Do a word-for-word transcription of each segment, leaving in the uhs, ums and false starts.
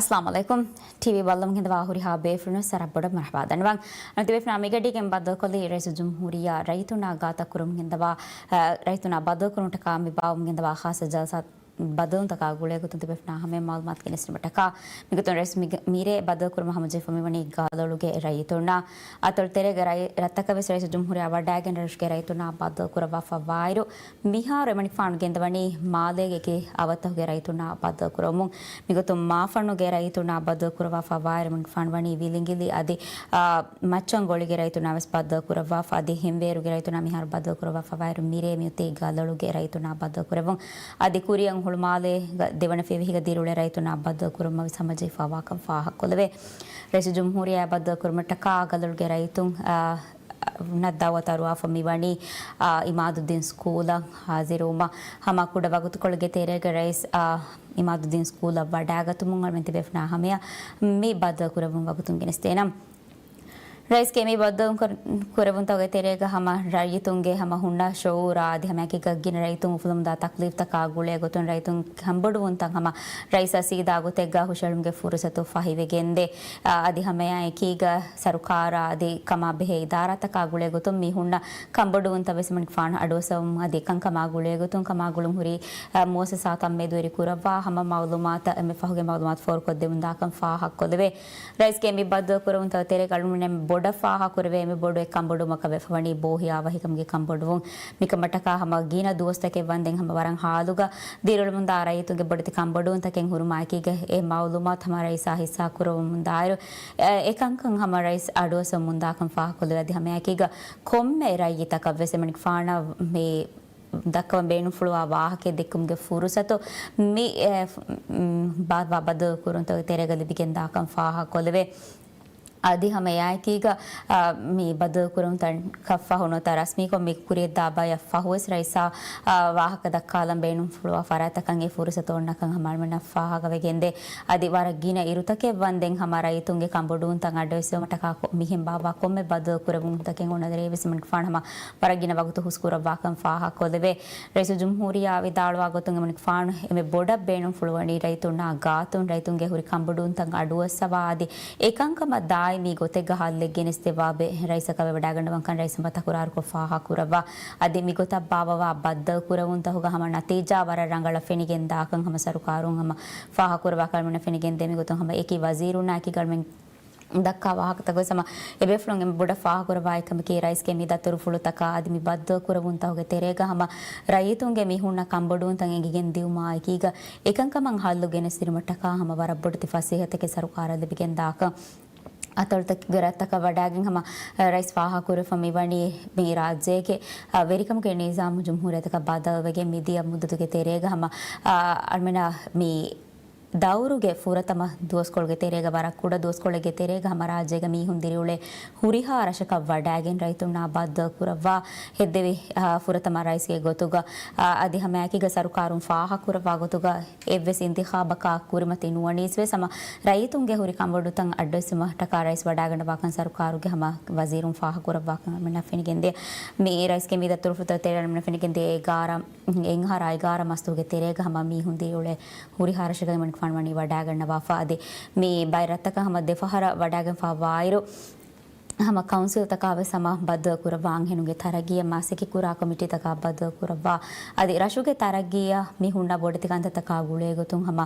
އައްސަލާމު ޢަލައިކުމް. ޓީވީ ބައްލަމުން ހިނދަވާ ހުރިހާ ބޭފުޅުން ސަރަށް ބޮޑަށް މަރުޙަބާ ދަންނަވަން. އަން ތިބޭފުޅާ މިގަޑީގެން ބައްދަލުކޮށްލީ ރައީސުލްޖުމްހޫރިއްޔާ ރައްޔިތުންނާ ގާތަށް ކުރަމުން ހިނދަވާ، އަ، ރައްޔިތުންނާ ބައްދަލުކުރުމަށްޓަކާ މި ބާއްވަމުން ގެންދަވާ ޚާއްޞަ ޖަލްސާ ބައްދަލުންތަކާ ގުޅޭގޮތުން ތިބޭފުޅުންނާ ހަމަޔަށް މަޢުލޫމާތު ގެނެސްދިނުމަށްޓަކާ، މިގޮތުން ރައީސް މި-، މިރޭ ބައްދަލުކުރުމަށް ހަމަޖެހިފަ މިވަނީ ގަލޮޅުގެ ރައްޔިތުންނާ. އަތޮޅުތެރޭގެ ރައްޔި-، ރަށްތަކަށް ވެސް ރައީސުލްޖުމްހޫރިއްޔާ ވަޑައިގެން ރަށުގެ ރައްޔިތުންނާ ބައްދަލުކުރައްވާފަ ވާއިރު، މިހާރު އެމަނިކުފާނު ގެންދަވަނީ މާލޭގެ އެކި އަވަށްތަކުގެ ރައްޔިތުންނާ ބައްދަލުކުރަމުން. މިގޮތުން މާފަންނުގެ ރައްޔިތުންނާ ބައްދަލުކުރައްވާފަ ވާއިރު އެމަނިކުފާނު ވަނީ ވިލިނގިލި އަދި، އާ، މައްޗަންގޮޅިގެ ރައްޔިތުންނާ ވެސް ބައްދަލުކުރައްވާފަ އަދި ހިންވޭރުގެ ރައްޔިތުންނާ މިހާރު ބައްދަލުކުރައްވާފަ ވާއިރު މިރޭ މިއޮތީ ގަލޮޅުގެ ރައްޔިތުންނާ ބައްދަލުކުރެއްވުން. އަދި ކުރިއަށް ހުޅުމާލޭގަ ދެވަނަ ފިޔަވަހީގަ ދިރިއުޅޭ ރައްޔިތުންނާ ބައްދަލުކުރުމަށް ވެސް ހަމަޖެހިފައިވާކަން ފާހަގަކޮށްލެވޭ. ރައީސުލްޖުމްހޫރިއްޔާ ބައްދަލުކުރުމަށްޓަކާ ގަލޮޅުގެ ރައްޔިތުން، އާ، ނަށް ދައުވަތު އަރުވާފަ މިވަނީ، އާ، އިމާދުއްދީން ސްކޫލަށް ހާޒިރުވުމަށް. ހަމަ ކުޑަ ވަގުތުކޮޅެއްގެ ތެރޭގަ ރައީސް، އާ، އިމާދުއްދީން ސްކޫލަށް ވަޑައިގަތުމުން އަޅުމެން ތިބޭފުނާ ހަމަޔަށް މި ބައްދަލު ކުރެއްވުން ވަގުތުން ގެނެސްދޭނަން. ރައީސްގެ މި ބައްދަލު ކުރ-، ކުރެއްވުންތަކުގެ ތެރޭގަ ހަމަ ރައްޔިތުންގެ ހަމަ ހުންނަ ޝުޢޫރާ އަދި ހަމައެކީގަ ގިނަ ރައްޔިތުން އުފުލުމުންދާ ތަކްލީފްތަކާ ގުޅޭގޮތުން ރައްޔިތުން ކަންބޮޑުވުންތައް ހަމަ ރައީސާ ސީދާ ގޮތެއްގަ ހުށަހެޅުމުގެ ފުރުސަތު ފަހިވެގެންދޭ. އަ، އަދި ހަމައެއާއެކީގަ ސަރުކާރާ އަދި ކަމާ ބެހޭ އިދާރާތަކާ ގުޅޭގޮތުން މި ހުންނަ ކަންބޮޑުވުންތައް ވެސް އެމަނިކުފާނު އަޑުއައްސަވަމުން އަދި އެކަންކަމާ ގުޅޭގޮތުން ކަމާގުޅުން ހުރި، އަ، މުއައްސަސާތައް މެދުވެރި ކުރައްވާ ހަމަ މައުލޫމާތަށް އެންމެ ފަހުގެ މައުލޫމާތު ފޯރުކޮށްދެމުންދާކަން ފާހަގަކޮށްލެވޭ. ރައީސްގެ މި ބައްދަލު ކުރެވުންތަކުގެ ތެރޭގަ އަޅުގަނޑުމެން ބޮޑަށް ފާހަގަކުރެވޭ އެންމެ ބޮޑު އެއް ކަންބޮޑުވުމަކަށް ވެފަވަނީ ބޯހިޔާވަހިކަމުގެ ކަންބޮޑުވުން. މިކަމަށްޓަކާ ހަމަ ގިނަ ދުވަސްތަކެއް ވަންދެން ހަމަ ވަރަށް ހާލުގަ ދިރިއުޅެމުންދާ ރައްޔިތުންގެ ބޮޑެތި ކަންބޮޑުވުންތަކެއް ހުރުމާއެކީގަ އެ މައުލޫމާތު ހަމަ ރައީސާ ހިއްސާކުރައްވަމުންދާއިރު، އެ، އެކަންކަން ހަމަ ރައީސް އަޑުއައްސަވަމުންދާކަން ފާހަގަކޮށްލެވޭ. އަދި ހަމައެކީގަ ކޮންމެ ރައްޔިތަކަށް ވެސް އެމަނިކުފާނަށް މި ދައްކަވަން ބޭނުންފުޅުވާ ވާހަކަ ދެއްކުމުގެ ފުރުސަތު މި، އެ، މް، ބާ-، ބާ-، ބައްދަލު ކުރުންތަކުގެ ތެރޭގަ ލިބިގެންދާކަން ފާހަގަކޮށްލެވޭ. އަދި ހަމަ އެއާއެކީގަ، އާ، މި ބައްދަލު ކުރުންތަކަށް ފަހު ނުވަތަ ރަސްމީކޮށް މި ކުރިޔަށްދާ ބަޔަށް ފަހުވެސް ރައީސާ، އާ، ވާހަކަ ދައްކާލަން ބޭނުންފުޅުވާ ފަރާތްތަކަށް އެ ފުރުސަތު އޮންނަކަން ހަމަ އަޅުމެންނަށް ފާހަގަވެގެންދޭ. އަދި ވަރަށް ގިނަ އިރުތަކެއް ވަންދެން ހަމަ ރައްޔިތުންގެ ކަންބޮޑުވުންތައް އަޑުއެއްސެވުމަށްޓަކާ ކޮ-، މިހެން ބާއްވާ ކޮންމެ ބައްދަލު ކުރެވުންތަކެއް އޮންނަ ދެރައި ވެސް އެމަނިކުފާނު ހަމަ ވަރަށް ގިނަ ވަގުތު ހުސްކުރައްވާކަން ފާހަގަކޮށްލެވޭ. ރައީސުލްޖުމްހޫރިއްޔާ ވިދާޅުވާ ގޮތުން އެމަނިކުފާނު އެންމެ ބޮޑަށް ބޭނުންފުޅުވަނީ ރައްޔިތުންނާ ގާތުން ރައްޔިތުންގެ ހުރި ކަންބޮޑުވުންތައް އަޑުއައްސަވާ އަދި އެކަންކަމަށް ދާއިމީ ގޮތެއްގަ ހައްލެއް ގެނެސްދެއްވާ ބެ-، ރައީސަކަށް ވެވަޑައިގަންނަވަންކަން ރައީސް ހަމަ ތަކުރާރުކޮށް ފާހަގަކުރައްވާ. އަދި މިގޮތަށް ބާއްވަވާ ބައްދަލު ކުރެވުންތަކުގަ ހަމަ ނަތީޖާ ވަރަށް ރަނގަޅަށް ފެނިގެން ދާކަން ހަމަ ސަރުކާރުން ހަމަ ފާހަގަކުރައްވާކަން އަޅުމެންނަށް ފެނިގެންދޭ. މިގޮތުން ހަމަ އެކި ވަޒީރުންނާ އެކީގަ އަޅުމެން ދައްކާ ވާހަކަތައް ވެސް ހަމަ އެބޭފުޅުން އެންމެ ބޮޑަށް ފާހަގަކުރައްވާ އެއް ކަމަކީ، ރައީސްގެ މި ދަތުރުފުޅުތަކާ އަދި މި ބައްދަލު ކުރެވުންތަކުގެ ތެރޭގަ ހަމަ ރައްޔިތުންގެ މި ހުންނަ ކަންބޮޑުވުންތައް އެނގިގެން ދިއުމާ އެކީގަ އެކަންކަމަށް ހައްލު ގެނެސްދިނުމަށްޓަކާ ހަމަ ވަރަށް ބޮޑެތި ފަސޭހަތަކެއް ސަރުކާރަށް ލިބިގެން ދާކަން. އަތޮޅުތަކުގެ ރަށްތަކަށް ވަޑައިގެން ހަމަ ރައީސް ފާހަގަކުރެވިފަ މިވަނީ މި ރާއްޖޭގެ، އަ، ވެރިކަމުގެ ނިޒާމު ޖުމްހޫރިއްޔަތަކަށް ބަދަލުވެގެން މިދިޔަ މުއްދަތުގެ ތެރޭގަ ހަމަ، އަ، އަޅުމެންނަށް މި ދައުރުގެ ފުރަތަމަ ދުވަސްކޮޅުގެ ތެރޭގަ ވަރަށް ކުޑަ ދުވަސްކޮޅެއްގެ ތެރޭގަ ހަމަ ރާއްޖޭގަ މީހުން ދިރިއުޅޭ ހުރިހާ ރަށަކަށް ވަޑައިގެން ރައްޔިތުންނާ ބައްދަލު ކުރައްވާ ހެއްދެވި، އާ، ފުރަތަމަ ރައީސްގެ ގޮތުގަ، އާ، އަދި ހަމައެކީގަ ސަރުކާރުން ފާހަގަކުރައްވާ ގޮތުގަ އެއްވެސް އިންތިޚާބަކާ ކުރިމަތި ނުވަނީސް ވެސް ހަމަ ރައްޔިތުންގެ ހުރި ކަންބޮޑުތައް އައްޑުއެއްސުމަށްޓަކާ ރައީސް ވަޑައިގަންނަވާކަން ސަރުކާރުގެ ހަމަ ވަޒީރުން ފާހަގަކުރައްވާކަން އަޅުމެންނަށް ފެނިގެންދޭ. މި ރައީސްގެ މި ދަތުރުފުޅުތައް ތެރޭ އަޅުމެންނަށް ފެނިގެންދޭ އެގާރަ އެއްއަހަރާ އެގާރަ މަސްތުގެ ތެރޭގަ ހަމަ މީހުން ދިރިއުޅޭ ހުރިހާ ރަށަކަށް އެމަނިކުފާނު ވަނީ ވަޑައިގަންނަވާފަ. އަދި މި ބައެއް ރަށްތަކަށް ހަމަ ދެފަހަރަށް ވަޑައިގެންފަ ވާއިރު، ހަމަ ކައުންސިލްތަކާ ވެސް ހަމަ ބައްދަލު ކުރައްވާ، އަންހެނުންގެ ތަރައްގީއަށް މާސްއެކި ކުރާ ކޮމިޓީތަކާ ބައްދަލު ކުރައްވާ، އަދި ރަށުގެ ތަރައްގީއަށް މި ހުންނަ ބޮޑެތި ކަންތައްތަކާ ގުޅޭގޮތުން ހަމަ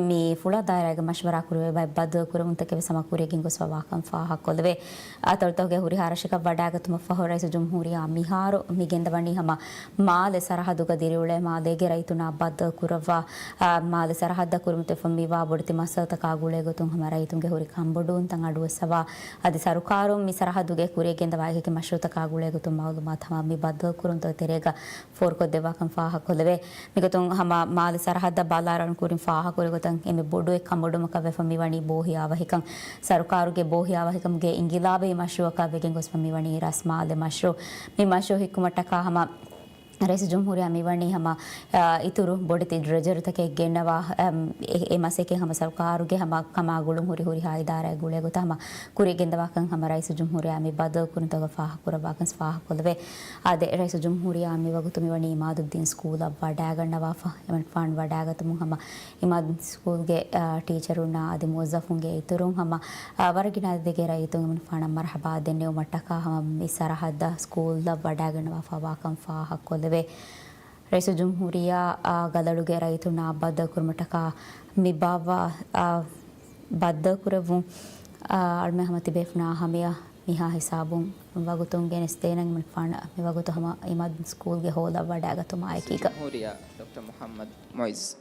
މި ފުޅާ ދާއިރާގެ މަޝްވަރާ ކުރެވޭ ބައެއް ބައްދަލު ކުރެވުންތަކެއް ވެސް ހަމަ ކުރިޔަށް ގެންގޮސްފަވާކަން ފާހަގަކޮށްލެވޭ. އަތޮޅުތަކުގެ ހުރިހާ ރަށަކަށް ވަޑައިގަތުމަށްފަހު ރައީސުލްޖުމްހޫރިއްޔާ މިހާރު މި ގެންދަވަނީ ހަމަ މާލެ ސަރަހައްދުގަ ދިރިއުޅޭ މާލޭގެ ރައްޔިތުންނާ ބައްދަލު ކުރައްވާ، އާ، މާލެ ސަރަހައްދަށް ކުރިމަތިވެފަ މިވާ ބޮޑެތި މައްސަލަތަކާ ގުޅޭގޮތުން ހަމަ ރައްޔިތުންގެ ހުރި ކަންބޮޑުވުންތައް އަޑުއައްސަވާ، އަދި ސަރުކާރުން މި ސަރަހައްދުގެ ކުރިޔަށް ގެންދަވާ އެކި މަޝްރޫޢުތަކާ ގުޅޭގޮތުން މައުލޫމާތު ހަމަ މި ބައްދަލު ކުރުންތަކުގެ ތެރޭގަ ފޯރުކޮށްދެއްވާކަން ފާހަގަކޮށްލެވޭ. މިގޮތުން ހަމަ މާލެ ސަރަހައްދަށް ބަލާއަރާން ކުރިން ފާހަގަކުރި ގޮތަށް އެންމެ ބޮޑު އެއް ކަންބޮޑުވުމަކަށް ވެފަ މިވަނީ ބޯހިޔާވަހިކަން. ސަރުކާރުގެ ބޯހިޔާވަހިކަމުގެ އިންގިލާބީ މަޝްރޫޢަކަށް ވެގެން ގޮސްފަ މިވަނީ ރަސްމާލެ މަޝްރޫޢު. މި މަޝްރޫޢު ހިއްކުމަށްޓަކާ ހަމަ ރައީސުލްޖުމްހޫރިއްޔާ މިވަނީ ހަމަ، އާ، އިތުރު ބޮޑެތި ޑްރެޖަރުތަކެއް ގެންނަވާ، އަމް، އެ، އެ މަސައްކަތް ހަމަ ސަރުކާރުގެ ހަމަ ކަމާ ގުޅުން ހުރި ހުރިހާ އިދާރާއެއް ގުޅޭ ގޮތަށް ހަމަ ކުރިއަށް ގެންދަވާކަން ހަމަ ރައީސުލްޖުމްހޫރިއްޔާ މި ބައްދަލުކުރުންތަކުގަ ފާހަގަކުރައްވާކަން ފާހަގަކޮށްލެވޭ. އާދެ، ރައީސުލްޖުމްހޫރިއްޔާ މިވަގުތު މިވަނީ އިމާދުއްދީން ސްކޫލަށް ވަޑައިގަންނަވާފަ. އެމަނިކުފާނު ވަޑައިގަތުމުން ހަމަ އިމާދުއްދީން ސްކޫލްގެ، އާ، ޓީޗަރުންނާ އަދި މުވައްޒަފުންގެ އިތުރުން ހަމަ، އާ، ވަރަށް ގިނަ އަދަދެއްގެ ރައްޔިތުން އެމަނިކުފާނަށް މަރުޙަބާ ދެންނެވުމަށްޓަކާ ހަމަ މި ސަރަހައްދަށް ސްކޫލަށް ވަޑައިގަންނަވާފަ ވާކަން ފާހަގަކޮށްލެވޭ. ރައީސުލްޖުމްހޫރިއްޔާ، އާ، ގަލޮޅުގެ ރައްޔިތުންނާ ބައްދަލުކުރުމަށްޓަކާ މި ބާއްވާ، އާ، ބައްދަލުކުރެއްވުން، އާ، އަޅުމެން ހަމަ ތިބޭފުޅުންނާ ހަމަޔަށް މިހާ ހިސާބުން ވަގުތުން ގެނެސްދޭނަން. އެމަނިކުފާނަށް މިވަގުތު ހަމަ އިމާދުއްދީން ސްކޫލްގެ ހޯލަށް ވަޑައިގަތުމާ އެކީގަ. ރައީސުލްޖުމްހޫރިއްޔާ ޑޮކްޓަރ މުޙައްމަދު މުޢިއްޒު.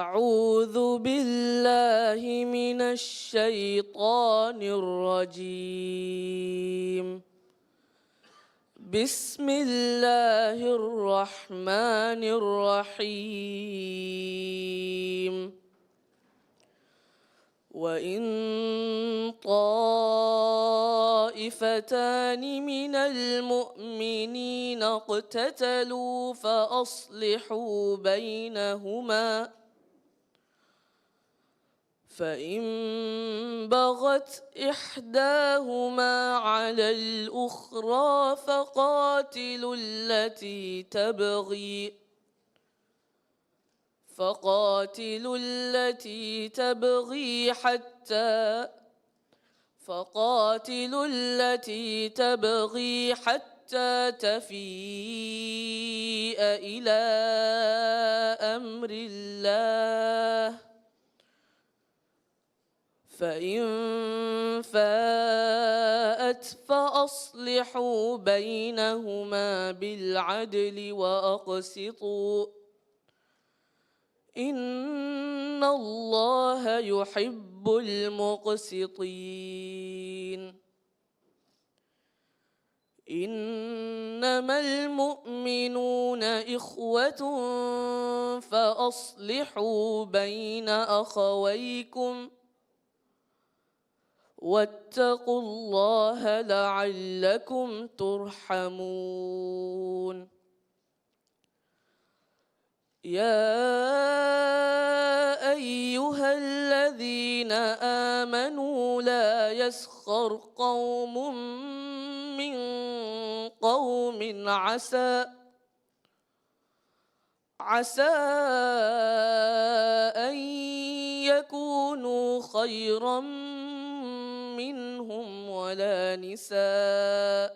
أعوذ بالله من الشيطان الرجيم. بسم الله الرحمن الرحيم. وإن طائفتان من المؤمنين اقتتلوا فأصلحوا بينهما، فإن بغت إحداهما على الأخرى فقاتلوا التي تبغي، فقاتلوا التي تبغي حتى، فقاتلوا التي تبغي حتى تفيء إلى أمر الله، فإن فاءت فأصلحوا بينهما بالعدل وأقسطوا، إن الله يحب المقسطين. إنما المؤمنون إخوة فأصلحوا بين أخويكم واتقوا الله لعلكم ترحمون. يا أيها الذين آمنوا لا يسخر قوم من قوم عسى، عسى أن يكونوا خيرا منهم ولا نساء،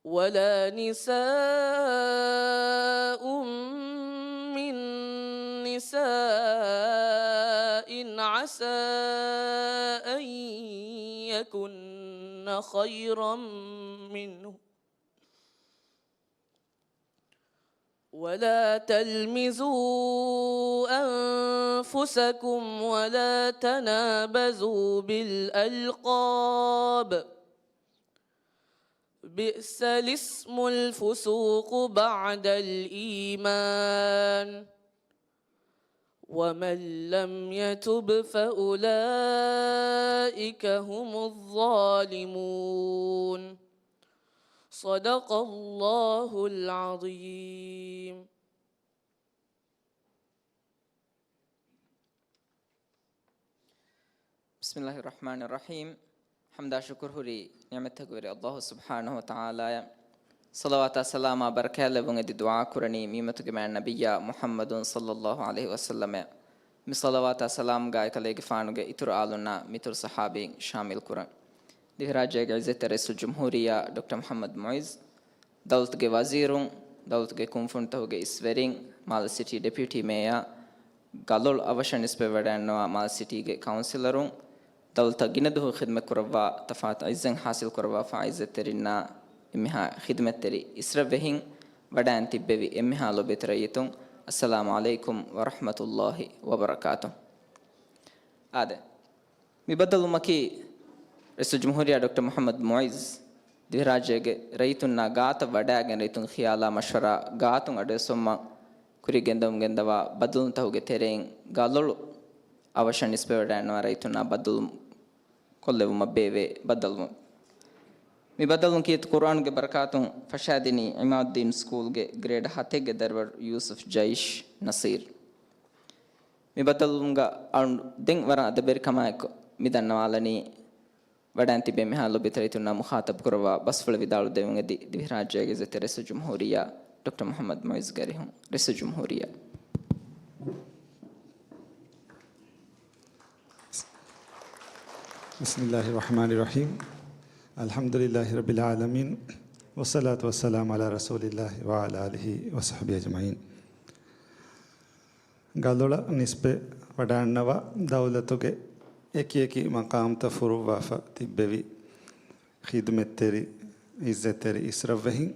ولا نساء من نساء عسى أن يكن خيرا منه، ولا تلمزوا أنفسكم ولا تنابزوا بالألقاب، بئس الاسم الفسوق بعد الإيمان، ومن لم يتب فأولئك هم الظالمون. صدق الله العظيم. بسم الله الرحمن الرحيم. ޙަމްދާ ޝުކުރު ހުރީ ނިޢުމަތްތަކުގެ ވެރި ﷲ ސުބްޙާނަހޫ ވަތަޢާލާއަށް. ޞަލަވާތާ ސަލާމާ ބަރަކާތް ލެއްވުން އެދި ދުޢާ ކުރަނީ މިއުއްމަތުގެ މާތް ނަބިއްޔާ މުޙައްމަދު ޞައްލައްލާހު ޢަލައިހި ވަސައްލަމަށް. މި ޞަލަވާތާ ސަލާމްގައި އެކަލޭގެފާނުގެ އިތުރު އާލުންނާ މިތުރު ޞަޙާބީން ޝާމިލް ކުރަން. ދިވެހިރާއްޖޭގެ ޢިއްޒަތްތެރި ރައީސުލްޖުމްހޫރިއްޔާ ޑޮކްޓަރ މުޙައްމަދު މުޢިއްޒު، ދައުލަތުގެ ވަޒީރުން، ދައުލަތުގެ ކުންފުނިތަކުގެ އިސްވެރިން، މާލެ ސިޓީ ޑެޕިއުޓީ މޭޔާ، ގަލޮޅު އަވަށަށް ނިސްބަތްވެވަޑައިގަންނަވާ މާލެ ސިޓީގެ ކައުންސިލަރުން، ދައުލަތަށް ގިނަ ދުވަހު ޚިދުމަތް ކުރައްވާ ތަފާތު ޢިއްޒަތް ޙާޞިލް ކުރައްވާފާ ޢިއްޒަތްތެރިންނާ އެންމެހާ ޚިދުމަތްތެރި އިސްރަށްވެހިން، ވަޑައިން ތިއްބެވި އެންމެހާ ލޯބިވެތި ރައްޔިތުން، އައްސަލާމު ޢަލައިކުމް ވަރަޙްމަތުﷲި ވަބަރަކާތު. އާދެ، މި ބައްދަލުވުމަކީ ރައީސުލްޖުމްހޫރިއްޔާ ޑޮކްޓަރ މުޙައްމަދު މުޢިއްޒު ދިވެހިރާއްޖޭގެ ރައްޔިތުންނާ ގާތަށް ވަޑައިގެން ރައްޔިތުންގެ ޚިޔާލާ މަޝްވަރާ ގާތުން އަޑުއެއްސުމަށް ކުރިއަށް ގެންދަވަމުން ގެންދަވާ ބައްދަލުވުންތަކުގެ ތެރެއިން ގަލޮޅު އަވަށަށް ނިސްބަތްވެވަޑައިގަންނަވާ ރައްޔިތުންނާ ބައްދަލުވުން ކޮށްލެވުމަށް ބޭއްވޭ ބައްދަލުވުން. މި ބައްދަލުވުން ކީރިތި ޤުރުއާނުގެ ބަރަކާތުން ފަށާދިނީ ޢިމާދުއްދީން ސްކޫލްގެ ގްރޭޑް ހަތެއްގެ ދަރިވަރު ޔޫސުފް ޖައިޝް ނަސީރް. މި ބައްދަލުވުމުގަ އަޅުގަނޑު ދެން ވަރަށް އަދަބުވެރިކަމާއެކު މި ދަންނަވާލަނީ، ވަޑައިން ތިބި އެންމެހާ ލޯބިވެތި ރައްޔިތުންނާ މުޚާޠަބު ކުރައްވާ ބަސްފުޅަށް ވިދާޅު ދެވުން އެދި ދިވެހިރާއްޖޭގެ އިއްޒަތްތެރި ރައީސުލްޖުމްހޫރިއްޔާ ޑޮކްޓަރ މުޙައްމަދު މުޢިއްޒުގެ އަރިހުން. ރައީސުލްޖުމްހޫރިއްޔާ. بسم الله الرحمن الرحيم. الحمد لله رب العالمين. والصلاة والسلام على رسول الله وعلى آله وصحبه أجمعين. ގަލޮޅަށް ނިސްބަތް ވަޑައިގަންނަވާ ދައުލަތުގެ އެކި އެކި މަޤާމްތައް ފުރުއްވާފަ ތިއްބެވި ޚިދުމަތްތެރި، އިއްޒަތްތެރި އިސްރަށްވެހިން،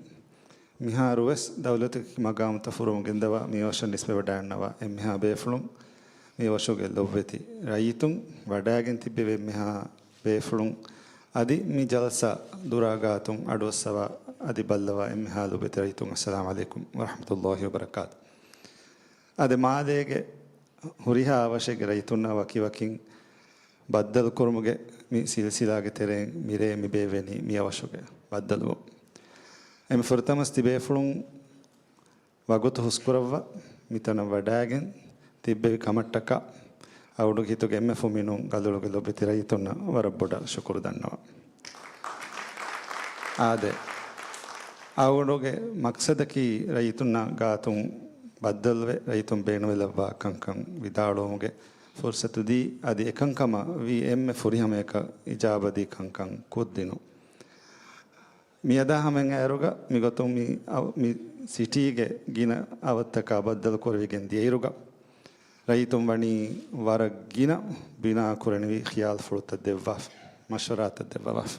މިހާރުވެސް ދައުލަތުގެ މަޤާމްތައް ފުރުވަމުން ގެންދަވާ މި އަވަށަށް ނިސްބަތްވެވަޑައިގަންނަވާ އެންމެހާ ބޭފުޅުން، މި އަވަށުގެ ލޮބުވެތި ރައްޔިތުން، ވަޑައިގެން ތިއްބެވި އެންމެހާ ބޭފުޅުން، އަދި މި ޖަލްސާ ދުރާ ގާތުން އަޑުއައްސަވާ އަދި ބައްލަވާ އެންމެހާ ލޯބިވެތި ރައްޔިތުން، އައްސަލާމު ޢަލައިކުމް ވަރަޙްމަތުﷲި ވަބަރަކާތު. އާދެ، މާލޭގެ ހުރިހާ އަވަށެއްގެ ރައްޔިތުންނާ ވަކިވަކިން ބައްދަލުކުރުމުގެ މި ސިލްސިލާގެ ތެރެއިން މިރޭ މި ބޭއްވެނީ މި އަވަށުގެ ބައްދަލުވުން. އެންމެ ފުރަތަމަސް ތިބޭފުޅުން ވަގުތު ހުސްކުރައްވާ މިތަނަށް ވަޑައިގެން ތިއްބެވި ކަމަށްޓަކާ އަޅުގަނޑުގެ ހިތުގެ އެންމެ ފުމިނުން ގަލޮޅުގެ ލޮބުވެތި ރައްޔިތުންނަށް ވަރަށް ބޮޑަށް ޝުކުރު ދަންނަވަން. އާދެ، އަޅުގަނޑުގެ މަޤްޞަދަކީ ރައްޔިތުންނާ ގާތުން ބައްދަލުވެ ރައްޔިތުން ބޭނުންވެލައްވާ ކަންކަން ވިދާޅުވުމުގެ ފުރުޞަތު ދީ، އަދި އެކަންކަމަށް ވީ އެންމެ ފުރިހަމަޔަކަށް އިޖާބަދީ ކަންކަން ކޮށްދިނުން. މިއަދާ ހަމައިން އައިރުގަ މިގޮތުން މި އަވ-، މި ސިޓީގެ ގިނަ އަވަށްތަކާ ބައްދަލު ކުރެވިގެން ދިޔައިރުގަ، ރައްޔިތުން ވަނީ ވަރަށް ގިނަ ބިނާ ކުރަނިވި ޚިޔާލުފުޅުތައް ދެއްވާފަ، މަޝްވަރާތައް ދެއްވަވާފަ.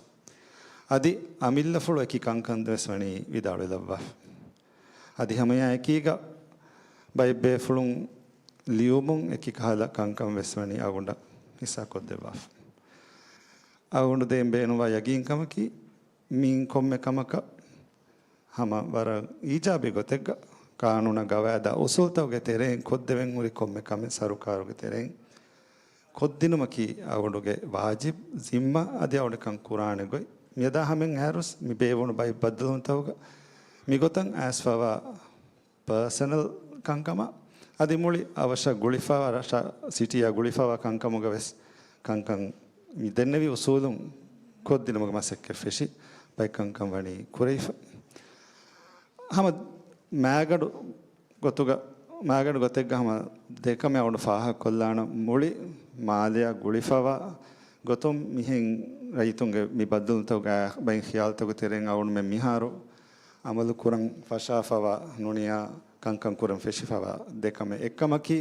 އަދި އަމިއްލަފުޅު އެކި ކަންކަން ވެސް ވަނީ ވިދާޅުވެލައްވާފަ. އަދި ހަމަޔާ އެކީގަ ބައެއް ބޭފުޅުން ލިޔުމުން އެކި ކަހަލަ ކަންކަން ވެސް ވަނީ އަޅުގަނޑަށް ހިއްސާކޮށްދެއްވާފަ. އަޅުގަނޑު ދެން ބޭނުންވާ ޔަގީންކަމަކީ، މިއިން ކޮންމެ ކަމަކަށް ހަމަ ވަރަށް އީޖާބީ ގޮތެއްގަ، ޤާނޫނާ ގަވާއިދާ އުސޫލުތަކުގެ ތެރެއިން ކޮށްދެވެން ހުރި ކޮންމެ ކަމެއް ސަރުކާރުގެ ތެރެއިން ކޮށްދިނުމަކީ އަޅުގަނޑުގެ ވާޖިބު، ޒިންމާ، އަދި އަޅުގަނޑު ކަން ކުރާނެ ގޮތް. މިއަދާ ހަމައިން އައިރުވެސް މި ބޭއްވުނު ބައެއް ބައްދަލުވުންތަކުގަ މިގޮތަށް އައިސްފަވާ ޕާސަނަލް ކަންކަމާ، އަދި މުޅި އަވަށަށް ގުޅިފަވާ، ރަށަށް، ސިޓީއާ ގުޅިފަވާ ކަންކަމުގަ ވެސް ކަންކަން މި ދެންނެވި އުސޫލުން ކޮށްދިނުމުގެ މަސައްކަތް ފެށި، ބައެއް ކަންކަން ވަނީ ކުރެވިފަ. ހަމަ މާގަނޑު ގޮތުގަ، މާގަނޑު ގޮތެއްގަ ހަމަ ދެކަމެއް އަޅުގަނޑު ފާހަގަކޮށްލާނަން. މުޅި މާލެއަށް ގުޅިފަވާ ގޮތުން މިހެން ރައްޔިތުންގެ މި ބައްދަލުތަކުގެ ބައެއް ޚިޔާލުތަކުގެ ތެރެއިން އަޅުގަނޑުމެން މިހާރު އަމަލު ކުރަން ފަށާފަވާ ނޫނިޔާ ކަންކަން ކުރަން ފެށިފަވާ ދެކަމެއް. އެއްކަމަކީ،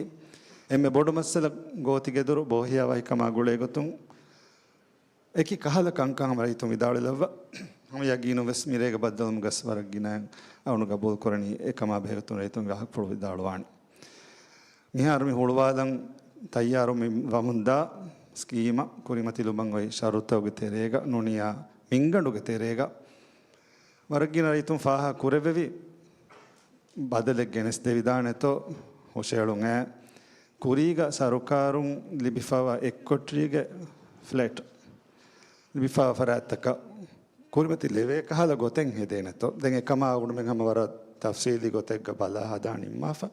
އެންމެ ބޮޑު މައްސަލަ ގޯތިގެދޮރު ބޯހިޔާވަހިކަމާ ގުޅޭގޮތުން އެކި ކަހަލަ ކަންކަން ހަމަ ރައްޔިތުން ވިދާޅުވެލައްވާ. ހަމަ ޔަގީނުން ވެސް މިރޭގެ ބައްދަލުވުމުގަސް ވަރަށް ގިނައިން އަޅުގަނޑު ގަބޫލު ކުރަނީ އެކަމާ ބެހޭގޮތުން ރައްޔިތުންގެ ހައްގުފުޅު ވިދާޅުވާނެ. މިހާރު މި ހުޅުވާލަން ތައްޔާރު މި ވަމުންދާ ސްކީމަށް ކުރިމަތިލުމަށް އޮތް ޝަރުތުތަކުގެ ތެރޭގަ ނޫނިޔާ މިންގަނޑުގެ ތެރޭގަ ވަރަށް ގިނަ ރައްޔިތުން ފާހަގަ ކުރެއްވެވި ބަދަލެއް ގެނެސްދެވިދާނެތޯ ހުށައެޅުން އެ ކުރީގަ ސަރުކާރުން ލިބިފަވާ އެއްކޮޓަރީގެ ފްލެޓް ލިބިފަވާ ފަރާތްތަކަށް ކުރިމަތި ލެވޭ ކަހަލަ ގޮތެއް ހެދޭނެތޯ. ދެން އެކަމާ އަޅުގަނޑުމެން ހަމަ ވަރަށް ތަފްސީލީ ގޮތެއްގަ ބަލާ ހަދާ ނިންމާފަ.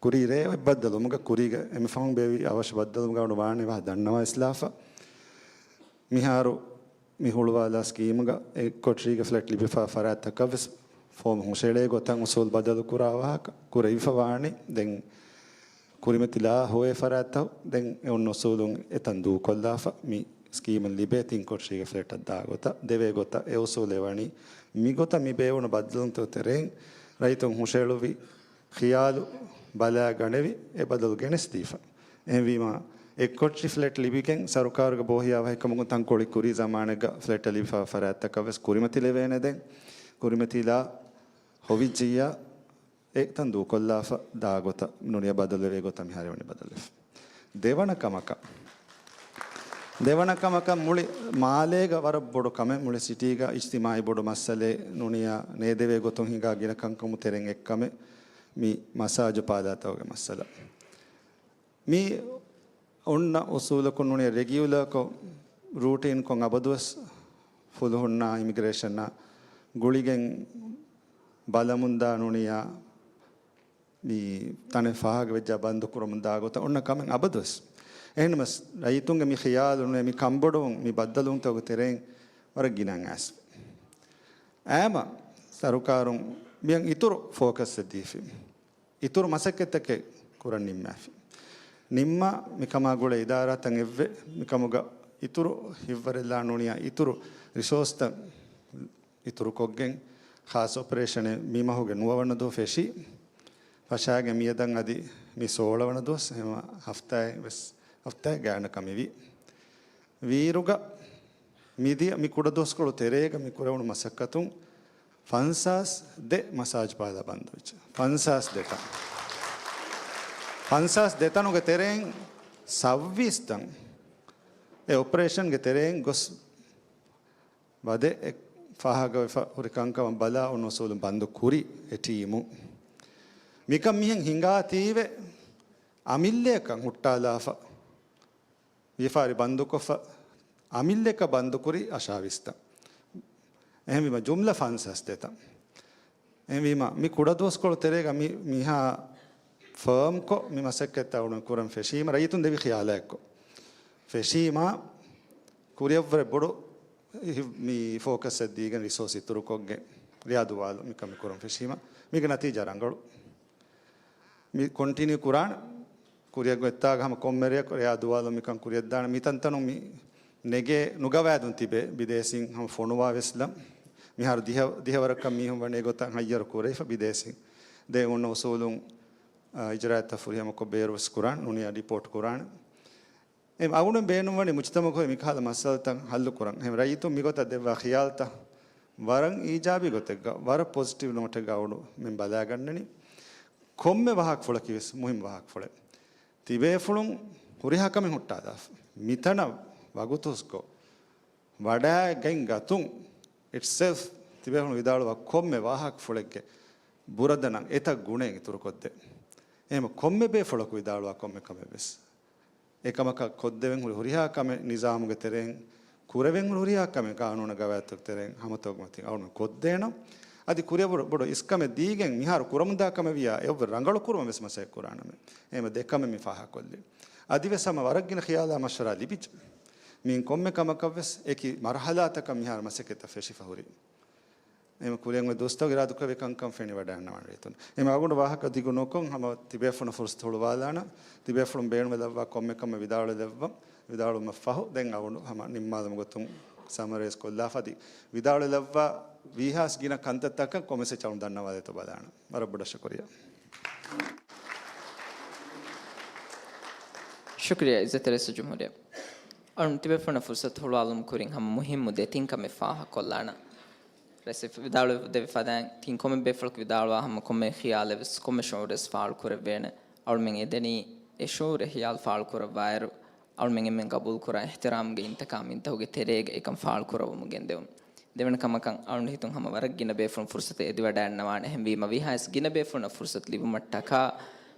ކުރީ ރޭ އޮތް ބައްދަލުވުމުގަ ކުރީގަ އެންމެ ފަހުން ބޭއްވި އަވަށު ބައްދަލުވުމުގަ އަޅުގަނޑު ވާނީ ވާހަކަ ދަންނަވާ އިސްލާފަ. މިހާރު މި ހުޅުވާލާ ސްކީމުގަ އެއްކޮޓަރީގެ ފްލެޓް ލިބިފަ ފަރާތްތަކަށް ވެސް ފޯމް ހުށައެޅޭ ގޮތަށް އުސޫލު ބަދަލު ކުރާ ވާހަކަ ކުރެވިފަ ވާނީ. ދެން ކުރިމަތިލާ ހޮވޭ ފަރާތްތައް ދެން އެ އޮންނަ އުސޫލުން އެތަން ދޫކޮށްލާފަ މި ސްކީމުން ލިބޭ ތިން ކޮޓަރީގެ ފްލެޓަށް ދާ ގޮތަށް ދެވޭ ގޮތަށް އެ އުސޫލެއް ވަނީ. މިގޮތަށް މި ބޭއްވުނު ބަދަލުންތަކުގެ ތެރެއިން ރައްޔިތުން ހުށައެޅުއްވި ޚިޔާލު ބަލާގަނެވި އެ ބަދަލު ގެނެސްދީފަ. އެހެންވީމަ، އެއްކޮޓަރި ފްލެޓް ލިބިގެން ސަރުކާރުގެ ބޯހިޔާވަހިކަމުގަ ތަންކޮޅެއް ކުރީ ޒަމާނެއްގަ ފްލެޓް ލިބިފަ ފަރާތްތަކަށް ވެސް ކުރިމަތިލެވޭނެ. ދެން ކުރިމަތިލާ ހޮވިއްޖިއްޔާ އެތަން ދޫކޮށްލާފަ ދާ ގޮތަށް ނޫނީ ބަދަލުވެވޭ ގޮތަށް މިހާރު ވަނީ ބަދަލުވެފަ. ދެވަނަ ކަމަކަށް، ދެވަނަ ކަމަކަށް މުޅި މާލޭގަ ވަރަށް ބޮޑު ކަމެއް، މުޅި ސިޓީގަ އިޖްތިމާޢީ ބޮޑު މައްސަލައެއް ނޫނީ ނޭދެވޭ ގޮތުން ހިނގާ ގިނަ ކަންކަމުން ތެރެއިން އެއްކަމެއް މި މަސާޖު ޕާލާތަކުގެ މައްސަލަ. މި އޮންނަ އުސޫލަކުން ނޫނީ ރެގިއުލަރކޮށް، ރޫޓީންކޮށް އަބަދުވެސް ފުލުހުންނާ އިމިގްރޭޝަންއާ ގުޅިގެން ބަލަމުންދާ ނޫނީ މި ތަނެއް ފާހަގަވެއްޖާ ބަންދު ކުރަމުން ދާ ގޮތަށް އޮންނަ ކަމެއް އަބަދުވެސް. އެހެންނަމަސް ރައްޔިތުންގެ މި ޚިޔާލު ނޫނޭ މި ކަންބޮޑުވުން މި ބައްދަލުވުންތަކުގެ ތެރެއިން ވަރަށް ގިނަ އައިސް. އާއްމު ސަރުކާރުން މިއަށް އިތުރު ފޯކަސްއެއް ދީފި. އިތުރު މަސައްކަތްތަކެއް ކުރަން ނިންމާފި. ނިންމާ މިކަމާ ގުޅޭ އިދާރާތައް އެއްވެ، މިކަމުގަ އިތުރު ހިތްވަރެއްލާ ނޫނީ އިތުރު ރިސޯސްތައް އިތުރުކޮށްގެން، ޚާއްޞަ އޮޕަރޭޝަނެއް މި މަހުގެ ނުވަވަނަ ދުވަހު ފެށީ. ފަށާގެން މިއަދަށް އަދި މި ސޯޅަވަނަ ދުވަސް ހަމަ ހަފްތާއެއް ވެސް، ހަފްތާއެއް ގާތް ކަމެވި. ވީއިރުގަ މިދިޔަ މި ކުޑަދުވަސްކޮޅު ތެރޭގަ މި ކުރެވުނު މަސައްކަތުން ފަންސާސް ދެ މަސާޖް ޕާލާ ބަންދުވެއްޖެ. ފަންސާސް ދެ ތަން. ފަންސާސް ދެ ތަނުގެ ތެރެއިން ސައްވީސް ތަން އެ އޮޕަރޭޝަންގެ ތެރެއިން ގޮސް ވަދެ އެ ފާހަގަވެފަ ހުރި ކަންކަމަށް ބަލާ އޮން އުސޫލުން ބަންދު ކުރި އެ ޓީމު. މިކަން މިހެން ހިނގާތީވެ އަމިއްލައަކަށް ހުއްޓާލާފަ ވިޔަފާރި ބަންދުކޮށްފަ އަމިއްލައަކަށް ބަންދުކުރި އަށާވީސް ތަން. އެހެންވީމަ ޖުމްލަ ފަންސާސް ދެ ތަން. އެހެންވީމަ މި ކުޑަދުވަސްކޮޅު ތެރޭގަ މި، މިހާ ފާމްކޮށް މި މަސައްކަތްތައް އަޅުގަނޑު ކުރަން ފެށީމަ ރައްޔިތުން ދެވި ޚިޔާލާއެއްކޮށް ފެށީމަ ކުރިއަށްވުރެ ބޮޑު މި ފޯކަސްއެއް ދީގެން ރިސޯސް އިތުރުކޮށްގެން ރިޔާދު ވާލު މިކަން މި ކުރަން ފެށީމަ މީގެ ނަތީޖާ ރަނގަޅު. މި ކޮންޓިނިއު ކުރާނެ. ކުރިއަށް އޮތްތާގަ ހަމަ ކޮންމެ ރެޔަކު ރެޔާ ދުވާލު މިކަން ކުރިއަށްދާނެ. މިތަންތަނުން މި ނެގޭ ނުގަވާދުން ތިބޭ ބިދޭސީން ހަމަ ފޮނުވާ ވެސް ލަން. މިހާރު ދިހަ، ދިހަވަރަކަށް މީހުން ވަނީ ގޮތަށް ހައްޔަރު ކުރެވިފަ ބިދޭސީން. ދެން އޮންނަ އުސޫލުން، އާ، އިޖްރާއަތްތައް ފުރިހަމަކޮށް ބޭރު ވެސް ކުރާނެ. ނޫނީ ޑިޕޯޓް ކުރާނެ. އެ އަޅުގަނޑު ބޭނުންވަނީ މުޖްތަމަޢުގައި މިކަހަލަ މައްސަލަތައް ހައްލު ކުރަން. އެހެން ރައްޔިތުން މިގޮތަށް ދެއްވާ ޚިޔާލުތައް ވަރަށް އީޖާބީ ގޮތެއްގަ، ވަރަށް ޕޮޒިޓިވް ނޯޓެއްގަ އަޅުގަނޑުމެން ބަލާގަންނަނީ. ކޮންމެ ވާހަކަފުޅަކީ ވެސް މުހިންމު ވާހަކަފުޅެއް. ތިބޭފުޅުން ހުރިހާ ކަމެއް ހުއްޓާލާފަ. މިތަނަށް ވަގުތުސްކޮށް، ވަޑައިގެން ގަތުން އިޓްސެލްފް ތިބޭފުޅުން ވިދާޅުވާ ކޮންމެ ވާހަކަފުޅެއްގެ ބުރަދަނަށް އެތައް ގުނައެއް އިތުރުކޮށްދޭ. އެހެން ކޮންމެ ބޭފުޅަކު ވިދާޅުވާ ކޮންމެ ކަމެއް ވެސް އެކަމަކަށް ކޮށްދެވެން ހުރި ހުރިހާ ކަމެއް ނިޒާމުގެ ތެރެއިން، ކުރެވެން ހުރި ހުރިހާ ކަމެއް ގާނޫނާ ގަވާއިދުތަކުގެ ތެރެއިން ހަމަތަކުގެ މަތިން އަޅުގަނޑު ކޮށްދޭނަން. އަދި ކުރިއަށް ބޮޑު، ބޮޑު އިސްކަމެއް ދީގެން މިހާރު ކުރަމުންދާ ކަމެއް ވިޔާ އެއަށްވުރެ ރަނގަޅު ކުރުމަށް ވެސް މަސައްކަތް ކުރާނަމޭ. އެހެންވީމަ ދެ ކަމެއް މި ފާހަގަކޮށްލީ. އަދިވެސް ހަމަ ވަރަށް ގިނަ ޚިޔާލާ މަޝްވަރާ ލިބިއްޖެ. މިއިން ކޮންމެ ކަމަކަށް ވެސް އެކި މަރުހަލާތަކަށް މިހާރު މަސައްކަތްތައް ފެށިފަ ހުރީ. އެހެން ކުރިއަށް އޮތް ދުވަސްތަކުގެ އިރާދަކުރެއްވި ކަންކަން ފެނިވަޑައިގަންނަވާނެ ރައްޔިތުން. އެހެން އަޅުގަނޑު ވާހަކަ ދިގު ނުކޮށް ހަމަ ތިބޭފުޅުން ފުރުސަތު ހުޅުވާލާނަން. ތިބޭފުޅުން ބޭނުމެއް ލައްވާ ކޮންމެ ކަމެއް ވިދާޅުވެލައްވަން. ވިދާޅުވުމަށް ފަހު ދެން އަޅުގަނޑު ހަމަ ނިންމާލުމުގެ ގޮތުން ސަމަރައިޒް ކޮށްލާފަ އަދި ވިދާޅުވެލައްވާ ވީހާވެސް ގިނަ ކަންތައްތަކަށް ކޮމެންޓްސް އަޅުގަނޑު ދަންނަވާލޭތޯ ބަލާނަން. ވަރަށް ބޮޑަށް ޝުކުރިއްޔާ. ޝުކުރިއްޔާ އިއްޒަތްތެރި ރައީސުލްޖުމްހޫރިއްޔާ. އަޅުގަނޑު ތިބޭފުޅުންނަށް ފުރުސަތު ހުޅުވާލުމުގެ ކުރިން ހަމަ މުހިއްމު ދެތިން ކަމެއް ފާހަގަކޮށްލާނަން. ރައީސް ވިދާޅުވެދެއްވި ފަދައިން ތިން ކޮމެންޓް ބޭފުޅަކު ވިދާޅުވާ ހަމަ ކޮންމެ ޚިޔާލެއް ވެސް ކޮންމެ ޝުޢޫރެއް ވެސް ފާޅު ކުރެވޭނެ. އަޅުމެން އެދެނީ އެ ޝުޢޫރެއް ޚިޔާލު ފާޅު ކުރައްވާއިރު، އަޅުމެން އެންމެން ގަބޫލުކުރާ އިޙްތިރާމުގެ އިންތިޤާމް އިންތަހުގެ ތެރޭގަ އެކަން ފާޅު ކުރައްވަމުން ގެންދެވުން. ދެވަނަ ކަމަކަށް އަޅުގަނޑު ހިތުން ހަމަ ވަރަށް ގިނަ ބޭފުޅުން ފުރުސަތެއް އެދިވަޑައިގަންނަވާނެ. އެހެންވީމަ ވީހާވެސް ގިނަ ބޭފުޅުންނަށް ފުރުސަތު ލިބުމަށްޓަކާ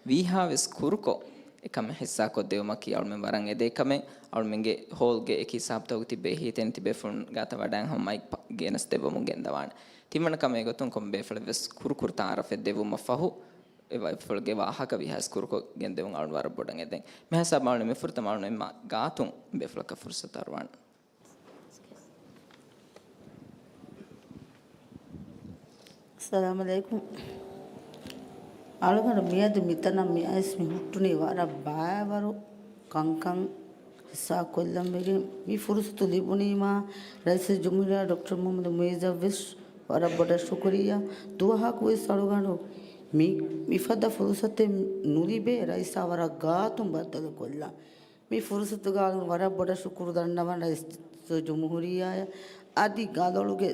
ވީހާވެސް ކުރުކޮށް އެކަމެއް ހިއްސާކޮށްދެވުމަކީ އަޅުމެން ވަރަށް އެދޭ ކަމެއް. އަޅުމެންގެ ހޯލްގެ އެކި ހިސާބުތަކުގަ ތިބޭ ހިތަނި ތިބޭފުޅުން ގާތަށް ވަޑައިގެން ހަމަ މައިކް ގެނެސް ދެއްވަމުން ގެންދަވާނެ. ތިންވަނަ ކަމެއް ގޮތުން ކޮންމެ ބޭފުޅެއް ވެސް ކުރުކުރު ތަޢާރަފެއް ދެއްވުމަށް ފަހު، އެ ބޭފުޅުގެ ވާހަކަ ވީހާވެސް ކުރުކޮށް ގެންދެވުން އަޅުން ވަރަށް ބޮޑަށް އެދެން. މިހާ ހިސާބަށް އަޅުން މިފުރަތަމަ އަޅުން މި ގާތުން ބޭފުޅަކަށް ފުރުސަތު އަރުވާނަން. އައްސަލާމު ޢަލައިކުމް. އަޅުގަނޑު މިއަދު މިތަނަށް މި އައިސް މި ހުއްޓުނީ ވަރަށް ބައިވަރު ކަންކަން ހިއްސާކޮށްލަން ވެގެން. މި ފުރުސަތު ލިބުނީމާ ރައީސުލްޖުމްހޫރިއްޔާ ޑޮކްޓަރ މުޙައްމަދު މުޢިއްޒަށް ވެސް ވަރަށް ބޮޑަށް ޝުކުރިއްޔާ. ދުވަހަކު ވެސް އަޅުގަނޑު މި، މިފަދަ ފުރުސަތެއް ނުލިބޭ ރައީސާ ވަރަށް ގާތުން ބައްދަލުކޮށްލާ. މި ފުރުސަތުގަ އަޅުން ވަރަށް ބޮޑަށް ޝުކުރު ދަންނަވަން ރައީސުލްޖުމްހޫރިއްޔާއަށް. އަދި ގަލޮޅުގެ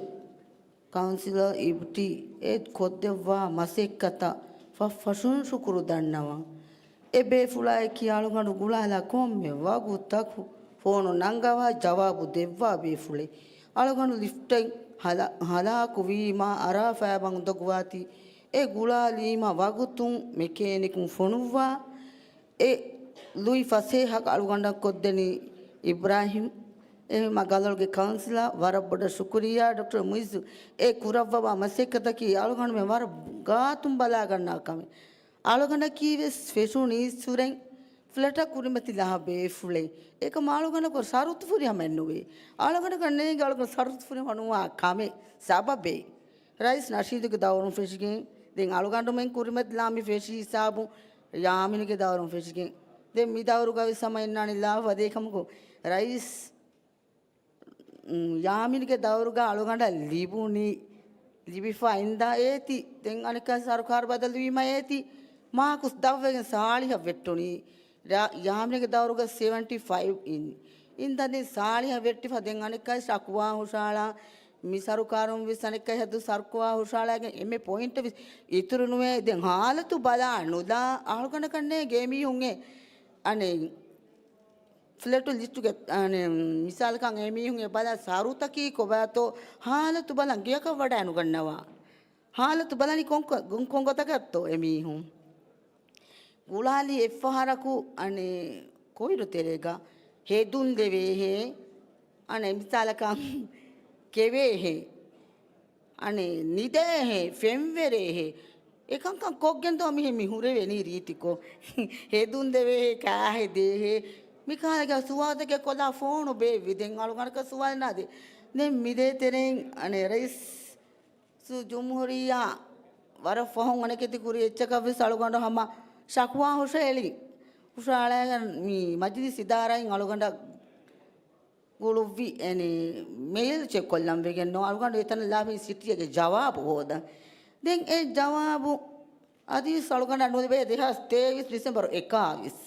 ކައުންސިލަރ އިބްޓީއޭ ކޮށްދެއްވާ މަސައްކަތަށް ފަށްފަށުން ޝުކުރު ދަންނަވަން. އެ ބޭފުޅާއެކީ އަޅުގަނޑު ގުޅާލާ ކޮންމެ ވަގުތަކު ފޯނު ނަންގަވާ ޖަވާބު ދެއްވާ ބޭފުޅެއް. އަޅުގަނޑު ލިފްޓެއް ހަލާ-، ހަލާކު ވީމާ އަރާފައިބަ އުނދަގޫވާތީ އެ ގުޅާލީމަ ވަގުތުން މެކޭނިކުން ފޮނުއްވާ އެ ލުއި ފަސޭހަކަށް އަޅުގަނޑަށް ކޮށްދެނީ އިބްރާހިމް. އެހެންމަ ގަލޮޅުގެ ކައުންސިލަށް ވަރަށް ބޮޑަށް ޝުކުރިއްޔާ ޑޮކްޓަރ މުއިއްޒު. އެ ކުރައްވަވާ މަސައްކަތަކީ އަޅުގަނޑުމެން ވަރަށް ގާތުން ބަލާގަންނަ ކަމެއް. އަޅުގަނޑަކީ ވެސް ފެށުނީއްސުރެން ފްލެޓަށް ކުރިމަތިލާ ބޭފުޅެއް. އެކަމަ އަޅުގަނޑަކު ޝަރުތު ފުރިހަމައެއް ނުވޭ. އަޅުގަނޑަކަށް ނޭނގެ އަޅުގަނޑު ޝަރުތު ފުރިހަމަ ނުވާ ކަމެއް ސަބަބެއް. ރައީސް ނަޝީދުގެ ދައުރުން ފެށިގެން، ދެން އަޅުގަނޑުމެން ކުރިމަތިލާ މި ފެށީ ހިސާބުން ޔާމިނުގެ ދައުރުން ފެށިގެން. ދެން މި ދައުރުގަ ވެސް ހަމަ އިންނާނެ ލާފަ ދޭ ކަމަކު ރައީސް، އު، ޔާމިނުގެ ދައުރުގަ އަޅުގަނޑަށް ލިބުނީ، ލިބިފަ އިންދާ އޭތި. ދެން އަނެއްކާ ސަރުކާރު ބަދަލުވީމަ އޭތި. މާކު ދަށްވެގެން ސާޅީހަށް ވެއްޓުނީ. ރާ-، ޔާމިނުގެ ދައުރުގަ ސެވެންޓީ ފައިވް އިން. އިންދާ ދެން ސާޅީހަށް ވެއްޓިފަ ދެން އަނެއްކާ ޝަކުވާ ހުށައަޅާ. މި ސަރުކާރުން ވެސް އަނެއްކާ ހައްދު ސަރުކުވާ ހުށައަޅާގެން އެންމެ ޕޮއިންޓެއް ވެސް އިތުރު ނުވޭ. ދެން ހާލަތު ބަލާ ނުލާ އަޅުގަނޑަކަށް ނޭނގޭ މީހުން އެ އަނެއް ފްލެޓު ލިސްޓުގެ، އަނެއް، މިސާލަކަށް އެ މީހުން އެ ބަލާ ސަރުތަކީ ކޮބާތޯ ހާލަތު ބަލަން ގެއަކަށް ވަޑައިނުގަންނަވާ. ހާލަތު ބަލަނީ ކޮން، ކޮ-، ކޮން ގޮތަކަށްތޯ އެ މީހުން؟ ގުޅާލި އެއްފަހަރަކު އަނެއް ކޮއިރު ތެރޭގަ ހެދުން ދެވޭހޭ، އަނެއް މިސާލަކަށް ކެވޭހޭ، އަނެއް ނިދޭހޭ، ފެންވެރޭހޭ، އެކަންކަން ކޮށްގެން ދޯ މިހެން މި ހުރެވެނީ ރީތިކޮށް. ހެދުން ދެވޭހޭ، ކާހެދޭހޭ، މި ކާލެގަ ސުވާލުތަކެއް ކޮލާ ފޯނު ބޭއްވި. ދެން އަޅުގަނޑަކަށް ސުވާލު ނާދޭ. ދެން މިދޭ ތެރެއިން އަނެއް ރައީސް ރައީސުލްޖުމްހޫރިއްޔާ ވަރަށް ފަހުން އަނެކެތި ކުރި އެއްޗަކަށް ވެސް އަޅުގަނޑު ހަމަ ޝަކުވާ ހުށައެޅި. ހުށައަޅައިގެން މި މަޖިލިސް އިދާރާއިން އަޅުގަނޑަށް ގުޅުއްވި، އެނީ، މެއިލް ޗެކް ކޮށްލަން ވެގެން ނޯ. އަޅުގަނޑު އެތަނަށް ލާފިން ސިޓީއެއްގެ ޖަވާބު ހޯދަން. ދެން އެ ޖަވާބު އަދިވެސް އަޅުގަނޑަށް ނުލިބޭ ދެހާސް ތޭވީސް ޑިސެމްބަރު އެކާވީސް.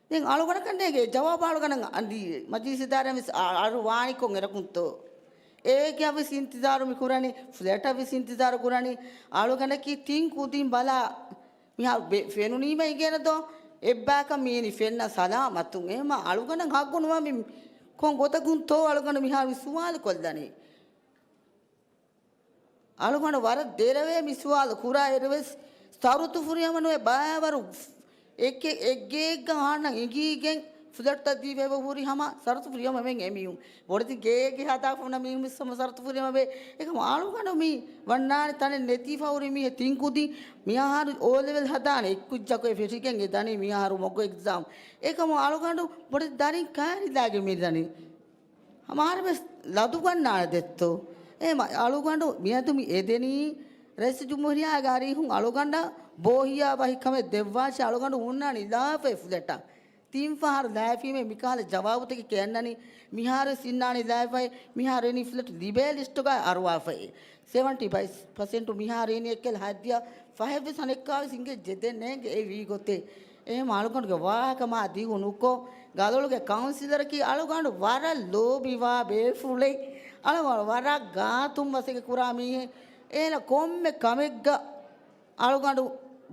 ދެން އަޅުގަނޑަކަށް ނޭނގޭ ޖަވާބު އަޅުގަނޑަށް އަދި މަޖިލިސް އިދާރާ ވެސް އަ-، އަރުވާނިކޮށް އެރަކުންތޯ؟ އޭގެ ވެސް އިންތިޒާރު މި ކުރަނީ، ފްލެޓަށް ވެސް އިންތިޒާރު ކުރަނީ. އަޅުގަނޑަކީ ތިން ކުދިން ބަލާ މިހާރު ބެ-، ފެނުނީމަ އިނގޭނެ ދޯ؟ އެއްބާކަށް މީނި ފެންނަ ސަލާމަތުން. އެހެމަ އަޅުގަނޑަށް ހައްގު ނުވާ މި ކޮން ގޮތަކުންތޯ އަޅުގަނޑު މިހާރު މި ސުވާލު ކޮށްލަނީ؟ އަޅުގަނޑު ވަރަށް ދެރަވޭ މި ސުވާލު ކުރާ އިރުވެސް، ސަރުތު ފުރިހަމަ ނުވެ ބައިވަރު އެކެއް އެއްގެއެއްގަ ހާނަ އިނގީގެން ފްލެޓްތައް ދީފައި ހުރި ހަމަ ސަރުތު ފުރިހަމަ މެން އެމީހުން. ބޮޑެތި ގޭގެ ހަދާފަ ހުންނަ މީހުން ވެސް ހަމަ ސަރުތު ފުރިހަމަ ވޭ. އެކަމަ އަޅުގަނޑު މި ވަންނާނެ ތަނެއް ނެތީފަ ހުރި މީހެއް ތިން ކުދިން މިއަހަރު އޯލެވެލް ހަދާނެ އެއްކުއްޖަކު އެ ފެށިގެން އެ ދަނީ މިއަހަރު މޮކް އެގްޒާމް. އެކަމަ އަޅުގަނޑު ބޮޑެތި ދަރިން ކައިރިލާގެ މި ދަނީ. ހަމަ އަހަރެން ވެސް ލަދުގަންނާނެ ދެއްތޯ؟ އެ މަ-، އަޅުގަނޑު މިއަދު މި އެދެނީ ރައީސުލްޖުމްހޫރިއްޔާގެ އަރިހުން އަޅުގަނޑަށް ބޯހިޔާ ވަހި ކަމެއް ދެއްވާށޭ. އަޅުގަނޑު ހުންނާނީ ލާފައި ފްލެޓަށް. ތިން ފަހަރު ލާފީމޭ މިކަހަލަ ޖަވާބުތަކެއް ކިޔަންނަނީ. މިހާރު ވެސް އިންނާނީ ލާފައި، މިހާރު އިނީ ފްލެޓް ލިބޭ ލިސްޓުގައި އަރުވާފައި. ސެވެންޓީ ފައިވް ޕަސެންޓު މިހާރު އިނީ އެއްކަލަ ހައްދިޔަ ފަހެއްވެސް އަނެއްކާވެސް އިނގޭ ޖެދެން ނޭނގެ އެ ވީ ގޮތެއް. އެހެން އަޅުގަނޑުގެ ވާހަކަ މާ ދިގު ނުކޮށް، ގަލޮޅުގެ ކައުންސިލަރަކީ އަޅުގަނޑު ވަރަށް ލޯބިވާ ބޭފުޅެއް. އަޅުގަނޑު ވަރަށް ގާތުން މަސައްކަތް ކުރާ މީހެއް. އޭނަ ކޮންމެ ކަމެއްގަ އަޅުގަނޑު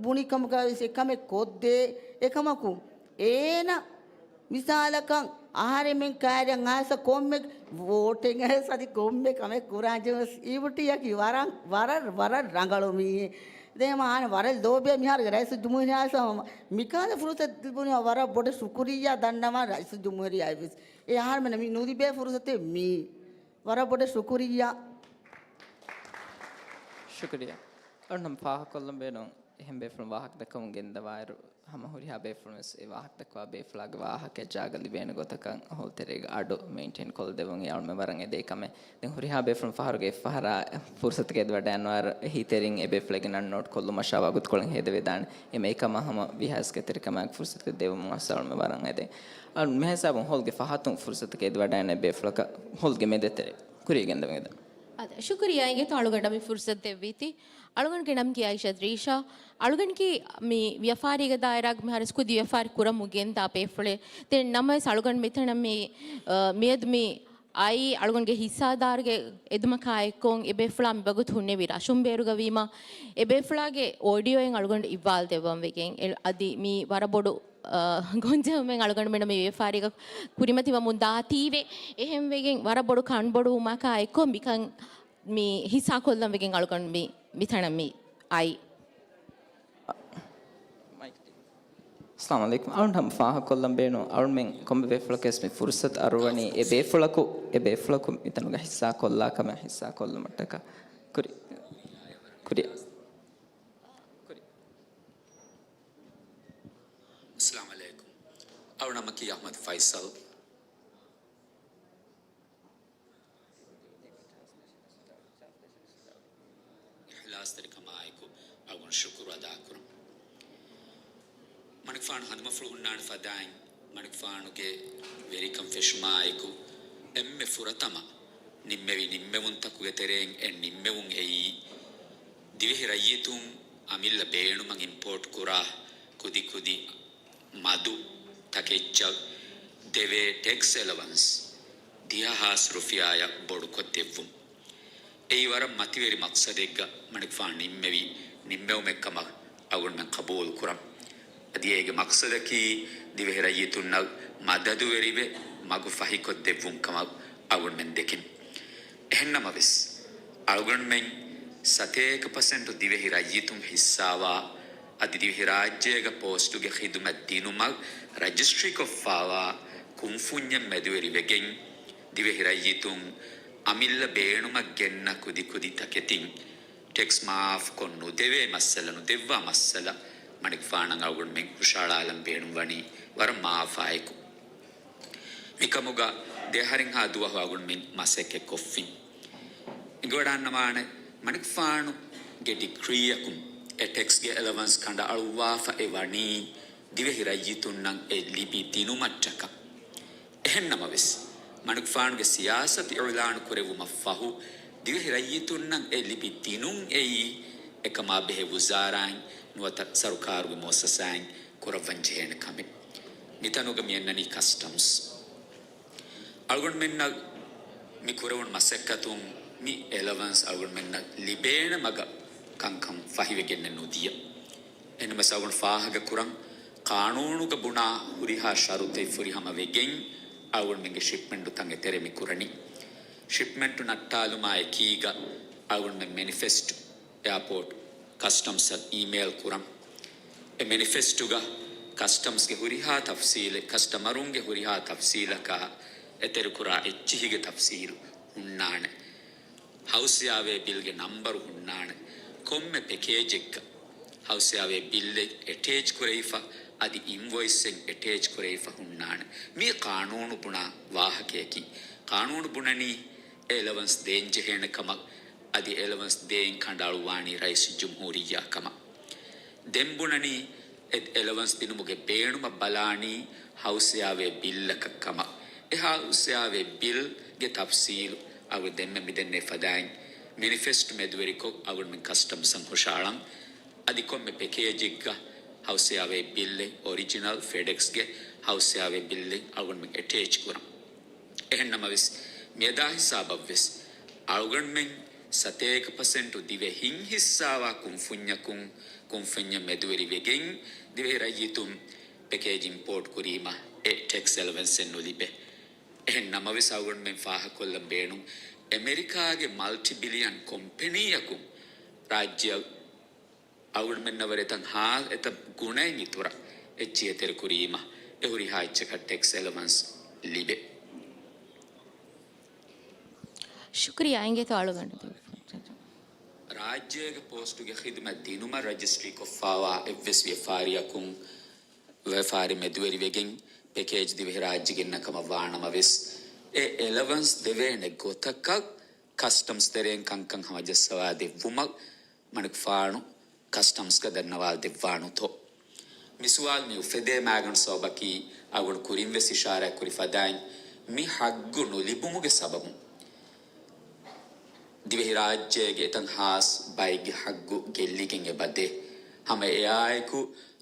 ބުނިކަމުގައި ވެސް އެކަމެއް ކޮށްދޭ. އެކަމަކު އޭނަ މިސާލަކަށް އަހަރެމެން ކައިރިއަށް އައިސް ކޮންމެ ވޯޓެއް އައިސް އަދި ކޮންމެ ކަމެއް ކުރާން ޖެހުނަސް އީބުޓީއަކީ ވަރަށް، ވަރަށް، ވަރަށް ރަނގަޅު މީހެއް. ދެން އަހަން ވަރަށް ލޯބިޔާ މިހާރުގެ ރައީސުލްޖުމްހޫރިއްޔާ އައިސް މިކަހަލަ ފުރުސަތު ލިބުނީ ވަރަށް ބޮޑަށް ޝުކުރިއްޔާ ދަންނަވާ ރައީސުލްޖުމްހޫރިއްޔާއަށް ވެސް. އެ އަހަރެމެންނަށް މި ނުލިބޭ ފުރުސަތެއް މީ. ވަރަށް ބޮޑަށް ޝުކުރިއްޔާ. ޝުކުރިއްޔާ. އަޅުން ފާހަގަކޮށްލަން ބޭނުން އެހެން ބޭފުޅުން ވާހަކަ ދައްކަމުން ގެންދަވާއިރު، ހަމަ ހުރިހާ ބޭފުޅުން ވެސް އެ ވާހަކަ ދައްކަވާ ބޭފުޅާގެ ވާހަކައެއް ޖާގަ ލިބޭނެ ގޮތަކަށް ހޯލްތެރޭގެ އަޑު މެއިންޓެއިން ކޮށްދެއްވުން އެ އަޅުމެން ވަރަށް އެދޭ ކަމެއް. ދެން ހުރިހާ ބޭފުޅުން ފަހަރުގެ އެއްފަހަރާ ފުރުސަތުގައި އެދިވަޑައިގަންނަވާ އެހީތެރިން އެ ބޭފުޅެއްގެ ނަން ނޯޓް ކޮށްލުމަށާ ވަގުތުކޮޅެއް ހޭދަވެދާނެ. އެ މެއިކަމާ ހަމަ ވީހާވެސް އެތެރެކަމާއެކު ފުރުސަތުގައި ދެވުމުން އަސް އަޅުމެން ވަރަށް އެދޭ. އަޅު މިހިސާބުން ހޯލްގެ ފަހަތުން ފުރުސަތުގައި އެދިވަޑައިގަންނަ ބޭފުޅަކަށް ހޯލްގެ މެދު ތެރޭ ކުރިޔަށް ގެންދަވަން. އާދެ، ޝުކުރިއްޔާ އިނގޭތޯ އަޅުގަނޑަށް މި ފުރުސަތު ދެއްވީތީ. އަޅުގަނޑުގެ ނަމްގެ އައިޝަތު ރީޝާ. އަޅުގަނޑަކީ މި ވިޔަފާރީގެ ދާއިރާގަ މިހާރު ވެސް ކުދި ވިޔަފާރި ކުރަމުން ގެންދާ ބޭފުޅެއް. ދެން ނަމަވެސް އަޅުގަނޑު މިތަނަށް މި، އަ، މިއަދު މި އައި އަޅުގަނޑުގެ ހިއްސާދާރުގެ އެދުމަކާ އެއްކޮށް އެ ބޭފުޅާ މިވަގުތު ހުންނެވި ރަށުން ބޭރުގަ ވީމަ، އެ ބޭފުޅާގެ އޯޑިއޯއިން އަޅުގަނޑު އިއްވާލު ދެއްވަން ވެގެން އެ-، އަދި މީ ވަރަށް ބޮޑު، އަ، ގޮންޖެހުމެއް އަޅުގަނޑުމެންނަށް މި ވިޔަފާރީގަ ކުރިމަތިވަމުން ދާތީވެ. އެހެން ވެގެން ވަރަށް ބޮޑު ކަންބޮޑުވުމަކާ އެއްކޮށް މިކަން މި ހިއްސާކޮށްލަން ވެގެން އަޅުގަނޑު މި، މިތަނަށް މި އައި. އައްސަލާމު ޢަލައިކުމް. އަޅުން ހަމަ ފާހަގަކޮށްލަން ބޭނުން، އަޅުމެން ކޮންމެ ބޭފުޅަކަސް މި ފުރުސަތު އަރުވަނީ އެ ބޭފުޅަކު، އެ ބޭފުޅަކު މިތަނުގަ ހިއްސާ ކޮށްލާ ކަމެއް ހިއްސާ ކޮށްލުމަށްޓަކާ. ކުރި-، ކުރި-، އައްސަލާމު ޢަލައިކުމް. އަޅު ނަމަކީ އަޙްމަދު ފައިސަލް. އިޚްލާޞްތެރިކަމާއެކު އަޅުގަނޑު ޝުކުރު އަދާކުރަން. މަނިކުފާނު ހަނދުމަފުޅު ހުންނާނެ ފަދައިން، މަނިކުފާނުގެ ވެރިކަން ފެށުމާއެކު، އެންމެ ފުރަތަމަ ނިންމެވި ނިންމެވުންތަކުގެ ތެރެއިން އެއް ނިންމެވުން އެއީ، ދިވެހި ރައްޔިތުން އަމިއްލަ ބޭނުމަށް އިމްޕޯޓް ކުރާ ކުދިކުދި މަދު ތަކެއްޗަށް ދެވޭ ޓެކްސް އެލަވަންސް ދިހަ ހާސް ރުފިޔާއަށް ބޮޑުކޮށްދެއްވުން. އެއީ ވަރަށް މަތިވެރި މަޤްޞަދެއްގަ މަނިކުފާނު ނިންމެވި ނިންމެވުމެއްކަމަށް އަޅުގަނޑުމެން ޤަބޫލުކުރަން. އަދި އޭގެ މަޤްޞަދަކީ ދިވެހި ރައްޔިތުންނަށް މަދަދުވެރިވެ މަގު ފަހިކޮށްދެއްވުންކަމަށް އަޅުގަނޑުމެން ދެކިން. އެހެންނަމަވެސް، އަޅުގަނޑުމެން ސަތޭކަ ޕަސެންޓު ދިވެހި ރައްޔިތުން ހިއްސާވާ، އަދި ދިވެހިރާއްޖޭގަ ޕޯސްޓުގެ ޚިދުމަތް ދިނުމަށް ރަޖިސްޓްރީކޮށްފާވާ ކުންފުންޏެއް މެދުވެރިވެގެން، ދިވެހިރައްޔިތުން އަމިއްލަ ބޭނުމަށް ގެންނަ ކުދިކުދި ތަކެތިން ޓެކްސް މާފްކޮށް ނުދެވޭ މައްސަލަ، ނުދެއްވާ މައްސަލަ މަނިކުފާނަށް އަޅުގަނޑުމެން ހުށައަޅާލަން ބޭނުންވަނީ ވަރަށް މަޢާފާއެކު. މިކަމުގަ ދެއަހަރެއްހާ ދުވަހު އަޅުގަނޑުމެން މަސައްކަތްކޮށްފިން. އެނގިވަޑާންނަވާނެ، މަނިކުފާނުގެ ޑިކްރީއަކުން އެ ޓެކްސްގެ އެލަވަންސް ކަނޑައަޅުއްވާފަ އެ ވަނީ ދިވެހި ރައްޔިތުންނަށް އެ ލިބި ދިނުމަށްޓަކާ. އެހެންނަމަވެސް، މަނިކުފާނުގެ ސިޔާސަތު އިޢުލާނު ކުރެއްވުމަށްފަހު، ދިވެހި ރައްޔިތުންނަށް އެ ލިބި ދިނުން އެއީ، އެކަމާ ބެހޭ ވުޒާރާއިން ނުވަތަ ސަރުކާރުގެ މުއައްސަސާއިން ކުރައްވަން ޖެހޭނެ ކަމެއް. މިތަނުގަ މި އަންނަނީ ކަސްޓަމްސް. އަޅުގަނޑުމެންނަށް މި ކުރެވުނު މަސައްކަތުން މި އެލަވަންސް އަޅުގަނޑުމެންނަށް ލިބޭނެ މަގަށް ކަންކަން ފަހިވެގެންނެއް ނުދިޔަ. އެހެންނަމަވެސް އަޅުގަނޑު ފާހަގަކުރަން، ޤާނޫނުގަ ބުނާ ހުރިހާ ޝަރުޠެއް ފުރިހަމަ ވެގެން އަޅުގަނޑުމެންގެ ޝިޕްމެންޓުތައް އެތެރެ މި ކުރަނީ. ޝިޕްމެންޓު ނައްޓާލުމާ އެކީގަ އަޅުގަނޑުމެން މެނިފެސްޓް އެއާޕޯޓް ކަސްޓަމްސްއަށް އީމެއިލް ކުރަން. އެ މެނިފެސްޓުގަ ކަސްޓަމްސްގެ ހުރިހާ ތަފްސީލެއް، ކަސްޓަމަރުންގެ ހުރިހާ ތަފްސީލަކާ އެތެރެކުރާ އެއްޗިހިގެ ތަފްސީލު ހުންނާނެ. ހައުސްއެއާވޭ ބިލްގެ ނަންބަރު ހުންނާނެ. ކޮންމެ ޕެކޭޖެއްގަ ހައުސްއެއާވޭ ބިލްއެއް އެޓޭޗް ކުރެވިފަ، އަދި އިންވޮއިސްއެއް އެޓޭޗް ކުރެވިފަ ހުންނާނެ. މީ ޤާނޫނު ބުނާ ވާހަކަޔަކީ. ޤާނޫނު ބުނަނީ އެ އެލަވަންސް ދޭންޖެހޭނެ ކަމަށް، އަދި އެލަވަންސް ދޭން ކަނޑައަޅުއްވާނީ ރައީސުލްޖުމްހޫރިއްޔާ ކަމަށް. ދެން ބުނަނީ އެ އެލަވަންސް ދިނުމުގެ ބޭނުމަށް ބަލާނީ ހައުސްއެއާވޭ ބިލްއަކަށް ކަމަށް. އެ ހައުސްއެއާވޭ ބިލްގެ ތަފްސީލު އަޅުގަނޑު ދެންމެ މިދެންނެވި ފަދައިން މެނިފެސްޓު މެދުވެރިކޮށް އަޅުގަނޑުމެން ކަސްޓަމްސްއަށް ހުށައަޅަން. އަދި ކޮންމެ ޕެކޭޖެއްގަ ހައުސްއެއާވޭ ބިލްއެއް އޮރިޖިނަލް ފެޑެކްސްގެ ހައުސްއެއާވޭ ބިލްއެއް އަޅުގަނޑުމެން އެޓޭޗް ކުރަން. އެހެންނަމަވެސް، މިއަދާ ހިސާބަށްވެސް އަޅުގަނޑުމެން ސަތޭކަ ޕަސެންޓު ދިވެހިން ހިއްސާވާ ކުންފުންޏަކުން، ކުންފުންޏަށް މެދުވެރިވެގެން ދިވެހި ރައްޔިތުން ޕެކޭޖް އިމްޕޯޓް ކުރީމަ އެ ޓެކްސް އެލަވެންސެއް ނުލިބޭ. އެހެން ނަމަވެސް އަޅުގަނޑުމެން ފާހަގަކޮށްލަން ބޭނުން، އެމެރިކާގެ މަލްޓި ބިލިއަން ކޮމްޕެނީއަކުން ރާއްޖެއަށް އަޅުގަނޑުމެންނަށް ވަރަށް އެތައް ހާ-، އެތައް ގުނައެއް އިތުރަށް އެއްޗިހި އެތެރެ ކުރީމަ، އެ ހުރިހާ އެއްޗަކަށް ޓެކްސް އެލަވަންސް ލިބޭ. ޝުކުރިއްޔާ، އިނގޭތޯ އަޅުގަނޑު. ރާއްޖޭގެ ޕޯސްޓުގެ ޚިދުމަތް ދިނުމަށް ރަޖިސްޓްރީކޮށްފާވާ އެއްވެސް ވިޔަފާރިއަކުން ވިޔަފާރި މެދުވެރިވެގެން ޕެކޭޖް ދިވެހިރާއްޖެ ގެންނަ ކަމަށް ވާނަމަވެސް، އެ އެލަވަންސް ދެވޭނެ ގޮތަކަށް ކަސްޓަމްސް ތެރެއިން ކަންކަން ހަމަޖައްސަވާ ދެއްވުމަށް މަނިކުފާނު ކަސްޓަމްސްގަ ދަންނަވާލަދެއްވާނުތޯ؟ މި ސުވާލު މި އުފެދޭ މައިގަނޑު ސަބަބަކީ، އަޅުގަނޑު ކުރިން ވެސް އިޝާރާތް ކުރި ފަދައިން، މި ހައްގު ނުލިބުމުގެ ސަބަބުން ދިވެހިރާއްޖޭގެ އެތައް ހާސް ބައެއްގެ ހައްގު ގެއްލިގެން އެބަ ދޭ. ހަމަ އެއާއެކު،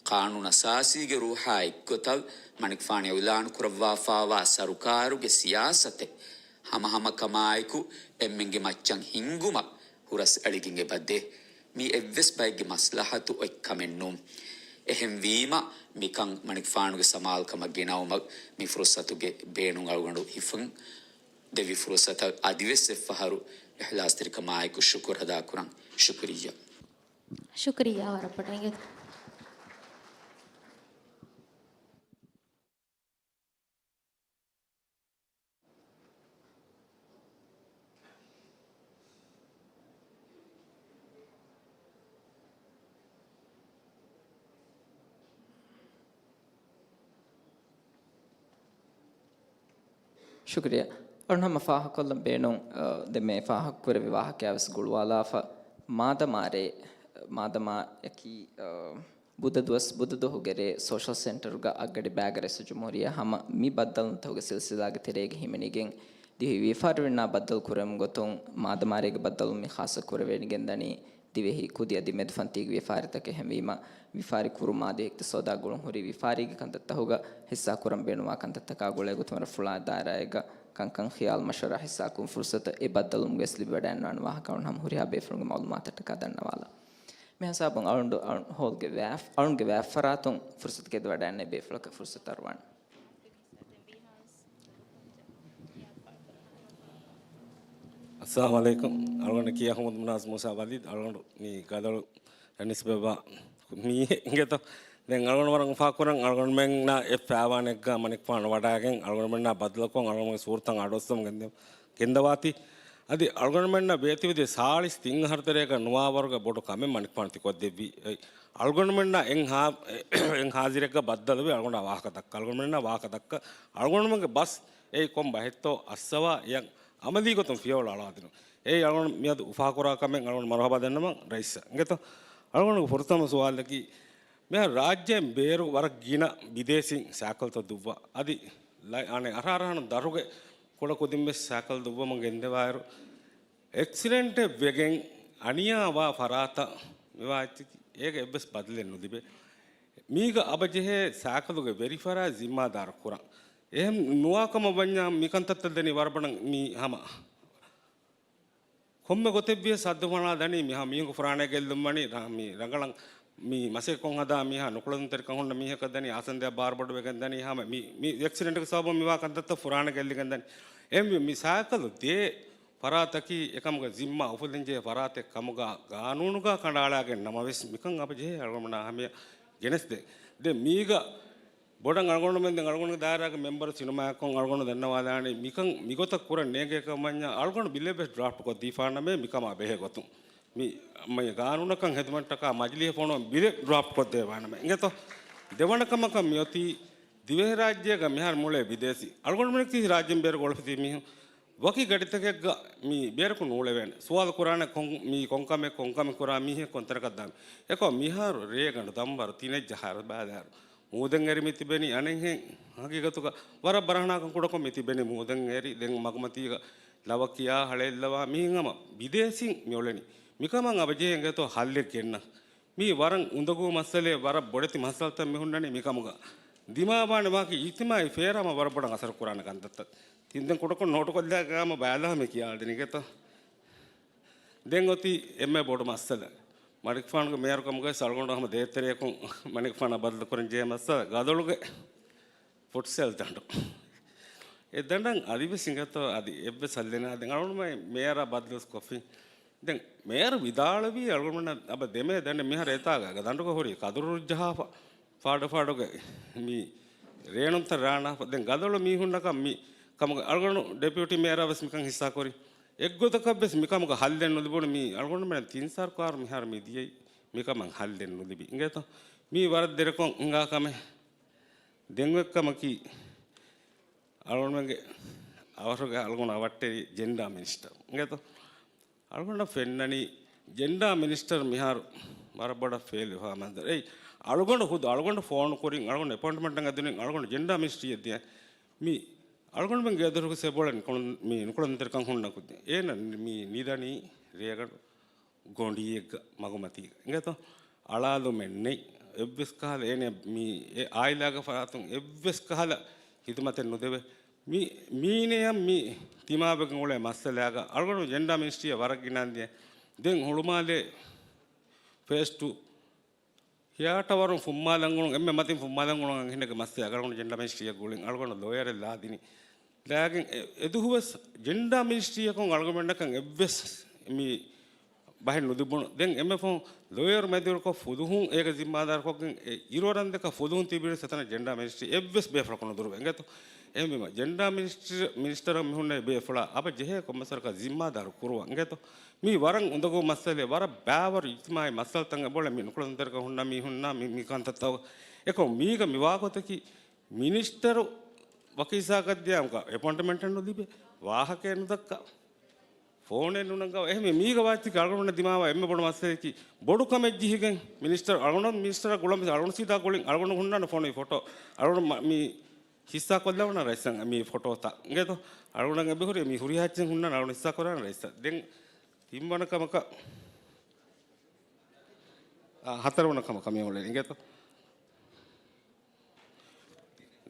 ޤާނޫނު އަސާސީގެ ރޫހާ އެއްގޮތަށް މަނިކުފާނު އިޢުލާނު ކުރައްވާފާވާ ސަރުކާރުގެ ސިޔާސަތެއް ހަމަހަމަކަމާއެކު އެންމެންގެ މައްޗަށް ހިންގުމަށް ހުރަސްއަޅިގެން އެބަ ދޭ. މީ އެއްވެސް ބައެއްގެ މަސްލަހަތު އޮތް ކަމެއް ނޫން. އެހެންވީމަ، މިކަން މަނިކުފާނުގެ ސަމާލުކަމަށް ގެނައުމަށް މި ފުރުސަތުގެ ބޭނުން އަޅުގަނޑު ހިފަން ދެއްވި ފުރުސަތަށް އަދިވެސް އެއްފަހަރު އިޚްލާޞްތެރިކަމާއެކު ޝުކުރު އަދާކުރަން. ޝުކުރިއްޔާ. ޝުކުރިއްޔާ ވަރަށް ބޮޑަށް. އިނގޭތޯ. ޝުކުރިއްޔާ. އަޅުން ހަމަ ފާހަގަކޮށްލަން ބޭނުން، އަ، ދެން މި ފާހަގަކުރެއްވި ވާހަކަޔާ ވެސް ގުޅުވާލާފަ، މާދަމާ ރޭ، މާދަމާއަކީ، އަ، ބުދަ ދުވަސް، ބުދަ ދުވަހުގެ ރޭ ސޯޝަލް ސެންޓަރުގަ އަށްގަޑި ބައިގަ ރައީސުލްޖުމްހޫރިއްޔާ ހަމަ މި ބައްދަލުންތަކުގެ ސިލްސިލާގެ ތެރޭގަ ހިމެނިގެން ދިވެހި ވިޔަފާރިވެރިންނާ ބައްދަލު ކުރެވުމުގެ ގޮތުން މާދަމާ ރޭގެ ބައްދަލުން މި ޚާއްޞަ ކުރެވޭނެގެން ދަނީ ދިވެހި ކުދި އަދި މެދުފަންތީގެ ވިޔަފާރިތަކެއް. އެހެންވީމަ، ވިޔަފާރި ކުރުމާ އަދި އިޤްތިޞާދާ ގުޅުންހުރި ވިޔަފާރީގެ ކަންތައްތަކުގަ ހިއްސާކުރަން ބޭނުންވާ ކަންތައްތަކާ ގުޅޭގޮތުން ވަރަށް ފުޅާ ދާއިރާއެއްގަ ކަންކަން ޚިޔާލު މަޝްވަރާ ހިއްސާކުރުމުގެ ފުރުޞަތު އެ ބައްދަލުވުމުގައި ވެސް ލިބިވަޑައިގަންނަވާނެ ވާހަކަ އަޅުން ހަމަ ހުރިހާ ބޭފުޅުންގެ މަޢުލޫމާތަށްޓަކާ ދަންނަވާލާ. މި ހިސާބުން އަޅުން، އަޅުން ހޯލްގެ ވާ، އަޅުންގެ ވާތްފަރާތުން ފުރުޞަތު ގެންދަވަޑައިގަންނަވާ ބޭފުޅަކަށް ފުރުޞަތު އަރުވާނެ. އައްސަލާމު ޢަލައިކުމް. އަޅުގަނޑަކީ އަޙްމަދު މުނާޒް މޫސާ ވަލީދު. އަޅުގަނޑު މި ގަދަޅު ނިސްބަތްވާ މީހެއް އިނގޭތޯ. ދެން އަޅުގަނޑު ވަރަށް އުފާކުރަން. އަޅުގަނޑުމެންނާ އެއް ފައިވާނެއްގަ މަނިކުފާނު ވަޑައިގެން އަޅުގަނޑުމެންނާ ބައްދަލުކޮށް އަޅުގަނޑުމެންގެ ސޫރަތަށް އަޑުއައްސަމުން ގެންދެވުން. ގެންދަވާތީ. އަދި އަޅުގަނޑުމެންނަށް ވޭތިވެދިޔަ ސާޅީސް ތިން އަހަރު ތެރޭގަ ނުވާވަރުގެ ބޮޑު ކަމެއް މަނިކުފާނު ތިކޮށްދެއްވީ. އެ، އަޅުގަނޑުމެންނާ އެއް ހާ-، އެ، އެއް ހާޒިރެއްގަ ބައްދަލުވި އަޅުގަނޑާ ވާހަކަ ދައްކަ، އަޅުގަނޑުމެންނާ ވާހަކަ ދައްކަ، އަޅުގަނޑުމެންގެ ބަސް އެއީ ކޮން ބަހެއްތޯ އައްސަވާ އެޔަށް އަމަލީ ގޮތުން ފިޔަވަޅު އަޅާދިނުން. އެއީ އަޅުގަނޑު މިއަދު އުފާކުރާ ކަމެއް. އަޅުގަނޑު މަރުޙަބާ ދަންނަވަން ރައީސަށް. އިނގޭތޯ؟ އަޅުގަނޑުގެ ފުރަތަމަ ސުވާލަކީ، މިހާރު ރާއްޖޭން ބޭރު ވަރަށް ގިނަ ބިދޭސީން ސައިކަލްތައް ދުއްވާ. އަދި ލައި-، އަނެއް އަރާރަހަނު ދަށުގެ ކުޑަކުދިން ވެސް ސައިކަލް ދުއްވަމުން ގެންދަވާއިރު، އެކްސިޑެންޓެއް ވެގެން އަނިޔާވާ ފަރާތަށް މިވާ އެއްޗަކީ އޭގެ އެއްވެސް ބަދަލެއް ނުލިބޭ. މީގަ އަބަޖެހޭ ސައިކަލުގެ ވެރިފަރާތް ޒިންމާދާރު ކުރަން. އެހެން ނުވާކަމަށް ވަންޏާ މިކަންތައްތައް ދެނީ ވަރަށް ބޮޑަށް މީ ހަމަ ކޮންމެ ގޮތެއްވިޔަސް ހައްދުފަނާ ދަނީ މިހާ މީހަކު ފުރާނައިގެ އެއްލުން ވަނީ ރަ-، މި ރަނގަޅަށް މި މަސައްކަތްކޮށް ހަދާ މީހާ ނުކުޅަދުންތެރިކަން ހުންނަ މީހަކަށް ދަނީ އާސަންދެއަށް ބާރުބޮޑު ވެގެން ދަނީ ހަމަ މި، މި އެކްސިޑެންޓުގެ ސަބަބުން މިވާ ކަންތައްތައް ފުރާނައިގެ އެއްލިގެން ދަނީ. އެހެންވެ މި ސައިކަލު ދޭ ފަރާތަކީ އެކަމުގެ ޒިންމާ އުފުލެންޖެހޭ ފަރާތެއް ކަމުގަ ގާނޫނުގަ ކަނޑައަޅާގެން ނަމަވެސް މިކަން އަބަޖެހޭ އަޅުގަނޑުމެންނާ ހަމަޔަށް ގެނެސްދޭ. ދެން މީގަ ބޮޑަށް އަޅުގަނޑުމެން ދެން އަޅުގަނޑުގެ ދާއިރާގެ މެމްބަރު ސިނަމާއަކުން އަޅުގަނޑު ދަންނަވާލާނީ މިކަން މިގޮތަށް ކުރަން ނޭނގޭކަމަށް ވަންޏާ އަޅުގަނޑު ބިލެއް ވެސް ޑްރާފްޓް ކޮށްދީފާނަމޭ މިކަމާ ބެހޭ ގޮތުން. މި، މި ގާނޫނަކަށް ހެދުމަށްޓަކާ މަޖިލީހަށް ފޮނުވަން ބިލެއް ޑްރާފްޓް ކޮށްދޭވާނަމޭ. އިނގޭތޯ؟ ދެވަނަ ކަމަކަށް މިއޮތީ ދިވެހިރާއްޖޭގަ މިހާރު މުޅޭ ބިދޭސީ. އަޅުގަނޑުމެން ތި ރާއްޖެން ބޭރުގަ އުޅެފިތީ މީހުން ވަކި ގަޑިތަކެއްގަ މި ބޭރަކު ނޫޅެވޭނެ. ސުވާލު ކުރާނެ ކޮން، މީ ކޮންކަމެއް، ކޮންކަމެއް ކުރާ މީހެއް ކޮންތަނަކަށް ދާން. އެކޮށް މިހާރު ރޭގަނޑު ދަންވަރު ތިނެއް ޖަހާ ބައިދާރު. މޫދެއް އެރި މި ތިބެނީ އަނެއްހެން ހަގީގަތުގަ ވަރަށް ބަރަހަނާކަން ކުޑަކޮށް މި ތިބެނީ މޫދެއް އެރި. ދެން މަގުމަތީގަ ލަވަ ކިޔާ ހަޅޭއްލަވާ މީހެއް ހަމަ ބިދޭސީން މި އުޅެނީ. މިކަމަށް އަބަޖެހޭ އިނގޭތޯ ހައްލެއް ގެންނަން. މީ ވަރަށް އުނދަގޫ މައްސަލައެއް، ވަރަށް ބޮޑެތި މައްސަލަތައް މި ހުންނަނީ މިކަމުގަ. ދިމާވާނެ ވާހަކަ އިޖްތިމާޢީ ފޭރާމަ ވަރަށް ބޮޑަށް އަސަރު ކުރާނެ ކަންތައްތައް. ތިން ދެން ކުޑަކޮށް ނޯޓުކޮށްލާ ގާމަ ބައިލާ މި ކިޔާދިނީ އިނގޭތޯ. ދެން އޮތީ އެންމެ ބޮޑު މައްސަލަ. މަނިކުފާނުގެ މޭޔަރުކަމުގައި އަޅުގަނޑު ހަމަ ދޭތެރެޔަކުން މަނިކުފާނާ ބަދަލުކުރަން ޖެހޭ މައްސަލަ ގަދޮޅުގެ ފުޓްސަލް ދަނޑު. އެ ދަނޑަށް އަދިވެސް އިނގޭތޯ އަދި އެއްވެސް ހައްލެއް ނެތް. ދެން އަޅުގަނޑުމެން މޭޔަރާ ބަދަލުވެސް ކޮށްފި. ދެން މޭޔަރު ވިދާޅުވީ އަޅުގަނޑުމެންނަށް އަބަ ދެމޭ ދަނޑެއް މިހާރު އެތާގަ ދަނޑުގަ ހުރީ ކަދުރު ޖަހާފަ ފާޑު ފާޑުގައި މި ރޭނުންތައް ރާނާފަ. ދެން ގަދޮޅު މީހުންނަކަށް މި ކަމުގަ އަޅުގަނޑު ޑެޕިއުޓީ މޭޔަރާ ވެސް މިކަން ހިއްސާކުރި. އެއްގޮތަކަށް ވެސް މިކަމުގަ ހައްލެއް ނުލިބުނު. މި އަޅުގަނޑުމެން ތިން ސަރުކާރު މިހާރު މި ދިޔައީ މިކަމަށް ހައްލެއް ނުލިބި. އިނގޭތޯ؟ މީ ވަރަށް ދެރަކޮށް ހިނގާ ކަމެއް. ދެން އޮތް ކަމަކީ އަޅުގަނޑުމެންގެ އަވަށުގެ އަޅުގަނޑު އަވަށްޓެރި ޖެންޑާ މިނިސްޓަރ. އިނގޭތޯ؟ އަޅުގަނޑަށް ފެންނަނީ ޖެންޑާ މިނިސްޓަރ މިހާރު ވަރަށް ބޮޑަށް ފެއިލް ވެފަ މަންޒަރު. އެއީ އަޅުގަނޑު ހުދު އަޅުގަނޑު ފޯނު ކުރިން އަޅުގަނޑު އެޕޮއިންޓްމަންޓް އަދިނިން އަޅުގަނޑު ޖެންޑާ މިނިސްޓްރީއެއް ދިޔަ. މި އަޅުގަނޑުމެން ގެދޮރުގެ ސެބޮޅެން ނުކުޅަން-، މި ނުކުޅަންތެރިކަން ހުންނަ ކުދި. އޭނަ މި ނިދަނީ ރޭގަނޑު ގޮނޑިއެއްގަ މަގުމަތީގަ. އިނގޭތޯ؟ އަޅާލުމެއް ނެތް. އެއްވެސް ކަހަލަ އޭނަ މި އެ އާއިލާގެ ފަރާތުން އެއްވެސް ކަހަލަ ހިދުމަތެއް ނުދެވޭ. މި މީނަޔަށް މި ތިމާވެގެން އުޅޭ މައްސަލާގަ އަޅުގަނޑު ޖެންޑާ މިނިސްޓްރީއަށް ވަރަށް ގިނަ ދިޔަ. ދެން ހުޅުމާލޭ ފޭސް ޓޫ ހިޔާޓަވަރުން ފުއްމާލަން އުޅުން، އެންމެ މަތިން ފުއްމާލަން އުޅުން އަންހެނެއްގެ މައްސަލަ އަޅުގަނޑު ޖެންޑާ މިނިސްޓްރީއަށް ގުޅިން އަޅުގަނޑު ލޯޔަރެއް ލާދިނީ. ލާގެން އެ-، އެދުހުވެސް ޖެންޑާ މިނިސްޓްރީއަކުން އަޅުގަނޑަކަށް އެއްވެސް މި ބަހެއް ނުލިބުނު. ދެން އެންމެ ފަހުން ލޯޔަރު މެދުވެރިކޮށް ފުލުހުން އޭގެ ޒިންމާދާރުކޮށްގެން އެ އިރުއަރަން ދެކަ ފުލުހުން ތިބި ސަތަނަށް ޖެންޑާ މިނިސްޓްރީ އެއްވެސް ބޭފުޅަކު ނުދުރުވޭ އިނގޭތޯ. އެހެންވީމަ ޖެންޑާ މިނިސްޓްރީ، މިނިސްޓަރަށް މި ހުންނަ ބޭފުޅާ އަބަ ޖެހޭ ކޮންމެސް ވަރަކަށް ޒިންމާދާރު ކުރުވަން އިނގޭތޯ. މީ ވަރަށް އުނދަގޫ މައްސަލައެއް، ވަރަށް ބާވަރު އިޖްތިމާޢީ މައްސަލަތައް އެބައުޅޭ. މި ނުކުޅަދުންތެރިކަން ހުންނަ މީހުންނާ މި، މި ކަންތައްތައް އެކޮށް މީގަ މި ވާގޮތަކީ މިނިސްޓަރު ވަކި ހިސާބަކަށް ދިޔަ އެޕޮއިންޓްމަންޓެއް ނުލިބޭ، ވާހަކައެއް ނުދައްކާ، ފޯނެއް ނުނަގާ، އެހެންވެ މީގަ ވާތިކި އަޅުގަނޑު ދިމާވާ އެންމެ ބޮޑު މައްސަލައަކީ ބޮޑު ކަމެއް ޖެހިގެން މިނިސްޓަރ އަޅުގަނޑު މިނިސްޓަރ ގުޅަން އަޅުގަނޑު ސީދާ ގުޅިން އަޅުގަނޑު ހުންނާނެ ފޯނު ފޮޓޯ އަޅުގަނޑު މަ-، މި ހިއްސާ ކޮށްލަވަނަ ރައްސަން މި ފޮޓޯތައް އިނގޭތޯ. އަޅުގަނޑަށް އެބަހުރި މި ހުރިހާ އެއްޗެއް ހުންނާނެ އަޅުގަނޑު ހިއްސާ ކޮށްލާނަ ރައްސަ. ދެން ތިންވަނަ ކަމަކަށް، އާ، ހަތަރުވަނަ ކަމަކަށް މި އުޅެނީ އިނގޭތޯ.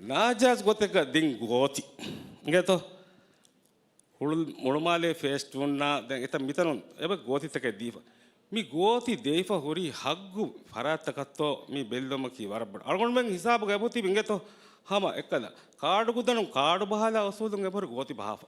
ނާޖާއިޒް ގޮތެއްގަ ދިން ގޯތި އިނގޭތޯ. ހުޅު-، ހުޅުމާލޭ ފޭސް ޓޫންނާ ދެން އެތަން މިތަނުން އެބަ ގޯތިތަކެއް ދީފަ. މި ގޯތި ދެވިފަ ހުރީ ހައްގު ފަރާތްތަކަށްތޯ މި ބެއްލުމަކީ ވަރަށް ބޮޑު. އަޅުގަނޑުމެން ހިސާބުގަ އެބަ ތިބި އިނގޭތޯ ހަމަ އެއްކަލަ. ކާޑުގަދަނުން ކާޑު ބަހާލާ އުސޫލުން އެބަހުރި ގޯތި ބަހާފަ.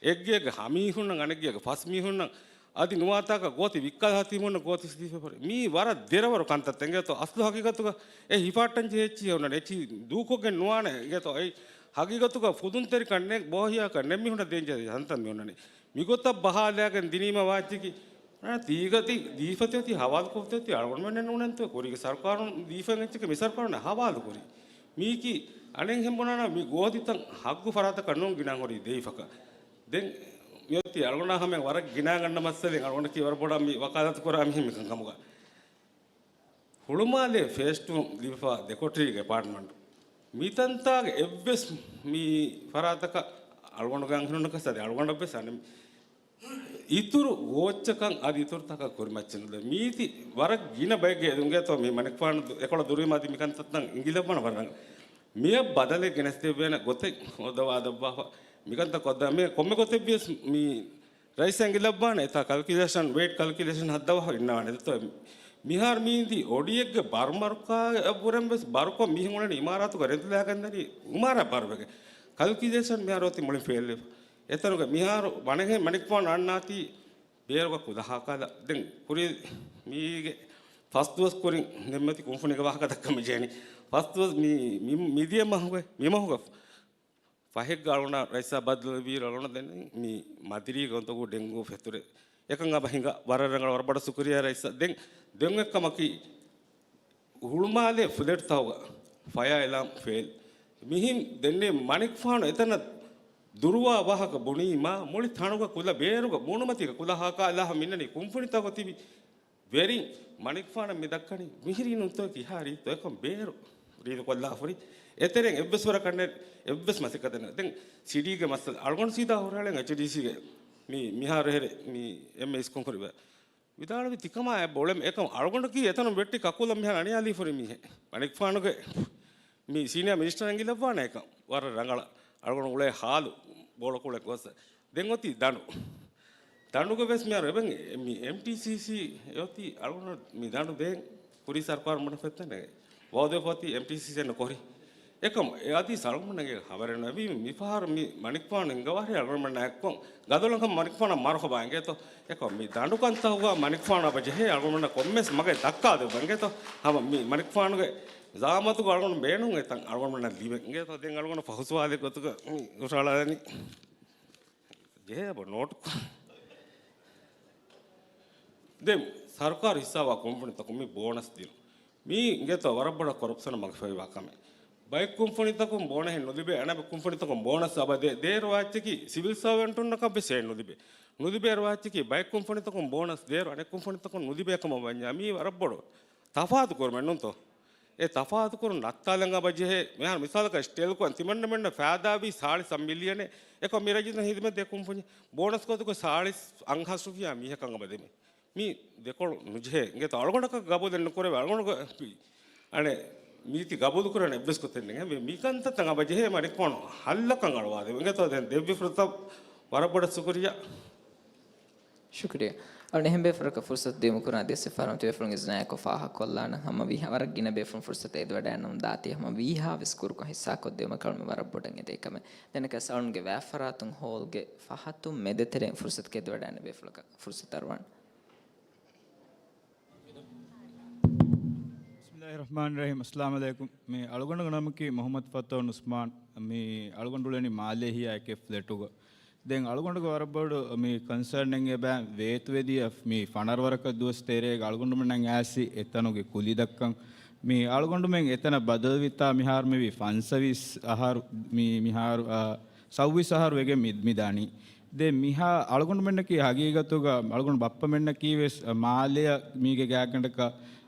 އެއްގޭގެ ހަމީހުންނަށް އަނެއްގޭގެ ފަސް މީހުންނަށް އަދި ނުވާތާކަށް ގޯތި ވިއްކާލާ ތިބުން ގޯތި ސިދީފަ ހުރި. މީ ވަރަށް ދެރަވަރު ކަންތައްތައް އިނގޭތޯ. އަސްލު ހަގީގަތުގަ އެ ހިފާއްޓަން ޖެހޭ އެއްޗިހި އޮންނަނީ. އެއްޗިހި ދޫކޮށްގެން ނުވާނެ އިނގޭތޯ. އެއީ ހަގީގަތުގަ ފުދުންތެރިކަން ނެތް، ބޯހިޔާކަން ނެތް މީހުންނަށް ދޭންޖެހޭ ތަންތަން މި އޮންނަނީ. މިގޮތަށް ބަހާލާގެން ދިނީމަ ވާތްޗަކީ ތީގަތި ދީފަތި އޮތީ ހަވާލުކޮށްފަތި އޮތީ އަޅުގަނޑުމެންނެއް ނޫނެންތޯ ކުރީގެ ސަރުކާރުން ދީފައި އެއްޗެކޭ މި ސަރުކާރުން ހަވާލު ކުރީ. މީކީ އަނެއްހެން ބުނާނަ މި ގޯތިތައް ހައްގު ފަރާތަކަށް ނޫން ގިނަ ހުރީ ދެވިފަކަށް. ދެން މިއޮތީ އަޅުގަނޑާ ހަމަ ވަރަށް ގިނަ ގަންނަ މައްސަލައެއް އަޅުގަނޑަކީ ވަރަށް ބޮޑަށް މި ވަކާލަތު ކުރާ މީހެއް މިކަން ކަމުގަ. ހުޅުމާލޭ ފޭސް ޓޫ ލިބިފާ ދެކޮޓަރީގެ އެޕާޓްމަންޓު. މިތަންތާގެ އެއްވެސް މި ފަރާތަކަށް އަޅުގަނޑުގެ އަންހެނުންނަކަސް އަދި އަޅުގަނޑަށްވެސް އަނެއް އިތުރު ގޯއްޗަކަށް އަދި އިތުރު ތަކަށް ކުރިމައްޗެއް ނުލެވޭ. މީތި ވަރަށް ގިނަ ބައެއްގެ އެދުންގޭތޯ މި މަނިކުފާނު އެކޮޅަށް ދުރުވީމަ އަދި މިކަންތައްތައް އިނގިލައްވަނަ ވަރަށް. މިއަށް ބަދަލެއް ގެނެސްދެއްވޭނެ ގޮތެއް ހޯދަވާ ދައްވާފަ. މިކަންތައް ކޮށްދާ މި ކޮންމެ ގޮތެއްވިޔަސް މި ރައީސް އެނގިލައްވާނެ އެތާ ކަލްކިއުލޭޝަން، ވޭޓް ކަލްކިއުލޭޝަން ހައްދަވާފަ އިންނަވާނެ. ދެތޯ މިހާރު މީންދީ އޮޑިއެއްގެ ބަރުމަރުކާ އަށްވުރެން ވެސް ބަރުކޮށް މީހުން އުޅެނީ އިމާރާތުގަ ރެނދުލާގެންދަނީ އިމާރާތް ބަރުވެގެން. ކަލްކިއުލޭޝަން މިހާރު އޮތީ މުޅިން ފެއިލްވެފަ. އެތަނުގަ މިހާރު ވަނެގެ މަނިކުފާނު އަންނާތީ ބޭރުގަ ކުލަ ހާކާލަ. ދެން ކުރީ މީގެ ފަސް ދުވަސް ކުރިން ދެންމެތި ކުންފުނީގެ ވާހަކަ ދައްކަން މި ޖެހެނީ. ފަސް ދުވަސް މި، މި، މިދިޔަ މަހުގެ، މި މަހުގަ ފަހެއްގަ އަޅުގަނޑަށް ރައީސާ ބައްދަލުވީ އަޅުގަނޑަށް ދެން މި މަދިރީގެ އުނދަގޫ ޑެންގޫ ފެތުރޭ. އެކަން އަބަ ހިނގާ ވަރަށް ރަނގަޅަށް ވަރަށް ބޮޑަށް ޝުކުރިއްޔާ ރައީސް. ދެން، ދެން އެއްކަމަކީ ހުޅުމާލޭ ފްލެޓްތަކުގަ ފަޔާ އެލާމް ފެއިލް. މިހިން ދެންނެވި މަނިކުފާނު އެތަނަށް ދުރުވާ ވާހަކަ ބުނީމާ މުޅި ތަނުގަ ކުލަ ބޭރުގަ މޫނުމަތީގަ ކުލަ ހާކާ އަލާހަ މިންނަނީ ކުންފުނިތަކުގަ ތިބި ވެރިން. މަނިކުފާނަށް މި ދައްކަނީ މިހިރީނުންތޯ ކިހާ ރީތިތޯ އެކަން ބޭރު ރީތި ކޮށްލާފަ ހުރި. އެތެރެއިން އެއްވެސް ވަރަކަށް ނެތް، އެއްވެސް މަސައްކަތެއް ނެތް. ދެން ސިޓީގެ މައްސަލަ އަޅުގަނޑު ސީދާ ހުށަހަޅަން އެޗްޑީސީގެ މި މިހާރު ހެރެ މި އެމްއޭ އިސްކޮން ކުރިބަ ވިދާޅުވި ތިކަމާ އެބަ އުޅެމެ އެކަމް އަޅުގަނޑަކީ އެތަނުން ވެއްޓި ކަކުލަށް މިހާރު އަނިޔާލީފަ ހުރި މީހެއް. މަނިކުފާނުގެ މި ސީނިއާ މިނިސްޓަރ އެނގިލައްވާނެ އެކަމް ވަރަށް ރަނގަޅަށް އަޅުގަނޑު އުޅޭ ހާލު ބޯޅަކުޅެ ގޮސް. ދެން އޮތީ ދަނޑު. ދަނޑުގަ ވެސް މިހާރު އެބަ މި އެމްޓީސީސީ އެއޮތީ އަޅުގަނޑު މި ދަނޑު ދޭން ކުރީ ސަރުކާރު މުނަފެއްތަނެ ވައުދެފޮތި އެމްޓީސީސީ އެން ކޮރި. އެކަމް އެ އަދީސް އަޅުގަނޑުގެ ހަވަރެއް ނުވި މިފަހަރު މި މަނިކުފާނު އިނގަވާހެ އަޅުގަނޑުމެންނާ އެއްކޮން ގަދޮޅަކަށް މަނިކުފާނަށް މަރުހަބާ އިނގޭތޯ. އެކަމް މި ދަނޑު ކަންތަކުގަ މަނިކުފާނު އަބަ ޖެހޭ އަޅުގަނޑުމެންނަށް ކޮންމެސް މަގެއް ދައްކާ ދެއްވަ އިނގޭތޯ. ހަމަ މި މަނިކުފާނުގެ ޒާމަތުގަ އަޅުގަނޑު ބޭނުން އެތަން އަޅުގަނޑުމެންނަށް ލިބެ އިނގޭތޯ. ދެން އަޅުގަނޑު ފަހުސުވާލެއް ގޮތުގަ މި ހުށަހަޅާލަނީ. ޖެހޭ ބޮ ނޯޓު. ދެން ސަރުކާރު ހިއްސާވާ ކުންފުނިތަކުން މި ބޯނަސް ދިނުން. މީ އިނގޭތޯ ވަރަށް ބޮޑަށް ކޮރަޕްޝަނަށް މަގުފަހިވާ ކަމެއް. ބައެއް ކުންފުނިތަކުން ބޯނަހެއް ނުލިބޭ، އަނެއް ކުންފުނިތަކުން ބޯނަސް އަބަދޭ. ދޭ ރުވާއްޗަކީ ސިވިލް ސަވަންޓުންނަކަށް ވެސް އެއް ނުލިބޭ. ނުލިބޭ ރުވާއްޗަކީ ބައެއް ކުންފުނިތަކުން ބޯނަސް ދޭ ރު އަނެއް ކުންފުނިތަކުން ނުލިބޭ ކަމަށް ވަންޏާ މީ ވަރަށް ބޮޑު ތަފާތު ކުރުމެއް ނޫންތޯ؟ އެ ތަފާތުކުރުން ނައްތާލަން އަބަ ޖެހޭ. މިހާރު މިސާލަކަށް ސްޓޭލްކޯއިން ތިމަންނަމެންނަށް ފައިދާވީ ސާޅީސް އަށް މިލިއަނެއް. އެކަމް މި ރައްޔިތުން ހިދުމަތް ދޭ ކުންފުނި ބޯނަސް ގޮތުގަ ސާޅީސް އަށް ހަސްރުފިޔާ މީހަކަށް އަބަ ދެމެ. މީ ދެކޮޅު ނުޖެހޭ. އިނގޭތޯ އަޅުގަނޑަކަށް ގަބޫލެއް ނުކުރެވޭ. އަޅުގަނޑުގެ އަނެއް މީތި ގަބޫލުކުރަން އެއްވެސް ގޮތެއް ނެގެ މި މިކަންތައްތައް އަބަޖެހޭ މަނިކުފާނު ހައްލަކަށް އަޅުވާދެ. އިނގޭތޯ ދެން ދެއްވި ފުރަތަ ވަރަށް ބޮޑަށް ޝުކުރިއްޔާ. ޝުކުރިއްޔާ. އަޅު އެހެން ބޭފުޅަކަށް ފުރުސަތު ދިއުމު ކުރާ ދިޔަ ސިފަރުން ތިބޭފުޅުން އިޒްނާއެކު ފާހަގަކޮށްލާނަން ހަމަ ވީހާ ވަރަށް ގިނަ ބޭފުޅުން ފުރުސަތު އެދުވަޑައިންނަމުން ދާތީ ހަމަ ވީހާވެސް ކުރުކޮށް ހިއްސާކޮށްދިއުމަށް ކަޅުމެ ވަރަށް ބޮޑަށް އެދޭ ކަމެއް. ދެންނަކަސް އަޅުންގެ ވާފަރާތުން ހޯލްގެ ފަހަތުން މެދެތެރެއިން ފުރުސަތު އެދުވަޑައިންނަ ބޭފުޅަކަށް ފުރުސަތު އަރުވާން. بسم الله الرحمن الرحيم. السلام عليكم. މި އަޅުގަނޑުގެ ނަމަކީ މުޙައްމަދު ފަތޯ ނުސްމާން. މި އަޅުގަނޑު އުޅެނީ މާލޭ ހިޔާ އެކެއް ފްލެޓުގަ. ދެން އަޅުގަނޑުގެ ވަރަށް ބޮޑު މި ކޮންސާން އެއް ބައި ވޭތުވެދިޔަ މި ފަނަރަ ވަރަކަށް ދުވަސް ތެރޭގަ އަޅުގަނޑުމެންނަށް އައިސް އެތަނުގެ ކުލި ދައްކަން. މި އަޅުގަނޑުމެން އެތަނަށް ބަދަލުވިތާ މިހާރު މިވީ ފަންސަވީސް އަހަރު، މި މިހާރު، އާ، ސައުވީސް އަހަރު ވެގެން މި، މި ދާނީ. ދެން މިހާ އަޅުގަނޑުމެންނަކީ ހަގީގަތުގަ އަޅުގަނޑު ބައްޕަމެންނަކީ ވެސް މާލެއަށް މީގެ ގާތްގަނޑަކަށް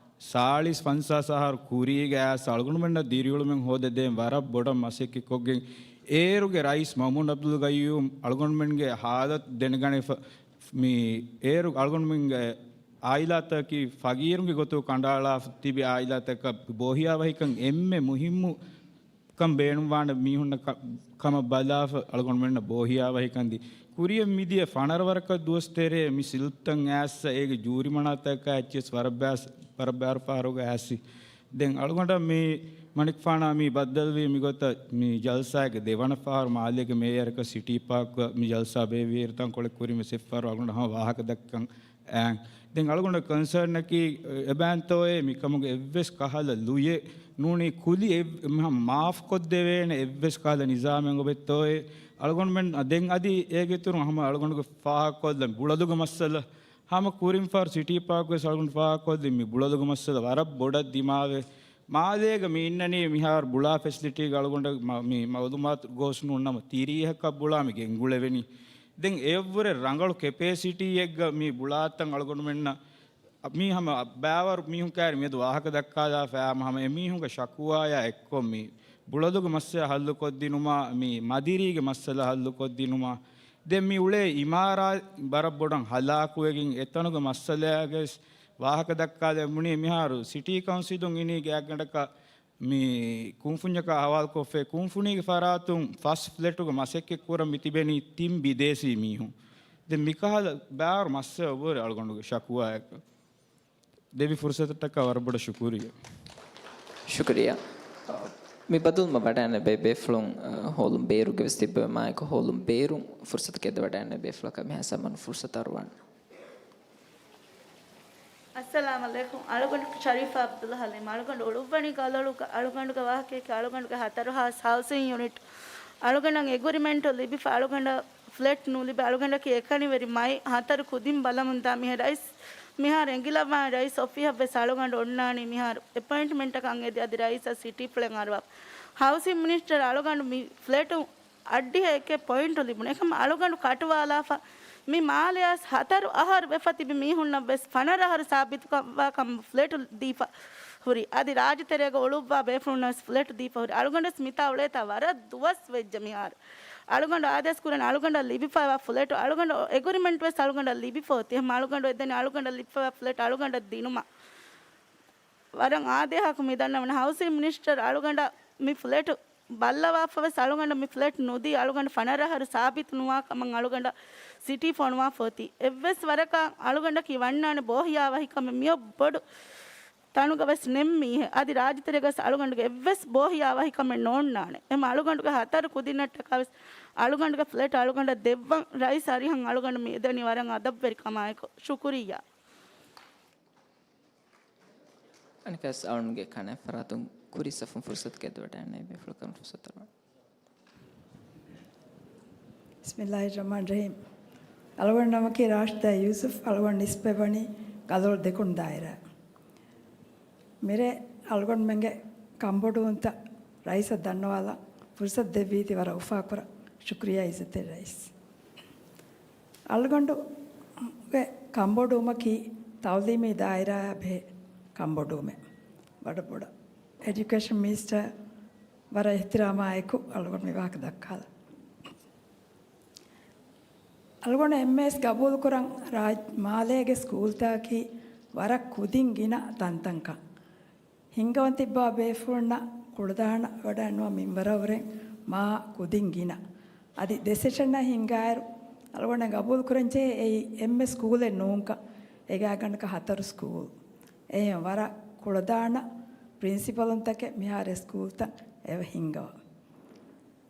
ސާޅީސް ފަންސާސް އަހަރު ކުރީގަ އައިސް އަޅުގަނޑުމެންނަށް ދިރިއުޅުމެއް ހޯދަދޭން ވަރަށް ބޮޑަށް މަސައްކަތްކޮށްގެން އޭރުގެ ރައީސް މައުމޫން އަބްދުލް ގައްޔޫމް އަޅުގަނޑުމެންގެ ހާލަތު ދެނެގަނެފަ، މި އޭރު އަޅުގަނޑުމެންގެ އާއިލާތަކީ ފަގީރުންގެ ގޮތުގަ ކަނޑައަޅާފަ ތިބި އާއިލާތަކަށް ބޯހިޔާވަހިކަން އެންމެ މުހިއްމު ކަން ބޭނުންވާނެ މީހުންނަށް ކަ-، ކަމަށް ބަލާފަ އަޅުގަނޑުމެންނަށް ބޯހިޔާވަހިކަން ދީ. ކުރިއަށް މިދިޔަ ފަނަރަ ވަރަކަށް ދުވަސް ތެރޭ މި ސިލްތައް އައިސް އޭގެ ޖޫރިމަނާތަކާ އެއްޗިސް ވަރަށް ބާސް-، ވަރަށް ބާރު ފަހަރުގަ އައިސް. ދެން އަޅުގަނޑަށް މި މަނިކުފާނާ މި ބައްދަލުވީ މިގޮތަށް މި ޖަލްސާގެ ދެވަނަ ފަހަރު މާލޭގެ މޭޔަރަކަށް ސިޓީ ޕާކްގަ މި ޖަލްސާ ބޭއްވިއިރު ތަންކޮޅެއް ކުރިން ވެސް އެއްފަހަރު އަޅުގަނޑަށް ހަމަ ވާހަކަ ދައްކަން އާނ. ދެން އަޅުގަނޑު ކޮންސާނަކީ އެބައިންތޯއޭ މިކަމުގެ އެއްވެސް ކަހަލަ ލުޔެއް ނޫނީ ކުލި އެއް-، މާ-، މާފްކޮށްދެވޭނެ އެއްވެސް ކަހަލަ ނިޒާމެއް އޮބެއްތޯއޭ. އަޅުގަނޑުމެން ދެން އަދި އޭގެ އިތުރުން ހަމަ އަޅުގަނޑުގެ ފާހަގަކޮށްލަން ބުޅަލުގެ މައްސަލަ ހަމަ ކުރިން ފަހަރު ސިޓީ ޕާކް ވެސް އަޅުގަނޑު ފާހަގަކޮށްލި މި ބުޅަލުގެ މައްސަލަ ވަރަށް ބޮޑަށް ދިމާވެ މާލޭގަ މި އިންނަނީ މިހާރު ބުޅާ ފެސިލިޓީގަ އަޅުގަނޑަށް މަ-، މި މައުލޫމާތު ގޯސް ނޫން ނަމަ ތިރީހަކަށް ބުޅާ މި ގެންގުޅެވެނީ. ދެން އެއަށްވުރެ ރަނގަޅު ކެޕޭސިޓީއެއްގަ މި ބުޅާތައް އަޅުގަނޑުމެންނަށް މީ ހަމަ ބައިވަރު މީހުން ކައިރި މިއަދު ވާހަކަ ދައްކާލާފަ ހަމަ އެމީހުންގެ ޝަކުވާޔާ އެއްކޮށް މި ބުޅަލުގެ މައްސަލަ ހައްލުކޮށްދިނުމާ، މި މަދިރީގެ މައްސަލަ ހައްލުކޮށްދިނުމާ، ދެން މި އުޅޭ އިމާރާތް ވަރަށް ބޮޑަށް ހަލާކުވެގެން އެތަނުގެ މައްސަލައިގައި ވާހަކަ ދައްކާލެވުނީ މިހާރު ސިޓީ ކައުންސިލުން އިނީ ގާތްގަނޑަކަށް މި ކުންފުންޏަކާ ހަވާލުކޮށްފައި، ކުންފުނީގެ ފަރާތުން ފަސް ފްލެޓުގަ މަސައްކަތް ކުރަން މި ތިބެނީ ތިން ބިދޭސީ މީހުން. ދެން މިކަހަލަ ބާރު މައްސަލަ އޮވޭ އަޅުގަނޑުގެ ޝަކުވާއަކަށް. ދެއްވި ފުރުސަތަށްޓަކާ ވަރަށް ބޮޑަށް ޝުކުރިއްޔާ. ޝުކުރިއްޔާ. މި ބަދަލު ބަޑާން ބޭ-، ބޭފުޅުން، އަ، ހޯލުން ބޭރުގެ ވެސް ތިއްބެވެ މާއެކު ހޯލުން ބޭރުން ފުރުސަތު ކެދުވަޑާން ބޭފުޅަކަށް މިހާ ސަމަން ފުރުސަތު އަރުވާން. އައްސަލާމް އަލައިކުމް. އަޅުގަނޑު ޝަރީފާ އަބްދުލް ހަލީމް. އަޅުގަނޑު އުޅުއްވަނީ ގަލޮޅުގަ. އަޅުގަނޑުގެ ވާހަކަޔަކީ އަޅުގަނޑުގެ ހަތަރު ހާސް ހައުސިން ޔުނިޓް. އަޅުގަނޑަށް އެގުރިމެންޓު ލިބިފަ އަޅުގަނޑަށް ފްލެޓް ނުލިބި އަޅުގަނޑަކީ އެކަނިވެރި މައި ހަތަރު ކުދިން ބަލަމުންދާ މީހެއް. ރައީސް މިހާރު އެނގިލައްވާނެ ރައީސް އޮފީހަށް ވެސް އަޅުގަނޑު އޮންނާނީ މިހާރު އެޕޮއިންޓްމަންޓަކަށް އަން އެދި އަދި ރައީސަށް ސިޓީ ފުޅެއް އަރުވާ. ހައުސިން މިނިސްޓަރ އަޅުގަނޑު މި ފްލެޓު އައްޑިހަ އެކެއް ޕޮއިންޓު ލިބުނު. އެކަމަ އަޅުގަނޑު ކަޓުވާލާފަ މި މާލެއާ ހަތަރު އަހަރު ވެފަ ތިބި މީހުންނަށް ވެސް ފަނަރަ އަހަރު ސާބިތުކަން ފްލެޓު ދީފަ ހުރި. އަދި ރާއްޖެތެރޭގަ އުޅުއްވާ ބޭފުޅުންނަށް ވެސް ފްލެޓު ދީފަ ހުރި. އަޅުގަނޑު ވެސް މިތާ އުޅޭތާ ވަރަށް ދުވަސް ވެއްޖެ މިހާރު. އަޅުގަނޑު އާދޭސް ކުރަން އަޅުގަނޑަށް ލިބިފައިވާ ފްލެޓު އަޅުގަނޑު އެގުރިމެންޓް ވެސް އަޅުގަނޑަށް ލިބިފަ އޮތީ. ހަމަ އަޅުގަނޑު އެދެނީ އަޅުގަނޑަށް ލިބިފައިވާ ފްލެޓު އަޅުގަނޑަށް ދިނުމަށް. ވަރަށް އާދޭހަކު މި ދަންނަވަނީ ހައުސިން މިނިސްޓަރ އަޅުގަނޑަށް މި ފްލެޓު ބައްލަވާފަވެސް އަޅުގަނޑަށް މި ފްލެޓް ނުދީ އަޅުގަނޑު ފަނަރަ އަހަރު ސާބިތު ނުވާ ކަމަށް އަޅުގަނޑަށް ސިޓީ ފޮނުވާފަ އޮތީ. އެއްވެސް ވަރަކަށް އަޅުގަނޑަކީ ވަންނާނެ ބޯހިޔާވަހިކަމެއް މިއޮއް ބޮޑު ތަނުގަ ވެސް ނެތް މީހެއް. އަދި ރާއްޖެތެރޭގަސް އަޅުގަނޑުގެ އެއްވެސް ބޯހިޔާވަހިކަމެއް ނޯންނާނެ. އެމަ އަޅުގަނޑުގެ ހަތަރު ކުދިންނަށްޓަކާ ވެސް އަޅުގަނޑުގެ ފްލެޓް އަޅުގަނޑަށް ދެއްވަން ރައީސް އަރިހަށް އަޅުގަނޑު މި އެދެނީ ވަރަށް އަދަބުވެރިކަމާއެކު. ޝުކުރިއްޔާ. އަނެކަސް އަޅުންގެ ކަނެ ފަރާތުން ކުރި ސަފުން ފުރުސަތު ކެދުވަޑައިންނެވި ފުޅަކަށް ފުރުސަތު އަރުވާން. ބިސްމިއްލާހި ރަޙްމާނި ރަޙީމް. އަޅުގަނޑު ނަމަކީ ރާޝިދާ ޔޫސުފް. އަޅުގަނޑު ނިސްބަތްވަނީ ގަލޮޅު ދެކުނު ދާއިރާ. މިރޭ އަޅުގަނޑުމެންގެ ކަންބޮޑުވުންތައް ރައީސަށް ދަންނަވާލަން ފުރުސަތު ދެއްވީތީ ވަރަށް އުފާކުރަން. ޝުކުރިއްޔާ އިއްޒަތްތެރި ރައީސް. އަޅުގަނޑުގެ ކަންބޮޑުވުމަކީ ތައުލީމީ ދާއިރާއާ ބެހޭ ކަންބޮޑުވުމެއް. ވަރަށް ބޮޑަށް. އެޑިއުކޭޝަން މިނިސްޓަރ ވަރަށް އިޙްތިރާމާއެކު އަޅުގަނޑު މި ވާހަކަ ދައްކާލަން. އަޅުގަނޑު އެންމެވެސް ގަބޫލުކުރަން ރާއް-، މާލޭގެ ސްކޫލްތަކަކީ ވަރަށް ކުދިން ގިނަ ތަންތަންކަން. ހިންގަވަން ތިއްބާ ބޭފުޅުންނަށް ކުޅަދާނަ ވަޑައިނުވާ މިންވަރަށްވުރެ މާ ކުދިން ގިނަ. އަދި ދެ ސެޝަންއަށް ހިންގާއިރު، އަޅުގަނޑަށް ގަބޫލު ކުރަންޖެހޭ އެއީ އެންމެ ސްކޫލެއް ނޫންކަން. އެގާގަނޑަކަށް ހަތަރު ސްކޫލް. އެހެން ވަރަށް ކުޅަދާނަ ޕްރިންސިޕަލުންތަކެއް މިހާރު ސްކޫލްތައް އެބަ ހިންގަވާ.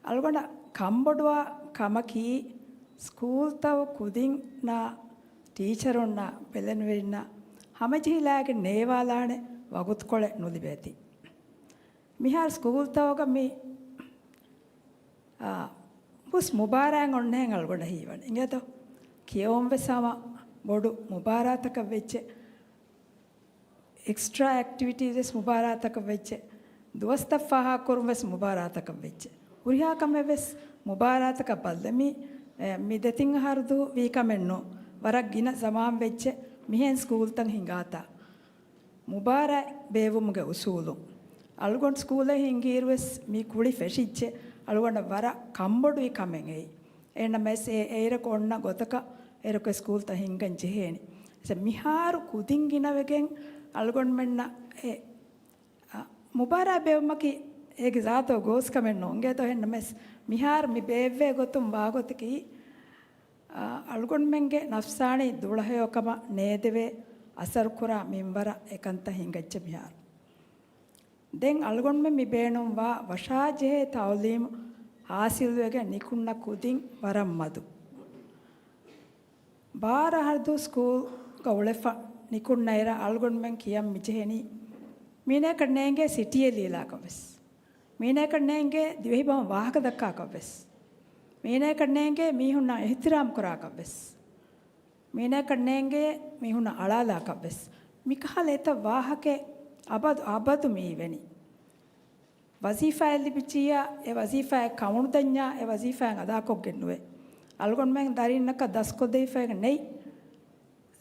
އަޅުގަނޑަށް ކަންބޮޑުވާ ކަމަކީ، ސްކޫލްތައް ކުދިންނާ ޓީޗަރުންނާ ބެލެނިވެރިންނާ ހަމަޖެހިލާގެން ނޭވާލާނެ ވަގުތުކޮޅެއް ނުލިބޭތީ. މިހާރު ސްކޫލްތަކުގަ މި، އާ، ހުސް މުބާރާތް އޮންނަހެން އަޅުގަނޑަށް ހީވަނީ. އިނގޭތޯ؟ ކިޔެވުން ވެސް ހަމަ ބޮޑު މުބާރާތަކަށް ވެއްޖެ. އެކްސްޓްރާ އެކްޓިވިޓީސް ވެސް މުބާރާތަކަށް ވެއްޖެ. ދުވަސްތައް ފާހަގަކުރުން ވެސް މުބާރާތަކަށް ވެއްޖެ. ހުރިހާ ކަމެއް ވެސް މުބާރާތަކަށް ބައްލަ. މި، އެ، މި ދެތިން އަހަރު ދުވަހު ވީ ކަމެއް ނޫން. ވަރަށް ގިނަ ޒަމާން ވެއްޖެ މިހެން ސްކޫލްތައް ހިނގާތާ. މުބާރާތް ބޭއްވުމުގެ އުސޫލު. އަޅުގަނޑު ސްކޫލެއް ހިންގިއިރު ވެސް މި ކުޅި ފެށިއްޖެ. އަޅުގަނޑަށް ވަރަށް ކަންބޮޑުވި ކަމެއް އެއީ. އެހެންނަމަވެސް އެ، އެއިރަކު އޮންނަ ގޮތަކަށް އެއިރަކު ސްކޫލްތައް ހިންގަން ޖެހޭނީ. އެ މިހާރު ކުދިން ގިނަވެގެން އަޅުގަނޑުމެންނަށް އެ، އަ، މުބާރާތް ބޭއްވުމަކީ އޭގެ ޒާތު ގޯސް ކަމެއް ނޫން. އިނގޭތޯ؟ އެހެންނަމަވެސް މިހާރު މި ބޭއްވޭ ގޮތުން ވާގޮތަކީ، އަ، އަޅުގަނޑުމެންގެ ނަފްސާނީ ދުޅަހެޔޮކަމަށް ނޭދެވޭ އަސަރުކުރާ މިންވަރަށް އެކަންތައް ހިނގައްޖެ މިހާރު. ދެން އަޅުގަނޑުމެން މި ބޭނުންވާ ވަށާޖެހޭ ތައުލީމު ހާސިލްވެގެން ނިކުންނަ ކުދިން ވަރަށް މަދު. ބާރަ އަހަރު ދުވަހު ސްކޫލްގަ އުޅެފަ ނިކުންނައިރަށް އަޅުގަނޑުމެން ކިޔަން މިޖެހެނީ، މީނައަކަށް ނޭނގޭ ސިޓީއެއް ލީލާކަށް ވެސް. މީނައަކަށް ނޭނގޭ ދިވެހިބަހުން ވާހަކަ ދައްކާކަށް ވެސް. މީނައަކަށް ނޭނގޭ މީހުންނާ އިޙްތިރާމް ކުރާކަށް ވެސް. މީނައަކަށް ނޭނގޭ މީހުންނަށް އަޅާލާކަށް ވެސް. މިކަހަލަ އެތައް ވާހަކައެއް އަބަދު އަބަދު މި އިވެނީ. ވަޒީފާއެއް ލިބިއްޖިއްޔާ، އެ ވަޒީފާއެއް ކަމުނުދަންޏާ، އެ ވަޒީފާއެއް އަދާކޮށްގެން ނުވޭ. އަޅުގަނޑުމެން ދަރިންނަކަށް ދަސްކޮށްދެވިފައި ނެތް.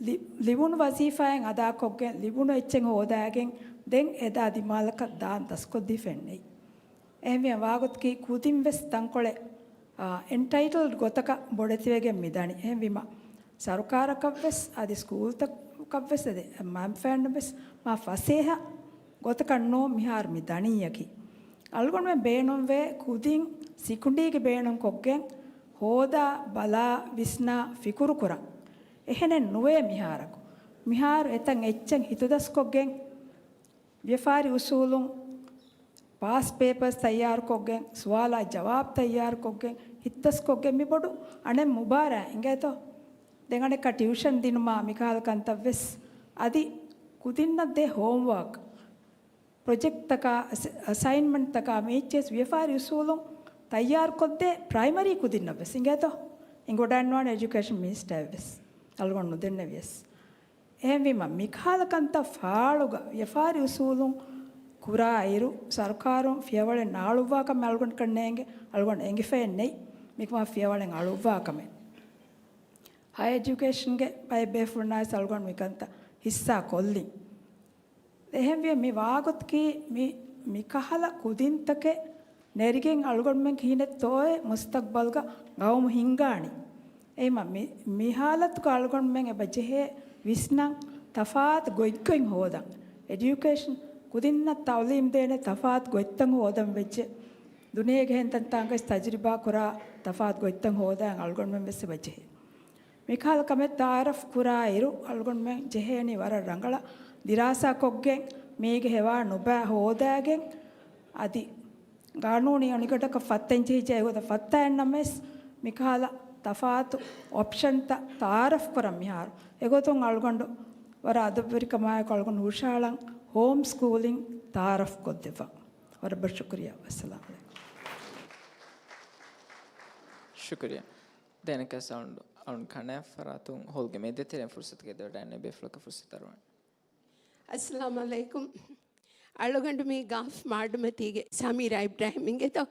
ލި-، ލިބުނު ވަޒީފާއެއް އަދާކޮށްގެން، ލިބުނު އެއްޗެއް ހޯދާގެން، ދެން އެދާ ދިމާލަކަށް ދާން ދަސްކޮށްދީފައެއް ނެތް. އެހެންވީމަ ވާގޮތަކީ ކުދިން ވެސް ތަންކޮޅެއް، އާ، އެންޓައިޓަލްޑް ގޮތަކަށް ބޮޑެތިވެގެން މި ދަނީ. އެހެންވީމަ ސަރުކާރަކަށް ވެސް، އަދި ސްކޫލްތަކަށް ވެސް، އަދި މަންފައިންނަށް ވެސް މާ ފަސޭހަ ގޮތަކަށް ނޫން މިހާރު މި ދަނީއަކީ. އަޅުގަނޑުމެން ބޭނުންވޭ ކުދިން ސިކުނޑީގެ ބޭނުން ކޮށްގެން ހޯދާ، ބަލާ، ވިސްނާ، ފިކުރު ކުރަން. އެހެނެއް ނުވޭ މިހާރަކު. މިހާރު އެތަން އެއްޗެއް ހިތުދަސްކޮށްގެން، ވިޔަފާރި އުސޫލުން ޕާސް ޕޭޕަރސް ތައްޔާރުކޮށްގެން، ސުވާލާ ޖަވާބު ތައްޔާރުކޮށްގެން، ހިތުދަސްކޮށްގެން މި ބޮޑު އަނެއް މުބާރާތް އިނގޭތޯ؟ ދެން އަނެއްކާ ޓިއުޝަން ދިނުމާ މިކަހަލަ ކަންތައް ވެސް. އަދި ކުދިންނަށް ދޭ ހޯމްވާކް، ޕްރޮޖެކްޓްތަކާ، އަސަ-، އަސައިންމަންޓްތަކާ މި އެއްޗެސް ވިޔަފާރި އުސޫލުން ތައްޔާރުކޮށްދޭ ޕްރައިމަރީ ކުދިންނަށް ވެސް އިނގޭތޯ؟ އިނގޮޑާންވާނެ އެޖުކޭޝަން މިނިސްޓަރ ވެސް އަޅުގަނޑު ނުދެންނެވިޔަސް. އެހެންވީމަ، މިކަހަލަ ކަންތައް ފާޅުގަ ވިޔަފާރި އުސޫލުން ކުރާ އިރު، ސަރުކާރުން ފިޔަވަޅެއް ނާޅުއްވާ ކަމެއް އަޅުގަނޑަކަށް ނޭނގެ، އަޅުގަނޑު އެނގިފައެއް ނެތް މިކަމާ ފިޔަވަޅެއް އަޅުއްވާ ކަމެއް. ހަޔަ އެޖުކޭޝަންގެ ބައެއް ބޭފުޅުންނާވެސް އަޅުގަނޑު މިކަންތައް ހިއްސާ ކޮށްލިން. އެހެންވިޔަ މި ވާގޮތަކީ މި، މިކަހަލަ ކުދިންތަކެއް ނެރިގެން އަޅުގަނޑުމެން ކިހިނެއްތޯއޭ މުސްތަގްބަލްގަ ގައުމު ހިންގާނީ. އެހެންވީމަ މި، މި ހާލަތުގަ އަޅުގަނޑުމެން އެބަ ޖެހޭ ވިސްނަން ތަފާތު ގޮތްގޮތް ހޯދަން. އެޑިޔުކޭޝަން ކުދިންނަށް ތައުލީމް ދޭނެ ތަފާތު ގޮތްތައް ހޯދަން ވެއްޖެ. ދުނިޔޭގެ ހެންތަންތާނގަސް ތަޖުރިބާ ކުރާ ތަފާތު ގޮތްތައް ހޯދަން އަޅުގަނޑުމެން ވެސް އެބަ ޖެހޭ. މިކަހަލަ ކަމެއް ތައާރަފް ކުރާ އިރު، އަޅުގަނޑުމެން ޖެހޭނީ ވަރަށް ރަނގަޅަށް ދިރާސާ ކޮށްގެން، މީގެ ހެވާ ނުބައި ހޯދާގެން، އަދި ގާނޫނީ އަނިގަނޑަކަށް ފައްތަން ޖެހިއްޖެ އެގޮތަށް ފައްތާ އެއްނަމަވެސް، މިކަހަލަ ތަފާތު އޮޕްޝަންތައް ތައާރަފް ކުރަން މިހާރު. އެގޮތުން އަޅުގަނޑު ވަރަށް އަދަބުވެރިކަމާއެކު އަޅުގަނޑު ހުށަހަޅަން ހޯމް ސްކޫލިން ތައާރަފް ކޮށްދެއްވަން. ވަރަށް ބޮޑަށް ޝުކުރިއްޔާ. ވައްސަލާމް ޢަލައިކުމް. ޝުކުރިއްޔާ. ދެނެކަސް އަޅުން، އަޅުން ކަނާ ފަރާތުން ހޯލްގެ މެދެތެރެން ފުރުސަތުގެ ދޮރަށް އެބޭފުޅަކަށް ފުރުސަތު އަރުވަން. އައްސަލާމް ޢަލައިކުމް. އަޅުގަނޑު މީ ގާފް މާޑުމަތީގެ ސަމީރާ އިބްރާހިމް އިނގޭތޯ؟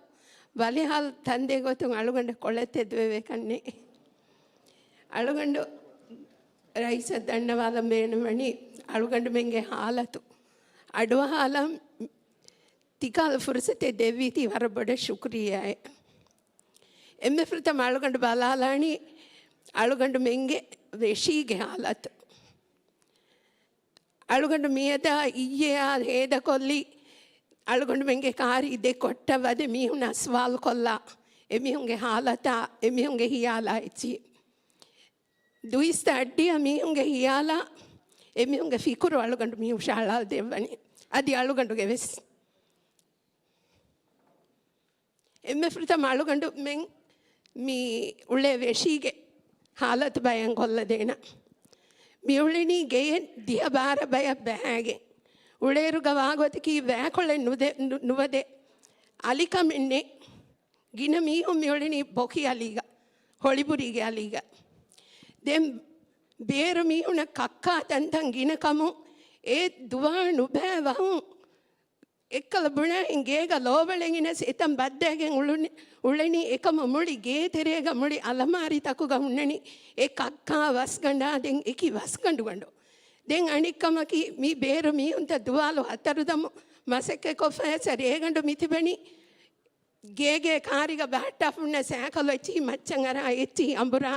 ބަލިހާލް ތަންދޭ ގޮތުން އަޅުގަނޑަށް ކޮޅެއް ތެދުވެވޭ ކަންނޭ. އަޅުގަނޑު ރައީސަށް ދަންނަވާލަން ބޭނުންވަނީ އަޅުގަނޑުމެންގެ ހާލަތު އަޑުއަހާލަން ތިކަހަލަ ފުރުސަތެއް ދެއްވީތީ ވަރަށް ބޮޑަށް ޝުކުރިއްޔާއޭ. އެންމެ ފުރަތަމަ އަޅުގަނޑު ބަލާލާނީ އަޅުގަނޑުމެންގެ ވެށީގެ ހާލަތު. އަޅުގަނޑު މިއަދާ އިއްޔެއާ ހޭދަކޮށްލީ، އަޅުގަނޑުމެންގެ ކާރީ ދެ ކޮއްޓަށް ވަދެ މީހުންނާ ސުވާލުކޮށްލާ، އެމީހުންގެ ހާލަތާ، އެމީހުންގެ ހިޔާލާ އެއްޗިހި. ދުއިސައްތަ އައްޑިހަ މީހުންގެ ހިޔާލާ، އެމީހުންގެ ފިކުރު އަޅުގަނޑު މި ހުށަހަޅާ ދެއްވަނީ. އަދި އަޅުގަނޑުގެ ވެސް. އެންމެ ފުރަތަމަ އަޅުގަނޑުމެން މި އުޅޭ ވެށީގެ ހާލަތު ބަޔާން ކޮށްލަދޭނަން. މި އުޅެނީ ގެއެއް ދިހަ ބާރަ ބަޔަށް ބަހާގެން. އުޅޭއިރުގަ ވާގޮތަކީ ވައިކޮޅެއް ނުދެ-، ނު-، ނުވަދެ އަލިކަމެއް ނެތް. ގިނަ މީހުން މި އުޅެނީ ބޮކި އަލީގަ، ހޮޅިބުރީގެ އަލީގަ. ދެން ބޭރު މީހުނަށް ކައްކާ ތަންތަން ގިނަ ކަމުން އެ ދުވާ ނުބައި ވަހުން އެއްކަލަ ބުނާހެން ގޭގަ ލޯވަޅެއް ގެނެސް އެތަން ބައްދައިގެން އުޅުނި-، އުޅެނީ. އެކަމު މުޅި ގޭ ތެރޭގަ މުޅި އަލަމާރިތަކުގަ ހުންނަނީ އެ ކައްކާ ވަސްގަނޑާ ދެން އެކި ވަސްގަނޑުގަނޑު. ދެން އަނެއްކަމަކީ މި ބޭރު މީހުންތައް ދުވާލު ހަތަރު ދަމު މަސައްކަތް ކޮށްފަ އެސަ ރޭގަނޑު މިތިބެނީ ގޭގޭ ކާރިގަ ބަހައްޓާފަ ހުންނަ ސައިކަލު އެއްޗިހި މައްޗަށް އަރާ އެއްޗިހި އަނބުރާ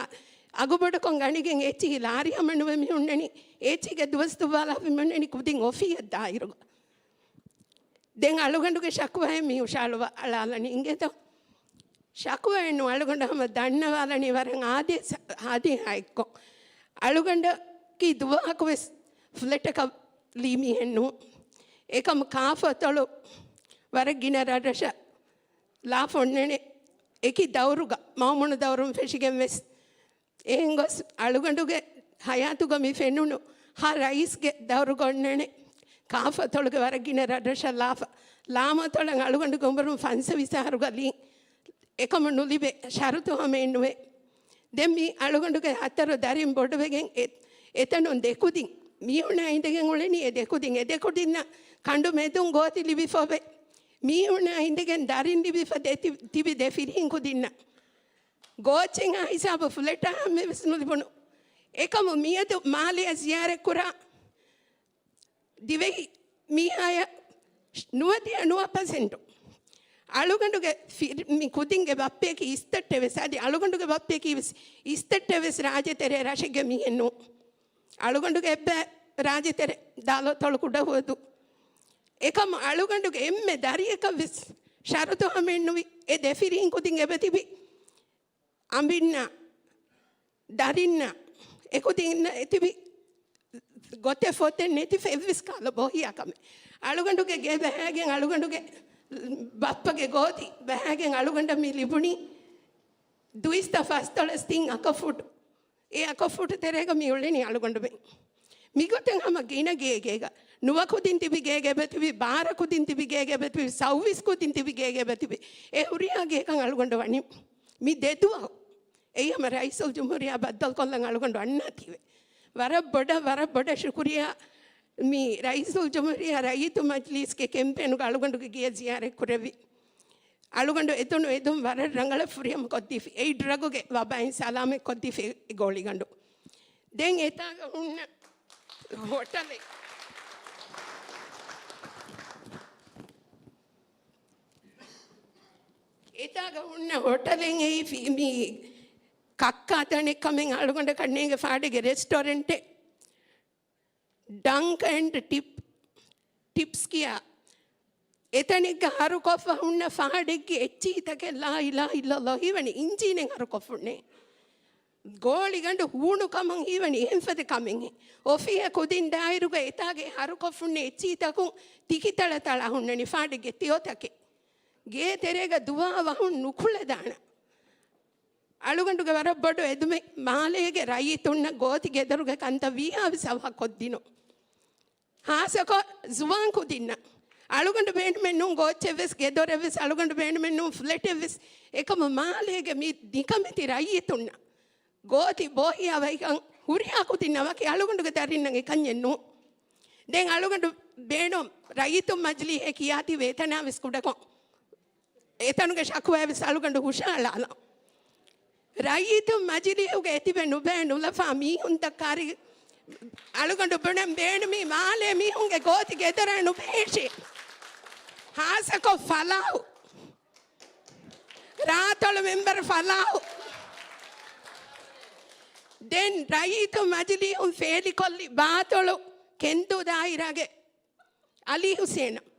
އަގުބޮޑުކޮށް ގަނެގެން އެއްޗިހި ލާރި ހަމަނުވެ މި ހުންނަނީ. އެއްޗިހިގެ ދުވަސް ދުއްވާލާފަ މި ހުންނަނީ ކުދިން އޮފީހަށް ދާއިރުގަ. ދެން އަޅުގަނޑުގެ ޝަކުވާއެއް މި ހުށަހަޅު-، އަޅާލަނީ އިނގޭތޯ؟ ޝަކުވާއެއް ނޫން، އަޅުގަނޑު ހަމަ ދަންނަވާލަނީ ވަރަށް އާދޭ-، އާދޭހާ އެއްކޮށް. އަޅުގަނޑަކީ ދުވަހަކު ވެސް ފްލެޓަކަށް ލީ މީހެއް ނޫން. އެކަމު ކާފަތޮޅު ވަރަށް ގިނަ ރަށްރަށަށް ލާފަ އޮންނަނެ. އެކި ދައުރުގަ، މައުމޫނު ދައުރުން ފެށިގެން ވެސް އެހެން ގޮސް އަޅުގަނޑުގެ ހަޔާތުގަ މި ފެނުނު ހަ ރައީސްގެ ދައުރުގަ އޮންނަނެ. ކާފަތޮޅުގެ ވަރަށް ގިނަ ރަށްރަށަށް ލާފަ، ލާމަތޮޅަށް އަޅުގަނޑުގެ އުމުރުން ފަންސަވީސް އަހަރުގަ ލީ. އެކަމު ނުލިބޭ، ޝަރުތު ހަމައެއް ނުވޭ. ދެން މި އަޅުގަނޑުގެ ހަތަރު ދަރިން ބޮޑުވެގެން އެ-، އެތަނުން ދެކުދިން މީހުނާ އިނދެގެން އުޅެނީ އެ ދެކުދިން. އެ ދެކުދިންނަށް ކަނޑު މެދުން ގޯތި ލިބިފަވޭ. މީހުނާ އިނދެގެން ދަރިން ލިބިފަ ދެ-، ތި-، ތިބި ދެ ފިރިހެން ކުދިންނަށް. ގޯއްޗެއްހާ ހިސާބު ފްލެޓާ ހަމަވެސް ނުލިބުނު. އެކަމު މިއަދު މާލެއަށް ޒިޔާރަތްކުރާ ދިވެހި މީހާޔަށް ނުވަދިހަ ނުވަ ޕަސެންޓު އަޅުގަނޑުގެ ފި-، މި ކުދިންގެ ބައްޕަޔަކީ އިސްތައްޓެއް ވެސް، އަދި އަޅުގަނޑުގެ ބައްޕަޔަކީ ވެސް އިސްތައްޓެއް ވެސް ރާއްޖެތެރޭ ރަށެއްގެ މީހެއް ނޫން. އަޅުގަނޑުގެ އެއްބަ ރާއްޖެތެރެ ދާލޯތޮޅު ކުޑަހުވަދު. އެކަމު އަޅުގަނޑުގެ އެންމެ ދަރިއަކަށް ވެސް ޝަރުތު ހަމައެއްނުވި. އެ ދެ ފިރިހެން ކުދިން އެބަތިބި އަނބިންނާ، ދަރިންނާ، އެކުދިންނަށް އެތިބި ގޮތެއް ފޮތެއް ނެތިފަ އެއްވެސް ކަހަލަ ބޮހިޔާ ކަމެއް. އަޅުގަނޑުގެ ގެ ބަހައިގެން އަޅުގަނޑުގެ ބައްޕަގެ ގޯތި ބަހައިގެން އަޅުގަނޑަށް މި ލިބުނީ ދުއިސައްތަ ފަސްދޮޅަސް ތިން އަކަފުޓު. އެ އަކަފުޓު ތެރޭގަ މި އުޅެނީ އަޅުގަނޑުމެން. މިގޮތަށް ހަމަ ގިނަ ގޭގޭގަ، ނުވަ ކުދިން ތިބި ގޭގެ އެބަތިބި، ބާރަ ކުދިން ތިބި ގޭގެ އެބަތިބި، ސައުވީސް ކުދިން ތިބި ގޭގެ އެބަތިބި. އެ ހުރިހާ ގޭކަން އަޅުގަނޑު ވަނީ މި ދެ ދުވަހު. އެއީ ހަމަ ރައީސުލްޖުމްހޫރިއްޔާ ބައްދަލުކޮށްލަން އަޅުގަނޑު އަންނާތީވެ. ވަރަށް ބޮޑަށް، ވަރަށް ބޮޑަށް ޝުކުރިއްޔާ މި ރައީސުލްޖުމްހޫރިއްޔާ ރައްޔިތު މަޖްލީސްގެ ކެމްޕޭނުގަ އަޅުގަނޑުގެ ގެޔަށް ޒިޔާރަތް ކުރެއްވި. އަޅުގަނޑު އެދުނު އެދުން ވަރަށް ރަނގަޅަށް ފުރިހަމަ ކޮށްދީފި. އެއިޑްސް ރަގުގެ ވަބާއިން ސަލާމަތް ކޮށްދީފި އެ ގޯޅިގަނޑު. ދެން އެތާގަ ހުންނަ ހޮޓަލެއް. އެތާގަ ހުންނަ ހޮޓަލެއް އެއީ ފި-، މި ކައްކާ ތަނެއް ކަމެއް އަޅުގަނޑަކަށް ނޭނގެ ފާޑެއްގެ ރެސްޓޯރެންޓެއް. ޑަންކް އެންޑް ޓިޕް، ޓިޕްސް ކިޔާ އެތަނެއްގަ ހަރުކޮށްފަ ހުންނަ ފާޑެއްގެ އެއްޗިހިތަކެއް ލާ އިލާހަ އިއްލައްލާހު ހީވަނީ އިންޖީނެއް ހަރުކޮށްފަ ހުންނޭ. ގޯޅިގަނޑު ހޫނު ކަމަށް ހީވަނީ އެހެންފަދަ ކަމެއް. އޮފީހަށް ކުދިން ދާއިރުގަ އެތާގެ ހަރުކޮށްފަ ހުންނަ އެއްޗިހިތަކުން ތިކިތަޅަތަޅާ ހުންނަނީ ފާޑެއްގެ ތެޔޮތަކެއް. ގޭ ތެރޭގަ ދުވާ ވަހުން ނުކުޅެދާނަ. އަޅުގަނޑުގެ ވަރަށް ބޮޑު އެދުމެއް މާލޭގެ ރައްޔިތުންނަށް ގޯތި ގެދޮރުގެ ކަންތައް ވީހާވެސް އަވަހަށް ކޮށްދިނުން. ހާއްސަކޮށް ޒުވާން ކުދިންނަށް. އަޅުގަނޑު ބޭނުމެއް ނޫން ގޯއްޗެއްވެސް، ގެދޮރެއްވެސް އަޅުގަނޑު ބޭނުމެއް ނޫން، ފްލެޓެއްވެސް. އެކަމު މާލޭގެ މި ނިކަމެތި ރައްޔިތުންނަށް ގޯތި ބޯހިޔާވަހިކަން ހުރިހާ ކުދިންނަށް ވަކި އަޅުގަނޑުގެ ދަރިންނަށް އެކަންޏެއް ނޫން. ދެން އަޅުގަނޑު ބޭނުން ރައްޔިތުން މަޖިލީހެއް ކިޔާތީވެ އެތަނާވެސް ކުޑަކޮށް އެތަނުގެ ޝަކުވާވެސް އަޅުގަނޑު ހުށަހަޅާލަން. ރައްޔިތުން މަޖިލީހުގަ އެތިބެ ނުބައި ނުލަފާ މީހުންތައް ކާރި އަޅުގަނޑު ބުނަން ބޭނުމީ މާލޭ މީހުންގެ ގޯތި ގެދޮރާ ނުބެހޭށޭ. ހާއްސަކޮށް ފަލާހު. ރާތޮޅު މެމްބަރު ފަލާހު. ދެން ރައްޔިތުން މަޖިލީހުން ފޭލިކޮށްލި ބާތޮޅު ކެންދޫ ދާއިރާގެ އަލީ ހުސޭނަށް.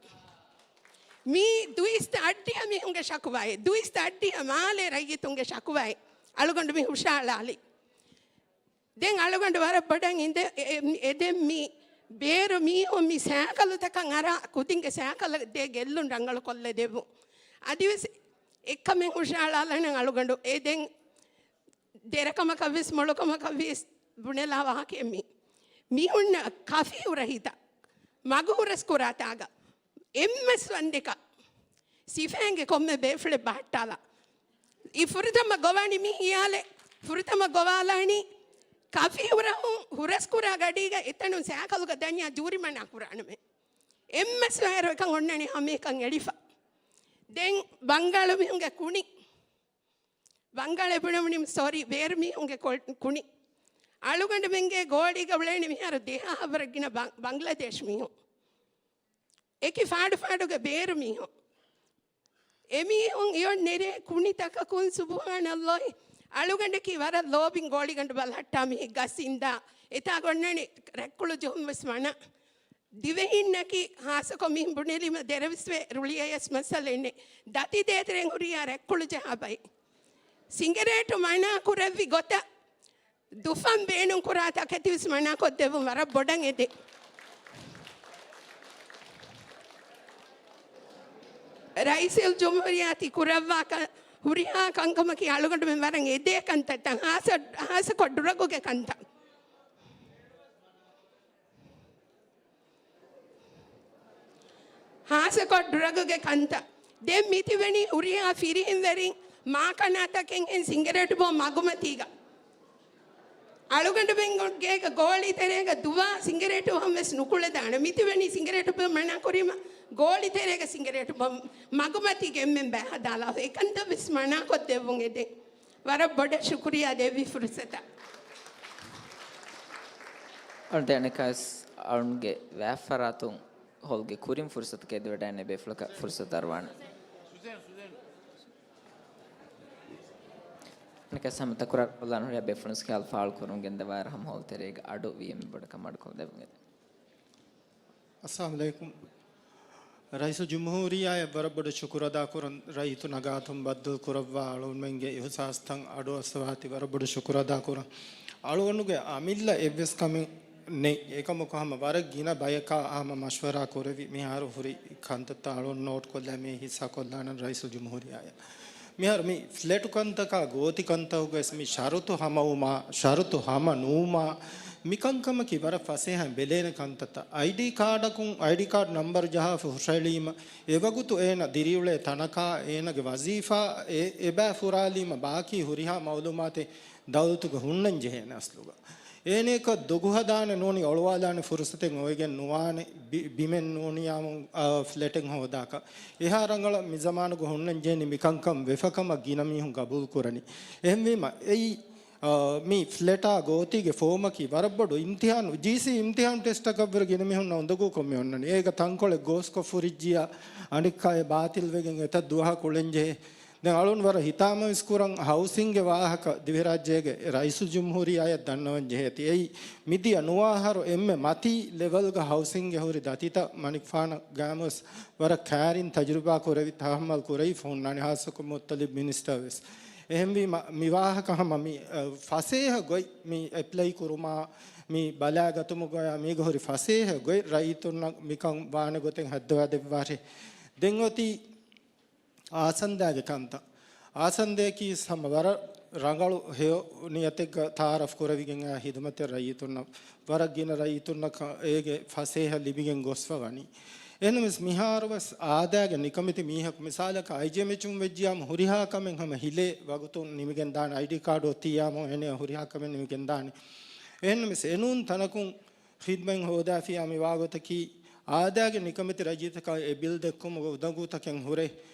މީ ދުއިސައްތަ އަށްޑިހަ މީހުންގެ ޝަކުވާއެއް، ދުއިސައްތަ އަށްޑިހަ މާލޭ ރައްޔިތުންގެ ޝަކުވާއެއް. އަޅުގަނޑު މި ހުށައަޅާލި. ދެން އަޅުގަނޑު ވަރަށް ބޮޑަށް އިނދެ-، އެ-، އެ-، އެދެން މި ބޭރު މީހުން މި ސައިކަލުތަކަށް އަރާ ކުދިންގެ ސައިކަލަށް ދޭ ގެއްލުން ރަނގަޅު ކޮށްލަ ދެއްވުން. އަދިވެސް އެއްކަމެއް ހުށައަޅާލަން އަޅުގަނޑު އެ ދެން ދެރަކަމަކަށްވެސް މޮޅުކަމަކަށްވިޔަސް ބުނެލާ ވާހަކައެއް މީ. މި ހުންނަ ކަފީ ހުރަހިތައް މަގު ހުރަސް ކުރާތާގަ އެއްމެސް ވަންދެކަށް ސިފައިންގެ ކޮންމެ ބޭފުޅެއް ބަހައްޓާލާ. އި ފުރަތަމަ ގޮވާނީ މި ހިޔާލެއް. ފުރަތަމަ ގޮވާލާނީ ކަފީ ހުރަހުން ހުރަސް ކުރާ ގަޑީގަ އެތަނުން ސައިކަލުގަ ދަންޏާ ޖޫރިމަނާ ކުރާނަމޭ. އެއްމެސް ވައިރު އެކަން އޮންނަނީ ހަމައެކަން އެޅިފަ. ދެން ބަންގާޅު މީހުންގެ ކުނި. ބަންގާޅޭ ބުނެވުނީ، ސޮރީ، ބޭރު މީހުންގެ ކޮ-، ކުނި. އަޅުގަނޑުމެންގެ ގޯޅީގަ އުޅޭނީ މިހާރު ދެހާ ހަވަރަށް ގިނަ ބަ-، ބަންގްލަދޭޝް މީހުން. އެކި ފާޑު ފާޑުގެ ބޭރު މީހުން. އެމީހުން އިޔޮން ނެރޭ ކުނިތަކަކުން، ސުބުހާނައްލާހި. އަޅުގަނޑަކީ ވަރަށް ލޯބިން ގޯޅިގަނޑު ބަލަހައްޓާ މީހެއް ގަސް އިންދާ. އެތާ ގޮންނަނީ ރަތްކުޅު ޖެހުން ވެސް މަނާ. ދިވެހިންނަކީ ހާއްސަކޮށް މިހެން ބުނެލީމަ ދެރަވެސްވެ ރުޅި އަޔަސް މައްސަލައެއް ނެތް. ދަތި ދޭތެރެން ހުރިހާ ރަތްކުޅު ޖަހާ ބައެއް. ސިނގަރޭޓު މަނާ ކުރެއްވި ގޮތަށް ދުފަން ބޭނުން ކުރާ ތަކެތިވެސް މަނާކޮށްދެއްވުން ވަރަށް ބޮޑަށް އެދެން. ރައީސުލްޖުމްހޫރިއްޔާ ތި ކުރައްވާ ކަ-، ހުރިހާ ކަންކަމަކީ އަޅުގަނޑުމެން ވަރަށް އެދޭ ކަންތައްތައް، ހާއްސަ، ހާއްސަކޮށް ޑުރަގުގެ ކަންތައް. ހާއްސަކޮށް ޑުރަގުގެ ކަންތައް. ދެން މިތިބެނީ ހުރިހާ ފިރިހެންވެރިން މާކަނާތަކެއްހެން ސިނގަރޭޓު ބޯ މަގުމަތީގަ. އަޅުގަނޑުމެންގެ ގޯޅި ތެރޭގަ ދުވާ ސިނގަރޭޓު ހަމަވެސް ނުކުޅެދާނެ. މިތިބެނީ ސިނގަރޭޓު ބޯ މަނާ ކުރީމަ ގޯޅި ތެރޭގަ ސިނގަރޭޓު ބޯ މަގުމަތީގެ އެންމެން ބައިހަދާލާފަ. އެކަންތައްވެސް މަނާކޮށްދެއްވުން އެދެން. ވަރަށް ބޮޑަށް ޝުކުރިއްޔާ ދެއްވި ފުރުސަތަށް. އަޅުގަނޑު އަނެއްކާވެސް އަޅުގަނޑުގެ ވާތްފަރާތުން ހޮލްގެ ކުރިން ފުރުސަތު ކެތްދެވިދާނެ ބޭފުޅަކަށް ފުރުސަތު އަރުވާނެ. އަނެއްކާވެސް ހަމަ ތަކުރާރުކޮށްލާން ހުރިހާ ބޭފުޅުން ޚިޔާލު ފާޅުކުރަމުން ގެންދަވާއިރު ހަމަ ހޮލް ތެރޭގަ އަޑު ވީ އެމްއެ ބޮޑަކަށް މަޑުކޮށްލަދެއްވުން އެދެން. އައްސަލާމު ޢަލައިކުމް. ރައީސުލްޖުމްހޫރިއްޔާއަށް ވަރަށް ބޮޑަށް ޝުކުރު އަދާކުރަން، ރައްޔިތުން ގާތުން ބައްދަލު ކުރައްވާ އަޅުގަނޑުމެންގެ އިހުސާސްތައް އަޑު އައްސަވާތީ ވަރަށް ބޮޑަށް ޝުކުރު އަދާކުރަން. އަޅުގަނޑުގެ އަމިއްލަ އެއްވެސް ކަމެއް ނެތް. އެކަމަކު ހަމަ ވަރަށް ގިނަ ބަޔަކާ ހަމަ މަޝްވަރާ ކުރެވި މިހާރު ހުރި ކަންތައްތައް އަޅުގަނޑު ނޯޓް ކޮށްލާ މި ހިއްސާ ކޮށްލާނަން ރައީސުލްޖުމްހޫރިއްޔާއަށް. މިހާރު މި ފްލެޓު ކަންތަކާ ގޯތި ކަންތަކުގައި މި ޝަރުތު ހަމަވުމާ، ޝަރުތު ހަމަ ނުވުމާ، މިކަންކަމަކީ ވަރަށް ފަސޭހައިން ބެލޭނެ ކަންތައްތައް. އައިޑީ ކާޑަކުން، އައިޑީ ކާޑް ނަމްބަރު ޖަހާފަ ހުށައެޅީމަ، އެވަގުތު އޭނަ ދިރިއުޅޭ ތަނަކާ، އޭނަގެ ވަޒީފާ އެ-، އެބައި ފުރާލީމަ، ބާކީ ހުރިހާ މައުލޫމާތެއް ދައުލަތުގަ ހުންނަން ޖެހޭނެ އަސްލުގަ. އޭނައަކަށް ދޮގު ހަދާނެ ނޫނީ އޮޅުވާލާނެ ފުރުސަތެއް އޮވެގެން ނުވާނެ، ބި-، ބިމެއް ނޫނިއްޔާމު، އާ، ފްލެޓެއް ހޯދާކަށް. އެހާ ރަނގަޅަށް މި ޒަމާނުގަ ހުންނަން ޖެހެނީ މިކަންކަން ވެފަކަމަށް ގިނަ މީހުން ގަބޫލު ކުރަނީ. އެހެންވީމަ، އެއީ، އާ، މި ފްލެޓާ ގޯތީގެ ފޯމަކީ ވަރަށް ބޮޑު އިމްތިހާނު، ޖީސީ އިމްތިހާނު ޓެސްޓަކަށްވުރެ ގިނަ މީހުންނަށް އުނދަގޫކޮށް މި އޮންނަނީ. އޭގަ ތަންކޮޅެއް ގޯސްކޮށް ފުރިއްޖިއްޔާ އަނެއްކާއެއް ބާތިލްވެގެން އެތައް ދުވަހަކު އުޅެންޖެހޭ. ދެން އަޅުން ވަރަށް ހިތާމަވެސް ކުރަން، ހައުސިންގގެ ވާހަކަ ދިވެހިރާއްޖޭގެ ރައީސުލްޖުމްހޫރިއްޔާއަށް ދަންނަވަން ޖެހޭތީ. އެއީ، މިދިޔަ ނުވަ އަހަރު އެންމެ މަތީ ލެވެލްގަ ހައުސިންގެ ހުރި ދަތިތައް މަނިކުފާނަށް ގާމުވެސް ވަރަށް ކައިރިން ތަޖުރިބާ ކުރެވި ތަހައްމަލް ކުރެވިފަ ހުންނާނެ، ހާއްސަކޮށް މުއްތަލިބް މިނިސްޓަރ ވެސް. އެހެންވީމަ، މި ވާހަކަ ހަމަ މި، އަ، ފަސޭހަ ގޮތް މި އެޕްލައި ކުރުމާ، މި ބަލާގަތުމުގަ މީގަ ހުރި ފަސޭހަ ގޮތް ރައްޔިތުންނަށް މިކަން ވާނެ ގޮތެއް ހައްދަވާ ދެއްވާށޭ. ދެން އޮތީ އާސަންދާގެ ކަންތައް. އާސަންދަޔަކީ ހަމަ ވަރަށް ރަނގަޅު ހެޔޮ ނިޔަތެއްގަ ތައާރަފް ކުރެވިގެން އާ ހިދުމަތެއް ރައްޔިތުންނަށް، ވަރަށް ގިނަ ރައްޔިތުންނަކަށް އޭގެ ފަސޭހަ ލިބިގެން ގޮސްފަ ވަނީ. އެހެންވެސް މިހާރުވެސް އާދައިގެ ނިކަމެތި މީހަކު، މިސާލަކަށް އައިޖެއެމްއެޗުން ވެއްޖިޔާމު ހުރިހާ ކަމެއް ހަމަ ހިލޭ ވަގުތުން ނިމިގެން ދާނެ، އައިޑީ ކާޑު އޮތިއްޔާމު އޭނަ ހުރިހާ ކަމެއް ނިމިގެން ދާނެ. އެހެންވެސް އެނޫން ތަނަކުން ޚިދްމަތް ހޯދާފިޔާ މި ވާގޮތަކީ، އާދައިގެ ނިކަމެތި ރައްޔިތަކަށް އެ ބިލް ދެއްކުމުގެ އުނދަގޫތަކެއް ހުރޭ.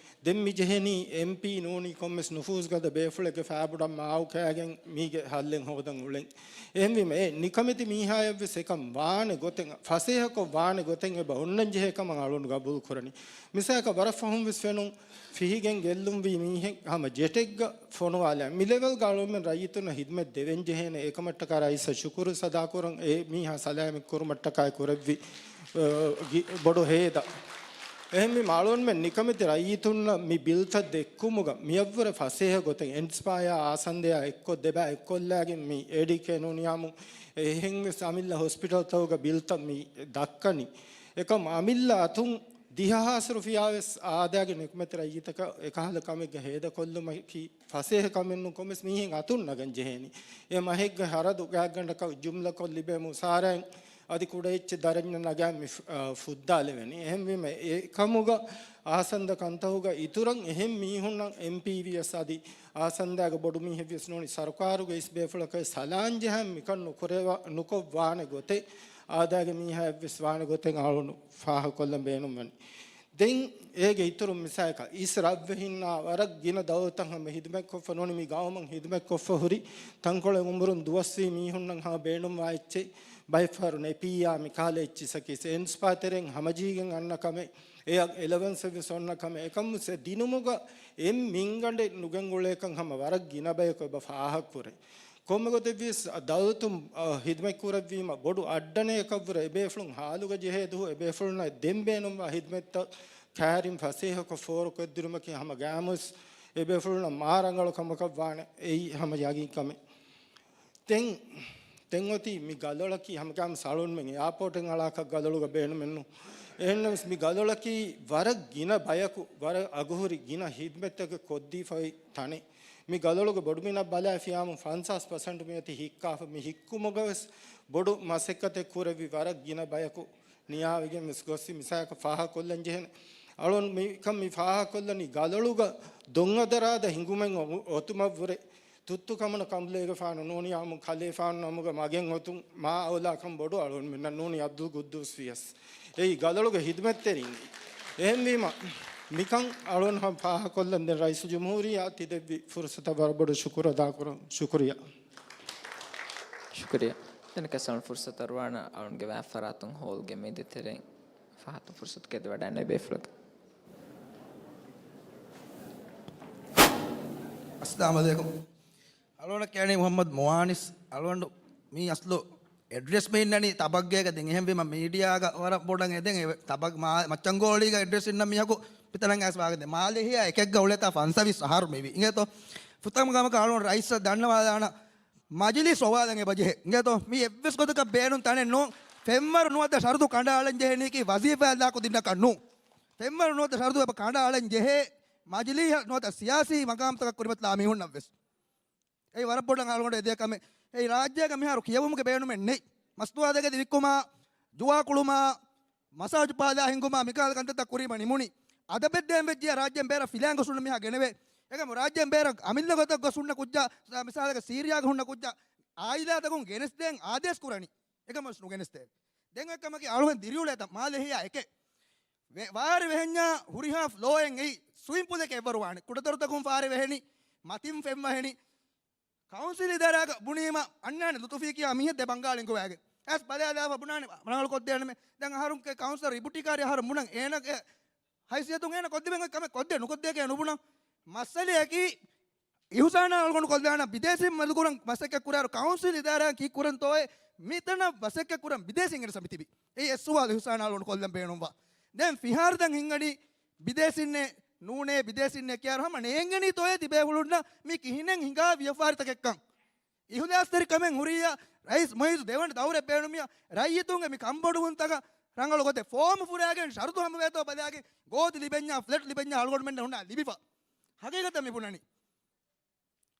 ދެން މި ޖެހެނީ އެމްޕީ ނޫނީ ކޮންމެސް ނުފޫޒުގަދަ ބޭފުޅެއްގެ ފާބުޑަށް މާއު ކައިގެން މީގެ ހައްލެއް ހޯދަން އުޅެން. އެހެންވީމަ އެ ނިކަމެތި މީހާޔަށްވެސް އެކަން ވާނެ ގޮތެއް، ފަސޭހަކޮށް ވާނެ ގޮތެއް އެބަ އޮންނަން ޖެހޭ ކަމަށް އަޅުން ގަބޫލު ކުރަނީ. މިސާލަކަށް ވަރަށް ފަހުން ވެސް ފެނުން ފިހިގެން ގެއްލުންވީ މީހެއް ހަމަ ޖެޓެއްގަ ފޮނުވާލާ. މި ލެވެލްގަ އަޅުމެން ރައްޔިތުންނަށް ހިދުމަތް ދެވެން ޖެހޭނެ. އެކަމަށްޓަކާ ރައީސަށް ޝުކުރު ސަދާކުރަން އެ މީހާ ސަލާމަތް ކުރުމަށްޓަކާ ކުރެއްވި، އަ، ގި-، ބޮޑު ހޭދަ. އެހެންވީމަ އަޅުންމެން ނިކަމެތި ރައްޔިތުންނަށް މި ބިލްތައް ދެއްކުމުގަ މިއަށްވުރެ ފަސޭހަ ގޮތެއް އެންސްޕާޔާ އާސަންދެއާ އެއްކޮށް ދެބާ އެއްކޮށްލާގެން މި އޭޑީކޭ ނޫނިއްޔާމު އެހެންވެސް އަމިއްލަ ހޮސްޕިޓަލްތަކުގަ ބިލްތައް މި ދައްކަނީ. އެކަމް އަމިއްލަ އަތުން ދިހަ ހާސް ރުފިޔާވެސް އާދައިގެ ނިކުމެތި ރައްޔިތަކަށް އެކަހަލަ ކަމެއްގަ ހޭދަކޮށްލުމަކީ ފަސޭހަ ކަމެއްނޫން. ކޮންމެސް މީހެއް އަތުން ނަގަން ޖެހޭނީ. އެ މަހެއްގެ ހަރަދު ގާތްގަނޑަކަށް ޖުމްލަކޮށް ލިބޭ މުސާރައިން އަދި ކުޑައެއްޗެއް ދަރަންޏަށް ނަގާ މި ފު-، އާ، ފުއްދާލެވެނީ. އެހެންވީމަ އެކަމުގަ އާސަންދަ ކަންތަކުގަ އިތުރަށް އެހެން މީހުންނަށް އެމްޕީ ވިޔަސް އަދި އާސަންދާގެ ބޮޑު މީހެއް ވިޔަސް ނޫނީ ސަރުކާރުގެ އިސް ބޭފުޅަކަށް ސަލާން ޖަހަން މިކަން ނުކުރެވާ-، ނުކޮށްވާނެ ގޮތެއް އާދައިގެ މީހާއަށްވެސް ވާނެ ގޮތެއް އަޅުނު ފާހަގަކޮށްލަން ބޭނުންވަނީ. ދެން އޭގެ އިތުރުން މިސާލަކަށް އިސް ރަށްވެހިންނާ ވަރަށް ގިނަ ދައުލަތަށް ހަމަ ހިދުމަތްކޮށްފަ ނޫނީ މި ގައުމަށް ހިދުމަތްކޮށްފަ ހުރި ތަންކޮޅެއް އުމުރުން ދުވަސްވީ މީހުންނަށް ހަމަ ބޭނުންވާ އެއްޗެއް ބައެއްފަހަރު ނެޕީއާ މިކަހަލަ އެއްޗިއްސަކީ އެންސްޕާ ތެރެއިން ހަމަޖެހިގެން އަންނަ ކަމެއް އެއަށް އެލަވެންސެއް ވެސް އޮންނަ ކަމެއް. އެކަމުސް އެ ދިނުމުގަ އެއް މިންގަނޑެއް ނުގެންގުޅޭކަން ހަމަ ވަރަށް ގިނަ ބަޔަކު އެބަ ފާހަގަކުރޭ. ކޮންމެ ގޮތެއްވިޔަސް ދައުލަތުން، އަ، ހިދުމަތްކުރެއްވީމަ ބޮޑު އައްޑަނެއް އެކަށްވުރެ އެބޭފުޅުން ހާލުގަ ޖެހޭ ދުވަހު އެބޭފުޅުންނަށް ދެން ބޭނުންވާ ހިދުމަތްތައް ކައިރިން ފަސޭހަކޮށް ފޯރުކޮށްދިނުމަކީ ހަމަ ގާމުސް އެބޭފުޅުންނަށް މާ ރަނގަޅު ކަމަކަށް ވާނެ. އެއީ ހަމަ ޔަގީން ކަމެއް. ދެން، ދެން އޮތީ މި ގަލޮޅަކީ ހަމަގާމް ސަޅުންމެން އެއާޕޯޓެއް އަޅާކަށް ގަލޮޅުގަ ބޭނުމެއްނު. އެހެންނަމަވެސް މި ގަލޮޅަކީ ވަރަށް ގިނަ ބަޔަކު، ވަރަށް އަގުހުރި ގިނަ ހިދުމަތްތަކެއް ކޮށްދީފައި ތަނެއް. މި ގަލޮޅުގެ ބޮޑުމިނަށް ބަލާފިޔާމު ފަންސާސް ޕަސެންޓް މިއޮތީ ހިއްކާފަ. މި ހިއްކުމުގަވެސް ބޮޑު މަސައްކަތެއް ކުރެއްވި ވަރަށް ގިނަ ބަޔަކު ނިޔާވެގެން ވެސް ގޮއްސި މިސާލަކަށް ފާހަގަކޮށްލަން ޖެހޭނެ. އަޅުން މިކަން މި ފާހަގަކޮށްލަނީ ގަލޮޅުގަ ދޮންއަދަރާދަ ހިނގުމެއް އޮ-، އޮތުމަށްވުރެ ތުއްތު ކަމުނަ ކަނބުލައިގެފާނު ނޫނީ އާމު ކަލޭފާނު ނަމުގަ މަގެއް އޮތުން މާ އައުލާކަން ބޮޑު އަޅުންމެންނަށް ނޫނީ އަބްދުލް ގުއްދޫސް ވިޔަސް. އެއީ ގަލޮޅުގެ ހިދުމަތްތެރިން. އެހެންވީމަ މިކަން އަޅުން ހަމަ ފާހަގަކޮށްލަން ދެން ރައީސުލްޖުމްހޫރިއްޔާ ތި ދެއްވި ފުރުސަތަށް ވަރަށް ބޮޑަށް ޝުކުރު އަދާކުރަން. ޝުކުރިއްޔާ. ޝުކުރިއްޔާ. ދެން ކަސަން ފުރުސަތު އަރުވާނަ އަޅުންގެ ވާތް ފަރާތުން ހޯލްގެ މެދުތެރެއިން ފަހަތުން ފުރުސަތު ކެނޑިވަޑައިގަންނަވާ ބޭފުޅަކަށް. އައްސަލާމު ޢަލައިކުމް. އަޅުގަނޑަށް ކިޔަނީ މުޙައްމަދު މުވާނިސް. އަޅުގަނޑު މީ އަސްލު އެޑްރެސް މި އިންނަނީ ތަބަގޭގަ. ދެން އެހެންވީމަ މީޑިއާގަ ވަރަށް ބޮޑަށް އެދެން އެ ތަބަގް މާ-، މައްޗަންގޯޅީގަ އެޑްރެސް އިންނަ މީހަކު މިތަނަށް އައިސް ވާގެން ދޭ. މާލެހިޔާ އެކެއްގަ އުޅޭތާ ފަންސަވީސް އަހަރު މިވީ. އިނގޭތޯ؟ ފުރަތަމަ ކަމަކަށް އަޅުގަނޑު ރައީސަށް ދަންނަވާލާނަ މަޖިލީސް އޮވާލަން އެބަޖެހޭ. އިނގޭތޯ؟ މީ އެއްވެސް ގޮތަކަށް ބޭނުން ތަނެއް ނޫން. ފެންވަރު ނުވަތަ ޝަރުތު ކަނޑައަޅަން ޖެހެނީކީ ވަޒީފާއެއް ލާކު ދިންނަކަށް ނޫން. ފެންވަރު ނުވަތަ ޝަރުތު އެބަ ކަނޑައަޅަން ޖެހޭ މަޖިލީހަށް ނުވަތަ ސިޔާސީ މަގާމްތަކަށް ކުރިމަތިލާ މީހުންނަށްވެސް. އެއީ ވަރަށް ބޮޑަށް އަޅުގަނޑު އެދޭ ކަމެއް. އެއީ ރާއްޖޭގަ މިހާރު ކިޔެވުމުގެ ބޭނުމެއް ނެތް. މަސްތުވާ ދެގެދި ވިއްކުމާ، ޖުވާ ކުޅުމާ، މަސާޖު ޕާލާ ހިންގުމާ މިކަހަލަ ކަންތައްތައް ކުރީމަ ނިމުނީ. އަދަބެއް ދޭން ވެއްޖިއްޔާ ރާއްޖޭން ބޭރަށް ފިލާން ގޮސް ހުންނަ މީހާ ގެނެވޭ. އެކަމު ރާއްޖޭން ބޭރަށް އަމިއްލަ ގޮތަށް ގޮސް ހުންނަ ކުއްޖާ، މިސާލަކަށް ސީރިޔާގަ ހުންނަ ކުއްޖާ އާއިލާތަކުން ގެނެސްދޭން އާދޭސް ކުރަނީ. އެކަމަށް ނުގެނެސްދޭ. ދެން އޮތް ކަމަކީ އަޅުގަނޑު ދިރިއުޅޭތަ މާލެހިޔާ އެކެއް. ވެ-، ވާރި ވެހެންޏާ ހުރިހާ ފްލޯއެއް އެއީ ސްވިމިން ޕޫލެކޭ އެއްވަރު ވާނެ. ކުޑަދޮރުތަކުން ފާރި ވެހެނީ، މަތިން ފެން ވަހެނީ. ކައުންސިލް އިދާރާގަ ބުނީމަ އަންނާނެ ލުތުފީ ކިޔާ މީހެއް ދެ ބަންގާޅިން ގޮވާގެން. އައިސް ބަލާލާފަ ބުނާނެ ރަނގަޅު ކޮށްދޭނަމޭ. ދެން އަހަރުން ކައުންސިލަރ ރިބުޓިކާރި އަހަރު ބުނަން އޭނަގެ ހައިސިއްޔަތުން އޭނަ ކޮށްދެމެން ކަމެއް ކޮށްދޭ ނުކޮށްދޭކޭ ނުބުނަން. މައްސަލަޔަކީ އިހުސާނާ އަޅުގަނޑު ކޮށްލާނަ ބިދޭސީން މަދުކުރަން މަސައްކަތް ކުރާއިރު ކައުންސިލް އިދާރާއަށް ކީއްކުރަންތޯއޭ މިތަނަށް މަސައްކަތް ކުރަން ބިދޭސީން ގެނެސް މިތިބީ. އެއީ އެއް ސުވާލު އިހުސާނާ އަޅުގަނޑު ކޮށްލަން ބޭނުންވާ. ދެން ފިހާރަ ދެން ހިނގަނީ ބިދޭސީންނޭ ނޫނޭ ބިދޭސީންނޭ ކިޔާއިރު ހަމަ ނޭނގެނީތޯއޭ ތިބޭފުޅުންނަށް މީ ކިހިނެއް ހިނގާ ވިޔަފާރިތަކެއްކަން. އިހުލާސްތެރިކަމެއް ހުރިއްޔާ ރައީސް މުއިއްޒު ދެވަނަ ދައުރެއް ބޭނުމިއްޔާ ރައްޔިތުންގެ މި ކަންބޮޑުވުންތަކަށް ރަނގަޅު ގޮތެއް ފޯމު ފުރާގެން ޝަރުތު ހަމަވޭތޯ ބަލާގެން ގޯތި ލިބެންޏާ ފްލެޓް ލިބެންޏާ އަޅުގަނޑުމެންނަށް ހުންނާ ލިބިފަ. ހަގީގަތަށް މި ބުނަނީ.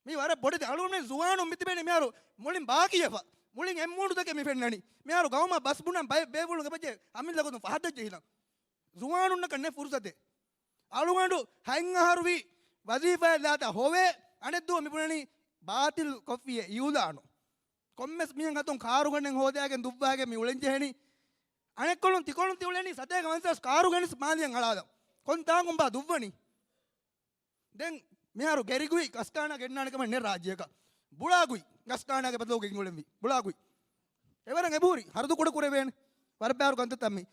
މީ ވަރަށް ބޮޑެތި އަޅުގަނޑުމެން ޒުވާނުން މިތިބެނީ މިހާރު މުޅިން ބާކީވެފަ. މުޅިން އެއްމޫނުތަކެއް މި ފެންނަނީ. މިހާރު ގައުމަށް ބަސް ބުނަން ބައެއް ބޭފުޅުން އެބަޖެ އަމިއްލަ ގޮތުން ފަހަތަށް ޖެހިލަން. ޒުވާނުންނަކަށް ނެތް ފުރުސަތެއް. އަޅުގަނޑު ހަތް އަހަރުވީ ވަޒީފާއެއް ލާތާ ހޮވޭ އަނެއްދުވަހު މި ބުނަނީ ބާތިލް ކޮށްފިޔޭ އިއުލާނު. ކޮންމެސް މީހެއް އަތުން ކާރުގަނޑެއް ހޯދާގެން ދުއްވާގެން މި އުޅެން ޖެހެނީ. އަނެއްކޮޅުން ތިކޮޅުން ތި އުޅެނީ ސަތޭކަ ފަންސާސް ކާރުގަނެސް މާލެއަށް އަޅާލަ. ކޮން ތާނގުން ބާ ދުއްވަނީ؟ ދެން މިހާރު ގެރިގޮތް ގަސްކާނާ ގެންނާނެ ކަމެއް ނެތް ރާއްޖޭގަ. ބުޅާގޮތް ގަސްކާނާގެ ބަދަލުގަ ގެންގުޅެންވީ. ބުޅާގޮތް. އެވަރަށް އެބަހުރި. ހަރަދު ކުޑަ ކުރެވޭނެ. ވަރަށް ބާރު ކަންތައްތައް މީ.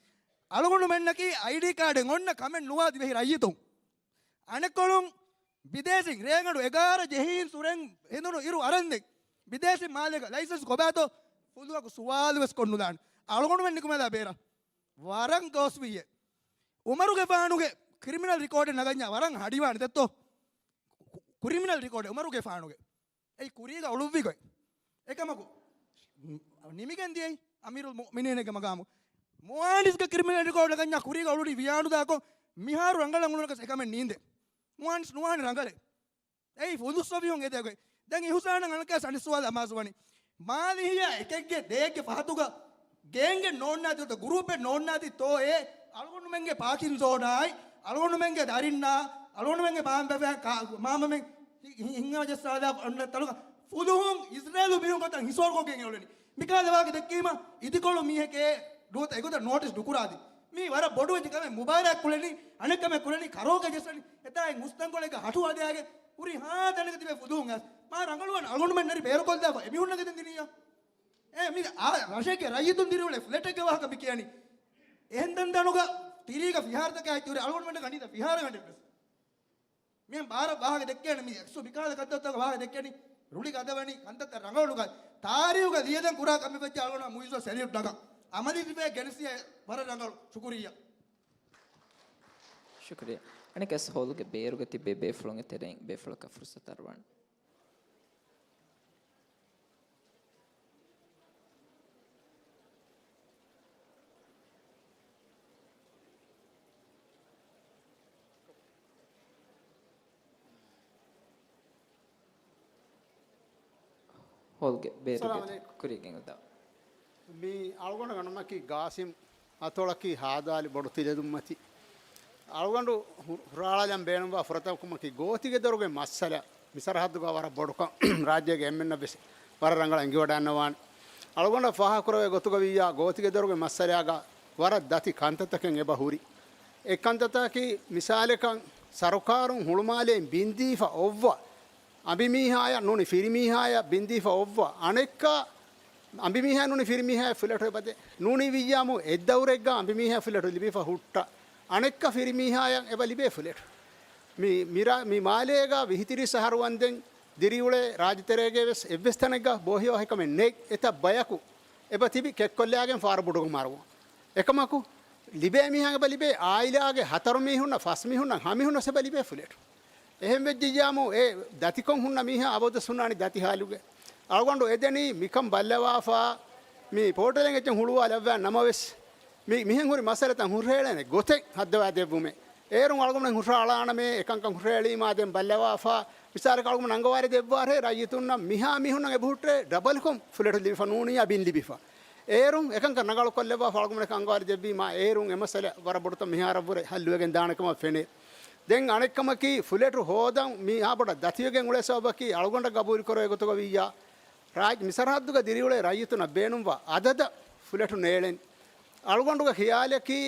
އަޅުގަނޑުމެންނަކީ އައިޑީ ކާޑެއް އޮންނަ ކަމެއް ނުވާ ދިވެހި ރައްޔިތުން. އަނެއްކޮޅުން ބިދޭސީން ރޭގަނޑު އެގާރަ ޖެހީން ސުރެން ހެނދުނު އިރު އަރަންދެން ބިދޭސީން މާލޭގަ ލައިސަންސް ކޮބާތޯ ފުލުހަކު ސުވާލު ވެސް ކޮށްނުލާނެ. އަޅުގަނޑުމެން ނިކުމެލާ ބޭރަށް. ވަރަށް ގޯސްވިއްޔެ. އުމަރުގެފާނުގެ ކްރިމިނަލް ރިކޯޑެއް ނަގަންޏާ ވަރަށް ހަޑިވާނެ ދެއްތޯ؟ ކު-، ކްރިމިނަލް ރިކޯޑެއް އުމަރުގެފާނުގެ. އެއީ ކުރީގަ އުޅުއްވި ގޮތް. އެކަމަކު، ނިމިގެން ދިޔައީ އަމީރުލް މުއުމިނީނެއްގެ މަގާމު. މުވާނިސްގެ ކްރިމިނަލް ރިކޯޑް ނަގަންޏާ ކުރީގަ އުޅުނީ ވިޔާނުދާކޮށް، މިހާރު ރަނގަޅަށް އުޅުނަކަސް އެކަމެއް ނީނދެ. މުވާނިސް ނުވާނެ ރަނގަޅެއް. އެއީ ފުލުސް ސޮބިހުން އެދޭ ގޮތް. ދެން އިހުސާނަށް އަނެއްކާސް އަނެއް ސުވާލު އަމާޒު ވަނީ. މާލިހިޔާ އެކެއްގެ ދެއެއްގެ ފަހަތުގަ ގޭންގެއް ނޯންނާތީ ގުރޫޕެއް ނޯންނާތީ ތޯ އޭ އަޅުގަނޑުމެންގެ ޕާކިން ޒޯނާއި އަޅުގަނޑުމެންގެ ދަރިންނާ އަޅުގަނޑުމެންގެ މާމަ ބަފައިން ކާ-، މާމަމެން ހި-، ހި-، ހިނގަމަޖައްސާލާ އޮންނަ ތަނުގަ ފުލުހުން އިޒްރޭލު މީހުން ގޮތަށް ހިސޯރުކޮށްގެން އެ އުޅެނީ. މިކަހަލަ ވާހަކަ ދެއްކީމަ އިދިކޮޅު މީހެކޭ ނުވަތަ އެގޮތަށް ނޯޓިސް ނުކުރާތި. މީ ވަރަށް ބޮޑު އެއްޗެއް ކަމެއް މުބާރާތް ކުޅެނީ، އަނެއް ކަމެއް ކުޅެނީ، ކަރޯގެ ޖެއްސަނީ، އެތާއިން މުސްތަންކޮޅެއްގަ ހަޓު ހަދާގެ ހުރިހާ ތަނެއްގަ ތިބޭ ފުލުހުން އައިސް. މާ ރަނގަޅުވާން އަޅުގަނޑުމެން ނެރި ބޭރުކޮށްލާފަ އެމީހުންނަށް ގެންދިނީޔާ. އޭ މީ އާ ރަށެއްގެ ރައްޔިތުން ދިރިއުޅޭ ފްލެޓެއްގެ ވާހަކަ މި ކިޔަނީ. އެހެން ދަންދަނުގަ ތިރީގަ ފިހާރަތަކާ އެއްޗުރެ އަޅުގަނޑުމެންނަށް ގަނީތަ ފިހާރަ ގަނޑެއްވެސް. މިހެން ބާރަށް ވާހަކަ ދެއްކޭނެ މި އެކްސު މިކާލަ ކަންތައްތަކަށް ވާހަކަ ދެއްކޭނީ ރުޅި ގަދަވަނީ ކަންތައްތައް ރަނގަޅު ނުކަން. ތާރީހުގަ ލިޔެދެން ކުރާ ކަމެއް ވެއްޖެ އަޅުގަނޑަށް މުއިއްޒު ސެލިއުޓް ނަގަން. އަމަލީ ތިބޭ ގެނެސް ވަރަށް ރަނގަޅު. ޝުކުރިއްޔާ. ޝުކުރިއްޔާ. އަނެއްކާސް ހޯލުގެ ބޭރުގަ ތިބޭ ބޭފުޅުންގެ ތެރެއިން ބޭފުޅަކަށް ފުރުސަތު އަރުވާނެ. ހޯލްގެ ބޭރުގެ އައްސަލާމު ޢަލައިކުމް. ކުރީގެން އުދާ. މި އަޅުގަނޑު ނަން މަކީ ގާސިމް. އަތޮޅަކީ ހާދާލި ބޮޑު ތިލަދުންމަތި. އަޅުގަނޑު ހު-، ހުށަހަޅާލަން ބޭނުންވާ ފުރަތަމަ ކަމަކީ ގޯތިގެދޮރުގެ މައްސަލަ މި ސަރަހައްދުގަ ވަރަށް ބޮޑުކަން ރާއްޖޭގެ އެންމެންނަށް ވެސް ވަރަށް ރަނގަޅަށް އެނގިވަޑައިގަންނަވާނެ. އަޅުގަނޑަށް ފާހަގަކުރެވޭ ގޮތުގަ ވިއްޔާ ގޯތިގެދޮރުގެ މައްސަލާގަ ވަރަށް ދަތި ކަންތައްތަކެއް އެބަ ހުރި. އެއް ކަންތައްތަކަކީ މިސާލަކަށް ސަރުކާރުން ހުޅުމާލެއިން ބިންދީފަ އޮއްވަ އަނބިމީހާޔަށް ނޫނީ ފިރިމީހާޔަށް ބިންދީފަ އޮއްވަ އަނެއްކާ އަނބިމީހާ ނޫނީ ފިރިމީހާޔަށް ފުލެޓު އެބަދޭ. ނޫނީ ވިއްޔާމު އެއްދައުރެއްގަ އަނބިމީހާ ފުލެޓު ލިބިފަ ހުއްޓަ. އަނެއްކާ ފިރިމީހާޔަށް އެބަ ލިބޭ ފުލެޓު. މި، މިރާ-، މި މާލޭގަ ވިހި ތިރީސް އަހަރު ވަންދެން ދިރިއުޅޭ ރާއްޖެތެރޭގެ ވެސް އެއްވެސް ތަނެއްގަ ބޯހިޔާވާ ހިކަމެއް ނެތް. އެތައް ބަޔަކު އެބަ ތިބި ކެއްކޮށްލާގެން ފާރު ބުޑުގަ މަރުވާ. އެކަމަކު، ލިބޭ މީހާ އެބަ ލިބޭ އާއިލާގެ ހަތަރު މީހުންނަށް ފަސް މީހުންނަށް ހަ މީހުންނަށް އެބަ ލިބޭ ފުލެޓު. އެހެން ވެއްޖިއްޔާމު އެ ދަތިކޮށް ހުންނަ މީހާ އަބަދުވެސް ހުންނާނީ ދަތި ހާލުގަ. އަޅުގަނޑު އެދެނީ މިކަން ބައްލަވާފަ މި ޕޯޓަލެއް އެއްޗެއް ހުޅުވާލައްވާ ނަމަވެސް، މި މިހެން ހުރި މައްސަލަތައް ހުށަހެޅޭނެ ގޮތެއް ހައްދަވާ ދެއްވުމެއް. އޭރުން އަޅުގަނޑު ހުށަހަޅާނަމޭ، އެކަންކަން ހުށަހެޅީމާ ދެން ބައްލަވާފަ، މިސާލަކަށް އަޅުގަނޑު އަންގަވާރި ދެއްވާށޭ، ރައްޔިތުންނަށް މިހާ މީހުންނަށް އެބަހުއްޓޭ ޑަބަލްކޮށް ފުލެޓު ލިބިފަ ނޫނިއްޔާ ބިން ލިބިފަ. އޭރުން އެކަންކަން ރަނގަޅުކޮށްލައްވާފަ އަޅުގަނޑަކަށް އަންގަވާރި ދެއްވީމާ، އޭރުން އެ މައްސަލަ ވަރަށް ބޮޑުތަން މިހާރަށްވުރެ ހައްލުވެގެން ދާނެ ކަމަށް ފެނޭ. ދެން އަނެއްކަމަކީ، ފުލެޓު ހޯދަން މިހާ ބޮޑަށް ދަތިވެގެން އުޅޭ ސަބަބަކީ، އަޅުގަނޑަށް ގަބޫލުކުރެވޭ ގޮތުގަ ވިއްޔާ، ރާއްޖެ މިސަރަހައްދުގަ ދިރިއުޅޭ ރައްޔިތުންނަށް ބޭނުންވާ އަދަދަށް ފުލެޓު ނޭޅެން. އަޅުގަނޑުގެ ޚިޔާލަކީ،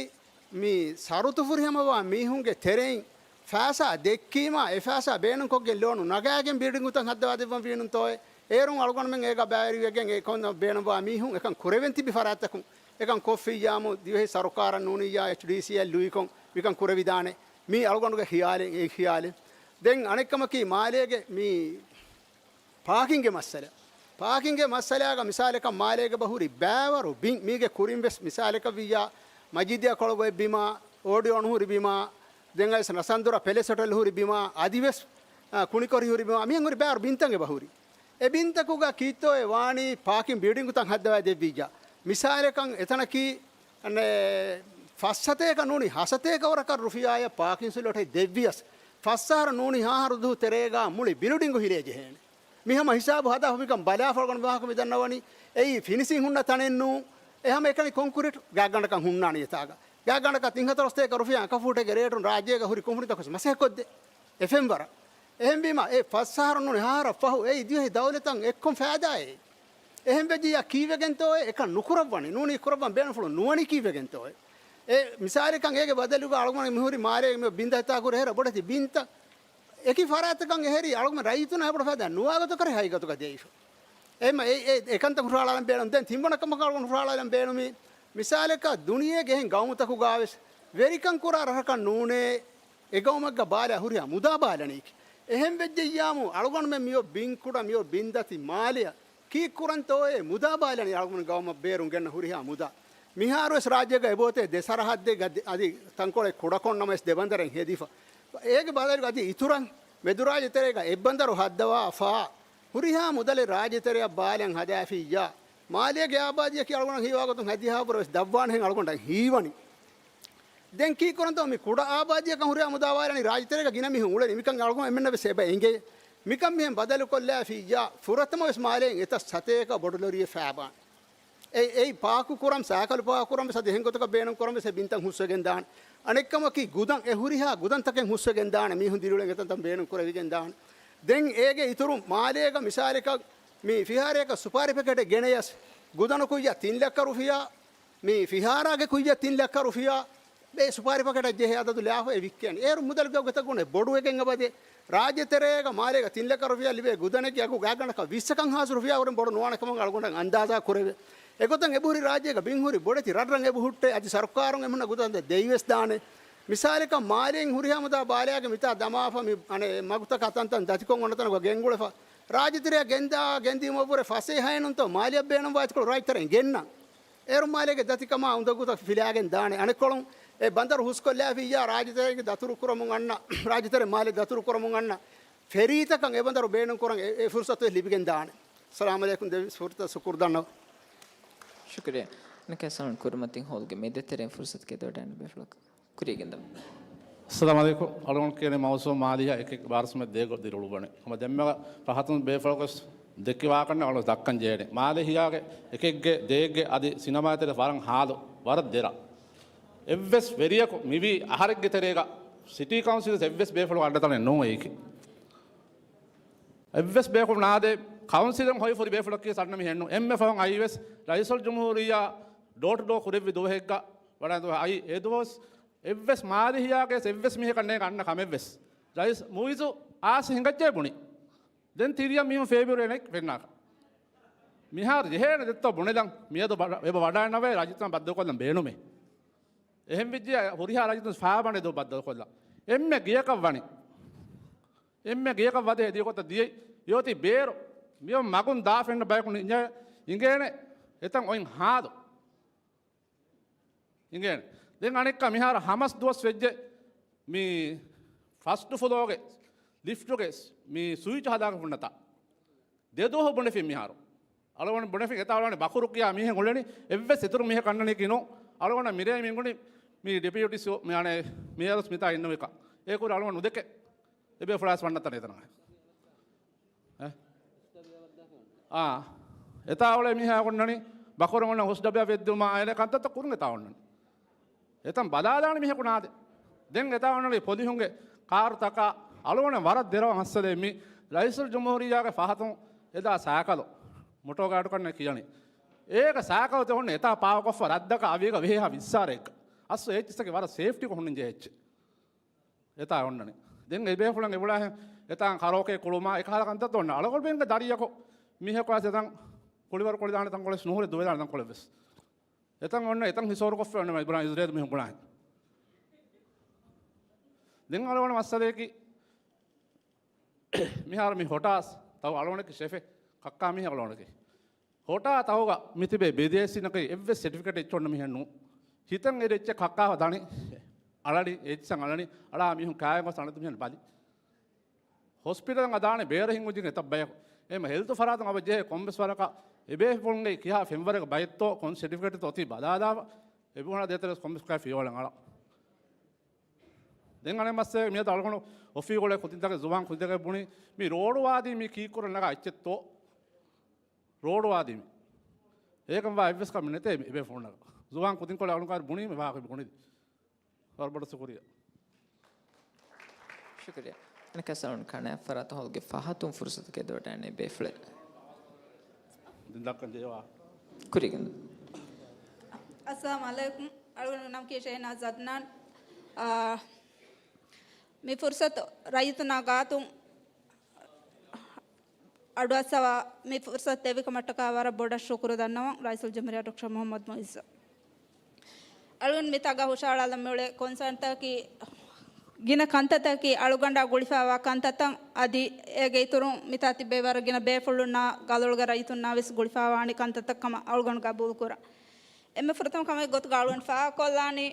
މި ޝަރުތު ފުރިހަމަވާ މީހުންގެ ތެރެއިން ފައިސާ ދެއްކީމާ، އެ ފައިސާ ބޭނުންކޮށްގެން ލޯނު ނަގާގެން ބިލްޑިންގުތައް ހައްދަވާ ދެއްވަން ވީނުންތޯއޭ؟ އޭރުން އަޅުގަނޑުމެން އޭގަ ބައިވެރިވެގެން އެ ކޮން ބޭނުންވާ މީހުން އެކަން ކުރެވެން ތިބި ފަރާތްތަކުން އެކަން ކޮށްފިއްޔާމު، ދިވެހި ސަރުކާރަށް ނޫނިއްޔާ އެޗްޑީސީއަށް ލުއިކޮށް މިކަން ކުރެވިދާނެ. މީ އަޅުގަނޑުގެ ޚިޔާލެއް، އެ ޚިޔާލެއް. ދެން އަނެއްކަމަކީ މާލޭގެ މި ޕާކިންގެ މައްސަލަ. ޕާކިންގެ މައްސަލާގަ މިސާލަކަށް މާލޭގަ އެބަހުރި ބައިވަރު ބިން، މީގެ ކުރިން ވެސް މިސާލަކަށް ވިއްޔާ، މަޖީދިއްޔާ ކޮޅަށް އޮތް ބިމާ، އޯޑިއޯން ހުރި ބިމާ، ދެން އައިސް ނަސަންދުރަ ޕެލެސް ހޮޓެލް ހުރި ބިމާ، އަދިވެސް، އާ، ކުނިކޮށި ހުރި ބިމާ، މިހެން ހުރި ބައިވަރު ބިންތައް އެބަހުރި. އެ ބިންތަކުގަ ކީއްތޯއޭ ވާނީ ޕާކިން ބިލްޑިންގުތައް ހައްދަވާ ދެއްވިއްޔާ. މިސާލަކަށް އެތަނަކީ އަނެއް، ފަސް ސަތޭކަ ނޫނީ ހަ ސަތޭކަ ވަރަކަށް ރުފިޔާއަށް ޕާކިން ސްލޮޓެއް ދެއްވިޔަސް، ފަސް އަހަރަށް ނޫނީ ހަ އަހަރު ދުވަހު ތެރޭގަ މުޅި ބިލްޑިންގު ހިލޭ ޖެހޭނެ. މި ހަމަ ހިސާބު ހަދާފަ މިކަން ބަލާފަ އަޅުގަނޑު ވާހަކަ މި ދަންނަވަނީ. އެއީ ފިނިޝިން ހުންނަ ތަނެއް ނޫން. އެ ހަމަ އެކަނި ކޮންކްރީޓް ގާތްގަނޑަކަށް ހުންނާނީ އެތާގަ. ގާތްގަނޑަކަށް ތިން ހަތަރު ސަތޭކަ ރުފިޔާ އަކަފޫޓެއްގެ ރޭޓުން ރާއްޖޭގަ ހުރި ކުންފުނިތަކުން މަސައްކަތްކޮށްދޭ. އެފެންވަރަށް. އެހެންވީމަ، އެ ފަސް އަހަރު ނޫނީ ހަ އަހަރަށް ފަހު އެއީ ދިވެހި ދައުލަތަށް އެއްކޮން ފައިދާއެއް؟ އެހެން ވެއްޖިއްޔާ ކީއްވެގެންތޯއޭ އެކަން ނުކުރައްވަނީ؟ ނޫނީ ކުރައްވަން ބޭނުންފުޅު ނުވަނީ ކީއްވެގެންތޯއޭ؟ އެ މިސާލަކަށް އޭގެ ބަދަލުގަ އަޅުގަނޑު މިހުރި މާލޭގެ މި ބިން ދަތާ ކުރެ ހެރަ ބޮޑެތި ބިންތައް އެކި ފަރާތަކަށް އެހެރީ އަޅުގަނޑު ރައްޔިތުންނަށް އެބަޑު ފައިދާ ނުވާގޮތަކަށް ހަގީގަތުގަ ދިޔައިފަ. އެމަ އެ، އެ، އެކަންތައް ހުށަހަޅާލަން ބޭނުން. ދެން ތިންވަނަ ކަމަކަށް އަޅުގަނޑު ހުށަހަޅާލަން ބޭނުމީ، މިސާލަކަށް ދުނިޔޭގެ އެހެން ގައުމުތަކުގަވެސް ވެރިކަން ކުރާ ރަށަކަށް ނޫނޭ އެ ގައުމެއްގަ ބާލާ ހުރިހާ މުދާ ބާލަނީކީ. އެހެން ވެއްޖެއްޔާމު އަޅުގަނޑުމެން މިއޮ ބިން ކުޑަ، މިއޮ ބިން ދަތި މާލެއަށް ކީއްކުރަންތޯއޭ މުދާ ބާލަނީ އަޅުގަނޑު ގައުމަށް ބޭރުން ގެންނަ ހުރިހާ މުދާ. މިހާރުވެސް ރާއްޖޭގަ އެބައޮތޭ ދެ ސަރަހައްދެއްގަ ދެ-، އަދި ތަންކޮޅެއް ކުޑަކޮށްނަމަވެސް ދެ ބަނދަރެއް ހެދިފަ. އޭގެ ބަދަލުގަ އަދި އިތުރަށް މެދުރާއްޖެ ތެރޭގަ އެއްބަނދަރު ހައްދަވާފާ ހުރިހާ މުދަލެއް ރާއްޖެ ތެރެއަށް ބާލަން ހަދާފިއްޔާ، މާލޭގެ އާބާދީއަކީ އަޅުގަނޑަށް ހީވާގޮތުން ހަދިހާވަރުވެސް ދަށްވާނެހެން އަޅުގަނޑަށް ހީވަނީ. ދެން ކީއްކުރަންތޯ މި ކުޑަ އާބާދީއަކަށް ހުރިހާ މުދާ ބާލަނީ ރާއްޖެ ތެރޭގަ ގިނަ މީހުން އުޅެނީ. މިކަން އަޅުގަނޑު އެންމެންނަށް ވެސް އެބަ އެނގޭ. މިކަން މިހެން ބަދަލުކޮށްލާފިއްޔާ، ފުރަތަމަވެސް މާލޭން އެތައް ސަތޭކަ ބޮޑު ލޮރިއެއް ފާބާން. އެ، އެއީ ޕާކު ކުރަން، ސައިކަލު ޕާކު ކުރަން ވެސް އަދި އެހެން ގޮތަކަށް ބޭނުން ކުރަން ވެސް އެ ބިންތައް ހުސްވެގެން ދާނެ. އަނެއްކަމަކީ ގުދަން، އެ ހުރިހާ ގުދަންތަކެއް ހުސްވެގެން ދާނެ. މީހުން ދިރިއުޅެން އެތަންތަން ބޭނުން ކުރެވިގެން ދާނެ. ދެން އޭގެ އިތުރުން މާލޭގަ މިސާލަކަށް މި ފިހާރަޔަކަށް ސުޕާރި ޕެކެޓެއް ގެނަޔަސް ގުދަނު ކުއްޔަށް ތިން ލައްކަ ރުފިޔާ، މި ފިހާރާގެ ކުއްޔަށް ތިން ލައްކަ ރުފިޔާ، އެ ސުޕާރި ޕެކެޓަށް ޖެހޭ އަދަދު ލާފަ އެ ވިއްކޭނެ. އޭރު މުދަލުގެ ގޮތަށް ގުނެ ބޮޑުވެގެން އެބަދޭ. ރާއްޖެ ތެރޭގަ މާލޭގަ ތިން ލައްކަ ރުފިޔާ ލިބޭ ގުދަނެއްގެ އަގު ގާތްގަނޑަކަށް ވިއްސަކަށް ހާސް ރުފިޔާ ވުރެން ބޮޑު ނުވާނެ ކަމަށް އަޅުގަނޑަށް އަންދާޒާ ކުރެވޭ. އެގޮތަށް އެބަހުރި ރާއްޖޭގަ ބިން ހުރި ބޮޑެތި ރަށްރަށް އެބަހުއްޓޭ. އަދި ސަރުކާރުން އެމުންނަ ގުދަންތައް ދެއިވެސް ދާނެ. މިސާލަކަށް މާލޭން ހުރިހާ މުދާ ބާލާގެ މިތާ ދަމާފަ މި އަނެއް މަގުތަކާ ތަންތަން ދަތިކޮށް އޮންނަ ތަނުގަ ގެންގުޅެފަ. ރާއްޖެ ތެރެއަށް ގެންދާ ގެންދިޔުމަށްވުރެ ފަސޭހައެއްނުންތޯ މާލެއަށް ބޭނުންވާ އެތިކޮޅު ރާއްޖެ ތެރެއިން ގެންނަން. އޭރު މާލޭގެ ދަތިކަމާ އުނދަގޫތައް ފިލާގެން ދާނެ. އަނެއްކޮޅުން އެ ބަނދަރު ހުސްކޮށްލާފިއްޔާ ރާއްޖެތެރޭގެ ދަތުރު ކުރަމުން އަންނަ، ރާއްޖެތެރެ މާލެ ދަތުރު ކުރަމުން އަންނަ ފެރީތަކަށް އެ ބަނދަރު ބޭނުން ކުރަން އެ، އެ ފުރުސަތު ލިބިގެން ދާނެ. ސަލާމް އަލައިކުމް ދެވި ފުރަތަމަ ޝުކުރު ދަންނަވަން. ޝުކުރިއްޔާ. ނަކަސަން ކުރިމަތިން ހޯލްގެ މެދުތެރެއިން ފުރުސަތު ކެދޮޑައިން ބޭފުޅަކަށް ކުރިޔަށް ގެންދަވަން. އައްސަލާމް އަލައިކުމް. އަޅުގަނޑު ކިޔަނީ މައުސޫމް މާލިހާ އެކެއް ބާރަސްމެ ދޭގޮ ދިރިއުޅުއްވަނީ. ހަމަ ދެންމެ ފަހަތުން ބޭފުޅަކުވެސް ދެއްކި ވާކަން އަޅު ދައްކަން ޖެހޭނެ. މާލެ ހިޔާގެ އެކެއްގެ ދޭއްގެ އަދި ސިނަމާ ތެރެ ވަރަށް ހާލު، ވަރަށް ދެރަ. އެއްވެސް ވެރިޔަކު މިވީ އަހަރެއްގެ ތެރޭގަ ސިޓީ ކައުންސިލް އެއްވެސް ބޭފުޅު އަންނަތަނެއް ނޫން އެއީކީ. އެއްވެސް ބޭފުޅު ނާދޭ ކައުންސިލުން ހޮވިފުރި ބޭފުޅަކީ އަންނަ މީހެއްނު. އެންމެ ފަހުން އައީވެސް ރައީސުލްޖުމްހޫރިއްޔާ ޑޯ ޓު ޑޯ ކުރެއްވި ދުވަހެއްގަ ވަޑައި ދުވަހެއް އައީ. އެ ދުވަސް އެއްވެސް މާލެ ހިޔާގެ އެއްވެސް މީހަކަށް ނޭނގެ އަންނަ ކަމެއްވެސް. ރައީސް މުއިޒު އާސި ހިނގައްޖެ ބުނި. ދެން ތިރިއަށް މީހުން ފޭބިއުރޭނެ ފެންނާކަށް. މިހާރު ޖެހޭނެ ދެއްތޯ ބުނެލަން މިއަދު ބަ-، އެބަ ވަޑައިނަވޭ ރައްޔިތުން ބައްދަލުކޮށްލަން ބޭނުމޭ. އެހެންވެއްޖެ ހުރިހާ ރައްޔިތުން ފާބަނެ ދޯ ބައްދަލުކޮށްލަން. އެންމެ ގެޔަކަށް ވަނީ. އެންމެ ގެޔަކަށް ވަދެ ހެދިޔަ ގޮތަށް ދިޔައީ. އެއޮތީ ބޭރު މިއޮން މަގުން ދާ ފެންނަ ބަޔަކު ނި-، އިނގޭނެ އެތަން އޮތް ހާލު. އިނގޭނެ. ދެން އަނެއްކާ މިހާރު ހަމަސް ދުވަސް ވެއްޖެ މި ފަސްޓް ފުލޯގެ ލިފްޓުގެ މި ސުއިޗު ހަދާގެ ހުންނަތާ. ދެ ދުވަހު ބުނެފިން މިހާރު. އަޅުގަނޑު ބުނެފިން އެތާ އަޅުގަނޑު ބަކުރު ކިޔާ މީހެއް އުޅެނީ އެއްވެސް އިތުރު މީހަކަށް އަންނަނީކީ ނޫން. އަޅުގަނޑަށް މިރޭ މިންގުނި މި ޑެޕިއުޓީ ސިއޯ މި އަނެއް މޭޔަރުސް މިތާ އިންނަވިކަ. އޭކުރި އަޅުގަނޑު ނުދެކެ. އެބޭފުޅާސް ވަންނަތަނެ އެތަނަށް. އެ؟ އާ. އެތާ އުޅޭ މީހާ އޮންނަނީ ބަކުރަށް އޮންނަ ހުސް ޑަބިއަށް ވެއްދުމާ އޭނަ ކަންތައްތައް ކުރުން އެތާ އޮންނަނީ. އެތަން ބަލާލާނެ މީހަކު ނާދެ. ދެން އެތާ އޮންނަނީ ޕޮލިހުންގެ ކާރުތަކާ އަޅުގަނޑު ވަރަށް ދެރަވަ ހައްސަލޭ މި ރައީސުލްޖުމްހޫރިއްޔާގެ ފަހަތުން އެދާ ސައިކަލު މޮޓޯ ގާޑު ކަންނޭ ކިޔަނީ. އޭގެ ސައިކަލު ތެ އޮންނަ އެތާ ޕާކޮށްފަ ރަށްދަކަށް އަވީގަ ވޭހާ ވިއްސާރެއްގަ. އަސްލު އެއްޗިއްސަކީ ވަރަށް ސޭފްޓީކޮށް ހުންނަން ޖެހޭ އެއްޗެއް. އެތާ އޮންނަނީ. ދެން އެބޭފުޅަން އެބުޅާހެން އެތާ ކަރޯކޭ ކުޅުމާ އެކަހަލަ ކަންތައް އޮންނަ. އަޅުގަނޑުމެންގެ ދަރިޔަކު މީހަކު އައިސް އެތަން ކުޅިވަރު ކުޅިދާނެ ތަންކޮޅެއް ނުހުރެ ދުވެދާނެ ތަންކޮޅެއްވެސް. އެތަން އޮންނަ އެތަން ހިސޯރުކޮށްފަ އޮންނަ އިބްރާހިމް އިޒްރޭލް މީހުން ބުނާހެން. ދެން އަޅުގަނޑު މައްސަލަޔަކީ މިހާރު މި ހޮޓާސް ތައު އަޅުގަނޑަކީ ޝެފެއް ކައްކާ މީހެއް އަޅުގަނޑަކީ. ހޮޓާ ތައުގަ މިތިބޭ ބިދޭސީންނަކީ އެއްވެސް ސެޓިފިކެޓް އެއްޗެއް އޮންނަ މީހެއް ނޫން. ހިތަށް އެރި އެއްޗެއް ކައްކާ ދަނީ އަޅަނީ އެއްޗަށް އަޅަނީ އަޅާ މީހުން ކާއެއް ގޮސް އަނެއް މީހުން ބަލި. ހޮސްޕިޓަލަށް އަދާނެ ބޭރަށް ހިނގުން ޖެހޭ އެތައް ބަޔަކު. އެހެން ހެލްތު ފަރާތުން އަބަ ޖެހޭ ކޮންމެސް ވަރަކަށް އެބޭފުޅުންގެ ކިހާ ފެންވަރެއްގެ ބައެއްތޯ ކޮން ސެޓިފިކެޓްތޯ އޮތީ ބަލާލާފަ. އެބަހުނާ ދޭތެރެސް ކޮންމެސް ކާ ފިޔަވަޅެއް އަޅާ. ދެން އަނެއް މައްސަލަ މިއަދު އަޅުގަނޑު އޮފީހުގަ ކުދިންތަކެއް ޒުވާން ކުދިންތަކެއް ބުނި މި ރޯޑު ވާދީ މި ކީއްކުރަން ނަގާ އެއްޗެއްތޯ. ރޯޑު ވާދީ މި. އޭކަން ވާ އެއްވެސް ކަމެއް ނެތޭ މި އެބޭފުޅުންނަކަށް. ޒުވާން ކުދިންކޮޅެއް އަޅުން ކާރި ބުނީ މި ވާހަކަ ބުނި. ވަރަށް ބޮޑަށް ޝުކުރިއްޔާ. ޝުކުރިއްޔާ. އަނެއްކާ ސަލޫން ކަނާ ފަރާތު ހޯލްގެ ފަހަތުން ފުރުސަތު ކެދޮޑައިން ބޭފުޅެއް. ދިން ދައްކަން ޖެހޭ ވާ. ކުރިގެން. އައްސަލާމު ޢަލައިކުމް. އަޅުގަނޑު ނަމަކީ ޝެހެނާޒް އަދްނާން. އާ، މި ފުރުސަތު ރައްޔިތުންނާ ގާތުން އަޑުއައްސަވާ މި ފުރުސަތު ދެއްވިކަމަށްޓަކާ ވަރަށް ބޮޑަށް ޝުކުރު ދަންނަވަން ރައީސުލްޖުމްހޫރިއްޔާ ޑޮކްޓަރ މުޙައްމަދު މުޢިއްޒަށް. އަޅުގަނޑު މިތާގަ ހުށަހަޅާލަން މިއުޅޭ ކޮންސާންތަކީ ގިނަ ކަންތައްތަކީ އަޅުގަނޑާ ގުޅިފައިވާ ކަންތައްތައް އަދި އޭގެ އިތުރުން މިތާ ތިއްބެވި ވަރަށް ގިނަ ބޭފުޅުންނާ ގަލޮޅުގެ ރައްޔިތުންނާ ވެސް ގުޅިފައިވާނެ ކަންތައްތައް ކަމަށް އަޅުގަނޑު ގަބޫލުކުރަން. އެންމެ ފުރަތަމަ ކަމެއް ގޮތުގަ އަޅުގަނޑު ފާހަގަކޮށްލާނީ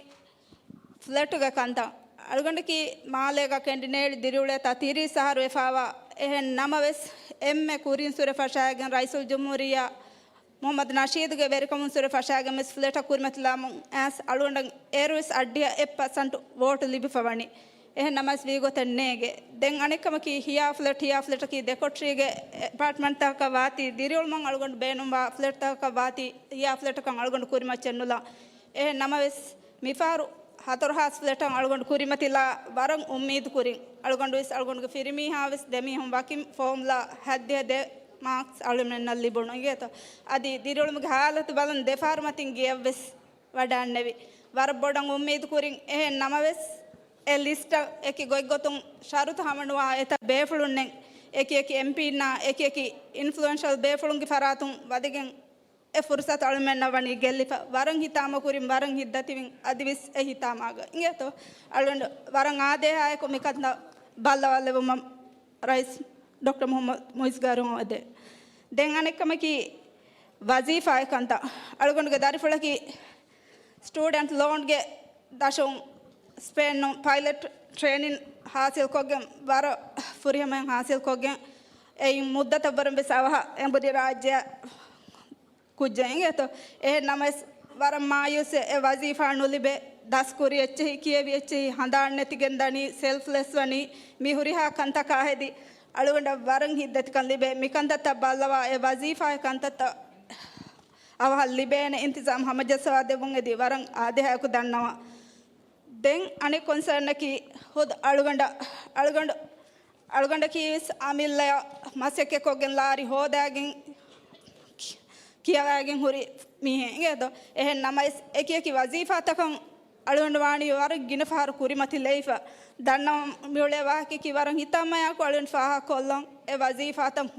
ފްލެޓުގެ ކަންތައް. އަޅުގަނޑަކީ މާލޭގަ ކެނޑިނޭޅި ދިރިއުޅޭތާ ތިރީސް އަހަރު ވެފައިވާ. އެހެން ނަމަވެސް، އެންމެ ކުރިން ސުރެ ފަށާގެން ރައީސުލްޖުމްހޫރިއްޔާ މުޙައްމަދު ނަޝީދުގެ ވެރިކަމުން ސުރެ ފަށާގެން ވެސް ފްލެޓަށް ކުރިމަތިލާމުން އައިސް އަޅުގަނޑަށް އޭރުވެސް އަށްޑިހަ އެއް ޕަސެންޓް ވޯޓު ލިބިފަ ވަނީ. އެހެން ނަމަވެސް ވީގޮތެއް ނޭގެ. ދެން އަނެއްކަމަކީ ހިޔާ ފްލެޓް، ހިޔާ ފްލެޓަކީ ދެކޮޓަރީގެ އެޕާޓްމަންޓްތަކަކަށް ވާތީ، ދިރިއުޅުމަށް އަޅުގަނޑު ބޭނުންވާ ފްލެޓްތަކަކަށް ވާތީ، ހިޔާ ފްލެޓަކަށް އަޅުގަނޑު ކުރިމައްޗެއް ނުލާ. އެހެން ނަމަވެސް، މިފަހަރު ހަތަރު ހާސް ފްލެޓަށް އަޅުގަނޑު ކުރިމަތިލާ ވަރަށް އުއްމީދު ކުރިން. އަޅުގަނޑު ވެސް އަޅުގަނޑުގެ ފިރިމީހާ ވެސް ދެމީހުން ވަކިން ފޯމްލާ ހައްދިހަ ދެ މާކްސް އަޅުމެންނަށް ލިބުނު އިނގޭތޯ. އަދި ދިރިއުޅުމުގެ ހާލަތު ބަލަން ދެފަހަރު މަތިން ގެޔަށް ވެސް ވަޑައިންނެވި. ވަރަށް ބޮޑަށް އުއްމީދު ކުރިން. އެހެން ނަމަވެސް، އެ ލިސްޓަށް އެކި ގޮތްގޮތުން ޝަރުތު ހަމަނުވާ އެތައް ބޭފުޅުންނެއް، އެކި އެކި އެމްޕީންނާ އެކި އެކި އިންފްލުއެންޝަލް ބޭފުޅުންގެ ފަރާތުން ވަދެގެން އެ ފުރުސަތު އަޅުމެންނަށް ވަނީ ގެއްލިފަ. ވަރަށް ހިތާމަކުރިން، ވަރަށް ހިތްދަތިވިން، އަދިވެސް އެ ހިތާމާގަ އިނގޭތޯ. އަޅުގަނޑު ވަރަށް އާދޭހާއެކު މިކަންތައް ބައްލަވާލެވުމަށް ރައީސް ޑޮކްޓަރ މުޙައްމަދު މުޢިއްޒު ގާރު އެދޭ. ދެން އަނެއްކަމަކީ ވަޒީފާއެއް ކަންތައް. އަޅުގަނޑުގެ ދަރިފުޅަކީ ސްޓޫޑެންޓް ލޯންގެ ދަށުން ސްޕޭނުން ޕައިލެޓް ޓްރޭނިން ހާސިލްކޮށްގެން، ވަރަށް ފުރިހަމައިން ހާސިލްކޮށްގެން، އެއިން މުއްދަތަށްވުރެން ވެސް އަވަހަށް އެނބުރި ރާއްޖެއަށް ކުއްޖެއް އިނގޭތޯ. އެހެން ނަމަވެސް، ވަރަށް މާޔޫސް އެ ވަޒީފާ ނުލިބޭ، ދަސްކުރި އެއްޗެހި، ކިޔެވި އެއްޗެހި، ހަނދާން ނެތިގެން ދަނީ، ސެލްފްލެސް ވަނީ، މި ހުރިހާ ކަންތަކާ ހެދި، އަޅުގަނޑަށް ވަރަށް ހިތްދަތިކަން ލިބޭ. މިކަންތައްތައް ބައްލަވާ، އެ ވަޒީފާއެއް ކަންތައްތައް އަވަހަށް ލިބޭނެ އިންތިޒާމް ހަމަޖައްސަވާ ދެއްވުން އެދި ވަރަށް އާދޭހާއެކު ދަންނަވަން. ދެން އަނެއް ކޮންސާނަކީ ހުދު އަޅުގަނޑަށް، އަޅުގަނޑު، އަޅުގަނޑަކީ ވެސް އަމިއްލަޔަށް މަސައްކަތްކޮށްގެން ލާރި ހޯދާގެން ކި-، ކިޔަވާގެން ހުރި މީހެއް އިނގޭތޯ. އެހެން ނަމަވެސް، އެކި އެކި ވަޒީފާތަކަށް އަޅުގަނޑު ވާނީ ވަރަށް ގިނަ ފަހަރު ކުރިމަތިލައިފަ. ދަންނަވަން މިއުޅޭ ވާހަކައަކީ ވަރަށް ހިތާމަޔާކު އަޅުގަނޑު ފާހަގަކޮށްލަން. އެ ވަޒީފާތައް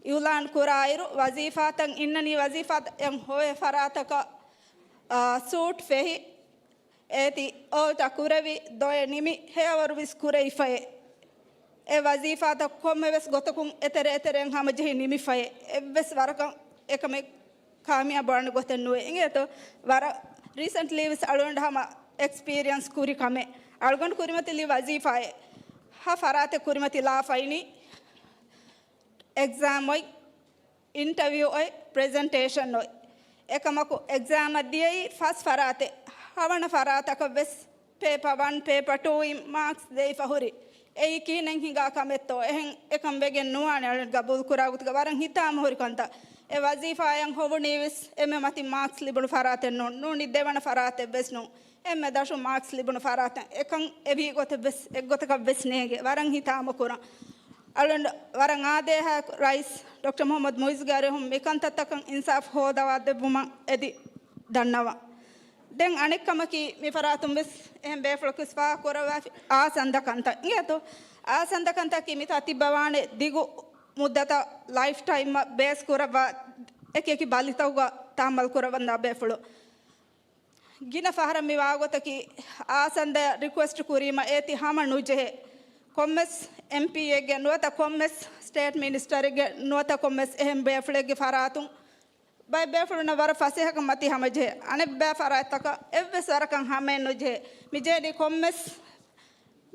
އިއުލާން ކުރާއިރު، ވަޒީފާތައް އިންނަނީ ވަޒީފާތައް ހޮވޭ ފަރާތަކަށް، އާ، ސޫޓް ފެހި، އޭތި އޯލްޓަ ކުރެވި، ދޮއެ ނިމި، ހެޔަވަރު ވެސް ކުރެވިފައޭ. އެ ވަޒީފާތައް ކޮންމެވެސް ގޮތަކުން އެތެރެ އެތެރެއިން ހަމަޖެހި ނިމިފައޭ. އެއްވެސް ވަރަކަށް އެކަމެއް ކާމިޔާބު ވާނެ ގޮތެއް ނުވޭ އިނގޭތޯ. ވަރަށް ރީސެންޓްލީ ވެސް އަޅުގަނޑު ހަމަ އެކްސްޕީރިއަންސް ކުރި ކަމެއް. އަޅުގަނޑު ކުރިމަތިލީ ވަޒީފާއެއް. ހަ ފަރާތެއް ކުރިމަތިލާފައިނީ. އެގްޒާމް އޮތް، އިންޓަވިއު އޮތް، ޕްރެޒެންޓޭޝަން އޮތް. އެކަމަކު އެގްޒާމަށް ދިޔައީ ފަސް ފަރާތެއް. ހަވަނަ ފަރާތަކަށް ވެސް ޕޭޕަ ވަން، ޕޭޕަ ޓޫ އިން މާކްސް ދެވިފަ ހުރި. އެއީ ކިހިނެއް ހިނގާ ކަމެއްތޯ؟ އެހެން އެކަން ވެގެން ނުވާނެ އަޅުގަނޑު ގަބޫލު ކުރާ ގޮތުގަ ވަރަށް ހިތާމަ ހުރި ކަންތައް. އެ ވަޒީފާއަށް ހޮވުނީ ވެސް އެންމެ މަތިން މާކްސް ލިބުނު ފަރާތެއް ނޫން. ނޫނީ ދެވަނަ ފަރާތެއް ވެސް ނޫން. އެންމެ ދަށުން މާކްސް ލިބުނު ފަރާތެއް. އެކަން އެ ވީ ގޮތެއް ވެސް އެއްގޮތަކަށް ވެސް ނޭނގެ. ވަރަށް ހިތާމަ ކުރަން. އަޅުގަނޑު ވަރަށް އާދޭހާ ރައީސް ޑޮކްޓަރ މުޙައްމަދު މުޢިއްޒުގެ އަރިހުން މިކަންތައްތަކަށް އިންސާފް ހޯދަވާ ދެއްވުމަށް އެދި ދަންނަވަން. ދެން އަނެއްކަމަކީ، މި ފަރާތުން ވެސް އެހެން ބޭފުޅަކު ވެސް ފާހަގަކުރައްވާފި އާސަންދަ ކަންތައް އިނގޭތޯ؟ އާސަންދަ ކަންތަކީ މިތާ ތިއްބަވާނެ ދިގު މުއްދަތަށް ލައިފް ޓައިމްއަށް ބޭސް ކުރައްވާ އެކި އެކި ބަލިތަކުގަ ތަހައްމަލް ކުރައްވަންދާ ބޭފުޅު. ގިނަ ފަހަރަށް މި ވާގޮތަކީ، އާސަންދަޔަށް ރިކުއެސްޓް ކުރީމަ އޭތި ހަމަ ނުޖެހޭ. ކޮންމެސް އެމްޕީއެއްގެ ނުވަތަ ކޮންމެސް ސްޓޭޓް މިނިސްޓަރެއްގެ ނުވަތަ ކޮންމެސް އެހެން ބޭފުޅެއްގެ ފަރާތުން ބައެއް ބޭފުޅުންނަށް ވަރަށް ފަސޭހަކަން މަތީ ހަމަޖެހޭ. އަނެއްބައި ފަރާތްތަކަށް އެއްވެސް ވަރަކަށް ހަމައެއް ނުޖެހޭ. މި ޖެހެނީ ކޮންމެސް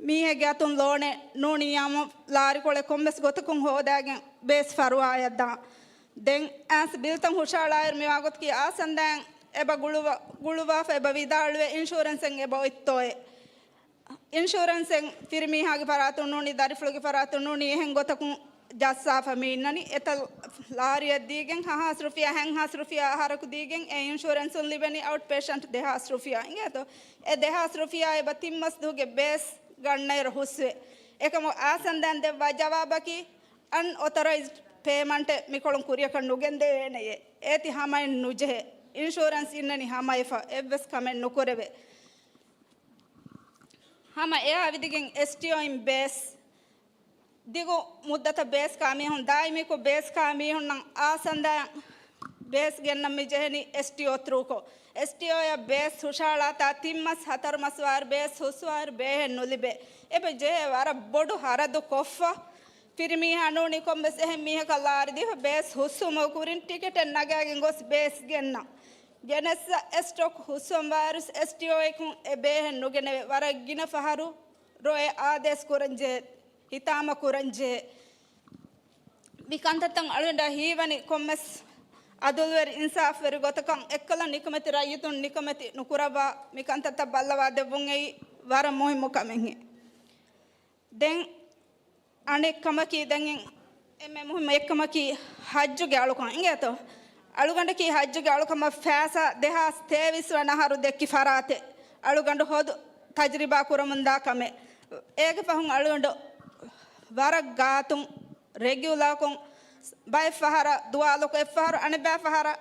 މީހެއްގެ އަތުން ލޯނެއް ނޫނިއްޔާމު ލާރިކޮޅެއް ކޮންމެސް ގޮތަކުން ހޯދާގެން ބޭސް ފަރުވާއަށް ދާން. ދެން އައިސް ބިލްތައް ހުށަހަޅާއިރު މި ވާގޮތަކީ އާސަންދައިން އެބަ ގުޅުވާ، ގުޅުވާފަ އެބަ ވިދާޅުވޭ އިންޝުއަރެންސެއް އެބަ އޮތްތޯއޭ. އިންޝުއަރެންސެއް ފިރިމީހާގެ ފަރާތުން ނޫނީ، ދަރިފުޅުގެ ފަރާތުން ނޫނީ، އެހެން ގޮތަކުން ޖައްސާފަ މި އިންނަނީ. އެތައް ލާރިއެއް ދީގެން ހަ ހާސް ރުފިޔާ، ހަ ހާސް ރުފިޔާ އަހަރަކު ދީގެން އެ އިންޝުއަރެންސުން ލިބެނީ އައުޓް ޕޭޝަންޓް ދެހާސް ރުފިޔާ އިނގޭތޯ؟ އެ ދެހާސް ރުފިޔާ އެބަ ތިން މަސް ދުވަހުގެ ބޭސް ގަންނައިރު ހުސްވޭ. އެކަމު އާސަންދައިން ދެއްވާ ޖަވާބަކީ އަންއޮތަރައިޒްޑް ޕޭމަންޓެއް މިކޮޅުން ކުރިޔަކަށް ނުގެންދެވޭނެޔޭ. އޭތި ހަމައެއް ނުޖެހޭ. އިންޝުއަރެންސް އިންނަނީ ހަމައެފަ. އެއްވެސް ކަމެއް ނުކުރެވޭ. ހަމަ އެއާ ވިދިގެން އެސްޓީއޯއިން ބޭސް ދިގު މުއްދަތަށް ބޭސް ކާ މީހުން ދާއިމީކޮށް ބޭސް ކާ މީހުންނަށް އާސަންދާ ބޭސް ގެންނަން މި ޖެހެނީ އެސްޓީއޯ ތްރޫކޮށް. އެސްޓީއޯއަށް ބޭސް ހުށަހަޅާތާ ތިން މަސް ހަތަރު މަސް ވާއިރު ބޭސް ހުސްވާއިރު ބޭހެއް ނުލިބޭ. އެބަ ޖެހޭ ވަރަށް ބޮޑު ހަރަދު ކޮށްފަ. ފިރިމީހާ ނޫނީ ކޮންމެސް އެހެން މީހަކަށް ލާރިދީފަ ބޭސް ހުސްވުމުގެ ކުރިން ޓިކެޓެއް ނަގާގެން ގޮސް ބޭސް ގެންނަން. ގެނެއްސަ އެ ސްޓޮކް ހުސްވަން ވާއިރުސް އެސްޓީއޯއަކުން އެ ބޭހެއް ނުގެނެވޭ. ވަރަށް ގިނަ ފަހަރު ރޮއެ އާދޭސް ކުރަންޖެހޭ، ހިތާމަ ކުރަންޖެހޭ. މި ކަންތައްތައް އަޅުގަނޑަށް ހީވަނީ ކޮންމެސް އަދުލުވެރި އިންސާފްވެރި ގޮތަކަށް އެއްކަލަ ނިކަމެތި ރައްޔިތުން ނިކަމެތި ނުކުރައްވާ މި ކަންތައްތައް ބައްލަވާ ދެއްވުން އެއީ ވަރަށް މުހިއްމު ކަމެއްހެން. ދެން އަނެއް ކަމަކީ، ދެން އެންމެ މުހިއްމު އެއްކަމަކީ ހައްޖުގެ އަޅުކަން އިނގޭތޯ. އަޅުގަނޑަކީ ހައްޖުގެ އަޅުކަމަށް ފައިސާ ދެހާސް ތޭވީސް ވަނަ އަހަރު ދެއްކި ފަރާތެއް. އަޅުގަނޑު ހޯދު ތަޖުރިބާ ކުރަމުންދާ ކަމެއް. އޭގެ ފަހުން އަޅުގަނޑު ވަރަށް ގާތުން ރެގިއުލާކޮށް ބައެއް ފަހަރަށް ދުވާލުކޮށް އެއްފަހަރު އަނެއްބައި ފަހަރަށް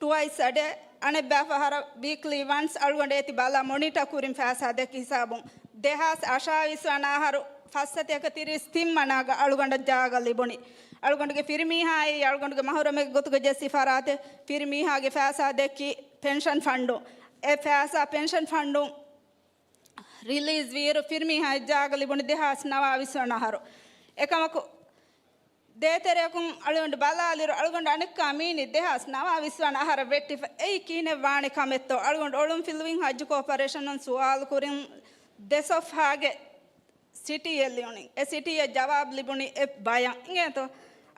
ޓުވައިސް އަ ޑޭ، އަނެއްބައި ފަހަރަށް ވީކްލީ ވަންސް އަޅުގަނޑު އޭތި ބަލާ މޮނިޓަ ކުރިން ފައިސާ ދެއްކި ހިސާބުން. ދެހާސް އަށާވީސް ވަނަ އަހަރު ފައްސަތޭކަ ތިރީސް ތިން ވަނައަށް އަޅުގަނޑަށް ޖާގަ ލިބުނީ. އަޅުގަނޑުގެ ފިރިމީހާއި އަޅުގަނޑުގެ މަހުރަމެއްގެ ގޮތުގަ ޖެއްސި ފަރާތެއް ފިރިމީހާގެ ފައިސާ ދެއްކި ޕެންޝަން ފަންޑު. އެ ފައިސާ ޕެންޝަން ފަންޑު ރިލީޒް ވީއިރު ފިރިމީހާ ޖާގަ ލިބުނީ ދެހާސް ނަވާވީސް ވަނަ އަހަރު. އެކަމަކު، ދޭތެރެއަކުން އަޅުގަނޑު ބަލާލިއިރު އަޅުގަނޑު އަނެއްކާ މީނީ ދެހާސް ނަވާވީސް ވަނަ އަހަރަށް ވެއްޓިފަ. އެއީ ކިހިނެއް ވާނެ ކަމެއްތޯ؟ އަޅުގަނޑު އޮޅުން ފިލުވިން ހައްޖު ކޯޕަރޭޝަނުން ސުވާލު ކުރިން ދެ ސޮފްހާގެ ސިޓީއެއް ލިޔުނީ. އެ ސިޓީއަށް ޖަވާބު ލިބުނީ އެ ބަޔަށް އިނގޭތޯ؟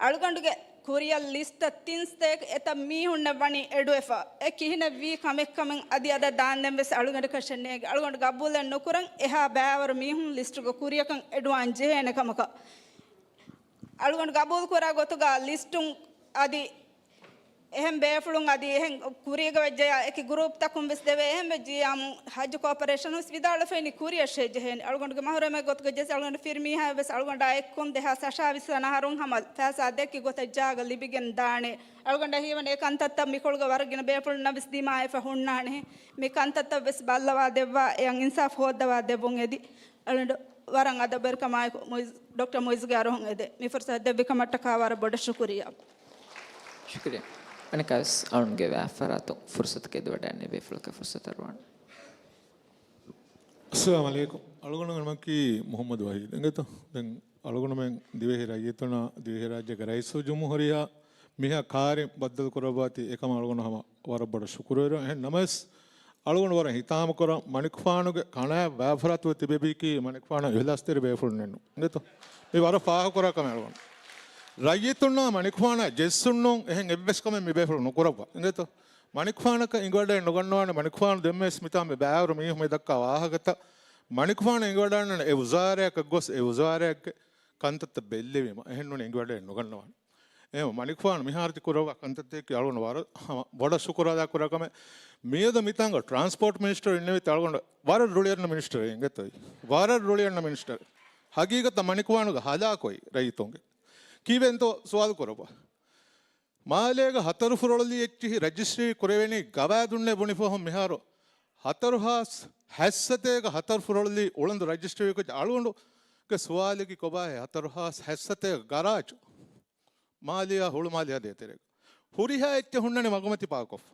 އަޅުގަނޑުގެ ކުރިއަށް ލިސްޓަށް ތިން ސަތޭކަ އެތައް މީހުންނެއް ވަނީ އެޑުވެފަ. އެ ކިހިނެއް ވީ ކަމެއްކަމެއް އަދި އަދަށް ދާންދެން ވެސް އަޅުގަނޑަކަށެއް ނޭނގެ. އަޅުގަނޑު ގަބޫލެއް ނުކުރަން އެހާ ބައިވަރު މީހުން ލިސްޓުގެ ކުރިއަކަށް އެޑުވާން ޖެހޭނެ ކަމަކަށް. އަޅުގަނޑު ގަބޫލު ކުރާ ގޮތުގަ ލިސްޓުން އަދި އެހެން ބޭފުޅުން އަދި އެހެން ކުރީގަ ވެއްޖެޔާ އެކި ގްރޫޕްތަކުން ވެސް ދެވޭ. އެހެން ވެއްޖިޔާމު ހައްޖު ކޯޕަރޭޝަނުން ވެސް ވިދާޅުވެފައިނީ ކުރިއަށޭ ޖެހޭނެ. އަޅުގަނޑުގެ މަހުރަމެއް ގޮތުގަ ޖެއްސި އަޅުގަނޑު ފިރިމީހާ ވެސް އަޅުގަނޑާ އެއްކޮން ދެހާސް އަށާވީސް ވަނަ އަހަރުން ހަމަ ފައިސާ ދެއްކި ގޮތަށް ޖާގަ ލިބިގެން ދާނެ. އަޅުގަނޑަށް ހީވަނީ އެ ކަންތައްތައް މިކޮޅުގަ ވަރަށް ގިނަ ބޭފުޅުންނަށް ވެސް ދިމާވެފަ ހުންނާނެ. މި ކަންތައްތައް ވެސް ބައްލަވާ ދެއްވާ އެއަށް އިންސާފް ހޯއްދަވާ ދެއްވުން އެދި. އަޅުގަނޑު ވަރަށް އަދަބުވެރިކަމާއެކު މުއިޒް، ޑޮކްޓަރ މުއިޒްގެ އަރިހުން އެދޭ. މި ފުރުސަތު ދެއްވި ކަމަށްޓަކާ ވަރަށް ބޮޑަށް ޝުކުރިއްޔާ. ޝުކުރިއްޔާ. އަނެއްކާވެސް އަޅުންގެ ވާހަކަފަރާތުން ފުރުސަތު ކެދުވަޑައިގެންނެވި ބޭފުޅަކަށް ފުރުސަތު އަރުވާނެ. އައްސަލާމު ޢަލައިކުމް. އަޅުގަނޑުގެ ނަމަކީ މުޙައްމަދު ވަޙީދު. އިނގޭތޯ؟ ދެން އަޅުގަނޑުމެން ދިވެހި ރައްޔިތުންނާ ދިވެހިރާއްޖޭގެ ރައީސުލްޖުމްހޫރިއްޔާ މިހާ ކާރިން ބައްދަލު ކުރައްވާތީ އެކަމަށް އަޅުގަނޑު ހަމަ ވަރަށް ބޮޑަށް ޝުކުރުވެރި. އެހެން ނަމަވެސް، އަޅުގަނޑު ވަރަށް ހިތާމަކުރަން، މަނިކުފާނުގެ ކަނާތް ވާފަރާތު ތިބެވީކީ މަނިކުފާނަށް އިހްލާސްތެރި ބޭފުޅުންނެއްނު. އިނގޭތޯ؟ މި ވަރަށް ފާހަގަކުރާ ކަމެއް އަޅުގަނޑު. ރައްޔިތުންނާ މަނިކުފާނާ ޖެއްސުންނޫން އެހެން އެއްވެސް ކަމެއް މި ބޭފުޅުން ނުކުރައްވާ. އިނގޭތޯ؟ މަނިކުފާނަކަށް އިނގިވަޑައެއް ނުގަންނަވާނެ. މަނިކުފާނު ދެންމެވެސް މިތާ މި ބައިވަރު މީހުން މި ދައްކާ ވާހަކަތައް މަނިކުފާނަށް އިނގިވަޑައިންނާނެ އެ ވުޒާރާއަކަށް ގޮސް އެ ވުޒާރާއެއްގެ ކަންތައްތައް ބެއްލެވީމަ. އެހެންނޫނީ އިނގިވަޑައެއް ނުގަންނަވާނެ. އެހެން މަނިކުފާނު މިހާރު ތި ކުރައްވާ ކަންތައްތަކަކީ އަޅުގަނޑު ވަރަށް ހަމަ ބޮޑަށް ޝުކުރު އަދާ ކުރާ ކަމެއް. މިއަދު މިތާނގަ ޓްރާންސްޕޯޓް މިނިސްޓަރު އިންނެވީތީ އަޅުގަނޑު ވަރަށް ރުޅިއެރުނު މިނިސްޓަރެއް އިނގޭތޯ. ވަރަށް ރުޅިއެރުނު މިނިސްޓަރެއް. ހަގީގަތަށް މަނިކުފާނުގެ ހަލާކު އޮތް ރައްޔިތުންގެ. ކީއްވެގެންތޯ ސުވާލު ކުރައްވާ. މާލޭގަ ހަތަރު ފުރޮޅުލީ އެއްޗިހި ރަޖިސްޓްރީ ކުރެވެނީ ގަވާއިދުންނޭ ބުނިފަހުން މިހާރު ހަތަރު ހާސް ހަތްސަތޭކަ ހަތަރު ފުރޮޅުލީ އުޅަނދު ރަޖިސްޓްރީ ކޮށް އަޅުގަނޑުގެ ސުވާލަކީ ކޮބާހޭ ހަތަރު ހާސް ހަތްސަތޭކަ ގަރާޖު މާލެއާ ހުޅުމާލެއާ ދޭތެރޭގަ ހުރިހާ އެއްޗެއް ހުންނަނީ މަގުމަތި ޕާކޮށް.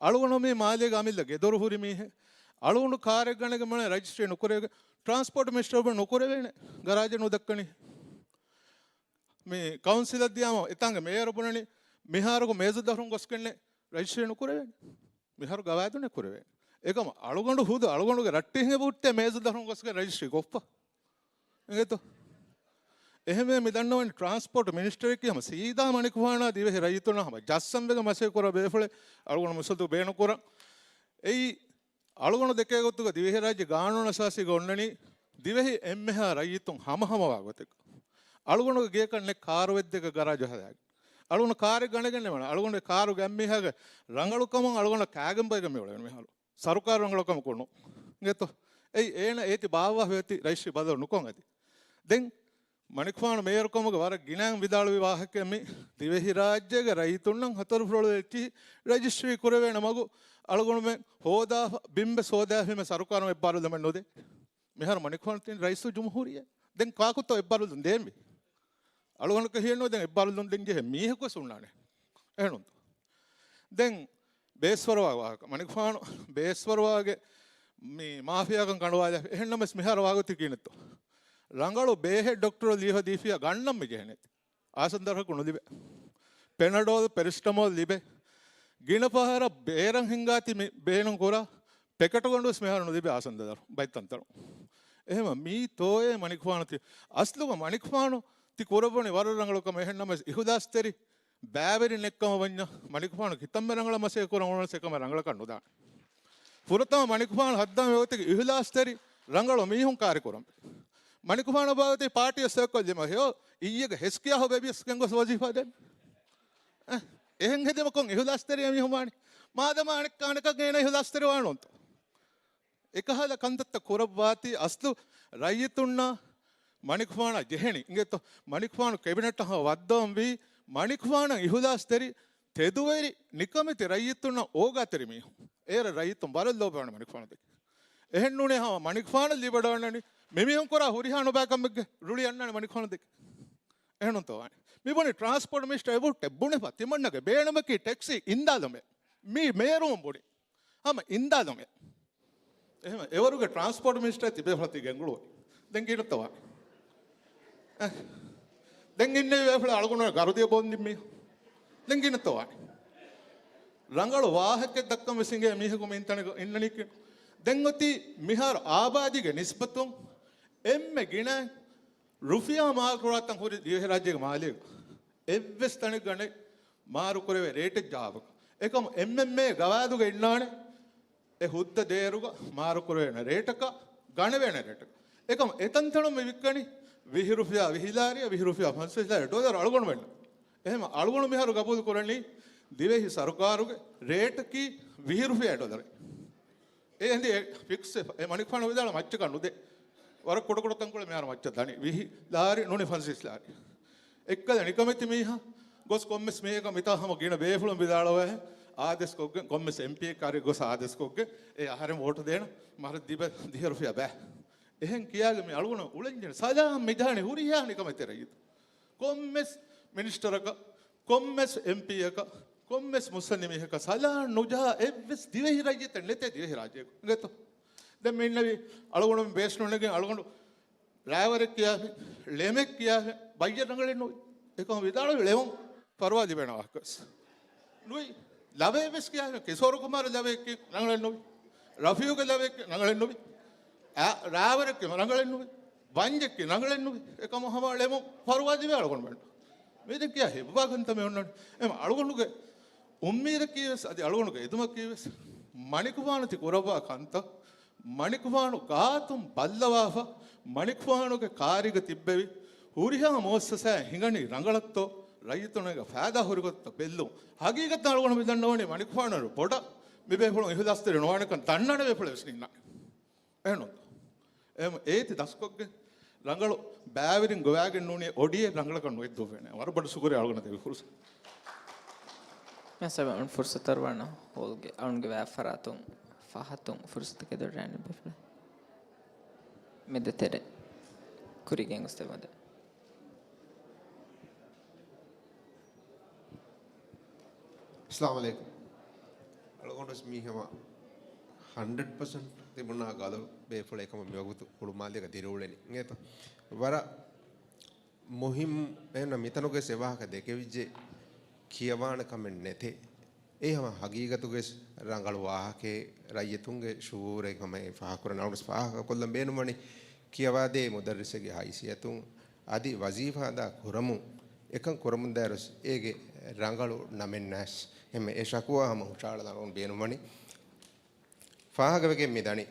އަޅުގަނޑު މީ މާލޭގެ އަމިއްލަ ގެދޮރު ހުރި މީހެއް. އަޅުގަނޑު ކާރެއް ގަނެގެން މިއުޅެނީ ރަޖިސްޓްރީ ނުކުރެވިގެން. ޓްރާންސްޕޯޓް މިނިސްޓަރ ނުކުރެވޭނެ. ގަރާޖެއް ނުދައްކަނީ. މި ކައުންސިލަށް ދިޔާމަ އެތާނގެ މޭޔަރު ބުނަނީ މިހާރުގެ މޭޒު ދަށުން ގޮސްގެންނެއް ރަޖިސްޓްރީ ނުކުރެވޭނެ. މިހާރު ގަވާއިދުންނެއް ކުރެވޭނެ. އެކަމަ އަޅުގަނޑު ހުދު އަޅުގަނޑުގެ ރައްޓެހިން އެބަހުއްޓޭ މޭޒު ދަށުން ގޮސްގެން ރަޖިސްޓްރީ ކޮށްފަ. އިނގޭތޯ؟ އެހެންވެ މި ދަންނަވަނީ ޓްރާންސްޕޯޓް މިނިސްޓަރަކީ ހަމަ ސީދާ މަނިކުފާނާ ދިވެހި ރައްޔިތުންނާ ހަމަ ޖައްސަންވެގެން މަސައްކަތް ކުރާ ބޭފުޅެއް. އަޅުގަނޑު މިސަލު ބޭނުންކުރަން. އެއީ އަޅުގަނޑު ދެކޭ ގޮތުގަ ދިވެހިރާއްޖެ ގާނޫނު އަސާސީގަ އޮންނަނީ ދިވެހި އެންމެހާ ރައްޔިތުން ހަމަހަމަވާ ގޮތެއް. އަޅުގަނޑުގެ ގެޔަކަށް ނެތް ކާރު ވެއްދެއްގަ ގަރާޖު ހަދާގެން. އަޅުގަނޑު ކާރެއް ގަނެގެން ނެތް. އަޅުގަނޑުގެ ކާރުގެ އެންމީހާގެ ރަނގަޅުކަމުން އަޅުގަނޑަށް ކާގެން ބައިގެން މިއުޅެނީ މިހާރު. ސަރުކާރު ރަނގަޅުކަމަކުން ނޫން. އިނގޭތޯ؟ އެއީ އޭނަ އޭތި ބާއްވާފަ އޭތި ރަޖިސްޓްރީ ބަދަލު ނުކޮށް އަދި. ދެން މަނިކުފާނު މޭޔަރުކަމުގެ ވަރަށް ގިނައިން ވިދާޅުވި ވާހަކައެއް މި. ދިވެހިރާއްޖޭގެ ރައްޔިތުންނަށް ހަތަރު ފުރޮޅު އެއްޗިހި ރަޖިސްޓްރީ ކުރެވޭނެ މަގު އަޅުގަނޑުމެން ހޯދާފަ، ބިންވެސް ހޯދާފީމަ ސަރުކާރުން އެއްބާރުލަމެއް ނުދޭ. މިހާރު މަނިކުފާނު ތިން ރައީސުލްޖުމްހޫރިއްޔާ. ދެން ކާކުތޯ އެއްބާރުލުން ދޭންވީ؟ އަޅުގަނޑަކަށް ހިޔެއްނުވޭ ދެން އެއްބާރުލުން ދޭން ޖެހޭ މީހަކުވެސް ހުންނާނެ. އެހެންނުންތޯ؟ ދެން ބޭސްފަރުވާ ވާހަކަ. މަނިކުފާނު ބޭސްފަރުވާގެ މި މާފިޔާކަން ކަނޑުވާލާފި. އެހެންނަމަވެސް މިހާރު ވާގޮތީ ކީނެއްތޯ؟ ރަނގަޅު ބޭހެއް ޑޮކްޓަރު ލީހަ ދީފިޔާ ގަންނަން މި ޖެހެނީތީ. އާސަންދަރަކު ނުލިބޭ. ޕެނަޑޯލް، ޕެރެސްޓަމޯލް ލިބޭ. ގިނަ ފަހަރަށް ބޭރަށް ހިންގާތީ މި ބޭނުން ކުރާ ޕެކެޓުގަނޑުވެސް މިހާރު ނުލިބޭ އާސަންދަރު ބައިތަންތަނު. އެހެމަ މީ ތޯއޭ މަނިކުފާނު ތި އަސްލުގަ މަނިކުފާނު ތި ކުރައްވަނީ ވަރަށް ރަނގަޅު ކަމެއް. އެހެންނަމަވެސް އިހުލާސްތެރި ބައިވެރިން އެއްކަމަށް ވަންޏާ މަނިކުފާނު ކިތަންމެ ރަނގަޅަށް މަސައްކަތް ކުރަން އުޅުނަސް އެކަމެއް ރަނގަޅަކަށް ނުދާނެ. ފުރަތަމަ މަނިކުފާނު ހައްދާން ވެގޮތެއް އިހުލާސްތެރި ރަނގަޅު މީހުން ކާރި ކުރަން. މަނިކުފާނު ބާވަތީ ޕާޓީއަށް ސައްކޮށްލީމަ ހެޔޮ އިއްޔެގެ ހެސްކިޔާހު ބޭބިޔަސް ގެންގޮސް ވަޒީފާ ދޭން. އެ، އެހެން ހެދީމަ ކޮން އިހުލާސްތެރި މީހުން ވާނީ؟ މާދަމާ އަނެއްކާ އަނެކަށް އޭނަ އިހުލާސްތެރި ވާނުންތޯ؟ އެކަހަލަ ކަންތައްތައް ކުރައްވާތީ އަސްލު ރައްޔިތުންނާ މަނިކުފާނަށް ޖެހެނީ. އިނގޭތޯ؟ މަނިކުފާނު ކެބިނެޓަށް ހަމަ ވައްދަވަން ވީ މަނިކުފާނަށް އިހުލާސްތެރި ތެދުވެރި ނިކަމެތި ރައްޔިތުންނަށް އޯގާތެރި މީހުން. އޭރަށް ރައްޔިތުން ވަރަށް ލޯބިވާނެ މަނިކުފާނު ދެކެ. އެހެންނޫނޭ ހަމަ މަނިކުފާނަށް ލިބިވަޑައިގަންނަނީ މިމީހުން ކުރާ ހުރިހާ ނުބައިކަމެއްގެ ރުޅި އަންނާނެ މަނިކުފާނު ދެކެ. އެހެނުންތޯ ވާނެ؟ މި ބުނި ޓްރާންސްޕޯޓް މިނިސްޓަރ އެބަހުއްޓެ ބުނެފަ ތިމަންނަގެ ބޭނުމަކީ ޓެކްސީ އިންދާލުމޭ. މީ މޭރުވުން ބުނި. ހަމަ އިންދާލުމޭ. އެހެމަ އެވަރުގެ ޓްރާންސްޕޯޓް މިނިސްޓަރ ތިބޭފުޅަށް ތި ގެންގުޅުވަނީ. ދެން ގިނަތަވާ. އެ. ދެން އިންނެވި ބޭފުޅާ އަޅުގަނޑު ގަރުދިޔަ ބޯން ދިންމީ. ދެން ގިނަތަވާ. ރަނގަޅު ވާހަކައެއް ދައްކަން ވެސް އިނގޭ މީހަކު މި ތަނެއް އިންނަނީކީ. ދެން އޮތީ މިހާރު އާބާދީގެ ނިސްބަތުން އެންމެ ގިނަ ރުފިޔާ މާރުކުރާތަން ހުރި ދިވެހިރާއްޖޭގެ މާލޭގަ. އެއްވެސް ތަނެއްގަ ނެތް މާރުކުރެވޭ ރޭޓެއް ޖަވާބަކަށް. އެކަމު އެމްއެމްއޭ ގަވާއިދުގަ އިންނާނެ އެ ހުއްދަ ދޭއިރުގަ މާރުކުރެވޭނެ ރޭޓަކަށް، ގަނެވޭނެ ރޭޓަކަށް. އެކަމު އެތަންތަނުން މި ވިއްކަނީ ވިހި ރުފިޔާ ވިހި ލާރިއަށް، ވިހި ރުފިޔާ ފަންސަވީސް ލާރިއަށް ޑޮލަރު އަޅުގަނޑުމެންނަށް. އެހެމަ އަޅުގަނޑު މިހާރު ގަބޫލު ކުރަނީ ދިވެހި ސަރުކާރުގެ ރޭޓަކީ ވިހި ރުފިޔާ ޑޮލަރެއް. އެ އެނދި އެ ފިކްސް ވެފަ. އެ މަނިކުފާނު ވިދާޅު މައްޗަކަށް ނުދޭ. ވަރަށް ކުޑަކުޑަ ތަންކޮޅެއް މިހާރު މައްޗަށް ދަނީ. ވިހި ލާރި ނޫނީ ފަންސަވީސް ލާރި. އެއްކަލަ ނިކަމެތި މީހާ ގޮސް ކޮންމެސް މީހަކަށް މިތާ ހަމަ ގިނަ ބޭފުޅުން ވިދާޅުވާހެން އާދޭސްކޮށްގެން ކޮންމެސް އެމްޕީއެއް ކާރި ގޮސް އާދޭސްކޮށްގެން އެ އަހަރެން ވޯޓު ދޭނަ މަހަރަށް ދިބަ ދިހަ ރުފިޔާ ބައި. އެހެން ކިޔާގެ މި އަޅުގަނޑު އުޅެންޖެހޭ ސަލާމް މިޖަހަނީ ހުރިހާ ނިކަމެތި ރައްޔިތު. ކޮންމެސް މިނިސްޓަރަކަށް، ކޮންމެސް އެމްޕީއަކަށް، ކޮންމެސް މުއްސަނދި މީހަކަށް ސަލާން ނުޖަހާ އެއްވެސް ދިވެހި ރައްޔިތެއް ނެތޭ ދިވެހި ރާއްޖޭގަ. އިނގޭތޯ؟ ދެން މި އިންނެވި އަޅުގަނޑު ބޭސް ނުނެގެން އަޅުގަނޑު ރާވަރެއް ކިޔާފި، ޅެމެއް ކިޔާފި، ބައްޔެއް ރަނގަޅެއް ނުވި. އެކަމަކު ވިދާޅުވި ޅެމުން ފަރުވާ ލިބޭނެ ވާހަކަވެސް ނުވި. ލަވައެއް ވެސް ކިޔާފި، ކިސޯރު ކުމާރު ލަވައެއް ކި ރަނގަޅެއް ނުވި. ރަފީގުގެ ލަވައެއް ކި ރަނގަޅެއް ނުވި. އާ، ރާވަރެއް ކި ރަނގަޅެއް ނުވި. ވަންޖެއް ކި ރަނގަޅެއް ނުވި. އެކަމަކު ހަމަ ޅެމުން ފަރުވާ ލިބޭ އަޅުގަނޑުމެން. މި ދެން ކިޔާ ހިއްވާ ކަންތައް މި އޮންނަނީ. އެމަ އަޅުގަނޑުގެ އުއްމީދަކީވެސް އަދި އަޅުގަނޑުގެ އެދުމަކީވެސް މަނިކުފާނު ތި ކުރައްވާ ކަންތައް، މަނިކުފާނު ގާތުން ބައްލަވާފަ، މަނިކުފާނުގެ ކާރީގަ ތިއްބެވި ހުރިހާ މުއައްސަސާއެއް ހިނގަނީ ރަނގަޅަށްތޯ، ރައްޔިތުންގެ ފައިދާ ހުރި ގޮތަށް ބެއްލުން. ހަގީގަތަށް އަޅުގަނޑު މި ދަންނަވަނީ މަނިކުފާނު ބޮޑަށް މި ބޭފުޅުން އިހުލާސްތެރި ނުވާނެކަން ދަންނަން ބޭފުޅެއް ވެސް ނިންނާނެ. އެހެންނު. އެހެން އޭތި ދަސްކޮށްގެން ރަނގަޅު ބައިވެރިން ގޮވާގެން ނޫނީ އޮޑިއެއް ރަނގަޅަކަށް ނުއެއްދޫވޭނެ. ވަރަށް ބޮޑަށް ޝުކުރިއްޔާ އަޅުގަނޑަށް ދެއްވި ފުރުސަތަށް. މިއަސް އަޅުގަނޑު ފުރުސަތު އަރުވާނަ ހޯލްގެ އަޅުގަނޑުގެ ވާ ފަރާތުން ފަހަތުން ފުރުސަތު ގެންދޮރު ރާނި ބޭފުޅެއް. މެދު ތެރެ. ކުރި ގެންގޮސްދެއްވަމުން. އައްސަލާމު ޢަލައިކުމް. އަޅުގަނޑުވެސް މީ ހަމަ ހަންޑްރެޑް ޕަސެންޓް ތިބުނާ ގަލު ބޭފުޅެއް ކަމަށް މިވަގުތު ހުޅުމާލޭގަ ދިރިއުޅެނީ. އިނގޭތޯ؟ ވަރަށް މުހިއްމު އެހެން މިތަނުގައި އެ ވާހަކަ ދެކެވިއްޖެ ކިޔަވާނެ ކަމެއް ނެތޭ. އެ ހަމަ ހަގީގަތުގައި ރަނގަޅު ވާހަކައެއް ރައްޔިތުންގެ ޝުޢޫރެއް ހަމަ އެ ފާހަގަކުރަން އަޅުގަނޑު ފާހަގަކޮށްލަން ބޭނުންވަނީ ކިޔަވާދޭ މުދައްރިސެއްގެ ހައިސިއްޔަތުން އަދި ވަޒީފާ އަދާ ކުރަމުން އެކަން ކުރަމުންދާއިރު އޭގެ ރަނގަޅު ނަމެއް ނަސް ހަމަ އެ ޝަކުވާ ހަމަ ހުށައަޅާލަން ބޭނުންވަނީ. ފާހަގަވެގެން މި ދަނީ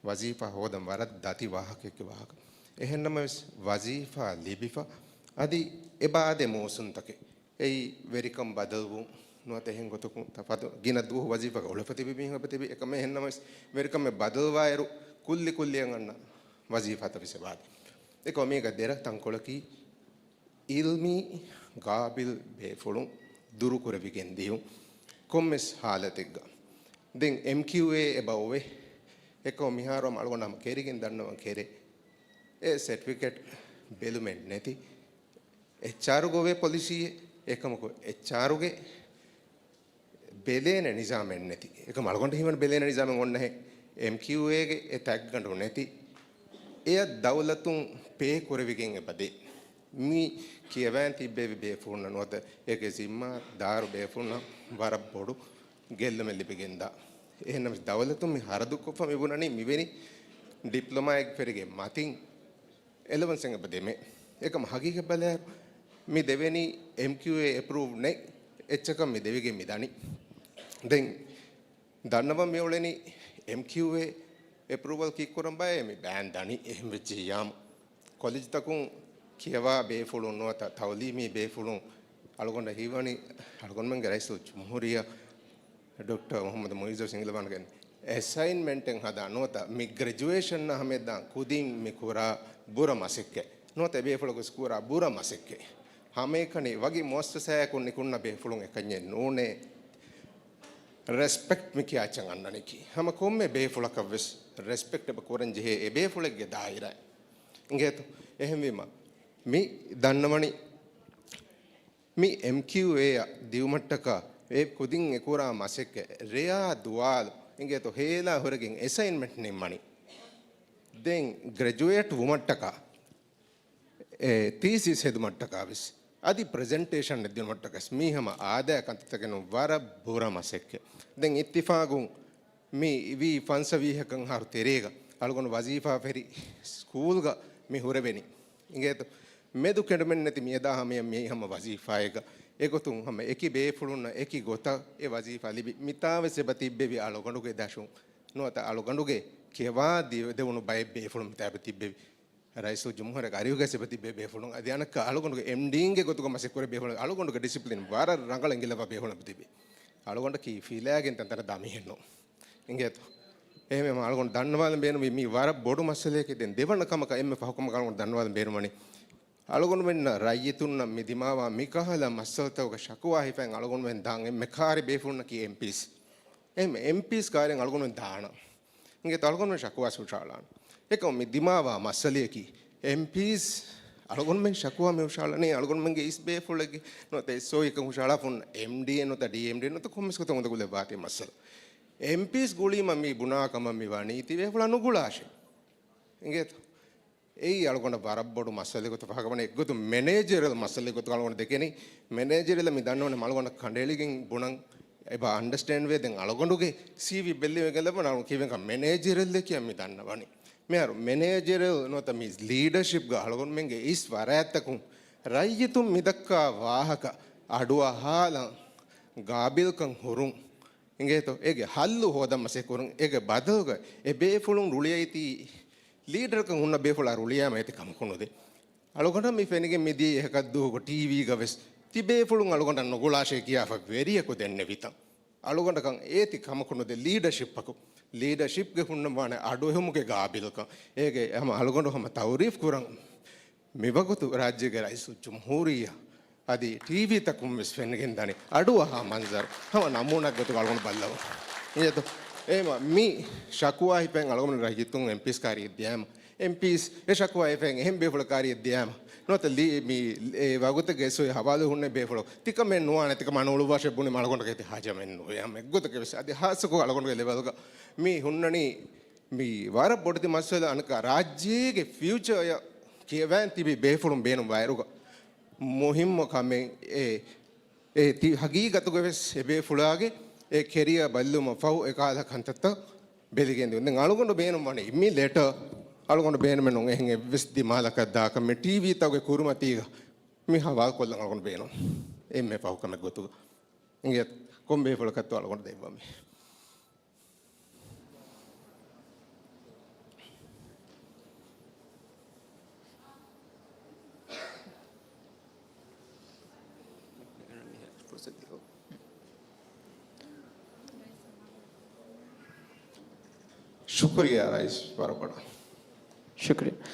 ވަޒީފާ ހޯދަން ވަރަށް ދަތި ވާހަކައެއްގެ ވާހަކަ. އެހެންނަމަވެސް ވަޒީފާ ލިބިފަ އަދި އެބައާދޭ މޫސުންތަކެއް އެއީ ވެރިކަން ބަދަލުވުން ނުވަތަ އެހެން ގޮތަކުން ތަފާތު ގިނަ ދުވަހު ވަޒީފާގަ އުޅެފަ ތިބި މީހުން އެބަ ތިބި. އެކަމެއް އެހެންނަމަވެސް ވެރިކަމެއް ބަދަލުވާއިރު ކުއްލި ކުއްލިއަށް އަންނަ ވަޒީފާތައް ވެސް އެބައާދޭ. އެކަމަކު މީގަ ދެރަ ތަންކޮޅަކީ އިލްމީ ގާބިލް ބޭފުޅުން ދުރުކުރެވިގެން ދިޔުން ކޮންމެސް ހާލަތެއްގަ. ދެން އެމްކިއުއޭ އެބަ އޮވޭ. އެކަމަކު މިހާރު ހަމަ އަޅުގަނޑު ހަމަ ކެރިގެން ދަންނަވަން ކެރޭ. އެ ސެޓްފިކެޓް ބެލުމެއް ނެތި. އެޗްއާރުގަ އޮވޭ ޕޮލިސީއެއް. އެކަމަކު އެޗްއާރުގެ ބެލޭނެ ނިޒާމެއް ނެތި. އެކަމަކު އަޅުގަނޑު ހީވަނީ ބެލޭނެ ނިޒާމެއް އޮންނަހެން. އެމްކިއުއޭގެ އެ ތައްގަނޑު ނެތި. އެއަށް ދައުލަތުން ޕޭ ކުރެވިގެން އެބަދޭ. މި ކިޔަވައިން ތިއްބެވި ބޭފުޅުންނަށް ނުވަތަ އޭގެ ޒިންމާ ދާރު ބޭފުޅުންނަށް ވަރަށް ބޮޑު ގެއްލުމެއް ލިބިގެންދާ. އެހެންނަމަވެސް ދައުލަތުން މި ހަރަދުކޮށްފަ މި ބުނަނީ މިވެނި ޑިޕްލޮމާއެއް ފެރިގެން މަތިން އެލަވަންސެއް އެބަ ދެމޭ. އެކަމަކު ހަގީގަތް ބަލާއިރު މި ދެވެނީ އެމްކިއުއޭ އެޕްރޫވް ނެތް އެއްޗަކަށް މި ދެވިގެން މި ދަނީ. ދެން ދަންނަވަން މި އުޅެނީ އެމްކިއުއޭ އެޕްރޫވަލް ކީއްކުރަން ބައޭ މި ބޭން ދަނީ. އެހެން ވެއްޖިއްޔާމު ކޮލެޖްތަކުން ކިޔަވާ ބޭފުޅުން ނުވަތަ ތައުލީމީ ބޭފުޅުން އަޅުގަނޑަށް ހީވަނީ އަޅުގަނޑުމެންގެ ރައީސުލްޖުމްހޫރިއްޔާ ޑޮކްޓަރ މުޙައްމަދު މުޢިއްޒު އިނގިލަވާންގެ އެސައިންމެންޓެއް ހަދާ ނުވަތަ މި ގްރެޖުއޭޝަންއާ ހަމައަށް ދާން ކުދިން މި ކުރާ ބުރަ މަސައްކަތް ނުވަތަ އެބޭފުޅަކު ކުރާ ބުރަ މަސައްކަތް ހަމައެކަނި ވަކި މުއައްސަސާއަކުން ނިކުންނަ ބޭފުޅުން އެކަންޏެއް ނޫނޭ. ރެސްޕެކްޓް މި ކިޔާ އެއްޗަށް އަންނަނީކީ ހަމަ ކޮންމެ ބޭފުޅަކަށްވެސް ރެސްޕެކްޓް އެބަ ކުރަން ޖެހޭ އެ ބޭފުޅެއްގެ ދާއިރާ. އިނގޭތޯ؟ އެހެންވީމަ މި ދަންނަވަނީ މި އެމްކިއުއޭއަށް ދިއުމަށްޓަކާ އެ ކުދިން އެކުރާ މަސައްކަތް ރެޔާ ދުވާލު އިނގޭތޯ ހޭލާ ހުރެގެން އެސައިންމެންޓް ނިންމަނީ. ދެން ގްރެޖުއޭޓް ވުމަށްޓަކާ އެ ތީސިސް ހެދުމަށްޓަކާވެސް އަދި ޕްރެޒެންޓޭޝަން ދިނުމަށްޓަކަސް މީ ހަމަ އާދައިގެ ކަންތައްތަކެއް ނޫން ވަރަށް ބުރަ މަސައްކަތް. ދެން އިއްތިފާގުން މި ވީ ފަންސަވީހަކަށް އަހަރު ތެރޭގަ އަޅުގަނޑު ވަޒީފާ ފެރި ސްކޫލްގަ މި ހުރެވެނީ. އިނގޭތޯ؟ މެދު ކެނޑުމެއް ނެތި މިއަދާ ހަމަޔަށް މި ހަމަ ވަޒީފާއެއްގަ އެގޮތުން ހަމަ އެކި ބޭފުޅުންނަށް އެކި ގޮތަށް އެ ވަޒީފާ ލިބި. މިތާވެސް އެބަ ތިއްބެވި އަޅުގަނޑުގެ ދަށުން ނުވަތަ އަޅުގަނޑުގެ ކިޔަވާ ދި-، ދެވުނު ބައެއް ބޭފުޅުން މިތާ އެބަ ތިއްބެވި. ރައީސުލްޖުމްހޫރިއްޔާގެ އަރިހުގަ އެބަ ތިއްބެވި ބޭފުޅުން އަދި އަނެއްކާ އަޅުގަނޑުގެ އެމްޑީއިންގެ ގޮތުގަ މަސައްކަތް ކުރެވި ބޭފުޅުން އަޅުގަނޑުގެ ޑިސިޕްލިން ވަރަށް ރަނގަޅަށް އެނގިލައްވާ ބޭފުޅުން އެބަ ތިއްބެވި. އަޅުގަނޑަކީ ފިލާގެން ތަންތަނަށް ދާ މީހެއް ނޫން. އިނގޭތޯ؟ އެހެންވީމަ އަޅުގަނޑު ދަންނަވާލަން ބޭނުންވީ މީ ވަރަށް ބޮޑު މައްސަލައަކީ. ދެން ދެވަނަ ކަމަކަށް އެންމެ ފަހު ކަމަކަށް އަޅުގަނޑު ދަންނަވާލަން ބޭނުންވަނީ އަޅުގަނޑުމެންނަށް ރައްޔިތުންނަށް މި ދިމާވާ މިކަހަލަ މައްސަލަތަކުގެ ޝަކުވާ ހިފައިން އަޅުގަނޑުމެން ދާން އެންމެ ކާރި ބޭފުޅުންނަކީ އެމްޕީސް. އެހެން އެމްޕީސް ކާރިން އަޅުގަނޑުމެން ދާނަން. އިނގޭތޯ އަޅުގަނޑުމެން ޝަކުވާ ހުށަހަޅާނަން. އެކަމަކު މި ދިމާވާ މައްސަލަޔަކީ އެމްޕީސް އަޅުގަނޑުމެން ޝަކުވާ މި ހުށަހަޅަނީ އަޅުގަނޑުމެންގެ އިސް ބޭފުޅެއްގެ ނުވަތަ އެސްއޯއީއަކަށް ހުށަހަޅާފަ ހުންނަ އެމްޑީއޭ ނުވަތަ ޑީއެމްޑީއޭ ނުވަތަ ކޮންމެސް ގޮތަށް އުނދަގުލެއް ވާތީ މައްސަލަ. އެމްޕީސް ގުޅީމަ މި ބުނާ ކަމަށް މި ވަނީ ތި ބޭފުޅާ ނުގުޅާށޭ. އިނގޭތޯ؟ އެއީ އަޅުގަނޑަށް ވަރަށް ބޮޑު މައްސަލައެއް ގޮތަށް ފާހަގަވަނީ. އެއްގޮތުން މެނޭޖަރަލް މައްސަލައެއް ގޮތުގަ އަޅުގަނޑު ދެކެނީ. މެނޭޖަރަލް މި ދަންނަވަނީ އަޅުގަނޑަށް ކަނޑައެޅިގެން ބުނަން އެބަ އަންޑަސްޓޭންޑް ވޭ. ދެން އަޅުގަނޑުގެ ސީވީ ބެއްލިވެގެން ލައްވަން އަޅުގަނޑު ކީއްވެގެން މެނޭޖަރަލްއޭ ކިޔާ މި ދަންނަވަނީ. މިހާރު މެނޭޖަރަލް ނުވަތަ މި ލީޑަޝިޕްގަ އަޅުގަނޑުމެންގެ އިސް ފަރާތްތަކުން ރައްޔިތުން މިދައްކާ ވާހަކަ އަޑުއަހާލަން ގާބިލްކަން ހުރުން. އިނގޭތޯ؟ އޭގެ ހައްލު ހޯދަން މަސައްކަތް ކުރުން. އޭގެ ބަދަލުގަ އެ ބޭފުޅުން ރުޅިއައިތީ ލީޑަރަކަށް ހުންނަ ބޭފުޅާ ރުޅިޔާމަ އޭތި ކަމަކު ނުދޭ. އަޅުގަނޑަށް މި ފެނިގެން މިދިޔަ އެހަކަށް ދުވަހުގަ ޓީވީގަ ވެސް ތި ބޭފުޅުން އަޅުގަނޑަށް ނުގުޅާށޭ ކިޔާފަ ވެރިޔަކު ދެންނެވިތަން. އަޅުގަނޑަކަށް އޭތި ކަމަކު ނުދޭ ލީޑަޝިޕަކު. ލީޑަޝިޕްގެ ހުންނަންވާނެ އަޑުއެހުމުގެ ގާބިލްކަން. އޭގެ ހަމަ އަޅުގަނޑު ހަމަ ތައުރީފް ކުރަން. މިވަގުތު ރާއްޖޭގެ ރައީސުލްޖުމްހޫރިއްޔާ އަދި ޓީވީތަކުން ވެސް ފެނިގެން ދަނީ އަޑުއަހާ މަންޒަރު ހަމަ ނަމޫނާ ގޮތުގަ އަޅުގަނޑު ބައްލަވަން. އިނގޭތޯ؟ އެހެންވީމަ މި ޝަކުވާ ހިފައިން އަޅުގަނޑު ރައްޔިތުން އެމްޕީސް ކާރިއަށް ދިޔާމަ، އެމްޕީސް އެ ޝަކުވާ ހިފައިން އެހެން ބޭފުޅަކާ ކާރިއަށް ދިޔާމަ، ނުވަތަ ލީ-، މި އެ ވަގުތެއްގެ އެސްއޯއީ ހަވާލު ހުންނެވި ބޭފުޅަކު ތިކަމެއް ނުވާނެ، ތިކަމާ ނުއުޅުއްވާށޭ ބުނީމަ އަޅުގަނޑަކަށް އޭތި ހަޖަމެއް ނުވޭ. ހަމަ އެއްގޮތަކަށް ވެސް އަދި ހާއްސަކޮށް އަޅުގަނޑުގެ ލެވެލްގަ މި ހުންނަނީ މި ވަރަށް ބޮޑެތި މައްސަލަ. އަނެއްކާ ރާއްޖޭގެ ފިއުޗަރއަށް ކިޔަވައިން ތިބި ބޭފުޅުން ބޭނުން ވާއިރުގަ މުހިއްމު ކަމެއް އެ، އެ ތި ހަގީގަތުގަ ވެސް އެ ބޭފުޅާގެ އެ ކެރިއަރ ބައްލުމަށް ފަހު އެ ކަހަލަ ކަންތައްތައް ބެލިގެން ދިއުން. ދެން އަޅުގަނޑު ބޭނުން ވަނީ މި ލެޓަރ އަޅުގަނޑު ބޭނުމެއް ނޫން އެހެން އެއްވެސް ދިމާލަކަށް ދާކަށް މި ޓީވީތަކުގެ ކުރިމަތީގަ މި ހަވާލު ކޮށްލަން އަޅުގަނޑު ބޭނުން. އެންމެ ފަހު ކަމެއް ގޮތުގަ. އިނގޭތޯ؟ ކޮން ބޭފުޅަކަށްތޯ އަޅުގަނޑު ދެއްވަމޭ. ޝުކުރިއްޔާ ރައީސް ވަރަށް ބޮޑަށް. ޝުކުރިއްޔާ.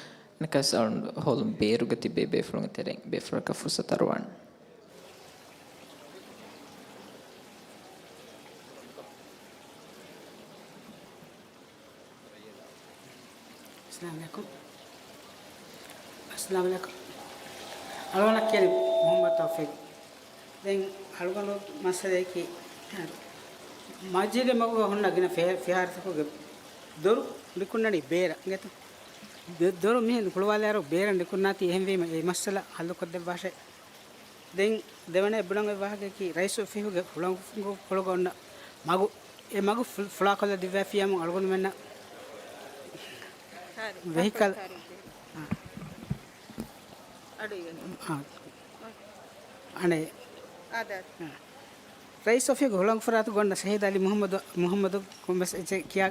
ނަކަސް އަޅުން ހޯލުން ބޭރުގަ ތިބޭ ބޭފުޅުންގެ ތެރެއިން ބޭފުޅަކަށް ފުރުސަތު އަރުވާން. އައްސަލާމު ޢަލައިކުމް. އައްސަލާމު ޢަލައިކުމް. އަޅުގަނޑަށް ކިޔަނީ މުޙައްމަދު ތައުފީޤު. ދެން އަޅުގަނޑު މައްސަލައަކީ، މަސްޖިދުގެ މަގުގަ ހުންނަ ގިނަ ފިހާ-، ފިހާރަތަކުގެ ދޮރު ނިކުންނަނީ ބޭރަށް އިނގޭތަ؟ ދެ-، ދޮރު މިހެން ހުޅުވާލާއިރު ބޭރަށް ނިކުންނާތީ. އެހެންވީމަ އެ މައްސަލަ ޙައްލުކޮށްދެއްވާށޭ. ދެން ދެވަނަ އެއްބުނަން އޮތް ވާހަކައަކީ، ރައީސު އޮފީހުގެ ހުޅަނގުފުޅުގަ އޮންނަ މަގު، އެ މަގު ފު-، ފުޅާކޮށްލަ ދިއްވައިފިއްޔާމު އަޅުގަނޑުމެންނަށް ވެހިކަލް، އާ. އަޑު އިވެން. އާ. އަނެއް. އާ. ރައީސު އޮފީހުގެ ހުޅަނގުފަރާތުގަ އޮންނަ ޝަހީދު އަލީ މުޙައްމަދު، މުޙައްމަދު ކޮންމެސް އެއްޗެއް ކިޔާ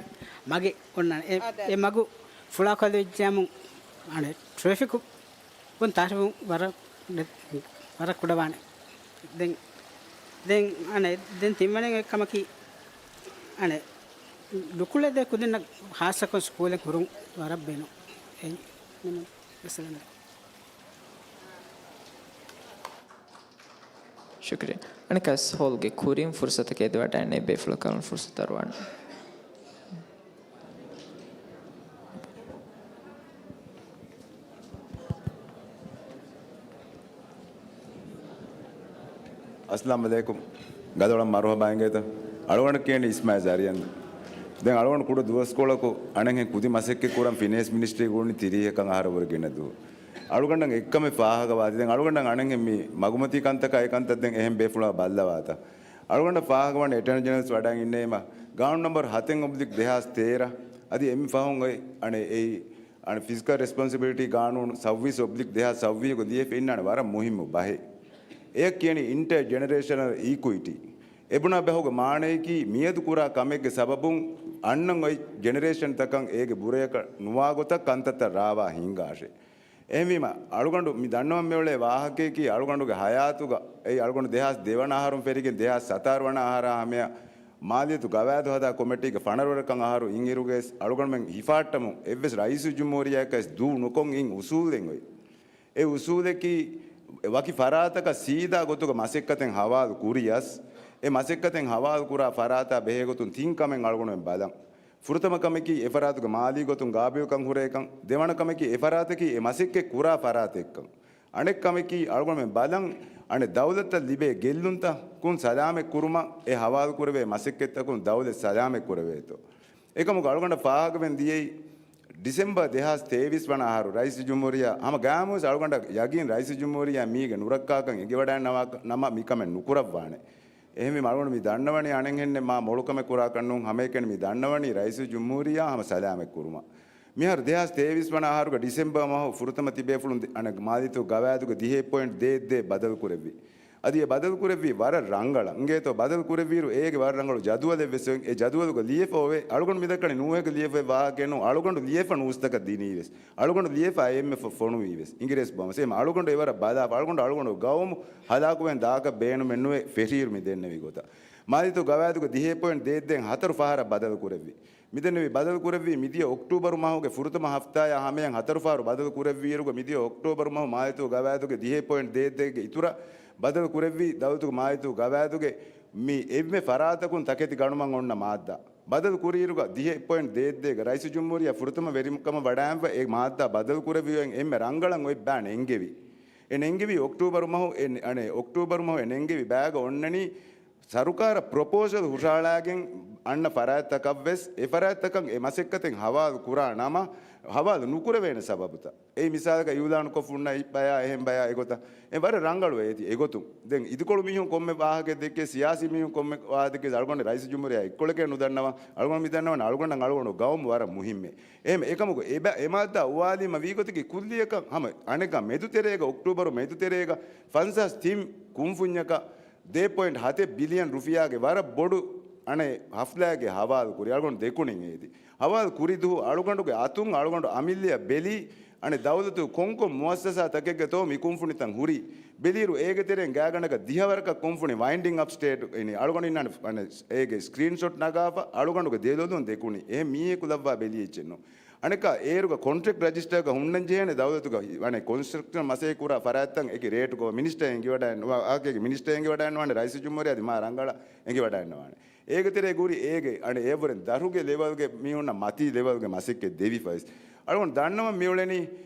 މަގެއް އޮންނާނެ. އެ، އާ. އެ މަގު ފުޅާކޮށްލަވިއްޖާމު އަނެއް ޓްރެފިކު ކުން ތާށިމު ވަރަށް، ވަރަށް ކުޑަވާނެ. ދެން، ދެން، އަނެއް، ދެން ތިންވަނައިން އޮތް ކަމަކީ، އަނެއް، ނުކުޅެދޭ ކުދިންނަށް ހާއްސަކޮށް ސްކޫލެއް ހުރުން ވަރަށް ބޭނުން. އެއީ، މިނުން ވެސް އަނެއް. ޝުކުރިއްޔާ. އަނެއްކާވެސް ހޯލްގެ ކުރިން ފުރުސަތަކަށް އެދިވަޑައިގެންނެވި ބޭފުޅަކަށް ފުރުސަތު އަރުވާނެ. އައްސަލާމު ޢަލައިކުމް. ގަދަވަޅަށް މަރުޙަބާ އިނގޭތަ؟ އަޅުގަނޑަށް ކިޔަނީ އިސްމާޢީލް ޒަރިއަން. ދެން އަޅުގަނޑު ކުޑަ ދުވަސްކޮޅަކު އަނެއްހެން ކުދި މަސައްކަތް ކުރަން ފިނޭންސް މިނިސްޓްރީގަ އުޅުނީ ތިރީހަކަށް އަހަރަށްވުރެ ގިނަ ދުވަހު. އަޅުގަނޑަށް އެއްކަމެއް ފާހަގަވާތި. ދެން އަޅުގަނޑަށް އަނެއްހެން މި މަގުމަތީ ކަންތަކާ އެ ކަންތައް ދެން އެހެން ބޭފުޅާ ބައްލަވާތަ؟ އަޅުގަނޑަށް ފާހަގަވާނެ އެޓަރނީ ޖެނެރަލް ވެސް ވަޑައިގެންނެވީމަ، ގާނޫނު ނަމްބަރު ހަތެއް އޮބްލިކް ދެހާސް ތޭރަ، އަދި އެންމެ ފަހުން އޮތް އަނެއް އެއީ، އަނެއް ފިޒިކަލް ރެސްޕޮންސިބިލިޓީ ގާނޫނު ސައްވީސް އޮބްލިކް ދެހާސް ސައްވީހުގަ ލިޔެފަ އިންނާނެ ވަރަށް މުހިއްމު ބަހެއް. އެޔަށް ކިޔަނީ އިންޓަރ ޖެނެރޭޝަނަލް އީކުއިޓީ. އެ ބުނާ ބަހުގެ މާނަޔަކީ، މިއަދު ކުރާ ކަމެއްގެ ސަބަބުން އަންނަން އޮތް ޖެނެރޭޝަންތަކަށް އޭގެ ބުރަޔަކަށް ނުވާ ގޮތަށް ކަންތައްތައް ރާވާ ހިންގާށޭ. އެހެންވީމަ، އަޅުގަނޑު މި ދަންނަވަން މިއުޅޭ ވާހަކައަކީ، އަޅުގަނޑުގެ ހަޔާތުގަ، އެއީ އަޅުގަނޑު ދެހާސް ދެވަނަ އަހަރުން ފެށިގެން ދެހާސް ސަތާރަ ވަނަ އަހަރާ ހަމަޔަށް މާލިޔަތު ގަވާއިދު ހަދާ ކޮމިޓީގެ ފަނަރަވަނަ ކަން އަހަރު އިންއިރުގައި އަޅުގަނޑުމެން ހިފާއްޓަމުން އެއްވެސް ރައީސުލްޖުމްހޫރިއްޔާއަކަށް ވެސް ދޫ ނުކޮށް އިން އުސޫލެއް އޮތް. އެ އުސޫލަކީ، ވަކި ފަރާތަކަށް ސީދާ ގޮތުގަ މަސައްކަތެއް ހަވާލު ކުރިޔަސް، އެ މަސައްކަތެއް ހަވާލު ކުރާ ފަރާތާ ބެހޭގޮތުން ތިން ކަމެއް އަޅުގަނޑުމެން ބަލަން. ފުރަތަމަ ކަމަކީ، އެ ފަރާތުގެ މާލީ ގޮތުން ގާބިލްކަން ހުރޭކަން. ދެވަނަ ކަމަކީ، އެ ފަރާތަކީ އެ މަސައްކަތް ކުރާ ފަރާތެއްކަން. އަނެއް ކަމަކީ، އަޅުގަނޑުމެން ބަލަން، އަނެއް ދައުލަތަށް ލިބޭ ގެއްލުންތައް ކުން ސަލާމަތް ކުރުމަށް އެ ހަވާލު ކުރެވޭ މަސައްކަތްތަކުން ދައުލަތް ސަލާމަތް ކުރެވޭތޯ. އެކަމަކު އަޅުގަނޑަށް ފާހަގަވެން ދިޔައީ، ޑިސެމްބަރ ދެހާސް ތޭވީސް ވަނަ އަހަރު ރައީސުލްޖުމްހޫރިއްޔާ ހަމަ ގާމުވެސް އަޅުގަނޑަށް ޔަގީން ރައީސުލްޖުމްހޫރިއްޔާ މީގެ ނުރައްކާކަން އެނގިވަޑައިންނަވާ ނަމަ މިކަމެއް ނުކުރައްވާނެ. އެހެންވީމަ އަޅުގަނޑު މި ދަންނަވަނީ އަނެއްހެންނެއް މާ މޮޅުކަމެއް ކުރާކަށް ނޫން، ހަމައެކަނި މި ދަންނަވަނީ ރައީސުލްޖުމްހޫރިއްޔާ ހަމަ ސަލާމަތް ކުރުމަށް. މިހާރު ދެހާސް ތޭވީސް ވަނަ އަހަރުގަ ޑިސެމްބަރ މަހު ފުރަތަމަ ތިބޭފުޅުން ދި-، އަނެއް މާލިތު ގަވާއިދުގެ ދިހައެއް ޕޮއިންޓް ދޭއް ދޭއް ބަދަލު ކުރެއްވި. އަދި އެ ބަދަލު ކުރެއްވީ ވަރަށް ރަނގަޅަށް. އިނގޭތޯ ބަދަލު ކުރެއްވިއިރު އޭގެ ވަރަށް ރަނގަޅު ޖަދުވަލެއް ވެސް އޮތް. އެ ޖަދުވަލުގަ ލިޔެފަ އޮވޭ. އަޅުގަނޑު މިދައްކަނީ ނޫހެއްގަ ލިޔެފަ ވާހަކައެއް ނޫން. އަޅުގަނޑު ލިޔެފަ ނޫސްތަކަށް ދިނީ ވެސް. އަޅުގަނޑު ލިޔެފަ އެއްމެ ފޮ-، ފޮނުވީ ވެސް. އިނގިރޭސި ބަހުން ވެސް. އެހެން އަޅުގަނޑު އެވަރަށް ބަލާފަ. އަޅުގަނޑު، އަޅުގަނޑު ގައުމު ހަލާކުވެން ދާކަށް ބޭނުމެއް ނުވޭ ފެށިއިރު މި ދެންނެވި ގޮތަށް. މާލިތު ގަވާއިދުގެ ދިހައެއް ޕޮއިންޓް ދޭއް ދޭއް ހަތަރު ފަހަރަށް ބަދަލު ކުރެއްވި. މިދެންނެވި ބަދަލު ކުރެއްވީ މިދިޔަ އޮކްޓޫބަރު މަހުގެ ފުރަތަމަ ހަފްތާޔާ ހަމަޔަށް ހަތަރު ފަހަރު ބަދަލު ކުރެއްވިއިރުގަ މިދިޔަ އޮކްޓޫބަރު މަހު މާލިތު ގަވާއިދުގެ ދިހައެއް ޕޮއިންޓް ދޭއް ދޭއްގެ އިތުރަށް ބަދަލު ކުރެއްވީ ދައުލަތުގެ މާލިތު ގަވާއިދުގެ މި އެންމެ ފަރާތަކުން ތަކެތި ގަނުމަށް އޮންނަ މާއްދާ. ބަދަލު ކުރިއިރުގަ ދިހައެއް ޕޮއިންޓް ދޭއް ދޭގަ ރައީސުލްޖުމްހޫރިއްޔާ ފުރަތަމަ ވެރިކަމަށް ވަޑައިގެންފަ އެ މާއްދާ ބަދަލު ކުރެއްވި އެންމެ ރަނގަޅަށް އޮތް ބާ ނެންގެވި. އެ ނެންގެވީ އޮކްޓޫބަރު މަހު އެ، އަނެއް އޮކްޓޫބަރު މަހު އެ ނެންގެވި ބާގަ އޮންނަނީ ސަރުކާރަށް ޕްރޮޕޯސަލް ހުށަހަޅާގެން އަންނަ ފަރާތްތަކަށްވެސް އެ ފަރާތްތަކަށް އެ މަސައްކަތެއް ހަވާލު ކުރާ ނަމަ، ހަވާލު ނުކުރެވޭނެ ސަބަބުތައް. އެއީ މިސާލަކަށް އިއުލާނުކޮށްފަ ހުންނަ އެއް ބަޔާ އެހެން ބަޔާ އެގޮތަށް. އެ ވަރަށް ރަނގަޅު އޭތި އެގޮތުން. ދެން އިދިކޮޅު މީހުން ކޮންމެ ވާހަކައެއް ދެއްކޭ، ސިޔާސީ މީހުން ކޮންމެ ވާހަކައެއް ދެއްކޭ، އަޅުގަނޑު ރައީސުލްޖުމްހޫރިއްޔާ އެއްކޮޅެކޭ ނުދަންނަވާ. އަޅުގަނޑު މި ދަންނަވަނީ އަޅުގަނޑަށް އަޅުގަނޑު ގައުމު ވަރަށް މުހިއްމޭ. އެހެން އެކަމަކު އެ ބަ-، އެ މާއްދާ އުވާލީމަ ވީގޮތަކީ ކުއްލިއަކަށް ހަމަ އަނެއްކާ މެދުތެރޭގަ، އޮކްޓޫބަރު މެދުތެރޭގަ ފަންސާސް ތިން ކުންފުންޏަކަށް ދޭއް ޕޮއިންޓް ހަތެއް ބިލިއަން ރުފިޔާގެ ވަރަށް ބޮޑު އަނެއް ހަފްލާގެ ހަވާލު ކުރި އަޅުގަނޑު ދެކުނިން އޭތި. ހަވާލު ކުރި ދުހު އަޅުގަނޑުގެ އަތުން އަޅުގަނޑު އަމިއްލައަށް ބެލީ، އަނެއް ދައުލަތު ކޮންކޮން މުއައްސަސާތަކެއްގެތޯ މި ކުންފުނިތައް ހުރީ. ބެލިއިރު އޭގެ ތެރެއިން ގާތްގަނޑަކަށް ދިހަވަރަކަށް ކުންފުނި ވައިންޑިން އަޕް ސްޓޭޓް އިނީ. އަޅުގަނޑު އިންނާނެ، އަނެއް، އޭގެ ސްކްރީންޝޮޓް ނަގާފަ އަޅުގަނޑުގެ ދެލޮލުން ދެކުނި. އެހެން މީހަކު ލައްވާ ބެލި އެއްޗެއް ނޫން. އަނެއްކާ އޭރުގަ ކޮންޓްރެކްޓް ރަޖިސްޓަރގަ ހުންނަން ޖެހޭނެ ދައުލަތުގަ، އަނެއް، ކޮންސްޓްރަކްޝަން މަސައްކަތް ކުރާ ފަރާތްތައް އެކި ރޭޓުގަ މިނިސްޓަރ އެނގިވަޑައިން، ވާ-، އާކޭގެ މިނިސްޓަރ އެނގިވަޑައިންވާނެ، ރައީސުލްޖުމްހޫރިއްޔާ އަދި މާ ރަނގަޅަށް އެނގިވަޑައިންނަވާނެ. އޭގެ ތެރޭ ގުރި އޭގެ އަނެއް އެއަށްވުރެ ދަށުގެ ލެވަލްގެ މީހުންނަށް މަތީ ލެވަލްގެ މަސައްކަތް ދެވިފަވެސް. އަޅުގަނޑު ދަންނަވަން މިއުޅެނީ،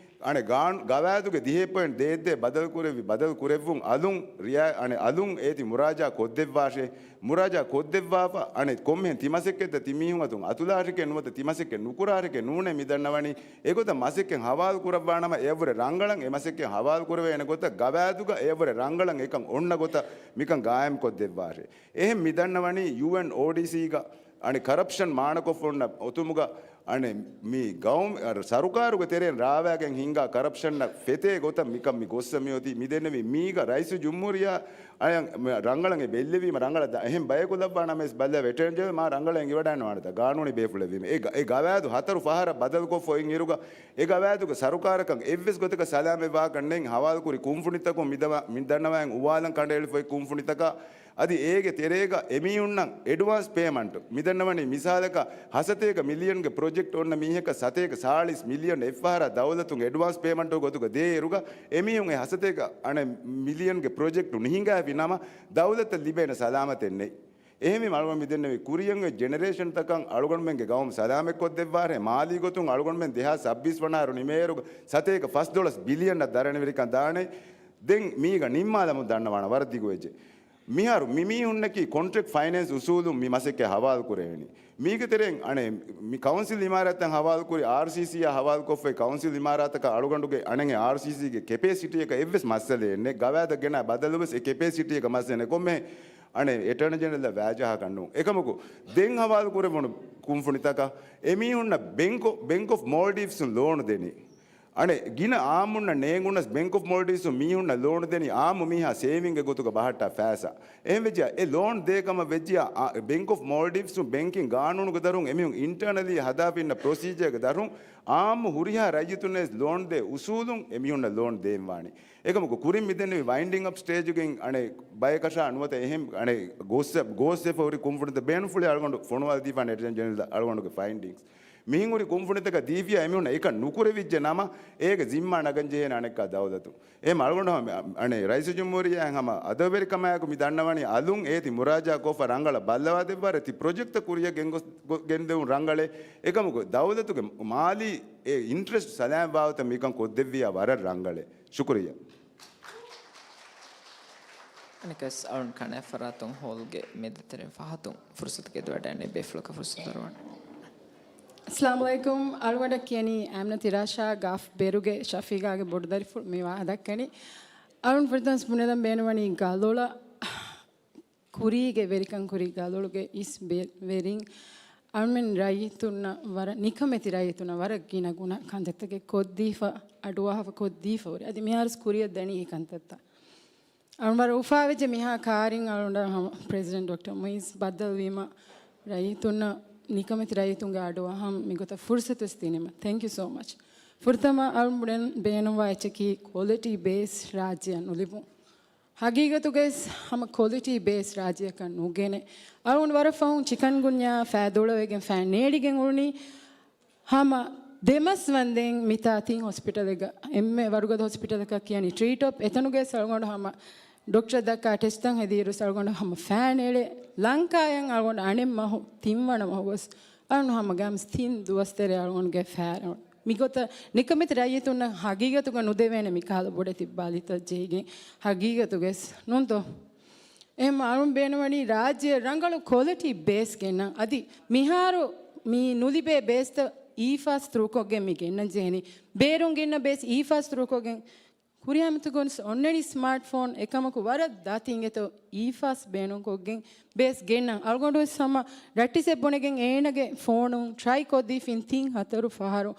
އަނެއް ގާން-، ގަވާއިދުގެ ދިހައެއް ޕޮއިންޓް ދޭއް ދޭއް ބަދަލު ކުރެއްވި، ބަދަލު ކުރެއްވުން އަލުން ރިޔާ-، އަނެއް އަލުން އޭތި މުރާޖާ ކޮށްދެއްވާށޭ. މުރާޖާ ކޮށްދެއްވާފަ، އަނެއް ކޮންމެހެން ތިމަސައްކަތްތައް ތިމީހުން އަތުން އަތުލާށެކޭ ނުވަތަ ތިމަސައްކަތް ނުކުރާށެކޭ ނޫނޭ މި ދަންނަވަނީ. އެގޮތަށް މަސައްކަތް ހަވާލު ކުރައްވާނަމަ އެއަށްވުރެ ރަނގަޅަށް އެ މަސައްކަތް ހަވާލު ކުރެވޭނެ ގޮތަށް ގަވާއިދުގަ އެއަށްވުރެ ރަނގަޅަށް އެކަން އޮންނަ ގޮތަށް މިކަން ގާއިމް ކޮށްދެއްވާށޭ. އެހެން މި ދަންނަވަނީ ޔޫއެން އޯޑީސީގަ އަނެއް ކަރަޕްޝަން މާނަކޮށްފަ އޮންނަ އޮތުމުގަ އަނެއް މި ގައުމު ސަރުކާރުގެ ތެރެއިން ރާވާގެން ހިންގާ ކަރަޕްޝަންއަށް ފެތޭ ގޮތަށް މިކަން މި ގޮއްސަ މިއޮތީ. މި ދެންނެވީ މީގަ ރައީސުލްޖުމްހޫރިއްޔާ އަޔަށް މި ރަނގަޅަށް އެ ބެއްލެވީމަ ރަނގަޅަށް ދާ އެހެން ބަޔަކު ލައްވާ ނަމަވެސް ބައްލަ ވެޓެރިން ޖެނެރަލް މާ ރަނގަޅަށް އެނގިވަޑައިނުވާނެތާ ގާނޫނީ ބޭފުޅެއްވީމަ. އެ ގަ-، އެ ގަވާއިދު ހަތަރު ފަހަރަށް ބަދަލުކޮށްފަ އޮތް އިރުގަ އެ ގަވާއިދުގެ ސަރުކާރަކަށް އެއްވެސް ގޮތަކަށް ސަލާމަތް ވާކަށް ނެތް. ހަވާލުކުރި ކުންފުނިތަކުން މި ދަމަ-، މި ދަންނަވައިން އުވާލަން ކަނޑައެޅިފައި ކުންފުނިތަކާ އަދި އޭގެ ތެރޭގަ އެމީހުންނަށް އެޑްވާންސް ޕޭމަންޓު މިދަންނަވަނީ މިސާލަކަށް ހަސަތޭކަ މިލިއަންގެ ޕްރޮޖެކްޓް އޮންނަ މީހަކަށް ސަތޭކަ ސާޅީސް މިލިއަން އެއްފަހަރާ ދައުލަތުން އެޑްވާންސް ޕޭމަންޓު ގޮތުގަ ދޭއިރުގަ އެމީހުން އެ ހަސަތޭކަ އަނެއް މިލިއަންގެ ޕްރޮޖެކްޓު ނިހިނގާފި ނަމަ ދައުލަތަށް ލިބޭނެ ސަލާމަތެއް ނެތް. އެހެންވީމަ އަޅުގަނޑު މިދެންނެވި ކުރިއަށް އޮތް ޖެނެރޭޝަންތަކަށް އަޅުގަނޑުމެންގެ ގައުމު ސަލާމަތްކޮށްދެއްވާށޭ. މާލީ ގޮތުން އަޅުގަނޑުމެން ދެހާސް ސައްބީސް ވަނަ އަހަރު ނިމޭއިރުގަ ސަތޭކަ ފަސް ޑޮލަސް ބިލިއަންއަށް ދަރަނިވެރިކަން ދާނެ. ދެން މީގަ ނިންމާލަމުން ދަންނަވާނަ ވަރަށް ދިގުވެއްޖެ. މިހާރު މި މީހުންނަކީ ކޮންޓްރެކްޓް ފައިނޭންސް އުސޫލުން މި މަސައްކަތް ހަވާލުކުރެވެނީ. މީގެ ތެރެއިން އަނެއް މި ކައުންސިލް އިމާރާތްތައް ހަވާލުކުރި، އާރްސީސީއާ ހަވާލުކޮށްފައި ކައުންސިލް އިމާރާތަކަށް އަޅުގަނޑުގެ އަނެއް އާރްސީސީގެ ކެޕޭސިޓީއަކަށް އެއްވެސް މައްސަލައެއް ނެތް. ގަވާއިދަށް ގެނައި ބަދަލުވެސް އެ ކެޕޭސިޓީއަކަށް މައްސަލައެއް ނެތް. ކޮންމެ އަނެއް އެޓާނީ ޖެނެރަލްއަށް ވާޖަހަކަށް ނޫން. އެކަމަކު ދެން ހަވާލު ކުރެވުނު ކުންފުނިތަކަށް އެމީހުންނަށް ބެންކް އޮ-، ބެންކް އޮފް މޯލްޑިވްސުން ލޯނު ދެނީ. އަނެއް ގިނަ އާއްމުންނަށް ނޭނގުނަސް ބެންކް އޮފް މޯލްޑިވްސުން މީހުންނަށް ލޯނު ދެނީ އާއްމު މީހާ ސޭވިންގެ ގޮތުގަ ބަހައްޓާ ފައިސާ. އެހެންވެއްޖެއްޔާ އެ ލޯން ދޭ ކަމަށް ވެއްޖެއްޔާ، އާ، ބެންކް އޮފް މޯލްޑިވްސުން ބެންކިން ގާނޫނުގެ ދަށުން އެމީހުން އިންޓަރނަލީ ހަދާފަ އިންނަ ޕްރޮސީޖަރގެ ދަށުން އާއްމު ހުރިހާ ރައްޔިތުންނަށް ލޯން ދޭ އުސޫލުން އެމީހުންނަށް ލޯން ދޭން ވާނެ. އެކަމަކު ކުރިން މިދެންނެވި ވައިންޑިން އަޕް ސްޓޭޖުގެ އަނެއް ބަޔަކަށާ ނުވަތަ އެހެން އަނެއް ގޯސް، ގޯސްވެފަ ހުރި ކުންފުނިތައް ބޭނުންފުޅި އަޅުގަނޑު ފޮނުވާލަދީފާނެ އެޓަނީ ޖެނެރަލް އަޅުގަނޑުގެ ފައިންޑިންގްސް. މިހިން ހުރި ކުންފުނިތަކަށް ދީފިޔާ އެމީހުންނަށް އެކަން ނުކުރެވިއްޖެ ނަމަ، އޭގެ ޒިންމާ ނަގަން ޖެހޭނެ އަނެއްކާ ދައުލަތުން. އެހެން އަޅުގަނޑު ހަމަ، އަނެއް ރައީސުލްޖުމްހޫރިއްޔާ ހަމަ އަދަބުވެރިކަމާއެކު މި ދަންނަވަނީ އަލުން އޭތި މުރާޖާ ކޮށްފަ ރަނގަޅަށް ބައްލަވާ ދެއްވާށޭ. ތި ޕްރޮޖެކްޓްތައް ކުރިއަށް ގެންގޮސް، ގޮ-، ގެންދެވުން ރަނގަޅޭ. އެކަމަކު ދައުލަތުގެ މާލީ އެ އިންޓްރެސްޓް ސަލާމަތްވާ ގޮތަށް މިކަން ކޮށްދެއްވިޔާ ވަރަށް ރަނގަޅޭ. ޝުކުރިއްޔާ. އަނެއްކާވެސް އަޅުން ކަނޑައެއްފަރާތުން ހޯލްގެ މެދުތެރެއިން ފަހަތުން ފުރުސަތު ގެދޮވަޑައިގަންނަވާ ބޭފުޅަކަށް ފުރުސަތު ދަރުވަން. އައްސަލާމު ޢަލައިކުމް. އަޅުގަނޑަށް ކިޔަނީ އާމިނަތު ރާޝާ ގާފް ބޭރުގެ ޝަފީގާގެ ބޮޑުދަރިފުޅު މި ވާހަކަ ދައްކަނީ. އަޅުން ފުރަތަމަ ބުނެލަން ބޭނުންވަނީ ގަލޮޅަށް ކުރީގެ ވެރިކަން ކުރި ގަލޮޅުގެ އިސް ބެ-، ވެރިން އަޅުމެން ރައްޔިތުންނަށް ވަރަށް ނިކަމެތި ރައްޔިތުންނަށް ވަރަށް ގިނަ ގުނަ ކަންތައްތަކެއް ކޮށްދީފަ، އަޑުއަހަފަ ކޮށްދީފަ ހުރި. އަދި މިހާރުސް ކުރިއަށް ދަނީ އެ ކަންތައްތައް. އަޅުން ވަރަށް އުފާވެއްޖެ މިހާ ކާރިން އަޅުގަނޑަށް ހަމަ ޕްރެޒިޑެންޓް ޑޮކްޓަރ މުއިއްޒު ބައްދަލުވީމަ ރައްޔިތުންނަށް ނިކަމެތި ރައްޔިތުންގެ އަޑުއަހަން މިގޮތަށް ފުރުސަތުވެސް ދިނީމަ. ތެންކް ޔޫ ސޯ މަޗް. ފުރަތަމަ އަޅުން ބުނެން ބޭނުންވާ އެއްޗަކީ ކޮލިޓީ ބޭސް ރާއްޖެއަށް ނުލިބުން. ހަގީގަތުގައި ހަމަ ކޮލިޓީ ބޭސް ރާއްޖެއަކަށް ނުގެނެ. އަޅުގަނޑު ވަރަށް ފަހުން ޗިކަންގުންޔާ ފައި ދޫޅަވެގެން ފައި ނޭޅިގެން އުޅުނީ ހަމަ ދެމަސް ވަންދެން މިތާ ތިން ހޮސްޕިޓަލެއްގަ އެންމެ ވަރުގަދަ ހޮސްޕިޓަލަކަށް ކިޔަނީ ޓްރީޓޮޕް. އެތަނުގައި އަޅުގަނޑު ހަމަ ޑޮކްޓަރަށް ދައްކާ ޓެސްޓްތައް ހެދިއިރު އަޅުގަނޑު ހަމަ ފައި ނޭޅޭ. ލަންކާއަށް އަޅުގަނޑު އަނެއް މަހު ތިންވަނަ މަހު ގޮސް އަޅުން ހަމަ ގަމްސް ތިން ދުވަސް ތެރޭ އަޅުގަނޑުގެ ފައި ނޭޅުނު. މިގޮތަށް ނިކަމެތި ރައްޔިތުންނަށް ހަގީގަތުގަ ނުދެވޭނެ މިކަހަލަ ބޮޑެތި ބަލިތައް ޖެހިގެން ހަގީގަތުގައި ނޫންތޯ؟ އެހެން އަޅުން ބޭނުންވަނީ ރާއްޖެއަށް ރަނގަޅު ކޮލިޓީ ބޭސް ގެންނަން. އަދި މިހާރު މި ނުލިބޭ ބޭސްތައް އީފާސް ތުރޫކޮށްގެން މި ގެންނަން ޖެހެނީ. ބޭރުން ގެންނަ ބޭސް އީފާސް ތުރޫކޮށްގެން ކުރިއަމިތުގަން އޮންނަނީ ސްމާޓް ފޯން އެކަމަކު ވަރަށް ދަތި އިނގޭތޯ އީފާސް ބޭނުންކޮށްގެން ބޭސް ގެންނަން. އަޅުގަނޑު ވެސް ހަމަ ރައްޓިސެއް ބުނެގެން އޭނަގެ ފޯނުން ޓްރައި ކޮށްދީފިން ތިން ހަތަރު ފަހަރު.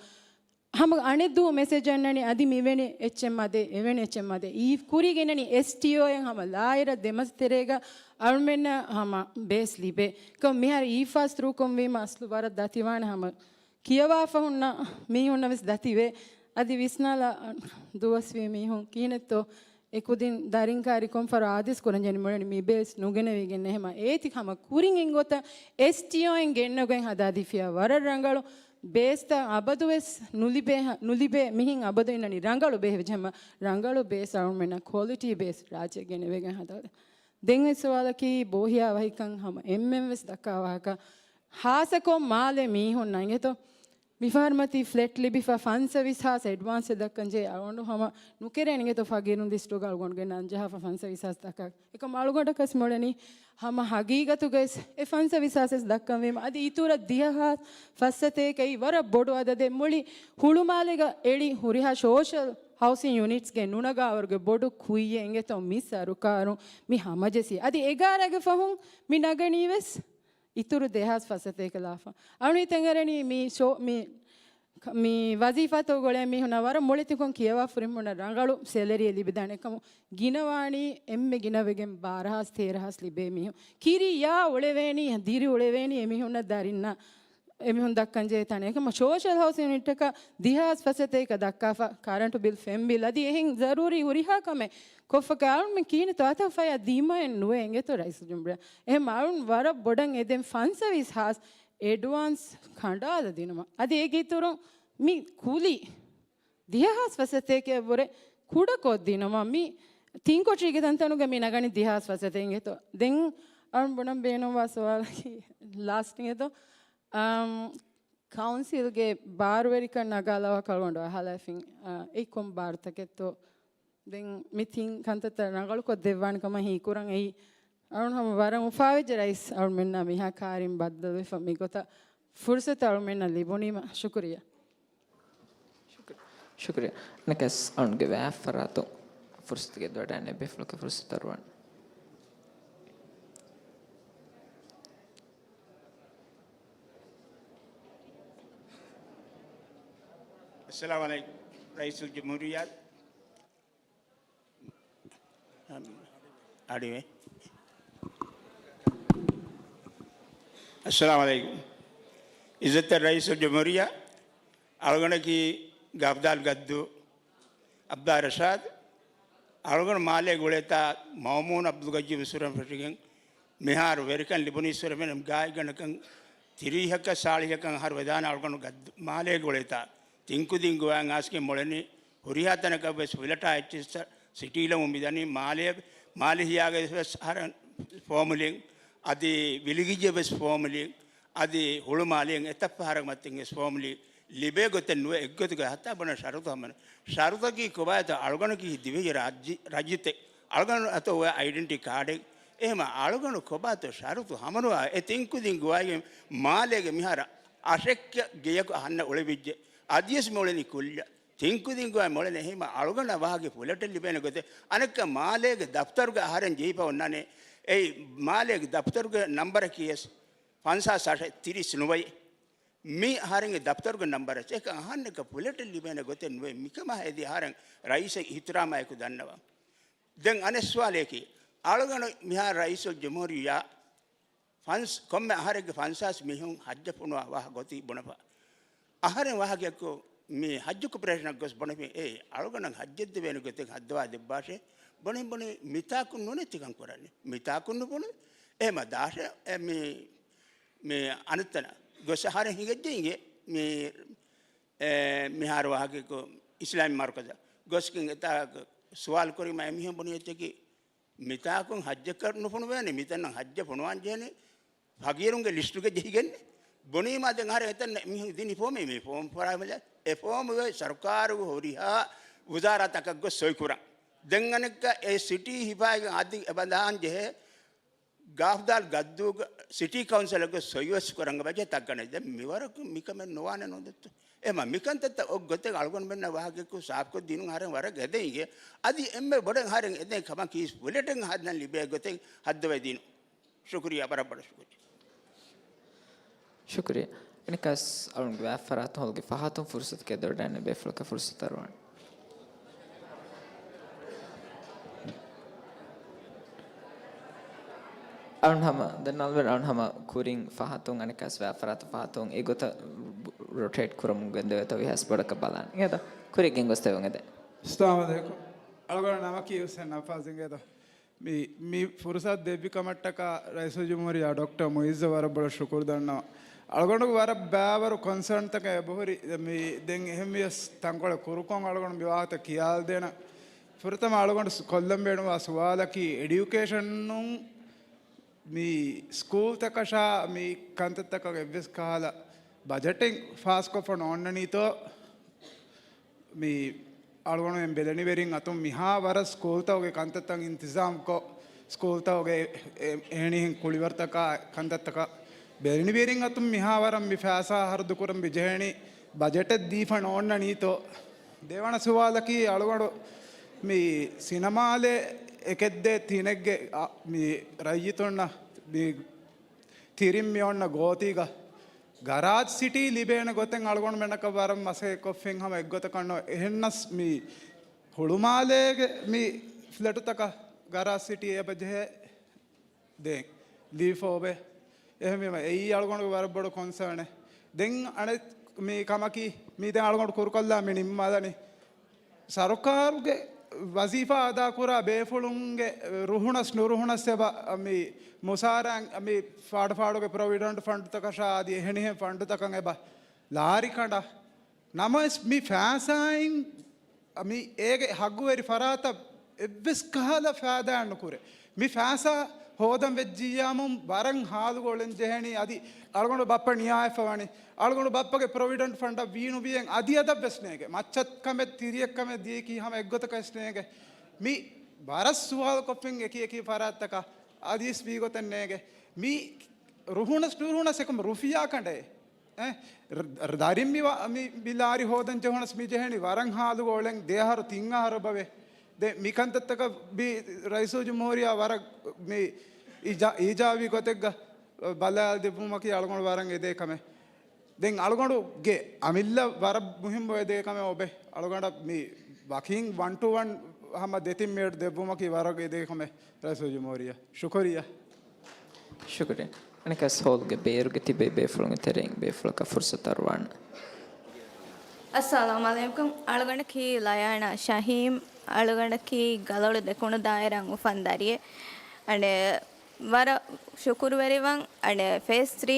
ހަމަ އަނެއް ދުވަހު މެސެޖް އަންނަނީ އަދި މިވެނި އެއްޗެއް މަދޭ، އެވެނި އެއްޗެއް މަދޭ. އީ ކުރީ ގެންނަނީ އެސްޓީއޯއިން ހަމަ ލާއިރަށް ދެމަސް ތެރޭގަ އަޅުމެންނަށް ހަމަ ބޭސް ލިބޭ. ކޮން މިހާރު އީފާސް ތުރޫކޮށްވީމަ އަސްލު ވަރަށް ދަތިވާނެ ހަމަ ކިޔަވާފަ ހުންނަ މީހުންނަށް ވެސް ދަތިވޭ. އަދި ވިސްނާލާ ދުވަސްވީ މީހުން ކިހިނެއްތޯ އެކުދިން ދަރިން ކާރި ކޮންފަރު އާދޭސް ކުރަން ޖެހެނީ މި ބޭސް ނުގެނެވިގެން ނެހެމަ. އޭތި ހަމަ ކުރިން އެނގޮތަށް އެސްޓީއޯއިން ގެންނަގެން ހަދާދީފިޔާ ވަރަށް ރަނގަޅު ބޭސްތައް އަބަދުވެސް ނުލިބޭ، ނުލިބޭ މިހިން އަބަދު އިންނަނީ ރަނގަޅު ބޭހެވި ޖެހެމަ ރަނގަޅު ބޭސް އަޅުމެންނަށް ކޮލިޓީ ބޭސް ރާއްޖެ ގެނެވިގެން ހަދާދޭ. ދެން އެއް ސުވާލަކީ ބޯހިޔާ ވަހިކަން ހަމަ އެންމެން ވެސް ދައްކާ ވާހަކަ ހާއްސަކޮށް މާލެ މީހުންނަށް އިނގޭތޯ. މިފަހަރުމަތީ ފްލެޓް ލިބިފަ ފަންސަވީސް ހާސް އެޑްވާންސެއް ދައްކަން ޖެހޭ. އަޅުގަނޑު ހަމަ ނުކެރޭނެ އިނގޭތޯ ފަގީރުން ލިސްޓުގަ އަޅުގަނޑުގެ ނަން ޖަހާފަ ފަންސަވީސް ހާސް ދައްކާ. އެކަމް އަޅުގަނޑަކަސް މޮޅެނީ ހަމަ ހަގީގަތުގައި އެ ފަންސަވީސް ހާސް ވެސް ދައްކަންވީމަ، އަދި އިތުރަށް ދިހަ ހާސް ފަސްސަތޭކައި ވަރަށް ބޮޑު އަދަދެއް މުޅި ހުޅުމާލޭގަ އެޅި ހުރިހާ ސޯޝަލް ހައުސިން ޔުނިޓްސްގެ ނުނަގާވަރުގެ ބޮޑު ކުއްޔެއް އިނގޭތޯ މި ސަރުކާރުން މި ހަމަޖެއްސީ. އަދި އެގާރަގެ ފަހުން މި ނަގަނީ ވެސް އިތުރު ދެހާސް ފަސްސަތޭކަ ލާފަ. އަޅުނީ ތެނގަރެނީ މި ޝޯ، މި، މި ވަޒީފާތައް ގުޅޭ މީހުންނަށް ވަރަށް މޮޅި ތިކޮން ކިޔަވާ ފުރިހަމަ ރަނގަޅު ސެލަރީއެއް ލިބިދާނެ. އެކަމު ގިނަވާނީ އެންމެ ގިނަވެގެން ބާރަ ހާސް ތޭރަ ހާސް ލިބޭ މީހުން. ކިރިޔާ އުޅެވޭނީ، ދިރި އުޅެވޭނީ އެމީހުންނަށް ދަރިންނަށް. އެމީހުން ދައްކަން ޖެހޭ ތަނެއް. އެކަމަ ސޯޝަލް ހައުސިން ޔުނިޓަކަށް ދިހާސް ފަސްސަތޭކަ ދައްކާފަ، ކަރަންޓު ބިލް، ފެން ބިލް އަދި އެހެން ޒަރޫރީ ހުރިހާ ކަމެއް ކޮށްފަ ކަމެއް ކިހިނެއްތޯ އަތަށް ފަޔާ ދިމައެއް ނުވޭ އިނގޭތޯ ރައީސުލްޖުމްހޫރިއްޔާ. އެހެން އަޅުން ވަރަށް ބޮޑަށް އެދެން ފަންސަވީސް ހާސް އެޑްވާންސް ކަނޑާލަ ދިނުމަށް. އަދި އޭގެ އިތުރުން މި ކުލި ދިހަ ހާސް ފަސްސަތޭކައަށްވުރެ ކުޑަކޮށްދިނުމަށް މި ތިން ކޮޓީގެ ތަންތަނުގަ މި ނަގަނީ ދިހަ ހާސް ފަސްސަތޭކަ އިނގޭތޯ. ދެން އަޅުން ބުނަން ބޭނުންވާ ސުވާލަކީ ލާސްޓް އިނގޭތޯ. އަމް، ކައުންސިލްގެ ބާރުވެރިކަން ނަގާލަވާ ކަޅުގަނޑު އަހާލައިފިން، އާ، އެއީ ކޮން ބާރުތަކެއްތޯ؟ ދެން މި ތިން ކަންތައްތައް ރަނގަޅުކޮށް ދެއްވާނެ ކަމަށް ހީކުރަން. އެއީ އަޅުން ހަމަ ވަރަށް އުފާވެއްޖެ ރައީސް އަޅުމެންނާ މިހާ ކާރިން ބައްދަލުވެފަ މިގޮތަށް ފުރުސަތު އަޅުމެންނަށް ލިބުނީމަ. ޝުކުރިއްޔާ. ޝުކުރިއްޔާ. ޝުކުރިއްޔާ. ނަކަސް އަޅުންގެ ވާފަރާތު ފުރުސަތުގެ ދޮޑަށް އެބޭފުޅަކަށް ފުރުސަތު އަރުވަން. އައްސަލާމު ޢަލައިކުމް. ރައީސުލްޖުމްހޫރިއްޔާ. އަޑިވެ. އައްސަލާމު ޢަލައިކުމް. ޢިއްޒަތްތެރި ރައީސުލްޖުމްހޫރިއްޔާ، އަޅުގަނޑަކީ ގަފްދާލް ގައްދޫ އަބްދާ ރަޝާދު. އަޅުގަނޑު މާލޭ ގުޅޭތާ މައުމޫން އަބްދުލްގައްޔޫމް އިސްވެރިން ފެށިގެން މިހާރު ވެރިކަން ލިބުނީ އިސްވެރިން ގާތްގަނޑަކަށް ތިރީހަކަށް ސާޅީހަކަށް އަހަރު ވެދާނެ. އަޅުގަނޑު ގައްދޫ މާލޭ ގުޅޭތާ ތިންކުދިން ގޮވާ އައިސްގެން މޮޅެނީ ހުރިހާ ތަނަކަށް ވެސް ފުލެޓާ އެއްޗިއްސަށް ސިޓީލަމުން މިދަނީ. މާލޭ، މާލެ ހިޔާގަ ވެސް އަހަރެން ފޯމުލިން، އަދި ވިލިގިއްޔަށް ވެސް ފޯމުލިން، އަދި ހުޅުމާލެއިން އެތައް ފަހަރަށް މަތިން ވެސް ފޯމުލިން ލިބޭ ގޮތެއް ނުވެ އެއްގޮތުގަ ހަތާ ބުނަ ޝަރުތު ހަމަނު. ޝަރުތަކީ ކޮބާތޯ އަޅުގަނޑަކީ ދިވެހި ރާއްޖެ، ރައްޔިތެއް. އަޅުގަނޑު އަތަށް އޮވޭ އައިޑެންޓި ކާޑެއް. އެހެމަ އަޅުގަނޑު ކޮބާތޯ ޝަރުތު ހަމަނުވާ އެ ތިންކުދިން ގޮވާގެން މާލޭގެ މިހާރަށް އަށެއްކަ ގެޔަކު އަހަންނަށް އުޅެވިއްޖެ. އަދިވެސް މި އުޅެނީ ކުއްލިއަށް. ތިންކުދިން ގޮވާ މި އުޅެނީ އެހެމަ އަޅުގަނޑަށް ވާހަކަ ފުލެޓެއް ލިބޭނެ ގޮތެއް. އަނެއްކާ މާލޭގެ ދަފްތަރުގަ އަހަރެން ޖެހިފަ އޮންނާނެ. އެއީ މާލޭގެ ދަފްތަރުގެ ނަންބަރަކީ އެސް ފަންސާސް އަށެއް ތިރީސް ނުވައެއް. މި އަހަރެންގެ ދަފްތަރުގެ ނަންބަރަށް އެކަ އަހަންނަކަށް ފުލެޓެއް ލިބޭނެ ގޮތެއް ނުވޭ. މިކަމާ ހެދި އަހަރެން ރައީސަށް އިހުތިރާމާއެކު ދަންނަވަން. ދެން އަނެއް ސުވާލެކީ، އަޅުގަނޑު މިހާރު ރައީސުލްޖުމްހޫރިއްޔާ ފަންސް، ކޮންމެ އަހަރެއްގެ ފަންސާސް މީހުން ޙައްޖަށް ފޮނުވާ ވާހަކަ ގޮތީ ބުނެފަ. އަހަރެން ވާހަކައަކު މި ޙައްޖު ކޮޕަރޭޝަނަށް ގޮސް ބުނެފި، އޭ، އަޅުގަނޑަށް ޙައްޖަށް ދެވޭނެ ގޮތެއް ހައްދަވާ ދެއްވާށޭ. ބުނެ ބުނެ މިތާކު ނޫނޭ ތިކަން ކުރަނީ. މިތާކު ނުބުނެ. އެހެމަ ދާށޭ، އެ، މި، މި އަނެއްތަނަށް ގޮސް އަހަރެން ހިނގައްޖެ އިނގޭ މި، އެ، މިހާރު ވާހަކައަކު އިސްލާމީ މަރުކަޒަށް ގޮސްގެން އެތާ ސުވާލު ކުރީމަ އެމީހުން ބުނި އެއްޗަކީ، މިތާކުން ޙައްޖަކަށް ނުފޮނުވޭނެ، މިތަނަށް ޙައްޖަށް ފޮނުވާން ޖެހެނީ ފަގީރުންގެ ލިސްޓުގަ ޖެހިގެން. ބުނީމާ ދެން އަހަރެން އެތަން މީހުން ދިނި ފޯމެއް، މި ފޯމް ފަރާމެލެ އެ ފޯމުގަ ސަރުކާރުގެ ހުރިހާ ވުޒާރާތަކަށް ގޮސް ސޮއި ކުރަން. ދެން އަނެއްކާ އެ ސިޓީ ހިފާގެން އަދި އެބަނދާން ޖެހޭ ގާފްދާލް ގައްދޫގަ ސިޓީ ކައުންސިލަށް ގޮސް ސޮއިވެސް ކުރަން ބަޖެ ތައްގަނެ. ދެން މިވަރަކު މިކަމެއް ނުވާނެ ނުދެއްތު. އެމަ މިކަންތައްތައް އޮށް ގޮތެއް އަޅުގަނޑުމެންނަށް ވާހަކައަކު ސާފްކޮށް ދިނުން އަހަރެން ވަރަށް ގެދެއިގެ. އަދި އެންމެ ބޮޑެއް އަހަރެން އެދެން ކަމަކީ ފުލެޓެއް ހަދަން ލިބޭ ގޮތެއް ހައްދަވެ ދިނު. ޝުކުރިއްޔާ، ވަރަށް ބޮޑަށް ޝުކުރިއްޔާ. ޝުކުރިއްޔާ. އަނެއްކާސް އަޅުންގެ ވާފަރާތު ހޮލުގެ ފަހަތުން ފުރުސަތުގެ ދޮޑަށް އެބޭފުޅަކަށް ފުރުސަތު އަރުވަން. އަޅުން ހަމަ، ދެން އަޅުން ހަމަ ކުރިން ފަހަތުން އަނެއްކާސް ވާފަރާތު ފަހަތުން އެގޮތަށް ރޮޓޭޓް ކުރަމުން ގެންދެވޭތޯ ވިހާސް ބޮޑަކަށް ބަލާން. އިނގޭތޯ؟ ކުރިއަށް ގެންގޮސްދެވުން އެދެން. އައްސަލާމު ޢަލައިކުމް. އަޅުގަނޑު ނަމަކީ ހުސެން ނައްފާޒް އިނގޭތޯ. މި، މި ފުރުސަތު ދެއްވި ކަމަށްޓަކާ ރައީސުލްޖުމްހޫރިއްޔާ ޑޮކްޓަރ މުޢިއްޒަށް ވަރަށް ބޮޑަށް ޝުކުރު ދަންނަވަން. އަޅުގަނޑުގެ ވަރަށް ބައިވަރު ކޮންސާންތަކެއް އެބަހުރި. މި ދެން އެހެންވިޔަސް ތަންކޮޅެއް ކުރުކޮށް އަޅުގަނޑު މި ވާހަކަ ކިޔާލަދޭނަން. ފުރަތަމަ އަޅުގަނޑު ސު-، ކޮށްލަން ބޭނުންވާ ސުވާލަކީ އެޑިއުކޭޝަނުން މި ސްކޫލްތަކަށާ މި ކަންތައްތަކަށް އެއްވެސް ކަހަލަ ބަޖެޓެއް ފާސްކޮށްފަ ނޯންނަނީތޯ މި އަޅުގަނޑުމެން ބެލެނިވެރިން އަތުން މިހާ ވަރަށް ސްކޫލްތަކުގެ ކަންތައްތައް އިންތިޒާމްކޮށް، ސްކޫލްތަކުގެ އެ-، އެހެނިހެން ކުޅިވަރުތަކާ ކަންތައްތަކަށް ބެލެނިވެރިން އަތުން މިހާ ވަރަށް މި ފައިސާ ހަރުދުކުރަން މި ޖެހެނީ ބަޖެޓެއް ދީފަ ނޯންނަނީތޯ؟ ދެވަނަ ސުވާލަކީ އަޅުގަނޑު މި ސިނަމާލެ އެކެއްދޭ ތިނެއްގެ އަ، މި ރައްޔިތުންނަށް މި ތިރިން މި އޮންނަ ގޯތީގަ ގަރާޖް ސިޓީ ލިބޭނެ ގޮތެއް އަޅުގަނޑުމެންނަކަށް ވަރަށް މަސައްކަތްކޮށްފިން ހަމަ އެއްގޮތަކަށް ނޯ. އެހެންނަސް މި ހުޅުމާލޭގެ މި ފްލެޓުތަކަށް ގަރާޖް ސިޓީ އެބަ ޖެހޭ ދެން ލީފޯބެ. އެހެންވީމަ އެއީ އަޅުގަނޑުގެ ވަރަށް ބޮޑު ކޮންސާނެއް. ދެން އަނެއް މި ކަމަކީ މީ ދެން އަޅުގަނޑު ކުރުކޮށްލާ މި ނިންމާލަނީ. ސަރުކާރުގެ ވަޒީފާ އަދާކުރާ ބޭފުޅުންގެ ރުހުނަސް ނުރުހުނަސް އެބަ މި މުސާރަ މި ފާޑު ފާޑުގެ ޕްރޮވިޑެންޓް ފަންޑުތަކަށާ އަދި އެހެނިހެން ފަންޑުތަކަށް އެބަ ލާރި ކަނޑާ. ނަމަވެސް މި ފައިސާއިން މި އޭގެ ހައްގުވެރި ފަރާތަށް އެއްވެސް ކަހަލަ ފައިދާއެއް ނުކުރޭ. މި ފައިސާ ހޯދަން ވެއްޖިއްޔާމު ވަރަށް ހާލުގަ އުޅެން ޖެހެނީ. އަދި އަޅުގަނޑު ބައްޕަ ނިޔާވެފަ ވަނީ. އަޅުގަނޑު ބައްޕަގެ ޕްރޮވިޑެންޓް ފަންޑަށް ވީނު ވީއެއް އަދި އަދަށް ވެސް ނޭގެ. މައްޗަށް ކަމެއް ތިރިއަށް ކަމެއް ދިޔައީކީ ހަމަ އެއްގޮތަކަށް ވެސް ނޭގެ. މި ވަރަށް ސުވާލު ކޮށްފިން އެކި އެކި ފަރާތްތަކަށް އަދިވެސް ވީ ގޮތެއް ނޭގެ. މި ރުހުނަސް ނުރުހުނަސް އެކަމަ ރުފިޔާ ކަނޑޭ. އެ، ރ-، ރ-، ދަރިން މި ވަ-، މި، މި ލާރި ހޯދަން ޖެހުނަސް މި ޖެހެނީ ވަރަށް ހާލުގަ އުޅެން ދެ އަހަރު ތިން އަހަރު ބަވެ. ދެ މި ކަންތައްތަކަށް ބި ރައީސުލްޖުމްހޫރިއްޔާ ވަރަށް މި އިޖާ-، އީޖާބީ ގޮތެއްގަ ބަލާލަ ދެއްވުމަކީ އަޅުގަނޑު ވަރަށް އެދޭ ކަމެއް. ދެން އަޅުގަނޑުގެ އަމިއްލަ ވަރަށް މުހިއްމު އެދޭ ކަމެއް އޮބެ. އަޅުގަނޑަށް މި ވަކިން ވަން ޓު ވަން ހަމަ ދެތިން މިނެޓް ދެއްވުމަކީ ވަރަށް އެދޭ ކަމެއް ރައީސުލްޖުމްހޫރިއްޔާ. ޝުކުރިއްޔާ. ޝުކުރިއްޔާ. އަނެއްކާސް ހޯލްގެ ބޭރުގެ ތިބޭ ބޭފުޅުންގެ ތެރެއިން ބޭފުޅަކަށް ފުރުސަތު އަރުވާނެ. އައްސަލާމު ޢަލައިކުމް. އަޅުގަނޑަކީ ލަޔާނާ ޝަހީމް. އަޅުގަނޑަކީ ގަލޮޅު ދެކުނު ދާއިރާއިން އުފަން ދަރިއެއް. އަނެއް ވަރަށް ޝުކުރުވެރިވަން. އަނެއް ފޭސް ތްރީ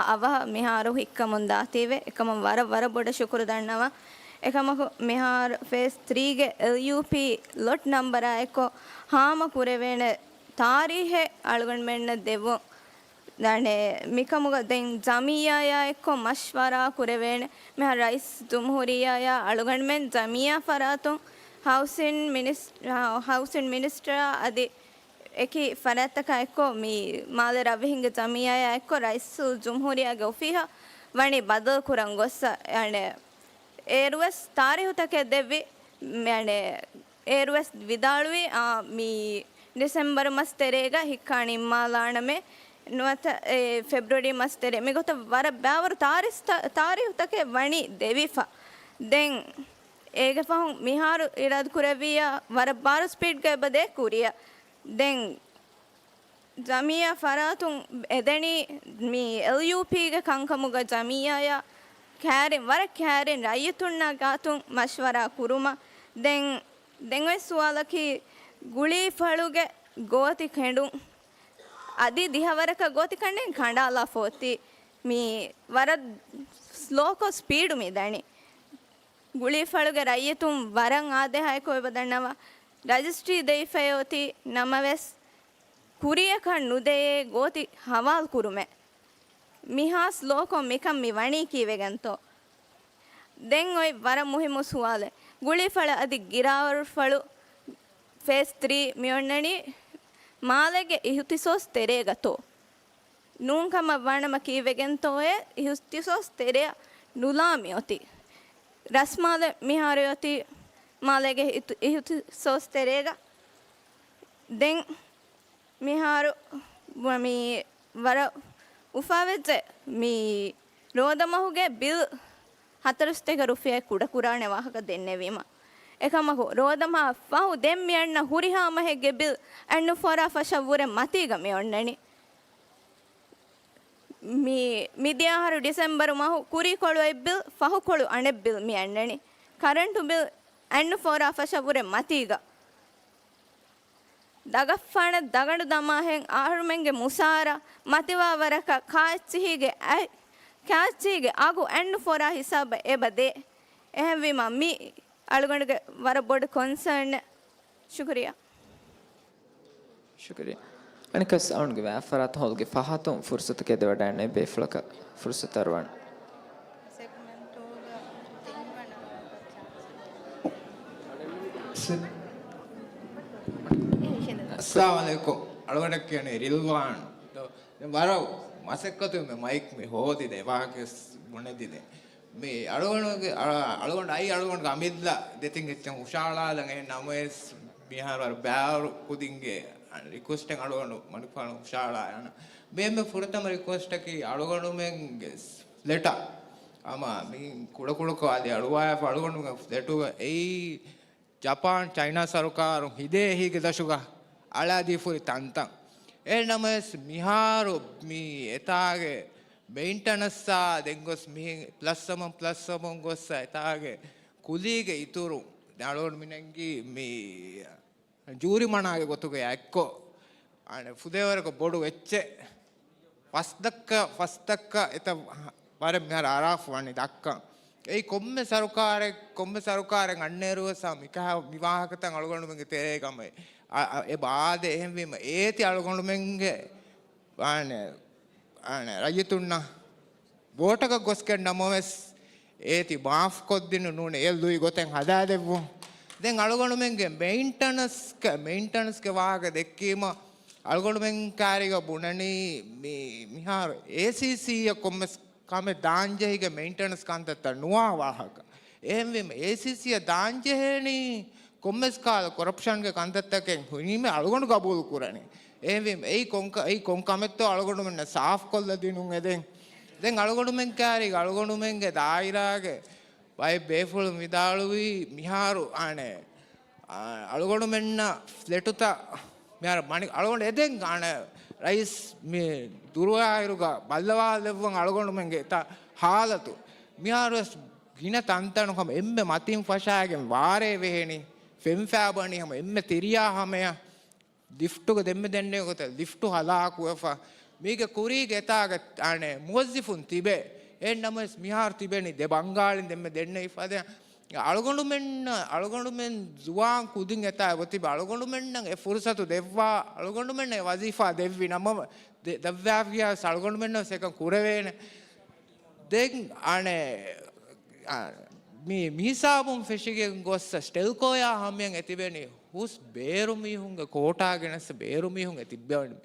އަވަހަށް މިހާރު ހިއްކަމުން ދާތީވެ. އެކަމަށް ވަރަށް، ވަރަށް ބޮޑަށް ޝުކުރު ދަންނަވަން. އެކަމަކު މިހާރު ފޭސް ތްރީގެ އެލްޔޫޕީ ލޮޓް ނަންބަރާ އެއްކޮށް ހާމަ ކުރެވޭނެ ތާރީހެއް އަޅުގަނޑުމެންނަށް ދެއްވުން. އަނެއް މިކަމުގަ ދެން ޖަމިއްޔާއާ އެއްކޮށް މަޝްވަރާ ކުރެވޭނެ. މިހާރު ރައީސް ޖުމްހޫރިއްޔާއާ އަޅުގަނޑުމެން ޖަމިއްޔާ ފަރާތުން ހައުސިން މިނިސް-، ހައުސިން މިނިސްޓަރާ އަދި އެކި ފަރާތްތަކާ އެއްކޮށް މި މާލެ ރަށްވިހިންގެ ޖަމިއްޔާއާ އެއްކޮށް ރައީސުލްޖުމްހޫރިއްޔާގެ އޮފީހަށް ވަނީ ބަދަލު ކުރަން ގޮއްސަ. އަނެއް އޭރުވެސް ތާރީހުތަކެއް ދެއްވި، މި އަނެއް އޭރުވެސް ވިދާޅުވީ، އާ، މި ޑިސެމްބަރު މަސް ތެރޭގަ ހިއްކާ ނިންމާލާނަމޭ ނުވަތަ އެ ފެބްރުއަރީ މަސް ތެރޭ. މިގޮތަށް ވަރަށް ބާވަރު ތާރީސް-، ތާރީހުތަކެއް ވަނީ ދެވިފަ. ދެން އޭގެ ފަހުން މިހާރު އިރާދަ ކުރެއްވިއްޔާ ވަރަށް ބާރު ސްޕީޑްގަ އެބަ ދޭ ކުރިއަށް. ދެން ޖަމިއްޔާ ފަރާތުން އެދެނީ މި އެލްޔޫޕީގެ ކަންކަމުގަ ޖަމިއްޔާއާ ކައިރިން، ވަރަށް ކައިރިން ރައްޔިތުންނާ ގާތުން މަޝްވަރާ ކުރުމަށް. ދެން، ދެން އޮތް ސުވާލަކީ ގުޅީފަޅުގެ ގޯތި ކެނޑުން. އަދި ދިހަވަރަކަށް ގޯތި ކަނޑެއް ކަނޑާލާފަ އޮތީ. މި ވަރަށް ސްލޯކޮށް ސްޕީޑު މި ދަނީ. ގުޅީފަޅުގެ ރައްޔިތުން ވަރަށް އާދޭހައެކު އެބަ ދަންނަވާ. ރަޖިސްޓްރީ ދެވިފައި އޮތީ ނަމަވެސް، ކުރިޔަކަށް ނުދެޔޭ ގޯތި ހަވާލު ކުރުމެއް. މިހާ ސްލޯކޮށް މިކަން މި ވަނީ ކީއްވެގެންތޯ؟ ދެން އޮތް ވަރަށް މުހިއްމު ސުވާލެއް. ގުޅީފަޅަށް އަދި ގިރާވަރުފަޅު ފޭސް ތްރީ މިއޮންނަނީ މާލޭގެ އިހުތިސޯސް ތެރޭގަތޯ؟ ނޫން ކަމަށް ވާނަމަ ކީއްވެގެންތޯއޭ އިހުތިސޯސް ތެރެއަށް ނުލާ މިއޮތީ؟ ރަސްމާލެ މިހާރު އޮތީ މާލޭގެ އިހު-، އިހުތިސޯސް ތެރޭގަ. ދެން މިހާރު މި ވަރަށް އުފާވެއްޖެ މި ރޯދަމަހުގެ ބިލް ހަތަރުސަތޭކަ ރުފިޔާ ކުޑަކުރާނެ ވާހަކަ ދެންނެވީމަ. އެކަމަކު ރޯދަމަހަށް ފަހު ދެން މި އަންނަ ހުރިހާ މަހެއްގެ ބިލް އަތްނުފޯރާ ފަށަށްވުރެ މަތީގަ މި އޮންނަނީ. މި، މިދިޔަ އަހަރު ޑިސެމްބަރު މަހު ކުރީކޮޅު އޮތް ބިލް، ފަހުކޮޅު އަނެއް ބިލް މި އަންނަނީ. ކަރަންޓު ބިލް އަތްނުފޯރާ ފަށަށްވުރެ މަތީގަ. ދަގަށްފާނަށް ދަގަނޑު ދަމާހެން އަހަރުމެންގެ މުސާރަ މަތިވާ ވަރަކަށް ކާއެއްޗިހީގެ އަތް-، ކާއެއްޗިހީގެ އަގު އަތްނުފޯރާ ހިސާބަށް އެބަ ދޭ. އެހެންވީމަ މި އަޅުގަނޑުގެ ވަރަށް ބޮޑު ކޮންސާންއެއް. ޝުކުރިއްޔާ. ޝުކުރިއްޔާ. އަނެއްކާސް އަޅުގަނޑުގެ ވާހަކަފަރާތު ހޯލްގެ ފަހަތުން ފުރުސަތު ކެދިވަޑައިގެންނެވި ބޭފުޅަކަށް ފުރުސަތު އަރުވާނެ. އައްސަލާމު ޢަލައިކުމް. އަޅުގަނޑަށް ކިޔަނީ ރިލްވާން. ދެން ވަރަށް މަސައްކަތު މެ މައިކް މި ހޯދިދޭ ވާހަކަ ބުނެދިދޭ. މި އަޅުގަނޑުގެ، އަ-، އަޅުގަނޑު އައި އަޅުގަނޑުގެ އަމިއްލަ ދެތިން އެއްޗެއް ހުށަހަޅާލަން އެހެން ނަމަވެސް މިހާރު ވަރަށް ބާރު ކުދިންގެ ރިކުއެސްޓެއް އަޅުގަނޑު މަނިކުފާނު ހުށަހަޅާ އަންނަ. މި އެންމެ ފުރަތަމަ ރިކުއެސްޓަކީ އަޅުގަނޑުމެންގެ ފްލެޓަށް އަމާ މި ކުޑަކުޑަކޮށް އަދި އަޅުވާފަ އަޅުގަނޑުގެ ފްލެޓުގަ އެއީ ޖަޕާން ޗައިނާ ސަރުކާރުން ހިދޭ އެހީގެ ދަށުގަ އަޅާދީފުރި ތަންތަން. އެހެން ނަމަވެސް މިހާރު މި އެތާގެ މެއިންޓަނަންސާ ދެން ގޮސް މިހެން ޕްލަސް ސަމަން ޕްލަސް ސަމަން ގޮއްސަ އެތާގެ ކުލީގެ އިތުރު އަޅުގަނޑު މިނެންގީ މި ޖޫރިމަނާގެ ގޮތުގަ އެއްކޮށް، އަނެ، ފުދޭވަރަކަށް ބޮޑު އެއްޗެއް ފަސްދައްކަ، ފަސްދައްކަ އެތައް ވަރަށް މިހާރު އަރާފު ވަނީ ދައްކަން. އެއީ ކޮންމެ ސަރުކާރެއް، ކޮންމެ ސަރުކާރެއް އަންނައިރުވެސް މިކަހަ މި ވާހަކަތައް އަޅުގަނޑުމެންގެ ތެރޭގަ އަ-، އަ-، އެބަ އާދޭ. އެހެންވީމަ އޭތި އަޅުގަނޑުމެންގެ އަނެ، އަނެ، ރައްޔިތުންނަށް ވޯޓަކަށް ގޮސްގެން ނަމަވެސް، އޭތި މާފްކޮށްދިނުން ނޫނީ އެ ލުއި ގޮތެއް ހަދާދެއްވުން. ދެން އަޅުގަނޑުމެންގެ މެއިންޓަނަންސްގެ، މެއިންޓަނަންސްގެ ވާހަކަ ދެއްކީމަ، އަޅުގަނޑުމެން ކާރީގަ ބުނަނީ މި-، މިހާރު އޭސީސީއަށް ކޮންމެސް ކަމެއް ދާންޖެހިގެން މެއިންޓަނަންސް ކަންތައްތައް ނުވާ ވާހަކަ. އެހެންވީމަ އޭސީސީއަށް ދާންޖެހޭނީ ކޮންމެސް ކާލަ ކޮރަޕްޝަންގެ ކަންތައްތަކެއް ހުނީމެ އަޅުގަނޑު ގަބޫލު ކުރަނީ. އެހެންވީމަ އެއީ ކޮންކަ-، އެއީ ކޮން ކަމެއްތޯ އަޅުގަނޑުމެންނަށް ސާފްކޮށްލަ ދިނުން އެދެން. ދެން އަޅުގަނޑުމެން ކާރީގަ އަޅުގަނޑުމެންގެ ދާއިރާގެ ބައެއް ބޭފުޅުން ވިދާޅުވީ މިހާރު އާނެ، އާ، އަޅުގަނޑުމެންނަށް ފްލެޓުތައް މިހާރު މަނި-، އަޅުގަނޑު އެދެން އާނެ ރައީސް މި ދުރުއާއިރުގަ ބައްލަވާލެއްވަން އަޅުގަނޑުމެންގެ ތަ-، ހާލަތު. މިހާރުވެސް ގިނަ ތަންތަނު ހަމަ އެންމެ މަތިން ފަށާގެން ވާރޭ ވެހެނީ، ފެން ފާބަނީ ހަމަ އެންމެ ތިރިޔާ ހަމަޔަށް. ލިފްޓުގަ ދެންމެ ދެންނެވި ގޮތަށް ލިފްޓު ހަލާކުވެފަ. މީގެ ކުރީގެ އެތާގަ އަނެ މުވައްޒިފުން ތިބޭ. އެހެން ނަމަވެސް މިހާރު ތިބެނީ ދެ ބަންގާޅިން ދެންމެ ދެންނެވިފަ. ދެން އަޅުގަނޑުމެންނަށް، އަޅުގަނޑުމެން ޒުވާން ކުދިން އެތާ އެބަ ތިބެ އަޅުގަނޑުމެންނަށް އެ ފުރުސަތު ދެއްވާ، އަޅުގަނޑުމެންނަށް އެ ވަޒީފާ ދެއްވި ނަމަ، ދެ-، ދައްވާފިޔާ ވެސް އަޅުގަނޑުމެންނަށް ވެސް އެކަން ކުރެވޭނެ. ދެން އަނެ، އަ، މި، މިހިސާބުން ފެށިގެން ގޮއްސަ ސްޓެލްކޯޔާ ހަމަޔަށް އެ ތިބެނީ ހުސް ބޭރު މީހުންގެ ކޯޓާ ގެނެސް ބޭރު މީހުން އެ ތިއްބެވަނީ.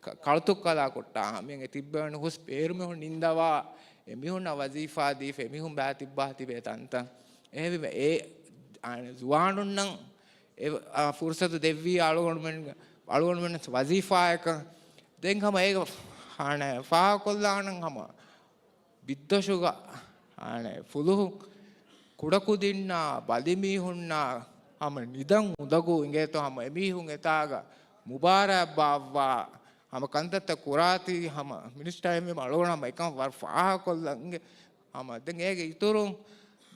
ކަ-، ކަޅުތުއްކަލާ ކޮށްޓާ ހަމަޔަށް އެ ތިއްބެވަނީ ހުސް ބޭރު މީހުން ނިންދަވާ، އެ މީހުންނަށް ވަޒީފާ ދީފަ، އެ މީހުން ބާ ތިއްބާ ތިބޭ ތަންތަން. އެހެންވީމަ އެ، އަނެ، ޒުވާނުންނަށް އެ، އާ، ފުރުސަތު ދެއްވީ އަޅުގަނޑުމެން، އަޅުގަނޑުމެން ވަޒީފާއަކަށް. ދެން ހަމަ އޭގަ، އަނެ، ފާހަގަކޮށްލާނަން ހަމަ ބިއްދަށުގަ، އާނެ، ފުލުހު ކުޑަކުދިންނާ ބަލިމީހުންނާ ހަމަ ނިދަން އުނދަގޫ އިނގޭތޯ ހަމަ އެމީހުން އެތާގަ މުބާރާތް ބާއްވާ ހަމަ ކަންތައްތައް ކުރާތީ ހަމަ މިނިސްޓަރ އެހެންވީމަ އަޅުގަނޑު ހަމަ އެކަން ވަރަށް ފާހަގަކޮށްލަން އިނގޭ. ހަމަ ދެން އޭގެ އިތުރުން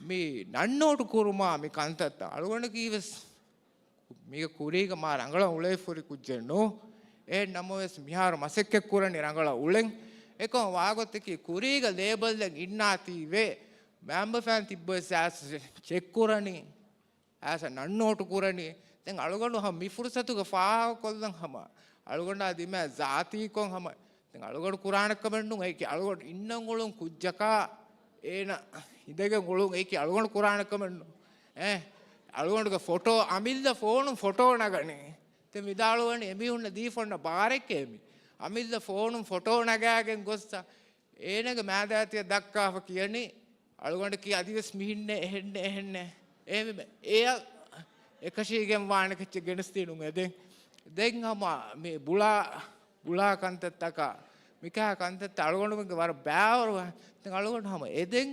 މި ނަންނޯޓު ކުރުމާ މި ކަންތައްތައް އަޅުގަނޑަކީ ވެސް މީގެ ކުރީގަ މާ ރަނގަޅަށް އުޅޭފުރި ކުއްޖެއް ނޫ. އެހެން ނަމަވެސް މިހާރު މަސައްކަތް ކުރަނީ ރަނގަޅަށް އުޅެން. އެކަމަ ވާގޮތަކީ ކުރީގަ ލޭބަލްއެއް އިންނާތީވެ، މައިންބަފައިން ތިއްބަވެސް އައިސް ޗެކް ކުރަނީ، އައިސް ނަން ނޯޓު ކުރަނީ. ދެން އަޅުގަނޑު ހަމަ މި ފުރުސަތުގަ ފާހަގަކޮށްލަން ހަމަ އަޅުގަނޑާ ދިމާ ޒާތީކޮށް ހަމަ ދެން އަޅުގަނޑު ކުރާނެ ކަމެއް ނޫން. އެކި އަޅުގަނޑު އިންނަން އުޅުން ކުއްޖަކާ އޭނަ އިނދެގެން އުޅުން އެކި އަޅުގަނޑު ކުރާނެ ކަމެއް ނޫން. އެ، އަޅުގަނޑުގެ ފޮޓޯ އަމިއްލަ ފޯނުން ފޮޓޯ ނަގަނީ. ދެން ވިދާޅުވަނީ އެމީހުންނަށް ދީފަ އޮންނަ ބާރެކޭ މި. އަމިއްލަ ފޯނުން ފޮޓޯ ނަގާގެން ގޮއްސަ އޭނަގެ މާދާތިއަށް ދައްކާފަ ކިޔަނީ އަޅުގަނޑަކީ އަދިވެސް މިހެންނޭ، އެހެންނޭ، އެހެންނޭ. އެހެންވީމަ އެއަށް އެކަށީގެން ވާނެ ކެއްޗެއް ގެނެސްދީނުން އެދެން. ދެން ހަމަ މި ބުޅާ، ބުޅާ ކަންތައްތަކާ، މިކަހަ ކަންތައްތައް އަޅުގަނޑުމެންގެ ވަރަށް ބާވަރު. ދެން އަޅުގަނޑު ހަމަ އެދެން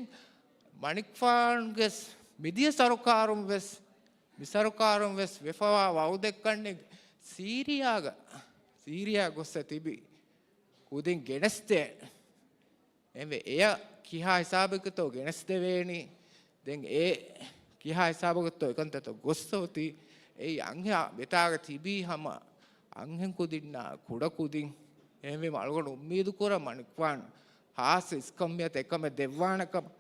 މަނިކުފާނުގެ މިދިޔަ ސަރުކާރުން ވެސް، މި ސަރުކާރުން ވެސް ވެފަވާ ވައުދެއްކަންނެއް ސީރިޔާގަ، ސީރިޔާ ގޮއްސަ ތިބި ކުދިން ގެނެސްދޭ. އެންވެ އެޔަށް ކިހާ ހިސާބެއްގަތޯ ގެނެސްދެވޭނީ؟ ދެން އެ ކިހާ ހިސާބަކަށްތޯ އެކަންތައްތައް ގޮއްސައޮތީ؟ އެއީ އަންހެން ވެތާގަ ތިބީ ހަމަ އަންހެން ކުދިންނާ ކުޑަ ކުދިން. އެހެންވީމަ އަޅުގަނޑު އުއްމީދު ކުރަން މަނިކުފާނު ހާއްސަ އިސްކަންމިއަތައް އެކަމެއް ދެއްވާނެ ކަމަށް.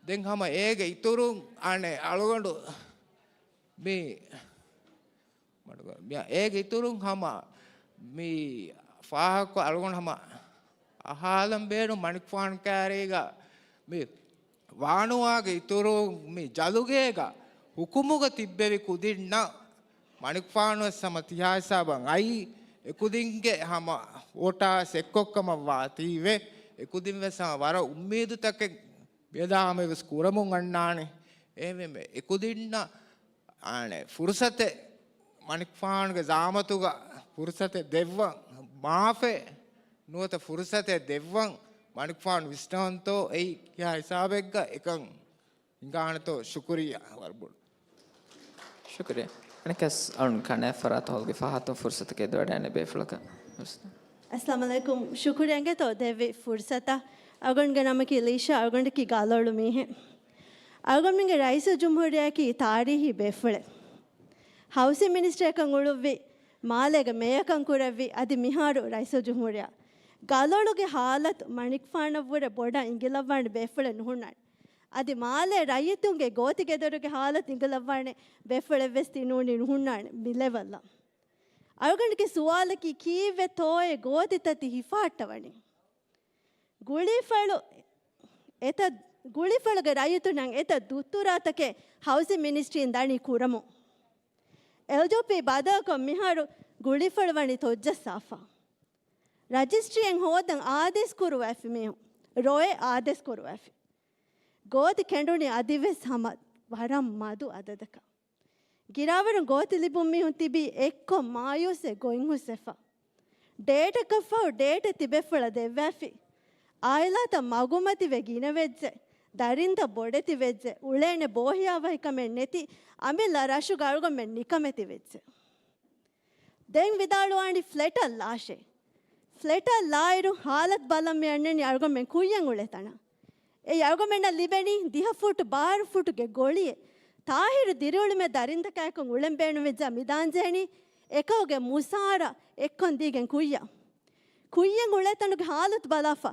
ދެން ހަމަ އޭގެ އިތުރުން އަނެއް އަޅުގަނޑު މި މަޑުގަ-، މި-، އޭގެ އިތުރުން ހަމަ މި ފާހަގަކޮށް އަޅުގަނޑު ހަމަ އަހާލަން ބޭނުން މަނިކުފާނު ކާރީގަ މި ވާނުވާގެ އިތުރުން މި ޖަލުގޭގަ ހުކުމުގަ ތިއްބެވި ކުދިންނަށް މަނިކުފާނުވެސް ހަމަ ތިހާ ހިސާބަށް އައީ، އެކުދިންގެ ހަމަ ވޯޓާ އެއްކޮށްކަމަށް ވާތީވެ، އެކުދިންވެސް ހަމަ ވަރަށް އުއްމީދުތަކެއް މިއަދާ ހަމަވެސް ކުރަމުން އަންނާނެ. އެހެންވެ، އެކުދިންނަށް އާނެ، ފުރުސަތެއް މަނިކުފާނުގެ ޒާމަތުގަ ފުރުސަތެއް ދެއްވަން، މާފެއް ނުވަތަ ފުރުސަތެއް ދެއްވަން މަނިކުފާނު ވިސްނަވަންތޯ އެއީ ކިހާ ހިސާބެއްގަ އެކަން ހިނގާނެތޯ؟ ޝުކުރިއްޔާ ވަރަށް ބޮޑަށް. ޝުކުރިއްޔާ. އަނެއްކާސް އަޅުން ކަނެ ފަރާތު ހޯލުގެ ފަހަތުން ފުރުސަތަކަށް ދޮޑަން ބޭފުޅަކަށް. އައްސަލާމު ޢަލައިކުމް. ޝުކުރިއްޔާ އިނގޭތޯ ދެއްވި ފުރުސަތަށް. އަޅުގަނޑުގެ ނަމަކީ ލީޝާ، އަޅުގަނޑަކީ ގާލޯޅު މީހެއް. އަޅުގަނޑުމެންގެ ރައީސުލްޖުމްހޫރިއްޔާއަކީ ތާރީހީ ބޭފުޅެއް. ހައުސިން މިނިސްޓަރަކަށް އުޅުއްވި، މާލޭގެ މޭޔަކަން ކުރެއްވި، އަދި މިހާރު ރައީސުލްޖުމްހޫރިއްޔާ. ގާލޯޅުގެ ހާލަތު މަނިކުފާނަށްވުރެ ބޮޑަށް އިނގިލައްވާނެ ބޭފުޅެއް ނުހުންނާނެ. އަދި މާލޭ ރައްޔިތުންގެ ގޯތިގެދޮރުގެ ހާލަތު އިނގިލައްވާނެ ބޭފުޅެއްވެސް ތި ނޫނީ ނުހުންނާނެ މި ލެވަލްއަށް. އަޅުގަނޑުގެ ސުވާލަކީ ކީއްވެތޯއޭ ގޯތިތައް ތި ހިފާއްޓަވަނީ؟ ގުޅީފަޅު އެތައް، ގުޅީފަޅުގެ ރައްޔިތުންނަށް އެތައް ދުއްތުރާތަކެއް ހައުސިން މިނިސްޓްރީން ދަނީ ކުރަމުން. އެލްޖޯޕީ ބަދަލުކޮށް މިހާރު ގުޅީފަޅު ވަނީ ތޮއްޖައްސާފަ. ރަޖިސްޓްރީއެއް ހޯދަން އާދޭސް ކުރުވައިފި މީހުން، ރޮއެ އާދޭސް ކުރުވައިފި. ގޯތި ކެނޑުނީ އަދިވެސް ހަމަ ވަރަށް މަދު އަދަދަކަށް. ގިރާވަރުން ގޯތި ލިބުން މީހުން ތިބީ އެއްކޮށް މާޔޫސްވެ ގޮތްހުސްވެފަ. ޑޭޓަކަށްފަހު ޑޭޓެއް ތިބޭފުޅަށް ދެއްވައިފި. އާއިލާތައް މަގުމަތިވެ ގިނަވެއްޖެ. ދަރިންތައް ބޮޑެތިވެއްޖެ. އުޅޭނެ ބޯހިޔާވަހިކަމެއް ނެތި އަމިއްލަ ރަށުގަ އަޅުގަނޑުމެން ނިކަމެތިވެއްޖެ. ދެން ވިދާޅުވާނީ ފްލެޓަށް ލާށޭ. ފްލެޓަށް ލާއިރު ހާލަތު ބަލަން މި އަންނަނީ އަޅުގަނޑުމެން ކުއްޔަށް އުޅޭ ތަނަށް. އެއީ އަޅުގަނޑުމެންނަށް ލިބެނީ ދިހަ ފުޓް ބާރަ ފުޓުގެ ގޮޅިއެއް. ތާހިރު ދިރިއުޅުމެއް ދަރިންތަކާއެކު އުޅެން ބޭނުންވެއްޖާ މި ދާންޖެހެނީ އެކަކުގެ މުސާރަ އެއްކޮށް ދީގެން ކުއްޔަށް. ކުއްޔަށް އުޅޭ ތަނުގެ ހާލަތު ބަލާފަ،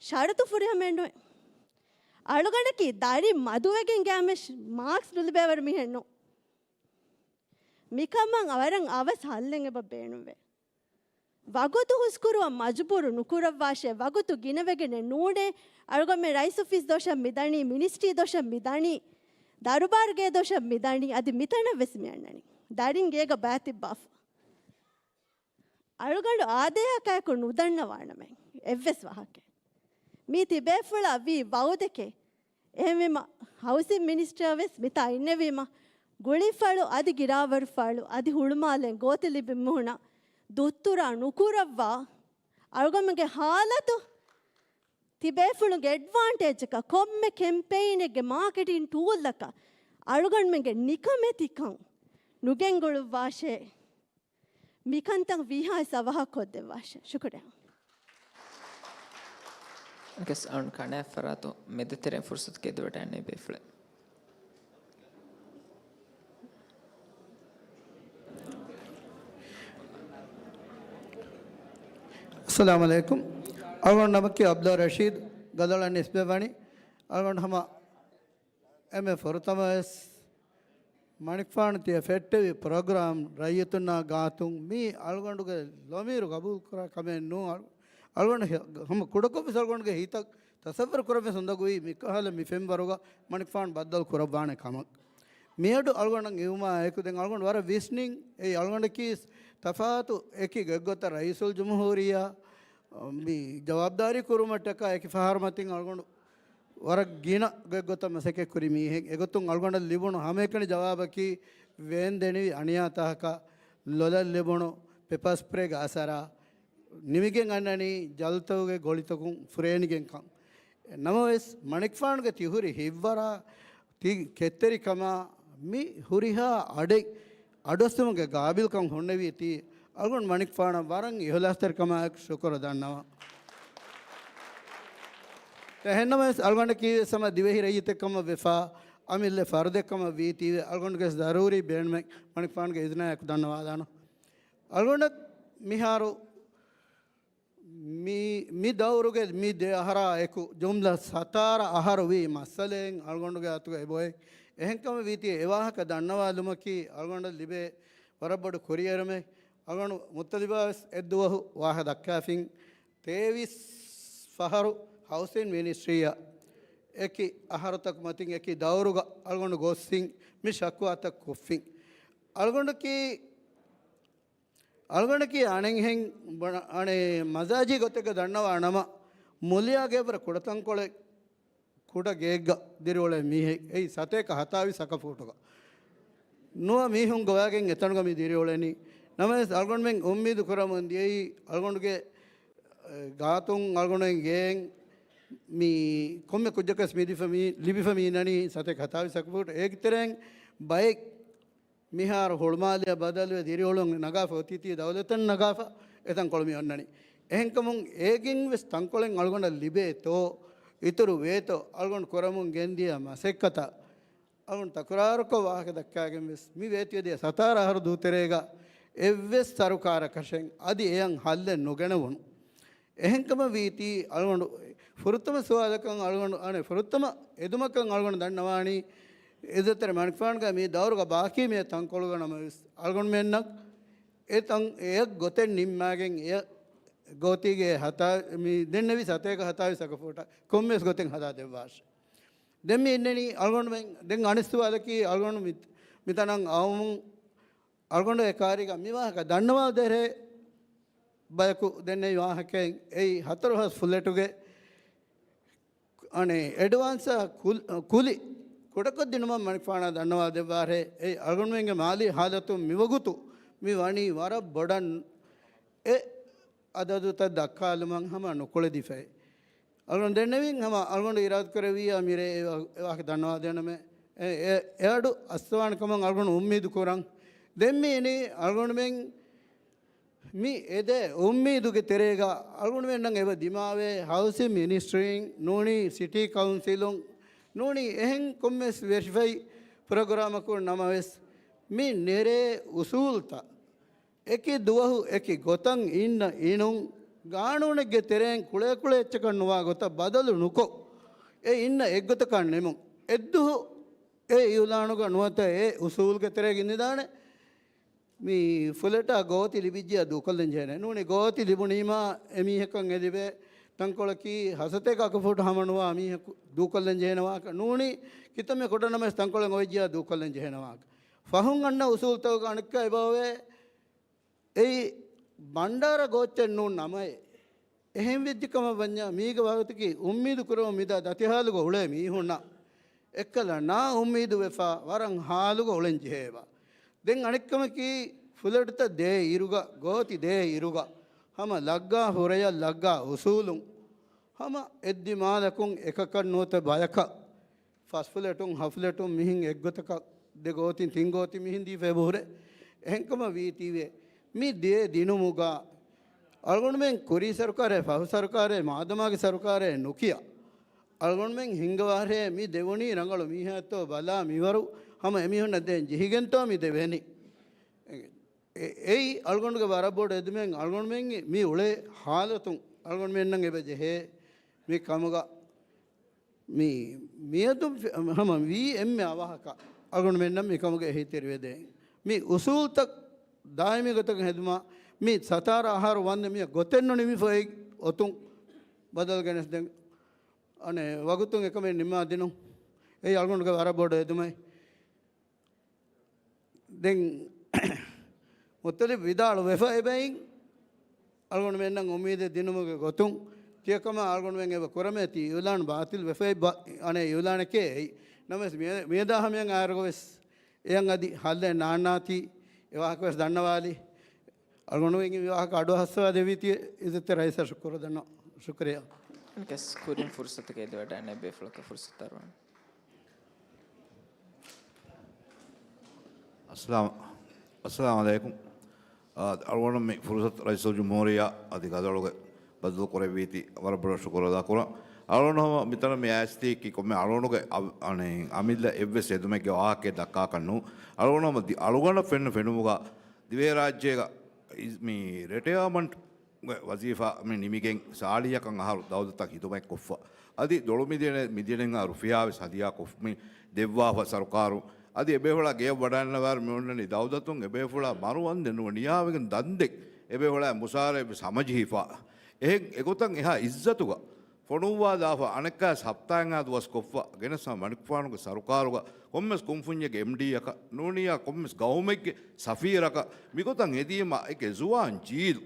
ޝަރުތު ފުރިހަމައެއް ނުވޭ. އަޅުގަނޑަކީ ދަރިން މަދުވެގެން ގައިމެ މާކްސް ނުލިބޭވަރު މީހެއް ނޫން. މިކަމަށް ވަރަށް އަވަސް ހައްލެއް އެބަ ބޭނުންވޭ. ވަގުތު ހުސްކުރުވަން މަޖުބޫރު ނުކުރައްވާށޭ، ވަގުތު ގިނަވެގެނެއް ނޫނޭ. އަޅުގަނޑުމެން ރައީސް އޮފީސް ދޮށަށް މިދަނީ، މިނިސްޓްރީ ދޮށަށް މިދަނީ، ދަރުބާރުގޭ ދޮށަށް މިދަނީ، އަދި މިތަނަށްވެސް މިއަންނަނީ. ދަރިން ގޭގަ ބައިތިއްބާފަ. އަޅުގަނޑު އާދޭހަކާއެކު ނުދަންނަވާނަމޭ އެއްވެސް ވާހަކައެއް. މީ ތިބޭފުޅާ ވީ ވައުދެކޭ. އެހެންވީމަ، ހައުސިން މިނިސްޓަރ ވެސް މިތާ އިންނެވީމަ، ގުޅިފަޅު އަދި ގިރާވަރުފަޅު އަދި ހުޅުމާލެން ގޯތި ލިބި މީހުނަށް ދުއްތުރާ ނުކުރައްވާ، އަޅުގަނޑުމެންގެ ހާލަތު ތިބޭފުޅުންގެ އެޑްވާންޓޭޖަކަށް، ކޮންމެ ކެމްޕެއިނެއްގެ މާކެޓިން ޓޫލްއަކަށް އަޅުގަނޑުމެންގެ ނިކަމެތިކަން ނުގެންގުޅުއްވާށޭ. މިކަންތައް ވީހާވެސް އަވަހަށް ކޮށްދެއްވާށޭ. ޝުކުރިއްޔާ. އަނެއްކާސް އަޅުން ކަނެ ފަރާތު މެދުތެރެއިން ފުރުސަތު ގެއްލިވަޑައިގެންނެވި ބޭފުޅެއް. އައްސަލާމު ޢަލައިކުމް. އަޅުގަނޑު ނަމަކީ ޢަބްދުއްލާ ރަޝީދު، ގަދަޅަން ނިސްބަތްވަނީ. އަޅުގަނޑު ހަމަ އެންމެ ފުރަތަމަވެސް މަނިކުފާނު ތިޔަ ފެއްޓެވި ޕްރޮގްރާމް ރައްޔިތުންނާ ގާތުން މީ އަޅުގަނޑުގެ ލޮމީރު ގަބޫލުކުރާ ކަމެއް ނޫން. އަޅު-، އަޅުގަނޑު ހެ-، ހަމަ ކުޑަކޮށްވެސް އަޅުގަނޑުގެ ހިތަށް ތަސައްވަރު ކުރަންވެސް އުނދަގޫވީ މިކަހަލަ މި ފެންވަރުގަ މަނިކުފާނު ބައްދަލު ކުރައްވާނެ ކަމަށް. މިއަޑު އަޅުގަނޑަށް އިވުމާ އެކު ދެން އަޅުގަނޑު ވަރަށް ވިސްނިން އެއީ އަޅުގަނޑަކީ ތަފާތު އެކި ގޮތްގޮތަށް ރައީސުލްޖުމްހޫރިއްޔާ މި ޖަވާބުދާރީ ކުރުމަށްޓަކާ އެކި ފަހަރު މަތިން އަޅުގަނޑު ވަރަށް ގިނަ ގޮތްގޮތަށް މަސައްކަތްކުރި މީހެއް. އެގޮތުން އަޅުގަނޑަށް ލިބުނު ހަމައެކަނި ޖަވާބަކީ ވޭންދެނިވި އަނިޔާތަކަކަށް ލޮލަށް ލިބުނު ޕެޕަރ ސްޕްރޭގެ އަސަރާ ނިމިގެން އަންނަނީ ޖަލްތަކުގެ ގޮޅިތަކުން ފުރޭނިގެން ކަން. ނަމަވެސް މަނިކުފާނުގެ ތިހުރި ހިތްވަރާ ތި ކެތްތެރިކަމާ މި ހުރިހާ އަޑެއް އަޑުއައްސުމުގެ ގާބިލްކަން ހުންނެވީތީ އަޅުގަނޑު މަނިކުފާނަށް ވަރަށް އިހުލާސްތެރިކަމާއެކު ޝުކުރު ދަންނަވަން. އެހެންނަމަވެސް އަޅުގަނޑަކީ ވެސް ހަމަ ދިވެހި ރައްޔިތެއްކަމަށް ވެފާ، އަމިއްލަ ފަރުދެއްކަމަށް ވީތީވެ، އަޅުގަނޑުގެ ވެސް ޒަރޫރީ ބޭނުމެއް މަނިކުފާނުގެ އިޒުނާއެކު ދަންނަވާލާނަން. އަޅުގަނޑަށް މިހާރު މި، މި ދައުރުގެ މި ދެ އަހަރާ އެކު ޖުމްލަ ސަތާރަ އަހަރު ވީ މައްސަލައެއް އަޅުގަނޑުގެ އަތުގަ އެބޮއެ. އެހެންކަމަށް ވީތީ އެ ވާހަކަ ދަންނަވާލުމަކީ އަޅުގަނޑަށް ލިބޭ ވަރަށް ބޮޑު ކުރިއެރުމެއް. އަޅުގަނޑު މުއްތަލިބާވެސް އެއްދުވަހު ވާހަކަ ދައްކާފިން ތޭވީސް ފަހަރު ހައުސިން މިނިސްޓްރީއަށް އެކި އަހަރުތަކު މަތިން އެކި ދައުރުގަ އަޅުގަނޑު ގޮއްސިން މި ޝަކުވާތައް ކޮށްފިން. އަޅުގަނޑަކީ، އަޅުގަނޑަކީ އަނެއްހެން ބަ-، އަނެއް މަޖާޒީ ގޮތެއްގަ ދަންނަވާ ނަމަ، މުލިއާގެ ވަރަށް ކުޑަތަންކޮޅެއް ކުޑަ ގެއެއްގަ ދިރިއުޅޭ މީހެއް. އެއީ ސަތޭކަ ހަތާވީސް އަކަފޫޓުގަ. ނުވަ މީހުން ގޮވާގެން އެތަނުގަ މި ދިރިއުޅެނީ. ނަމަވެސް އަޅުގަނޑުމެން އުއްމީދު ކުރަމުން ދިޔައީ އަޅުގަނޑުގެ، އެ، ގާތުން އަޅުގަނޑުމެން ގެއިން މި ކޮންމެ ކުއްޖަކަސް މި ލިބިފަ މި، ލިބިފަ މި އިންނަނީ ސަތޭކަ ހަތާވީސް އަކަފޫޓު. އޭގެ ތެރެއިން ބައެއް މިހާރު ހުޅުމާލެއަށް ބަދަލުވެ ދިރިއުޅުން ނަގާފަ އޮތީތީ ދައުލަތަށް ނަގާފަ އެތަންކޮޅު މި އޮންނަނީ. އެހެންކަމުން އޭގެން ވެސް ތަންކޮޅެއް އަޅުގަނޑަށް ލިބޭތޯ، އިތުރު ވޭތޯ، އަޅުގަނޑު ކުރަމުން ގެންދިޔަ މަސައްކަތަށް އަޅުގަނޑު ތަކުރާރުކޮށް ވާހަކަ ދައްކާގެން ވެސް މި ވޭތުވެދިޔަ ސަތާރަ އަހަރު ދޫތެރޭގަ އެއްވެސް ސަރުކާރަކަށެއް އަދި އެޔަށް ހައްލެއް ނުގެނެވުނު. އެހެންކަމަށް ވީތީ އަޅުގަނޑު ފުރަތަމަ ސުވާލަކަށް އަޅުގަނޑު، އަނެއް ފުރަތަމަ އެދުމަކަށް އަޅުގަނޑު ދަންނަވާނީ، އިއްޒަތްތެރި މަނިކުފާނުގެ މި ދައުރުގަ ބާކީ މި ތަންކޮޅުގަ ނަމަވެސް، އަޅުގަނޑުމެންނަށް އެ ތަން އެއަށް ގޮތެއް ނިންމާގެން އެ ގޯތީގެ ހަތާ، މި ދެންނެވި ސަތޭކަ ހަތާވީސް އަކަފޫޓަށް ކޮންމެވެސް ގޮތެއް ހަދާ ދެއްވާށެ. ދެން މި އިންނަނީ އަޅުގަނޑުމެން، ދެން އަނެއް ސުވާލަކީ އަޅުގަނޑު މި، މިތަނަށް އައުމުން އަޅުގަނޑު އެ ކާރީގަ މި ވާހަކަ ދަންނަވާ ދޭހޭ ބަޔަކު ދެންނެވި ވާހަކައެއް އެއީ ހަތަރު ހާސް ފުލެޓުގެ އަނެއް އެޑްވާންސް ކުލް-، ކުލި ކުޑަކޮށްދިނުމަށް މަނިކުފާނާ ދަންނަވާ ދެއްވާހޭ. އެއީ އަޅުގަނޑުމެންގެ މާލީ ހާލަތުން މިވަގުތު މި ވަނީ ވަރަށް ބޮޑަށް އެ އަދަދުތައް ދައްކާލުމަށް ހަމަ ނުކުޅެދިފައި. އަޅުގަނޑު ދެންނެވިން ހަމަ އަޅުގަނޑު އިރާދަކުރެއްވިއްޔާ މިރޭ އެ ވާ-، އެ ވާހަކަ ދަންނަވާ ދޭނަމޭ. އެ، އެ، އެ އަޑު އައްސަވާނެ ކަމަށް އަޅުގަނޑު އުއްމީދު ކުރަން. ދެން މި އިނީ އަޅުގަނޑުމެން މި އެދޭ އުއްމީދުގެ ތެރޭގަ އަޅުގަނޑުމެންނަށް އެބަ ދިމާވޭ ހައުސިން މިނިސްޓްރީން ނޫނީ ސިޓީ ކައުންސިލުން ނޫނީ އެހެން ކޮންމެސް ވެރިފައި ޕްރޮގްރާމަކުން ނަމަވެސް، މި ނެރޭ އުސޫލުތައް އެކި ދުވަހު އެކި ގޮތަށް އިންނަ އިނުން، ގާނޫނެއްގެ ތެރެއިން ކުޅޭކުޅޭ އެއްޗަކަށް ނުވާ ގޮތަށް ބަދަލު ނުކޮށް، އެ އިންނަ އެއްގޮތަކަށް ނިމުން. އެއްދުވަހު އެ އިއުލާނުގަ ނުވަތަ އެ އުސޫލުގެ ތެރޭގަ އިންނަދާނެ. މި ފުލެޓާ ގޯތި ލިބިއްޖެޔާ ދޫކޮށްލަން ޖެހޭނެ. ނޫނީ ގޯތި ލިބުނީމާ އެމީހަކަށް އެ ލިބޭ ތަންކޮޅަކީ ހަސަތޭކަ އަކަފޫޓު ހަމަނުވާ މީހަކު ދޫކޮށްލަން ޖެހޭނެ ވާހަކަ. ނޫނީ ކިތަންމެ ކުޑަނަމަވެސް ތަންކޮޅެއް އޮވެއްޖެޔާ ދޫކޮށްލަން ޖެހޭނެ ވާހަކަ. ފަހުން އަންނަ އުސޫލުތަކުގަ އަނެއްކާ އެބައޮވޭ. އެއީ ބަންޑާރަ ގޯއްޗެއް ނޫން ނަމައޭ. އެހެން ވެއްޖެ ކަމަށް ވަންޏާ މީގެ ވަގުތަކީ އުއްމީދު ކުރަމުން މިދާ ދަތި ހާލުގަ އުޅޭ މީހުންނަށް އެއްކަލަ ނާ އުއްމީދު ވެފަ ވަރަށް ހާލުގަ އުޅެން ޖެހޭބާ. ދެން އަނެއްކަމަކީ ފުލެޓުތައް ދޭ އިރުގަ، ގޯތި ދޭ އިރުގަ ހަމަ ލައްގާ ހުރެޔަށް ލައްގާ އުސޫލުން ހަމަ އެއްދިމާލަކުން އެކަކަށް ނުވަތަ ބަޔަކަށް ފަސް ފުލެޓުން ހަ ފުލެޓުން މިހިން އެއްގޮތަކަށް ދެ ގޯތިން ތިން ގޯތި މިހިން ދީފަ އެބަހުރޭ. އެހެންކަމަށް ވީތީވެ މި ދޭ ދިނުމުގަ އަޅުގަނޑުމެން ކުރީ ސަރުކާރޭ، ފަހު ސަރުކާރޭ، މާދަމާގެ ސަރުކާރޭ ނުކިޔާ، އަޅުގަނޑުމެން ހިންގަވާރޭ މި ދެވުނީ ރަނގަޅު މީހާތޯ ބަލާ މިވަރު ހަމަ އެމީހުންނަށް ދޭން ޖެހިގެންތޯ މި ދެވެނީ. އެ-، އެއީ އަޅުގަނޑުގެ ވަރަށް ބޮޑު އެދުމެއް. އަޅުގަނޑުމެން މި އުޅޭ ހާލަތުން އަޅުގަނޑުމެންނަށް އެބަ ޖެހޭ މި ކަމުގަ މި، މިއަދު ފެ-، ހަމަ ވީ އެންމެ އަވަހަކަށް އަޅުގަނޑުމެންނަށް މި ކަމުގެ އެހީތެރިވެދޭ. މި އުސޫލްތައް ދާއިމީ ގޮތަކަށް ހެދުމަށް މި ސަތާރަ އަހަރު ވަންދެން މިއަށް ގޮތެއް ނުނިމިފައި އޮތުން ބަދަލު ގެނެސްދޭން. އަނެއް ވަގުތުން އެކަމެއް ނިންމާ ދިނުން. އެއީ އަޅުގަނޑުގެ ވަރަށް ބޮޑު އެދުމެއް. ދެން މުއްތަލިބް ވިދާޅު ވެފަ އެބައިން އަޅުގަނޑުމެންނަށް އުއްމީދެއް ދިނުމުގެ ގޮތުން ތިޔަކަމާ އަޅުގަނޑުމެން އެބަ ކުރަމޭ ތީ އިއުލާން ބާތިލް ވެފައި ބަ-، އަނެއް އިއުލާނެކޭ އެއީ. ނަމަވެސް މި-، މިއަދާ ހަމަޔަށް އާރުގަވެސް އެޔަށް އަދި ހައްލެއް ނާންނާތީ އެ ވާހަކަވެސް ދަންނަވާލީ. އަޅުގަނޑުމެން މި ވާހަކަ އަޑު ހައްސަވާ ދެއްވީތީ އިއްޒަތްތެރި ރައީސަށް ޝުކުރު ދަންނަ-، ޝުކުރިއްޔާ. އަނެއްކާވެސް ކުރިން ފުރުސަތަކަށް އެދިވަޑައިގަންނަވާ ބޭފުޅަކަށް ފުރުސަތު އަރުވަން. އައްސަލާމް-، އައްސަލާމް ޢަލައިކުމް. އާ، އަޅުގަނޑު މި ފުރުސަތު ރައީސުލްޖުމްހޫރިއްޔާ އަދި ގަދަޅުގެ ބަދަލު ކުރެއްވީތީ ވަރަށް ބޮޑަށް ޝުކުރު އަދާކުރަން. އަޅުގަނޑު ހަމަ މިތަނަށް މި އައިސްތީކީ ކޮންމެ އަޅުގަނޑުގެ އަ-، އަނެއް އަމިއްލަ އެއްވެސް އެދުމެއްގެ ވާހަކައެއް ދައްކާކަށް ނޫން. އަޅުގަނޑު ހަމަ ދި-، އަޅުގަނޑަށް ފެންނަ ފެނުމުގަ ދިވެހިރާއްޖޭގަ އިސް-، މި ރެޓަޔާމަންޓް ވަޒީފާ މި ނިމިގެން ސާޅީހަކަށް އަހަރު ދައުލަތަށް ހިދުމަތް ކޮށްފަ. އަދި ދޮޅު މިލިއަނެއް، މިލިއަނެއް ރުފިޔާ ވެސް ހަދިޔާ ކޮށް މި ދެއްވާފަ ސަރުކާރުން. އަދި އެބޭފުޅާ ގެޔަށް ވަޑައިގަންނަވާއިރު މި އޮންނަނީ ދައުލަތުން އެބޭފުޅާ މަރު ވަންދެން ނުވަ ނިޔާވެގެން ދަންދެން އެބޭފުޅާ މުސާރައެއް ވެސް ހަމަޖެހިފަ. އެހެން އެގޮތަށް އެހާ އިއްޒަތުގަ ފޮނުއްވާލާފަ އަނެއްކާވެސް ހަފްތާއެއްހާ ދުވަސް ކޮށްފަ ގެނެސް މަނިކުފާނުގެ ސަރުކާރުގަ ކޮންމެސް ކުންފުންޏެއްގެ އެމްޑީއަކަށް ނޫނިއްޔާ ކޮންމެސް ގައުމެއްގެ ސަފީރަކަށް މިގޮތަށް ހެދީމަ އެކެ ޒުވާން ޖީލު،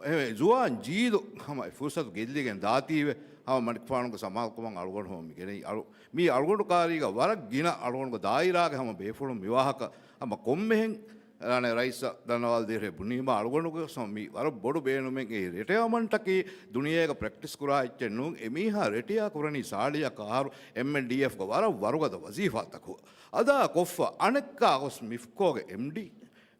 އެ ޒުވާން ޖީލު ހަމަ އެ ފުރުސަތު ގެއްލިގެން ދާތީވެ ހަމަ މަނިކުފާނުގެ ސަމާލުކަމަށް އަޅުގަނޑު ހަމަ މި ގެނައީ. އަޅު-، މީ އަޅުގަނޑު ކާރީގަ ވަރަށް ގިނަ އަޅުގަނޑުގެ ދާއިރާގެ ހަމަ ބޭފުޅުން މިވާހަކަ ހަމަ ކޮންމެހެން ރައީސަށް ދަންނަވާލަދޭށޭ ބުނީމަ އަޅުގަނޑުގެ ސަ-، މި ވަރަށް ބޮޑު ބޭނުމެއް. އެ ރިޓަޔާމަންޓަކީ ދުނިޔޭގަ ޕްރެކްޓިސް ކުރާ އެއްޗެއް ނޫން. އެ މީހާ ރިޓަޔާ ކުރަނީ ސާޅީއަކަށް އަހަރު އެމްއެންޑީއެފްގަ ވަރަށް ވަރުގަދަ ވަޒީފާތަކު އަދާ ކޮށްފަ އަނެއްކާ ގޮސް މިފްކޯގެ އެމްޑީ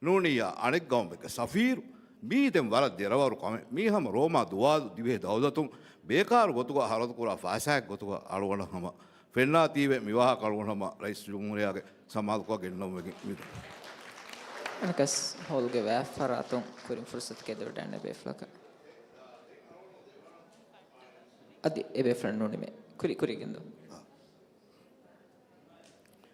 ނޫނިއްޔާ އަނެއް ގައުމެއްގެ ސަފީރު. މީ ދެން ވަރަށް ދެރަވަރު ކަމެއް. މީ ހަމަ ރޯމާ ދުވާލު ދިވެހި ދައުލަތުން ބޭކާރު ގޮތުގަ ހަރަދުކުރާ ފައިސާއެއް ގޮތުގަ އަޅުގަނޑަށް ހަމަ ފެންނާތީވެ މިވާހަކަ އަޅުގަނޑު ހަމަ ރައީސް ޖުމްހޫރިއްޔާގެ ސަމާލުކޮށް ގެންނަމުން ވެގެން މިދަނީ. އަނެއްކާވެސް ހޯލްގެ ވާތް ފަރާތުން ކުރިން ފުރުސަތު ކެނޑިޑޭޓް ބޭފުޅަކަށް. އަދި އެ ބޭފުޅަށް ނޫނީމޭ ކުރި ކުރިގެން ދޯ.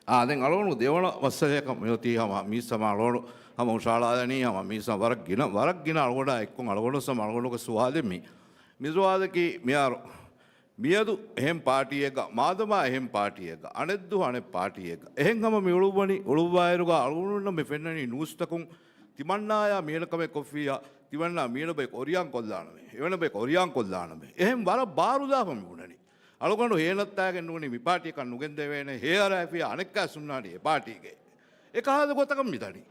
އާ، ދެން އަޅުގަނޑު ދެވަނަ މައްސަލަޔަކަށް މިއޮތީ ހަމަ މީސް ހަމަ އަޅުގަނޑު ހަމަ ހުށަހަޅާލަނީ ހަމަ މީސް ވަރަށް ގިނަ، ވަރަށް ގިނަ އަޅުގަނޑާ އެއްކޮށް އަޅުގަނޑު ހަމަ އަޅުގަނޑުގެ ސުވާލެއް މީ. މި ސުވާލަކީ މިހާރު މިއަދު އެހެން ޕާޓީއެއްގަ، މާދަމާ އެހެން ޕާޓީއެއްގަ، އަނެއްދުވަހު އަނެއް ޕާޓީއެއްގަ، އެހެން ހަމަ މި އުޅުއްވަނީ، އުޅުއްވާއިރުގަ އަޅުގަނޑުންނަށް މި ފެންނަނީ ނޫސްތަކުން ތިމަންނާޔާ މީނަ ކަމެއް ކޮށްފިއްޔާ، ތިމަންނާ މީނަ ބަޔަކު އޮރިޔާން ކޮށްލާނަމޭ، އެވަނަ ބަޔަކު އޮރިޔާން ކޮށްލާނަމޭ. އެހެން ވަރަށް ބާރުލާފަ މި ބުނަނީ. އަޅުގަނޑު ހޭނައްތާގެން ނޫނީ މި ޕާޓީއަކަށް ނުގެންދެވޭނެ، ހޭ އަރާފިޔާ އަނެއްކާ ސުންނާނީ އެ ޕާޓީގެ. އެކަހަލަ ގޮތަކަށް މިދަނީ.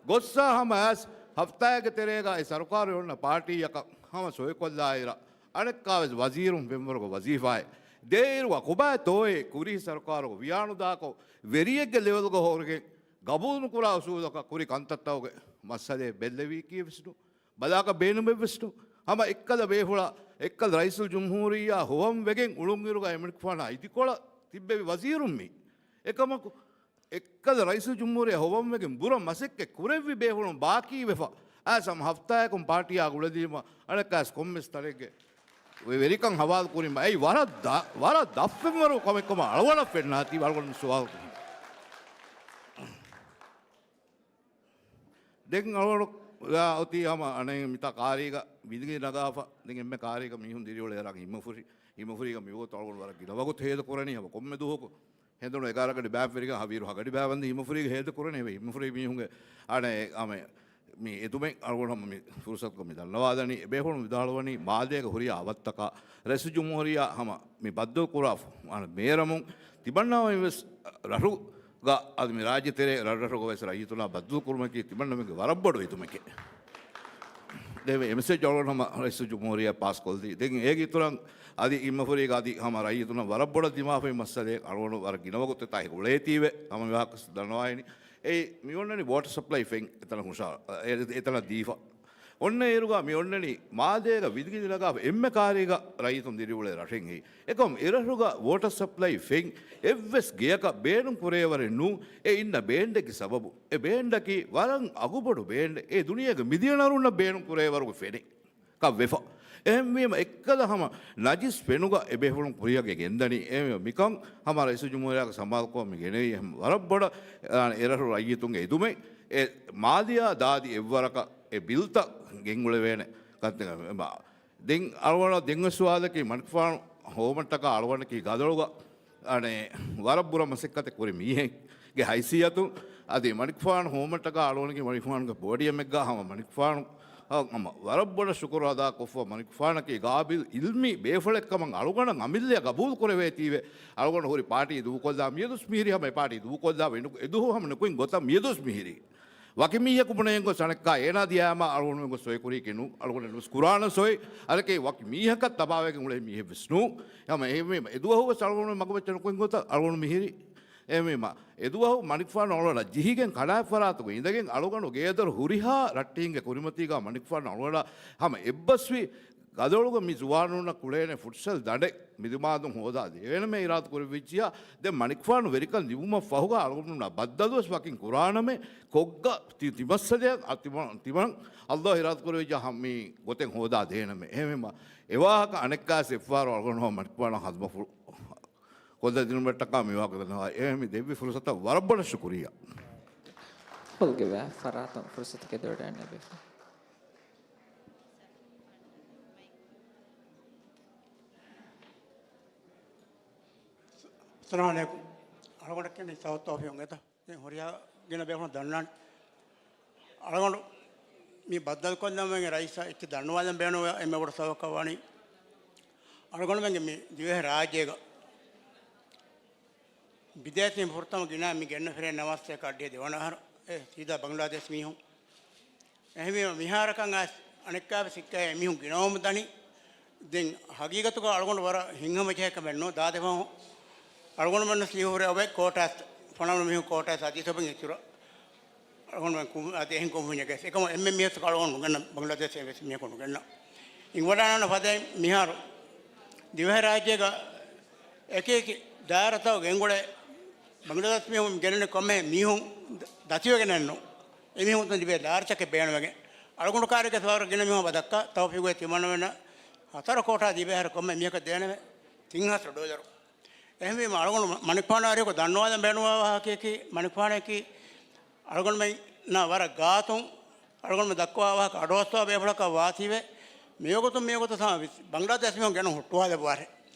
ގޮއްސާ ހަމަ އައިސް ހަފްތާއެއްގެ ތެރޭގަ އެ ސަރުކާރު އޮންނަ ޕާޓީއަކަށް ހަމަ ސޮއިކޮށްލާއިރަށް އަނެއްކާވެސް ވަޒީރުން ފެންވަރުގެ ވަޒީފާއެއް ދޭއިރުގަ ކޮބާތޯއޭ ކުރީ ސަރުކާރުގެ ވިޔާނުދާކޮށް ވެރިއެއްގެ ލެވެލްގަ ހޯރިގެން ގަބޫލުނުކުރާ އުސޫލަކަށް ކުރި ކަންތައްތަކުގެ މައްސަލައެއް ބެއްލެވީކީވެސް ނޫން. ބަލާކަށް ބޭނުމެއްވެސް ނޫން. ހަމަ އެއްކަލަ ބޭފުޅާ، އެއްކަލަ ރައީސުލްޖުމްހޫރިއްޔާ ހޮވަން ވެގެން އުޅުންއިރުގަ އެމަނިކުފާނާ އިދިކޮޅަށް ތިއްބެވި ވަޒީރުން މީ. އެކަމަކު، އެއްކަލަ ރައީސުލްޖުމްހޫރިއްޔާ ހޮވަން ވެގެން ބުރަ މަސައްކަތް ކުރެއްވި ބޭފުޅުން ބާކީވެފަ، އައިސް ހަމަ ހަފްތާއަކުން ޕާޓީއާ އުޅެދީމަ، އަނެއްކާވެސް ކޮންމެސް ތަނެއްގެ ވެ-، ވެރިކަން ހަވާލު ކުރީމަ، އެއީ ވަރަށް ދަ-، ވަރަށް ދަށްފެންވަރު ކަމެއް ކަމަށް އަޅުގަނޑަށް ފެންނާތީ އަޅުގަނޑު ސުވާލު ކުރީ. ދެން އަޅުގަނޑު އޮތީ ހަމަ އަނެއް މިތާ ކާރީގަ ވިދިގި ނަގާފަ، ދެން އެންމެ ކާރީގަ މީހުން ދިރިއުޅޭ ރަނގަޅު ހިމަފުށި، ހިމަފުރީގަ މިވަގުތު އަޅުގަނޑު ވަރަށް ގިނަ ވަގުތު ހޭދަ ކުރަނީ ހަމަ ކޮންމެ ދުވަހަކު ހެނދުނު އެގާރަ ގަޑި ބާފެރިގަ ހަވީރު ހަ ގަޑި ބާވަންދެން ހިމަފުރީގަ ހޭދަ ކުރަނީ ހަމަ ހިމަފުރީ މީހުންގެ އަނެއް އަމެ މި އެދުމެއް އަޅުގަނޑު ހަމަ މި ފުރުސަތުގަ މި ދަންނަވާލަނީ. އެބޭފުޅުން ވިދާޅުވަނީ މާލޭގަ ހުރިހާ އަވަށްތަކާ ރައީސުލްޖުމްހޫރިއްޔާ ހަމަ މި ބައްދަލު ކުރާ އަނެއް ބޭރަމުން ތިމަންނާ ވެސް ރަށުގަ އަދި މި ރާއްޖެ ތެރޭ ރަށްރަށުގަ ވެސް ރައްޔިތުންނާ ބައްދަލު ކުރުމަކީ ތިމަންނަމެންގެ ވަރަށް ބޮޑު އެދުމެކޭ. ދެން އެ މެސެޖް އަޅުގަނޑު ހަމަ ރައީސުލްޖުމްހޫރިއްޔާ ޕާސް ކޮށްދީ. ދެން އޭގެ އިތުރަށް އަދި އިންމަފުރީގަ އަދި ހަމަ ރައްޔިތުންނަށް ވަރަށް ބޮޑަށް ދިމާވި މައްސަލައެއް އަޅުގަނޑު ވަރަށް ގިނަ ވަގުތު އެތާ އުޅޭތީވެ ހަމަ މި ވާހަކަ ދަންނަވާއިނީ. އެ މި އޮންނަނީ ވޯޓަރ ސަޕްލައި ފެން އެތަނަށް ހުށަ-، އެ-، އެތަނަށް ދީފަ. އޮންނަ އިރުގަ މި އޮންނަނީ މާލޭގަ ވިދިގިނި ނަގާފަ އެންމެ ކާރީގަ ރައްޔިތުން ދިރިއުޅޭ ރަށެއް ހެއްޔެވެ؟ އެކަމް އެރަށުގަ ވޯޓަރ ސަޕްލައި ފެން އެއްވެސް ގެޔަކަށް ބޭނުން ކުރޭވަރެއް ނޫން. އެ އިންނަ ބޭންޑެއްގެ ސަބަބު، އެ ބޭންޑަކީ ވަރަށް އަގުބޮޑު ބޭންޑެއް. އެ ދުނިޔޭގެ މިލިޔަނަރުންނަށް ބޭނުން ކުރޭވަރުގެ ފެނެއް ކަށް ވެފަ. އެހެންވީމަ އެއްކަލަ ހަމަ ނަޖިސް ފެނުގަ އެބޭފުޅުން ކުރިއަށް ގެންދަނީ. އެހެންވީމަ މިކަން ހަމަ ރައީސުލްޖުމްހޫރިއްޔާގެ ސަމާލުކަމަށް މި ގެނެވީ އެހެން ވަރަށް ބޮޑަށް، އާ، އެރަށު ރައްޔިތުންގެ އެދުމެއް އެ މާލެއާ ދާދި އެއްވަރަކަށް އެ ބިލްތައް ގެންގުޅެވޭނެ ކަންތައް. ދެން އަޅުގަނޑަށް ދެން އޮތް ސުވާލަކީ މަނިކުފާނު ހޯމަށްޓަކާ އަޅުގަނޑަކީ ގަދަޅުގަ އަނެއް ވަރަށް ބުރަ މަސައްކަތެއް ކުރި މީހެއްގެ ހައިސިއްޔަތުން އަދި މަނިކުފާނު ހޯމަށްޓަކާ އަޅުގަނޑަކީ މަނިކުފާނުގެ ޕޯޑިއަމެއްގަ ހަމަ މަނިކުފާނު ހަމަ ވަރަށް ބޮޑަށް ޝުކުރު އަދާކޮށްފަ މަނިކުފާނަކީ ގާބިލް އިލްމީ ބޭފުޅެއްކަމަށް އަޅުގަނޑަށް އަމިއްލަޔަށް ގަބޫލު ކުރެވޭތީވެ އަޅުގަނޑު ހުރި ޕާޓީ ދޫކޮށްލާ މިއަދުސް މިހިރީ ހަމަ އެ ޕާޓީ ދޫކޮށްލާ އެދު-، އެދުވަހު ހަމަ ނުކުތް ގޮތަށް މިއަދުސް މިހިރީ. ވަކި މީހަކު ބުނެގެން ގޮސް އަނެއްކާ އޭނާ ދިޔާމަ އަޅުގަނޑުމެން ގޮސް ސޮއި ކުރީކީ ނޫން. އަޅުގަނޑު ނުވެސް ކުރާނަ ސޮއި އަނެކޭ ވަކި މީހަކަށް ތަބާވެގެން އުޅޭ މީހެއް ވެސް ނޫން. ހަމަ އެހެންވީމަ އެދުވަހު ވެސް އަޅުގަނޑުމެން މަގުމައްޗަށް ނުކުތް ގޮތަށް އަޅުގަނޑު މިހިރީ. އެހެންވީމަ އެދުވަހު މަނިކުފާނު އަޅުގަނޑަށް ޖެހިގެން ކަނާތް ފަރާތުގަ އިނދެގެން އަޅުގަނޑު ގޭދޮރު ހުރިހާ ރައްޓެހިންގެ ކުރިމަތީގަ މަނިކުފާނު އަޅުގަނޑަށް ހަމަ އެއްބަސްވި ގަދަޅުގަ މި ޒުވާނުންނަށް ކުޅޭނެ ފުޓްސަލް ދަނޑެއް މި ދިމާދުން ހޯދާ ދޭނަމޭ އިރާދަ ކުރެއްވިއްޖިޔާ، ދެން މަނިކުފާނު ވެރިކަން ލިބުމަށް ފަހުގަ އަޅުގަނޑުމެންނާ ބައްދަލުވެސް ވަކިން ކުރާނަމޭ، ކޮށްގަ ތި-، ތިމައްސަލަޔަށް އަ، ތިމަ-، ތިމަން އައްލާހު އިރާދަ ކުރެވިއްޖާ ހަ-، މި ގޮތެއް ހޯދާ ދޭނަމޭ. އެހެންވީމަ އެވާހަކަ އަނެއްކާސް އެއްފަހަރު އަޅުގަނޑު މަނިކުފާނަށް ހަދުމަފުޅު ކޮށްލަދިނުމަށްޓަކާ މިވާހަކަ ދަންނަވާ. އެހެން މި ދެއްވި ފުރުސަތަށް ވަރަށް ބޮޑަށް ޝުކުރިއްޔާ. ހޮލްގެ ވާ ފަރާތުން ފުރުސަތު ގެދޮރަށް އަންނަ ބޭފުޅުން. އައްސަލާމު ޢަލައިކުމް. އަޅުގަނޑަކަށް ސަބަބު ތައުފީޤު އެތަ؟ ދެން ހުރިހާ ގިނަ ބޭފުޅުން ދަންނާނެ. އަޅުގަނޑު މި ބައްދަލުކޮށްލަން ވެގެން ރައީސަށް އެއްޗެއް ދަންނަވާލަން ބޭނުންވެ އެންމެ ބޮޑު ސަބަބަކަށް ވަނީ، އަޅުގަނޑުމެންގެ މި ދިވެހި ރާއްޖޭގަ ބިދޭސީން ފުރަތަމަ ގިނަ މި ގެންނަ ފިރިހެން ނަވާސްތޭކަ އަށްޑިހަ ދެވަނަ އަހަރު އެ ސީދާ ބަނގްލާދޭޝް މީހުން. އެހެންވީމަ މިހާރަކަށް އައިސް އަނެއްކާވެސް ސިއްކައޭ މީހުން ގިނަވަމުން ދަނީ. ދެން ހަގީގަތުގަ އަޅުގަނޑު ވަރަށް ހިތްހަމަޖެހޭ ކަމެއް ނޫން. ދާދިފަހު އަޅުގަނޑުމެންނަށް ސީހުރެ އޮވެ ކޯޓާސް ފަނަރަ މީހުން ކޯޓާސް އަދި ސޮބެން އިތުރަށް އަޅުގަނޑުމެން ކު-، އަދި އެހެން ކުންފުންޏެއްގެ އެކަމަ އެންމެ މީހަކު އަޅުގަނޑު ނުގެންނަ، ބަނގްލާދޭޝް އެއްވެސް މީހަކު ނުގެންނަ. އިނގިވަޑާނަން ފަދައިން މިހާރު ދިވެހިރާއްޖޭގަ އެކި އެކި ދާއިރާތައް ގެންގުޅޭ ބަނގްލާދޭޝް މީހުން ގެނެން ކޮންމެ މީހުން ދަތިވެގެނެއްނު. އެމީހުން ތިބޭ ދާއިރާތަކެއް ބޭނުންވެގެން. އަޅުގަނޑު ކާރިގެ ސުވާރު ގިނަ މީހުން ދައްކާ ތައުފީގު ތިމަންނަމެންނަށް ހަތަރު ކޯޓާ ދިވެހިރަ ކޮންމެ މީހަކަށް ދޭނެވެ ތިން ހާސް ޑޮލަރު. އެހެންވީމަ އަޅުގަނޑު މަނިކުފާނު އަރިހަކު ދަންނަވާލަން ބޭނުންވާ ވާހަކައަކީ، މަނިކުފާނަކީ އަޅުގަނޑުމެންނާ ވަރަށް ގާތުން އަޅުގަނޑުމެން ދައްކަވާ ވާހަކަ އަޑުއައްސަވާ ބޭފުޅަކަށް ވާތީވެ، މިވަގުތު މިވަގުތު ތަމަ ބަނގްލާދޭޝް މީހުން ގެނުން ހުއްޓުވާލެއްވާށޭ.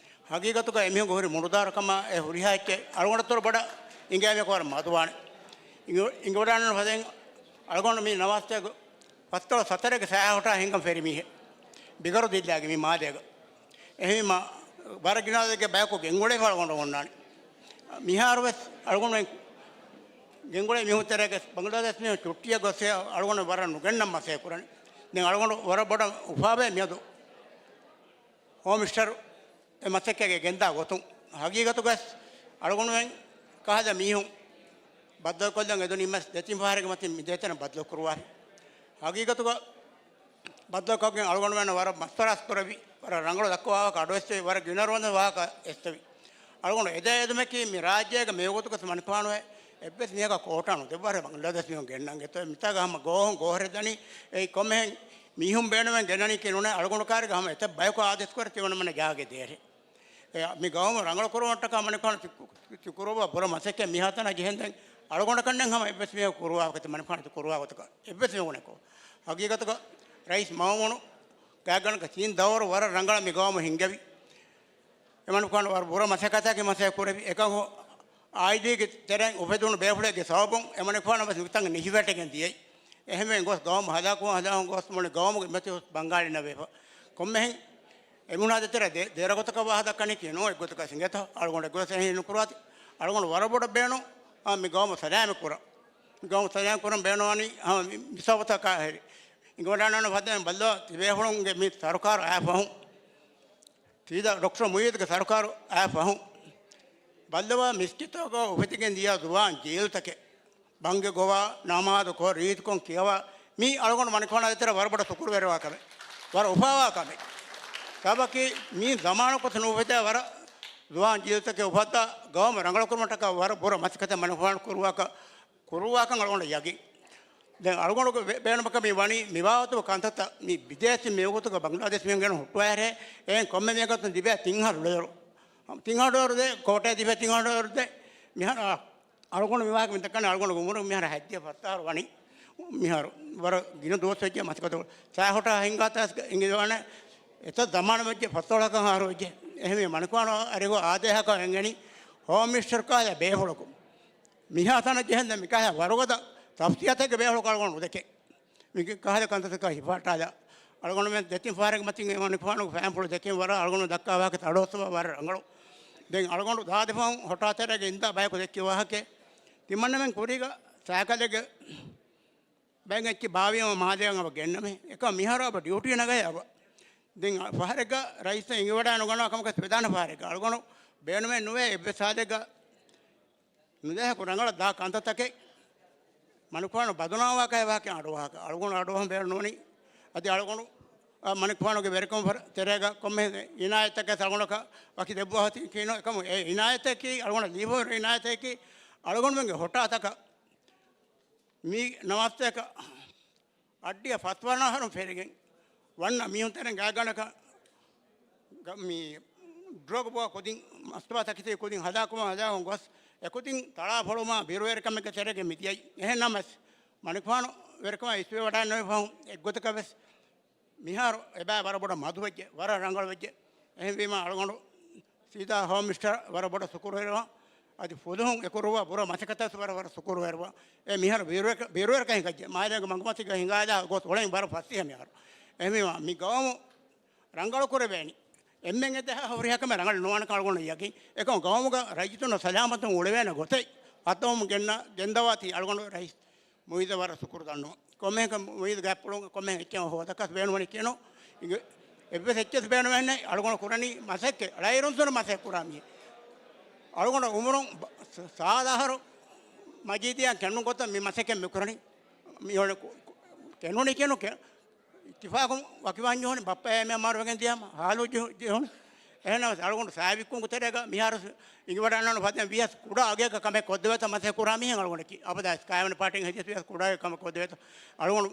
ހަގީގަތުގަ އެމީހުންގެ ހުރި މުޑުދާރުކަމާ އެ ހުރިހާ އެއްޗެއް އަޅުގަނޑަށްތޯ ބޮޑަށް އިނގޭމީހަކު ވަރަށް މަދުވާނެ. އިނގި-، އިނގިވަޑާނަން ފަދައިން އަޅުގަނޑު މި ނަވާސްތޭކަ ފަސްދޮޅަސް ހަތަރެއްގެ ސައި ހޮޓާ ހިނގަން ފެރި މީހެއް. ބިގަރު ދިއްލާގެ މި މާލޭގަ. އެހެންވީމަ ވަރަށް ގިނަ އަދަދެއްގެ ބަޔަކު ގެންގުޅޭފަ އަޅުގަނޑު އޮންނާނެ. މިހާރުވެސް އަޅުގަނޑު ގެންގުޅޭ މީހުން ތެރޭގަ ބަނގްލާދޭޝް މީހުން ޗުއްޓީއަށް ގޮސް އަޅުގަނޑު ވަރަށް ނުގެންނަން މަސައްކަތް ކުރަނީ. ދެން އަޅުގަނޑު ވަރަށް ބޮޑަށް އުފާވޭ މިއަދު ހޯމް މިނިސްޓަރު އެ މަސައްކަތްގެ ގެންދާ ގޮތުން. ހަގީގަތުގަސް އަޅުގަނޑުމެން ކަހަލަ މީހުން ބައްދަލުކޮށްލަން އެދުނީމަސް ދެތިން ފަހަރެއްގެ މަތިން މި ދޭތެރެން ބައްދަލު ކުރުވާފި. ހަގީގަތުގަ ބައްދަލުކޮށްގެން އަޅުގަނޑުމެން ވަރަށް މަސްވަރާސް ކުރެވި، ވަރަށް ރަނގަޅު ދައްކަވާ ވާހަކަ އަޑުއެއްސެވި، ވަރަށް ގިނަ ރޯން ވާހަކަ އެއްސެވި. އަޅުގަނޑު އެދޭ އެދުމަކީ މި ރާއްޖޭގަ މިވަގުތުގަސް މަނިކުފާނު އެއްވެސް މީހަކަށް ކޯޓާ ނުދެއްވާށޭ ބަނގްލާދޭޝް މީހުން ގެންނަން ގެތޯ މިތާގަ ހަމަ ގޯހުން ގޯހެރެއް ދަނީ އެއީ ކޮންމެހެން މީހުން ބޭނުމެއް ގެންނަނީކީ ނޫނޭ އަޅުގަނޑު ކާރިގަ ހަމަ އެތައް ބަޔަކު އާދޭސް ކުރެ ތިމަންނަމެންނަ ޖާގަ ދޭށޭ. އެ، މި ގައުމު ރަނގަޅު ކުރުވަންޓަކާ މަނިކުފާނު ތި-، ތި-، ތި ކުރުވާ ބުރަ މަސައްކަތް މިހާތަނަށް ޖެހެންދެން އަޅުގަނޑަކަށްނެއް ހަމަ އެއްވެސް މީހަކު ކުރުވާފަކަތި މަނިކުފާނު ތި ކުރުވާ ގޮތަކަށް އެއްވެސް މީހަކު ނެކޯ. ހަގީގަތުގަ ރައީސް މައުމޫނު ގާތްގަނޑަކަށް ތިން ދައުރު ވަރަށް ރަނގަޅަށް މި ގައުމު ހިންގެވި. އެމަނިކުފާނު ވަރަށް ބުރަ މަސައްކަތަކީ މަސައްކަތް ކުރެވި. އެކަމަކު އާއިލީގެ ތެރެއިން އުފެދުނު ބޭފުޅެއްގެ ސަބަބުން އެމަނިކުފާނު ވެސް ނުތަނގަ ނިހިވެޓިގެން ދިޔައީ. އެހެންވެ ގޮސް ގައުމު ހަލާކުވާ ހަލާކުވާ ގޮސް މުޅި ގައުމުގެ މަތި ހުސް ބަންގާޅިންނަށް ވެފަ. ކޮންމެހެން އެމީހުނާ ދޭތެރެ ދެ-، ދެރަ ގޮތަކަށް ވާހަކަ ދައްކަނީކީ ނޫން އެއްގޮތަކަށް ސިނގޭތޯ އަޅުގަނޑު އެއްގޮތަށް އެހެން ނުކުރާތި. އަޅުގަނޑު ވަރަށް ބޮޑަށް ބޭނުން އާ މި ގައުމު ސަލާމަތް ކުރަން. މި ގައުމު ސަލާމަތް ކުރަން ބޭނުންވަނީ ހަމަ މި-، މި ސަބަބުތަކާ ހެރި. އިނގިވަޑާނަން ފަދައިން ބައްލަވާ ތިބޭފުޅުންގެ މި ސަރުކާރު އައި ފަހުން ތީދަ ޑޮކްޓަރ މުއީދުގެ ސަރުކާރު އައި ފަހުން ބައްލަވާ މިސްކިތުތަކުގަ އުފެދިގެން ދިޔަ ޒުވާން ޖީލުތަކެއް ބަންގެ ގޮވާ، ނަމާދުކޮށް، ރީތިކޮށް ކިޔަވާ، މީ އަޅުގަނޑު މަނިކުފާނާ ދޭތެރެ ވަރަށް ބޮޑަށް ޝުކުރުވެރިވާ ކަމެއް. ވަރަށް އުފާވާ ކަމެއް. ސަބަބަކީ މީ ޒަމާނަކު ނުއުފެދޭ ވަރަށް ޒުވާން ޖީލުތަކެއް އުފައްދާ ގައުމަށް ރަނގަޅުކުރުމަށްޓަކާ ވަރަށް ބުރަ މަސައްކަތެއް މަނިކުފާނު ކުރުވާކަށް، ކުރުވާކަން އަޅުގަނޑަށް ޔަގީން. ދެން އަޅުގަނޑުގެ ބޭ-، ބޭނުމަކަށް މި ވަނީ މި ބާވަތުގެ ކަންތައްތައް މި ބިދޭސީ މިވަގުތުގަ ބަނގްލާދޭޝް މީހުން ގެން ހުއްޓުވާއިރޭ، އެހެން ކޮންމެ މީހަކަށް ދިބޭ ތިން ހާސް ޑޮލަރު. ތިން ހާސް ޑޮލަރު ދޭ، ކޯޓައި ދިބޭ ތިން ހާސް ޑޮލަރު ދޭ. މިހާރު އަޅުގަނޑު މި ވާހަކަ މި ދައްކަނީ އަޅުގަނޑުގެ އުމުރު މިހާރު ހަތްދިހަ ފަސް އަހަރު ވަނީ. މިހާރު ވަރަށް ގިނަ ދުވަސް ވެއްޖެ މަސައްކަތު. ސައި ހޮޓާ ހިނގާތާސް އިނގިލިވާނެ އެތައް ޒަމާނު ވެއްޖެ ފަސްދޮޅަކަށް އަހަރު ވެއްޖެ. އެހެންވެ މަނިކުފާނު އަރިހު އާދޭހަކަށް އެނގެނީ ހޯމް މިނިސްޓަރު ކާލަ ބޭފުޅަކު. މިހާތަނަށް ޖެހެންދެން މިކާހަ ވަރުގަދަ ސަފްސިޔަތެއްގެ ބޭފުޅަކު އަޅުގަނޑު ނުދެކެ. މި ކަހަލަ ކަންތައްތަކާ ހިފަހައްޓާލާ. އަޅުގަނޑުމެން ދެތިން ފަހަރެއްގެ މަތިން އެ މަނިކުފާނުގެ ފައިންޕުޅު ދެކެން ވަރަށް އަޅުގަނޑު ދައްކާ ވާހަކަ އަޑުއައްސަވާ ވަރަށް ރަނގަޅު. ދެން އަޅުގަނޑު ދާދިފަހުން ހޮޓާތެރޭގަ އިންދާ ބަޔަކު ދެއްކި ވާހަކައެއް. ތިމަންނަމެން ކުރީގަ ސައިކަލެއްގެ ބައެއް އެއްޗި ބާވީމަ މާލޭގަ އަބަ ގެންނަމޭ. އެކަމަ މިހާރު އަބަ ޑިއުޓީ ނަގައޭ އަބަ. ދެން ފަހަރެއްގަ ރައީސް އިނގިވަޑާ ނުގަންނަވާ ކަމަކަށް ވެދާނެ ފަހަރެއްގަ. އަޅުގަނޑު ބޭނުމެއް ނުވޭ އެއްވެސް ހާލެއްގަ ނުދޭހަކު ރަނގަޅަށް ދާ ކަންތައްތަކެއް މަނިކުފާނު ބަދުނާމްވާކަށް ވާކެ އަޑުއަހާކަށް. އަޅުގަނޑު އަޑުއަހަން ބޭނުންވަނީ. އަދި އަޅުގަނޑު، އަ، މަނިކުފާނުގެ ވެރިކަމު ތެރޭގަ ކޮންމެ އިނާޔަތްތަކެއް އަޅުގަނޑަކަށް ވަކި ދެއްވާ ހޮތި ކީނު އެކަމު އެ އިނާޔަތަކީ އަޅުގަނޑަށް ލިބިފައި އިނާޔަތަކީ އަޅުގަނޑުމެންގެ ހޮޓާތަކަށް މި ނަވާސްތަކަށް އައްޑިހަ ފަސްވަނަ އަހަރުން ފެރިގެން ވަންނަ މީހުން ތެރެން ގާތްގަނޑަކަށް ގަ-، މި ޑްރަގް ބޯ ކުދިން މަސްތުވާ ތަކެތި ކުދިން ހަލާކުވާ ހަލާކު ގޮސް އެކުދިން ތަޅާ ފޮޅުމާ ބިރުވެރިކަމެއްގެ ތެރޭގަ މި ދިޔައީ. އެހެން ނަމަސް މަނިކުފާނު ވެރިކަމާ އިސްވެވަޑައިނުވި ފަހުން އެއްގޮތަކަށް ވެސް މިހާރު އެބައި ވަރަށް ބޮޑަށް މަދުވެއްޖެ، ވަރަށް ރަނގަޅުވެއްޖެ. އެހެންވީމާ އަޅުގަނޑު ސީދާ ހޯމް މިނިސްޓަރަށް ވަރަށް ބޮޑަށް ޝުކުރުވެރިވާ. އަދި ފުލުހުން އެކުރުވާ ބުރަ މަސައްކަތަށް ވަރަށް ވަރަށް ޝުކުރުވެރިވާ. އެ މިހާރު ބިރުވެރިކަ-، ބިރުވެރިކަން ހިނގައްޖެ. މާލޭގެ މަގުމަތީގަ ހިނގާލާ ގޮތް އުޅެން ވަރަށް ފަސޭހަ މިހާރު. އެހެންވީމާ މި ގައުމު ރަނގަޅު ކުރެވޭނީ. އެންމެން އެދޭހާ ހުރިހާ ކަމެއް ރަނގަޅު ނުވާނެކަން އަޅުގަނޑަށް ޔަގީން. އެކަމު ގައުމުގަ ރައްޔިތުންނަށް ސަލާމަތުން އުޅެވޭނެ ގޮތެއް ހައްދަވަމުން ގެންނަ، ގެންދަވާތީ އަޅުގަނޑު ރައީސް މުއިއްޒަށް ވަރަށް ޝުކުރު ދަންނަވަން. ކޮންމެހެން މުއިއްޒު ގާތްޕުޅުން ކޮންމެހެން އެއްޗެއް ހޯދަކަސް ބޭނުންވަނީ ކިޔަނު. އިނގި-، އެއްވެސް އެއްޗެއް ބޭނުންވެއްޖެ ނެތް. އަޅުގަނޑު ކުރަނީ މަސައްކަތް، ޅައިރުންސުރު މަސައްކަތް ކުރާ މީހެއް. އަޅުގަނޑު އުމުރުން ބަ-، ސާދަ އަހަރު މަޖީދިއާ ކެނޑުނު ގޮތަށް މި މަސައްކަތް މި ކުރަނީ. މި އޮޅެ ކު-، ކު-، ކެނޑުނީ ކެނޑު ކެ-، އިއްތިފާޤުން ވަކިވާން ޖެހުނީ ބައްޕަ އެ މި އަމާރު ވެގެން ދިޔަމަ ހާލު ޖެހު-، ޖެހުނު. އެހެނަސް އަޅުގަނޑު ސާބިޤުން ތެރޭގަ މިހާރު އިނގިވަޑައިގަންނަވާ ފަދައިން ވިޔަސް ކުޑަ އަގެއްގަ ކަމެއް ކޮށްދެވޭތޯ މަސައްކަތް ކުރާ މީހެއް އަޅުގަނޑަކީ. އަބަދާ ކާވެނި ޕާޓީން ހެދިޔަސް ވިޔަސް ކުޑަ އަގެއް ކަމެއް ކޮށްދެވޭތޯ. އަޅުގަނޑު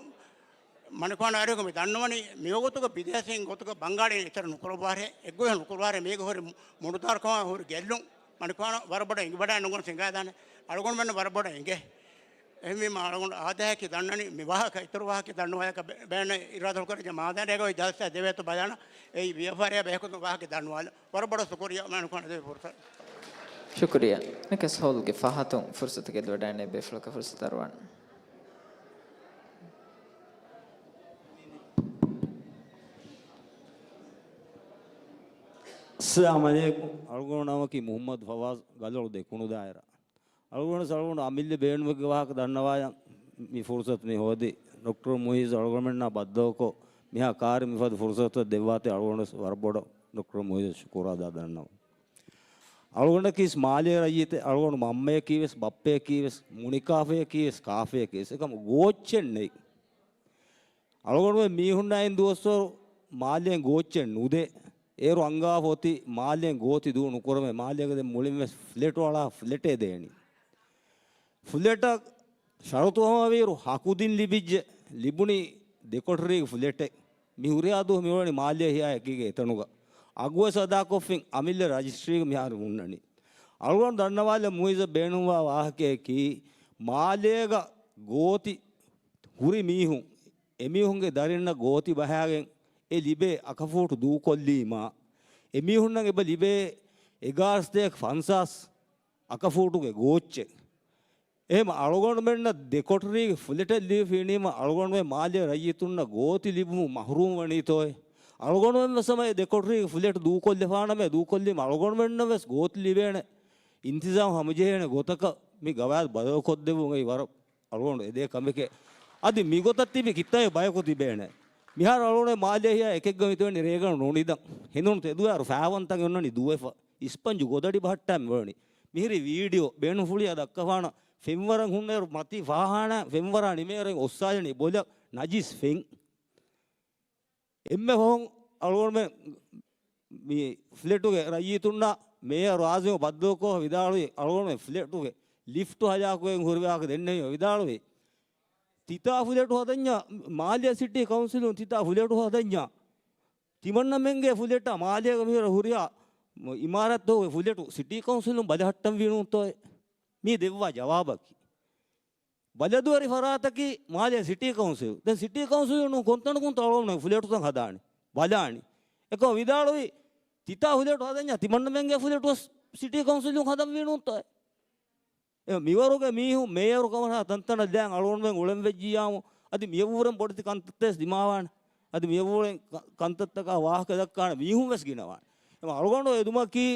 މަނިކުފާނު އަރިހުގަ މި ދަންނަވަނީ މިވަގުތުގަ ބިދޭސީން ގޮތުގަ ބަންގާޅީން އެތެރެ ނުކުރައްވާށޭ، އެއްގޮތަށް ނުކުރައްވާށޭ، މީގަ ހުރި މު-، މުޑުދާރުކަމާ ހުރި ގެއްލުން މަނިކުފާނަށް ވަރަށް ބޮޑަށް އިނގިވަޑައިނުގަން ސިނގާދާނެ. އަޅުގަނޑުމެންނަށް ވަރަށް ބޮޑަށް އެނގޭ. އެހެންވީމާ އަޅުގަނޑު އާދަޔަކީ ދަންނަނީ މި ވާހަކަ، އިތުރު ވާހަކަ ދަންނަވާލަކަށް ބެ-، ބޭން އިރާދަކުރައްޖެ މާދާނަ ރޭގަ އޮތް ޖަލްސާ ދެވޭތޯ ބަލާނަ. އެއީ ވިޔަފާރިއާ ބެހޭގޮތުން ވާހަކަ ދަންނަވާލަ. ވަރަށް ބޮޑަށް ޝުކުރިއްޔާ މަނިކުފާނަށް ދެވި ފުރުސަތު. ޝުކުރިއްޔާ. ނަކަސް ހޯލްގެ ފަހަތުން ފުރުސަތު ގެއްލިވަޑައިގެންނެވި ބޭފުޅަކަށް ފުރުސަތު އަރުވާނެ. އައްސަލާމު ޢަލައިކުމް. އަޅުގަނޑު ނަމަކީ މުޙައްމަދު ފަވާޒް، ގަލޮޅު ދެކުނު ދާއިރާ. އަޅުގަނޑު އަޅުގަނޑު އަމިއްލަ ބޭނުމެއްގެ ވާހަކަ ދަންނަވާލަން މި ފުރުސަތު މި ހޯދި. ޑޮކްޓަރ މުއިއްޒު އަޅުގަނޑުމެންނާ ބައްދަލުކޮށް، މިހާ ކާރި މިފަދަ ފުރުސަތުތައް ދެއްވާތީ އަޅުގަނޑު ވަރަށް ބޮޑަށް ޑޮކްޓަރ މުއިއްޒަށް ޝުކުރު އަދާ ދަންނަވަން. އަޅުގަނޑަކީ މާލޭ ރައްޔިތެއް، އަޅުގަނޑު މަންމަޔަކީވެސް، ބައްޕަޔަކީވެސް، މުނިކާފަޔަކީވެސް، ކާފަޔަކީވެސް، އެކަމު ގޯއްޗެއް ނެތް. އަޅުގަނޑުމެން މީހުންނާ އިން ދުވަސްވަރު މާލޭން ގޯއްޗެއް ނުދޭ. އޭރު އަންގާފަ އޮތީ މާލޭން ގޯތި ދޫ ނުކުރަމޭ. މާލޭގަ ދެން މުޅިންވެސް ފްލެޓު އަޅާ ފްލެޓެއް ދޭނީ. ފްލެޓަށް ޝަރުތު ހަމަވިއިރު ހަކުދިން ލިބިއްޖެ، ލިބުނީ ދެކޮޓަރީގެ ފްލެޓެއް. މި ހުރިހާ ދުވަހު މިއުޅެނީ މާލޭ ހިޔާ އެކީގެ އެތަނުގަ. އަގުވެސް އަދާކޮށްފިން އަމިއްލަ ރަޖިސްޓްރީގަ މިހާރު ހުންނަނީ. އަޅުގަނޑު ދަންނަވާލަން މުއިއްޒަށް ބޭނުންވާ ވާހަކަޔަކީ، މާލޭގަ ގޯތި ހުރި މީހުން، އެމީހުންގެ ދަރިންނަށް ގޯތި ބަހާގެން އެ ލިބޭ އަކަފޫޓު ދޫކޮށްލީމާ، އެމީހުންނަށް އެބަ ލިބޭ އެގާރަ ސަތޭކަ ފަންސާސް އަކަފޫޓުގެ ގޯއްޗެއް. އެހެން އަޅުގަނޑުމެންނަށް ދެކޮޓަރީގެ ފްލެޓެއް ލިބިފީނީމަ، އަޅުގަނޑުމެން މާލޭ ރައްޔިތުންނަށް ގޯތި ލިބުމުން މަހްރޫމް ވަނީތޯއޭ؟ އަޅުގަނޑުމެން ވެސް ހަމަ އެ ދެކޮޓަރީގެ ފްލެޓް ދޫކޮށްލެފާނަމޭ، ދޫކޮށްލީމަ އަޅުގަނޑުމެންނަށް ވެސް ގޯތި ލިބޭނެ އިންތިޒާމް ހަމަޖެހޭނެ ގޮތަކަށް މި ގަވާއިދު ބަދަލުކޮށްދެއްވުން އެއީ ވަރަށް އަޅުގަނޑު އެދޭ ކަމެކޭ. އަދި މިގޮތަށް ތިބި ކިތައް ބަޔަކު ތިބޭނެ. މިހާރު އަޅުގަނޑު މާލޭ ހިޔާ އެކެއްގަ މިތިބެނީ ރޭގަނޑު ނޫނީ ދަން. ހެނދުނު ތެދުވާއިރު ފައިވަންތަން އޮންނަނީ ދުވެފަ. އިސްޕަންޖު ގޮދަޑި ބަހައްޓާ މިއުޅެނީ. މިހިރީ ވީޑިއޯ ބޭނުންފުޅިއާ ދައްކަފާނަ ފެންވަރަށް ހުންނައިރު މަތީ ފާހާނާ ފެންވަރާ ނިމޭއިރެން އޮއްސާލަނީ ބޮލަށް ނަޖިސް ފެން. އެންމެ ފަހުން އަޅުގަނޑުމެން މި ފްލެޓުގެ ރައްޔިތުންނާ މޭޔަރު އާޒިމު ބައްދަލުކޮށް ވިދާޅުވި، އަޅުގަނޑުމެން ފްލެޓުގެ ލިފްޓު ހަލާކުވެގެން ހުރި ވާހަކަ ދެންނެވީމަ ވިދާޅުވި، ތިތާ ފްލެޓު ހަދަންޏާ، މާލެ ސިޓީ ކައުންސިލުން ތިތާ ފްލެޓު ހަދަންޏާ، ތިމަންނަމެންގެ ފްލެޓާ މާލޭގަ މިހިރަ ހުރިހާ އިމާރާތްތަކުގެ ފްލެޓު ސިޓީ ކައުންސިލުން ބަލަހައްޓަން ވީނޫންތޯއޭ؟ މީ ދެއްވާ ޖަވާބަކީ. ބަލަދުވެރި ފަރާތަކީ މާލޭ ސިޓީ ކައުންސިލް. ދެން ސިޓީ ކައުންސިލުން ކޮންތަނަކުންތޯ އަޅުގަނޑު ފްލެޓުތައް ހަދާނީ، ބަލާނީ. އެކަމަ ވިދާޅުވީ، ތިތާ ފްލެޓު ހަދަންޏާ ތިމަންނަމެންގެ ފްލެޓު ސިޓީ ކައުންސިލުން ހަދަން ވީނޫންތޯއޭ؟ އެ މިވަރުގެ މީހުން މޭޔަރު ކަމަށާ ތަންތަނަށް ދާން އަޅުގަނޑުމެން އުޅެންވެއްޖިއްޔާމު، އަދި މިއަށްވުރެން ބޮޑެތި ކަންތައްތައް ވެސް ދިމާވާނެ. އަދި މިއަށްވުރެން ކަ-، ކަންތައްތަކާ ވާހަކަ ދައްކާނެ މީހުން ވެސް ގިނަވާނެ. އެމަ އަޅުގަނޑު އެދުމަކީ،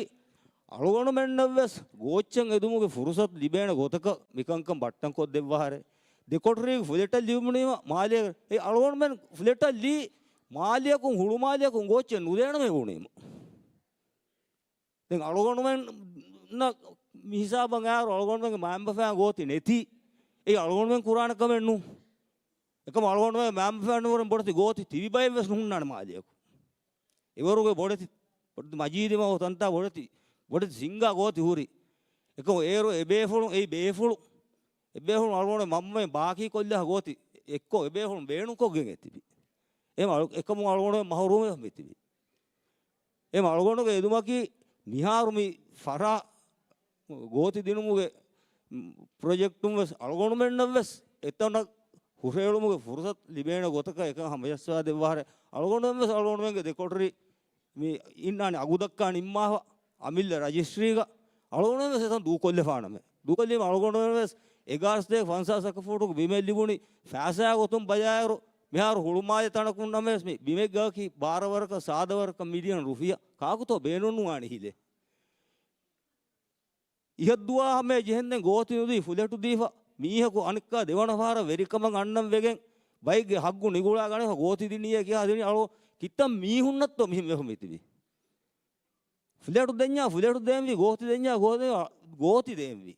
އަޅުގަނޑުމެންނަށް ވެސް ގޯއްޗެއް އެދުމުގެ ފުރުސަތު ލިބޭނެ ގޮތަކަށް މިކަންކަން ބައްޓަން ކޮށްދެއްވާހަރެ. ދެކޮޓަރީގެ ފްލެޓެއް ލިބުނީމަ މާލޭ، އެ އަޅުގަނޑުމެން ފްލެޓަށް ލީ މާލެއަކުން ހުޅުމާލެއަކުން ގޯއްޗެއް ނުދޭނަމޭ ބުނީމަ. ދެން އަޅުގަނޑުމެންނަށް މިހިސާބަށް އައިރު އަޅުގަނޑުމެންގެ މައިންބަފައިން ގޯތި ނެތީ. އެއީ އަޅުގަނޑުމެން ކުރާނެ ކަމެއް ނޫން. އެކަމު އަޅުގަނޑުމެން މައިންބަފައިންވުރެން ބޮޑެތި ގޯތި ތިބި ބައެއް ވެސް ނުހުންނާނެ މާލެއަކު. އެވަރުގެ ބޮޑެތި، ބޮޑެތި މަޖީދީ މަގު ތަންތާ ބޮޑެތި، ބޮޑެތި ސިންގާ ގޯތި ހުރި. އެކަމު އޭރު އެބޭފުޅުން އެއީ ބޭފުޅު، އެބޭފުޅުން އަޅުގަނޑު މަންމައިން ބާކީ ކޮށްލާ ގޯތި އެއްކޮށް އެބޭފުޅުން ބޭނުންކޮށްގެން އެތިބި. އެމަ އަޅު-، އެކަމު އަޅުގަނޑު މަހުރޫމެއް މިތިބި. އެ އަޅުގަނޑުގެ އެދުމަކީ މިހާރު މި ފަރާ ގޯތި ދިނުމުގެ ޕްރޮޖެކްޓުން ވެސް އަޅުގަނޑުމެންނަށް ވެސް އެތަނަށް ހުށަހެޅުމުގެ ފުރުސަތު ލިބޭނެ ގޮތަކަށް އެކަން ހަމަޖައްސަވާ ދެއްވާހަރެ. އަޅުގަނޑުމެން ވެސް އަޅުގަނޑުމެންގެ ދެކޮޓަރި މި އިންނާނެ އަގު ދައްކާ ނިންމާފަ އަމިއްލަ ރަޖިސްޓްރީގަ. އަޅުގަނޑުމެން ވެސް އެތަން ދޫކޮށްލެފާނަމޭ. ދޫކޮށްލީމަ އަޅުގަނޑުމެން ވެސް އެގާރަ ސަތޭކަ ފަންސާސް އަކަ ފޫޓުގެ ބިމެއް ލިބުނީ ފައިސާ ގޮތުން ބަޖާއިރު، މިހާރު ހުޅުމާލެ ތަނަކުންނަމަވެސް މި ބިމެއްގައި ބާރަ ވަރަކަށް ސާދަ ވަރަކަށް މިލިއަން ރުފިޔާ. ކާކުތޯ ބޭނުން ނުވާނެ ހިލޭ؟ އިހަށް ދުވާ ހަމަޔަށް ޖެހެންދެން ގޯތި ނުދީ ފުލެޓު ދީފަ، މީހަކު އަނެއްކާ ދެވަނަ ފަހަރަށް ވެރިކަމަށް އަންނަން ވެގެން، ބައެއްގެ ހައްގު ނިގުޅާ ގަނެފަ ގޯތި ދިނީއޭ ކިޔާ ދިނީ އަޅު ކިތަން މީހުންނަށްތޯ މިހެން ވެފަ މިތިބީ؟ ފުލެޓު ދެންޏާ ފުލެޓު ދޭންވީ، ގޯތި ދެންޏާ ގޯ-، ގޯތި ދޭންވީ.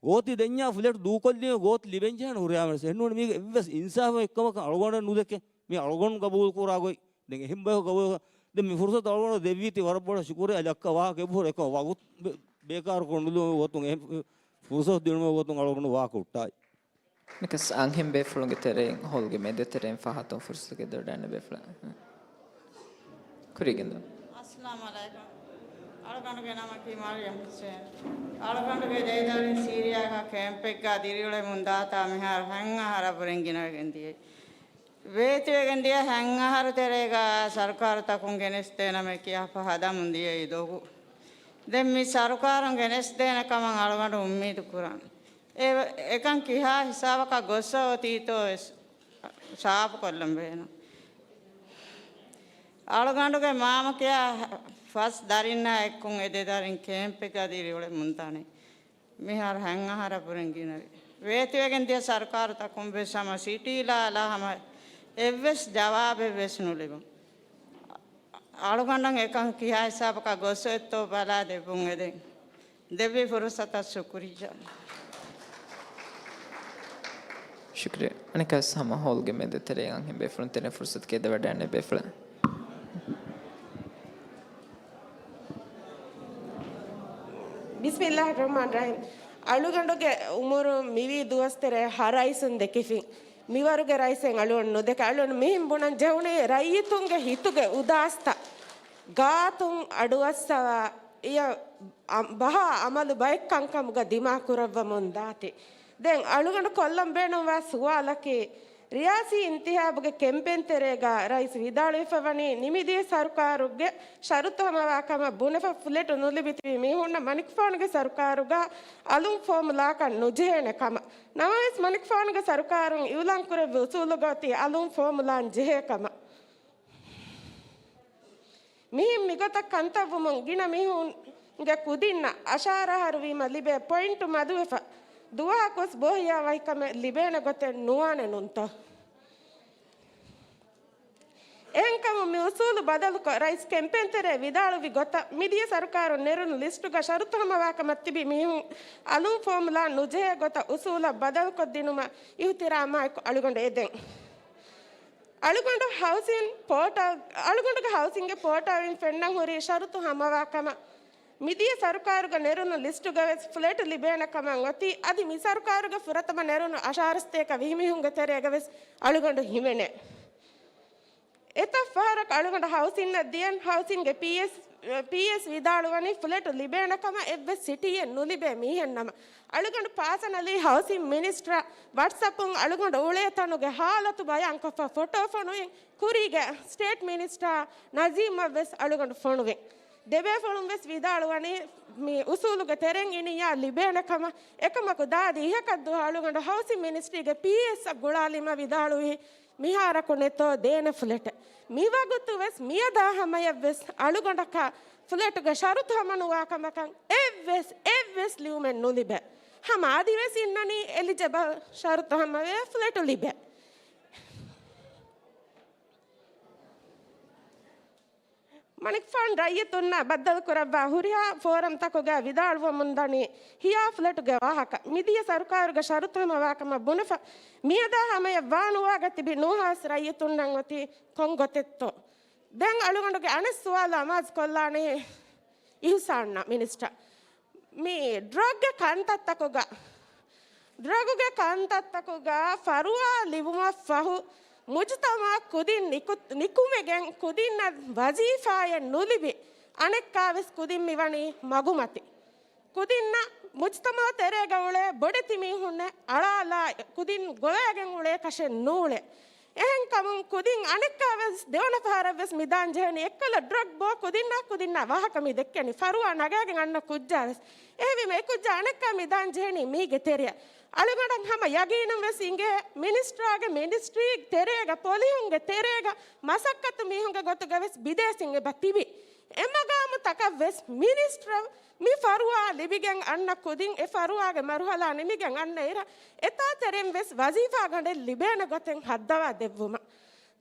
ގޯތި ދެންޏާ ފުލެޓު ދޫކޮށްލީމަ ގޯތި ލިބެން ޖެހޭނެ ހުރިހާ މަންސަ. އެހެންނޫން މީގެ އެއްވެސް އިންސާފެއް އެއްކަމަކަށް އަޅުގަނޑަށް ނުދެކެ. މި އަޅުގަނޑު ގަބޫލު ކުރާ ގޮތް. ދެން އެހެން ބަޔަކު ގަބޫލު، ދެން މި ފުރުސަތު އަޅުގަނޑަށް ދެއްވީތީ ވަރަށް ބޮޑަށް ޝުކުރެއް. ލައްކަ ވާހަކަ އެބަހުރި އެކަމަކު ވަގުތު ބޭ-، ބޭކާރު ކޮށް ނުލުމުގެ ގޮތުން އެހެން ފުރުސަތު ދިނުމުގެ ގޮތުން އަޅުގަނޑު ވާހަކަ ހުއްޓާލި. ނަކަސް އަންހެން ބޭފުޅުންގެ ތެރެއިން ހޯލްގެ މެދު ތެރެއިން ފަހަތުން ފުރުސަތު ގެންދަވަޑައިގަންނަވާ ބޭފުޅާ. ކުރީގެން ދޯ. އައްސަލާމު ޢަލައިކުމް. އަޅުގަނޑުގެ ނަމަކީ މަރިޔަމް ޙުސެން. އަޅުގަނޑުގެ ޖައިދަރިން ސީރިޔާގަ ކޭމްޕެއްގަ ދިރިއުޅެމުން ދާތާ މިހާރު ހަތް އަހަރަށްވުރެން ގިނަވެގެން ދިޔައީ. ވޭތުވެގެން ދިޔަ ހަތް އަހަރު ތެރޭގަ ސަރުކާރުތަކުން ގެނެސްދޭނަމޭ ކިޔާފަ ހަދަމުން ދިޔައީ ދޮގު. ދެން މި ސަރުކާރުން ގެނެސްދޭނެ ކަމަށް އަޅުގަނޑު އުއްމީދު ކުރަން. އެ-، އެކަން ކިހާ ހިސާބަކަށް ގޮއްސަ އޮތީތޯ ވެސް ސާފުކޮށްލަން ބޭނުން. އަޅުގަނޑުގެ މާމަ ކިޔާ ފަސް ދަރިންނާ އެއްކުން އެ ދެ ދަރިން ކޭމްޕެއްގަ ދިރިއުޅެމުން ދާނެ. މިހާރު ހަތް އަހަރަށްވުރެން ގިނަވި. ވޭތުވެގެން ދިޔަ ސަރުކާރުތަކުން ވެސް ހަމަ ސިޓީލާ އަޅާ ހަމަ އެއްވެސް ޖަވާބެއް ވެސް ނުލިބުން. އަޅުގަނޑަށް އެކަން ކިހާ ހިސާބަކަށް ގޮއްސަ އޮތްތޯ ބަލާ ދެއްވުން އެދެން. ދެއްވި ފުރުސަތަށް ޝުކުރިއްޔާ. ޝުކުރިއްޔާ. އަނެއްކާވެސް ހަމަ ހޯލްގެ މެދު ތެރެއިން އަންހެން ބޭފުޅުން ތެރެއިން ފުރުސަތު ގެންދަވަޑައިގަންނަވާ ބޭފުޅާ. ބިސްމިއްލާހިއްރަޙްމާނިއްރަޙީމް. އަޅުގަނޑުގެ އުމުރުން މިވީ ދުވަސް ތެރޭ ހަ ރައީސުން ދެކިފިން. މިވަރުގެ ރައީސެއް އަޅުގަނޑު ނުދެކެ. އަޅުގަނޑު މިހެން ބުނަން ޖެހުނީ ރައްޔިތުންގެ ހިތުގެ އުދާސްތައް ގާތުން އަޑުއައްސަވާ، އެޔަށް އަ-، ބަހާ އަމަލު ބައެއް ކަންކަމުގަ ދިމާކުރައްވަމުން ދާތީ. ދެން އަޅުގަނޑު ކޮށްލަން ބޭނުންވާ ސުވާލަކީ، ރިޔާސީ އިންތިހާބުގެ ކެމްޕޭން ތެރޭގަ ރައީސް ވިދާޅުވެފަ ވަނީ، ނިމިދިޔަ ސަރުކާރުގެ ޝަރުތު ހަމަވާ ކަމަށް ބުނެފަ ފުލެޓު ނުލިބި ތިބި މީހުންނަށް މަނިކުފާނުގެ ސަރުކާރުގަ އަލުން ފޯމުލާކަށް ނުޖެހޭނެ ކަމަށް. ނަމަވެސް، މަނިކުފާނުގެ ސަރުކާރުން އިއުލާން ކުރެއްވި އުސޫލުގަ އޮތީ އަލުން ފޯމުލާން ޖެހޭ ކަމަށް. މިހެން މިގޮތަށް ކަންތައްވުމުން ގިނަ މީހުންގެ ކުދިންނަށް އަށާރަ އަހަރު ވީމަ ލިބޭ ޕޮއިންޓު މަދުވެފަ، ދުވަހަކުވެސް ބޯހިޔާވަހިކަމެއް ލިބޭނެ ގޮތެއް ނުވާނެ ނޫންތޯ؟ އެހެންކަމުން މި އުސޫލު ބަދަލުކޮށް، ރައީސް ކެމްޕޭން ތެރޭ ވިދާޅުވި ގޮތަށް، މިދިޔަ ސަރުކާރުން ނެރުނު ލިސްޓުގަ ޝަރުތު ހަމަވާކަމަށް ތިބި މީހުން އަލުން ފޯމުލާ ނުޖެހޭ ގޮތަށް އުސޫލަށް ބަދަލުކޮށްދިނުމަށް އިހުތިރާމާއެކު އަޅުގަނޑު އެދެން. އަޅުގަނޑު ހައުސިން ޕޯޓަލް، އަޅުގަނޑުގެ ހައުސިންގެ ޕޯޓަލްއިން ފެންނަން ހުރީ ޝަރުތު ހަމަވާ ކަމަށް. މިދިޔަ ސަރުކާރުގަ ނެރުނު ލިސްޓުގަވެސް ފްލެޓު ލިބޭނެ ކަމަށް އޮތީ، އަދި މި ސަރުކާރުގެ ފުރަތަމަ ނެރުނު އަށާރަ ސަތޭކަ ވިހި މީހުންގެ ތެރޭގަވެސް އަޅުގަނޑު ހިމެނޭ. އެތައް ފަހަރަކު އަޅުގަނޑު ހައުސިންއަށް ދިޔަން، ހައުސިންގެ ޕީއެސް، ޕީއެސް ވިދާޅުވަނީ ފްލެޓު ލިބޭނެ ކަމަށް އެއްވެސް ސިޓީއެއް ނުލިބޭ މީހެއް ނަމަ. އަޅުގަނޑު ޕާސަނަލީ ހައުސިން މިނިސްޓަރަށް ވަޓްސަޕުން އަޅުގަނޑު އުޅޭ ތަނުގެ ހާލަތު ބަޔާންކޮށްފަ ފޮޓޯ ފޮނުވިން. ކުރީގެ ސްޓޭޓް މިނިސްޓާ ނަޒީމަށް ވެސް އަޅުގަނޑު ފޮނުވިން. ދެބޭފުޅުން ވެސް ވިދާޅުވަނީ މި އުސޫލުގެ ތެރެއިން އިނިއްޔާ ލިބޭނެ ކަމަށް. އެކަމަކު ދާދި އިހަކަށްދުވަހު އަޅުގަނޑު ހައުސިން މިނިސްޓްރީގެ ޕީއެސްއަށް ގުޅާލީމަ ވިދާޅުވީ، މިހާރަކު ނެތޯ ދޭނެ ފްލެޓެއް. މިވަގުތު ވެސް މިއަދާ ހަމަޔަށް ވެސް އަޅުގަނޑަކަށް ފްލެޓުގެ ޝަރުތު ހަމަނުވާ ކަމަކަށް އެއްވެސް، އެއްވެސް ލިޔުމެއް ނުލިބޭ. ހަމަ އަދިވެސް އިންނަނީ އެލިޖަބަލް ޝަރުތު ހަމަވެ ފްލެޓު ލިބޭ. މަނިކުފާނު ރައްޔިތުންނާ ބައްދަލުކުރައްވާ ހުރިހާ ފޯރަމްތަކުގަ ވިދާޅުވަމުންދަނީ ހިޔާ ފްލެޓުގެ ވާހަކަ. މިދިޔަ ސަރުކާރުގެ ޝަރުތު ހަމަވާކަމަށް ބުނެފަ، މިއަދާ ހަމަޔަށް ވާނުވާގަ ތިބި ނޫހާސް ރައްޔިތުންނަށް އޮތީ ކޮން ގޮތެއްތޯ؟ ދެން އަޅުގަނޑުގެ އަނެއް ސުވާލު އަމާޒުކޮށްލާނީ އިހުސާންއަށް މިނިސްޓަރ. މި ޑްރަގްގެ ކަންތައްތަކުގަ، ޑްރަގުގެ ކަންތައްތަކުގަ ފަރުވާ ލިބުމަށްފަހު، މުޖުތަމައަށް ކުދިން ނިކު-، ނިކުމެގެން ކުދިންނަށް ވަޒީފާއެއް ނުލިބި، އަނެއްކާވެސް ކުދިން މިވަނީ މަގުމަތި. ކުދިންނަށް މުޖުތަމައު ތެރޭގަ އުޅޭ ބޮޑެތި މީހުންނެއް އަޅާލާ، ކުދިން ގޮވައިގެން އުޅޭ ކަށެއް ނޫޅޭ. އެހެންކަމުން ކުދިން އަނެއްކާވެސް ދެވަނަ ފަހަރަށްވެސް މިދާން ޖެހެނީ އެއްކަލަ ޑްރަގް ބޯ ކުދިންނާ ކުދިންނާ ވާހަކަ މި ދެއްކެނީ ފަރުވާ ނަގާގެން އަންނަ ކުއްޖާވެސް. އެހެންވީމަ އެ ކުއްޖާ އަނެއްކާ މިދާން ޖެހެނީ މީގެ ތެރެއަށް. އަޅުގަނޑަށް ހަމަ ޔަގީނުން ވެސް އިނގޭ، މިނިސްޓްރާގެ މިނިސްޓްރީ ތެރޭގަ، ޕޮލިހުންގެ ތެރޭގަ، މަސައްކަތު މީހުންގެ ގޮތުގަ ވެސް ބިދޭސިން އެބަ ތިބި. އެ މަގާމުތަކަށް ވެސް މިނިސްޓްރަށް މި ފަރުވާ ލިބިގެން އަންނަ ކުދިން އެ ފަރުވާގެ މަރުހަލާ ނިމިގެން އަންނަ އިރަށް އެތާ ތެރެއިން ވެސް ވަޒީފާ ގަނޑެއް ލިބޭނެ ގޮތެއް ހައްދަވާ ދެއްވުމަށް.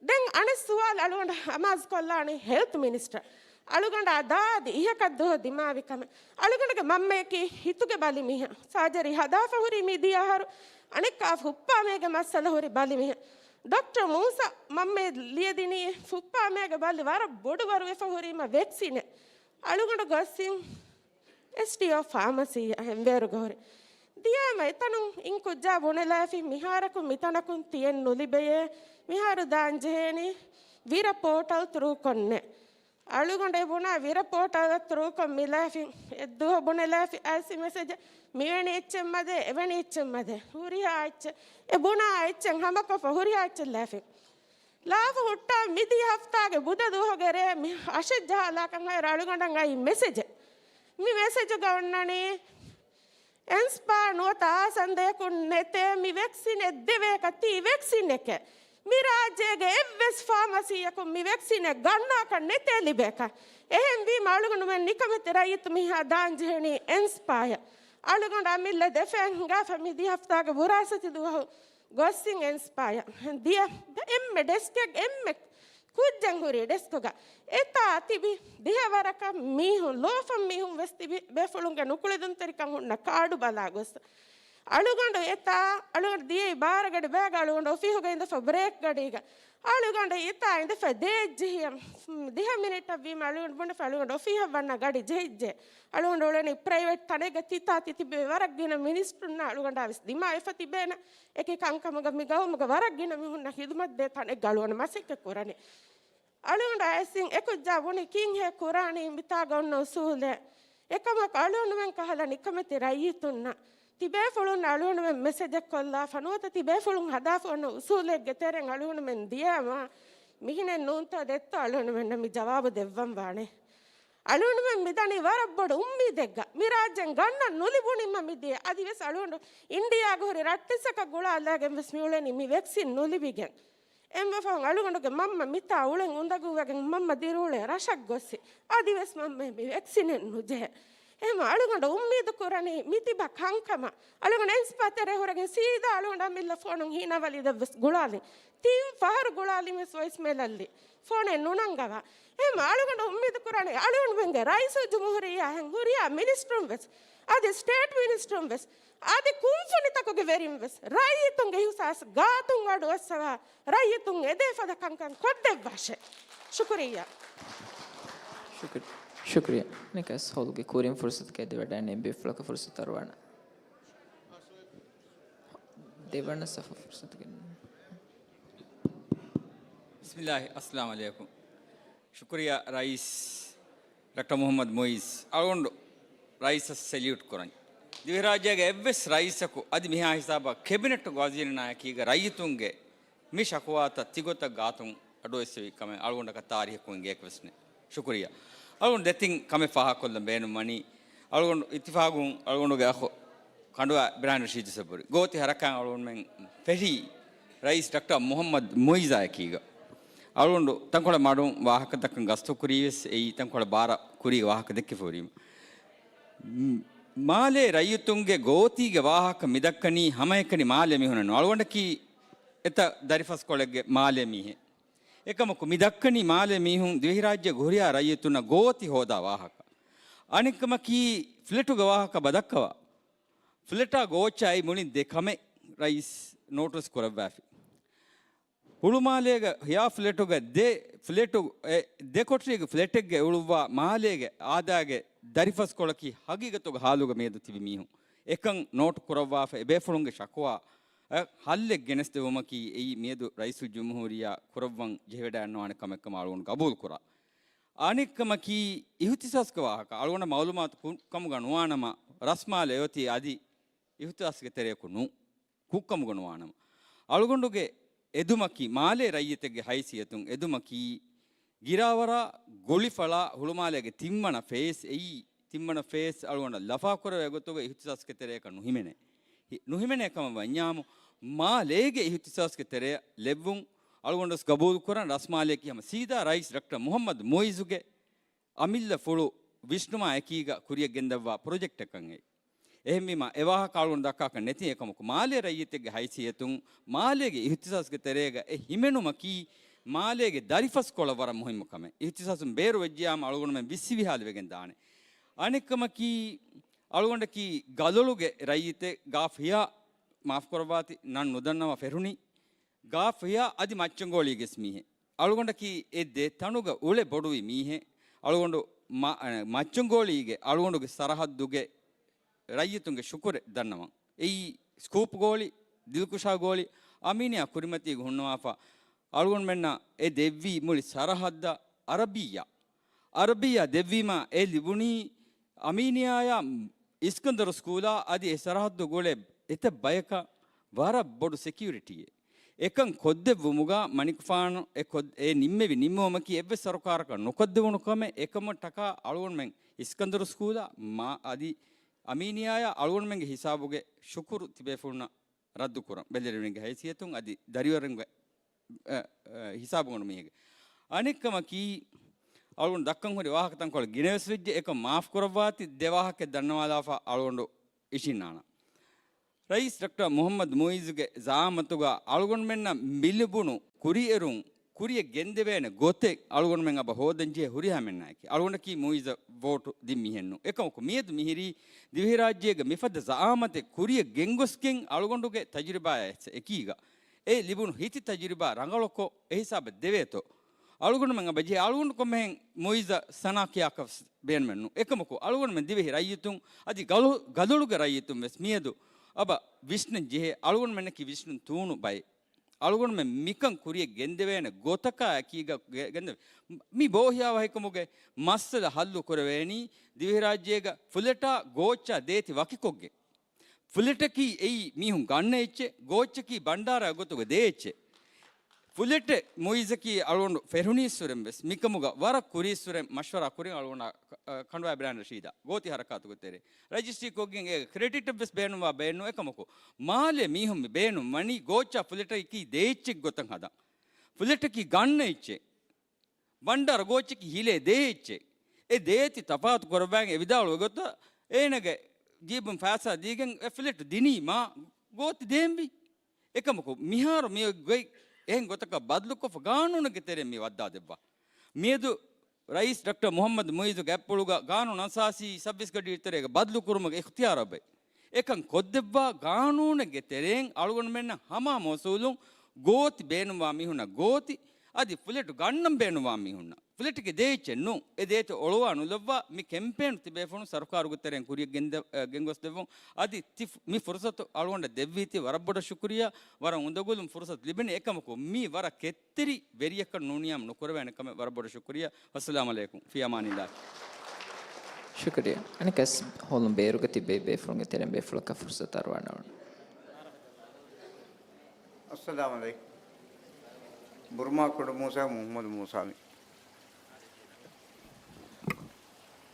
ދެން އަނެއް ސުވާލު އަޅުގަނޑަށް އަމާޒު ކޮށްލާނީ ހެލްތު މިނިސްޓަރ. އަޅުގަނޑާ ދާދި އިހަކަށް ދުވަހު ދިމާވި ކަމެއް. އަޅުގަނޑުގެ މަންމަޔަކީ ހިތުގެ ބަލި މީހާ، ސާޖަރީ ހަދާފަ ހުރީ މިދިޔަ އަހަރު. އަނެއްކާ ފުއްޕާމޭގެ މައްސަލަ ހުރި ބަލި މީހާ. ޑޮކްޓަރ މޫސާ މަންމަޔަށް ލިޔެދިނީ ފުއްޕާމޭގެ ބަލި ވަރަށް ބޮޑު ވަރުވެފަ ހުރީމަ ވެކްސިނެއް. އަޅުގަނޑު ގޮސްސިން އެސްޑީއޯ ފާމަސީއަށް ހެންވޭރުގަ ހުރި. ދިޔައިމަ އެތަނުން އިން ކުއްޖާ ބުނެލާފި، މިހާރަކު މިތަނަކުން ތިއެއް ނުލިބެޔޭ، މިހާރު ދާން ޖެހޭނީ ވިރަ ޕޯޓަލް ތްރޫކޮށްނޭ. އަޅުގަނޑު އެ ބުނާ ވިރަ ޕޯޓަލް ތްރޫކޮށް މިލާފި، އެއްދުވަހު ބުނެލާފި އައިސް މެސެޖެއް، މިވެނި އެއްޗެއް މަދޭ، އެވެނި އެއްޗެއް މަދޭ، ހުރިހާ އެއްޗެއް، އެ ބުނާ އެއްޗެއް ހަމަކޮށްފަ ހުރިހާ އެއްޗެއް ލާފި. ލާފަ ހުއްޓާ މިދިޔަ ހަފްތާގެ ބުދަ ދުވަހުގެ ރޭ މި އަށެއް ޖަހާލާކަން ހައިރު އަޅުގަނޑަށް އައި މެސެޖެއް. މި މެސެޖުގަ އޮންނަނީ، އެންސްޕާ ނުވަތަ އާސަންދަޔަކުން ނެތޭ މި ވެކްސިނެއް ދެވޭކަށް. ތީ ވެކްސިނެކޭ. މި ރާއްޖޭގެ އެއްވެސް ފާމަސީއަކުން މި ވެކްސިނެއް ގަންނާކަށް ނެތޭ ލިބޭކަށް. އެހެންވީމަ އަޅުގަނޑުމެން ނިކަމެތި ރައްޔިތު މީހާ ދާން ޖެހެނީ އެންސްޕާޔަށް. އަޅުގަނޑު އަމިއްލަ ދެފައިން ހިނގާފަ މި ދިހަ ހަފްތާގެ ވުރާސަތި ދުވަހު ގޮސްސިން އެންސްޕާޔަށް ދިޔަ އެންމެ ޑެސްކެއް އެންމެ ކުއްޖެއް ހުރި ޑެސްކުގަ އެތާ ތިބި ދިހަވަރަކަށް މީހުން، ލޯފަން މީހުން ވެސް ތިބި ބޭފުޅުންގެ ނުކުޅެދުންތެރިކަން ހުންނަ ކާޑު ބަލާ ގޮސް. އަޅުގަނޑު އެތާ، އަޅުގަނޑު ދިޔައީ ބާރަ ގަޑި ބަޔަކަށް އަޅުގަނޑު އޮފީހުގަ އިނދެފަ ބްރޭކް ގަޑީގަ. އަޅުގަނޑު އެތާ އިނދެފަ ދޭއްޖެހި ދިހަ މިނިޓް ވީމަ އަޅުގަނޑު ބުނެފަ އަޅުގަނޑު އޮފީހަށް ވަންނަ ގަޑި ޖެހިއްޖެ. އަޅުގަނޑު އުޅެނީ ޕްރައިވެޓް ތަނެއްގަ ތިތާ ތިތިބޭ ވަރަށް ގިނަ މިނިސްޓުންނާ އަޅުގަނޑާ ވެސް ދިމާވެފަ ތިބޭނެ. އެކި ކަންކަމުގަ މި ގައުމުގަ ވަރަށް ގިނަ މީހުންނަށް ހިދުމަތް ދޭ ތަނެއްގަ އަޅުގަނޑު މަސައްކަތް ކުރަނީ. އަޅުގަނޑު އައިސް އިން އެކުއްޖާ ބުނި ކީއްހޭ ކުރާނީ މިތާގަ އޮންނަ އުސޫލެއް. އެކަމަކު އަޅުގަނޑުމެން ކަހަލަ ނިކަމެތި ރައްޔިތުންނަށް ތިބޭފުޅުން އަޅުގަނޑުމެން މެސެޖެއް ކޮށްލާފަ ނުވަތަ ތިބޭފުޅުން ހަދާފަ އޮންނަ އުސޫލެއްގެ ތެރެއިން އަޅުގަނޑުމެން ދިޔައިމާ މިހިނެއް ނޫންތޯ ދެއްތޯ އަޅުގަނޑުމެންނަށް މި ޖަވާބު ދެއްވަން ވާނެ. އަޅުގަނޑުމެން މިދަނީ ވަރަށް ބޮޑު އުއްމީދެއްގަ. މި ރާއްޖޭން ގަންނަން ނުލިބުނިންމަ މިދިޔަ. އަދިވެސް އަޅުގަނޑު އިންޑިއާގަ ހުރި ރައްޓެއްސަކަށް ގުޅާލައިގެން ވެސް މިއުޅެނީ މި ވެކްސިން ނުލިބިގެން. އެންމެ ފަހުން އަޅުގަނޑުގެ މަންމަ މިތާ އުޅެން އުނދަގޫވެގެން މަންމަ ދިރިއުޅޭ ރަށަށް ގޮއްސި. އަދިވެސް މަންމަ މި ވެކްސިނެއް ނުޖެހޭ. އެހެން އަޅުގަނޑު އުއްމީދު ކުރަނީ މިތިބަ ކަންކަމަށް. އަޅުގަނޑު އެންސްޕާ ތެރޭ ހުރެގެން ސީދާ އަޅުގަނޑު އަމިއްލަ ފޯނުން ހީނަވަޅި ދެއްވެސް ގުޅާލިން. ތިން ފަހަރު ގުޅާލިން ވެސް ވޮއިސްމޭލް އައްލި. ފޯނެއް ނުނަންގަވާ. އެހެން އަޅުގަނޑު އުއްމީދު ކުރަނީ އަޅުގަނޑުމެންގެ ރައީސުލްޖުމްހޫރިއްޔާ ހެން ހުރިހާ މިނިސްޓްރުން ވެސް، އަދި ސްޓޭޓް މިނިސްޓްރުން ވެސް، އަދި ކުންފުނިތަކުގެ ވެރިން ވެސް ރައްޔިތުންގެ އިހުސާސް ގާތުން އަޑު އައްސަވާ، ރައްޔިތުން އެދޭ ފަދަ ކަންކަން ކޮށްދެއްވާށޭ. ޝުކުރިއްޔާ. ޝުކުރިއްޔާ. ޝުކުރިއްޔާ. ނިކަސް ހޯލުގެ ކުރިން ފުރުސަތުގައި ދެވަޑައިގެން ބޭފުޅަކަށް ފުރުސަތު އަރުވާނަ. ދެވަނަ ސަފަށް ފުރުސަތު ގެން. ބިސްމިއްލާހި. އައްސަލާމު ޢަލައިކުމް. ޝުކުރިއްޔާ ރައީސް ޑޮކްޓަރ މުޙައްމަދު މުޢިއްޒު. އަޅުގަނޑު ރައީސަށް ސެލިއުޓް ކުރަން. ދިވެހިރާއްޖޭގެ އެއްވެސް ރައީސަކު އަދި މިހާ ހިސާބަށް ކެބިނެޓް ވަޒީރުންނާއެކީގަ ރައްޔިތުންގެ މި ޝަކުވާތައް ތިގޮތަށް ގާތުން އަޑުއެއްސެވި ކަމެއް އަޅުގަނޑަކަށް ތާރީހަކުން އެނގޭކަށް ވެސް ނެތް. ޝުކުރިއްޔާ. އަޅުގަނޑު ދެތިން ކަމެއް ފާހަގަކޮށްލަން ބޭނުންވަނީ. އަޅުގަނޑު އިއްތިފާގުން އަޅުގަނޑުގެ އަޚު ކަނޑުވާ އިބްރާހިމް ރަޝީދު ސަބުރީ. ގޯތި ހަރަކާތް އަޅުގަނޑުމެން ފެށީ ރައީސް ޑޮކްޓަރ މުޙައްމަދު މުޢިއްޒާ އެކީގަ. އަޅުގަނޑު ތަންކޮޅެއް މަޑުން ވާހަކަ ދައްކަން ގަސްތު ކުރީ ވެސް އެއީ ތަންކޮޅެއް ބާރަ ކުރީގެ ވާހަކަ ދެއްކިފަ ހުރީމަ. މާލޭ ރައްޔިތުންގެ ގޯތީގެ ވާހަކަ މި ދައްކަނީ ހަމައެކަނި މާލޭ މީހުންނެއް ނޫން. އަޅުގަނޑަކީ އެތައް ދަރިފަސްކޮޅެއްގެ މާލޭ މީހެއް. އެކަމަކު މި ދައްކަނީ މާލޭ މީހުން ދިވެހިރާއްޖޭގެ ހުރިހާ ރައްޔިތުންނަށް ގޯތި ހޯދާ ވާހަކަ. އަނެއްކަމަކީ ފްލެޓުގެ ވާހަކަ ބަ ދައްކަވާ. ފްލެޓާ ގޯއްޗާ އެއީ މުޅިން ދެ ކަމެއް ރައީސް ނޯޓިސް ކުރައްވާފި. ހުޅުމާލޭގެ ހިޔާ ފްލެޓުގެ ދެ ފްލެޓު، އެ، ދެ ކޮޓަރީގެ ފްލެޓެއްގަ އުޅުއްވާ މާލޭގެ އާދައިގެ ދަރިފަސްކޮޅަކީ ހަގީގަތުގެ ހާލުގަ މިއަދު ތިބި މީހުން. އެކަން ނޯޓު ކުރައްވާފަ އެބޭފުޅުންގެ ޝަކުވާ އަށް ހައްލެއް ގެނެސްދެވުމަކީ އެއީ މިއަދު ރައީސުލްޖުމްހޫރިއްޔާ ކުރައްވަން ޖެހިވަޑައިގަންނަވާނެ ކަމެއްކަމަށް އަޅުގަނޑު ގަބޫލުކުރާ. އަނެއްކަމަކީ އިހުތިސާސްގެ ވާހަކަ. އަޅުގަނޑަށް މައުލޫމާތު ކުށްކަމުގަ ނުވާނަމަ ރަސްމާލެ އޮތީ އަދި އިހުތިސާސްގެ ތެރެއަކު ނޫން. ކުށްކަމުގަ ނުވާނަމަ. އަޅުގަނޑުގެ އެދުމަކީ މާލޭ ރައްޔިތެއްގެ ހައިސިއްޔަތުން އެދުމަކީ ގިރާވަރާ ގޮޅިފަޅާ ހުޅުމާލޭގެ ތިންވަނަ ފޭސް އެއީ، ތިންވަނަ ފޭސް އަޅުގަނޑަށް ލަފާކުރެވޭ ގޮތުގަ އިހުތިސާސްގެ ތެރެއަކަށް ނުހިމެނޭ. ހި-، ނުހިމެނޭ ކަމަށް ވަންޏާމު، މާލޭގެ އިހުތިސާސްގެ ތެރެއަށް ލެއްވުން އަޅުގަނޑުވެސް ގަބޫލުކުރަން. ރަސްމާލެއަކީ ހަމަ ސީދާ ރައީސް ޑޮކްޓަރ މުހައްމަދު މުއިއްޒުގެ އަމިއްލަފުޅު ވިސްނުމާ އެކީގަ ކުރިޔަށް ގެންދައްވާ ޕްރޮޖެކްޓަކަށް އެ. އެހެންވީމާ، އެ ވާހަކަ އަޅުގަނޑު ދައްކާކަށް ނެތި އެކަމަކު، މާލޭ ރައްޔިތެއްގެ ހައިސިއްޔަތުން މާލޭގެ އިހުތިސާސްގެ ތެރޭގަ އެ ހިމެނުމަކީ މާލޭގެ ދަރިފަސްކޮޅަށް ވަރަށް މުހިއްމު ކަމެއް. އިހުތިސާސުން ބޭރު ވެއްޖިޔާމަ އަޅުގަނޑުމެން ވިއްސި ވިހާލިވެގެން ދާނެ. އަނެއްކަމަކީ، އަޅުގަނޑަކީ ގަލޮޅުގެ ރައްޔިތެއް. ގާފް ހިޔާ، މާފުކުރައްވާތި، ނަން ނުދަންނަވާ ފެށުނީ. ގާފް ހިޔާ އަދި މައްޗަންގޯޅީގެސް މީހެއް. އަޅުގަނޑަކީ އެ ދެ ތަނުގަ އުޅެ ބޮޑުވި މީހެއް. އަޅުގަނޑު މަ-، އަ، މައްޗަންގޯޅީގެ އަޅުގަނޑުގެ ސަރަހައްދުގެ ރައްޔިތުންގެ ޝުކުރެއް ދަންނަވަން. އެއީ ސްކޫޕް ގޯޅި، ދިލްކުޝާ ގޯޅި، އަމީނިއާ ކުރިމަތީގަ ހުންނަވާފަ، އަޅުގަނޑުމެންނަށް އެ ދެއްވީ މުޅި ސަރަހައްދަށް އަރަބިއްޔާ. އަރަބިއްޔާ ދެއްވީމާ އެ ލިބުނީ އަމީނިއާޔާ އިސްކަންދަރު ސްކޫލާ އަދި އެ ސަރަހައްދުގެ އުޅޭ އެތައް ބަޔަކަށް ވަރަށް ބޮޑު ސެކިއުރިޓީއެއް. އެކަން ކޮށްދެއްވުމުގަ މަނިކުފާނު އެ ކޮށް-، އެ ނިންމެވި ނިންމުމަކީ އެއްވެސް ސަރުކާރަކަށް ނުކޮށްދެވުނު ކަމެއް. އެކަމަށް ޓަކާ އަޅުގަނޑުމެން އިސްކަންދަރު ސްކޫލާ މާ އަދި އަމީނިއާޔާ އަޅުގަނޑުމެންގެ ހިސާބުގެ ޝުކުރު ތިބޭފުޅުންނަށް ރައްދުކުރަން. ބެލެރިންގެ ހައިސިއްޔަތުން އަދި ދަރިވަރުންގެ، އަ، އަ، ހިސާބުގަނޑު މީހެއްގެ. އަނެއްކަމަކީ، އަޅުގަނޑު ދައްކަން ހުރި ވާހަކަތަންކޮޅެއް ގިނަވެސް ވެއްޖެ. އެކަމް މާފް ކުރައްވާތި، ދެ ވާހަކައެއް ދަންނަވާލާފަ އަޅުގަނޑު އިށިންނާނަން. ރައީސް ޑޮކްޓަރ މުހައްމަދު މުއިއްޒުގެ ޒައާމަތުގަ އަޅުގަނޑުމެންނަށް މިލިބުނު ކުރިއެރުން ކުރިޔަށް ގެންދެވޭނެ ގޮތެއް އަޅުގަނޑުމެން އަބަ ހޯދަން ޖެހޭ ހުރިހާ މެންނާއެކީ. އަޅުގަނޑަކީ މުއިއްޒަށް ވޯޓު ދިން މީހެއް ނޫން. އެކަމަކު މިއަދު މިހިރީ ދިވެހިރާއްޖޭގެ މިފަދަ ޒައާމަތެއް ކުރިޔަށް ގެންގޮސްގެން އަޅުގަނޑުގެ ތަޖުރިބާއާ އެކީގަ އެ ލިބުނު ހިތި ތަޖުރިބާ ރަނގަޅުކޮށް އެހިސާބަށް ދެވޭތޯ. އަޅުގަނޑުމެން އަބަ ޖެހޭ އަޅުގަނޑު ކޮންމެހެން މުއިއްޒަށް ސަނާ ކިޔާކަށް ބޭނުމެއް ނޫން. އެކަމަކު އަޅުގަނޑުމެން ދިވެހި ރައްޔިތުން އަދި ގަލު-، ގަލޮޅުގެ ރައްޔިތުން ވެސް މިއަދު އަބަ ވިސްނަން ޖެހޭ. އަޅުގަނޑުމެންނަކީ ވިސްނުން ތޫނު ބައެއް. އަޅުގަނޑުމެން މިކަން ކުރިޔަށް ގެންދެވޭނެ ގޮތަކާ އެކީގަ ގެ-، ގެންދެވޭ. މި ބޯހިޔާ ވަހިކަމުގެ މައްސަލަ ހައްލު ކުރެވޭނީ ދިވެހިރާއްޖޭގަ ފުލެޓާ ގޯއްޗާ ދޭތި ވަކިކޮށްގެން. ފުލެޓަކީ އެއީ މީހުން ގަންނަ އެއްޗެއް، ގޯއްޗަކީ ބަންޑާރާ ގޮތުގަ ދޭ އެއްޗެއް. ފުލެޓެއް މުއިއްޒަކީ އަޅުގަނޑު ފެށުނީއްސުރެން ވެސް މިކަމުގަ ވަރަށް ކުރީއްސުރެން މަޝްވަރާ ކުރިން އަޅުގަނޑާ ކަ-، ކަނޑުވާ ބިރާން ރަޝީދާ ގޯތި ހަރަކާތުގެ ތެރޭ ރަޖިސްޓްރީ ކޮށްގެން އޭ ކްރެޑިޓެއް ވެސް ބޭނުންވާ ބޭނުން. އެކަމަކު މާލެ މީހުން މި ބޭނުން ވަނީ ގޯއްޗާ ފުލެޓަކީ ދޭ އެއްޗެއް ގޮތަށް ހަދަން. ފުލެޓަކީ ގަންނަ އެއްޗެއް. ބަންޑާރަ ގޯއްޗަކީ ހިލޭ ދޭ އެއްޗެއް. އެ ދޭތި ތަފާތު ކުރައްވާން އެ ވިދާޅުވި ގޮތަށް އޭނަގެ ޖީބުން ފައިސާ ދީގެން އެ ފްލެޓް ދިނީ މާ ގޯތި ދޭންވީ. އެކަމަކު މިހާރު މި ގޮތް އެހެން ގޮތަކަށް ބަދަލުކޮށްފަ ގާނޫނެއްގެ ތެރެއިން މި ވައްދާ ދެއްވާ. މިއަދު ރައީސް ޑޮކްޓަރ މުހައްމަދު މުއިއްޒުގެ އަތްޕުޅުގަ ގާނޫނު އަސާސީ ސައްބީސް ގަޑިއިރު ތެރޭގަ ބަދަލު ކުރުމުގެ އިޚްތިޔާރު އެބައި. އެކަން ކޮށްދެއްވާ ގާނޫނެއްގެ ތެރެއިން އަޅުގަނޑުމެންނަށް ހަމަ މައުސޫލުން ގޯތި ބޭނުންވާ މީހުންނަށް ގޯތި، އަދި ފުލެޓު ގަންނަން ބޭނުންވާ މީހުންނަށް ފުލެޓުގެ ދޭ އެއްޗެއް ނޫން. އެ ދޭތި އޮޅުވާ ނުލައްވާ މި ކެމްޕޭނު ތިބޭފުޅުން ސަރުކާރުގެ ތެރެއިން ކުރިޔަށް ގެންދެ-، އަ، ގެންގޮސްދެއްވުން. އަދި ތި ފު-، މި ފުރުސަތު އަޅުގަނޑަށް ދެއްވީތީ ވަރަށް ބޮޑަށް ޝުކުރިއްޔާ، ވަރަށް އުނދަގުލުން ފުރުސަތު ލިބެނީ. އެކަމަކު މީ ވަރަށް ކެތް ތިރި ވެރިޔަކަށް ނޫނިޔާމަ ނުކުރެވޭނެ ކަމެއް. ވަރަށް ބޮޑަށް ޝުކުރިއްޔާ. ވައްސަލާމް ޢަލައިކުމް. ފީ އަމާނިއްލާހި. ޝުކުރިއްޔާ. އަނެއްކާވެސް ހޮޅުން ބޭރުގަ ތިބޭ ބޭފުޅުންގެ ތެރެއިން ބޭފުޅަކަށް ފުރުސަތު އަރުވާނަން. އައްސަލާމް ޢަލައިކުމް. ބުރުމާ ކުޑަ މޫސާ މުޙައްމަދު މޫސާ މީ.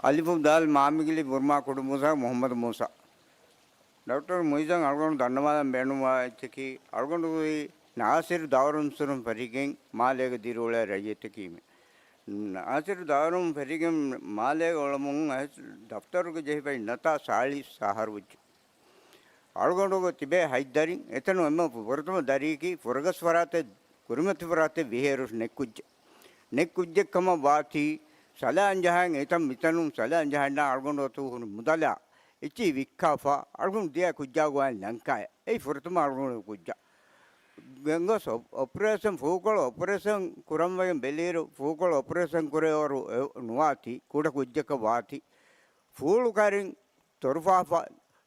އަލިފު ދާލް މާމިގިލި ބުރުމާ ކުޑަ މޫސާ މުޙައްމަދު މޫސާ. ޑޮކްޓަރ މުއިއްޒަށް އަޅުގަނޑު ދަންނަވާލަން ބޭނުންވާ އެއްޗަކީ، އަޅުގަނޑުގެ ނާސިރު ދާރުންސުރުން ފެށިގެން މާލޭގަ ދިރިއުޅޭ ރައްޔިތަކީމެ. ނާސިރު ދާރުން ފެށިގެން މާލޭގަ އުޅަމުން އައިސް ދަފްތަރުގަ ޖެހިފައި ނަތާ ސާޅީސް އަހަރު ވެއްޖެ. އަޅުގަނޑުގަ ތިބޭ ހަތް ދަރިން، އެތަނު އެންމެ ފުރަތަމަ ދަރިއަކީ ފުރަގަސް ފަރާތެއް، ކުރިމަތި ފަރާތެއް ވިހޭރު ނެތް ކުއްޖެއް. ނެތް ކުއްޖެއް ކަމަށް ވާތީ، ސަލާން ޖަހަން އެތަން މިތަނުން ސަލާން ޖަހަންނާ އަޅުގަނޑު އަތު ހުރި މުދަލާ އެއްޗިހި ވިއްކާފަ، އަޅުގަނޑު ދިޔަ ކުއްޖާ ގޮވަން ލަންކާއަށް. އެއީ ފުރަތަމަ އަޅުގަނޑު ކުއްޖާ. ގެންގޮސް އޮ-، އޮޕަރޭޝަން، ފޫކޮޅު އޮޕަރޭޝަން ކުރަން ވެގެން ބެލިއިރު، ފޫކޮޅު އޮޕަރޭޝަން ކުރޭވަރު އެ ނުވާތީ، ކުޑަ ކުއްޖަކަށް ވާތީ. ފޫޅު ކަރިން ތޮރުފާފަ،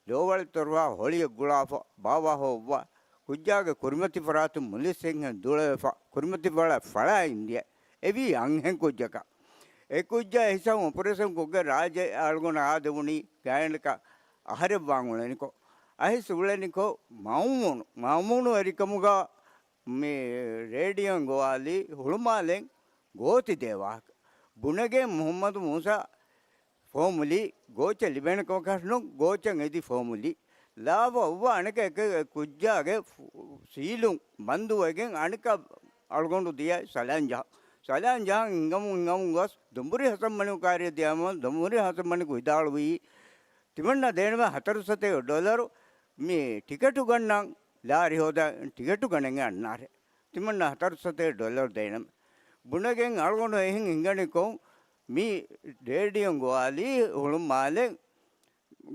ލޯވަޅި ތޮރުފާ ހޮޅިއަށް ގުޅާފަ، ބާވާ ހޮއްވާ، ކުއްޖާގެ ކުރިމަތި ފަރާތުން މުލިސް އެންހެން ދުޅަވެފަ، ކުރިމަތި ފަޅަށް ފަޅާ އިންދިޔަ، އެވީ އަންހެން ކުއްޖަކަށް. އެ ކުއްޖާ އެހިސާބުން އޮޕަރޭޝަން ކޮށްގެން ރާއްޖެ އަޅުގަނޑަށް އާދެވުނީ ގާތްގަނޑަކަށް އަހަރެއް ވާން އުޅެނިކޮށް. އައިސް އުޅެނިކޮށް މައުމޫނު، މައުމޫނު ވެރިކަމުގަ މި ރޭޑިއޯން ގޮވާލީ ހުޅުމާލެން ގޯތި ދޭ ވާހަކަ. ބުނެގެން މުޙައްމަދު މޫސާ ފޯމުލީ ގޯއްޗެއް ލިބޭނެ ކަމަކަށް ނޫން، ގޯއްޗަށް އެދި ފޯމުލީ. ލާފަ އޮއްވާ އަނެކަ އެކަ ކުއްޖާގެ ފު-، ސީލުން ބަންދުވެގެން އަނެކަ އަޅުގަނޑު ދިޔައި ސަލާން ޖަހަ. ސަލާން ޖަހަން ހިނގަމުން ހިނގަމުން ގޮސް ދުނބުރި ހަސަންމަނިކު ކާރިއަށް ދިޔަމަ ދުނބުރި ހަސަންމަނިކު ވިދާޅުވީ، ތިމަންނަ ދޭނަމޭ ހަތަރު ސަތޭކަ ޑޮލަރު މި ޓިކެޓު ގަންނަން ލާރި ހޯދާ ޓިކެޓު ގަނެގެން އަންނާރެ. ތިމަންނަ ހަތަރު ސަތޭކަ ޑޮލަރު ދޭނަމޭ. ބުނެގެން އަޅުގަނޑު އެހެން ހިނގަނިކޮށް މި ރޭޑިއޯން ގޮވާލީ ހުޅުމާލެން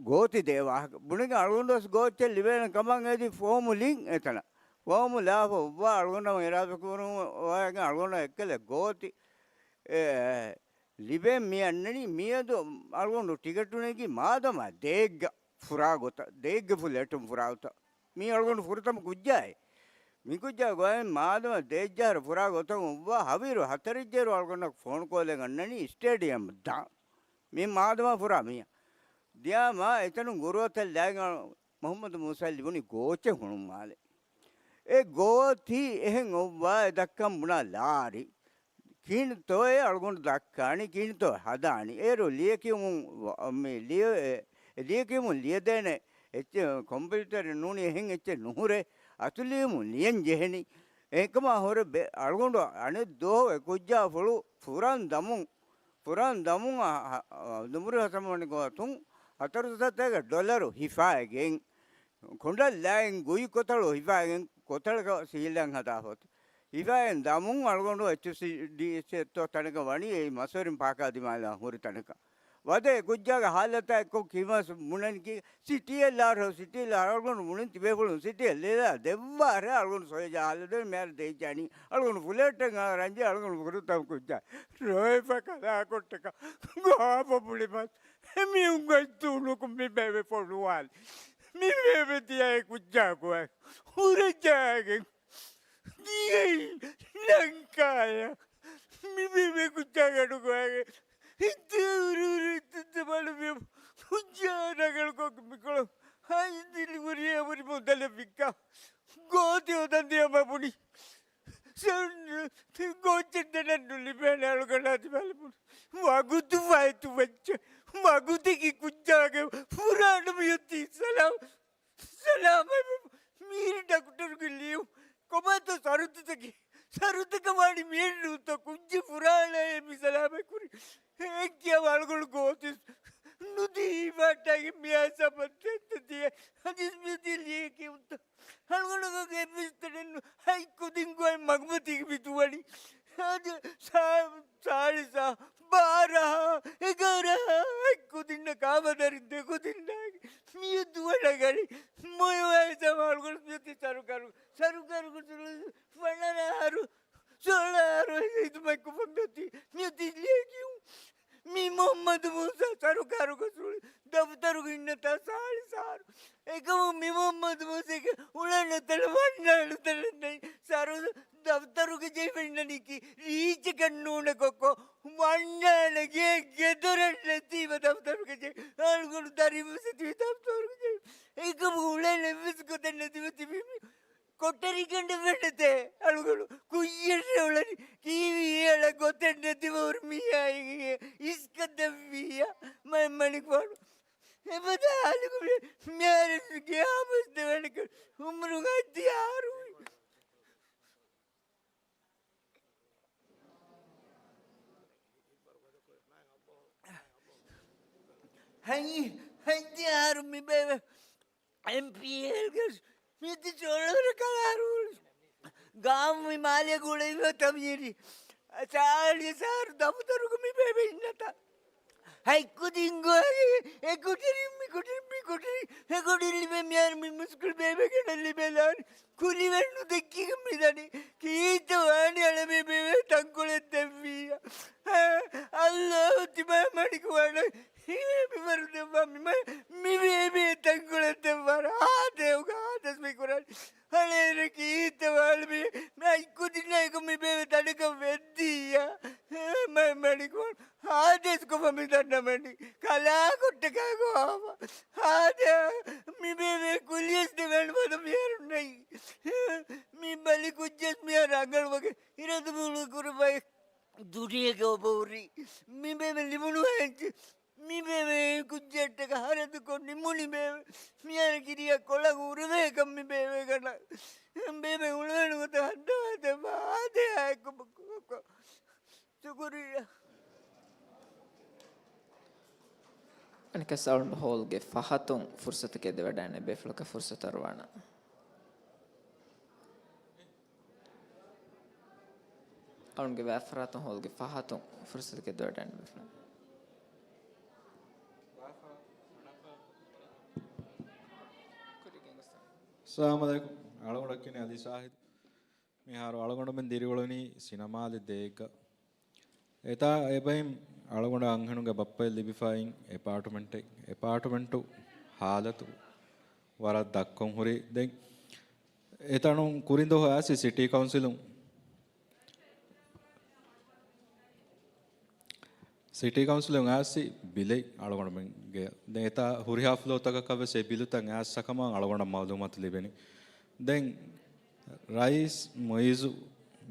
ގޯތި ދޭ ވާހަކަ. ބުނެގެން އަޅުގަނޑު ވެސް ގޯއްޗެއް ލިބޭނެ ކަމަށް އެދި ފޯމުލިން އެތަނަށް. ފޯމު ލާފަ އޮއްވާ އަޅުގަނޑަށް އިރާދަކުރުން ވާގެން އަޅުގަނޑަށް އެއްކަލަ ގޯތި އެ، ލިބެން މި އަންނަނީ މިއަދު އަޅުގަނޑު ޓިކެޓު ނެގި މާދަމާ ދޭއްގަ ފުރާގޮތަށް، ދޭއްގެ ފުލެޓުން ފުރާގޮތަށް. މީ އަޅުގަނޑު ފުރަތަމަ ކުއްޖާއެއް. މި ކުއްޖާ ގޮވައި މާދަމާ ދޭއްޖަހަރަ ފުރާ ގޮތަށް އޮއްވާ ހަވީރު ހަތަރެއްޖަހަރު އަޅުގަނޑަށް ފޯނު ކޯލެއް އަންނަނީ ސްޓޭޑިއަމް ދާން. މި މާދަމާ ފުރާ މީހާ. ދިޔާމާ އެތަނުން ގުރުއަތަށް ލާގެން މުޙައްމަދު މޫސާ ލިބުނީ ގޯއްޗެއް ހުޅުމާލެ. އެ ގޯތި އެހެން އޮއްވާ އެ ދައްކަން ބުނާ ލާރި. ކިހިނެއްތޯއޭ އަޅުގަނޑު ދައްކާނީ، ކިހިނެއްތޯ ހަދާނީ. އޭރު ލިޔެކިޔުމުން ވ-، މި ލިޔެ-، އެ، ލިޔެކިޔުމުން ލިޔެދޭނެ އެއްޗެއް ކޮމްޕިއުޓަރެއް ނޫނީ އެހެން އެއްޗެއް ނުހުރޭ. އަތުލިޔުމުން ލިޔަން ޖެހެނީ. އެކަމާ ހުރެ ބެ-، އަޅުގަނޑު އަނެއް ދުވަހު އެ ކުއްޖާ ފުޅު ފުރަން ދަމުން، ފުރަން ދަމުން އަ-، އަ-، ދުނބުރި ހަސަންމަނިކު އަތުން ހަތަރު ސަތޭކަ ޑޮލަރު ހިފާގެން، ކޮނޑަށް ލާގެން ގޮތް ކޮތަޅު ހިފާގެން ކޮތަޅަކަށް ސީލަން ހަދާފަ އޮތީ. ހިފާގެން ދަމުން އަޅުގަނޑު އެޗްސީޑީސީ އެއްތޯ ތަނަކަށް ވަނީ އެއީ މަސްވެރިން ޕާކާ ދިމާލަށް ހުރި ތަނަކަށް. ވަދެ ކުއްޖާގެ ހާލަތާ އެއްކޮށް ކިހިނެއް ބުނަނީކީ ސިޓީއެއް ލާރަ، ސިޓީ ލާރަ އަޅުގަނޑު ބުނިން ތިބޭފުޅުން ސިޓީއެއް ލޭލާ ދެއްވާރެ އަޅުގަނޑު ސޮއިޖާ ހާލަ ދެން މިހާރު ދޭއްޖާނީ އަޅުގަނޑު ފުލެޓެއް ރަންޖެ އަޅުގަނޑު ފުރަތަމަ ކުއްޖާ ރޯއެފަ ކަލާކޮށްޓަކަށް ގޮވާފަ ބުނިމަސް އެމީހުން ގޮތް ތޫނުކުން މި ބޭބެ ފޮނުވާލި. މި ބޭބެ ތިޔަ އެ ކުއްޖާ ގޮވައި ހުރެޖާގެން ދިޔައީ ލަންކާޔަށް. މި ބޭބެ ކުއްޖާ ގަޑުގޮވައިގެން ހިތްތި އުރު އުރު ހިތްތި ބަލު މި ކުއްޖާ ރަނގަޅުކޮށް މިކޮޅު ހައިދިލި ހުރިހާ ހުރި މުދަލެއް ވިއްކާ ގޯތި ހޯދަން ދިޔަ މަ ބުނި. ގޯއްޗެއް ދެނެއް ނުލިބޭނެ އަޅުގަނޑާ ތިބާލި ބުނި. ވަގުތު ފައިތު ވެއްޖެ. ވަގުތަކީ ކުއްޖާގެ ފުރާނަ މިއޮތީ ސަލާމް. ސަލާމަތް މީރި ޑޮކްޓަރުގެ ލިޔުން. ކޮބާތޯ ސަރުތަކީ؟ ސަރުތަކަށް ވާނީ މީރި ނޫންތޯ ކުއްޖެއް ފުރާނައޭ މި ސަލާމަތް ކުރީ. އެއްކިޔާ އަޅުގަނޑު ގޯތިސް ނުދީ ހިފާއްޓާގެ މިއާ ސަބަތެއް ތިޔަ ހަދީސް މިއޮތީ ލިޔެކިޔުންތޯ. އަޅުގަނޑުގެ އެއްވެސް ތަނެއް ނު ހަތް ކުދިން ގޮތް މަގުމަތީގެ މި ދުވަނީ. އަދި ސާ-، ސާޅީސް ސާ، ބާރަ ހާ، އެގާރަ ހާ، އެއް ކުދިންނަށް ކާމަދަރި ދެ ކުދިންނާގެ މިއަދު ވަޑަގަނީ. މޮޔަވާ ހިސާބަށް އަޅުގަނޑު މިއޮތީ ސަރުކާރު، ސަރުކާރުގެ ސުޅު ފަނަރަ އަހަރު، ސޯޅަ އަހަރު ހިދުމަތްކޮށްފަ މިއޮތީ، މިއޮތީ ލިޔެކިޔުން. މި މުޙައްމަދު މޫސާ ސަރުކާރުގެ ސުޅި ދަފުތަރުގަ އިންނަތާ ސާޅީސް އަހަރު. އެކަމު މި މުޙައްމަދު މޫސާގެ އުޅެން އެތަނަށް ވަންނާނެ ތަނެއް ނެތް. ސަރު ދަފްތަރުގެ ޖެހިފަ އިންނަނީކީ ރީއްޗަކަށް ނޫނެ ކޮއްކޮ. ވަންނާނެ ގެ ގެދޮރެއް ނެތީމަ ދަފްތަރުގެ ޖެހި. އަޅުގަނޑު ދަރިން ވެސް ތިބި ދަފްތަރުގެ ޖެހި. އެކަމު އުޅެން އެއްވެސް ގޮތެއް ނެތިވެ ތިބި މި ކޮޓަރިގަނޑެއް ވެނެތޭ. އަޅުގަނޑު ކުއްޔަށް އުޅެނީ ކީއްވެ އަޅަ ގޮތެއް ނެތިވަ ހުރި މީހާ އިސްކަން ދެއްވިއްޔާ މަ-، މަނިކުފާނު. އެފަދަ ހާލަކު މި-، މިހާރު ގެއާ ބަސް ދެވަނަކަ އުމުރު ހަތްދިހަ އަހަރު. ހަތް، ހަތްދިހަ އަހަރު މި ބޭބެ އެމްޕީއެލްގެ މިތި ސޯޅަވަރަ ކަރާރު ގާމު މި މާލެ ގުޅެވި ތަމީރި. ސާޅީސް އަހަރު ދަފުތަރުގަ މި ބޭބެ އިންނަތާ. ހަތް ކުދިން ގޮވައި، އެ ކުޓިރިން މި ކުޓިރިން މި ކުޓިރިން، އެ ކުޓިރިން ލިބޭ މިހާރު މި މުސްކުޅި ބޭބެގެ ލިބޭލާނެ. ކުލިވެން ނުދެއްކިގެން މި ދަނީ. ކީއްތަ ވާނީ އަޅަ މި ބޭބެ ތަންކޮޅެއް ދެއްވިއްޔާ. އައްލާހު ތިބާ މަނިކުފާނަށް ހިމޭ މިވަރު ދެއްވާ މި މަ-، މި ބޭބެ ތަންކޮޅެއް ދެއްވާނަ. އާދެ އުގަ އާދަސް މި ކުރާނީ. އަޅޭރަ ކީއްތަ ވާނީ މި، މި އަތް ކުދިންނާއެކު މި ބޭބެ ތަނަކަށް ވެއްދިއްޔާ. މަ-، މަނިކުފާނު އާދޭސް ކޮށްފަ މި ދަންނަމެނީ. ކަލާކޮށްޓަކާ ގޮވާފަ. އާދެ، މި ބޭބެ ކުލިޔަސް ދެވޭނެ ފަދަ މިހާރު ނެތް. މި ބަލި ކުއްޖެއް މިހާރު ރަނގަޅުވަގެ ހިރަދުމުޅު ކުރުމަށް ދުނިޔޭގަ އޮބޯ ހުރީ. މި ބޭބެ ލިބުނު ހެންޗި. މި ބޭބެ ކުއްޖެއްޓަކަށް ހަރަދުކޮށް ނިމުނި ބޭބެ. މިހާރު ކިރިޔަށް ކޮޅަކު ހުރެވޭކަށް މި ބޭބެ ގަނޑަށް. ބޭބެ އުޅުވެނު ގޮތަށް ހައްދަވާތެ މާ އާދެ އާއެކު ބުކު ބުކު. ޝުކުރިއްޔާ. އަނެކަސް އަޅުގަނޑު ހޯލްގެ ފަހަތުން ފުރުސަތު ގެންދެވަޑައިގެން ބޭފުޅަކަށް ފުރުސަތު އަރުވާނަން. އަޅުގަނޑުގެ ވާފަރާތުން ހޯލްގެ ފަހަތުން ފުރުސަތު ގެންދެވަޑައިގެން ބޭފުޅަކަށް. އައްސަލާމު ޢަލައިކުމް. އަޅުގަނޑަކީ އަލީ ޝާހިދު. މިހާރު އަޅުގަނޑުމެން ދިރިއުޅެނީ ސިނަމާލެ ދޭއްގަ. އެތާ އެބައިން އަޅުގަނޑަށް އަންހެނުންގެ ބައްޕައެއް ލިބިފައި އިން އެޕާޓްމަންޓެއް، އެޕާޓްމަންޓު ހާލަތު ވަރަށް ދަށްކޮށް ހުރި. ދެން އެތަނުން ކުރިންދުވަހު އައިސް ސިޓީ ކައުންސިލުން ސިޓީ ކައުންސިލުން އައިސް ބިލެއް އަޅުގަނޑުމެންގެ. ދެން އެތާ ހުރިހާ ފްލޯތަކަކަށް ވެސް އެ ބިލުތައް އައިސް ކަމަށް އަޅުގަނޑަށް މައުލޫމާތު ލިބެނީ. ދެން ރައީސް މުއިއްޒު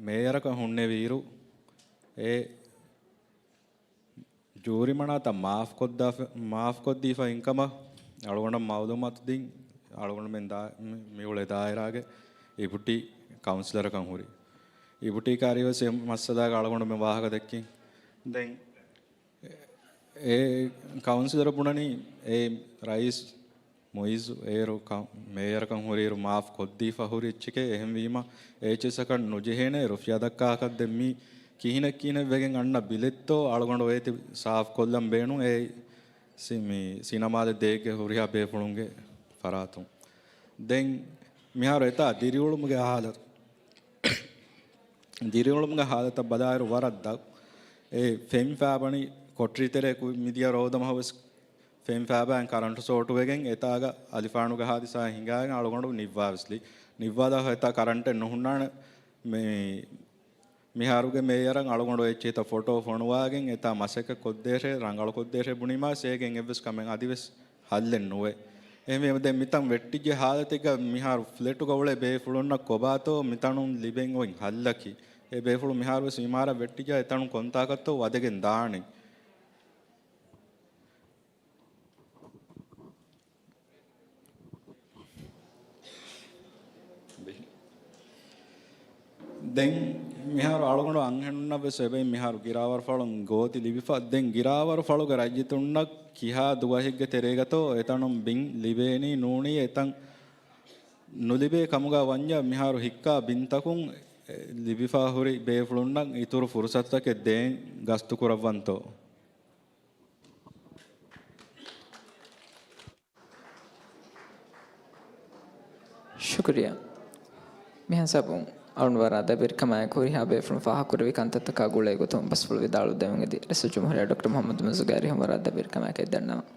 މޭޔަރަކަށް ހުންނެވިއިރު، އެ ޖޫރިމަނާތައް މާފްކޮށްދާފަ-، މާފްކޮށްދީފަ އިންކަމަށް އަޅުގަނޑަށް މައުލޫމާތު ދިން އަޅުގަނޑުމެން ދާ-، މި-، މިއުޅޭ ދާއިރާގެ އިބުޓީ ކައުންސިލަރަކަށް ހުރި. އިބުޓީ ކާރީ ވެސް އެ މައްސަލާގަ އަޅުގަނޑުމެން ވާހަކަ ދެއްކިން. ދެން އެ ކައުންސިލަރ ބުނަނީ އެ ރައީސް މުއިއްޒު އޭރު ކަ-، މޭޔަރަކަށް ހުރިއިރު މާފް ކޮށްދީފަ ހުރި އެއްޗެކޭ. އެހެންވީމަ އެ އެއްޗެއްސަކަށް ނުޖެހޭނެ ރުފިޔާ ދައްކާކަށް. ދެން މީ ކިހިނެއް ކިހިނެއް ވެގެން އަންނަ ބިލެއްތޯ އަޅުގަނޑު އޭތި ސާފް ކޮށްލަން ބޭނުން އެ ސި-، މި ސިނަމާލެ ދޭއްގެ ހުރިހާ ބޭފުޅުންގެ ފަރާތުން. ދެން މިހާރު އެތާ ދިރިއުޅުމުގެ ހާލަތު ދިރިއުޅުމުގެ ހާލަތަށް ބަލާއިރު ވަރަށް ދަށް. އެ ފެން ފާބަނި ކޮޓަރި ތެރޭ ކު-، މިދިޔަ ރޯދަ މަހު ވެސް ފެން ފާބައިން ކަރަންޓު ސޯޓު ވެގެން އެތާގަ އަލިފާނުގެ ހާދިސާ ހިނގާގެން އަޅުގަނޑު ނިއްވާ ވެސް ލި-، ނިއްވާލާފަ އެތާ ކަރަންޓެއް ނުހުންނާނެ. މި-، މިހާރުގެ މޭޔަރަށް އަޅުގަނޑު އެއްޗެހިތައް ފޮޓޯ ފޮނުވާގެން އެތާ މަސައްކަތް ކޮށްދޭށޭ، ރަނގަޅު ކޮށްދޭށޭ ބުނީމާ ސޭގެން އެއްވެސް ކަމެއް އަދިވެސް ހައްލެއް ނުވޭ. އެހެންވީމަ ދެން މިތަން ވެއްޓިއްޖެ ހާލަތެއްގަ މިހާރު ފްލެޓުގަ އުޅޭ ބޭފުޅުންނަށް ކޮބާތޯ މިތަނުން ލިބެން އޮތް ހައްލަކީ؟ އެ ބޭފުޅުން މިހާރު ވެސް އިމާރާތް ވެއްޓިއްޖާ އެތަނުން ކޮންތާކަށްތޯ ވަދެގެން ދާނީ؟ ދެން މިހާރު އަޅުގަނޑު އަންހެނުންނަށް ވެސް އެބައިން މިހާރު ގިރާވަރު ފަޅުން ގޯތި ލިބިފަ. ދެން ގިރާވަރު ފަޅުގެ ރައްޔިތުންނަށް ކިހާ ދުވަހެއްގެ ތެރޭގަތޯ އެތަނުން ބިން ލިބޭނީ ނޫނީ އެތަން ނުލިބޭ ކަމުގަ ވަންޏާ މިހާރު ހިއްކާ ބިންތަކުން ލިބިފަ ހުރި ބޭފުޅުންނަށް އިތުރު ފުރުސަތުތަކެއް ދޭން ގަސްތު ކުރައްވަންތޯ؟ ޝުކުރިއްޔާ. މިހިސާބުން އަޅުގަނޑު ވަރަށް އަދަބުވެރިކަމާއެކު ހުރިހާ ބޭފުޅުން ފާހަގަކުރެއްވި ކަންތައްތަކާ ގުޅޭ ގޮތުން ބަސްފުޅު ވިދާޅުވެދެމުން އެދި ރައީސުލްޖުމްހޫރިއްޔާ ޑޮކްޓަރ މުޙައްމަދު މުޢިއްޒު ގާރިހުން ވަރަށް އަދަބުވެރިކަމާއެކު އެދަންނަވަން.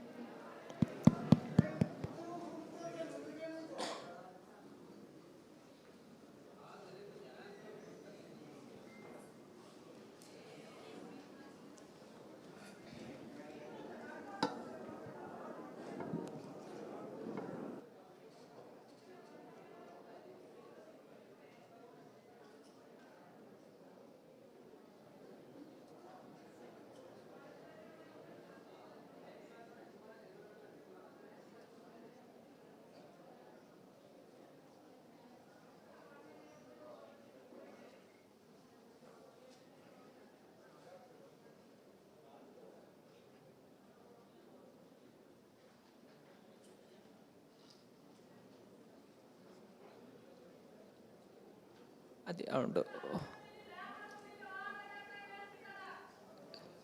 އަދި އަޅުގަނޑު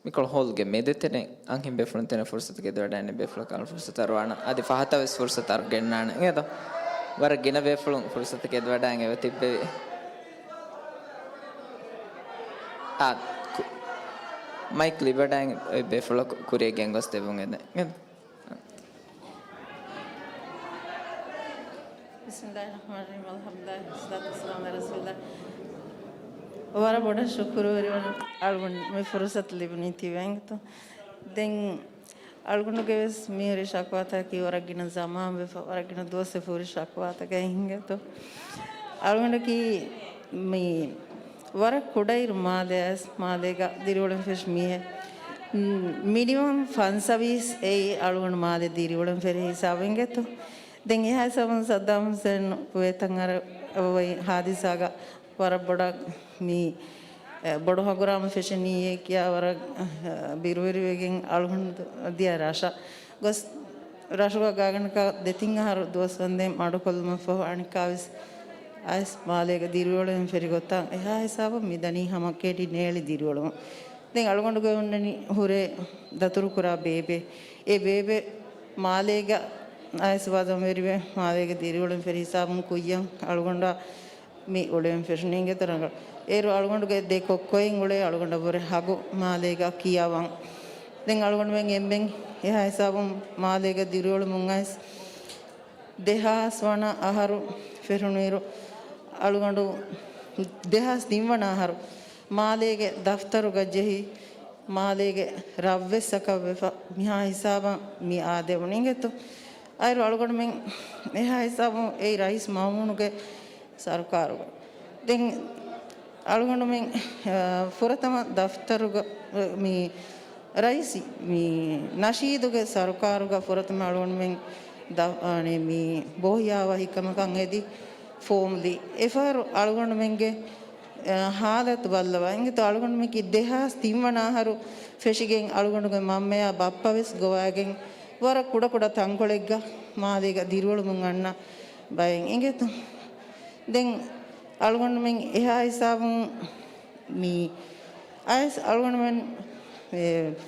މިކޮޅު ހޯލްގެ މެދުތެރެއިން އަންހެން ބޭފުޅުން ތެރެއިން ފުރުސަތު ގެންދަވަޑައިގެން ބޭފުޅަކަށް ފުރުސަތު އަރުވާނަން. އަދި ފަހަތަށް ވެސް ފުރުސަތު އަރު ގެންނާނެ އިނގޭތޯ؟ ވަރަށް ގިނަ ބޭފުޅުން ފުރުސަތު ގެންދަވަޑައިގެން އެބަ ތިއްބެވި. އާ، ކު-، މައިކް ލިބިވަޑައިގެން އޮތް ބޭފުޅަކު ކުރިއަށް ގެންގޮސްދެއްވުން އެދެން. بسم الله الرحمن الرحيم. الحمد لله والصلاة والسلام على رسول الله. ވަރަށް ބޮޑަށް ޝުކުރުވެރިވަން އަޅުގަނޑު މި ފުރުސަތު ލިބުނީ ތިބެންގެތޯ. ދެން އަޅުގަނޑުގެ ވެސް މިހުރި ޝަކުވާތަކީ ވަރަށް ގިނަ ޒަމާން ވެފަ، ވަރަށް ގިނަ ދުވަސް ވެފަ ހުރި ޝަކުވާތަކެއް އިނގޭތޯ. އަޅުގަނޑަކީ މި ވަރަށް ކުޑައިރު މާލެ އައިސް މާލޭގަ ދިރިއުޅެން ފެށި މީހެއް. މިނިމަމް ފަންސަވީސް އެއީ އަޅުގަނޑު މާލެ ދިރިއުޅެން ފެށި ހިސާބު އިނގޭތޯ. ދެން އެހާ ހިސާބުން ސައްދާމް ހުސެން ވޭތަން އަރަ އޮތް ހާދިސާގަ ވަރަށް ބޮޑަށް މި، އެ، ބޮޑު ހަނގުރާމަ ފެށެނީއޭ ކިޔާ ވަރަށް، އެ، ބިރުވެރިވެގެން އަޅުގަނޑު ދިޔަ ރަށަށް ގޮސް، ރަށުގަ ގާގަނޑަކަށް ދެތިން އަހަރު ދުވަސް ވަންދެން މަޑުކޮށްލުމަށްފަހު އަނެއްކާވެސް އައިސް މާލޭގަ ދިރިއުޅެން ފެށި ގޮތަށް އެހާ ހިސާބަށް މި ދަނީ ހަމަ ކެޑި ނޭޅި ދިރިއުޅުމުން. ދެން އަޅުގަނޑުގެ އޮންނަނީ ހުރެ ދަތުރުކުރާ ބޭބެ. އެ ބޭބެ މާލޭގަ އައިސް ވަޒަންވެރިވެ މާލޭގަ ދިރިއުޅެން ފެށި ހިސާބުން ކުއްޔަށް އަޅުގަނޑާ މި އުޅެން ފެށުނީ އިނގޭތޯ ރަނގަޅު. އޭރު އަޅުގަނޑުގެ ދެ ކޮއްކޮއިން އުޅޭ އަޅުގަނޑަށްވުރެ ހަގު މާލޭގަ ކިޔަވަން. ދެން އަޅުގަނޑުމެން އެންމެން އެހާ ހިސާބުން މާލޭގަ ދިރިއުޅެމުން އައިސް ދެހާސް ވަނަ އަހަރު ފެށުނުއިރު އަޅުގަނޑު ދެހާސް ތިން ވަނަ އަހަރު މާލޭގެ ދަފްތަރުގަ ޖެހި މާލޭގެ ރަށްވެސް ސަކަށްވެފަ މިހާ ހިސާބަށް މި އާދެވުނީ އިނގޭތޯ. އައިރު އަޅުގަނޑުމެން އެހާ ހިސާބުން އެއީ ރައީސް މައުމޫނުގެ ސަރުކާރުގަ. ދެން އަޅުގަނޑުމެން، އަ، ފުރަތަމަ ދަފްތަރުގަ، އަ، މި ރައީސް މި ނަޝީދުގެ ސަރުކާރުގަ ފުރަތަމަ އަޅުގަނޑުމެން ދަ-، އަނެ، މި ބޯހިޔާވަހިކަމަކަށް އެދި ފޯމްލީ. އެފަހަރު އަޅުގަނޑުމެންގެ، އަ، ހާލަތު ބައްލަވާ އިނގޭތޯ އަޅުގަނޑުމެން ދެހާސް ތިން ވަނަ އަހަރު ފެށިގެން އަޅުގަނޑުގެ މަންމަޔާ ބައްޕަވެސް ގޮވާގެން ވަރަށް ކުޑަކުޑަ ތަންކޮޅެއްގަ މާލޭގަ ދިރިއުޅުމުން އަންނަ ބައެއް އިނގޭތޯ. ދެން އަޅުގަނޑުމެން އެހާ ހިސާބުން މި އައިސް އަޅުގަނޑުމެން، އެ،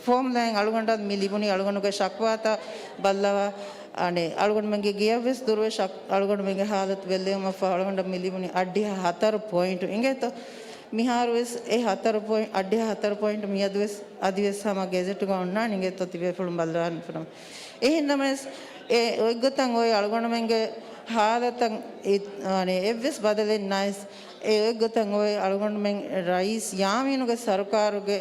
ފޯމްލާއިން އަޅުގަނޑަށް މި ލިބުނީ އަޅުގަނޑުގެ ޝަކުވާތައް ބައްލަވާ، އަނެއް އަޅުގަނޑުމެންގެ ގެޔަށްވެސް ދުރުވެ ޝަކް-، އަޅުގަނޑުމެންގެ ހާލަތު ބެއްލެވުމަށްފަހު އަޅުގަނޑަށް މި ލިބުނީ އަށްޑިހަ ހަތަރު ޕޮއިންޓު އިނގޭތޯ. މިހާރުވެސް އެ ހަތަރު ޕޮއިންޓް، އަށްޑިހަ ހަތަރު ޕޮއިންޓު މިއަދުވެސް އަދިވެސް ހަމަ ގެޒެޓުގަ އޮންނާނެ އިނގޭތޯ ތިބޭފުޅުން ބައްލަވާން ފުރަމު. އެހެންނަމަވެސް އެ އޮތްގޮތަށް އޮތް އަޅުގަނޑުމެންގެ ހާލަތަށް އި-، އަނެ، އެއްވެސް ބަދަލެއް ނައިސް، އެ އޮތްގޮތަށް އޮތް އަޅުގަނޑުމެން ރައީސް ޔާމީނުގެ ސަރުކާރުގެ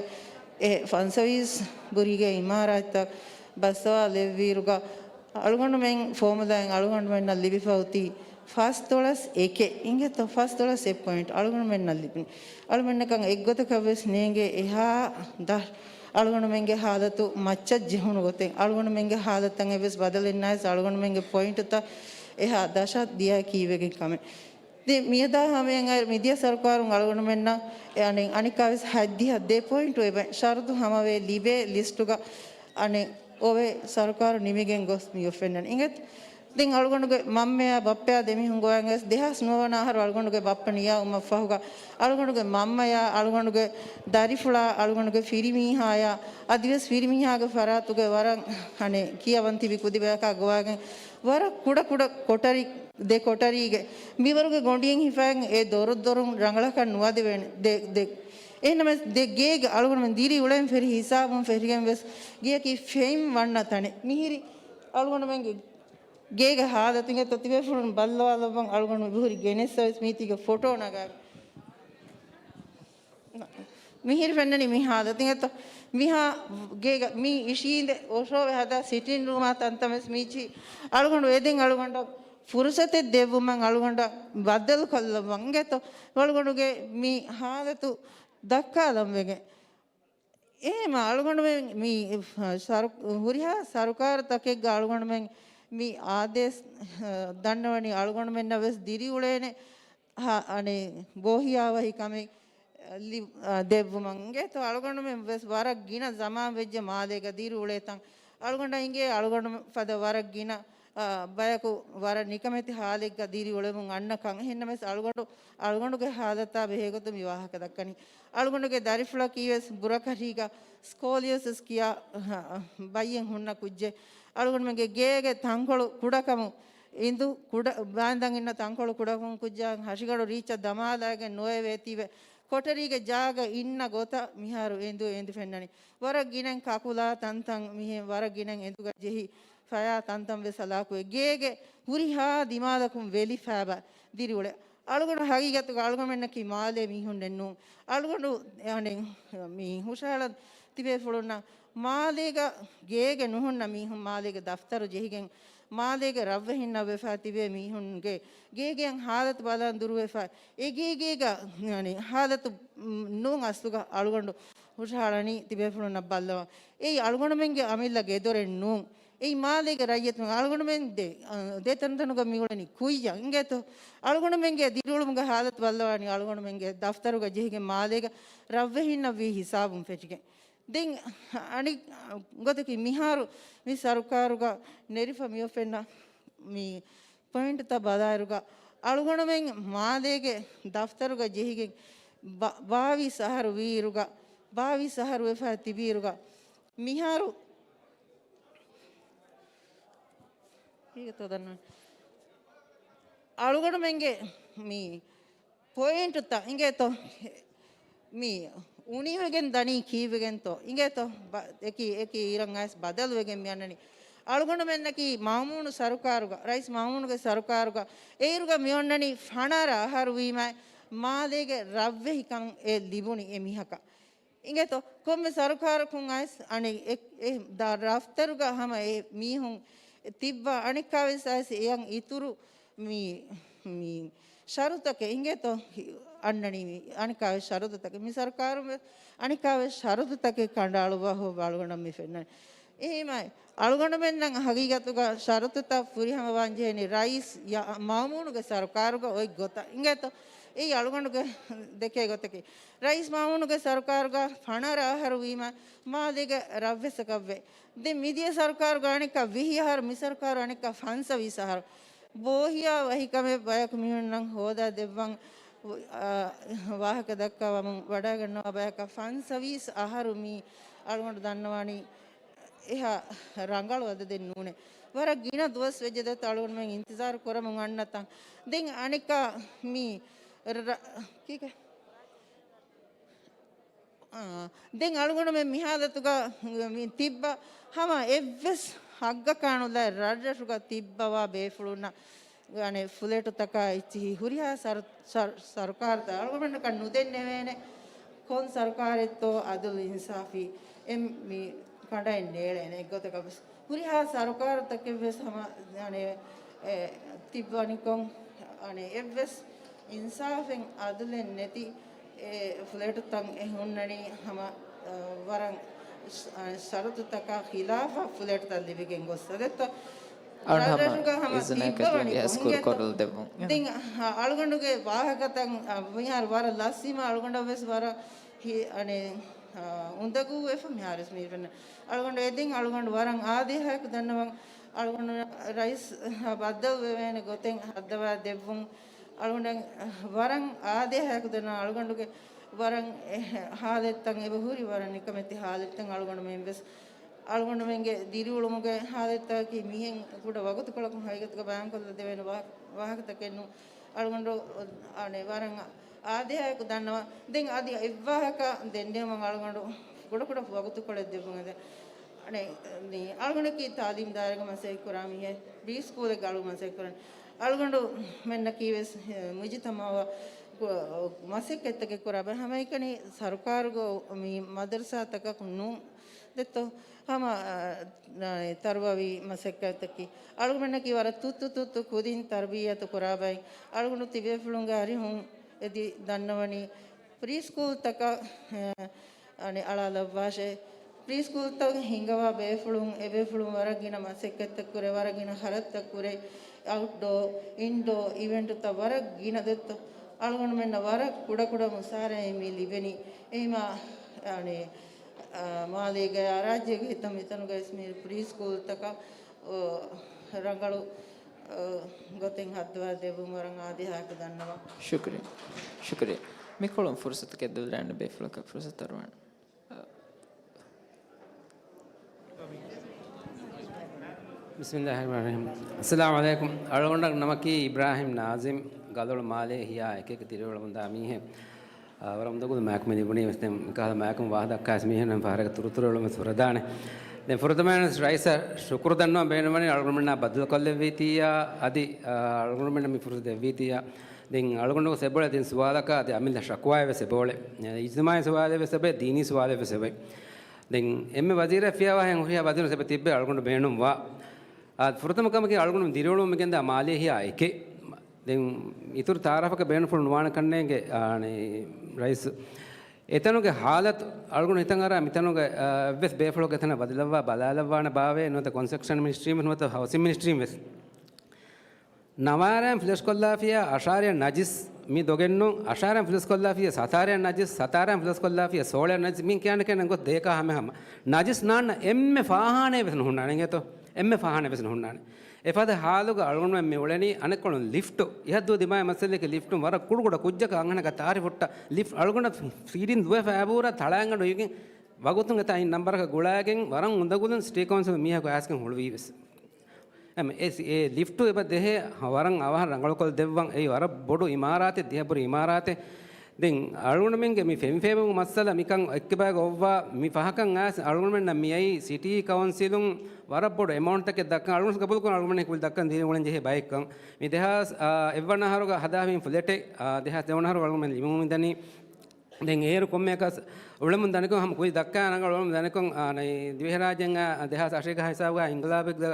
އެ ފަންސަވީސް ބުރީގެ އިމާރާތްތައް ބައްސަވާލެއްވިއިރުގަ، އަޅުގަނޑުމެން ފޯމުލާއިން އަޅުގަނޑުމެންނަށް ލިބިފަ އޮތީ ފަސްދޮޅަސް އެކެއް އިނގޭތޯ، ފަސްދޮޅަސް އެއް ޕޮއިންޓް އަޅުގަނޑުމެންނަށް ލިބުނީ. އަޅުމެންނަކަށް އެއްގޮތަކަށް ވެސް ނޭނގޭ އެހާ ދަށް އަޅުގަނޑުމެންގެ ހާލަތު މައްޗަށް ޖެހުނު ގޮތެއް. އަޅުގަނޑުމެންގެ ހާލަތަށް އެއްވެސް ބަދަލެއް ނައިސް އަޅުގަނޑުމެންގެ ޕޮއިންޓުތައް އެހާ ދަށަށް ދިޔަ ކީއްވެގެން ކަމެއް. ދެ މިއަދާ ހަމަޔަށް އައި މިދިޔަ ސަރުކާރުން އަޅުގަނޑުމެންނަށް އެ އަނެއް އަނެއްކާވެސް ހަތްދިހަ ދެ ޕޮއިންޓު އެބަ ޝަރުތު ހަމަވެ ލިބޭ ލިސްޓުގަ އަނެއް އޮވެ ސަރުކާރު ނިމިގެން ގޮސް މި އޮފެންނަން އިނގޭތަ؟ ދެން އަޅުގަނޑުގެ މަންމަޔާ ބައްޕަޔާ ދެމީހުން ގޮވަން އެސް ދެހާސް ނުވަވަނަ އަހަރު އަޅުގަނޑުގެ ބައްޕަ ނިޔާވުމަށްފަހުގަ އަޅުގަނޑުގެ މަންމަޔާ އަޅުގަނޑުގެ ދަރިފުޅާ އަޅުގަނޑުގެ ފިރިމީހާޔާ އަދިވެސް ފިރިމީހާގެ ފަރާތުގެ ވަރަށް އަނެއް ކިޔަވަން ތިބި ކުދިބަޔަކާ ގޮވާގެން ވަރަށް ކުޑަ ކުޑަ ކޮޓަރި، ދެ ކޮޓަރީގެ މިވަރުގެ ގޮނޑިއެއް ހިފައިގެން އެ ދޮރު ދޮރުން ރަނގަޅަކަށް ނުވަދެވޭނެ. ދެ، ދެ، އެހެންނަމަވެސް ދެ ގޭގެ އަޅުގަނޑުމެން ދިރިއުޅެން ފެށި ހިސާބުން ފެށިގެން ވެސް ގެޔަކީ ފެން ވަންނަ ތަނެއް. މިހިރި އަޅުގަނޑުމެންގެ ގޭގެ ހާލަތު އިނގޭތޯ ތިބޭފުޅުން ބައްލަވާލައްވަން އަޅުގަނޑު މިހުރި ގެނެއްސަވެސް މީތީގެ ފޮޓޯ ނަގާ. މިހިރި ފެންނަނީ މި ހާލަތު އިނގޭތޯ. މިހާ ގޭގަ މީ އިށީނދެ އޮށޯވެ ހަދާ ސިޓިން ރޫމާ ތަންތަން ވެސް މީޗި އަޅުގަނޑު އެދެން އަޅުގަނޑަށް ފުރުސަތެއް ދެއްވުމަށް އަޅުގަނޑަށް ބައްދަލު ކޮށްލައްވަން އިނގޭތޯ. އަޅުގަނޑުގެ މި ހާލަތު ދައްކާލަން ވެގެން. އެހެމަ އަޅުގަނޑުމެން މި ސަރު-، ހުރިހާ ސަރުކާރުތަކެއްގަ އަޅުގަނޑުމެން މި އާދޭސް ދަންނަވަނީ އަޅުގަނޑުމެންނަށް ވެސް ދިރިއުޅޭނެ ހ-، އަނެއް ބޯހިޔާވަހި ކަމެއް ލި-، ދެއްވުމަށް އިނގޭތޯ. އަޅުގަނޑުމެން ވެސް ވަރަށް ގިނަ ޒަމާން ވެއްޖެ މާލޭގަ ދިރިއުޅޭތަން. އަޅުގަނޑަށް އިނގޭ އަޅުގަނޑު ފަދަ ވަރަށް ގިނަ އާ، ބަޔަކު ވަރަށް ނިކަމެތި ހާލެއްގަ ދިރިއުޅެމުން އަންނަކަން. އެހެންނަމަވެސް އަޅުގަނޑު، އަޅުގަނޑުގެ ހާލަތާ ބެހޭގޮތުން މި ވާހަކަ ދައްކަނީ. އަޅުގަނޑުގެ ދަރިފުޅަކީވެސް ބުރަކަށީގަ ސްކޯލިއޯސިސް ކިޔާ، އަ، ބައްޔެއް ހުންނަ ކުއްޖެއް. އަޅުގަނޑުމެންގެ ގޭގެ ތަންކޮޅު ކުޑަކަމު، އިނދު ކުޑަ، ބާންދަން އިންނަ ތަންކޮޅު ކުޑަކަމު ކުއްޖާ ހަށިގަނޑު ރީއްޗަށް ދަމާލައިގެން ނުވެވޭތީވެ. ކޮޓަރީގެ ޖާގަ އިންނަ ގޮތަށް މިހާރު އެނދު އެނދު ފެންނަނީ. ވަރަށް ގިނައިން ކަކުލާ ތަންތަން މިހެން ވަރަށް ގިނައިން އެނދުގަ ޖެހި ފަޔާ ތަންތަން ވެސް ހަލާކުވެ. ގޭގެ ހުރިހާ ދިމާލަކުން ވެލިފާބަ ދިރިއުޅެ. އަޅުގަނޑު ހަގީގަތުގަ އަޅުގަނޑުމެންނަކީ މާލޭ މީހުންނެއް ނޫން. އަޅުގަނޑު އަނެއް މި ހުށަހަޅަން ތިބޭފުޅުންނަށް މާލޭގަ ގޭގެ ނުހުންނަ މީހުން މާލޭގެ ދަފްތަރު ޖެހިގެން މާލޭގެ ރަށްވެހިންނަށް ވެފަ ތިބޭ މީހުންގެ ގޭގެއަށް ހާލަތު ބަލަން ދުރުވެފަ، އެ ގޭގޭގަ ހާލަތު ނޫން އަސްލުގަ އަޅުގަނޑު ހުށަހަޅަނީ ތިބޭފުޅުންނަށް ބައްލަވަން. އެއީ އަޅުގަނޑުމެންގެ އަމިއްލަ ގެދޮރެއް ނޫން. އެއީ މާލޭގެ ރައްޔިތުން އަޅުގަނޑުމެން ދެ، އަ، ދެ ތަންތަނުގަ މިއުޅެނީ ކުއްޔަށް އިނގޭތޯ. އަޅުގަނޑުމެންގެ ދިރިއުޅުމުގެ ހާލަތު ބައްލަވާނީ އަޅުގަނޑުމެންގެ ދަފްތަރުގަ ޖެހިގެން މާލޭގަ ރަށްވެހިންނަށް ވީ ހިސާބުން ފެށިގެން. ދެން އަނެއް ގޮތަކީ މިހާރު މި ސަރުކާރުގަ ނެރިފަ މިއޮފެންނަ މި ޕޮއިންޓްތައް ބަލާއިރުގަ، އަޅުގަނޑުމެން މާލޭގެ ދަފްތަރުގަ ޖެހިގެން ބަ، ބާވީސް އަހަރު ވީއިރުގަ، ބާވީސް އަހަރު ވެފަ ތިބީއިރުގަ، މިހާރު ކީގެތޯ ދަންނަވަން. އަޅުގަނޑުމެންގެ މި ޕޮއިންޓުތައް އިނގޭތޯ؟ މި އުނިވެގެން ދަނީ ކީއްވެގެންތޯ؟ އިނގޭތޯ؟ ބަ، އެކި، އެކި އިރަށް އައިސް ބަދަލުވެގެން މި އަންނަނީ. އަޅުގަނޑުމެންނަކީ މައުމޫނު ސަރުކާރުގަ، ރައީސް މައުމޫނުގެ ސަރުކާރުގަ، އޭރުގަ މި އޮންނަނީ ފަނަރަ އަހަރު ވީމަ މާލޭގެ ރަށްވެހިކަން އެ ލިބުނީ އެ މީހަކަށް. އިނގޭތޯ؟ ކޮންމެ ސަރުކާރަކުން އައިސް އަނެއް އެ، އެ ދަ، ރަފްތަރުގަ ހަމަ އެ މީހުން ތިއްބާ އަނެއްކާވެސް އައިސް އެޔަށް އިތުރު މި، މި ޝަރުތަކެއް އިނގޭތޯ؟ އަންނަނީ މި އަނެއްކާވެސް ޝަރުތުތަކެއް. މި ސަރުކާރުން ވެސް އަނެއްކާވެސް ޝަރުތުތަކެއް ކަނޑައަޅުއްވާ ހޯ އަޅުގަނޑަށް މި ފެންނަނީ. އެހީމަ އަޅުގަނޑުމެންނަށް ހަގީގަތުގަ ޝަރުތުތައް ފުރިހަމަވާން ޖެހެނީ ރައީސް ޔާ، މައުމޫނުގެ ސަރުކާރުގަ އޮތް ގޮތަށް އިނގޭތޯ؟ އެއީ އަޅުގަނޑުގެ ދެކޭ ގޮތަކީ. ރައީސް މައުމޫނުގެ ސަރުކާރުގަ ފަނަރަ އަހަރު ވީމަ މާލޭގެ ރަށްވެސަކަށްވެ. ދެން މިދިޔަ ސަރުކާރުގަ އަނެއްކާ ވިހި އަހަރު، މި ސަރުކާރު އަނެއްކާ ފަންސަވީސް އަހަރު. ބޯހިޔާ ވަހިކަމެއް ބަޔަކު މީހުންނަށް ހޯދާ ދެއްވަން، އާ، ވާހަކަ ދައްކާ ވަމުން ވަޑައިގަންނަވާ ބަޔަކަށް ފަންސަވީސް އަހަރު މީ އަޅުގަނޑު ދަންނަވާނީ އެހާ ރަނގަޅު އަދަދެއް ނޫނޭ. ވަރަށް ގިނަ ދުވަސް ވެއްޖެ ދެއްތޯ އަޅުގަނޑުމެން އިންތިޒާރު ކުރަމުން އަންނަތަން. ދެން އަނެއްކާ މީ ރަ، ކީކޭ؟ އާ، ދެން އަޅުގަނޑުމެން މި ހާލަތުގަ މި ތިއްބަ ހަމަ އެއްވެސް ހައްގަކާ ނުލާ ރަށްރަށުގަ ތިއްބަވާ ބޭފުޅުންނަށް އަނެއް ފްލެޓުތަކާ އެއްޗިހި ހުރިހާ ސަރު، ސަރު، ސަރުކާރުތައް އަޅުގަނޑަކަށް ނުދެންނެވޭނެ. ކޮން ސަރުކާރެއްތޯ އަދުލު އިންސާފީ އެ މި ކަނޑައެއް ނޭޅޭނެ އެއްގޮތަކަށް ވެސް. ހުރިހާ ސަރުކާރުތަކެއް ވެސް ހަމަ އަނެއް އެ ތިއްބަވަނިކޮށް އަނެއް އެއްވެސް އިންސާފެއް އަދުލެއް ނެތި އެ ފްލެޓުތައް އެ ހުންނަނީ ހަމަ، އަ، ވަރަށް ޝަ، ޝަރުތުތަކާ ޚިލާފަށް ފްލެޓުތައް ލިބިގެން ގޮއްސަ ދެއްތޯ. އަޅުގަނޑު ހަމަ ރަށްރަށުގަ ހަމަ އިޒުނަކަށް ތިއްބަވަނިކޮށް އިނގޭތޯ. ދެއްވުން. ދެން އަ، އަޅުގަނޑުގެ ވާހަކަތައް، އަ، މިހާރު ވަރަށް ލަސްވީމަ އަޅުގަނޑަށް ވެސް ވަރަށް ހި، އަނެއް، އާ، އުނދަގޫވެފަ މިހާރުވެސް މީ ފެންނަ. އަޅުގަނޑު އެދެން އަޅުގަނޑު ވަރަށް އާދޭހައެކު ދަންނަވަން. އަޅުގަނޑު ރައީސް ބައްދަލުވެވޭނެ ގޮތެއް ހައްދަވާ ދެއްވުން. އަޅުގަނޑަށް ވަރަށް އާދޭހައެކު ދަންނަވަން. އަޅުގަނޑުގެ ވަރަށް އެ ހާލަތްތައް އެބަހުރި ވަރަށް ނިކަމެތި ހާލަތްތައް އަޅުގަނޑުމެން ވެސް. އަޅުގަނޑުމެންގެ ދިރިއުޅުމުގެ ހާލަތްތަކަކީ މިހެން ކުޑަ ވަގުތުކޮޅަކުން ހަގީގަތުގަ ބަޔާންކޮށްލަ ދެވޭނެ ވާ، ވާހަކަތަކެއް ނޫން. އަޅުގަނޑު އަނެއް ވަރަށް އާދޭހައެކު ދަންނަވަން. ދެން އަދި އެއްވާހަކަ ދެންނެވުމަށް އަޅުގަނޑު ކުޑަކުޑަ ވަގުތުކޮޅެއް ދެއްވުން އެދެން. އަނެއް މި އަޅުގަނޑަކީ ތާލީމްދާރުގެ މަސައްކަތް ކުރާ މީހެއް، ޕްރީ ސްކޫލެއްގަ އަޅުގަނޑު މަސައްކަތް ކުރަން. އަޅުގަނޑުމެންނަކީ ވެސް މުޖުތަމައަށް މަސައްކަތްތަކެއް ކުރާ ބައެއް. ހަމައެކަނި ސަރުކާރުގެ މި މަދަރުސާތަކަކުން ނޫން. ދެއްތޯ ހަމަ، އާ، ތަރުވަވީ މަސައްކަތްތަކީ އަޅުގަނޑަކީ ވަރަށް ތުއްތު ތުއްތު ކުދިން ތަރުބިއްޔަތު ކުރާ ބައެއް. އަޅުގަނޑު ތިބޭފުޅުންގެ އަރިހުން އެދި ދަންނަވަނީ ޕްރީ ސްކޫލްތަކަށް، އާ، އަނެއް އަޅާލައްވާށޭ. ޕްރީ ސްކޫލްތައް ހިންގަވާ ބޭފުޅުން، އެބޭފުޅުން ވަރަށް ގިނަ މަސައްކަތްތައް ކުރޭ، ވަރަށް ގިނަ ޚަރަދުތައް ކުރޭ، އައުޓްޑޯ، އިންޑޯ އިވެންޓުތައް ވަރަށް ގިނަ ދެއްތޯ. އަޅުގަނޑުމެންނަށް ވަރަށް ކުޑަކުޑަ މުސާރައެއް މި ލިބެނީ. އެހީމަ، އަނެއް، އާ، މާލޭގައި ރާއްޖޭގެ ހިތަށް މިތަނުގައި ވެސް މި ޕްރީ ސްކޫލްތަކަށް، އޯ، ރަނގަޅު، އޯ، ގޮތެއް ހައްދަވާ ދެއްވުން ވަރަށް އާދޭހައެކު ދަންނަވަން. ޝުކުރިއްޔާ. ޝުކުރިއްޔާ. މިކޮޅުން ފުރުސަތު ގެއްލުވެލަން ބޭފުޅަކަށް ފުރުސަތު އަރުވާނެ. ބިސްމިއްލާހި ރަޙްމާނި ރަޙީމް. އައްސަލާމު ޢަލައިކުމް. އަޅުގަނޑަށް ނަމަކީ އިބްރާހިމް ނާޒިމް، ގަލޮޅު މާލޭ ހިޔާ އެކެކެ ދިރިއުޅެމުންދާ މީހެއް. އާ، ވަރަށް އުނދަގޫ މާކު މި ލިބުނީ ވެސް. ދެން މިކަހަލަ މާކުން ވާހަކަ ދައްކާ މީހުން ފަހަރަކަށް ތުރުތުރު އެޅުމެއް ފުރަދާނެ. ދެން ފުރަތަމައިން ރައީސަށް ޝުކުރު ދަންނަވަން ބޭނުންވަނީ އަޅުގަނޑުމެންނާ ބައްދަލުކޮށްލެއްވީތީއާ، އަދި، އާ، އަޅުގަނޑުމެންނަށް މި ފުރުސަތު ދެއްވީތީއާ. ދެން އަޅުގަނޑު އެބައޮތް ދެން ސުވާލަކަށް އަދި އަމިއްލަ ޝަކުވާއެއް ވެސް އެބައޮތް. އިޖްތިމާޢީ ސުވާލެއް ވެސް އެބައޮތް، ދީނީ ސުވާލެއް ވެސް އެބައޮތް. ދެން އެންމެ ވަޒީރެއް ފިޔާވާހެން ހުރިހާ ވަޒީރުން އެބަ ތިއްބެ އަޅުގަނޑު ބޭނުންވާ. އާ، ފުރަތަމަ ކަމަކީ އަޅުގަނޑު ދިރިއުޅުމުގެންދާ މާލޭހިޔާ އެކެއް. ދެން އިތުރު ތައާރަފަކަށް ބޭނުންފުޅު ނުވާނެ ކަންނޭނގެ، އާނެ، ރައީސް. އެތަނުގެ ހާލަތު އަޅުގަނޑު ހިތަށް އަރާ މިތަނުގެ، އާ، އެއްވެސް ބޭފުޅަކު އެތަނަށް ވަދެލައްވާ ބަލާލައްވާނެ ބާވޭ ނުވަތަ ކޮންސްޓްރަކްޝަން މިނިސްޓްރީން ނުވަތަ ހައުސިން މިނިސްޓްރީން ވެސް. ނަވާރައިން ފިލަސްކޮށްލާފިޔާ އަށާރައިން ނަޖިސް މި ދޮގެއްނު، އަށާރައިން ފިލަސްކޮށްލާފިޔާ ސަތާރައިން ނަޖިސް، ސަތާރައިން ފިލަސްކޮށްލާފިޔާ ސޯޅައިން ނަޖިސް މި ކިޔާނެ ކެން ގޮތް ދޭކާ ހަމަ ހަމަ. ނަޖިސް ނާންނަ އެންމެ ފާހާނައެއް ވެސް ނުހުންނާނެ އިނގޭތޯ؟ އެންމެ ފާހާނައެއް ވެސް ނުހުންނާނެ. އެފަދަ ހާލުގަ އަޅުގަނޑުމެން މި އުޅެނީ އަނެއްކޮޅުން ލިފްޓު. އިހަށްދުވަ ދިމާވި މައްސަލައަކީ ލިފްޓުން ވަރަށް ކުޑަކުޑަ ކުއްޖަކަށް އަންހެނަކަށް ތާރި ހުއްޓާ ލިފްޓް އަޅުގަނޑަށް ފީޑިން ދުވެފަ އައިބޫރާ ތަޅާނގަނޑު އިވިގެން ވަގުތުން އެތާ އިން ނަންބަރަކަށް ގުޅާގެން ވަރަށް އުނދަގުލުން ސިޓީ ކައުންސިލް މީހަކު އައިސްގެން ހުޅުވީ ވެސް. އެމް، އެ ސި-، އެ ލިފްޓު އެބަ ދެހޭ ވަރަށް އަވަހަށް ރަނގަޅުކޮށް ދެއްވަން. އެއީ ވަރަށް ބޮޑު އިމާރާތެއް، ދިހަ ބުރި އިމާރާތެއް. ދެން އަޅުގަނޑުމެންގެ މި ފެންފޭބު މައްސަލަ މިކަން އެއްކެބާގަ އޮއްވާ މި ފަހަކަށް އައިސް އަޅުގަނޑުމެންނަށް މިއައީ ސިޓީ ކައުންސިލުން ވަރަށް ބޮޑު އެމައުންޓްތަކެއް ދައްކަން. އަޅުގަނޑު ގަބޫލުކުރަން އަޅުގަނޑުމެން ކުލި ދައްކަން ދިރިއުޅެން ޖެހޭ ބައެއްކަން. މި ދެހާސް، އާ، އެއްވަނަ އަހަރުގަ ހަދާފިން ފްލެޓެއް، އާ، ދެހާސް ދެވަނަ އަހަރު އަޅުގަނޑުމެން ލިބިމުން މިދަނީ. ދެން އޭރު ކޮންމެއަކަސް އުޅެމުން ދަނިކޮށް ހަމަ ކުލި ދައްކާ ރަނގަޅު އުޅެމުން ދަނިކޮށް، އާ، ދިވެހިރާއްޖޭން ދެހާސް އަށެއްގަ ހިސާބުގަ އިންގިލާބެއްގަ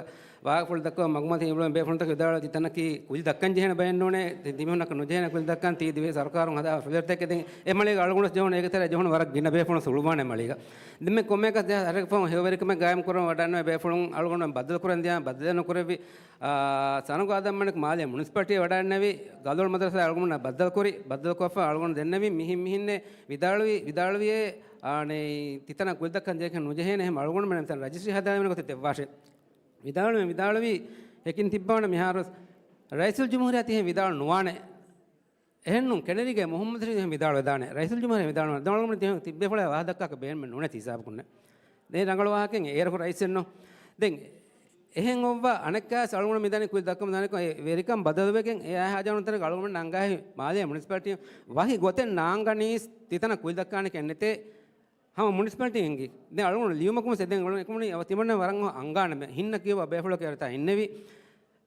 ވާހަކަފުޅު ދައްކަވަން މަގުމަތި އިބުޅުން ބޭފުޅުންތަކު ވިދާޅުވި ތިތަނަކީ ކުލި ދައްކަން ޖެހޭނެ ބައެއް ނޫނޭ، ތި ދިމިހުންނަކަށް ނުޖެހޭނެ ކުލި ދައްކަން ތީ ދިވެހި ސަރުކާރުން ހަދާ ފްލެޓްތަކެއް. ދެން އެ މަޅީގަ އަޅުގަނޑު ޖެހުނު އޭގެ ތެރޭ ޖެހުނު ވަރަށް ގިނަ ބޭފުޅުން ސުޅުވާނެ މަޅީގަ. ދެންމެ ކޮންމެއަކަސް ދެހާސް އަށެއް ފަހުން ހެޔޮވެރިކަމެއް ގާއިމް ކުރަން ވަޑައިގަންނަވާ ބޭފުޅުން އަޅުގަނޑު ބައްދަލު ކުރަން ދިޔަ ބައްދަލެއް ނުކުރެއްވި. އާ، ސަނަގު އާދަމް މަނިކު މާލޭ މުނިސިޕަލިޓީ ވަޑައިންނެވި، ގަލޮޅު މަދަރުސާ އަޅުގަނޑުމެންނާ ބައްދަލުކުރި، ބައްދަލުކޮށްފަ އަޅުގަނޑު ދެންނެވި މިހިން މިހިންނޭ ވިދާޅުވި، ވިދާޅުވިއޭ، އާނެ، ތިތަނަށް ކުލި ދައްކަން ޖެހޭކަށް ނުޖެހޭނެ، އެހެން އަޅުގަނޑުމެން ތަން ރަޖިސްޓްރީ ހަދާލެވޭނެ ގޮތެއް ދެއްވާށޭ. ވިދާޅުވެ، ވިދާޅުވީ، ހެކިން ތިއްބާނަ މިހާރު ރައީސުލްޖުމްހޫރިއްޔާ ތިހެން ވިދާޅު ނުވާނެ. އެހެންނު ކެނެޑީގެ މުހައްމަދު ޝަރީފް ވިދާޅުވެދާނެ. ރައީސުލްޖުމްހޫރިއްޔާ ވިދާޅު ނުވާނެ. ދެން އަޅުގަނޑު ތިހެން ތިއްބޭފުޅާ ވާހަކަ ދައްކާކަށް ބޭނުމެއް ނޫނޭ ތި ހިސާބަކުންނެ. ދެން ރަނގަޅު ވާހަކައެއް އޭރަކު ރައީސެއްނު. ދެން އެހެން އޮއްވާ އަނެއްކާސް އަޅުގަނޑު މިދަނީ ކުލި ދައްކަމުން ދަނިކޮށް އެ ވެރިކަން ބަދަލުވެގެން އެ އާ ހާޖާނުތަނަކަށް އަޅުގަނޑު ނަންގާހި މާލޭ މުނިސިޕަލިޓީ ވަކި ގޮތެއް ނާންގަނީސް ތިތަނަށް ކުލި ދައްކާނެ ކެއްނެތޭ. ހަމަ މުނިސިޕަލިޓީ އެނގި. ދެން އަޅުގަނޑު ލިޔުމަކުން ސެ ދެން އަޅުގަނޑު އެކަމުނީ ތިމަންނަ ވަރަށް އަންގާނެ ހިންނަ ކިޔުވާ ބޭފުޅަކު އެރަތާ އިންނެވި.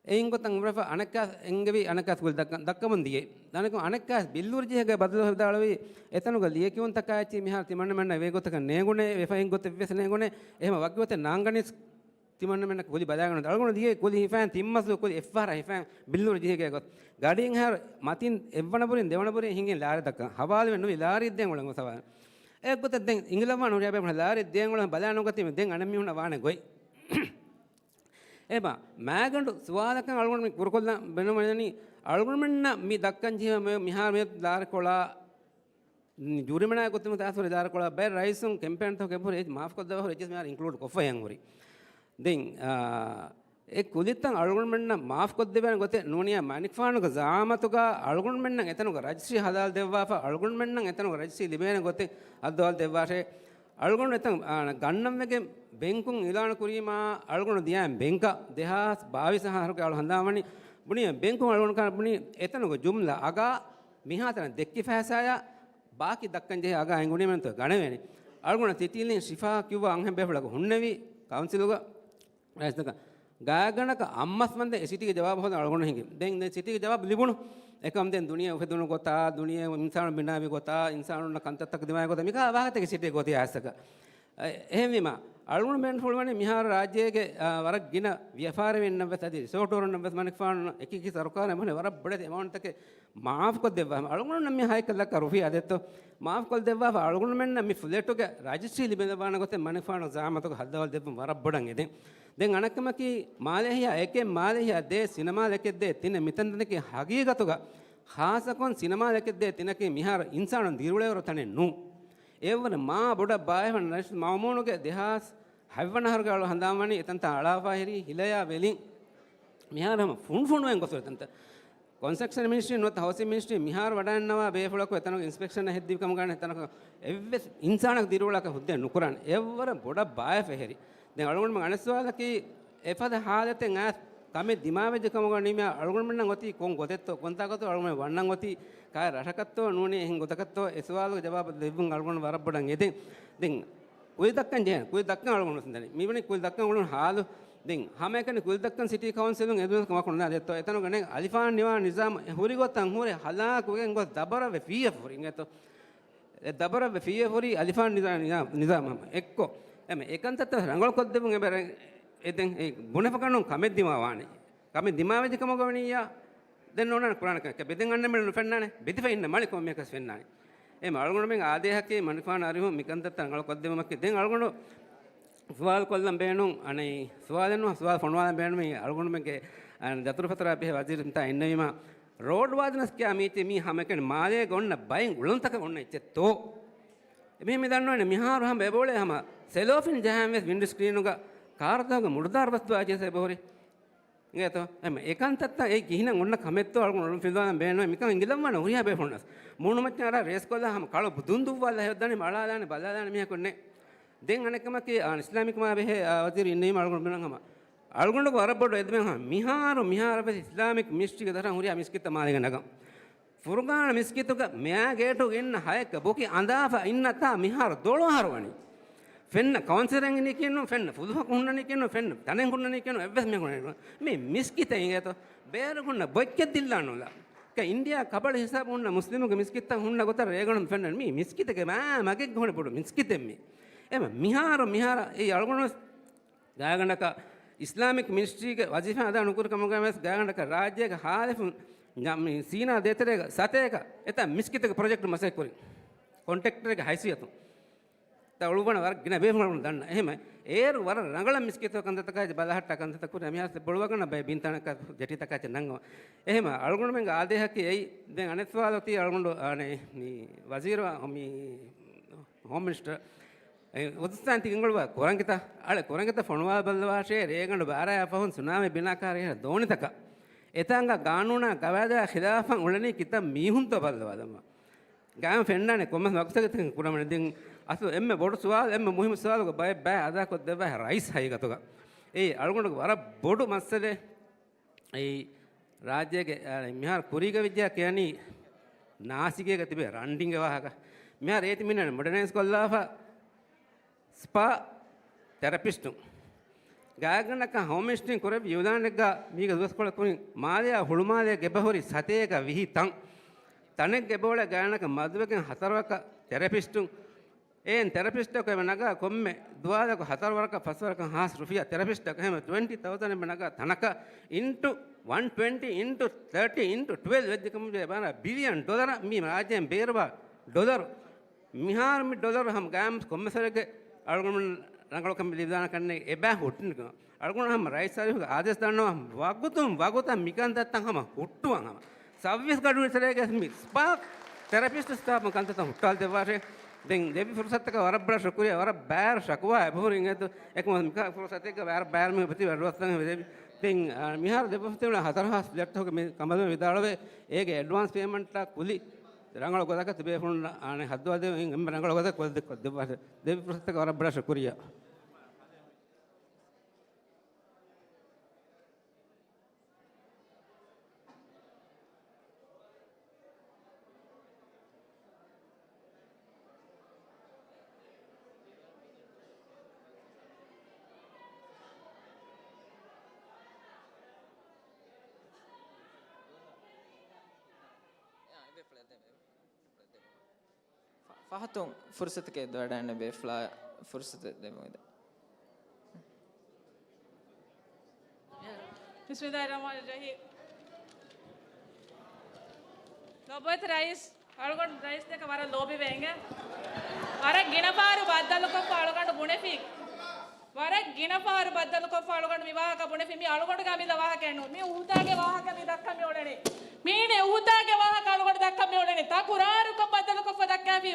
އެއިން ގޮތަށް އުރެފަ އަނެއްކާސް އެންގެވި އަނެއްކާސް ކުލި ދައްކަން، ދައްކަމުން ދިޔައީ. ދަނިކޮށް އަނެއްކާސް ބިއްލޫރި ޖެހޭގޮތް ބަދަލު ވިދާޅުވީ، އެތަނުގަ ލިޔެކިޔުންތަކާ އެއްޗި މިހާރު ތިމަންނަމެންނަށް ވޭގޮތަކަށް ނޭނގުނޭ، ވެފައިން ގޮތެއް ވެސް ނޭނގުނޭ، އެހެމަ ވަކި ގޮތެއް ނާންގަނީސް ތިމަންނަމެންނަށް ކުލި ބަލާގަނޑު. އަޅުގަނޑު ދިޔައީ ކުލި ހިފައިން ތިން މަސް ކުލި އެއްފަހަރަށް ހިފައިން ބިއްލޫރި ޖެހޭގޮތް. ގަޑިއިން ހާރު މަތިން އެއްވަނަ ބުރިން ދެވަނަ ބުރިން ހިނގިން ލާރި ދައްކަން. ހަވާލުވެ ނުވި ލާރި ދޭން އުޅެން ގޮސް ހަވާލު. އެއްގޮތަށް ދެން އިނގިލައްވާ ނުރިޔާ ބޭފުޅުން ލާރި ދޭން އުޅެން ބަލާ ނުގަތީމަ ދެން އަނެއް މީހުންނަށް ވާނެ ގޮތް. އެބަ މާގަނޑު ސުވާލަކަށް އަޅުގަނޑު މި ކުރުކޮށްލަން ބޭނުމަނީ، އަޅުގަނޑުމެންނަށް މި ދައްކަން ޖެހޭ މި-، މިހާރު މި ލާރިކޮޅާ، ޖުރިމަނާ ގޮތުން ތާސްވަރެ ލާރިކޮޅާ ބައެއް ރައީސުން ކެމްޕޭންތަކުގެ އެބަހުރި މާފްކޮށްދެއްވާފަ އެއްޗެސް މިހާރު އިންކްލޫޑް ކޮށްފަ ހެން ހުރި. ދެން، އާ، އެ ކުލިތައް އަޅުގަނޑުމެންނަށް މާފްކޮށްދެވޭނެ ގޮތެއް ނޫނިޔާ މަނިކުފާނުގެ ޒައާމަތުގަ އަޅުގަނޑުމެންނަށް އެތަނުގަ ރަޖިސްޓްރީ ހަލާލް ދެއްވާފަ، އަޅުގަނޑުމެންނަށް އެތަނުގަ ރަޖިސްޓްރީ ލިބޭނެ ގޮތެއް ހައްދަވާލް ދެއްވާށޭ. އަޅުގަނޑު އެތަން، އާ، ގަންނަން ވެގެން ބެންކުން އިލާނު ކުރީމާ، އަޅުގަނޑު ދިޔައިން ބެންކަށް ދެހާސް ބާވީސް އަހަރުގެ އަޅު ހަނދާން ވަނީ ބުނި، ބެންކުން އަޅުގަނޑު ބުނި އެތަނުގެ ޖުމްލަ އަގާ މިހާތަނަށް ދެއްކި ފައިސާޔާ ބާކީ ދައްކަން ޖެހޭ އަގާ އެނގުނީމެންތޯ ގަނެވޭނެ. އަޅުގަނޑު ސިޓީލިން ޝިފާ ކިއުވާ އަންހެން ބޭފުޅަކު ހުންނެވި ކައުންސިލުގަ ރައީސްތަކަށް ގާތްގަނޑަކަށް އައްމަސް ވަންދެން އެ ސިޓީގެ ޖަވާބު ހޯދަން އަޅުގަނޑު ހިނގި. ދެން ދެން ސިޓީގެ ޖަވާބު ލިބުނު. އެކަމް ދެން ދުނިޔެ އުފެދުނު ގޮތާ، ދުނިޔެ އިންސާނުން ބިނާވި ގޮތާ، އިންސާނުންނަށް ކަންތައްތަކު ދިމާވި ގޮތާ، މިކާ ވާހަކަތަކެއް ސިޓީ ގޯތި އާސަކަ. އެ-، އެހެންވީމާ، އަޅުގަނޑު ބޭނުންފުޅުވަނީ މިހާރު ރާއްޖޭގެ، އާ، ވަރަށް ގިނަ ވިޔަފާރިވެރިންނަށް ވެސް އަދި ރިސޯޓުވަރުންނަށް ވެސް މަނިކުފާނު އެކި އެކި ސަރުކާރެއް ވަރަށް ބޮޑެތި އެމައުންޓްތަކެއް މާފްކޮށްދެއްވާ. އަޅުގަނޑުންނަށް މި ހައިކަލަކަށް ރުފިޔާ ދެއްތޯ؟ މާފްކޮށްދެއްވާފަ އަޅުގަނޑުމެންނަށް މި ފްލެޓުގެ ރަޖިސްޓްރީ ލިބެދެއްވާނެ ގޮތެއް މަނިކުފާނު ޒައާމަތުގެ ހައްދަވާލް ދެއްވުން ވަރަށް ބޮޑަށް އެދެން. ދެން އަނެއްކަމަކީ، މާލޭހިޔާ އެކެއް، މާލޭހިޔާ ދޭއް، ސިނަމާލެކެއް ދޭއް، ތިނެއް މިތަންތަނަކީ ހަގީގަތުގަ ޚާއްޞަކޮށް ސިނަމާލެކެއް ދޭއް ތިނަކީ މިހާރު އިންސާނުން ދިރިއުޅޭވަރު ތަނެއް ނޫން. އެއަށްވުރެ މާ ބޮޑަށް ބާއިފަން ރައީސް މައުމޫނުގެ ދެހާސް ހަތްވަނަ އަހަރުގެ އަޅު ހަނދާންވަނީ އެތަންތާ އަޅާފަ ހިރީ ހިލަޔާ ވެލިން. މިހާރު ހަމަ ފުނޑުފުނޑުވެން ގޮސް އެތަންތަ. ކޮންސްޓްރަކްޝަން މިނިސްޓްރީ ނުވަތަ ހައުސިން މިނިސްޓްރީ މިހާރު ވަޑައިންނަވާ ބޭފުޅަކު އެތަނުގެ އިންސްޕެކްޝަނަށް ހެއްދިވި ކަމުގަ އެތަނަކަށް އެއްވެސް އިންސާނަކު ދިރިއުޅާކަށް ހުއްދައެއް ނުކުރާނެ. އެއަށްވުރެ ބޮޑަށް ބާއިފަ ހިރީ. ދެން އަޅުގަނޑުމެން އަނެއް ސުވާލަކީ، އެފަދަ ހާލަތެއް އައިސް ކަމެއް ދިމާވެއްޖެ ކަމުގަ ނިމި އަޅުގަނޑުމެންނަށް އޮތީ ކޮން ގޮތެއްތޯ، ކޮންތާކަށްތޯ އަޅުގަނޑުމެން ވަންނަން އޮތީ، ކާއެއް ރަށަކަށްތޯ ނޫނީ އެހެން ގޮތަކަށްތޯ އެ ސުވާލުގެ ޖަވާބު ދެއްވުން އަޅުގަނޑު ވަރަށް ބޮޑަށް އެދެން. ދެން ކުލި ދައްކަން ޖެހޭނެ، ކުލި ދައްކަން އަޅުގަނޑު ވެސް ދަނީ. މިވަނީ ކުލި ދައްކަން އުޅުނު ހާލު. ދެން ހަމައެކަނި ކުލި ދައްކަން ސިޓީ ކައުންސިލުން އެދުނަސް ކަމަކު ނުދާ ދެއްތޯ. އެތަނުގަ ނެ އަލިފާން ނިވާ ނިޒާމް ހުރި ގޮތަށް ހުރެ ހަލާކުވެގެން ގޮސް ދަބަރަވެ ފީއެފް ހުރި އިނގޭތޯ. އެ ދަބަރަށް ފީއެފް ހުރީ އަލިފާން ނިޒާ-، ނިޒާ-، ނިޒާމް ހަމަ އެއްކޮށް، އެމެ އެކަންތައްތައް ރަނގަޅުކޮށްދެއްވުން އެބަ ރަ-، އެ ދެން އެ ބުނެފަކަނުން ކަމެއް ދިމާވާނެ. ކަމެއް ދިމާވެއްޖެ ކަމަކަށް ވަނިއްޔާ ދެން ނޯނާނެ ކުރާނެ ކަމެއް. ބެދެން އަންނަ މެން ނުފެންނާނެ. ބެދިފަ އިންނަ މަޅި ކޮންމެއަކަސް ފެންނާނެ. އެ އަޅުގަނޑުމެން އާދޭހަކީ މަނިކުފާނު އަރިހުން މިކަންތައްތައް ރަނގަޅު ކޮށްދެއްވުމަކީ. ދެން އަޅުގަނޑު ސުވާލު ކޮށްލަން ބޭނުން، އަނެއް ސުވާލެއް ނުވާ، ސުވާލު ފޮނުވާލަން ބޭނުމީ އަޅުގަނޑުމެންގެ، އަނެއް ދަތުރުފަތުރާ ބެހޭ ވަޒީރުންތާ އިންނެވީމާ، ރޯޑް ވާދަނަސް ކިޔާ މީތި މީ ހަމައެކަނި މާލޭގަ އޮންނަ ބައެއް އުޅަނދުތަކެއް އޮންނަ އެއްޗެއްތޯ؟ އެމީހުން މި ދަންނަވަނީ މިހާރު ހަމަ އެބައުޅޭ ހަމަ ސެލޯފިން ޖަހާން ވެސް ވިންޑް ސްކްރީނުގަ ކާރުތަކުގެ މުޑުދާރު ބަސްދުވާ އެއްޗެއް އެބަހުރި. އިނގޭތޯ؟ އެމަ އެކަންތައްތައް އެ ކިހިނެއް އޮންނަ ކަމެއްތޯ އަޅުގަނޑު އޮޅުން ފިލުވާލަން ބޭނުން. މިކަން އިނގިލަންވާނެ ހުރިހާ ބޭފުޅުންނަސް. މޫނުމައްޗަށް އަރާ ރޭސް ކޮށްލާ ހަމަ ކަޅު ދުން ދުއްވާލާ ހެއޮއްދާނެ ބަލާލާނެ ބަލާލާނެ މީހަކު ނެއް. ދެން އަނެއްކަމަކީ، އާ، އިސްލާމިކް މާ ބެހޭ، އާ، ވަޒީރު އިންނެވީމަ އަޅުގަނޑު ބުނަން ހަމަ. އަޅުގަނޑުގެ ވަރަށް ބޮޑު އެދުމެއް ހަމަ. މިހާރު، މިހާރަށް ވެސް އިސްލާމިކް މިނިސްޓްރީގެ ދަށަށް ހުރިހާ މިސްކިތްތައް މާލޭގަ ނަގަން. ފުރުގާން މިސްކިތުގަ މެއާ ގޭޓުގަ އިންނަ ހައެއްގަ ބޮކި އަނދާފަ އިންނަތާ މިހާރު ދޮޅު އަހަރު ވަނީ. ފެންނަ ކައުންސިލަރެއް އިނީކީނު، ފެންނަ ފުލުހަކު ހުންނަނީކީނު، ފެންނަ ތަނެއް ހުންނަނީކީނު، އެއްވެސް މީހަކު ނެތް. މީ މިސްކިތެއް އިނގޭތޯ؟ ބޭރަށް ހުންނަ ބޮއްޗެއް ދިއްލާނުލާ. ކަ އިންޑިއާ ކަބަޅު ހިސާބު ހުންނަ މުސްލިމުގެ މިސްކިތްތައް ހުންނަ ގޮތަށް ރޭގަނޑު ފެންނަނީ. މީ މިސްކިތެއްގެ މާ މަގެއްގަ ހުންނަ ބޮޑު މިސްކިތެއް މީ. އެމަ މިހާރު، މިހާރަށް އެ އަޅުގަނޑު ގާތްގަނޑަކަށް އިސްލާމިކް މިނިސްޓްރީގެ ވަޒީފާ އަދާ ނުކުރި ކަމުގައި ވެސް ގާތްގަނޑަކަށް ރާއްޖޭގެ ހާލިފުން މި ސީނާ ދޭތެރޭގަ ސަތޭކަ އެތައް މިސްކިތުގެ ޕްރޮޖެކްޓް މަސައްކަތް ކުރި ކޮންޓްރެކްޓަރެއްގެ ހައިސިއްޔަތުން. ތަ އުޅުއްވަން ވަރަށް ގިނަ ބޭފުޅުން ދަންނަ. އެހެމަ އޭރު ވަރަށް ރަނގަޅަށް މިސްކިތު ކަންތައްތަކާ ބަލަހައްޓާ ކަންތައްތައް ކުރި މިހާސް ބޮޑުވަގަންނަ ބައެއް ބިންތަނަކަށް ޖެޓީތަކާ ޗެއް ނަންގަވަ. އެހެމަ އަޅުގަނޑުމެންގެ އާދޭހަކީ އެއީ. ދެން އަނެއް ސުވާލު އޮތީ އަޅުގަނޑު އަނެއް މި ވަޒީރު މި ހޯމް މިނިސްޓަރ އެ އުދުސްތާން ތި ގެންގުޅުވާ ކުރަންކިތަ؟ އަޅެ ކުރަންކިތަ ފޮނުވާ ބައްލަވާށޭ، ރޭގަނޑު ބާރައާ ފަހުން ސުނާމީ ބިނާކާރި ދޯނިތަކަށް. އެތާނގަ ގާނޫނާ ގަވާއިދާ ޚިލާފަށް އުޅެނީ ކިތައް މީހުންތޯ ބައްލަވާލަމާ. ގާން ފެންނާނެ ކޮންމެސް ވަގުތަކެއް ކުރަމުން. ދެން އަސްލު އެންމެ ބޮޑު ސުވާލު، އެންމެ މުހިއްމު ސުވާލުގެ ބައެއް ބައި އަދާކޮށްދެއްވާ ރައީސް ހަގީގަތުގަ. އެއީ އަޅުގަނޑުގެ ވަރަށް ބޮޑު މައްސަލައެއް. އެއީ ރާއްޖޭގެ، އާ، މިހާރު ކުރީގަ ވެއްޖެ ކިޔަނީ ނާސިކޭގަ ތިބޭ ރަންޑިންގެ ވާހަކަ. މިހާރު އޭތި މިންނަން މޮޑަނައިޒް ކޮށްލާފަ ސްޕާ ތެރަޕިސްޓުން. ގާތްގަނޑަކަށް ހޯމް މިނިސްޓްރީން ކުރެއްވި އިއުލާނެއްގަ މީގެ ދުވަސްކޮޅަށް ކުރިން މާލެއާ ހުޅުމާލޭގެ އެބަހުރި ސަތޭކަ ވިހި ތަން. ތަނެއްގެ އެބައުޅޭ ގާތްގަނޑަކަށް މަދުވެގެން ހަތަރު ވަރަކަށް ތެރަޕިސްޓުން. އެހެން ތެރަޕިސްޓަކު އެބަ ނަގާ ކޮންމެ ދުވާލަކު ހަތަރު ވަރަކަށް ފަސް ވަރަކަށް ހާސް ރުފިޔާ ތެރަޕިސްޓަކު. އެހެން ޓްވެންޓީ ތައުސަންޑް އެބަ ނަގާ ތަނަކަށް އިންޓު ވަން ޓްވެންޓީ އިންޓު ތާޓީ އިންޓު ޓްވެލްވް ވެއްޖެ ކަމުގެ ބާރަ ބިލިއަން ޑޮލަރ މި ރާއްޖޭން ބޭރުވާ ޑޮލަރު. މިހާރު މި ޑޮލަރު ހަމަ ގާމް ކޮންމެސަރެއްގެ އަޅުގަނޑު ރަނގަޅުކަމެއް ލިބިދާނެ ކަންނޭ އެބަ ހުއްޓިން. އަޅުގަނޑު ހަމަ ރައީސް އަރިހުގެ އާދޭސް ދަންނަވާ ވަގުތުން ވަގުތަށް މިކަންތައްތައް ހަމަ ހުއްޓުވަން ހަމަ. ސައުވީސް ގަޑު ވިތަރޭގެ މި ސްޕާ ތެރަޕިސްޓް ސްޓާފުން ކަންތައްތައް ހުއްޓާލަ ދެއްވާށޭ. ދެން ދެއްވި ފުރުސަތަކަށް ވަރަށް ބޮޑަށް ޝުކުރިއްޔާ. ވަރަށް ބާރު ޝަކުވާ އެބަހުރި އިނގޭތޯ. އެކަމަ މިކަ ފުރުސަތެއްގަ ވަރަށް ބާރު މީހުން ވެތި ވަރުވަސްތަން ވެދެވި. ދެން، އާ، މިހާރު ދެއްވި ފުރުސަތެއް ހަތަރު ހާސް ފްލެޓްތަކުގެ މި ކަނބަލުމެ ވިދާޅުވޭ. އޭގެ އެޑްވާންސް ޕޭމަންޓާ ކުލި ރަނގަޅު ގޮތަކަށް ތިބޭފުޅުން އާނެ ހައްދަވާދޭ އެންމެ ރަނގަޅު ގޮތަށް ކޮށްދެއްވާށޭ. ދެއްވި ފުރުސަތަކަށް ވަރަށް ބޮޑަށް ޝުކުރިއްޔާ. ފަ-، ފަހަތުން ފުރުސަތަކެއް ދޮވަޑައިން ބޭފުޅާ ފުރުސަތެއް ދެމުވިދާ. ބިސްމިއްލާހި ރަޙްމާނި ރަޙީމް. ލޮބުވެތި ރައީސް، އަޅުގަނޑު ރައީސް ދެކެ ވަރަށް ލޯބިވޭ އިނގޭ. ވަރަށް ގިނަ ފަހަރު ބައްދަލުކޮށްފަ އަޅުގަނޑު ބުނެފި. ވަރަށް ގިނަ ފަހަރު ބައްދަލުކޮށްފަ އަޅުގަނޑު މި ވާހަކަ ބުނެފި. މީ އަޅުގަނޑުގެ އަމިއްލަ ވާހަކައެއް ނޫން. މީ އުހުދާގެ ވާހަކަ މި ދައްކަން މި އުޅެނީ. މީނެ އުހުދާގެ ވާހަކަ އަޅުގަނޑު ދައްކަން މި އުޅެނީ. ތަކުރާރުކޮށް ބައްދަލުކޮށްފަ ދައްކާފި.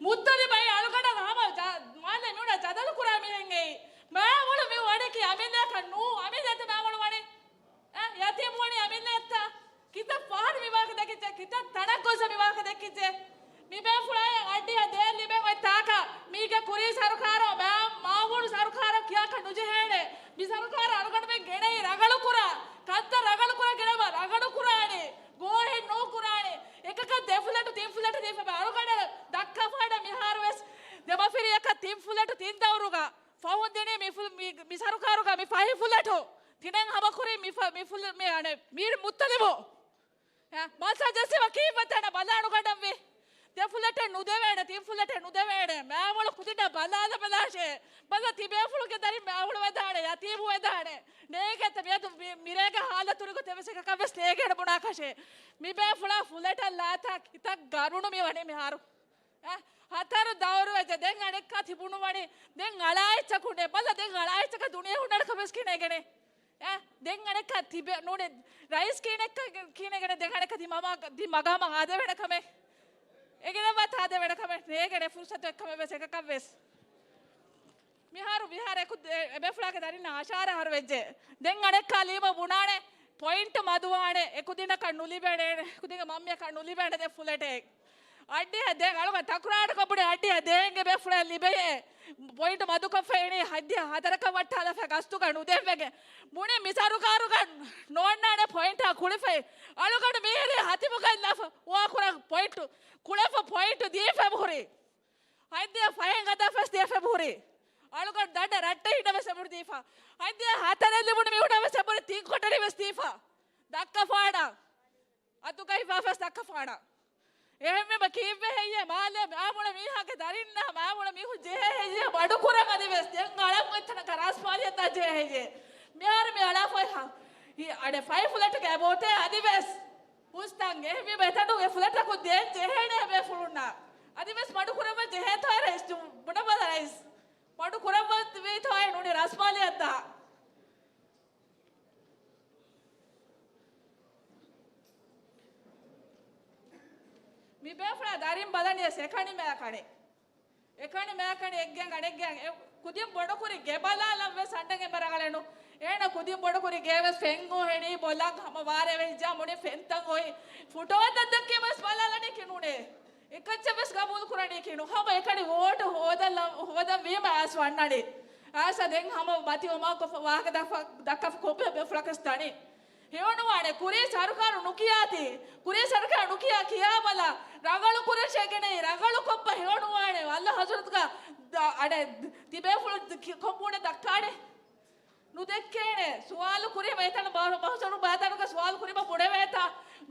މުއްތަލިބު އަޅުގަނޑަށް ހަމަ ޖަ-، މާލެ މިއުޅޭ ޖަދަލު ކުރާ މީހެއް އެއީ. މާވަޅު މި ވަނީކީ އަމިއްލައަކަށް ނޫ، އަމިއްލައަށް މާވަޅު ވަނީ. އަ، ޔަތީމު ވަނީ އަމިއްލައަށްތަ؟ ކިތައް ފަހަރު މި ވާހަކަ ދެކިއްޖެ؟ ކިތައް ތަނަށް ގޮސް މި ވާހަކަ ދެކިއްޖެ؟ މި ބޭފުޅާއަށް އައްޑިހަ ދޭއް ލިބެން އޮތް ތާކަށް މީގެ ކުރީ ސަރުކާރަށް މާ-، މާވަޅު ސަރުކާރަށް ކިޔާކަށް ނުޖެހޭނެ. މި ސަރުކާރަށް އަޅުގަނޑުމެން ގެނައީ ރަނގަޅު ކުރާ ކަންތައް ރަނގަޅު ކުރާ ގެނައިމަ ރަނގަޅު ކުރާނެ. ގޯހެއް ނޫ ކުރާނެ. އެކަކަށް ދެ ފުލެޓު ތިން ފުލެޓު ދީފަ އަޅުގަނޑަށް ދައްކާފަ ވަޑަ މިހާރު ވެސް ދެމަފިރިއަކަށް ތިން ފުލެޓު ތިން ދައުރުގަ ފަހުން ދިނީ މި ފުލް-، މި، މި ސަރުކާރުގަ މި ފަހި ފުލެޓު. ތިނެއް ހަމަކުރީ މި ފަ-، މި ފުލް-، މި އަނެއް މީރު މުއްތަލިބު. އެ، މައްސަލަ ޖެއްސީމަ ކީއްވެތަ އަނެއް ބަލާ އަޅުގަނޑަށް ވީ؟ ދެ ފުލެޓެއް ނުދެވޭނެ، ތިން ފުލެޓެއް ނުދެވޭނެ. މާވަޅު ކުދިންނަށް ބަލާލަބަލާށޭ. ބަލަ ތިބޭފުޅުގެ ދަރިން މާ އުޅުވެދާނެ، ޔަތީމުވެދާނެ. ނޭގޭތަ މިއަދު މި-، މިރޭގެ ހާލަތު ނުގޮތެއް ވެސް އެކަކަށް ވެސް ނޭގޭނެ ބުނާކަށެއް. މިބޭފުޅާ ފުލެޓަށް ލާތާ ކިތައް ގަރުނު މި ވަނީ މިހާރު. އަ، ހަތަރު ދައުރު ވެއްޖެ. ދެން އަނެއްކާ ތިބުނު ވަނީ. ދެން އަޅާއެއްޗަކު ނޭ. ބަލަ ދެން އަޅާއެއްޗަކަށް ދުނިޔެ ހުންނަން ކަމެސް ކިނެގެނެ. އަ، ދެން އަނެއްކާ ތިބެ ނޫނެ ރައީސް ކިނެއްކަ ކިނެގެނެ ދެން އަނެއްކާ ތި މަމާ ތި މަގާމަށް އާދެވެނެ ކަމެއް. އެގެނެއް ވަތް އާދެވެނެ ކަމެއް ނޭގެނެ ފުރުސަތު އެއްކަމެއް ވެސް އެކަކަށް ވެސް. މިހާރު، މިހާރު އެކު-، އެ-، އެބޭފުޅާގެ ދަރިންނަށް އަށާރަ އަހަރު ވެއްޖެ. ދެން އަނެއްކާ ލީމަ ބުނާނެ، ޕޮއިންޓް މަދުވާނެ، އެކުދިންނަކަށް ނުލިބޭނެ، އެކުދިންގެ މަންމިއަކަށް ނުލިބޭނެ ދެ ފުލެޓެއް. އައްޑިހަ ދޭން އަޅުގަނޑު ތަކުރާރުކޮށް ބުނި އައްޑިހަ ދޭން އެބޭފުޅަށް ލިބެޔޭ. ޕޮއިންޓް މަދުކޮށްފަ އިނީ ހައްދިހަ ހަތަރަކަށް ވައްޓާލާފަ ގަސްތުގަ ނުދެއްވެގެން. ބުނި މި ސަރުކާރުގަ ނޯންނާނެ ޕޮއިންޓާ ކުޅިފައި. އަޅުގަނޑު މީހެރީ ހަތިމުގައި ލާފަ ވާކުރަން ޕޮއިންޓް ކުޅެފަ ޕޮއިންޓް ދީފަ ހުރީ. ހަތްދިހަ ފަހެއް ގަދަފަސް ދިޔަފެ ހުރި. އަޅުގަނޑު ދަނޑަ ރައްޓެހިންނަށް ވެސް އެބުރި ދީފަ. ހަތްދިހަ ހަތަރެއް ލިބުނު މީހުނަށް ވެސް އެބުރި ތިން ކޮޓަރި ވެސް ދީފަ. ދައްކަފާނަ. އަތުގައި ވާފަސް ދައްކަފާނަ. އެހެންވީމަ ކީއްވެ ހެއްޔޭ މާލެ މާމުޅަ މީހާގެ ދަރިންނާ މާމުޅަ މީހުން ޖެހޭ ހެއްޔޭ މަޑުކުރަން އަދި ވެސް ދެން އަޅަން އޮތްތަނަކަށް ރަސްމާލިއަށް ދާ ޖެހޭ ހެއްޔޭ. މިހާރު މި އަޅާފައި ހަ-، ހި-، އަޑެ ފައި ފުލެޓުގެ އެބޯތޭ އަދި ވެސް. ހުސްތަން އެހެންވީމަ އެތަނުގެ ފުލެޓަކު ދޭން ޖެހޭނެ ބޭފުޅުންނާ. އަދިވެސް މަޑުކުރައްވަން ޖެހޭތޯ ރައީސް ޖު-، ބުނަބަލަ ރައީސް. މަޑުކުރައްވަން ވީތޯ ނޫނީ ރަސްމާލިއަށްދާ. މި ބޭފުޅާ ދަރިން ބަލަނީ އެކަނި މައިކަނި. އެކަނި މައިކަނި އެއްގެން އަނެއްގެން އެ ކުދިން ބޮޑުކުރި ގެބަލާލަށްވެސް އަންނަން އެބަ ރަނގަޅެއްނު. އޭނަ ކުދިން ބޮޑުކުރި ގޭވެސް ފެންގޯ ހެނީ ބޮލަށް ހަމަ ވާރޭ ވެހިއްޖާ މުނި ފެންތައް އޮތް. ފުޓޯތައް ދެއްކީމަސް ބަލާލަނީކީ ނޫނޭ. އެކައްޗެއް ވެސް ގަބޫލު ކުރަނީކީ ނު. ހަމަ އެކަނި ވޯޓު ހޯދަލަ-، ހޯދަން ވީމަ އައިސް ވަންނަނީ. އައިސް ދެން ހަމަ މަތި އޮމާކޮށްފަ ވާހަކަ ދައްކަ-، ދައްކަފަ ކޮންމެ ބޭފުޅަކަސް ދަނީ. ހެޔޮނުވާނެ. ކުރީ ސަރުކާރު ނުކިޔާތީ. ކުރީ ސަރުކާރު ނުކިޔާ ކިޔާބަލަ. ރަނގަޅު ކުރަން ޝެގެނެއް ރަނގަޅު ކޮށްފަ ހެޔޮނުވާނެ. އައްލާ ހަޒުރަތުގަ ދަ-، އަޑެ ތިބޭފުޅުން ކޮން ބުނެ ދައްކާނެ؟ ނުދެއްކޭނެ. ސުވާލު ކުރީމަ އެތަނަށް ބަ-، ބަހުސަރު ބާތަނުގަ ސުވާލު ކުރީމަ ބުނެވޭތާ.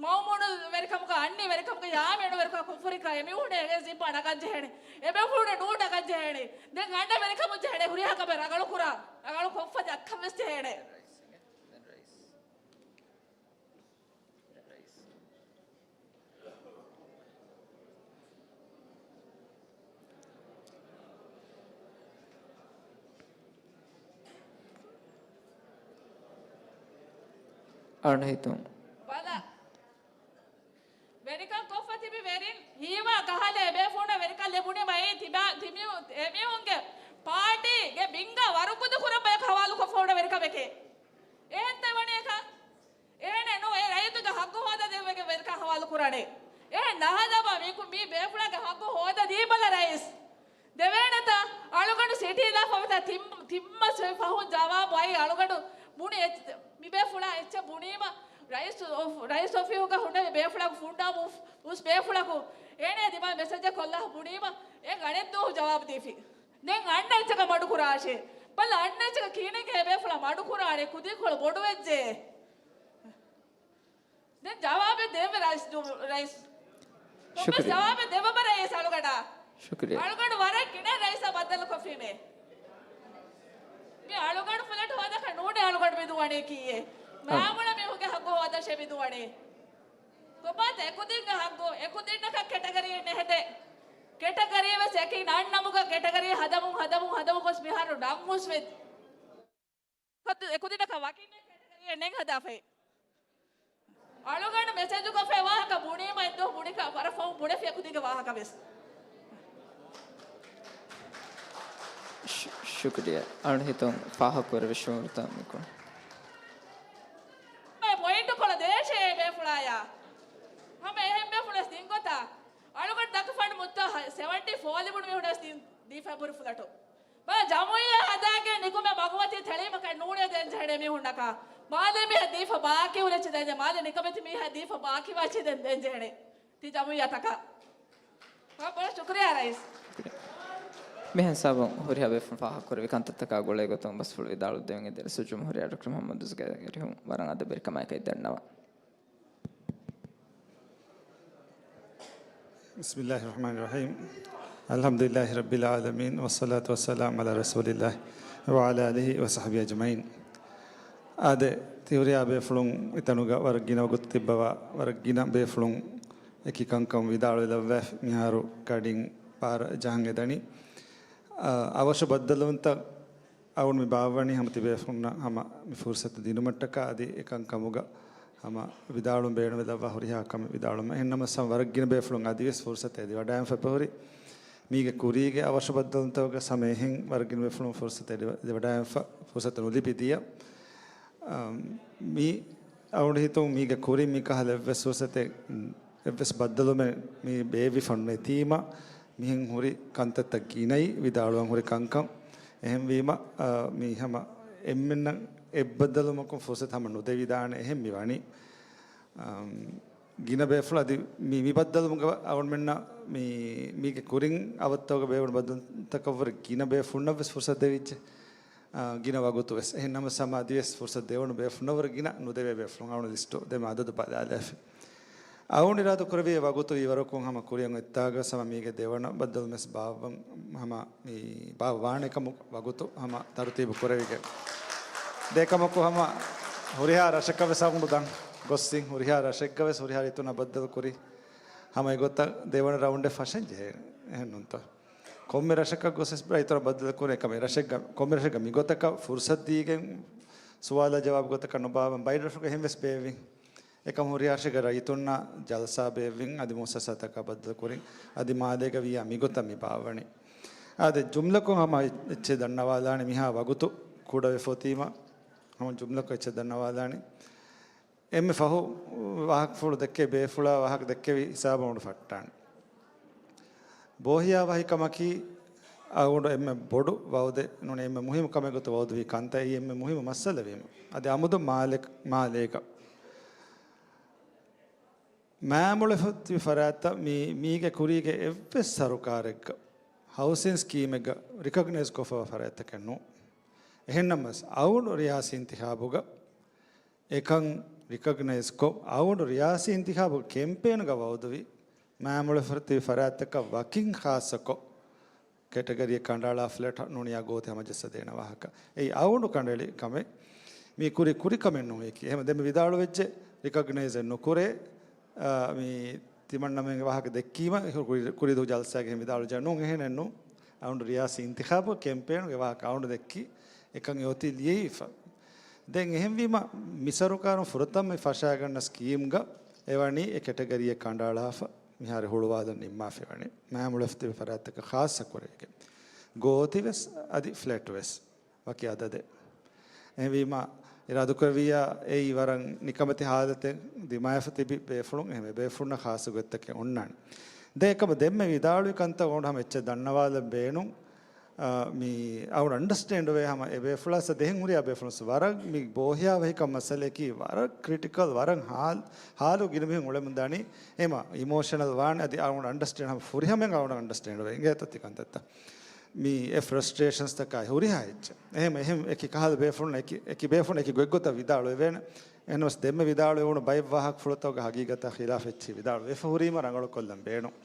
މައުމޫނު ވެރިކަމުގަ އަންނި ވެރިކަމުގަ ޔާމީނު ވެރިކަމުގަ ކުންފުރިކަ އެމީހުން އެ ޒިންމާ ނަގަން ޖެހޭނެ. އެބޭފުޅުން ނޫން ނަގަން ޖެހޭނެ. ދެން އަންނަ ވެރިކަމުން ޖެހޭނެ. ހުރިހާ ކަމެއް ރަނގަޅު ކުރާ. ރަނގަޅު ކޮށްފަ ދައްކަން ވެސް ޖެހޭނެ. އަންހިތުން. ބަލަ. ވެރިކަން ކޮށްފަ ތިބި ވެރިން ހީވާ ކަހަލަ އެބޭފުޅުންނަށް ވެރިކަން ލިބުނީމައި ތިބާ-، ތިމި-، އެމީހުންގެ ޕާޓީގެ ބިންގާ ވަރުކުދު ކުރަން ބަޔަކު ހަވާލުކޮށްފަ ހުންނަ ވެރިކަމެކޭ. އެހެންތަ ވަނީ އެކަން؟ އެހެނެއް ނޫން. އެ ރައްޔިތުގެ ހައްގު ހޯދާ ދެއްވެގެން ވެރިކަން ހަވާލު ކުރާނެ. އެހެން ނަހަދަބަ މީކު-، މީ ބޭފުޅާގެ ހައްގު ހޯދަދީބަލަ ރައީސް. ދެވޭނެތަ؟ އަޅުގަނޑު ސިޓީ ލާފަވެތަ ތިން-، ތިންމަސް ފަހުން ޖަވާބު އައި އަޅުގަނޑު ބުނި އެއްޗެއް، މި ބޭފުޅާ އެއްޗެއް ބުނީމަ ރައީސް އޮފް-، ރައީސް އޮފީހުގަ ހުންނެވި ބޭފުޅާގެ ފުނޑާ މު-، އުސް ބޭފުޅަކު އޭނަ ދިމާ މެސެޖެއް ކޮށްލާ ބުނީމަ އެ ގަނެއްދޫ ޖަވާބު ދީފި. ދެން އަންނަ އެއްޗަކަށް މަޑުކުރާށޭ. ބަލަ އަންނަ އެއްޗަކަށް ކިހިނެއް އެ ބޭފުޅާ މަޑުކުރާނެ ކުދިކޮޅު ބޮޑުވެއްޖެ. ދެން ޖަވާބެއް ދެއްވެ ރައީސް ޖު-، ރައީސް. ކޮންމެސް ޝުކުރިއްޔާ. ޖަވާބެއް ދެއްވަބަ ރައީސް އަޅުގަޑާ. ޝުކުރިއްޔާ. އަޅުގަނޑު ވަރަށް ގިނަ ރައީސާ ބައްދަލުކޮށްފީމޭ. މި އަޅުގަނޑު ފުލެޓް ހޯދަކަށް ނޫނޭ އަޅުގަނޑު މި ދުވަނީ ކީއޭ. އަ. މާމުޅަ މީހުންގެ ހައްގު ހޯދަށޭ މި ދުވަނީ. ކޮބާތަ އެކުދިންގެ ހައްގު؟ އެކުދިންނަކަށް ކެޓަގަރީއެއް ނެހެދޭ. ކެޓަގަރީ ވެސް އެކި ނަންނަމުގަ ކެޓަގަރީ ހަދަމުން ހަދަމުން ހަދަމުން ގޮސް މިހާރު ނަން ހުސްވެ އެކުދިންނަކަށް ވަކިންނެއް ކެޓަގަރީއެއް ނެތް ހަދާފައި. އަޅުގަނޑު މެސެޖުކޮށްފައި ވާހަކަ ބުނީމަ އެއްދުވަހު ބުނިކަ ވަރަށް ފަހުން ބުނެފި އެކުދިންގެ ވާހަކަ ވެސް. ޝު-، ޝުކުރިއްޔާ. އަޅު ހިތުން ފާހަގަކުރެވި ޝުޢޫރުތައް މިކުން. ޕޮއިންޓު ކޮޅަށް ދޭށޭ ބޭފުޅާޔާ. ހަމަ އެހެން ބޭފުޅެސް ދިން ގޮތާ. އަޅުގަނޑު ދައްކަފާނެ މުއްތާ ހަ-، ސެވެންޓީ ފޯ ލިބުނު މީހުނަސް ދިން ދީފަ ބުރި ފުލެޓު. ބާ ޖަމުޢިއްޔާ ހަދާގެން ނިކުމެ މަގުމަތީ ތެޅީމަކަށް ނޫނޭ ދޭން ޖެހެނީ މީހުންނަކަށް. މާލެ މީހަށް ދީފަ ބާކީ ހުރެއްޗެއް ދޭން ޖެ-، މާލެ ނިކަމެތި މީހަށް ދީފަ ބާކީ ވާ އެއްޗެއް ދޭން، ދޭން ޖެހެނީ. ތި ޖަމުޢިއްޔާތަކަށް. ބޮޑަށް ޝުކުރިއްޔާ ރައީސް. މިހެން ސަބަބުން ހުރިހާ ބޭފުޅުން ފާހަގަކުރެވި ކަންތައްތަކާ ގުޅޭގޮތުން ބަސްފުޅު ވިދާޅުވެދެވެން އެދި ރައީސުލްޖުމްހޫރިއްޔާ ޑޮކްޓަރ މުޙައްމަދު އަޒްގަރީ ވަރަށް އަދަބު ވެރިކަމާއެކީ ދަންނަވަން. بسم الله الرحمن الرحيم. الحمد لله رب العالمين، والصلاة والسلام على رسول الله وعلى آله وصحبه أجمعين. އާދެ، ތިހުރިހާ ބޭފުޅުން އެތަނުގަ ވަރަށް ގިނަ ވަގުތު ތިއްބަވާ، ވަރަށް ގިނަ ބޭފުޅުން އެކި ކަންކަން ވިދާޅުވެލައްވާ، މިހާރު ގަޑިން ބާރަށް ޖަހަން އެދަނީ. އަވަށު ބައްދަލުވުންތައް އަޅުގަނޑު މި ބާއްވަނީ ހަމަ ތިބޭފުޅުންނަށް ހަމަ މި ފުރުސަތު ދިނުމަށްޓަކާ އަދި އެކަންކަމުގަ ހަމަ ވިދާޅުވުން ބޭނުންވެލައްވާ ހުރިހާ ކަމެއް ވިދާޅުވުމަށް. އެހެންނަމަވެސް ހަމަ ވަރަށް ގިނަ ބޭފުޅުން އަދިވެސް ފުރުސަތެއް އެދިވަޑައިގެންފަ އެބަހުރި. މީގެ ކުރީގެ އަވަށު ބައްދަލުވުންތަކުގަ ހަމަ އެހެން ވަރަށް ގިނަ ބޭފުޅުން ފުރުސަތެއް އެދިވަ-، އެދިވަޑައިގެންފަ ފުރުސަތު ނުލިބި ދިޔަ. އަމް، މި އަޅުގަނޑު ހިތުން މީގެ ކުރިން މިކަހަލަ އެއްވެސް ފުރުސަތެއް، އެއްވެސް ބައްދަލުވުމެއް މި ބޭއްވިފަ ނެތީމަ، މިހެން ހުރި ކަންތައްތައް ގިނައީ ވިދާޅުވަން ހުރި ކަންކަން. އެހެންވީމަ، އާ، މި ހަމަ އެންމެންނަށް އެއްބައްދަލުވުމަކުން ފުރުސަތު ހަމަ ނުދެވިދާނެ އެހެން މި ވަނީ. އާ، ގިނަ ބޭފުޅުން އަދި މި، މި ބައްދަލުވުމުގަ އަޅުގަނޑުމެންނަށް މި، މީގެ ކުރިން އަވަށްތަކުގަ ބޭއްވުނު ބައްދަލުތަކަށްވުރެ ގިނަ ބޭފުޅުންނަށްވެސް ފުރުސަތު ދެވިއްޖެ. އާ، ގިނަ ވަގުތުވެސް. އެހެން ނަމަ ހަމަ އަދިވެސް ފުރުސަތު ދެވުނު ބޭފުޅުންނަށްވުރެ ގިނަ ނުދެވޭ ބޭފުޅުން އަޅުގަނޑު ލިސްޓު ދެމެ އަދަދު ބަލާލާފި. އަޅުގަނޑު އިރާދަ ކުރެއްވި ވަގުތު ވީ ވަރަކުން ހަމަ ކުރިއަށް އޮތްތާގަ ހަމަ މީގެ ދެވަނަ ބައްދަލުވުމެސް ބާއްވަން ހަމަ މި ބާއްވާނެ ކަމު ވަގުތު ހަމަ ތަރުތީބު ކުރެވިގެން. ދެކަމަކު ހަމަ ހުރިހާ ރަށަކަށްވެސް އަޅުގަނޑު ދަން ގޮއްސިން ހުރިހާ ރަށެއްގަވެސް ހުރިހާ ރިތުންނަށް ބައްދަލު ކުރި. ހަމަ އެގޮތަށް ދެވަނަ ރައުންޑެއް ފަށަން ޖެހޭ. އެހެން ނޫންތޯ؟ ކޮންމެ ރަށަކަށް ގޮސް ވެސް ރައްޔިތުންނަށް ބައްދަލު ކުރޭ ކަމެއް. ރަށެއްގަ، ކޮންމެ ރަށެއްގަ މިގޮތަކަށް ފުރުސަތު ދީގެން ސުވާލާ ޖަވާބު ގޮތަކަށް ނުބާއްވަން ބައެއް ރަށުގަ އެހެން ވެސް ބޭއްވިން. އެކަމް ހުރިހާ ރަށެއްގަ ރައްޔިތުންނަށް ޖަލްސާ ބޭއްވިން އަދި މުއައްސަސާތަކާ ބައްދަލު ކުރިން އަދި މާލޭގަ ވިއްޔާ މިގޮތަށް މި ބާއްވަނީ. އާދެ، ޖުމްލަކޮށް ހަމަ އެއްޗެއް ދަންނަވާލާނެ މިހާ ވަގުތު ކުޑަވެފަ އޮތީމަ ހަމަ ޖުމްލަކޮށް އެއްޗެއް ދަންނަވާލާނެ. އެންމެ ފަހު ވާހަކަފުޅު ދެއްކޭ ބޭފުޅާ ވާހަކަ ދެއްކެވި ހިސާބަށް އަޅުގަނޑު ފައްޓާނެ. ބޯހިޔާވަހިކަމަކީ އަޅުގަނޑު އެންމެ ބޮޑު ވައުދެއް ނޫނީ އެންމެ މުހިއްމު ކަމެއް ގޮތަށް ވައުދުވި ކަންތައް. އެއީ އެންމެ މުހިއްމު މައްސަލަ ވީމަ. އަދި އަމުދު މާލެ-، މާލޭގަ މާމޮޅެފަ ތިބި ފަރާތްތައް މީ-، މީގެ ކުރީގެ އެއްވެސް ސަރުކާރެއްގަ ހައުސިން ސްކީމެއްގަ ރިކޮގްނައިޒް ކޮށްފަވާ ފަރާތްތަކެއް ނޫން. އެހެންނަމަވެސް އަޅުގަނޑު ރިޔާސީ އިންތިޚާބުގަ އެކަން ރިކޮގްނައިޒްކޮށް، އަޅުގަނޑު ރިޔާސީ އިންތިޚާބު ކެމްޕޭނުގަ ވައުދުވި މާމޮޅެފަ ތިބި ފަރާތްތަކަށް ވަކިން ޚާއްޞަކޮށް، ކެޓަގަރީއެއް ކަނޑައަޅާ ފްލެޓް ނޫނިޔާ ގޯތި ހަމަޖައްސަދޭނެ ވާހަކަ. އެއީ އަޅުގަނޑު ކަނޑައެޅި ކަމެއް. މީ ކުރި، ކުރި ކަމެއް ނޫން އެކީ. އެހެން ދެންމެ ވިދާޅުވެއްޖެ، ރިކޮގްނައިޒެއް ނުކުރޭ. އާ، މީ ތިމަންނަމެންގެ ވާހަކަ ދެއްކީމަ، ކުރި-، ކުރިދު ޖަލްސާގެ ހެން ވިދާޅުވެއްޖެ ނޫން، އެހެނެއް ނޫން. އަޅުގަނޑު ރިޔާސީ އިންތިޚާބު ކެމްޕޭނުގެ ވާހަކަ އަޅުގަނޑު ދެއްކީ. އެކަން އޮތީ ލިޔެވިފަ. ދެން އެހެންވީމަ، މި ސަރުކާރުން ފުރަތަމަ މި ފަށާގަންނަ ސްކީމްގަ އެވަނީ އެ ކެޓަގަރީއެއް ކަނޑައަޅާފަ، މިހާރު ހުޅުވާލަން ނިންމާފައިވަނީ. މާމޮޅެފަ ތިބި ފަރާތްތަކަށް ޚާއްޞަ ކުރެވިގެން. ގޯތިވެސް އަދި ފްލެޓްވެސް ވަކި އަދަދެއް. އެހެންވީމަ، އިރާދަކުރެއްވިއްޔާ އެއީ ވަރަށް ނިކަމެތި ހާލަތެއް ދިމާވެފަ ތިބި ބޭފުޅުން އެހެންވެ ބޭފުޅުންނަށް ޚާއްޞަ ގޮތްތަކެއް އޮންނާނެ. ދެން އެކަމަ ދެންމެ ވިދާޅުވި ކަންތައް އަޅުގަނޑު ހަމަ އެއްޗެއް ދަންނަވާލަން ބޭނުން. އާ، މީ އަޅުގަނޑު އަންޑަސްޓޭންޑް ވޭ ހަމަ އެ ބޭފުޅާ ސަ ދެހެން ހުރިހާ ބޭފުޅުން ސަ ވަރަށް މި ބޯހިޔާވަހިކަން މައްސަލައަކީ ވަރަށް ކްރިޓިކަލް، ވަރަށް ހާލު، ހާލު ގިނަ މީހުން އުޅެމުން ދާނީ. އެހެމަ އިމޯޝަނަލް ވާން އަދި އަޅުގަނޑު އަންޑަސްޓޭންޑް ހަމަ ފުރިހަމައިން އަޅުގަނޑު އަންޑަސްޓޭންޑް ވޭ އިނގޭތޯ ތި ކަންތައްތައް. މީ އެ ފްރަސްޓްރޭޝަންސްތަކާ ހުރިހާ އެއްޗެއް. އެހެމަ، އެހެމަ އެކި ކަހަލަ ބޭފުޅުން އެކި، އެކި ބޭފުޅުން އެކި ގޮތްގޮތަށް ވިދާޅުވެވޭނެ. އެހެނަސް ދެންމެ ވިދާޅުވެވުނު ބައެއް ވާހަކަފުޅުތަކުގަ ހަގީގަތާ ޚިލާފް އެއްޗެއް ވިދާޅުވެފަ ހުރީމަ ރަނގަޅުކޮށްލަން ބޭނުން.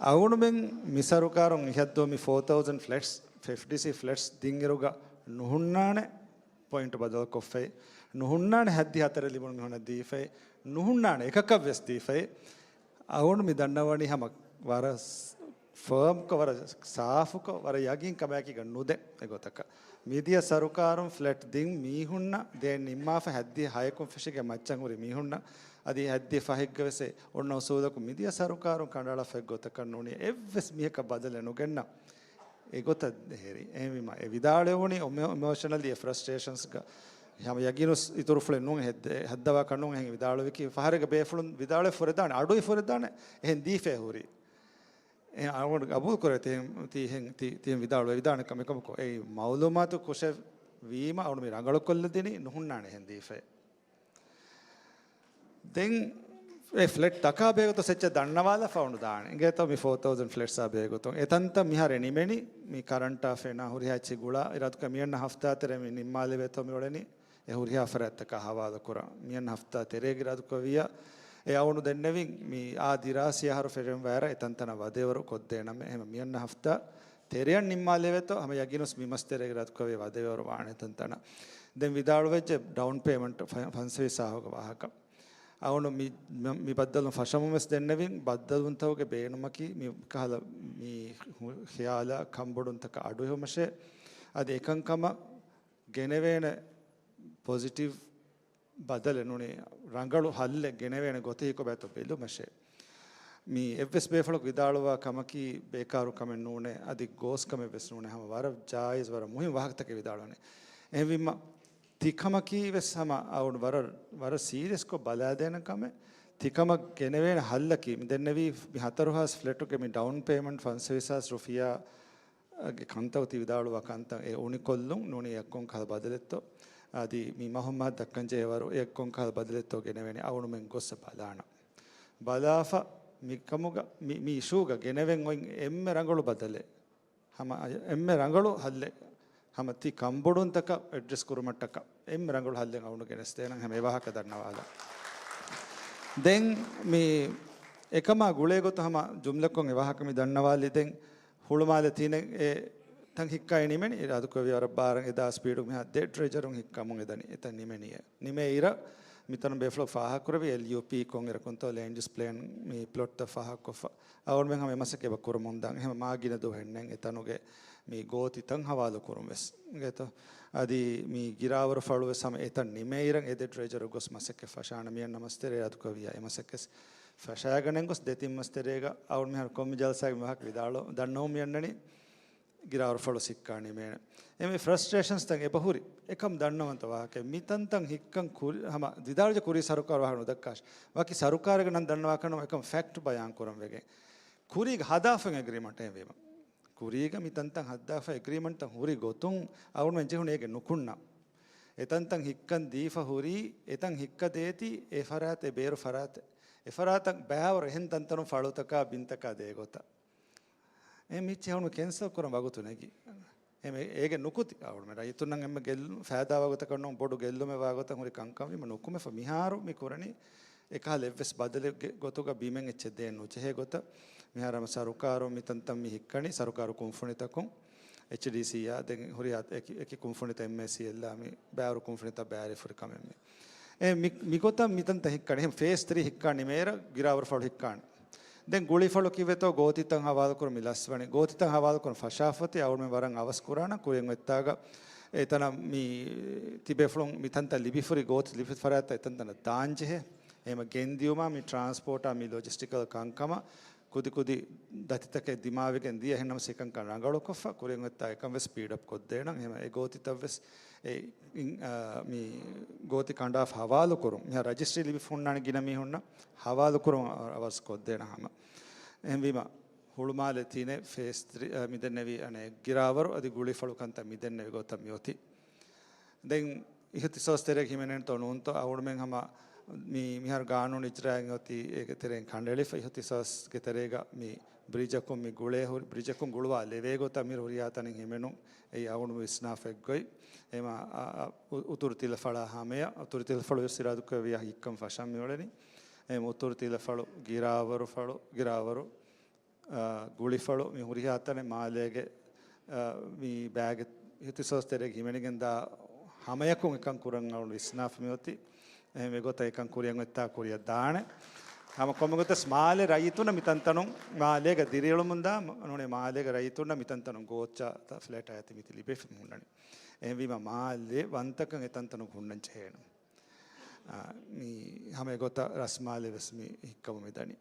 އަޅުގަނޑުމެން މި ސަރުކާރުން މިހައްދު މި ފޯ ތައުޒަންޑް ފްލެޓްސް، އެފްޑީސީ ފްލެޓްސް ދިންއިރުގަ ނުހުންނާނެ ޕޮއިންޓް ބަދަލުކޮށްފައި، ނުހުންނާނެ ހައްދި ހަތަރެއް ލިބުނު މީހުންނަށް ދީފައި، ނުހުންނާނެ އެކަކަށްވެސް ދީފައި. އަޅުގަނޑު މި ދަންނަވަނީ ހަމަ ވަރަށް ފާމްކޮށް، ވަރަށް ސާފުކޮށް، ވަރަށް ޔަގީން ކަމާއެކީގަ ނުދޭ އެގޮތަކަށް. މިދިޔަ ސަރުކާރުން ފްލެޓް ދިން މީހުންނަށް ދޭން ނިންމާފަ ހައްދި ހަޔަކުން ފެށިގެން މައްޗަށް ހުރި މީހުންނަށް އަދި ހައްދި ފަހެއްގަވެސް އޮންނަ އުސޫލަކުން މިދިޔަ ސަރުކާރުން ކަނޑައަޅާފައި ގޮތަކަށް ނޫނީ އެއްވެސް މީހަކަށް ބަދަލެއް ނުގެންނަ އެގޮތަށް ހެރި. އެހެންވީމަ، އެ ވިދާޅުވެވުނީ އޮމެ-، އިމޯޝަނަލީ އެ ފްރަސްޓްރޭޝަންސްގަ ހަމަ ޔަގީނު އިތުރުފުޅެއް ނޫން ހެއްދ-، ހައްދަވާކަށް ނޫން އެހެން ވިދާޅުވިކީ ފަހަރެއްގަ ބޭފުޅުން ވިދާޅުވެ ފުރެދާނެ، އަޑުއި ފުރެދާނެ، އެހެން ދީފޭ ހުރީ. އެ އަޅުގަނޑު ގަބޫލު ކުރޭ ތިހެން، ތި-، ތިހެން ތި-، ތިހެން ވިދާޅުވެ ވިދާޅުވެ ކަމެއް ކަމަކު، އެއީ މައުލޫމާތު ކުށެއް ވީމަ އަޅު މި ރަނގަޅުކޮށްލަދިނީ ނުހުންނާނެ އެހެން ދީފައެއް. ދެން އެ ފްލެޓް ތަކާ ބެހޭގޮތުން އެއްޗެއް ދަންނަވާލާފަ އޮންނަ ދާނެ. އިނގޭތޯ މި ފޯ ތައުޒަންޑް ފްލެޓްސްއާ ބެހޭގޮތުން. އެތަންތަން މިހާރު ނިމެނީ މި ކަރަންޓާ ފެނާ ހުރިހާ އެއްޗެއް ގުޅާ އިރާދަކުރެ މިއަންނަ ހަފްތާ ތެރޭ މި ނިންމާލެވޭތޯ މި އުޅެނީ. އެ ހުރިހާ ފަރާތްތަކާ ހަވާލު ކުރާ. މިއަންނަ ހަފްތާ ތެރޭގަ އިރާދަކުރެއްވިއްޔާ އެ އަވަނު ދެންނެވިން މި އާ ދިރާސީ އަހަރު ފެށުން ވައިރަށް އެތަންތަނަށް ވަދެވަރު ކޮށްދޭނަމޭ. އެހެން މިއަންނަ ހަފްތާ ތެރެއަށް ނިންމާލެވޭތޯ، ހަމަ ޔަގީނުސް މި މަސް ތެރޭގެ ރަދުކުރެވޭ ވަދެވަރު ވާނެ އެތަންތަނަށް. ދެން ވިދާޅުވެއްޖެ ޑައުން ޕޭމަންޓް ފަ-، ފަންސަވީސް އަހަރުގެ ވާހަކަ. އަވަނު މި، މި ބައްދަލު ފަށަމުން ވެސް ދެންނެވިން، ބައްދަލުންތަކުގެ ބޭނުމަކީ މި ކަހަލަ މި ހު-، ޚިޔާލާ ކަންބޮޑުންތަކަށް އަޑުއެހުމަށޭ. އަދި އެކަންކަމަށް ގެނެވޭނެ ޕޮޒިޓިވް ބަދަލެއް ނޫނީ، ރަނގަޅު ހައްލެއް ގެނެވޭނެ ގޮތެއް ކޮބާތޯ ބެލުމަށޭ. މި އެއްވެސް ބޭފުޅަކު ވިދާޅުވާ ކަމަކީ ބޭކާރު ކަމެއް ނޫނޭ، އަދި ގޯސް ކަމެއް ވެސް ނޫނޭ. ހަމަ ވަރަށް ޖާއިޒް، ވަރަށް މުހިން ވާހަކަތަކެއް ވިދާޅުވަނީ. އެހެންވީމަ، ތިކަމަކީ ވެސް ހަމަ އަވަން ވަރަށް، ވަރަށް ސީރިއަސްކޮށް ބަލާދޭނެ ކަމެއް. ތިކަމަށް ގެނެވޭނެ ހައްލަކީ، މި ދެންނެވީ މި ހަތަރު ހާސް ފްލެޓުގެ މި ޑައުން ޕޭމަންޓް ފަންސަވީސް ހާސް ރުފިޔާ ގެ ކަންތައް ތި ވިދާޅުވާ ކަންތައް އެ އުނިކޮށްލުން ނޫނީ އެއްކޮން ކަހަލަ ބަދަލެއްތޯ؟ އަދި މި މަހު މަހަށް ދައްކަން ޖެހޭވަރު އެއްކޮން ކަހަލަ ބަދަލެއްތޯ ގެނެވޭނެ އަވަނުމެން ގޮއްސަ ބަލާނަ. ބަލާފަ މިކަމުގަ މި، މި އިޝޫގަ ގެނެވެން އޮތް އެންމެ ރަނގަޅު ބަދަލެއް، ހަމަ އެންމެ ރަނގަޅު ހައްލެއް، ހަމަ ތި ކަންބޮޑުންތަކަށް އެޑްރެސް ކުރުމަށްޓަކަ އެންމެ ރަނގަޅު ހައްލެއް އަވަނު ގެނެސްދޭނަން ހަމަ އެ ވާހަކަ ދަންނަވާލަ. ދެން މި އެކަމާ ގުޅޭ ގޮތު ހަމަ ޖުމްލަކޮށް އެ ވާހަކަ މި ދަންނަވާލި. ދެން ހުޅުމާލެ ތިނެއް އެ ތަން ހިއްކާއި ނިމެނި، އިރާދުކޮށް ވަރަށް ބާރަށް އެދާ ސްޕީޑު މިހާ ދެ ޑްރެޖަރުން ހިއްކަމުން އެދަނީ. އެތަން ނިމެނީ. ނިމޭ އިރަށް މިތަނު ބޭފުޅަކު ފާހަގަކުރެވި އެލްޔޫ ޕީ ކޮންއިރަކުންތޯ ލޭންޑް ޔޫސް ޕްލޭން މި ޕްލޮޓްތައް ފާހަގަކޮށްފަ. އަވަންމެން ހަމަ އެމަސައްކަތް އެބަ ކުރަމުންދާން. އެހެން މާ ގިނަ ދުވަހެއް ނެތް އެތަނުގެ މި ގޯތިތައް ހަވާލު ކުރުން ވެސް. އިނގޭތޯ؟ އަދި މި ގިރާވަރު ފަޅު ވެސް ހަމަ އެތަން ނިމޭ އިރަށް އެ ދެ ޑްރެޖަރު ގޮސް މަސައްކަތް ފަށާނަ. މިއަންނަ މަސް ތެރޭ އިރާދުކުރެއްވިއްޔާ އެ މަސައްކަތް ފަށާގަނެން ގޮސް ދެތިން މަސް ތެރޭގަ އަވަން މިހާރު ކޮންމެ ޖަލްސާއެއްގެ ވާހަކަ ވިދާޅު ދަންނަވަމުން މި އަންނަނީ ގިރާވަރު ފަޅު ހިއްކާ ނިމޭނެ. އެމެ ފްރަސްޓްރޭޝަންސްތައް އެބަހުރި. އެކަމް ދަންނަވަންތަ ވާހަކަ. މިތަންތަން ހިއްކަން ކުރި، ހަމަ ދިދާޅުޖެ ކުރީ ސަރުކާރު ވާހަކަ ނުދައްކާށި. ވަކި ސަރުކާރުގެ ނަން ދަންނަވާކަން އެކަމް ފެކްޓް ބަޔާން ކުރަން ވެގެން. ކުރީގަ ހަދާފަ އެގްރީމަންޓް އެހެންވީމަ. ކުރީގަ މިތަންތަން ހައްދާފަ އެގްރީމަންޓްތައް ހުރި ގޮތުން އަވަންމެން ޖެހުނު އޭގެ ނުކުންނަ. އެތަންތަން ހިއްކަން ދީފަ ހުރީ، އެތަން ހިއްކަދޭތީ، އެ ފަރާތެއް ބޭރު ފަރާތެއް. އެ ފަރާތަށް ބައިވަރު އެހެން ތަންތަނުން ފަޅުތަކާ ބިންތަކާ ދޭ ގޮތަށް. އެ މިއްޗެއް އަވަން ކެންސަލް ކުރަން ވަގުތު ނެގި. އެ އޭގެ ނުކުތި އަވަން ރައްޔިތުންނަށް އެންމެ ގެއްލު، ފައިދާ ވާ ގޮތަކަށް ނޫން، ބޮޑު ގެއްލުމެއް ވާ ގޮތަށް ހުރި ކަންކަން ވީމަ ނުކުމެފަ. މިހާރު މި ކުރަނީ އެކަހަލަ އެއްވެސް ބަދަލެއްގެ ގޮތުގަ ބިމެއް އެއްޗެއް ދޭން ނުޖެހޭ ގޮތަށް. މިހާރު ހަމަ ސަރުކާރު މިތަންތަން މި ހިއްކަނީ ސަރުކާރު ކުންފުނިތަކުން، އެޗްޑީސީއާ ދެން ހުރިހާ އެކި، އެކި ކުންފުނިތައް އެމްއޭސީއެލްއާ މި ބައިވަރު ކުންފުނިތައް ބައިވެރި ފުރި ކަމެއް މި. އެ މި، މިގޮތަށް މިތަންތައް ހިއްކާނެ. އެހެން ފޭސް ތްރީ ހިއްކާ ނިމޭއިރަށް ގިރާވަރު ފަޅު ހިއްކާނެ. ދެން ގުޅިފަޅު ކިއްވެތޯ ގޯތިތައް ހަވާލުކުރުން މި ލަސްވަނީ. ގޯތިތައް ހަވާލުކުރުން ފަށާފަތި އަވަންމެން ވަރަށް އަވަސް ކުރާނަ ކުރިން އޮތްތާގަ އެތަނަށް މި ތިބޭފުޅުން މިތަންތައް ލިބިފުރި ގޯތި ލިބި ފަރާތްތައް އެތަންތަނަށް ދާންޖެހޭ. އެހެމަ ގެންދިޔުމާ މި ޓްރާންސްޕޯޓާ މި ލޮޖިސްޓިކަލް ކަންކަމަށް ކުދި ކުދި ދަތިތަކެއް ދިމާވެގެން ދިޔަ. އެހެންނަމަސް އެކަންކަން ރަނގަޅުކޮށްފަ ކުރިން އޮތްތާ އެކަން ވެސް ސްޕީޑް އަޕް ކޮށްދޭނަން. އެހެމަ އެ ގޯތިތައް ވެސް އެ، އިން، އާ، މި ގޯތި ކަނޑާފަ ހަވާލުކުރުން. މިހާ ރަޖިސްޓްރީ ލިބިފަ ހުންނާނެ ގިނަ މީހުންނަށް ހަވާލުކުރުން އަވަސް ކޮށްދޭނަ ހަމަ. އެހެންވީމަ، ހުޅުމާލެ ތިނެއް ފޭސް ތްރީ، އާ، މިދެންނެވި އަނެއް ގިރާވަރު އަދި ގުޅިފަޅު ކަންތައް މިދެންނެވި ގޮތަށް މިއޮތީ. ދެން އިހުތިސޯސް ތެރޭގަ ހިމެނޭނެތޯ ނޫންތޯ އަހުރުމެން ހަމަ މި، މިހާރު ގާނޫނު އިޖްރާއެއް އޮތީ އޭގެ ތެރެއިން ކަނޑައެޅިފަ. އިހުތިސޯސްގެ ތެރޭގަ މި ބްރިޖަކުން މި ގުޅޭ ހުރި، ބްރިޖަކުން ގުޅުވާ ލެވޭ ގޮތަށް މި ހުރިހާ ތަނެއް ހިމެނުން އެއީ އަހުރުމެން ވިސްނާފަ އެއްގޮތް. އެމަ، އަ، އަ، އު، އުތުރު ތިލަފަޅާ ހަމަޔަށް، އުތުރު ތިލަފަޅު ވެސް އިރާދުކުރެއްވިޔާ ހިއްކަން ފަށަން މިއުޅެނީ. އެމަ އުތުރު ތިލަފަޅު، ގިރާވަރު ފަޅު، ގިރާވަރު، އާ، ގުޅިފަޅު މި ހުރިހާ ތަނެއް މާލޭގެ، އާ، މި ބައިގެ އިހުތިސޯސް ތެރޭގަ ހިމެނިގެންދާ ހަމަޔަކުން އެކަން ކުރަން އަޅުން ވިސްނާފަ މިއޮތީ. އެހެން އެގޮތަށް އެކަން ކުރިއަށް އޮތްތާ ކުރިއަށް ދާނެ. ހަމަ ކޮންމެ ގޮތަސް މާލޭ ރައްޔިތުންނަށް މިތަންތަނުން މާލޭގަ ދިރިއުޅުމުންދާ ނޫނޭ މާލޭގެ ރައްޔިތުންނަށް މިތަންތަނުން ގޯއްޗާ ފްލެޓާ އަތި މިތި ލިބިފަ ހުންނަނީ. އެހެންވީމަ މާލޭ ވަންތަކަން އެތަންތަނުން ހުންނަން ޖެހޭނު. އާ، މި ހަމަ އެގޮތަށް ރަސްމާލެ ވެސް މި ހިއްކަމު މި ދަނީ.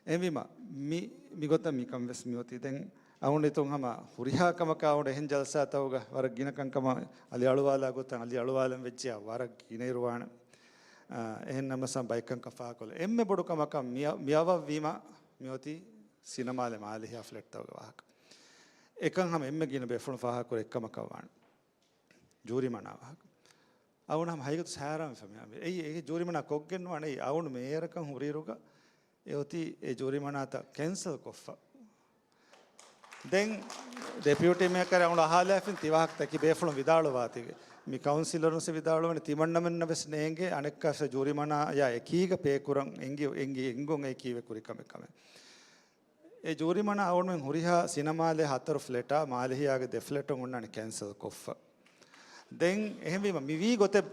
އެހެންވީމަ، މި، މިގޮތަށް މިކަން ވެސް މިއޮތީ. ދެން އަހުން އިތުން ހަމަ ހުރިހާ ކަމަކާ އުޑަ އެހެން ޖަލްސާތަކުގަ ވަރަށް ގިނަ ކަންކަމަށް އަލި އަޅުވާލާ ގޮތަށް އަލި އަޅުވާލަން ވެއްޖެޔާ ވަރަށް ގިނަ އިރުވާނެ. އާ، އެހެން ނަމަސަން ބައެއް ކަންކަން ފާހަގަކޮށްލަ. އެންމެ ބޮޑު ކަމަކަށް މިއަ-، މިއަވަށްވީމަ މިއޮތީ ސިނަމާލެ މާލެ ހިޔާ ފްލެޓްތަކުގެ ވާހަކަ. އެކަން ހަމަ އެންމެ ގިނަ ބޭފުޅުން ފާހަގަކުރި އެއްކަމަކަށް ވާނެ. ޖޫރިމަނާ ވާހަކަ. އަވަން ހަމަ ހަގީގަތު ހައިރާންވެފަ މި އަވި. އެއީ އެ ޖޫރިމަނާ ކޮށްގެން ނުވާނެ. އެއީ އަވަން މޭޔަރަކަށް ހުރިއިރުގަ އެ އޮތީ އެ ޖޫރިމަނާތައް ކެންސަލް ކޮށްފަ. ދެން ޑެޕިއުޓީ މޭޔަރ އަވަން އަހާލާފިން ތި ވާހަކަ ތަކި ބޭފުޅުން ވިދާޅުވާތީގެ. މި ކައުންސިލަރުންސް ވިދާޅުވަނީ ތިމަންނަމެންނަށް ވެސް ނޭނގޭ އަނެއްކާ ޖޫރިމަނާޔާ އެކީގަ ޕޭ ކުރަން އެނގި، އެނގި އެނގުން އެ ކީވެ ކުރި ކަމެއް ކަމެއް. އެ ޖޫރިމަނާ އަޅުމެން ހުރިހާ ސިނަމާލޭ ހަތަރު ފްލެޓާ މާލެހިޔާގެ ދެ ފްލެޓުން އޮންނާނެ ކެންސަލް ކޮށްފަ. ދެން އެހެންވީމަ މިވީ ގޮތެއް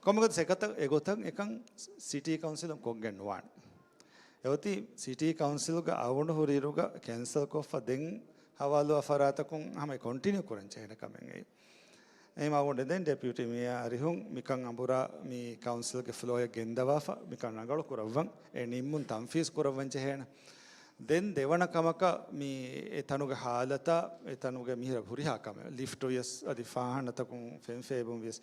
ކޮންމެ ގޮތެއް އެގޮތަށް އެކަން ސިޓީ ކައުންސިލުން ކޮށްގެން ނުވާނެ. އެއޮތީ ސިޓީ ކައުންސިލްގަ އަވަނޑު ހުރިއިރުގަ ކެންސަލް ކޮށްފަ ދެން ހަވާލުވާ ފަރާތަކުން ހަމަ ކޮންޓިނިއު ކުރަން ޖެހޭނެ ކަމެއް އެއީ. އެހެން އަވަނޑު ދެން ޑެޕިއުޓީ މޭޔަރ އަރިހުން މިކަން އަނބުރާ މި ކައުންސިލްގެ ފްލޯއަށް ގެންދަވާފަ މިކަން ރަނގަޅު ކުރައްވަން އެ ނިންމުން ތަންފީޒް ކުރައްވަން ޖެހޭނެ. ދެން ދެވަނަ ކަމަކަށް މި އެ ތަނުގެ ހާލަތާ އެ ތަނުގެ މިހިރަ ހުރިހާ ކަމެއް ލިފްޓް ވިޔަސް އަދި ފާހާނަތަކުން ފެން ފޭބުން ވިޔަސް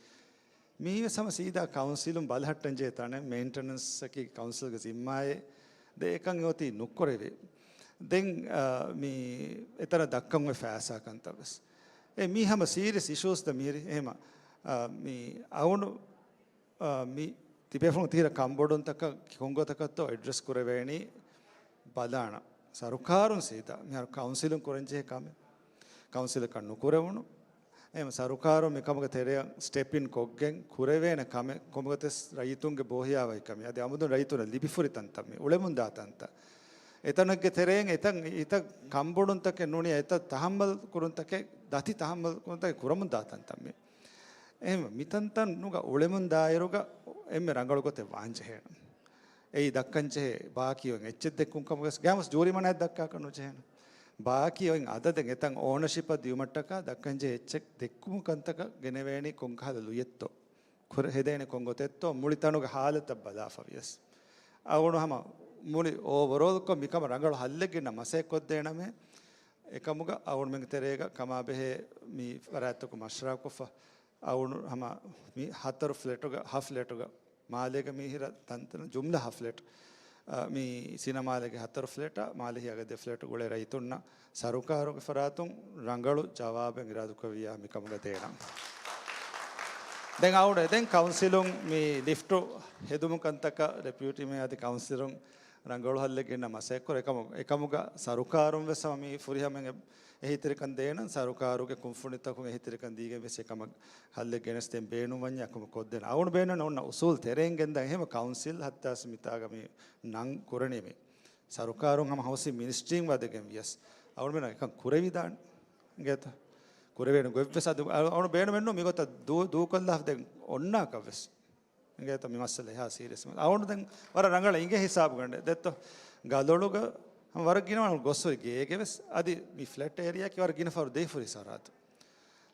މީވެސް ހަމަ ސީދާ ކައުންސިލުން ބަލަހައްޓަން ޖެހޭ ތަނެއް މެއިންޓެނަންސް އަކީ ކައުންސިލްގެ ޒިންމާއެއް ދެ އެކަން އެއޮތީ ނުކުރެވޭ. ދެން، އާ، މި އެތަނަށް ދައްކަން އޮތް ފައިސާ ކަންތައް ވެސް. އެ މީ ހަމަ ސީރިއަސް އިޝޫސް ދަ މިހިރި. އެހެމަ، އާ، މި އަވަނޑު، އާ، މި ތިބޭފުޅުން ތިހިރަ ކަންބޮޑުންތަކަށް ކޮންގޮތަކަށްތޯ އެޑްރެސް ކުރެވޭނީ ބަލާނަ. ސަރުކާރުން ސީދާ މިހާރު ކައުންސިލުން ކުރަންޖެހޭ ކަމެއް. ކައުންސިލަކަށް ނުކުރެވުނު. އެހެން ސަރުކާރުން މިކަމުގެ ތެރެއަށް ސްޓެޕް އިން ކޮށްގެން ކުރެވޭނެ ކަމެއް ކޮންމެގޮތެސް ރައްޔިތުންގެ ބޯހިޔާވަހިކަމެއް. އަދި އަމުދުން ރައްޔިތުންނަށް ލިބިފުރި ތަންތަން މި އުޅެމުންދާ ތަންތަން. އެތަނެއްގެ ތެރެއިން އެތަން އެތައް ކަންބޮޑުންތަކެއް ނޫނީ އެތައް ތަހައްމަލް ކުރުންތަކެއް، ދަތި ތަހައްމަލް ކުރުންތަކެއް ކުރަމުންދާ ތަންތަން މި. އެހެން މިތަންތަން ނުގަ އުޅެމުންދާއިރުގަ އެންމެ ރަނގަޅު ގޮތެއް ވާންޖެހޭނެ. އެއީ ދައްކަންޖެހޭ ބާކީ އޮތް އެއްޗެއް ދެއްކުން ކަމުގަސް ގާމަސް ޖޫރިމަނާއެއް ދައްކާކަށް ނުޖެހޭނެ. ބާކީ އޮތް އަދަދެއް އެތަން އޯނަޝިޕަށް ދިޔުމަށްޓަކާ ދައްކަންޖެހޭ އެއްޗެއް ދެއްކުމު ކަންތަކަށް ގެނެވޭނީ ކޮންކަހަލަ ލުޔެއްތޯ؟ ކުރ-، ހެދޭނެ ކޮން ގޮތެއްތޯ މުޅި ތަނުގެ ހާލަތަށް ބަލާފަ ވިޔަސް. އަވަނޑު ހަމަ މުޅި އޯވަރޯލްކޮށް މިކަމަށް ރަނގަޅު ހައްލެއް ގެންނަ މަސައްކަތް ކޮށްދޭނަމޭ. އެކަމުގަ އަވަނޑުމެންގެ ތެރޭގަ ކަމާބެހޭ މި ފަރާތްތަކުން މަޝްވަރާކޮށްފަ އަވަނޑު ހަމަ މި ހަތަރު ފްލެޓުގަ، ހަ ފްލެޓުގަ މާލޭގަ މިހިރަ ތަންތަނަށް ޖުމްލަ ހަ ފްލެޓް، އަ، މި ސިނަމާލޭގެ ހަތަރު ފްލެޓާ މާލެހިޔާގެ ދެ ފްލެޓް ގުޅޭ ރައްޔިތުންނަށް ސަރުކާރުގެ ފަރާތުން ރަނގަޅު ޖަވާބެއް އިރާދުކުރެއްވިއްޔާ މިކަމުގަ ދޭނަން. ދެން އަވަނޑު ދެން ކައުންސިލުން މި ލިފްޓު ހެދުމު ކަންތަކަށް ޑެޕިއުޓީ މޭޔަރ އަދި ކައުންސިލުން ރަނގަޅު ހައްލެއް ގެންނަ މަސައްކަތް ކުރޭ. އެކަމު-، އެކަމުގަ ސަރުކާރުން ވެސް ހަމަ މި ފުރިހަމައިން އެ-، އެހީތެރިކަން ދޭނަން. ސަރުކާރުގެ ކުންފުނިތަކުން އެހީތެރިކަން ދީގެން ވެސް އެކަމަށް ހައްލެއް ގެނެސްދޭން ބޭނުންވަންޏާ އެކަމަށް ކޮށްދޭނަން. އަވަނޑު ބޭނުން އޮންނަ އުސޫލް ތެރެއިން ގެންދާ އެހެމަ ކައުންސިލް ހައްތާސް މިތާގަ މި ނަން ކުރަނީ މި ސަރުކާރުން ހަމަ ހައުސިން މިނިސްޓްރީން ވަދެގެން ވިޔަސް އަވަނޑުމެން އެކަން ކުރެވިދާނެ. އިނގޭތަ؟ ކުރެވޭނެ ގޮތްވެސް އަދި އަ-، އަވަނޑު ބޭނުމެއްނު މިގޮތަށް ދޫ-، ދޫކޮށްލާފަ ދެން އޮންނާކަށްވެސް. އިނގޭތަ މި މައްސަލަ އެހާ ސީރިއަސް މަ-، އަވަނޑު ދެން ވަރަށް ރަނގަޅަށް އިނގޭ ހިސާބުގަނޑެ ދެއްތޯ. ގަލޮޅުގަ ހަމަ ވަރަށް ގިނަ ގޮސް ހުރި ގޭގެ ވެސް އަދި މި ފްލެޓް އޭރިއާއަކީ ވަރަށް ގިނަ ފަހަރު ދޭފުރި ސަރަހައްދު.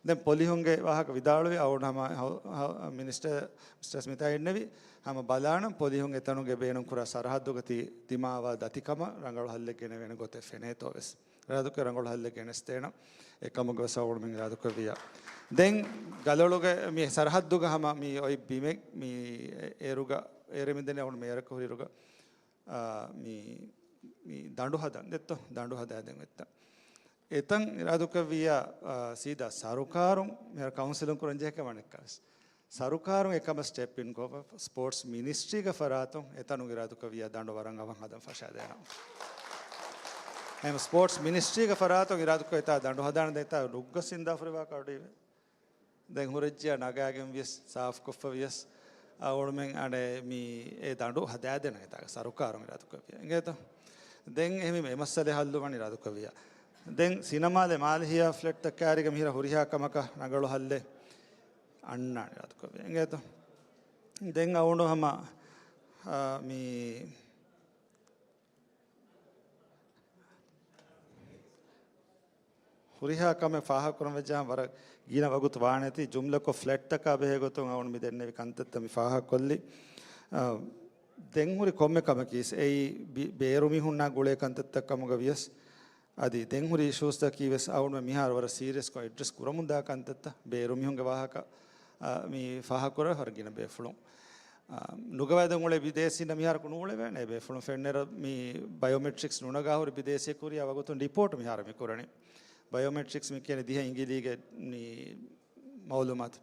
ދެން ޕޮލިހުންގެ ވާހަކަ ވިދާޅުވި އަވަނޑު ހަމަ ހަ-، ހަ-، މިނިސްޓަރ، މިސްޓަރ ސްމިތާ އިންނެވި ހަމަ ބަލާނަން ޕޮލިހުން އެތަނުގެ ބޭނުންކުރާ ސަރަހައްދުގަ ތި-، ދިމާވާ ދަތިކަމަށް ރަނގަޅު ހައްލެއް ގެނެވޭނެ ގޮތެއް ފެނޭތޯ ވެސް. ރާދުކެ ރަނގަޅު ހައްލެއް ގެނެސްދޭނަން. އެކަމުގަ ވެސް އަވަނޑުމެން އިރާދަކުރެއްވިއްޔާ. ދެން ގަލޮޅުގެ މި ސަރަހައްދުގަ ހަމަ މި އޮތް ބިމެއް މި އޭރުގަ، އޭރު މިދެން އަވަނޑު މޭޔަރަކަށް ހުރިއިރުގަ، އާ، މި، މި ދަނޑު ހަދަން ދެއްތޯ، ދަނޑު ހަދާދެން އޮތްތަން. އެތަން އިރާދަކުރެއްވިއްޔާ، އާ، ސީދާ ސަރުކާރުން މިހާރު ކައުންސިލުން ކުރަންޖެހޭ ކަމެއް ނެތްކަން ވެސް. ސަރުކާރުން އެކަމަށް ސްޓެޕް އިން ކޮށްފަ ސްޕޯޓްސް މިނިސްޓްރީގެ ފަރާތުން އެތަނުން އިރާދަކުރެއްވިއްޔާ ދަނޑު ވަރަށް އަވަހަށް ހަދަން ފަށާދޭނަން. އެހެން ސްޕޯޓްސް މިނިސްޓްރީގެ ފަރާތުން އިރާދަކުރެއްވިއްޔާ ދަނޑު ހަދާނެ ދެން އެތާ ނުއްގަސް އިންދާފަ ހުރި ވާހަކަ އަޑުއިވޭ. ދެން ހުރެއްޖިޔާ ނަގާގެން ވިޔަސް ސާފުކޮށްފަ ވިޔަސް އަވަނޑުމެން އަނެއް މި އެ ދަނޑު ހަދާދޭނަން އެތާގަ ސަރުކާރުން އިރާދަކުރެއްވިއްޔާ. އިނގޭތޯ؟ ދެން އެހެން އެ މައްސަލަ ހައްލުވާން އިރާދަކުރެއްވިއްޔާ. ދެން ސިނަމާލެ މާލެހިޔާ ފްލެޓްތައް ކާރިގަ މިހިރަ ހުރިހާ ކަމަކަށް ރަނގަޅު ހައްލެއް އަންނާން އިރާދަކުރެއްވިއްޔާ. އިނގޭތޯ؟ ދެން އަވަނޑު ހަމަ، އާ، މި ހުރިހާ ކަމެއް ފާހަގަކުރަން ވެއްޖާ ވަރަށް ގިނަ ވަގުތު ވާނެތީ، ޖުމްލަކޮށް ފްލެޓްތަކާ ބެހޭ ގޮތުން އަވަނޑު މި ދެންނެވި ކަންތައްތައް މި ފާހަގަކޮށްލި. އާ، ދެން ހުރި ކޮންމެ ކަމަކީ އެއީ ބި-، ބޭރު މީހުންނާ ގުޅޭ ކަންތައްތައް ކަމުގަ ވިޔަސް، އަދި ދެން ހުރި އިޝޫސްތަކީ ވެސް އަވަނޑު މިހާރު ވަރަށް ސީރިއަސްކޮށް އެޑްރެސް ކުރަމުންދާ ކަންތައްތައް، ބޭރު މީހުންގެ ވާހަކަ، އާ، މި ފާހަގަކުރާ ވަރަށް ގިނަ ބޭފުޅުން. އާ، ނުގަވައިދެން އުޅޭ ބިދޭސީންނަށް މިހާރަކު ނޫޅެވޭނެ ބޭފުޅުން ފެންނައިރު މި ބަޔޯމެޓްރިކްސް ނުނަގާ ހުރި ބިދޭސީ ކުރިޔާ ވަގުތުން ރިޕޯޓް މިހާރު މި ކުރަނީ. ބަޔޯމެޓްރިކްސް މި ކިޔަނީ ދިހަ އިނގިލީގެ މި މައުލޫމާތު.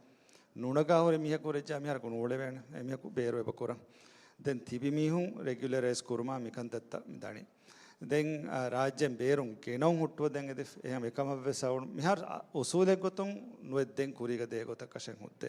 ނުނަގާ ހުރި މީހަކު ހުރެއްޖާ މިހާރަކު ނޫޅެވޭނެ. އެ މީހަކު ބޭރު އެބަ ކުރަން. ދެން ތިބި މީހުން ރެގިއުލަރައިޒް ކުރުމާ މި ކަންތައްތައް މި ދަނީ. ދެން، އާ، ރާއްޖޭން ބޭރުން ގެނައުން ހުއްޓުވަދޭން އެދި އެހެން އެކަމަށްވެސް އައުން މިހާރު، އާ، އުސޫލެއް ގޮތުން ނުވެއްދޭން ކުރީގަ ދޭ ގޮތަކަށެއް ހުއްދޭ.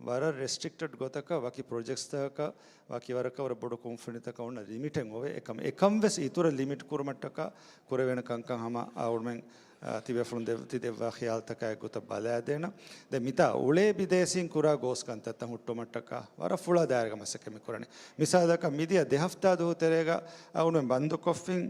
ވަރަށް ރެސްޓްރިކްޓެޑް ގޮތަކަށް ވަކި ޕްރޮޖެކްޓްސްތަކަކަށް ވަކި ވަރަކަށް ވަރަށް ބޮޑު ކުންފުނިތަކަށް އޮންނަ ލިމިޓެއް އޮވޭ. އެކަމް، އެކަން ވެސް އިތުރަށް ލިމިޓް ކުރުމަށްޓަކާ ކުރެވޭނެ ކަންކަން ހަމަ އަޅުމެން، އާ، ތިބޭފުޅުން ދެ-، ތި ދެއްވާ ޚިޔާލުތަކާ އެއްގޮތަށް ބަލާދޭނަން. ދެން މިތާ އުޅޭ ބިދޭސީން ކުރާ ގޯސް ކަންތައްތައް ހުއްޓުމަށްޓަކާ ވަރަށް ފުޅާ ދާއިރާގަ މަސައްކަތް މި ކުރަނީ. މިސާލަކަށް މިދިޔަ ދެ ހަފްތާ ދުވަހު ތެރޭގަ އަޅުމެން ބަންދުކޮށްފިން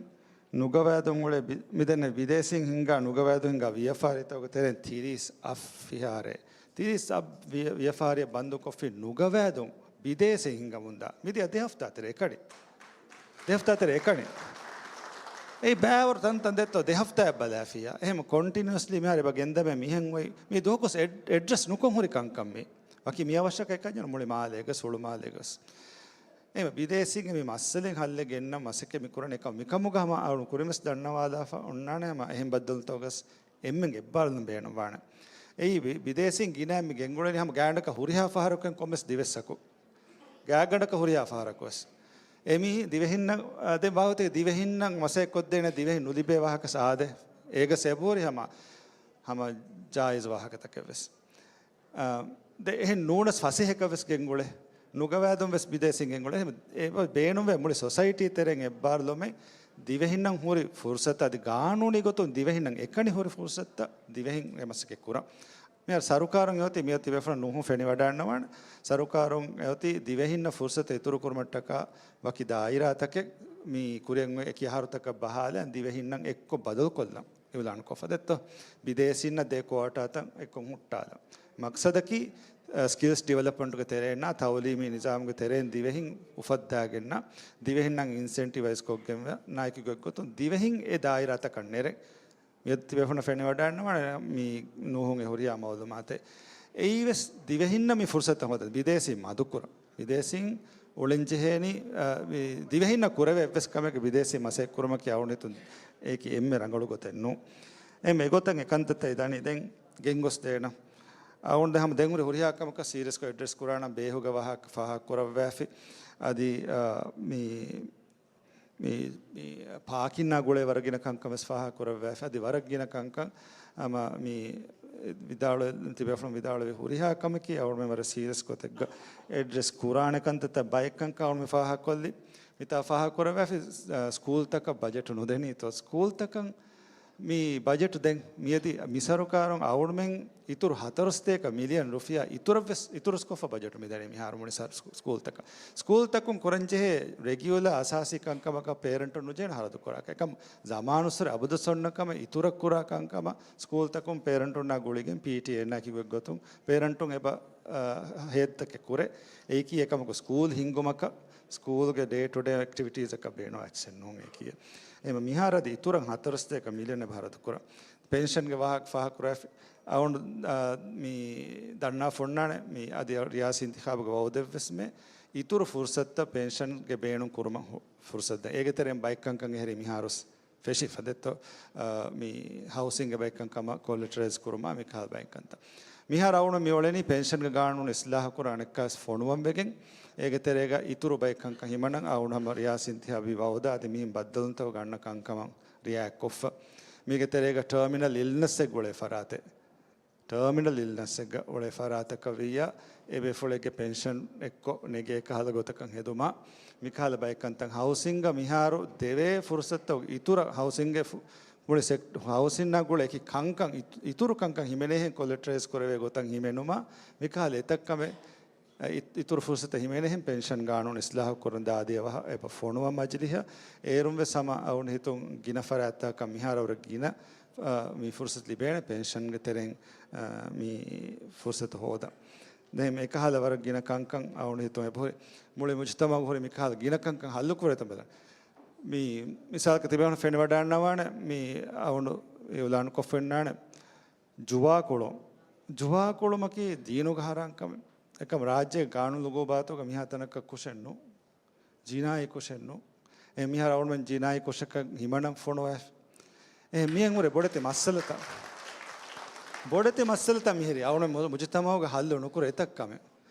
ނުގަވާދުން އުޅޭ ބި-، މިދެންނެ ބިދޭސީން ހިންގާ ނުގަވާދުން ހިންގާ ވިޔަފާރިތަކުގެ ތެރެއިން ތިރީސް އަށް ފިހާރައެއް، ތިރީސް އަށް ވިޔަ-، ވިޔަފާރިއެއް ބަންދުކޮށްފިން ނުގަވާދުން ބިދޭސީން ހިންގަމުންދާ. މިދިޔަ ދެ ހަފްތާ ތެރޭ އެކަނި. ދެ ހަފްތާ ތެރޭ އެކަނި. އެއީ ބައިވަރު ތަންތަން ދެއްތޯ ދެ ހަފްތާއެއް ބަލާފިއްޔާ. އެހެން ކޮންޓިނިއުއަސްލީ މިހާރު އެބަ ގެންދަމޭ މިހެން އޮތް މި ދުވަހު ގޮސް އެޑް-، އެޑްރެސް ނުކޮށް ހުރި ކަންކަން މީ. ވަކި މިއަވަށަކަށް އެކަންޏަނު މުޅި މާލޭގަސް ހުޅުމާލޭގަސް. އެމަ ބިދޭސީން މި މައްސަލައިން ހައްލެއް ގެންނަން މަސައްކަތް މި ކުރަނީ އެކަމަށް. މިކަމުގަ ހަމަ އަޅު ކުރިންވެސް ދަންނަވާލާފަ އޮންނާނެ ހަމަ އެހެން ބައްދަލުތަކުގަސް އެންމެން އެއްބާރުލުން ބޭނުންވާނެ. އެއީ ބި-، ބިދޭސީން ގިނައިން މި ގެންގުޅެނީ ހަމަ ގާތްގަނޑަކަށް ހުރިހާ ފަހަރަކުން ކޮންމެސް ދިވެއްސަކު. ގާތްގަނޑަކަށް ހުރިހާ ފަހަރަކުވެސް. އެމީ ދިވެހިންނަށް، އާ، ދެން ވާހަކަ ދިވެހިންނަށް މަސައްކަތް ކޮށްދޭނެ ދިވެހިން ނުލިބޭ ވާހަކަ ސާދެ. އޭގަ ސެބޯރި ހަމަ، ހަމަ ޖާއިޒް ވާހަކަތަކެއްވެސް. އާ، ދެ އެހެން ނޫނަސް ފަސޭހަކަށް ވެސް ގެންގުޅޭ. ނުގަވާދުން ވެސް ބިދޭސީން ގެންގުޅޭ. އެހެން އެބަ ބޭނުންވޭ މުޅި ސޮސައިޓީ ތެރެއިން އެއްބާރުލުމެއް ދިވެހިންނަށް ހުރި ފުރުސަތު އަދި ގާނޫނީ ގޮތުން ދިވެހިންނަށް އެކަނި ހުރި ފުރުސަތުތައް ދިވެހިން އެ މަސައްކަތް ކުރަން. މިހާރު ސަރުކާރުން އެއޮތީ މިއޮތީ ބޭފުޅުން ނޫހުން ފެނިވަޑައިންނަވާނެ. ސަރުކާރުން އެއޮތީ ދިވެހިންނަށް ފުރުސަތު އިތުރު ކުރުމަށްޓަކާ ވަކި ދާއިރާތަކެއް މި ކުރިއަށް އެކި އަހަރުތަކަށް ބަހާލަން ދިވެހިންނަށް އެއްކޮށް ބަދަލުކޮށްލަން. އިއުލާނުކޮށްފަ ދެއްތޯ؟ ބިދޭސީންނަށް ދޭ ކުއާޓާތައް އެއްކޮށް ހުއްޓާލަން. މަޤްޞަދަކީ، އަ، ސްކިލްސް ޑިވެލޮޕްމަންޓުގެ ތެރެއިންނާ ތައުލީމީ ނިޒާމުގެ ތެރެއިން ދިވެހިން އުފައްދާގެންނާ ދިވެހިންނަށް އިންސެންޓިވައިޒް ކޮށްގެން ނާއިކު ގޮތްގޮތުން ދިވެހިން އެ ދާއިރާތަކަށް ނެރެ. މިއޮތީ ބޭފުޅުން ފެނިވަޑައިންނަވާނެ މި ނޫހުން އެ ހުރިހާ މައުލޫމާތެއް. އެއީވެސް ދިވެހިންނަށް މި ފުރުސަތު ހޯދަން ބިދޭސީން މަދުކުރަން. ބިދޭސީން އުޅެންޖެހޭނީ، އަ، މި ދިވެހިންނަށް ކުރެވޭ އެއްވެސް ކަމެއްގެ ބިދޭސީ މަސައްކަތް ކުރުމަކީ އަޅުގަނޑު ހިތުން އެއީކީ އެންމެ ރަނގަޅު ގޮތެއް ނޫން. އެންމެ އެގޮތަށް އެ ކަންތައްތައް ދަނީ ދެން ގެންގޮސްދޭނަން. އަޅުގަނޑު ހަމަ ދެން ހުރި ހުރިހާ ކަމަކަށް ސީރިއަސްކޮށް އެޑްރެސް ކުރާނަން ބޭހުގެ ވާހަކަ ފާހަގަ ކުރައްވާފި. އަދި، އަ، މި މި، މި ޕާކިންނާ ގުޅޭ ވަރަށް ގިނަ ކަންކަން ވެސް ފާހަގަ ކުރައްވާފަ. އަދި ވަރަށް ގިނަ ކަންކަން ހަމަ މި ވިދާޅު، ތިބޭފުޅުން ވިދާޅުވި ހުރިހާ ކަމަކީ އަޅުމެން ވަރަށް ސީރިއަސް ގޮތެއްގަ އެޑްރެސް ކުރާނެ ކަންތައްތައް ބައެއް ކަންކަން އަޅުމެން ފާހަގަ ކޮށްލި. މިތާ ފާހަގަ ކުރައްވާފި، އަ، ސްކޫލްތަކަށް ބަޖެޓު ނުދެނީތޯ؟ ސްކޫލްތަކަށް މި ބަޖެޓު ދެން މިއަދި މި ސަރުކާރުން އަޅުމެން އިތުރު ހަތަރުސަތޭކަ މިލިއަން ރުފިޔާ އިތުރަށްވެސް، އިތުރުސްކޮށްފަ ބަޖެޓު މިދަނީ މިހާރު މުޅި ސަރު-، ސްކޫ-، ސްކޫލްތަކަށް. ސްކޫލްތަކުން ކުރަންޖެހޭ ރެގިއުލާ އަސާސީ ކަންކަމަކަށް ޕޭރެންޓުން ނުޖެހޭނެ ހަރަދު ކުރާކަށް. އެކަމް ޒަމާނުއްސުރެ އަބަދުސް އޮންނަ ކަމެއް އިތުރަށް ކުރާ ކަންކަމަށް ސްކޫލްތަކުން ޕޭރެންޓުންނާ ގުޅިގެން ޕީޓީއޭ އެންނާ ކި ގޮތްގޮތުން ޕޭރެންޓުން އެބަ، އަ، ހޭދަތަކެއް ކުރޭ. އެއީކީ އެކަމަކު ސްކޫލް ހިންގުމަކަށް، ސްކޫލްގެ ޑޭ ޓު ޑޭ އެކްޓިވިޓީސްއަކަށް ބޭނުން އެއްޗެއް ނޫން އެއީކީ. އެމަ މިހާރަދި އިތުރަށް ހަތަރުސަތޭކަ މިލިއަން އެބަ ހަރަދު ކުރަން. ޕެންޝަންގެ ވާހަކަ ފާހަގަ ކުރާފި. އަޅުގަނޑު، އާ، މި ދަންނާފަ އޮންނާނެ، މި އަދި ރިޔާސީ އިންތިޚާބުގެ ވައުދެއްވެސް މެ އިތުރު ފުރުސަތުތައް ޕެންޝަންގެ ބޭނުން ކުރުމަށް ހު-، ފުރުސަތު ދޭން. އޭގެ ތެރެއިން ބައެއް ކަންކަން އެހެރީ މިހާރުސް ފެށި ފަދައިންތޯ، އާ، މި ހައުސިންގ ބައެއް ކަންކަމަށް ކޮލެޓަރައިޒް ކުރުމާ މި ކަހަލަ ބައެއް ކަންތައް. މިހާރު އަޅުގަނޑު މި އުޅެނީ ޕެންޝަންގެ ގާނޫނު އިސްލާހު ކުރާ އަނެއްކާވެސް ފޮނުވަން ވެގެން، އޭގެ ތެރޭގަ އިތުރު ބައެއް ކަންކަން ހިމަނަން އަޅުގަނޑު ހަމަ ރިޔާސީ އިންތިޚާބީ ވައުދާ އަދި މިހެން ބައްދަލުތައް ގަންނަ ކަންކަމަށް ރިއާއެކް ކޮށްފަ. މީގެ ތެރޭގަ ޓާމިނަލް އިލްނަސްއެއް ގުޅޭ ފަރާތެއް، ޓާމިނަލް އިލްނަސްއެއްގަ އުޅޭ ފަރާތަކަށް ވިއްޔާ، އެ ބޭފުޅެއްގެ ޕެންޝަން އެއްކޮށް ނެގޭ ކަހަލަ ގޮތަކަށް ހެދުމާ، މިކަހަލަ ބައެއް ކަންތައް ހައުސިންގ މިހާރު ދެވޭ ފުރުސަތުތައް އިތުރަށް ހައުސިންގ ފު-، މުޅި ސެކް-، ހައުސިންއާ ގުޅޭ އެކި ކަންކަން އިތު-، އިތުރު ކަންކަން ހިމެނޭހެން ކޮލެޓަރައިޒް ކުރެވޭ ގޮތަށް ހިމެނުމާ، މިކަހަލަ އެތައް ކަމެއް އި-، އިތުރު ފުރުސަތެއް ހިމެނޭހެން ޕެންޝަން ގާނޫނު އިސްލާހު ކުރަން ދާދިޔަ ވަހަށް އެބަ ފޮނުވަން މަޖިލިހަށް. އޭރުން ވެސް ހަމަ އަޅުގަނޑު ހިތުން ގިނަ ފަރާތްތަކަށް މިހާރު ވަރަށް ގިނަ، އަ، މި ފުރުސަތު ލިބޭނެ ޕެންޝަންގެ ތެރެއިން، އަ، މި ފުރުސަތު ހޯދަން. ދެން އެކަހަލަ ވަރަށް ގިނަ ކަންކަން އަޅުގަނޑު ހިތުން އެބަހުރި. މުޅި މުޖުތަމަޢުގަ ހުރި މިކަހަލަ ގިނަ ކަންކަން ހައްލު ކުރޭތަން ބަލަން. މި މިސާލަކަށް ތިބޭފުޅުން ފެނިވަޑައިންނަވާނެ، މި އަޅުގަނޑު އިޢުލާނު ކޮށްފައިންނާނެ. ޖުވާކުޅުން، ޖުވާކުޅުމަކީ ދީނުގަ ހަރާން ކަމެއް. އެކަމް ރާއްޖޭގެ ގާނޫނު ލުގޫބާތުގަ މިހާ ތަނަކަށް ކުށެއް ނޫން. ޖިނާއީ ކުށެއް ނޫން. އެ މިހާރު އަޅުމެން ޖިނާއީ ކުށަކަށް ހިމަނަން ފޮނުވައިފި. އެ މިއަން ހުރެ ބޮޑެތި މައްސަލަތައް. ބޮޑެތި މައްސަލަތައް މިހިރީ އަޅުމެން މު-، މުޖުތަމަޢުގަ ހައްލު ނުކުރެ އެތައް ކަމެއް.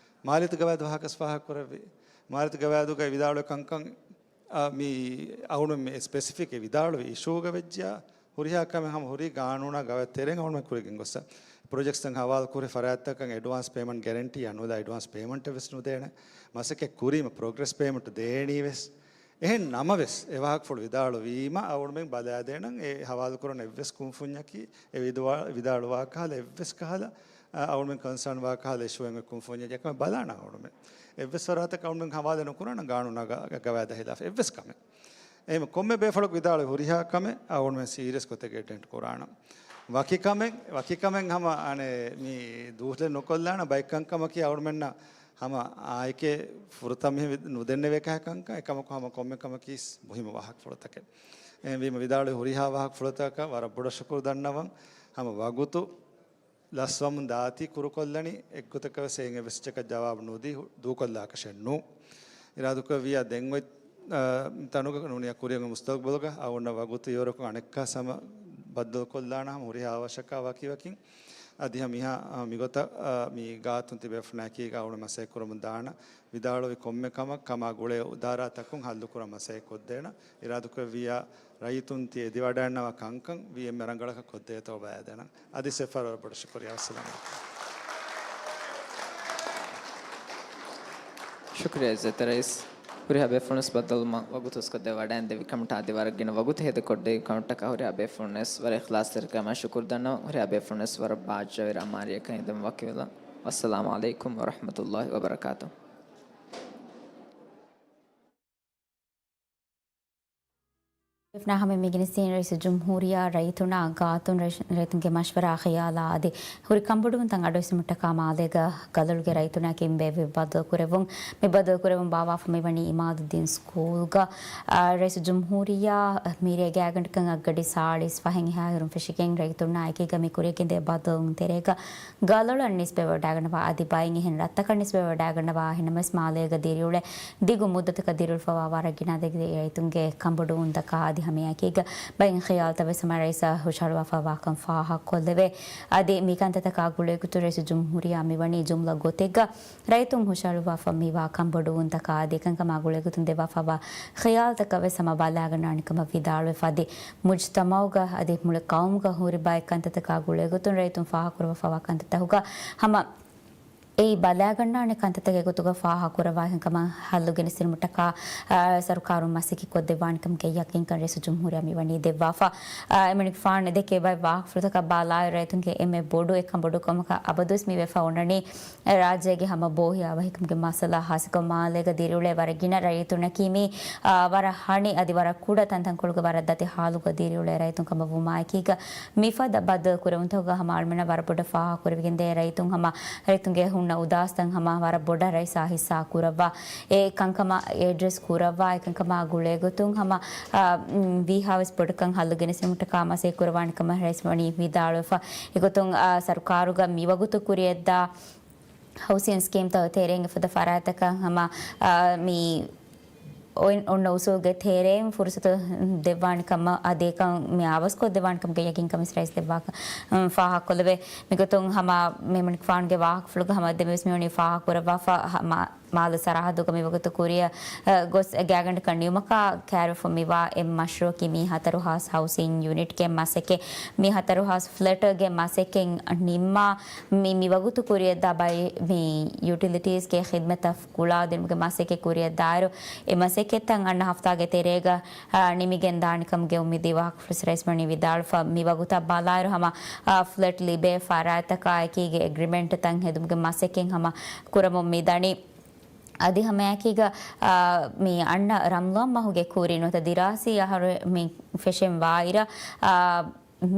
މާލިތު ގަވާއިދު ވާހަކަސް ފާހަގަ ކުރެއްވި. މާލިތު ގަވާއިދުގައި ވިދާޅުވި ކަންކަން އާ، މި އަޅުގަނޑު މި ސްޕެސިފިކް ވިދާޅުވި އިޝޫގަ ވެއްޖިޔާ، ހުރިހާ ކަމެއް ހަމަ ހުރީ ގާނޫނާ ގަވާއިދު ތެރެއިން އަޅުގަނޑު ކުރިގެން ގޮއްސަ. ޕްރޮޖެކްޓްސްތައް ހަވާލު ކުރި ފަރާތްތަކަށް އެޑްވާންސް ޕޭމަންޓް ގެރެންޓީއާ ނުލާ އެޑްވާންސް ޕޭމަންޓެއް ވެސް ނުދޭނެ. މަސައްކަތް ކުރީމަ ޕްރޮގްރެސް ޕޭމަންޓް ދޭނީ ވެސް. އެހެން ނަމަވެސް، އެ ވާހަކަފުޅު ވިދާޅުވީމަ އަޅުގަނޑުމެން ބަލާދޭނަން އެ ހަވާލުކުރަން އެއްވެސް ކުންފުންޏަކީ އެ ވިދުވާ-، ވިދާޅުވާ ކަހަލަ އެއްވެސް ކަހަލަ، އަ، އަޅުގަނޑުމެން ކޮންސާން ވާ ކަހަލަ އިޝޫއެއް ކުންފުންޏެއް އެކަމެއް ބަލާނަން އަޅުގަނޑުމެން. އެއްވެސް ފަރާތަކަށް އަޅުގަނޑުމެން ހަވާލެއް ނުކުރާނަން ގާނޫނާ ގަ-، ގަވާއިދާ ހިލާފަށް އެއްވެސް ކަމެއް. އެހެން ކޮންމެ ބޭފުޅަކު ވިދާޅުވި ހުރިހާ ކަމެއް އަޅުގަނޑުމެން ސީރިއަސް ގޮތެއް އެޓެންޑް ކުރާނަން. ވަކި ކަމެއް، ވަކި ކަމެއް ހަމަ އަނެއް މި ދޫސްލެއް ނުކޮށްލާނަން. ބައެއް ކަންކަމަކީ އަޅުގަނޑުމެންނަށް ހަމަ އާއެކޭ ފުރަތަމަ މި ނުދެންނެވޭ ކަހަލަ ކަންކަން. އެކަމަކު ހަމަ ކޮންމެ ކަމަކީ ވެސް މުހިއްމު ވާހަކަފުޅުތަކެއް. އެހެންވީމަ ވިދާޅުވި ހުރިހާ ވާހަކަފުޅުތަކަށް ވަރަށް ބޮޑަށް ޝުކުރު ދަންނަވަން. ހަމަ ވަގުތު ލަސްވަމުން ދާތީ ކުރުކޮށްލަނީ، އެއްގޮތަކަށް ވެސް އެއިން އެއްވެސް އެއްޗަކަށް ޖަވާބު ނުދީ ހު-، ދޫކޮށްލާކަށެއް ނޫން. އިރާދަކުރެއްވިއްޔާ ދެން އޮތް، އާ، ތަނުގަ ނޫނީ ކުރިއަށް މުސްތަގުބަލުގަ އަޅުގަނޑަށް ވަގުތު އިވަރުކޮށް އަނެއްކާ ހަމަ ބައްދަލުކޮށްލާނަން ހަމަ ހުރިހާ އަވަސްއަކާ ވަކިވަކިން. އަދި ހަމަ މިހާ، އާ، މިގޮތަށް، އާ، މި ގާތުން ތިބޭފުޅުންނާ އެކީގަ އަޅުގަނޑު މަސައްކަތް ކުރަމުން ދާނަން. ވިދާޅުވި ކޮންމެ ކަމަށް ކަމާ ގުޅޭ އިދާރާތަކުން ހައްލުކުރަން މަސައްކަތް ކޮށްދޭނަން. އިރާދަކުރެއްވިއްޔާ ރައްޔިތުން ތި އެދިވަޑައިގަންނަވާ ކަންކަން ވީ އެންމެ ރަނގަޅަކަށް ކޮށްދޭތޯ ބަލާލަން. އަދި ސެފަރ ވަރަށް ބޮޑަށް ޝުކުރިއްޔާ. އައްސަލާމު ޢަލައިކުމް. ޝުކުރިއްޔާ ޢިއްޒަތް ރައީސް. ހުރިހާ ބޭފުޅުން ބައްދަލުވުމަށް ވަގުތު އުސްކޮށްދެއްވަޑައިގެން ދެއްވި ކަމަށް އަދި ވަރަށް ގިނަ ވަގުތެއް ހެދިކޮށްދެއްވި ކަމަށްޓަކާ ހުރިހާ ބޭފުޅުންވެސް ވަރަށް އިޚްލާޞްތެރިކަމާ ޝުކުރު ދަންނަވަން. ހުރިހާ ބޭފުޅުންވެސް ވަރަށް ބާއްޖަވެރި އަމާރިއަކަށް އެދެމުން ވަކިވެލަން. ވައްސަލާމު ޢަލައިކުމް ވަރަޙްމަތުﷲި ވަބަރަކާތުހު. އެފްނާ ހަމަ މިގިނިސީން ރައީސުލްޖުމްހޫރިއްޔާ ރައްޔިތުންނާ ގާތުން ރައި-، ރައްޔިތުންގެ މަޝްވަރާ ޚިޔާލާ އަދި ހުރި ކަންބޮޑުވުންތައް އަޑުއިސްލުމަށްޓަކާ މާލޭގަ ގަލޮޅުގެ ރައްޔިތުންނާ ކިން ބޭއްވި ބައްދަލުކުރެއްވުން. މި ބައްދަލުކުރެއްވުން ބާއްވާފަ މިވަނީ އިމާދުއްދީން ސްކޫލްގަ، އާ، ރައީސުލްޖުމްހޫރިއްޔާ މިރޭ ގާތްގަނޑަކަށް އަށްގަޑި ސާޅީސް ފަހެއް އެހާއިރުން ފެށިގެން ރައްޔިތުންނާ އެކީގަ މި ކުރިޔަށް ގެންދިޔަ ބައްދަލުވުން ތެރޭގަ ގަލޮޅަށް ނިސްބަތްވެވަޑައިގަންނަވާ އަދި ބައެއް އެހެން ރަށްތަކަށް ނިސްބަތްވެވަޑައިގަންނަވާ. އެހެންނަމަވެސް މާލޭގަ ދިރިއުޅޭ ދިގު މުއްދަތަކަށް ދިރިއުޅުފަވާ ވަރަށް ގިނަ އަދަދެއްގެ ރައްޔިތުންގެ ކަންބޮޑުވުންތަކާ އަދި ހަމައެކީގަ ބައެއް ޚިޔާލުތައް ވެސް ހަމަ ރައީސަށް ހުށަހަޅުވާފަވާކަން ފާހަގަކޮށްލެވޭ. އަދި މިކަންތައްތަކާ ގުޅޭގޮތުން ރައީސުލްޖުމްހޫރިއްޔާ މިވަނީ ޖުމްލަ ގޮތެއްގަ ރައްޔިތުން ހުށަހަޅުވާފަ މިވާ ކަންބޮޑުވުންތަކާ އަދި އެކަންކަމާ ގުޅޭގޮތުން ދެއްވާފަވާ ޚިޔާލުތަކަށް ވެސް ހަމަ ބަލާގަންނާނެ ކަމަށް ވިދާޅުވެފަ އަދި މުޖްތަމަޢުގަ އަދި މުޅި ޤައުމުގަ ހުރި ބައެއް ކަންތައްތަކާ ގުޅޭގޮތުން ރައްޔިތުން ފާހަގަކުރައްވާފަވާ ކަންތައްތަކުގަ ހަމަ އެއީ ބަލާގަންނާނެ ކަންތައްތަކެއް ގޮތުގަ ފާހަގަކުރައްވާ އެކަންކަމަށް ހައްލު ގެނެސްދިނުމަށްޓަކާ، އާ، ސަރުކާރުން މަސައްކަތް ކޮށްދެއްވާނެ ކަމުގެ ޔަޤީންކަން ރައީސުލްޖުމްހޫރިއްޔާ މިވަނީ ދެއްވާފަ. އާ، އެމަނިކުފާނު ދެކޭ ބައެއް ވާހަކަފުޅުތަކަށް ބަލާއިރު ރައްޔިތުންގެ އެންމެ ބޮޑު އެކަން ބޮޑު ކަމަކަށް އަބަދުވެސް މި ވެފަ އޮންނަނީ ރާއްޖޭގެ ހަމަ ބޯހިޔާވަހިކަމުގެ މައްސަލަ ހާއްސަކޮށް މާލޭގަ ދިރިއުޅޭ ވަރަށް ގިނަ ރައްޔިތުންނަކީ މި، އާ، ވަރަށް ހަނި އަދި ވަރަށް ކުޑަ ތަންތަންކޮޅުގެ ވަރަށް ދަތި ހާލުގަ ދިރިއުޅޭ ރައްޔިތުން ކަމަށް ވުމާއެކީގަ މިފަދަ ބައްދަލުކުރެވުންތަކުގަ ހަމަ އަޅުމެންނަށް ވަރަށް ބޮޑަށް ފާހަގަކުރެވިގެންދޭ ރައްޔިތުން ހަމަ ރައްޔިތުންގެ ހުންނަ އުދާސްތައް ހަމަ ވަރަށް ބޮޑަށް ރައީސާ ހިއްސާ ކުރައްވާ، އެ ކަންކަމަށް އެޑްރެސް ކުރައްވާ، އެ ކަންކަމާ ގުޅޭގޮތުން ހަމަ، އާ، މް، ވީހާވެސް ބޮޑުކަން ހައްލު ގެނެސްދިނުމަށްޓަކާ މަސައްކަތް ކުރައްވާނެ ކަމަށް ރައީސް ވަނީ ވިދާޅުވެފަ. އެގޮތުން، އާ، ސަރުކާރުގަ މިވަގުތު ކުރިއަށްދާ ހައުސިން ސްކީމްތައް ތެރެއިން އެފަދަ ފަރާތްތަކަށް ހަމަ، އާ، މި އޮތް-، އޮންނަ އުސޫލްގެ ތެރެއިން ފުރުސަތު ދެއްވާނެ ކަމަށް އަދި އެކަން މި އަވަސްކޮށްދެއްވާނެ ކަމުގެ ޔަގީންކަން ވެސް ރައީސް ދެއްވާކަން، އުން، ފާހަގަކޮށްލެވޭ. މިގޮތުން ހަމަ މެމަނިކުފާނުގެ ވާހަކަފުޅުގަ ހަމަ ދެމެވެސް މިވަނީ ފާހަގަކުރައްވާފަ ހަ-، މާ-، މާލެ ސަރަހައްދުގަ މިވަގުތު ކުރިއަށް، އަ، ގޮސް ގާތްގަނޑަކަށް ނިމުމަކާ ކައިރިވެފަ މިވާ އެއް މަޝްރޫއަކީ މީ ހަތަރު ހާސް ހައުސިން ޔުނިޓްގެ މަސައްކަތް. މީ ހަތަރު ހާސް ފްލެޓްގެ މަސައްކަތް ނިންމާ މި، މިވަގުތު ކުރިއަށްދާ ބައި-، މި ޔުޓިލިޓީސްގެ ޚިދްމަތްތައް ގުޅާދިނުމުގެ މަސައްކަތް ކުރިއަށްދާއިރު، އެ މަސައްކަތްތައް އަންނަ ހަފްތާގެ ތެރޭގަ، އާ، ނިމިގެން ދާނެ ކަމުގެ އުއްމީދީ ވާހަކަފުޅު ރައީސް ވަނީ ވިދާޅުފަ، މިވަގުތަށް ބަލާއިރު ހަމަ، އާ، ފްލެޓް ލިބޭ ފަރާތްތަކާ އެކީގެ އެގްރިމެންޓްތައް ހެދުމުގެ މަސައްކަތް ހަމަ ކުރަމުން މިދަނީ. އަދި ހަމައެކީގަ، އާ، މި އަންނަ ރަމަޟާން މަހުގެ ކުރިން ނުވަތަ ދިރާސީ އަހަރު މި ފެށެން ވާއިރަށް، އާ،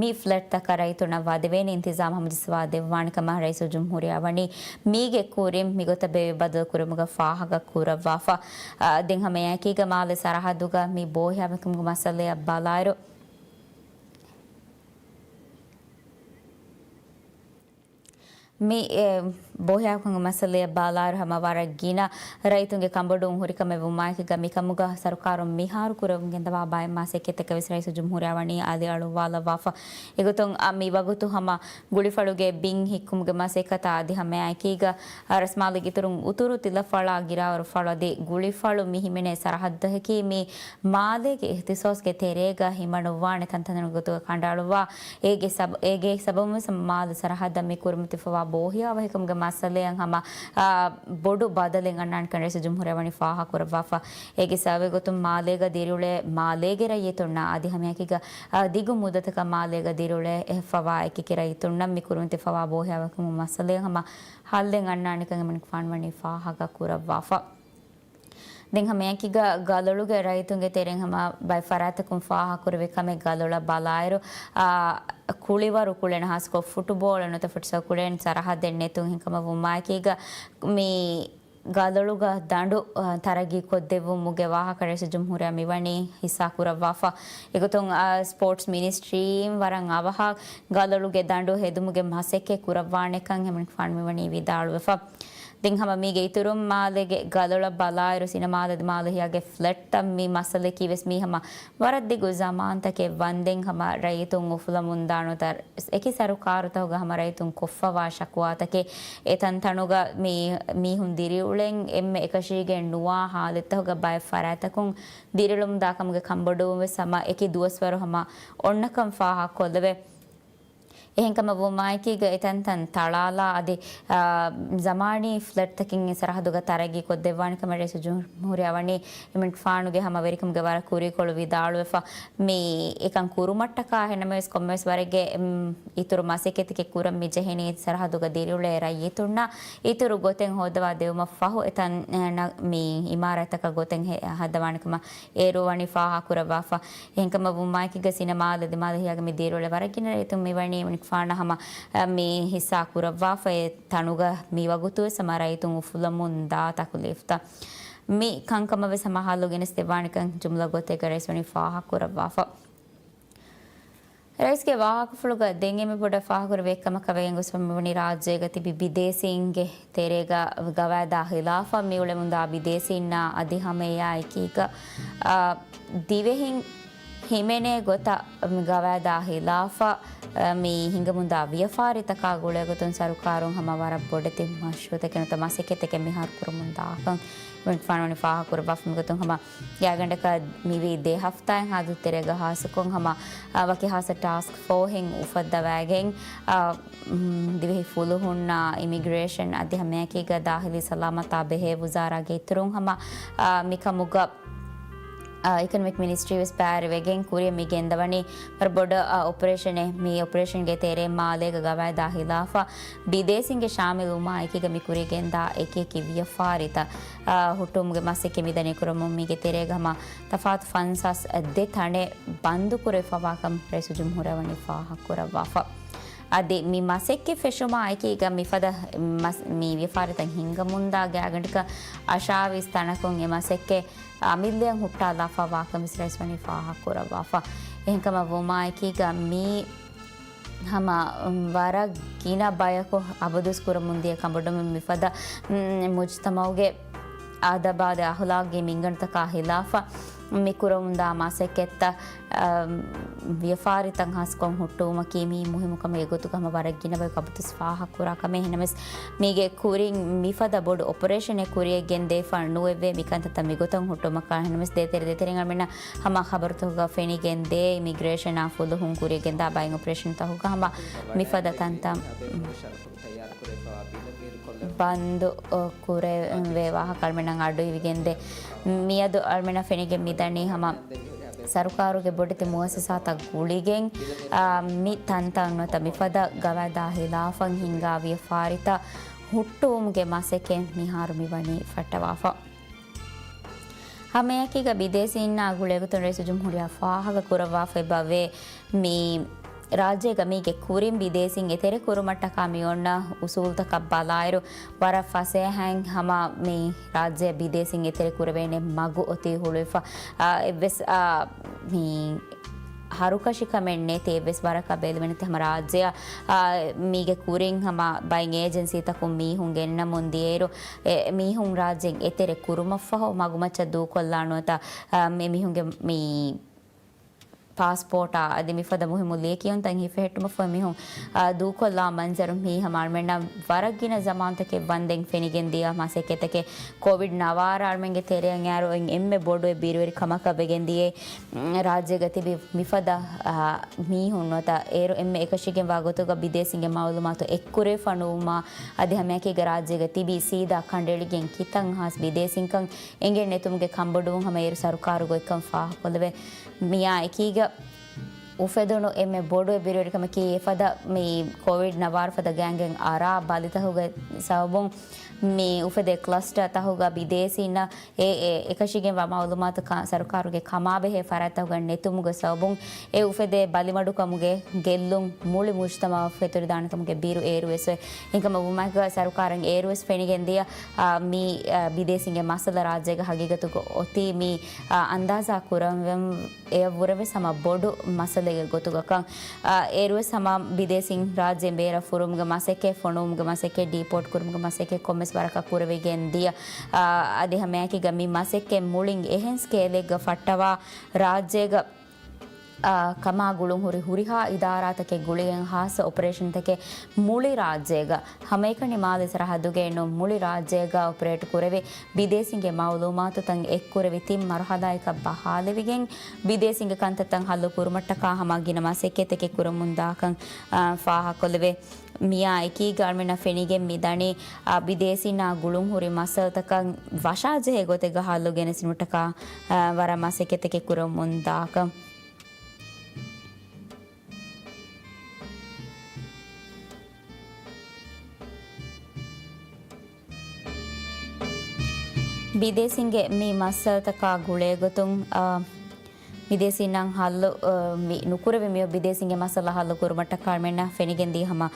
މި ފްލެޓްތަކަށް ރައްޔިތުންނަށް ވަދެވޭނެ އިންތިޒާމް ހަމަޖައްސަވާ ދެއްވާނެ ކަމަށް ރައީސުލްޖުމްހޫރިއްޔާ ވަނީ މީގެ ކުރިން މިގޮތަށް ބޭއްވި ބަދަލު ކުރުމުގަ ފާހަގަ ކުރައްވާފަ. އާ، ދެން ހަމައެކީގަ މާލެ ސަރަހައްދުގަ މި ބޯހިޔާވަހިކަމުގެ މައްސަލަޔަށް ބަލާއިރު، މި ބޯހިޔާވަކުން މައްސަލައަށް ބަލާއިރު ހަމަ ވަރަށް ގިނަ ރައްޔިތުންގެ ކަނބޮޑުވުން ހުރިކަމެއް ވުމާއެކީގަ މިކަމުގަ ސަރުކާރުން މިހާރު ކުރަމުން ގެންދަވާ ބައެއް މަސައްކަތްތަކެއް ވެސް ރައީސުލްޖުމްހޫރިއްޔާ ވަނީ އަލިއަޅުއްވާލައްވާފަ. އެގޮތުން މި ވަގުތު ހަމަ ގުޅިފަޅުގެ ބިން ހިއްކުމުގެ މަސައްކަތާ އަދި ހަމައެކީގަ ރަސްމާލީ އިތުރުން އުތުރު ތިލަފަޅާ ގިރާވަރު ފަޅު އަދި ގުޅިފަޅު މި ހިމެނޭ ސަރަހައްދަކީ މި މާލޭގެ އިހްތިސޯސްގެ ތެރޭގަ ހިމަނުއްވާނެ ތަންތަނުގެ ގޮތުގަ ކަނޑައަޅުއްވާ އޭގެ ސަބަ-، އޭގެ ސަބަބުން ވެސް މާލެ ސަރަހައްދަށް މި ކުރިމަތިފަވާ ބޯހިޔާވަހިކަމުގެ މައްސަލައަށް ހަމަ، އާ، ބޮޑު ބަދަލެއް އަންނާނެކަން ރައީސުލްޖުމްހޫރިއްޔާ ވަނީ ފާހަގަކުރައްވާފަ. އޭގެ ސަބަބުގެ ގޮތުން މާލޭގަ ދިރިއުޅޭ މާލޭގެ ރައްޔިތުންނާ އަދި ހަމައެކީގަ، އާ، ދިގު މުއްދަތަކަށް މާލޭގަ ދިރިއުޅޭ އެއްފަވާ އެކިއެކި ރައްޔިތުންނަށް މި ކުރިމަތިފަވާ ބޯހިޔާވަހިކަމުގެ މައްސަލައަށް ހަމަ ހައްލެއް އަންނާނެކަން އެމަނިކުފާނު ވަނީ ފާހަގަކުރައްވާފަ. ދެން ހަމައެކީގަ ގަލޮޅުގެ ރައްޔިތުންގެ ތެރެއިން ހަމަ ބައެއް ފަރާތްތަކުން ފާހަގަކުރެވޭ ކަމެއް ގަލޮޅަށް ބަލާއިރު، އާ، ކުޅިވަރު ކުޅެން ހާއްސަކޮށް ފުޓުބޯޅަ ނުވަތަ ފުޓްސަލް ކުޅެން ސަރަހައްދެއް ނެތުން ހިނގަމަށް ވުމާއެކީގަ މި ގަލޮޅުގަ ދަނޑު، އާ، ތަރައްގީ ކޮށްދެއްވުމުގެ ވާހަކަ ރައީސުލްޖުމްހޫރިއްޔާ މިވަނީ ހިއްސާ ކުރައްވާފަ. އެގޮތުން، އާ، ސްޕޯޓްސް މިނިސްޓްރީން ވަރަށް އަވަހަށް ގަލޮޅުގެ ދަނޑު ހެދުމުގެ މަސައްކަތް ކުރައްވާނެކަން އެމަނިކުފާނު މިވަނީ ވިދާޅުވެފަ. ދެން ހަމަ މީގެ އިތުރުން މާލޭގެ ގަލޮޅަށް ބަލާއިރު ސިނަމާލެ ދިމާލެހިޔާގެ ފްލެޓްތައް މި މައްސަލައަކީ ވެސް މީ ހަމަ ވަރަށް ދިގު ޒަމާންތަކެއް ވަންދެން ހަމަ ރައްޔިތުން އުފުލަމުންދާނުތަ އެކި ސަރުކާރުތަކުގަ ހަމަ ރައްޔިތުން ކޮށްފަވާ ޝަކުވާތަކެއް. އެތަންތަނުގަ މި މީހުން ދިރިއުޅެން އެންމެ އެކަށީގެން ނުވާ ހާލަތްތަކުގަ ބައެއް ފަރާތްތަކުން ދިރިއުޅެމުންދާ ކަމުގެ ކަންބޮޑުވުން ވެސް ހަމަ އެކި ދުވަސްވަރު ހަމަ އޮންނަކަން ފާހަގަކޮށްލެވޭ. އެހެންކަމަށް ވުމާއެކީގަ އެތަންތަން ތަޅާލާ އަދި، އާ، ޒަމާނީ ފްލެޓްތަކެއް އެ ސަރަހައްދުގަ ތަރައްގީ ކޮށްދެއްވާނެ ކަމަށް ރައީސުލްޖުމްހޫރިއްޔާ ވަނީ އެމަނިކުފާނުގެ ހަމަ ވެރިކަމުގެ ވަރަށް ކުރީކޮޅު ވިދާޅުވެފަ. މި އެކަން ކުރުމަށްޓަކާ އެހެންނަމަވެސް ކޮންމެވެސް ވަރެއްގެ، އެމް، އިތުރު މަސައްކަތްތަކެއް ކުރަން މި ޖެހެނީ ސަރަހައްދުގަ ދިރިއުޅޭ ރައްޔިތުންނަށް އިތުރު ގޮތެއް ހޯއްދަވާ ދެވުމަށް ފަހު އެތަން، އެ، ނަ-، މި އިމާރާތްތަކަށް ގޮތެއް ހެ-، ހައްދަވާނެ ކަމަށް އޭރު ވަނީ ފާހަގަކުރައްވާފަ. އެހެންކަމަށް ވުމާއެކީގަ ސިނަމާލެ ދިމާލެހިޔާގަ މި ދިރިއުޅޭ ވަރަށް ގިނަ ރައްޔިތުން މިވަނީ އެމަނިކުފާނަށް ހަމަ، އަ، މި ހިއްސާ ކުރައްވާފަ. އެ ތަނުގަ މި ވަގުތުވެސް ހަމަ ރައްޔިތުން އުފުލަމުން ދާ ތަކުލީފްތައް. މި ކަންކަމަށް ވެސް ހަމަ ހައްލު ގެނެސްދެއްވާނެކަން ޖުމްލަ ގޮތެއްގަ ރައީސް ވަނީ ފާހަގަކުރައްވާފަ. ރައީސްގެ ވާހަކަފުޅުގަ ދެން އެންމެ ބޮޑަށް ފާހަގަކުރެވޭ ކަމަކަށް ވެގެން ގޮސްފަ މިވަނީ ރާއްޖޭގަ ތިބި ބިދޭސީންގެ ތެރޭގަ ގަވާއިދާ ހިލާފަށް މިއުޅެމުންދާ ބިދޭސީންނާ އަދި ހަމައެއާއެކީގަ، އާ، ދިވެހިން ހިމެނޭ ގޮތަށް މި ގަވާއިދާ ހިލާފަށް، އާ، މި ހިނގަމުންދާ ވިޔަފާރިތަކާ ގުޅޭގޮތުން ސަރުކާރުން ހަމަ ވަރަށް ބޮޑެތި މަޝްރޫއުތަކެއް ނުވަތަ މަސައްކަތްތަކެއް މިހާރު ކުރަމުންދާކަން އެމަނިކުފާނު ވަނީ ފާހަގަކުރައްވާފަ. މިގޮތުން ހަމަ ގާތްގަނޑަކަށް މިވީ ދެ ހަފްތާއެއް ހާދަ ތެރޭގަ ހާއްސަކޮށް ހަމަ، އާ، ވަކި ހާއްސަ ޓާސްކް ފޯހެއް އުފައްދަވައިގެން، އާ، މް، ދިވެހި ފުލުހުންނާ އިމިގްރޭޝަން އަދި ހަމައެކީގަ ދާހިލީ ސަލާމަތާ ބެހޭ ވުޒާރާގެ އިތުރުން ހަމަ، އާ، މިކަމުގަ، އާ، އިކޮނޮމިކް މިނިސްޓްރީ ވެސް ބައިވެރިވެގެން ކުރިއަށް މި ގެންދަވަނީ ވަރަށް ބޮޑު، އާ، އޮޕަރޭޝަނެއް. މި އޮޕަރޭޝަންގެ ތެރެއިން މާލޭގަ ގަވާއިދާ ހިލާފަށް ބިދޭސީންގެ ޝާމިލްވުމާ އެކީގަ މި ކުރިއަށް ގެންދާ އެކި އެކި ވިޔަފާރިތައް، އާ، ހުއްޓުވުމުގެ މަސައްކަތް މިދަނީ ކުރަމުން މީގެ ތެރޭގަ ހަމަ ތަފާތު ފަންސާސް ދެ ތަނެއް ބަންދުކުރެވިފަވާކަން ރައީސުލްޖުމްހޫރިއްޔާ ވަނީ ފާހަގަކުރައްވާފަ. އަދި މި މަސައްކަތް ފެށުމާ އެކީގަ މިފަދަ މަސް-، މި ވިޔަފާރިތައް ހިންގަމުންދާ ގާތްގަނޑަކަށް އަށާވީސް ތަނަކުން އެ މަސައްކަތް އަމިއްލައަށް ހުއްޓާލާފަވާކަން ވެސް ރައީސް ވަނީ ފާހަގަކުރައްވާފަ. އެހެންކަމަށް ވުމާއެކީގަ މީ ހަމަ، އުން، ވަރަށް ގިނަ ބަޔަކު އަބަދުވެސް ކުރަމުންދިޔަ ކަނބޮޑުވުމެއް މިފަދަ، އުން، މުޖްތަމައުގެ އަދަބާދެ އަހުލާގީ މިންގަނޑުތަކާ ހިލާފަށް މި ކުރަމުންދާ މަސައްކަތްތައް، އަ، ވިޔަފާރިތައް ހާއްސަކޮށް ހުއްޓުވުމަކީ މީ މުހިއްމު ކަމެއް. އެގޮތުގަ ހަމަ ވަރަށް ގިނަ ބަޔަކު އަބަދުވެސް ފާހަގަކުރާ ކަމެއް. އެހެންނަމަވެސް މީގެ ކުރިން މިފަދަ ބޮޑު އޮޕަރޭޝަނެއް ކުރިއަށް ގެންދެވިފަ ނުވެވޭ މިކަންތައްތައް މިގޮތަށް ހުއްޓުމަކާ. އެހެންނަމަވެސް ދޭތެރެ ދޭތެރެއިން އަޅުމެންނަށް ހަމަ ޚަބަރުތަކުގަ ފެނިގެންދޭ އިމިގްރޭޝަނާ ފުލުހުން ކުރިއަށް ގެންދާ ބައެއް އޮޕަރޭޝަންތަކުގަ ހަމަ މިފަދަ ތަންތަން ބަންދު، އޮ، ކުރެވޭ ވާހަކަ އަޅުމެންނަށް އަޑުއިވިގެންދޭ. މިއަދު އަޅުމެންނަށް ފެނިގެން މިދަނީ ހަމަ ސަރުކާރުގެ ބޮޑެތި މުއައްސަސާތައް ގުޅިގެން، އާ، މި ތަންތަން ނުވަތަ މިފަދަ ގަވާއިދާ ހިލާފަށް ހިންގާ ވިޔަފާރިތައް ހުއްޓުވުމުގެ މަސައްކަތް މިހާރު މިވަނީ ފައްޓަވާފަ. ހަމައެކީގަ ބިދޭސީންނާ ގުޅޭގޮތުން ރައީސުލްޖުމްހޫރިއްޔާ ފާހަގަ ކުރައްވާފައި ބަވޭ މި ރާއްޖޭގަ މީގެ ކުރިން ބިދޭސީން އެތެރެ ކުރުމަށްޓަކާ މި އޮންނަ އުސޫލުތަކަށް ބަލާއިރު، ވަރަށް ފަސޭހައިން ހަމަ މި ރާއްޖެ ބިދޭސީން އެތެރެ ކުރެވޭނެ މަގު އޮތީ ހުޅުވިފަ. އާ، އެއްވެސް، އާ، މި ހަރުކަށިކަމެއް ނެތި އެއްވެސް ވަރަކަށް ބެލެވެނެތި ހަމަ ރާއްޖެއަށް، އާ، މީގެ ކުރިން ހަމަ ބައެއް އޭޖެންސީތަކުން މީހުން ގެންނަމުން ދިޔައިރު، އެ، މީހުން ރާއްޖެއިން އެތެރެ ކުރުމަށްފަހު މަގުމައްޗަށް ދޫކޮށްލާ ނުވަތަ، އާ، މި މީހުންގެ މި ޕާސްޕޯޓާ އަދި މިފަދަ މުހިއްމު ލިޔެކިޔުންތައް ހިފެހެއްޓުމަށްފަހު މީހުން، އާ، ދޫކޮށްލާ މަންޒަރު މީ ހަމަ އަޅުމެންނަށް ވަރަށް ގިނަ ޒަމާންތަކެއް ވަންދެން ފެނިގެން ދިޔަ މަސައްކަތްތަކެއް. ކޮވިޑް ނަވާރަ އަޅުމެންގެ ތެރެއަށް އައިރު އޮތް އެންމެ ބޮޑު އެއް ބިރުވެރި ކަމަކަށް ވެގެން ދިޔައީ، ރާއްޖޭގަ ތިބި މިފަދަ، އާ، މީހުން ނުވަތަ އޭރު އެންމެ އެކަށީގެންވާ ގޮތުގަ ބިދޭސީންގެ މައުލޫމާތު އެއްކުރެވިފަ ނުވުމާ އަދި ހަމައެކީގަ ރާއްޖޭގަ ތިބި ސީދާ ކަނޑައެޅިގެން ކިތަން ހާސް ބިދޭސީންކަން އެނގެން ނެތުމުގެ ކަންބޮޑުވުން ހަމަ އޭރު ސަރުކާރު ގޮތްކަން ފާހަގަކޮށްލެވޭ. މިއާ އެކީގަ އުފެދުނު އެންމެ ބޮޑު އެއް ބިރުވެރިކަމަކީ އެފަދަ މި ކޮވިޑް ނަވާރަ ފަދަ ގާތްގަނޑު އަރާ ބަލިތަކުގެ ސަބަބުން މި އުފެދޭ ކްލަސްޓަރ ތަކުގަ ބިދޭސީންނަށް އެ، އެ، އެކަށީގެންވާ މައުލޫމާތު ކަ-، ސަރުކާރުގެ ކަމާބެހޭ ފަރާތްތަކުގަ ނެތުމުގެ ސަބަބުން އެ އުފެދޭ ބަލިމަޑުކަމުގެ ގެއްލުން މުޅި މުޖްތަމަޢަށް ފެތުރިދާނެކަމުގެ ބިރު އޭރުވެސް އޮތް. އެހެންކަމަށް ވުމާއެކުގަ ސަރުކާރަށް އޭރުވެސް ފެނިގެން ދިޔަ، އާ، މި، އާ، ބިދޭސީންގެ މައްސަލަ ރާއްޖޭގަ ހަގީގަތުގަ އޮތީ މި، އާ، އަންދާޒާ ކުރަން އެޔަށްވުރެވެސް ހަމަ ބޮޑު މައްސަލައެއްގެ ގޮތުގަ ކަން. އާ، އޭރުވެސް ހަމަ ބިދޭސީން ރާއްޖޭން ބޭރަށް ފުރުމުގެ މަސައްކަތް، ފޮނުވުމުގެ މަސައްކަތް، ޑީޕޯޓް ކުރުމުގެ މަސައްކަތް ކޮންމެސް ވަރަކަށް ކުރެވިގެން ދިޔަ. އާ، އަދި ހަމައެކީގަ މި މަސައްކަތް މުޅިން އެހެން ސްކޭލެއްގަ ފައްޓަވާ ރާއްޖޭގަ، އާ، ކަމާ ގުޅުން ހުރި ހުރިހާ އިދާރާތަކެއް ގުޅިގެން ހާއްސަ އޮޕަރޭޝަންތަކެއް މުޅި ރާއްޖޭގަ ހަމައެކަނި މާލެ ސަރަހައްދުގައެއް ނޫން މުޅި ރާއްޖޭގަ އޮޕަރޭޓް ކުރެވި ބިދޭސީންގެ މައުލޫމާތުތައް އެއްކުރެވި ތިން މަރުހަލާއަކަށް ބަހާލެވިގެން، ބިދޭސީންގެ ކަންތައްތައް ހައްލު ކުރުމަށްޓަކާ ހަމަ ގިނަ މަސައްކަތްތަކެއް ކުރަމުން ދާކަން، އާ، ފާހަގަކޮށްލެވޭ. މިއާ އެކީގަ އަޅުމެންނަށް ފެނިގެން މި ދަނީ، އާ، ބިދޭސީންނާ ގުޅުން ހުރި މައްސަލަތަކަށް ވަށާޖެހޭ ގޮތެއްގަ ހައްލު ގެނެސްދިނުމަށްޓަކާ، އާ، ވަރަށް މަސައްކަތްތަކެއް ކުރަމުން ދާކަން. ބިދޭސީންގެ މި މައްސަލަތަކާ ގުޅޭގޮތުން، އާ، ބިދޭސީންނަށް ހައްލު، އާ، މި ނުކުރެވި މިއޮތް ބިދޭސީންގެ މައްސަލަ ހައްލު ކުރުމަށްޓަކާ އަޅުމެންނަށް ފެނިގެންދީ ހަމަ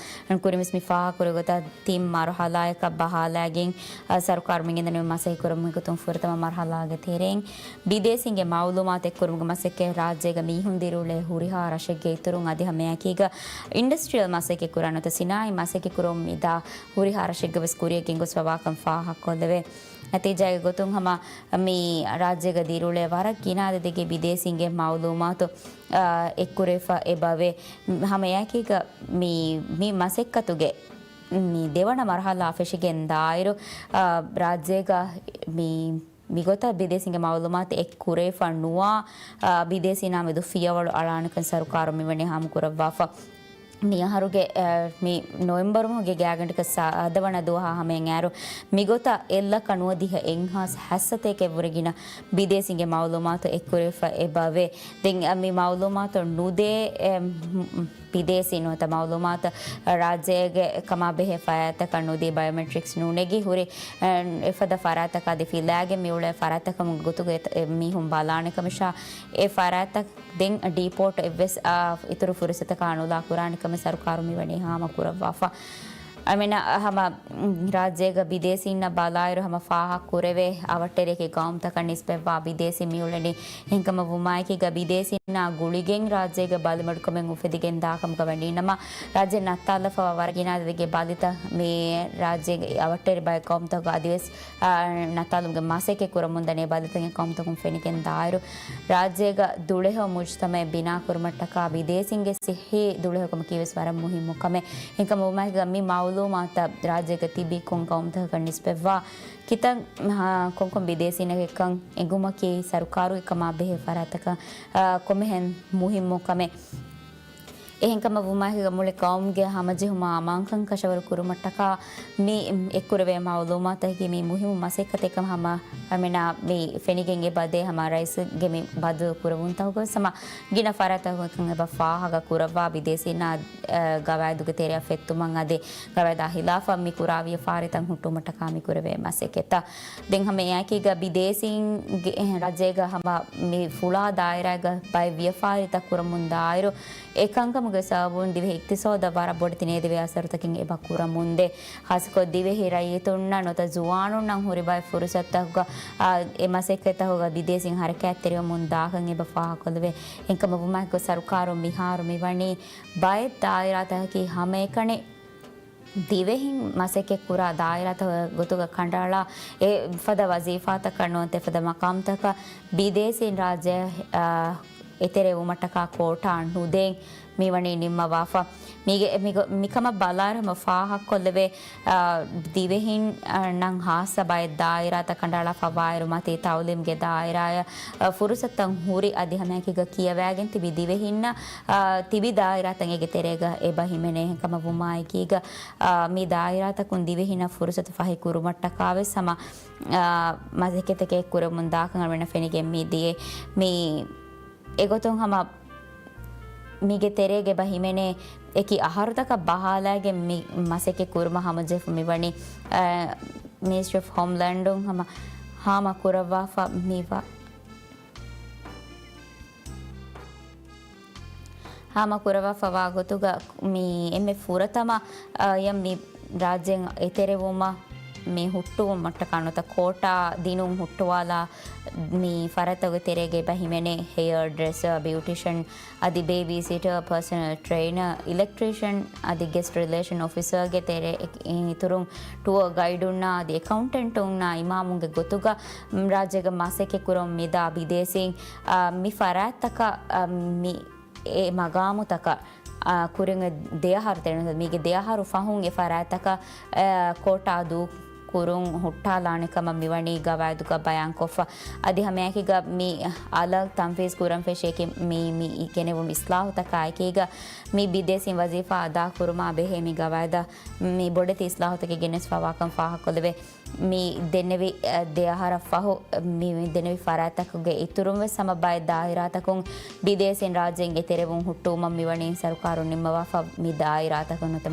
ކުރިންވެސް މި ފާހަގަކުރި ގޮތަށް ތިން މަރުހަލާއަކަށް ބަހާލައިގެން، އާ، ސަރުކާރު މިގެންދަނީ މަސައްކަތް ކުރަމުން ގޮތުން ފުރަތަމަ މަރުހަލާގެ ތެރެއިން ބިދޭސީންގެ މައުލޫމާތު އެއްކުރުމުގެ މަސައްކަތް ރާއްޖޭގަ މީހުން ދިރިއުޅޭ ހުރިހާ ރަށެއްގެ އިތުރުން އަދި ހަމައެކީގަ އިންޑަސްޓްރިއަލް މަސައްކަތް ކުރާ ނުވަތަ ސިނާއީ މަސައްކަތް ކުރަމުން މިދާ ހުރިހާ ރަށެއްގަވެސް ކުރިއަށް ގެންގޮސްފަވާކަން ފާހަގަކޮށްލެވޭ. ނަތީޖާގެ ގޮތުން ހަމަ މި ރާއްޖޭގަ ދިރިއުޅޭ ވަރަށް ގިނަ އަދަދެއްގެ ބިދޭސީންގެ މައުލޫމާތު، އާ، އެއްކުރެވިފަ އެބަވޭ. ހަމައެކީގަ މި، މި މަސައްކަތުގެ މި ދެވަނަ މަރުހަލާ ފެށިގެން ދާއިރު، އާ، ރާއްޖޭގަ މި، މިގޮތަށް ބިދޭސީންގެ މައުލޫމާތު އެއްކުރެވިފަ ނުވާ، އާ، ބިދޭސީންނާ މެދު ފިޔަވަޅު އަޅާނެކަން ސަރުކާރުން މިވަނީ ހާމަކުރައްވާފަ. މިއަހަރުގެ، އަ، މި ނޮވެމްބަރު މަހުގެ ގާތްގަނޑަކަށް ސާދަވަނަ ދުވަހާ ހަމައަށް އައިރު، މިގޮތަށް އެއްލައްކަ ނުވަދިހަ އެއްހާސް ހަސަތޭކައަށްވުރެ ގިނަ ބިދޭސީންގެ މައުލޫމާތު އެއްކުރެވިފަ އެބަވޭ. ދެން، އަ، މި މައުލޫމާތު ނުދޭ، އެ، މް، މް، ބިދޭސީ ނުވަތަ މައުލޫމާތު ރާއްޖޭގެ ކަމާ ބެހޭ ފަރާތްތަކަށް ނުދީ ބަޔޮމެޓްރިކްސް ނުނެގި ހުރި، އެ، އެފަދަ ފަރާތްތަކާ އަދި ފިލާގެން މިއުޅޭ ފަރާތްތަކުން ގޮތުގަ އެ، އެ، މީހުން ބަލާނެ ކަމަށާ އެ ފަރާތްތައް ދެން ޑީޕޯޓް އެއްވެސް، އާ، އިތުރު ފުރުސަތަކާ ނުލާ ކުރާނެ ކަމެއް ސަރުކާރު މިވަނީ ހާމަ ކުރައްވާފަ. އަމިނަ ހަމަ ރާއްޖޭގަ ބިދޭސީންނަށް ބަލާއިރު ހަމަ ފާހަގަ ކުރެވޭ އަވަށްޓެރިއަކީ ގައުމުތަކަށް ނިސްބަތްވާ ބިދޭސީން މިއުޅެނީ. އެހެންކަމަށް ވުމާއެކީގަ ބިދޭސީންނާ ގުޅިގެން ރާއްޖޭގަ ބަލިމަޑުކަމެއް އުފެދިގެން ދާކަމުގަ ވަނީނަމަ، ރާއްޖެ ނައްތާލަފަވާ ވަރަށް ގިނަ އަދަދެއްގެ ބަލިތައް މި ރާއްޖޭގެ އަވަށްޓެރި ބައެއް ގައުމުތަކުގަ އަދިވެސް އާ، ނައްތާލުމުގެ މަސައްކަތް ކުރަމުންދަނީ ބަލިތަކެއް ގައުމުތަކުން ފެނިގެން ދާއިރު، ރާއްޖޭގަ ދުޅަހެޔޮ މުޖްތަމައެއް ބިނާ ކުރުމަށްޓަކާ ބިދޭސީންގެ ސިއްހީ ދުޅަހެޔޮކަމަކީވެސް ވަރަށް މުހިއްމު ކަމެއް. އެހެންކަމުން ވުމާއެކީގަ މި މައުލޫމާތުތައް ރާއްޖޭގަ ތިބި ކޮން ގައުމުތަކަކަށް ނިސްބަތްވާ ކިތަން، އާ، ކޮންކޮން ބިދޭސީންނަކަށްކަން އެނގުމަކީ ސަރުކާރުގެ ކަމާ ބެހޭ ފަރާތްތަކަށް، އާ، ކޮންމެހެން މުހިއްމު ކަމެއް. އެހެންކަމަށް ވުމާއެކީގަ މުޅި ގައުމުގެ ހަމަޖެހުމާ އަމާންކަން ކަށަވަރު ކުރުމަށްޓަކާ މި އެއްކުރެވޭ މައުލޫމާތަކީ މި މުހިއްމު މަސައްކަތެއްކަމަށް ހަމަ އަމިނާ މި ފެނިގެން އެބަދޭ. ހަމަ ރައީސްގެ މި ބަދަލު ކުރެވުންތަކުގަ ވެސް ހަމަ ގިނަ ފަރާތްތަކުގަ އެބަ ފާހަގަ ކުރައްވާ ބިދޭސީންނާ، އަ، ގަވާއިދުގެ ތެރެއަށް ފެއްތުމަށް އަދި ގަވާއިދާ ހިލާފަށް މި ކުރާ ވިޔަފާރިތައް ހުއްޓުވުމަށްޓަކާ މި ކުރެވޭ މަސައްކަތްތައް. ދެން ހަމައެއާއެކީގަ ބިދޭސީންގެ ރާއްޖޭގަ ހަމަ މި ފުޅާ ދާއިރާގަ ބައެއް ވިޔަފާރިތައް ކުރަމުން ދާއިރު، އެކަންކަމު ގެ ސަބަބުން ދިވެހި އިޤްތިޞާދަށް ވަރަށް ބޮޑެތި ނޭދެވޭ އަސަރުތަކެއް އެބަ ކުރަމުންދޭ. ހާއްސަކޮށް ދިވެހި ރައްޔިތުންނަށް ނުވަތަ ޒުވާނުންނަށް ހުރި ބައެއް ފުރުސަތުތަކުގަ، އާ، އެ މަސައްކަތްތަކުގަ ބިދޭސީން ހަރަކާތްތެރިވަމުން ދާކަން އެބަ ފާހަގަކޮށްލެވޭ. އެހެންކަމުން ވުމާއެކު ސަރުކާރުން މިހާރު މިވަނީ ބައެއް ދާއިރާތަކަކީ ހަމައެކަނި ދިވެހިން މަސައްކަތްކުރާ ދާއިރާތަކުގެ ގޮތުގަ ކަނޑައަޅާ އެފަދަ ވަޒީފާތަކަށް ނުވަތަ އެފަދަ މަޤާމްތަކަށް ބިދޭސީން ރާއްޖެ، އާ، އެތެރެވުމަށްޓަކާ ކޯޓާ ނުދޭން މިވަނީ ނިންމަވާފަ. މީގެ، މިގޮ-، މިކަމަށް ބަލާއިރު ހަމަ ފާހަގަކޮށްލެވޭ، އާ، ދިވެހިން، އާ، ނަން ހާއްސަ ބައެއް ދާއިރާތައް ކަނޑައަޅާފަވާއިރު މަތީ ތައުލީމްގެ ދާއިރާއަށް، އާ، ފުރުސަތުތައް ހުރި އަދި ހަމައެކީގަ ކިޔަވައިގެން ތިބި ދިވެހިންނަށް، އާ، ތިބި ދާއިރާތައް އޭގެ ތެރޭގަ އެބަ ހިމެނޭ. އެހެންކަމަށް ވުމާއެކީގަ، އާ، މި ދާއިރާތަކުން ދިވެހިންނަށް ފުރުސަތު ފަހި ކުރުމަށްޓަކާވެސް ހަމަ، އާ، މަސައްކަތްތަކެއް ކުރަމުން ދާކަން އަޅުގަނޑަށް ފެނިގެން މި ދިޔަ. މި އެގޮތުން ހަމަ މީގެ ތެރޭގަ އެބަ ހިމެނޭ އެކި އަހަރުތަކަށް ބަހާލައިގެން މި މަސައްކަތް ކުރުމަށް ހަމަޖެހިފަ މިވަނީ، އަ، މިނިސްޓްރީ އޮފް ހޯމްލޭންޑުން ހަމަ ހާމަ ކުރައްވާފަ މިވަ-، ހާމަ ކުރައްވާފަވާ ގޮތުގަ މި އެންމެ ފުރަތަމަ، އަ، ޔަން މި ރާއްޖޭން އެތެރެވުމަށް މި ހުއްޓުވުމަށްޓަކާ ނުވަތަ ކޯޓާ ދިނުން ހުއްޓުވާލާ މި ފަރާތްތަކުގެ ތެރޭގަ އެބަ ހިމެނޭ ހެއާ ޑްރެސަރ، ބިއުޓިޝަން، އަދި ބޭބީ ސިޓަރ، ޕާސަނަލް ޓްރެއިނަރ، އިލެކްޓްރީޝަން، އަދި ގެސްޓް ރިލޭޝަން އޮފިސަރގެ ތެރެ އިތުރުން ޓުއަރ ގައިޑުންނާ އަދި އެކައުންޓެންޓުންނާ އިމާމުންގެ ގޮތުގަ ރާއްޖޭގަ މަސައްކަތް ކުރަމުން މިދާ ބިދޭސީން، އާ، މި ފަރާތްތަކަށް، އާ، މި އެ މަގާމުތަކަށް، އާ، ކުރިން ދެއަހަރު ތެރެ-، މީގެ ދެއަހަރު ފަހުން އެ ފަރާތްތަކަށް، އާ، ކޯޓާ ދޫ ކުރުން ހުއްޓާލާނެ ކަމަށް މިވަނީ ގަވާއިދުގަ ބަޔާންކޮށްފަ. އަދި ހަމައެކީގަ މި އަލަށް ތަންފީޒް ކުރަން ފެށިއެކި މި، މި ގެނެވުނު އިސްލާހުތަކާ އެކީގަ މި ބިދޭސީން ވަޒީފާ އަދާކުރުމާ ބެހޭ މި ގަވާއިދަށް މި ބޮޑެތި އިސްލާހުތަކެއް ގެނެސްފަވާކަން ފާހަގަކޮށްލެވޭ. މި ދެންނެވި، އަ، ދެ އަހަރަށް ފަހު، މި ދެންނެވި ފަރާތްތަކުގެ އިތުރުން ވެސް ހަމަ ބައެއް ދާއިރާތަކުން ބިދޭސީން ރާއްޖޭން އެތެރެވުން ހުއްޓުވުމަށް މިވަނީ ސަރުކާރުން ނިންމަވާފަ މި ދާއިރާތަކުން ނުވަތަ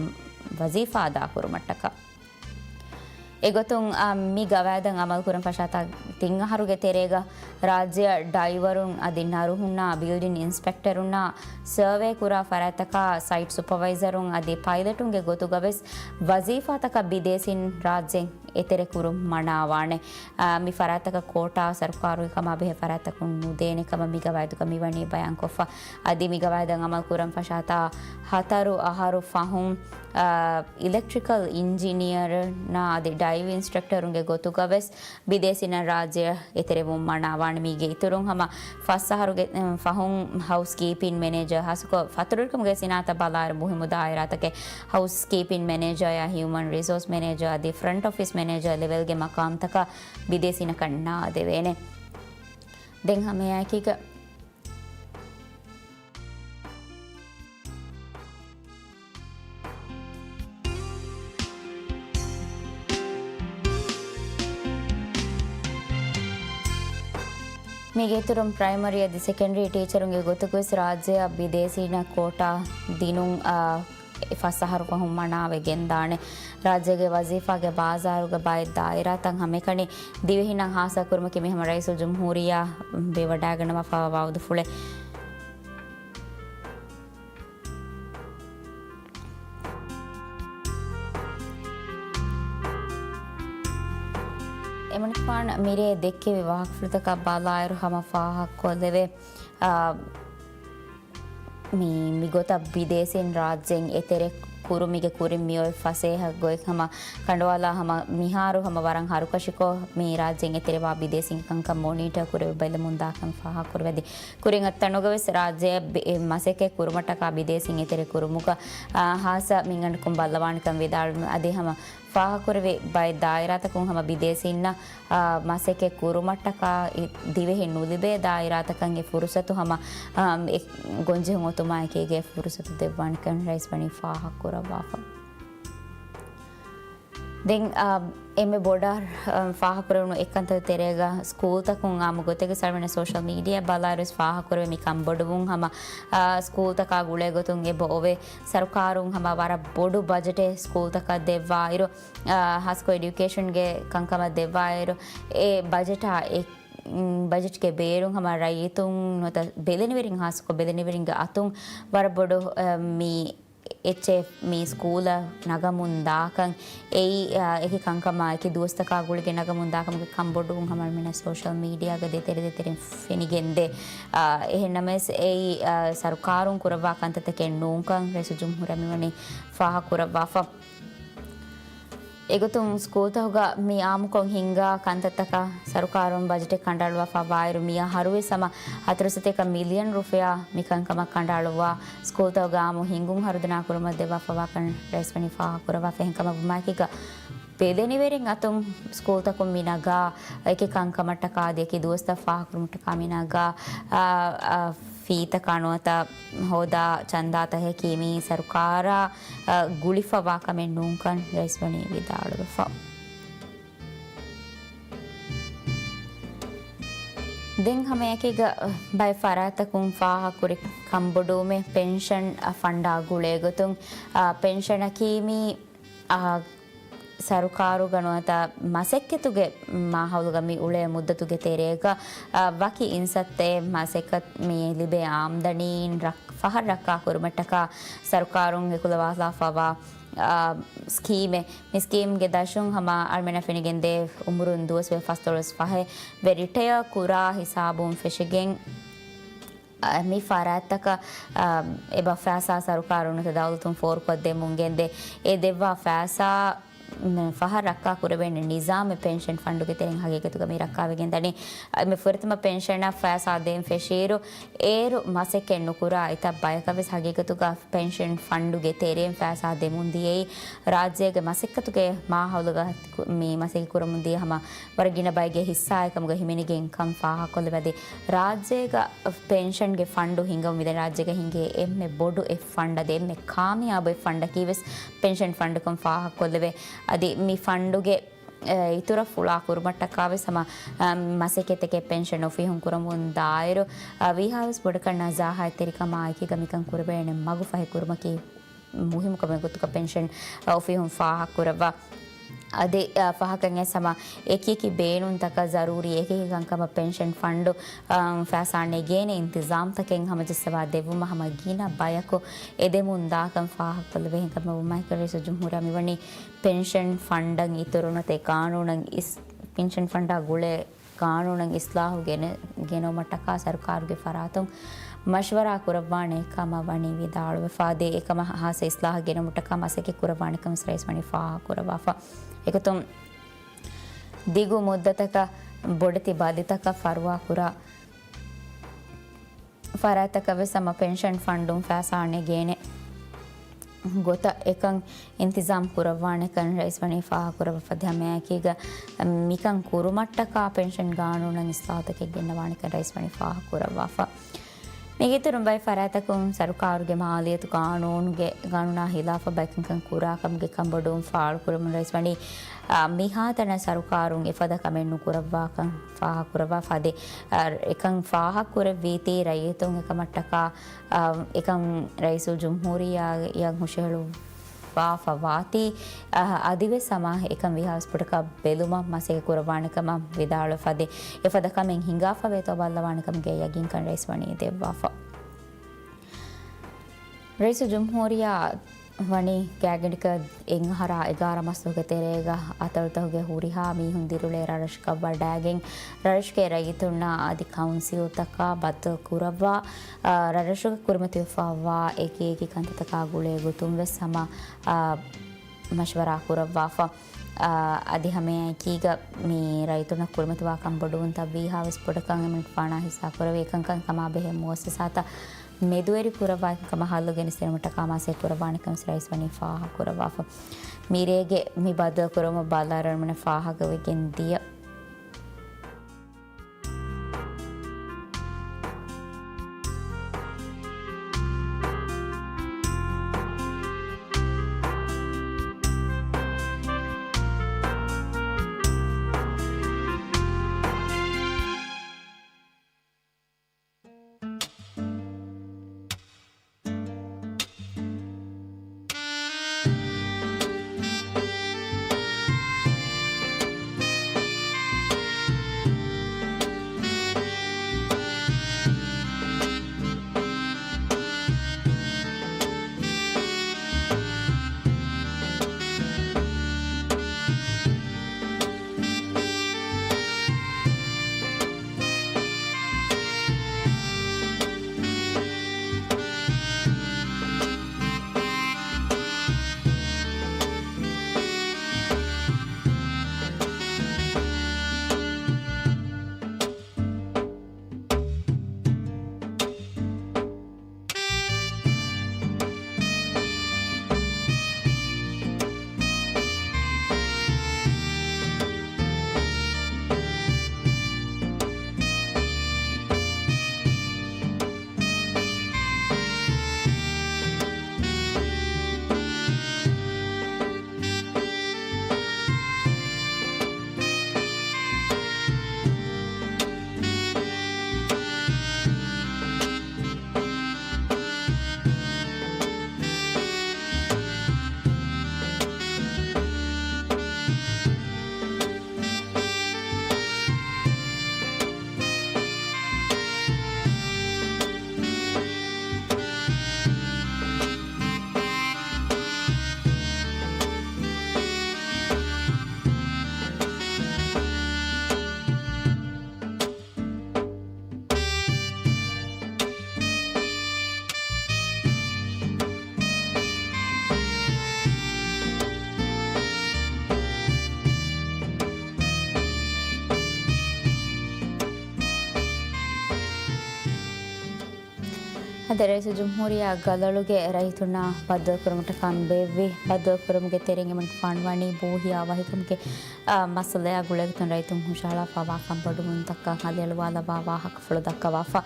ވަޒީފާ އަދާކުރުމަށްޓަކާ. އެގޮތުން، އަ، މި ގަވާއިދަށް އަމަލުކުރަން ފަށާތާ ތިން އަހަރުގެ ތެރޭގަ ރާއްޖެއަށް ޑައިވަރުން އަދި ނަރުހުންނާ ބިލްޑިން އިންސްޕެކްޓަރުންނާ ސަރވޭ ކުރާ ފަރާތްތަކާ ސައިޓް ސުޕަވައިޒަރުން އަދި ޕައިލެޓުންގެ ގޮތުގަވެސް ވަޒީފާތަކަށް ބިދޭސީން ރާއްޖެ އެތެރެކުރުން މަނާވާނެ. އާ، މި ފަރާތްތަކަށް ކޯޓާ ސަރުކާރުގެ ކަމާ ބެހޭ ފަރާތްތަކުން ނުދޭނެ ކަމަށް މި ގަވާއިދުގަ މިވަނީ ބަޔާންކޮށްފަ. އަދި މި ގަވާއިދަށް އަމަލު ކުރަން ފަށާތާ ހަތަރު އަހަރު ފަހުން، އާ، އިލެކްޓްރިކަލް އިންޖިނިއަރުންނާ އަދި ޑައިވް އިންސްޓްރަކްޓަރުންގެ ގޮތުގަވެސް ބިދޭސީންނަށް ރާއްޖެއަށް އެތެރެވުން މަނާވާނެ. މީގެ އިތުރުން ހަމަ ފަސް އަހަރުގެ، އަ، ފަހުން ހައުސްކީޕިން މެނޭޖަރ، ހާއްސަކޮށް ފަތުރުވެރިކަމުގެ ސިނާއަތަށް ބަލާއިރު މުހިއްމު ދާއިރާތަކެއް ހައުސްކީޕިން މެނޭޖަރ ޔާ ހިއުމަން ރިސޯސް މެނޭޖަރ އަދި ފްރަންޓް އޮފިސް މެނޭޖަރ ލެވެލްގެ މަޤާމްތަކަށް ބިދޭސީނަކަށް ނާދެވޭނެ. ދެން ހަމައެކީގަ މީގެ އިތުރުން ޕްރައިމަރީ އަދި ސެކަންޑްރީ ޓީޗަރުންގެ ގޮތުގަވެސް ރާއްޖެއަށް ބިދޭސީންނަށް ކޯޓާ ދިނުން، އާ، ފަސް އަހަރު ފަހުން މަނާވެގެންދާނެ. ރާއްޖޭގެ ވަޒީފާގެ ބާޒާރުގެ ބައެއް ދާއިރާތައް ހަމައެކަނި ދިވެހިންނަށް ހާއްސަ ކުރުމަކީ މި ހަމަ ރައީސުލް ޖުމްހޫރިއްޔާ ވެވަޑައިގަންނަވާފައިވާ ވައުދުފުޅެއް. އެމަނިކުފާނު މިރޭ ދެއްކެވި ވާހަކަފުޅުތަކަށް ބަލާއިރު ހަމަ ފާހަގަކޮށްލެވޭ، އާ، މި، މިގޮތަށް ބިދޭސީން ރާއްޖޭން އެތެރެ ކުރުމީގެ ކުރިން މިއޮތް ފަސޭހަ ގޮތް ހަމަ ކަނޑުވާލާ ހަމަ މިހާރު ހަމަ ވަރަށް ހަރުކަށިކޮށް، މި ރާއްޖޭން އެތެރެވާ ބިދޭސީން ކަންކަން މޮނީޓަރ ކުރެވި ބެލެމުން ދާކަން ފާހަގަކުރެވޭ. ކުރިން އަށް ތަނުގަވެސް ރާއްޖެއަށް ބި-، އެ މަސައްކަތް ކުރުމަށްޓަކާ ބިދޭސީން އެތެރެ ކުރުމުގަ، އާ، ހާއްސަ މިންގަނޑަކުން ބައްލަވާނެކަން ވިދާޅުވި. އަދި ހަމަ ފާހަގަކުރެވި ބައެއް ދާއިރާތަކުން ހަމަ ބިދޭސީންނަށް، އާ، މަސައްކަތް ކުރުމަށްޓަކާ އި-، ދިވެހި ނުލިބޭ ދާއިރާތަކަށް އެ ފުރުސަތު ހަމަ، އާ، އެ ގޮންޖެހުން އޮތުމާއެކީގަ އެ ފުރުސަތު ދެއްވާނެކަން ރައީސް ވަނީ ފާހަގަކުރައްވާފަ. ދެން، އާ، އެންމެ ބޮޑަށް، އާ، ފާހަގަކުރެވުނު އެއްކަންތައް ތެރޭގަ ސްކޫލްތަކުން އާއްމު ގޮތެއްގަ ސަޅުމެން ސޯޝަލް މީޑިއާ ބަލާއިރު ވެސް ފާހަގަކުރެވޭ މި ކަންބޮޑުވުން ހަމަ، އާ، ސްކޫލްތަކާ ގުޅޭ ގޮތުން އެބަ އޮވޭ. ސަރުކާރުން ހަމަ ވަރަށް ބޮޑު ބަޖެޓެއް ސްކޫލްތަކަށް ދެއްވާއިރު، އާ، ހާއްސަކޮށް އެޑިއުކޭޝަންގެ ކަންކަމަށް ދެއްވާއިރު، އެ ބަޖެޓާ އެ އުން، ބަޖެޓްގެ ބޭރުން ހަމަ ރައްޔިތުން ނުވަތަ ބެލެނިވެރިން، ހާއްސަކޮށް ބެލެނިވެރިންގެ އަތުން ވަރަށް ބޮޑު، އަ، މި އެއްޗެއް މި ސްކޫލަށް ނަގަމުން ދާކަން، އެއީ، އަ، އެކި ކަންކަމާ އެކި ދުވަސްތަކާ ގުޅިގެން ނަގަމުން ދާކަމުގެ ކަންބޮޑުވުން ހަމަ މިނަ ސޯޝަލް މީޑިއާގެ ދޭތެރެ ދޭތެރެން ފެނިގެންދޭ. އަ، އެހެންނަމަވެސް އެއީ، އަ، ސަރުކާރުން ކުރައްވާ ކަންތައްތަކެއް ނޫންކަން ރައީސުލްޖުމްހޫރިއްޔާ މިވަނީ ފާހަގަކުރައްވާފަ. އެގޮތުން ސްކޫލްތަކުގަ މި އާއްމުކޮށް ހިންގާ ކަންތައްތަކަށް ސަރުކާރުން ބަޖެޓެއް ކަނޑައަޅުވާފަ ވާއިރު، މިއަށް ހަރުވެސް ހަމަ ހަތަރު ސަތޭކަ މިލިއަން ރުފިޔާ މިކަންކަމަށް ކަނޑައަޅުއްވާ، ސްކޫލްތަކުގަ އާއްމު ހިންގުން ހަރުދަނާ ކުރުމަށް ދެއްވާފަވާކަން ރައީސްވަނީ ފާހަގަކުރައްވާފަ. އެހެންކަމަށްވުމާއެކީގަ ބެލެނިވެރިން އަތުން ސްކޫލްތަކުން މި ނަގާ އެކި ކަންކަމަށްޓަކާ އަދި އެކި ދުވަސްތައް ފާހަގަކުރުމަށްޓަކާ މި ނަގާ، އާ، އާ، ފީތަކާ ނުވަތަ ހޯދާ ޗަންދާތަކަކީ މީ ސަރުކާރާ، އަ، ގުޅިފަވާ ކަމެއް ނޫންކަން ރައީސްވަނީ ވިދާޅުވެފަ. ދެން ހަމައެކީގަ ބައެއް ފަރާތްތަކުން ފާހަގަކުރި ކަންބޮޑުވުމެއް ޕެންޝަން ފަންޑާ ގުޅޭގޮތުން، އަ، ޕެންޝަނަކީ މީ، އަ، ސަރުކާރުގަ ނުވަތަ މަސައްކަތުގެ މާހައުލުގަ މި އުޅޭ މުއްދަތުގެ ތެރޭގަ، އަ، ވަކި އިންސައްތައެއް މަސައްކަތް މި ލިބޭ އާމްދަނީން ރައް-، ފަހަށް ރައްކާ ކުރުމަށްޓަކާ ސަރުކާރުން އެކުލަވާލާފަވާ، އަ، ސްކީމެއް. މި ސްކީމްގެ ދަށުން ހަމަ އަޅުމެންނަށް ފެނިގެންދޭ އުމުރުން ދުވަސްވައި ފަސްދޮޅަސް ފަހެއް ވެ ރިޓަޔާ ކުރާ ހިސާބުން ފެށިގެން، އަ، މި ފަރާތްތަކަށް، އަ، އެބަ ފައިސާ ސަރުކާރުން ނުވަތަ ދައުލަތުން ފޯރުކޮށްދެމުން ގެންދޭ. އެ ދެއްވާ ފައިސާ، މް، ފަހަށް ރައްކާ ކުރެވޭނެ ނިޒާމެއް ޕެންޝަން ފަންޑުގެ ތެރެއިން ހަގީގަތުގަ މި ރައްކާވެގެން ދަނީ. އަ، މި ފުރަތަމަ ޕެންޝަނަށް ފައިސާ ދޭން ފެށިއިރު، އޭރު މަސައްކަތް ނުކުރާ އެތައް ބަޔަކަށް ވެސް ހަގީގަތުގަ ޕެންޝަން ފަންޑުގެ ތެރެއިން ފައިސާ ދެމުން ދިޔައީ، ރާއްޖޭގެ މަސައްކަތުގެ މާހައުލުގަ މި މަސައްކަތް ކުރަމުން ދިޔަ ހަމަ ވަރަށް ގިނަ ބައެއްގެ ހިއްސާއެއް ކަމުގަ ހިމެނިގެން ކަން ފާހަގަކޮށްލެވޭ. އަދި ރާއްޖޭގަ ޕެންޝަންގެ ފަންޑު ހިންގަމުން މިދަނީ ރާއްޖޭގަ ހިނގޭ އެންމެ ބޮޑު އެއް ފަންޑަށް އަދި އެންމެ ކާމިޔާބު އެއް ފަންޑަކީ ވެސް ޕެންޝަން ފަންޑުކަން ފާހަގަކޮށްލެވޭ. އަދި މި ފަންޑުގެ، އެ، އިތުރަށް ފުޅާ ކުރުމަށްޓަކާ ވެސް ހަމަ، އަ، މަސައްކަތްތަކެއް ޕެންޝަން އޮފީހުން ކުރަމުން ދާއިރު، އަ، ވީހާވެސް ބޮޑަކަށް ނަޒާހަތްތެރިކަމާއެކީގަ މިކަން ކުރެވޭނެ މަގު ފަހި ކުރުމަކީ މުހިއްމު ކަމެއް ގޮތުގަ ޕެންޝަން އޮފީހުން ފާހަގަކުރައްވާ. އަދި، އަ، ފަހަކަށް އެސް ހަމަ އެކި އެކި ބޭނުންތަކަށް ޒަރޫރީ އެކި އެކި ކަންކަމަށް ޕެންޝަން ފަންޑު، އަ، ފައިސާ ނެގޭނެ އިންތިޒާމްތަކެއް ހަމަޖައްސަވާ ދެއްވުމަށް ހަމަ ގިނަ ބަޔަކު އެދެމުން ދާކަން ފާހަގަކޮށްލެވޭ. އެހެންކަމުން ރައީސުލްޖުމްހޫރިއްޔާ މިވަނީ ޕެންޝަން ފަންޑަށް އިތުރުން ނުވަތަ ގާނޫނަށް އިސް-، ޕެންޝަން ފަންޑާ ގުޅޭ ގާނޫނަށް އިސްލާހު ގެނެ-، ގެނައުމަށްޓަކާ ސަރުކާރުގެ ފަރާތުން މަޝްވަރާ ކުރައްވާނެ ކަމަށް ވަނީ ވިދާޅުވެފަ. އަދި އެކަމަށް ހާއްސަ އިސްލާހަށް ގެނައުމަށްޓަކާ މަސައްކަތް ކުރައްވާނެ ކަމަށް ރައީސް ވަނީ ފާހަގަކުރައްވާފަ. އެގޮތުން ދިގު މުއްދަތަކަށް ބޮޑެތި ބަދިތަކަށް ފަރުވާކުރާ ފަރާތްތަކަށް ވެސް ހަމަ ޕެންޝަން ފަންޑުން ފައިސާ ނެގޭނެ ގޮތަށް އެކަން އިންތިޒާމް ކުރައްވާނެކަން ރައީސް ވަނީ ފާހަގަކުރައްވާފަ. އަދި ހަމައެކީގަ މިކަން ކުރުމަށްޓަކާ ޕެންޝަން ގާނޫނަށް އިސްލާހުތަކެއް ގެންނަވާނެކަން ރައީސް ވަނީ ފާހަގަކުރައްވާފަ. މީގެ އިތުރުން ބައެއް ފަރާތްތަކުން ސަރުކާރުގެ މާލިޔަތު ގާނޫނުގެ، ގާނޫނާ ހިލާފަށް ބައެއް ކަންކަން ކުރާ ކަމުގެ ކަންބޮޑުވުން ފާޅުކުރަމުން ރައީސް ވަނީ، އާ، މިހާތަނަށް ސަރުކާރުން އެފަދަ ކަމެއް ނުކުރައްވާކަން ފާހަގަކުރައްވާފަ. އަދި، އާ، އެކަން ފާހަގަކުރެއްވީތީ ރައްޔިތުން އެކަމަށްޓަކާ، އާ، އެކަން ރައީސުލްޖުމްހޫރިއްޔާއަށް ހުށަހެޅުއްވާފަ ވާތީ، އާ، އަދިވެސް ހަމަ އެކަން ވީހާވެސް ބޮޑަކަށް ބެލުމަށް މަސައްކަތް ކުރައްވާނެ ކަމަށް ވިދާޅުވެފަ. އަދި އެފަދަ ކަމެއް ހިނގާފަވޭތޯ ބައްލަވާނެ ކަމުގެ ޔަގީންކަން ރައީސް ވަނީ ދެއްވާފަ. ރައީސުލްޖުމްހޫރިއްޔާ ވަނީ ގާތްގަނޑަކަށް އެއް އަހަރާ އެގާރަ މަސްތަކުގެ ތެރޭގަ އަތޮޅުތަކުގެ ހުރިހާ މީހުން ދިރިއުޅޭ ރަށްރަށަކަށް ވަޑައިގެން، ރަށުގެ ރައްޔިތުންނާ އަދި ކައުންސިލްތަކާ ބައްދަލު ކުރައްވާ، އާ، ރަށްރަށުގަ ކުރިމަތިވެފަވާ އެކި އެކި ކަންތައްތަކާ ގުޅޭ ގޮތުން ވެސް ހަމަ، އާ، މަޝްވަރާ ކުރައްވާފަ. އާ، އަދި ހަމައެކީގަ މި ރައްޔިތުންނަށް ކުރިމަތިވާ ކަންބޮޑުވުންތައް ވީހާވެސް ބޮޑަކަށް އެމަނިކުފާނާ ހިއްސާކުރެވޭ އެކަންކަން ކަމާބެހޭ މުއައްސަސާތައް މެދުވެރި ކުރައްވާ އެކަންކަމަށް ހައްލު ގެނެސްދިނުމަށްޓަކާ މަސައްކަތް ކުރައްވާނެ ކަމަށް ރައީސް ވަނީ ފާހަގަކުރައްވާފަ. މިރޭގެ މި ބައްދަލުކުރުމަށް ބަލާރަންވަނަ ފާހަގަވެގެން ދިޔަ. ރައީސުލްޖުމްހޫރިއްޔާ ގަލޮޅުގެ ރައްޔިތުންނާ ބައްދަލުކުރުމަށްޓަކާ ބޭއްވި ބައްދަލުކުރުމުގެ ތެރެއިން އެމަނިކުފާނު ވަނީ ބޯހިޔާވަހިކަމުގެ، އާ، މައްސަލަޔާ ގުޅޭގޮތުން ރައްޔިތުން ހުށަހަޅާފައިވާ ކަންބޮޑުވުންތަކަށް ހަލިއަޅުވާލައްވާ ވާހަކަފުޅު ދައްކަވާފަ.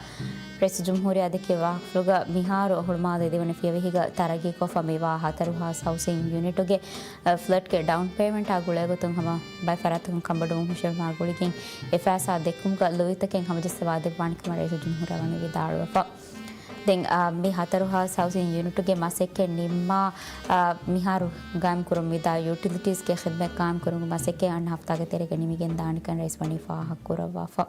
ރައީސުލްޖުމްހޫރިއްޔާ ދެއްކި ވާހަކަފުޅުގަ މިހާރު ހުޅުމާލެ ދިވެނެ ފިޔަވަހީގަ ތަރައްގީކޮށްފަ މިވާ ހަތަރު ހާސް ހައުސިން ޔުނިޓުގެ، އަ، ފްލެޓްގެ ޑައުން ޕޭމަންޓާ ގުޅޭގޮތުން ހަމަ ބައެއް ފަރާތްތަކުން ކަންބޮޑުވުން ހުށަހެޅުމާ ގުޅިގެން އެ ފައިސާ ދެއްކުމުގަ ލުއިތަކެއް ހަމަޖައްސަވާ ދެއްވާނެ ކަމަށް ރައީސުލްޖުމްހޫރިއްޔާ ވަނީ ވިދާޅުވެފަ. ދެން، އާ، މި ހަތަރު ހާސް ހައުސިން ޔުނިޓުގެ މަސައްކަތް ނިންމާ، އާ، މިހާރު ގާއިމް ކުރަން ވިދާ ޔޫޓިލިޓީސްގެ ޚިދުމަތް ގާއިމް ކުރުމުގެ މަސައްކަތް އަންނަ ހަފްތާގެ ތެރޭގަ ނިމިގެން ދާނެ ކަން ރައީސް ވަނީ ފާހަގަ ކުރައްވާފަ.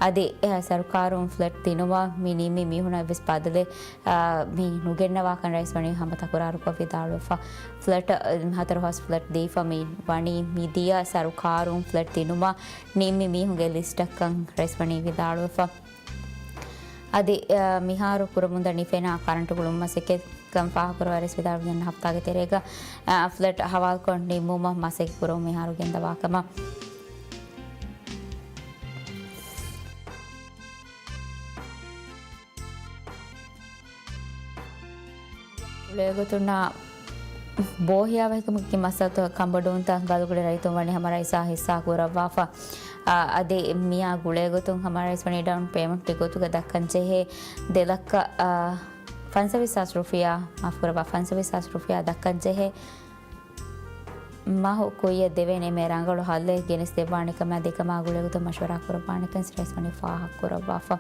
އަދި، އެ، ސަރުކާރުން ފްލެޓް ދިނުމަށް މި ނިންމި މީހުންނަށް އެއްވެސް ބަދަލެއް، އާ، މި ނުގެންނަވާކަން ރައީސް ވަނީ ހަމަ ތަކުރާރުކޮށް ވިދާޅުވެފަ. ފްލެޓް، އަ، ހަތަރު ހާސް ފްލެޓް ދީފަ މި ވަނީ މިދިޔަ ސަރުކާރުން ފްލެޓް ދިނުމަށް ނިންމި މީހުންގެ ލިސްޓަށްކަން ރައީސް ވަނީ ވިދާޅުވެފަ. އަދި، އަ، މިހާރު ކުރަމުންދަނީ ފެނާ ކަރަންޓު ގުޅުމުގެ މަސައްކަތް ކަން ފާހަގަކުރައްވާ ރައީސް ވިދާޅުވި އަންނަ ހަފްތާގެ ތެރޭގަ، އަ، ފްލެޓް ހަވާލުކޮށް ނިންމުމަށް މަސައްކަތް ކުރަމުން މިހާރު ގެންދަވާ ކަމަށް. ގުޅޭގޮތުންނާ ބޯހިޔާވަހިކަމުގެ މައްސަލަތައް ކަންބޮޑުވުންތައް ގަލޮޅުގެ ރައްޔިތުން ވަނީ ހަމަ ރައީސާ ހިއްސާ ކުރައްވާފަ. އަ، އަދި މިއާ ގުޅޭގޮތުން ހަމަ ރައީސް ވަނީ ޑައުން ޕޭމަންޓްގެ ގޮތުގަ ދައްކަންޖެހޭ ދެ ލައްކަ، އަ، ފަންސަވީސް ހާސް ރުފިޔާ، މާފުކުރައްވާ، ފަންސަވީސް ހާސް ރުފިޔާ ދައްކަންޖެހޭ މަހު ކުއްޔަށް ދެވޭނެ އެންމެ ރަނގަޅު ހައްލެއް ގެނެސްދެއްވާނެ ކަމާ ދެކަމާ ގުޅޭގޮތުން މަޝްވަރާ ކުރައްވާނެކަން ރައީސް ވަނީ ފާހަގަ ކުރައްވާފަ.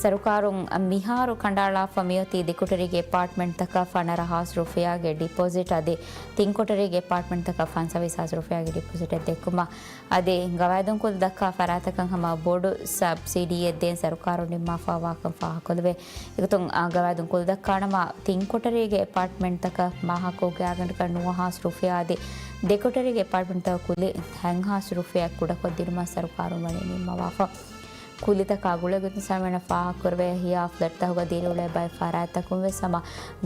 ސަރުކާރުން މިހާރު ކަނޑައަޅާފަ މިއޮތީ ދެކޮޓަރީގެ އެޕާޓްމަންޓްތަކަށް ފަނަރަ ހާސް ރުފިޔާގެ ޑިޕޮޒިޓް އަދި ތިން ކޮޓަރީގެ އެޕާޓްމަންޓްތަކަށް ފަންސަވީސް ހާސް ރުފިޔާގެ ޑިޕޮޒިޓެއް ދެއްކުމަށް އަދި ގަވާއިދުން ކުލި ދައްކާ ފަރާތަކަށް ހަމަ ބޮޑު ސަބްސިޑީއެއް ދޭން ސަރުކާރުން ނިންމާފައިވާކަން ފާހަގަކޮށްލެވޭ. އެގޮތުން، އާ، ގަވާއިދުން ކުލި ދައްކާނަމަ، ތިން ކޮޓަރީގެ އެޕާޓްމަންޓްތަކަށް މާހަކު ގާތްގަނޑަކަށް ނުވަ ހާސް ރުފިޔާ އަދި ދެ ކޮޓަރީގެ އެޕާޓްމަންޓްތަކަށް ކުލި ހަތް ހާސް ރުފިޔާ ކުޑަކޮށްދިނުމަށް ސަރުކާރުން ވަނީ ނިންމަވާފަ. ކުލިތަކާ ގުޅޭގޮތުން ސަމިނަ ފާހަގަކުރެވޭ، ހިޔާ ފްލެޓްތަކުގަ ދިރިއުޅޭ ބައެއް ފަރާތްތަކުން ވެސް ހަމަ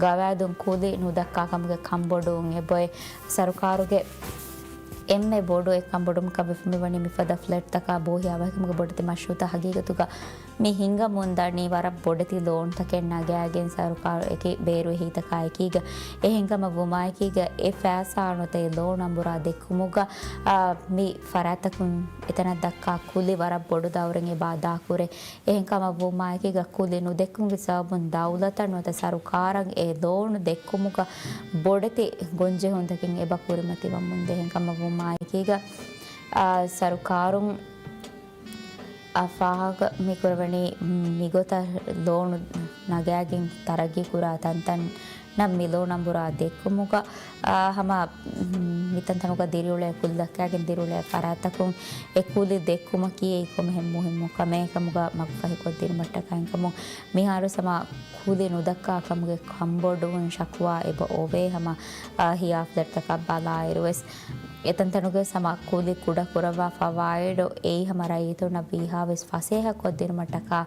ގަވާއިދުން ކުލި ނުދައްކާ ކަމުގެ ކަންބޮޑުވުން އެބޮތް ސަރުކާރުގެ އެންމެ ބޮޑު އެއް ކަންބޮޑުވުމަކަށް ވެފަ މިވަނީ މިފަދަ ފްލެޓްތަކާ ބޯހިޔާވަހިކަމުގެ ބޮޑެތި މަޝްރޫއުތައް ހަގީގަތުގަ މި ހިނގަމުންދަނީ ވަރަށް ބޮޑެތި ލޯންތަކެއް ނަގާގެން ސަރުކާރު އެކި ބޭރު އެހީތަކާ އެކީގަ. އެހެންކަމަށް ވުމާއެކީގަ އެ ފައިސާ ނުވަތަ އެ ލޯން އަނބުރާ ދެއްކުމުގަ، އާ، މި ފަރާތްތަކުން އެތަނަށް ދައްކާ ކުލި ވަރަށް ބޮޑު ދައުރެއް އެބަ އަދާކުރޭ. އެހެންކަމަށް ވުމާއެކީގަ ކުލި ނުދެއްކުމުގެ ސަބަބުން ދައުލަތަށް ނުވަތަ ސަރުކާރަށް އެ ލޯނު ދެއްކުމުގަ ބޮޑެތި ގޮންޖެހުންތަކެއް އެބަ ކުރިމަތިވަމުންދޭ. އެހެންކަމަށް ވުމާއެކީގަ، އާ، ސަރުކާރުން އާ، ފާހަގަ މިކުރެވެނީ މިގޮތަށް ލޯނު ނަގާގެން ތަރައްގީކުރާ ތަންތަންނަށް މި ލޯން އަނބުރާ ދެއްކުމުގަ، އާ، ހަމަ މިތަންތަނުގަ ދިރިއުޅޭ ކުލި ދައްކާގެން ދިރިއުޅޭ ފަރާތްތަކުން އެ ކުލި ދެއްކުމަކީ އެއީ ކޮންމެހެން މުހިއްމު ކަމެއް ކަމުގަ މަގުފަހިކޮށްދިނުމަށްޓަކާ އެކަމު މިހާރު ހަމަ ކުލި ނުދައްކާ ކަމުގެ ކަންބޮޑުވުން ޝަކުވާ އެބަ އޮވޭ ހަމަ، އާ، ހިޔާ ފްލެޓްތަކަށް ބަލާއިރުވެސް. އެތަންތަނުގެ ހަމަ ކުލި ކުޑަކުރައްވާ ފަވާއިޑު އެއީ ހަމަ ރައްޔިތުންނަށް ވީހާވެސް ފަސޭހަކޮށްދިނުމަށްޓަކާ،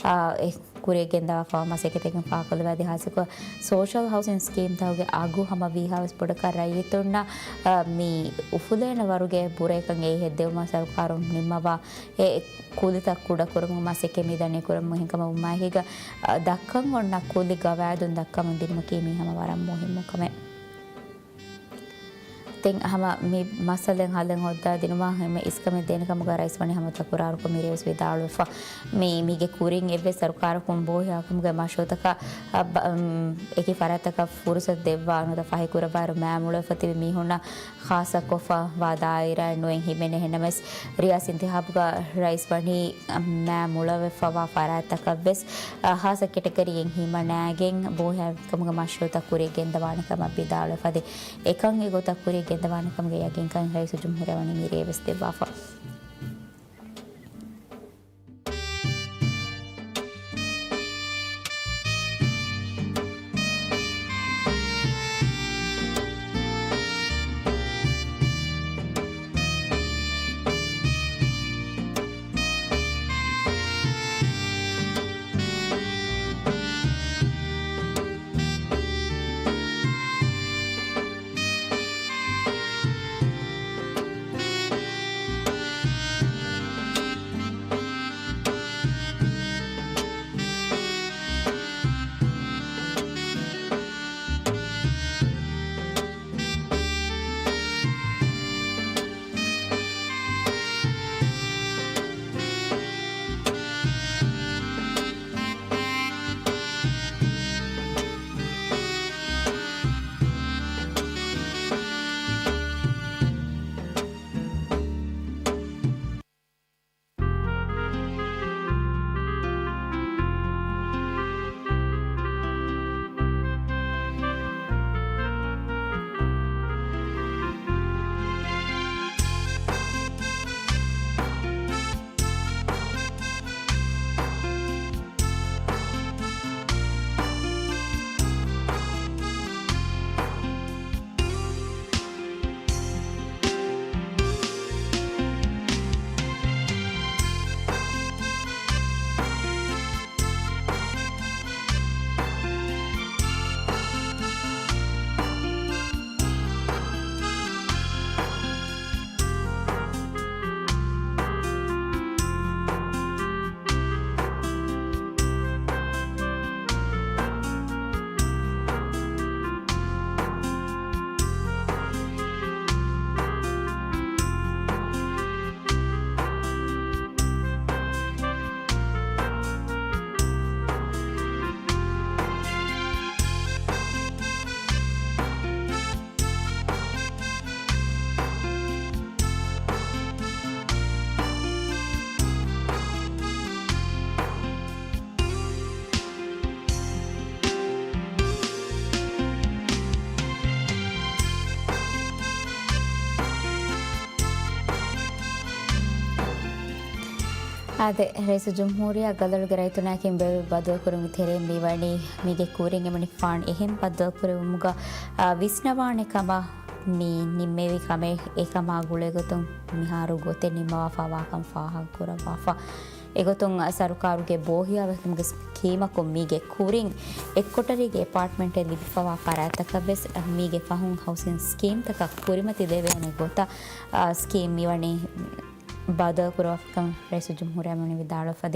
އާ، އެ ކުރިޔަށް ގެންދަވާފަވާ މަސައްކަތެއްގެ ފާކޮށްލެވޭ. އަދި ހާއްސަކޮށް ސޯޝަލް ހައުސިން ސްކީމްތަކުގެ އަގު ހަމަ ވީހާވެސް ބޮޑަކަށް ރައްޔިތުންނަށް، އާ، މި އުފުލޭނެ ވަރުގެ ބުރައެއްކަން އެއީ ހެއްދެވުމަށް ސަރުކާރުން ނިންމަވާ އެ ކުލިތައް ކުޑަކުރުމުގެ މަސައްކަތް މިދަނީ ކުރަމުން. އެހެންކަމަށް ވުމާއެކީގަ، އާ، ދައްކަން އޮންނަ ކުލި ގަވާއިދުން ދައްކަމުން ދިނުމަކީ މީ ހަމަ ވަރަށް މުހިއްމު ކަމެއް. ދެން ހަމަ މި މައްސަލައިން ހައްލެއް ހޯއްދާ ދިނުމަށް އެންމެ އިސްކަމެއް ދޭނެ ކަމުގަ ރައީސް ވަނީ ހަމަ ތަކުރާރުކޮށް މިރޭވެސް ވިދާޅުވެފަ. މި، މީގެ ކުރިން އެއްވެސް ސަރުކާރަކުން ބޯހިޔާކަމުގެ މަޝްރޫއުތަކަށް، އަ، ބަ-، އަމް، އެކި ފަރާތްތަކަށް ފުރުސަތު ދެއްވާ ނުވަތަ ފަހި ކުރައްވާއިރު މާ މުޅަވެފަ ތިބި މީހުންނަށް ޚާއްޞަކޮށްފަ ވާ ދާއިރާއެއް ނުއެއް ހިމެނޭ. އެހެންނަމަވެސް، ރިޔާސީ އިންތިހާބުގަ ރައީސް ވަނީ މާ މުޅަވެފަވާ ފަރާތްތަކަށްވެސް، އަ، ހާއްސަ ކެޓަގަރީއެއް ހިމަނާގެން ބޯހިޔާވަހިކަމުގެ މަޝްރޫއުތައް ކުރިޔަށް ގެންދަވާނެ ކަމަށް ވިދާޅުވެފަ. އަދި އެކަން އެގޮތަށް ކުރިޔަށް ގެންދަވާނެ ކަމުގެ ޔަގީންކަން ރައީސުލްޖުމްހޫރިއްޔާ ވަނީ މިރޭވެސް ދެއްވާފަ. އާދެ، ރައީސުލްޖުމްހޫރިއްޔާ ގަލޮޅުގެ ރައްޔިތުންނާ ކިން ބައިވެރި ބައްދަލުކުރުމުގެ ތެރެއިން މިވަނީ މީގެ ކުރިން އެމަނިކުފާނު އެހެން ބައްދަލުކުރެވުމުގަ، އާ، ވިސްނަވާނެ ކަމަށް މި ނިންމެވި ކަމެއް. އެކަމާ ގުޅޭގޮތުން މިހާރު ގޮތެއް ނިންމަވާފަ ވާކަން ފާހަގަކުރައްވާފަ. އެގޮތުން ސަރުކާރުގެ ބޯހިޔާވަހިކަމުގެ ސްކީމަކުން މީގެ ކުރިން އެއްކޮޓަރީގެ އެޕާޓްމަންޓެއް ލިބިފަވާ ފަރާތްތަކަށް ވެސް މީގެ ފަހުން ހައުސިން ސްކީމްތަކަށް ކުރިމަތިލެވޭނެ ގޮތަށް، އާ، ސްކީމް މިވަނީ ބައްދަލުކުރައްވާފަކަން ރައީސުލްޖުމްހޫރިއްޔާ މިވަނީ ވިދާޅުވެފަ.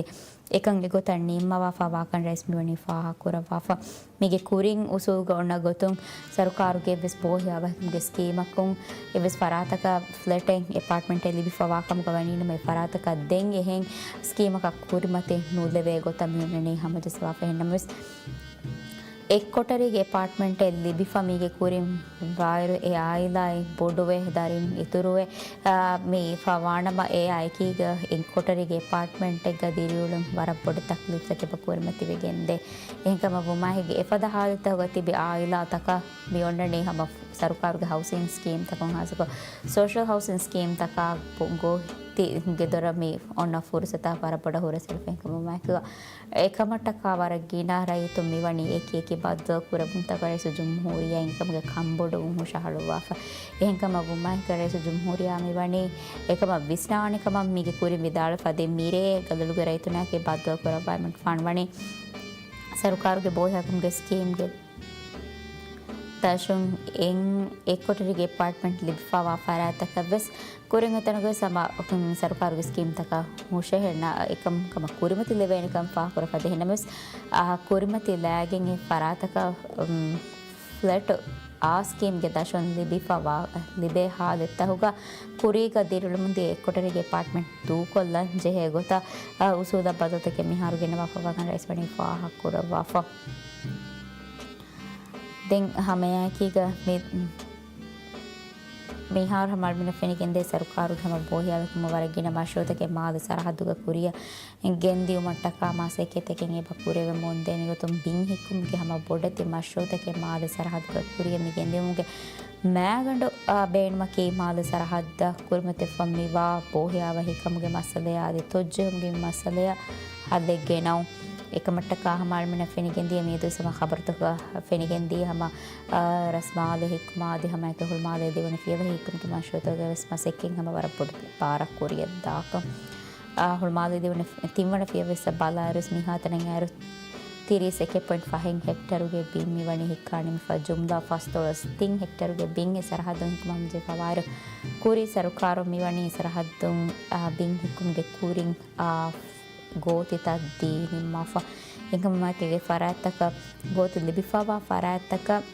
އެކަން އެގޮތަށް ނިންމަވާފަ ވާކަން ރައީސް މިވަނީ ފާހަގަކުރައްވާފަ. މީގެ ކުރިން އުސޫލުގަ އޮންނަ ގޮތުން ސަރުކާރުގެ ވެސް ބޯހިޔާވަހިކަމުގެ ސްކީމަކުން އެއްވެސް ފަރާތަކަށް ފްލެޓެއް އެޕާޓްމަންޓެއް ލިބިފަ ވާކަމުގަ ވަނީނަމަ، އެ ފަރާތަކަށް ދެން އެހެން ސްކީމަކަށް ކުރިމަތި ނުލެވޭ ގޮތަށް މި އޮންނަނީ ހަމަޖައްސަވާފަ. އެހެންނަމަވެސް، އެއްކޮޓަރީގެ އެޕާޓްމަންޓެއް ލިބިފަ މީގެ ކުރިން ވާއިރު އެ އާއިލާއިން ބޮޑުވެ، ދަރިން އިތުރުވެ، އާ، މި ފަ ވާނަމަ، އެއާ އެކީގަ އެއްކޮޓަރީގެ އެޕާޓްމަންޓެއްގަ ދިރިއުޅުން ވަރަށް ބޮޑު ތަކްލީފްތަކެއް ކުރިމަތިވެގެންދޭ. އެހެންކަމަށް ވުމާހިގެ އެފަދަ ހާލަތްތަކުގަ ތިބި އާއިލާތަކަށް މި އޮންނަނީ ހަމަ ސަރުކާރުގެ ހައުސިން ސްކީމްތަކުން ހާއްސަކޮށް ސޯޝަލް ހައުސިން ސްކީމްތަކާ ގޯތި ގެދޮރަށް މި އޮންނަ ފުރުސަތާ ވަރަށް ބޮޑަށް ހުރަސްވެފަ. އެހެންކަމުން ވުމާހިގަ އެކަމަށްޓަކާ ވަރަށް ގިނަ ރައްޔިތުން މިވަނީ އެކި އެކި ބައްދަލު ކުރެއްވުންތަކަށް ރައީސުލްޖުމްހޫރިއްޔާ އެކަމުގެ ކަންބޮޑުވުން ހުށަހަޅުއްވާފަ. އެހެންކަމަށް ވުމާހިގަ ރައީސުލްޖުމްހޫރިއްޔާ މިވަނީ އެކަމަށް ވިސްނާނެ ކަމަށް މީގެ ކުރިން ވިދާޅުވެފަ. ދެ މިރޭ ގަލޮޅުގެ ރައްޔިތުންނާއެކީ ބައްދަލު ކުރައްވާ އެމަނިކުފާނު ވަނީ ސަރުކާރުގެ ބޯހިޔާވަހިކަމުގެ ސްކީމްގެ ދަށުން އެއް އެއްކޮޓަރީގެ އެޕާޓްމަންޓް ލިބިފަވާ ފަރާތްތަކަށް ވެސް ކުރިން އެތަނުގައި ސަމާ، ސަރުކާރުގެ ސްކީމްތަކަށް ހުށަހެން އެކަމަކަށް ކުރިމަތި ލެވޭނެކަން ފާހަގަކުރައްވާ. އެހެންނަމަވެސް، އަ، ކުރިމަތި ލައިގެން އެ ފަރާތަކަށް، އުމް، ފްލެޓު އާ ސްކީމްގެ ދަށުން ލިބިފަވާ، ލިބޭ ހާލަތްތަކުގަ ކުރީގަ ދިރިއުޅެމުންދިޔަ އެއްކޮޓަރީގެ އެޕާޓްމަންޓް ދޫކޮށްލަން ޖެހޭ ގޮތަށް، އަ، އުސޫލަށް ބަދަލުތަކެއް މިހާރު ގެނައްވާފަވާކަން ރައީސް ވަނީ ފާހަގަކުރައްވާފަ. ދެން ހަމައެކީގަ މި، މިހާރު ހަމަ އަޅުމެންނަށް ފެނިގެންދޭ ސަރުކާރުގެ ހަމަ ބޯހިޔާވަހިކަމުގަ ވަރަށް ގިނަ މަޝްރޫއުތަކެއް މާލެ ސަރަހައްދުގަ ކުރިއަށް ގެންދިއުމަށްޓަކާ މަސައްކަތްތަކެއް އެބަ ކުރެވެމުންދޭ. މިގޮތުން ބިން ހިއްކުމުގެ ހަމަ ބޮޑެތި މަޝްރޫއުތަކެއް މާލެ ސަރަހައްދުގަ ކުރިއަށް މި ގެންދިއުމުގެ މައިގަނޑު، އާ، ބޭނުމަކީ މާލެ ސަރަހައްދަށް ކުރިމަތިވެފަ މިވާ ބޯހިޔާވަހިކަމުގެ މައްސަލަޔާ އަދި ތޮއްޖެހުމުގެ މި މައްސަލަޔަށް ހައްލެއް ގެނައުން. އެކަމަށްޓަކާ ހަމަ އަޅުމެންނަށް ފެނިގެންދިޔަ މިއަދު ސަމާ ޚަބަރުތަކުގަ ފެނިގެންދިޔަ ހަމަ، އާ، ރަސްމާލެ ހިއްކުމާ އަދި ހަމައެކަނި ހުޅުމާލެ ދިވެނަ ފިޔަވަހި ހިއްކުމުގެ މަޝްރޫއުތަކުގައި ވެސް މަސައްކަތް ހަމަ ވަރަށް ބޮޑު ބާރަށް ކުރިއަށް ދާކަން. އާ، ހުޅުމާލެ ދިވެނަ ތިންވަނަ ފިޔަވަހި ވެސް ބަލާއިރު ވެސް މިހާތަނަށް އައިރު ތިރީސް އެކެއް ޕޮއިންޓް ފަހެއް ހެކްޓަރުގެ ބިން މިވަނީ ހިއްކާ ނިމިފަ. ޖުމްލަ ފަސްދޮޅަސް ތިން ހެކްޓަރުގެ ބިން އެ ސަރަހައްދުން ހިއްކުމަށް ހަމަޖެހިފަވާއިރު، ކުރީ ސަރުކާރުން މިވަނީ ސަރަހައްދުން، އާ، ބިން ހިއްކުމުގެ ކުރިން، އާ، ގޯތިތައް ދީ ނިންމާފަ. އެކަމަކު އެ ފަރާތްތަކަށް ގޯތި ލިބިފަވާ ފަރާތްތަކަށް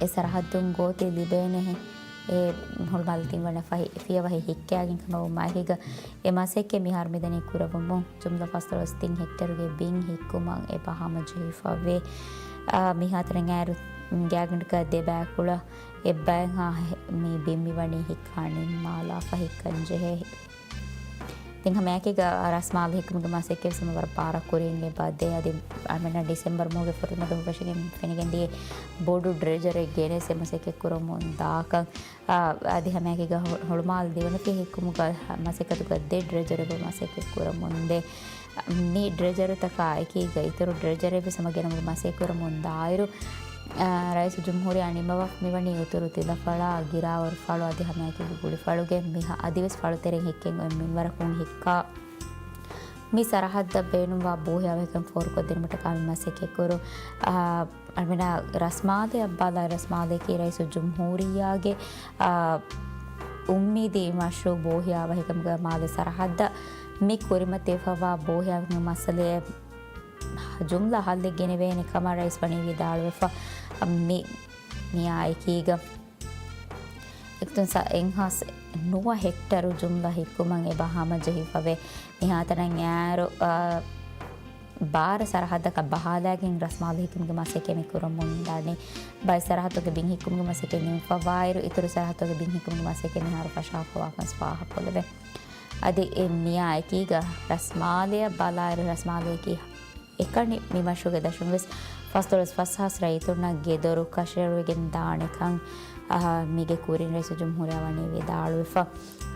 އެ ސަރަހައްދުން ގޯތި ލިބޭނެހެން އެ ހުޅުމާލެ ތިންވަނަ ފަހި، ފިޔަވަހި ހިއްކާގެން ކަމަށް ވުމާއެކީގަ އެ މަސައްކަތް މިހާރު މިދަނީ ކުރައްވަމުން. ޖުމްލަ ފަސްދޮޅަސް ތިން ހެކްޓަރުގެ ބިން ހިއްކުމަށް އެބަ ހަމަޖެހިފަވޭ. އާ، މިހާތަނަށް އައިރު ގާތްގަނޑަކަށް ދެ ބައިކުޅަ އެއްބައިހާ މި ބިން މިވަނީ ހިއްކާ ނިންމާލާފަ ހިއްކަން ޖެހޭ. ދެން ހަމައެކީގަ ރަސްމާލެ ހިއްކުމުގެ މަސައްކަތް ވެސް ވަރަށް ބާރަށް ކުރިއަށް އެބަ ދޭ. އަދި އަޅުމެންނަށް ޑިސެމްބަރު މަހުގެ ފުރަތަމަ ދުވަހު ފެށިގެން ފެނިގެންދިޔަ ބޮޑު ޑްރެޖަރެއް ގެނެސް އެ މަސައްކަތް ކުރަމުން ދާކަން. އާ، އަދި ހަމައެކީގަ ހު-، ހުޅުމާލެ ދިވެނަ ފިޔަ ހިއްކުމުގެ މަސައްކަތުގަ ދެ ޑްރެޖަރެއް މަސައްކަތް ކުރަމުންދޭ. މި ޑްރެޖަރުތަކާ އެކީގަ އިތުރު ޑްރެޖަރެއް ވެސް ހަމަ ގެނައުމުގެ މަސައްކަތް ކުރަމުން ދާއިރު، އާ، ރައީސުލްޖުމްހޫރިއްޔާ ނިންމަވާފަ މިވަނީ އިތުރު ތިލަފަޅާ، ގިރާވަރުފަޅު އަދި ހަމައެކީގަ ގުޅިފަޅުގެ މި ހަ-، އަދިވެސް ފަޅުތެރެއިން ހިއްކެން އޮތް މިންވަރަކުން ހިއްކާ މި ސަރަހައްދަށް ބޭނުންވާ ބޯހިޔާވަހިކަން ފޯރުކޮށްދިނުމަށްޓަކާ މި މަސައްކަތް ކުރުން. އާ، އަޅުމެންނަށް ރަސްމާލެއަށް ބަލާ، ރަސްމާލެއަކީ ރައީސުލްޖުމްހޫރިއްޔާގެ، އާ، އުއްމީދީ މަޝްރޫއު ބޯހިޔާވަހިކަމުގަ މާލެ ސަރަހައްދަށް މި ކުރިމަތިވެފަވާ ބޯހިޔާވަހިކަމުގެ މައްސަލަޔަށް ޖުމްލަ ހައްލެއް ގެނެވޭނެ ކަމަށް ރައީސް ވަނީ ވިދާޅުވެފަ. މި، މިއާ އެކީގަ އެކްތުން ސަ-، އެއްހާސް ނުވަ ހެކްޓަރު ޖުމްލަ ހިއްކުމަށް އެބަ ހަމަޖެހިފަވޭ. މިހާތަނަށް އައިރު، އާ، ބާރަ ސަރަހައްދަކަށް ބަހާލައިގެން ރަސްމާލެ ހިއްކުމުގެ މަސައްކަތް މި ކުރަމުން ދާނީ. ބައެއް ސަރަހައްދުގެ ބިން ހިއްކުމުގެ މަސައްކަތް ނިމިފަވާއިރު، އިތުރު ސަރަހައްދުގެ ބިން ހިއްކުމުގެ މަސައްކަތް މިހާރު ފަށާފަވާކަން ފާހަގަކޮށްލެވޭ. އަދި އެ މިއާ އެކީގަ ރަސްމާލެއަށް ބަލާއިރު، ރަސްމާލެއަކީ އެކަނި މި މަޝްރޫއުގެ ދަށުން ވެސް ފަސްދޮޅަސް ފަސް ހާސް ރައްޔިތުންނަށް ގެދޮރު ކަށަވަރުވެގެން ދާނެކަން، އަ، މީގެ ކުރިން ރައީސުލްޖުމްހޫރިއްޔާ ވަނީ ވިދާޅުވެފަ.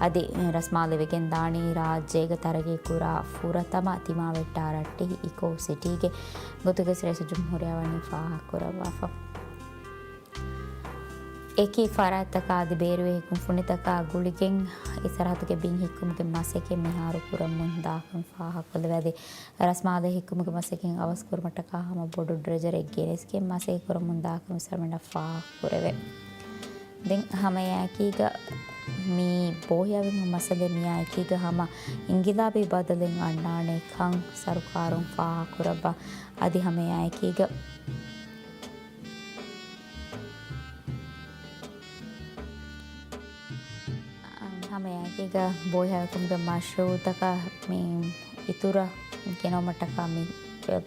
އަދި ރަސްމާލެވިގެން ދާނީ ރާއްޖޭގަ ތަރައްގީ ކުރާ ފުރަތަމަ ތިމާވެއްޓާ ރައްޓެހި އިކޯ ސިޓީގެ ގޮތުގައި ރައީސުލްޖުމްހޫރިއްޔާ ވަނީ ފާހަގަކުރައްވާފަ. އެކި ފަރާތްތަކާ އަދި ބޭރުވެ ހިކުމަފުނިތަކާ ގުޅިގެން އެ ސަރަހައްދުގެ ބިން ހިއްކުމުގެ މަސައްކަތް މިހާރު ކުރަމުން ދާކަން ފާހަގަކޮށްލެވޭ. އަދި ރަސްމާލެ ހިއްކުމުގެ މަސައްކަތް އަވަސް ކުރުމަށްޓަކާ ހަމަ ބޮޑު ޑްރެޖަރެއް ގެނެސްގެން މަސައްކަތް ކުރަމުން ދާކަން ވެސް ހަމަ ފާހަގަކުރެވޭ. ދެން ހަމައެއާއެކީގަ މި ބޯހިޔާވެރިކަމުގެ މައްސަލަ މިއާއެކީގަ ހަމަ އިންގިލާބީ ބަދަލެއް އަންނާނެ ކަން ސަރުކާރުން ފާހަގަކުރައްވާ. އަދި ހަމައެއާއެކީގަ ހަމައެއާއެކީގަ ބޯހިޔާވެރިކަމުގެ މަޝްރޫއުތަކަށް މި އިތުރަށް ގެނައުމަށްޓަކާ މި،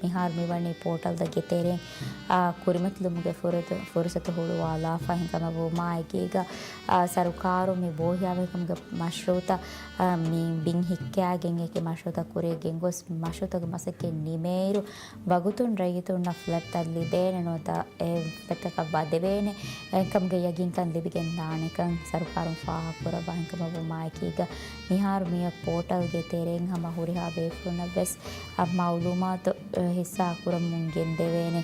މިހާރު މިވަނީ ޕޯޓަލްތަކުގެ ތެރެއިން، އާ، ކުރިމަތިލުމުގެ ފުރަތަ-، ފުރުސަތު ހުޅުވާލާފަ. އެހެންކަމަށް ވުމާއެކީގަ، އާ، ސަރުކާރު މި ބޯހިޔާވެރިކަމުގެ މަޝްރޫއުތައް، އާ، މި ބިން ހިއްކާގެން އެކި މަޝްރޫއުތައް ކުރިއަށް ގެންގޮސް މަޝްރޫއުތަކުގެ މަސައްކަތް ނިމޭއިރު، ވަގުތުން ރައްޔިތުންނަށް ފްލެޓްތައް ލިބޭނެ ނުވަތަ އެ ފްލެޓްތަކަށް ވަދެވޭނެ ކަމުގެ ޔަގީންކަން ލިބިގެން ދާނެކަން ސަރުކާރުން ފާހަގަކުރައްވާ. އެހެންކަމަށް ވުމާއެކީގަ މިހާރު މިއޮތް ޕޯޓަލްގެ ތެރެއިން ހަމަ ހުރިހާ ބޭފުޅުންނަށް ވެސް އަ، މައުލޫމާތު ހިއްސާ ކުރަމުން ގެންދެވޭނެ.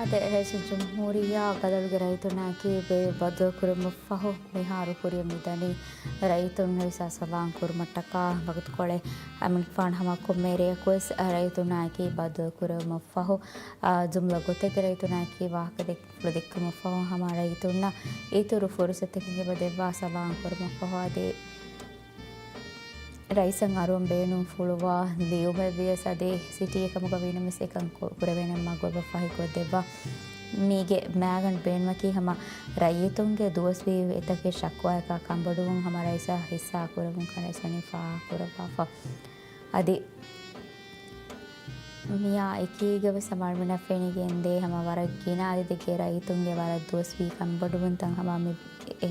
އަދި ރައީސުލްޖުމްހޫރިއްޔާ ބަދަލުގެ ރައްޔިތުންނާއެކީ ބޭބެ ބައްދަލުކުރުމަށްފަހު މިހާރު ކުރިއަށް މިދަނީ. ރައްޔިތުން ރައީސާ ސަލާމް ކުރުމަށްޓަކާ ވަގުތުކޮޅެއް އަމިއްފާން ހަމަ ކޮންމެ ރެޔަކުވެސް ރައްޔިތުންނާއެކީ ބައްދަލުކުރުމަށްފަހު، އާ، ޖުމްލަ ގޮތެއްގެ ރައްޔިތުންނާއެކީ ވާހަކަ ދެއްކުން ފުޅު ދެއްކުމަށްފަހު ހަމަ ރައްޔިތުންނަށް އިތުރު ފުރުސަތެއް ހިނގިފަ ދެއްވާ ސަލާމް ކުރުމަށްފަހު އަދި ރައީސަށް އަރުވަން ބޭނުންފުޅުވާ ލިޔުމެއްވިޔަސް އަދި ސިޓީއެއް ކަމުގަ ވީނަމަވެސް އެކަން ކު-، ކުރެވޭނެ މަގު އެބަ ފަހިކޮށްދެއްވާ. މީގެ މައިގަނޑު ބޭނުމަކީ ހަމަ ރައްޔިތުންގެ ދުވަސްވީ އެތަކެއް ޝަކުވާއަކާ ކަންބޮޑުވުން ހަމަ ރައީސަށް ހިއްސާ ކުރެވުން ކަން ރައީސް ވަނީ ފާހަގަ ކުރައްވާފަ. އަދި މިއާ އެކީގަވެސް ހަމަ އަޅުމެންނަށް ފެނިގެންދޭ ހަމަ ވަރަށް ގިނަ އަދަދެއްގެ ރައްޔިތުންގެ ވަރަށް ދުވަސްވީ ކަންބޮޑުވުންތައް ހަމަ މި، އެ،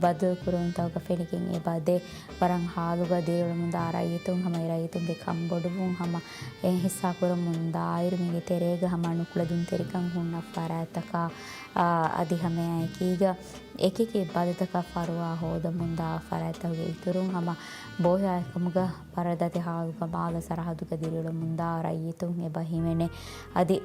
ބަދަލު ކުރުންތަކުގަ ފެނިގެން އެބަދޭ. ވަރަށް ހާލުގަ ދިރިއުޅެމުންދާ ރައްޔިތުން ހަމަ އެ ރައްޔިތުންގެ ކަންބޮޑުވުން ހަމަ އެ ހިއްސާ ކުރަމުންދާއިރު މީގެ ތެރޭގަ ހަމަ ނުކުޅެދުންތެރިކަން ހުންނަ ފަރާތްތަކާ، އާ، އަދި ހަމައެކީގަ އެކިއެކި ބަދަލުތަކާ ފަރުވާ ހޯދަމުންދާ ފަރާތްތަކުގެ އިތުރުން ހަމަ ބޯހިޔާކަމުގަ ވަރަށް ދަތި ހާލުގަ މާލެ ސަރަހައްދުގަ ދިރިއުޅެމުންދާ ރައްޔިތުން އެބަ ހިމެނޭ. އަދި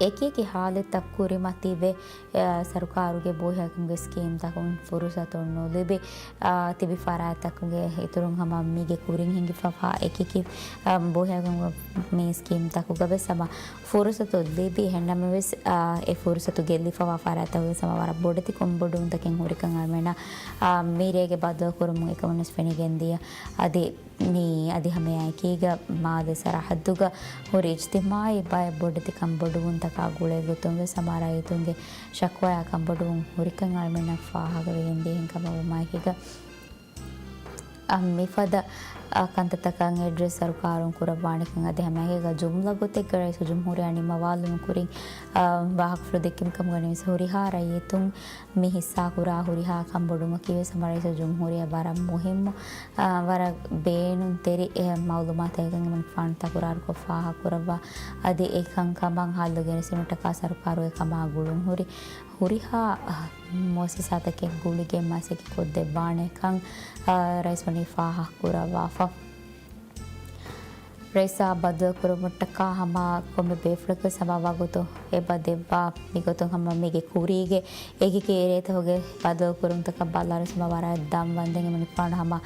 އެކިއެކި ހާލަތްތައް ކުރިމަތިވެ، އަ، ސަރުކާރުގެ ބޯހިޔާކަމުގެ ސްކީމްތަކުން ފުރުސަތު ނުލިބި، އަ، ތިބި ފަރާތްތަކުގެ އިތުރުން ހަމަ މީގެ ކުރިން ހިނގިފަވާ އެކިއެކި، އަ، ބޯހިޔާކަމުގެ މި ސްކީމްތަކުގަވެސް ހަމަ ފުރުސަތު ލިބި ހެންނަމަވެސް، އަ، އެ ފުރުސަތު ގެއްލިފަވާ ފަރާތްތަކުގެ ހަމަ ވަރަށް ބޮޑެތި ކަންބޮޑުވުންތަކެއް ހުރިކަން އަޅުމެންނަށް، އަ، މިރޭގެ ބައްދަލު ކުރުމުން އެކަމުންވެސް ފެނިގެންދިޔަ. އަދި މި އަދި ހަމައެކީގަ މާލެ ސަރަހައްދުގަ ހުރި އިޖްތިމާޢީ ބައެއް ބޮޑެތި ކަންބޮޑުވުންތަކާ ގުޅޭ ގޮތުން ވެސް ހަމަ ރައްޔިތުންގެ ޝަކުވާއާ ކަންބޮޑުވުން ހުރިކަން އަޅުމެންނަށް ފާހަގަވެގެން ދިޔަ ކަމަށް ވުމާއެކީގަ، އަ، މިފަދަ، އަ، ކަންތައްތަކަށް އެޑްރެސް ސަރުކާރުން ކުރައްވާނެކަން އަދި ހަމައެކީގަ ޖުމްލަ ގޮތެއްގަ ރައީސުލްޖުމްހޫރިއްޔާ ނިންމަވާލުމުގެ ކުރިން، އަ، ވާހަކަފުޅު ދެއްކި ކަމުގަ ވިޔަސް ހުރިހާ ރައްޔިތުން މި ހިއްސާކުރާ ހުރިހާ ކަންބޮޑުވުމަކީވެސް ހަމަ ރައީސުލްޖުމްހޫރިއްޔާ ވަރަށް މުހިއްމު، އާ، ވަރަށް ބޭނުންތެރި އެ މައުލޫމާތު އެކަން އެމަނިކުފާނު ތަކުރާރުކޮށް ފާހަގަކުރައްވާ. އަދި އެކަންކަމަށް ހައްލު ގެނެސްދިނުމަށްޓަކާ ސަރުކާރުގެ ކަމާ ގުޅުންހުރި ހުރިހާ، އާ، މުއައްސަސާތަކެއް ގުޅިގެން މަސައްކަތް ކޮށްދެއްވާނެކަން، އާ، ރައީސް ވަނީ ފާހަގަކުރައްވާފަ. ރައީސާ ބައްދަލު ކުރުމަށްޓަކާ ހަމަ ކޮންމެ ބޭފުޅަކުވެސް ހަމަ ވަގުތު އެބަ ދެއްވާ. މިގޮތުން ހަމަ މީގެ ކުރީގެ އެކިއެކި އެރޭތަކުގެ ބައްދަލު ކުރުންތަކަށް ބަލާއިރު ހަމަ ވަރަށް ދަން ވަންދެން އެމަނިކުފާނު ހަމަ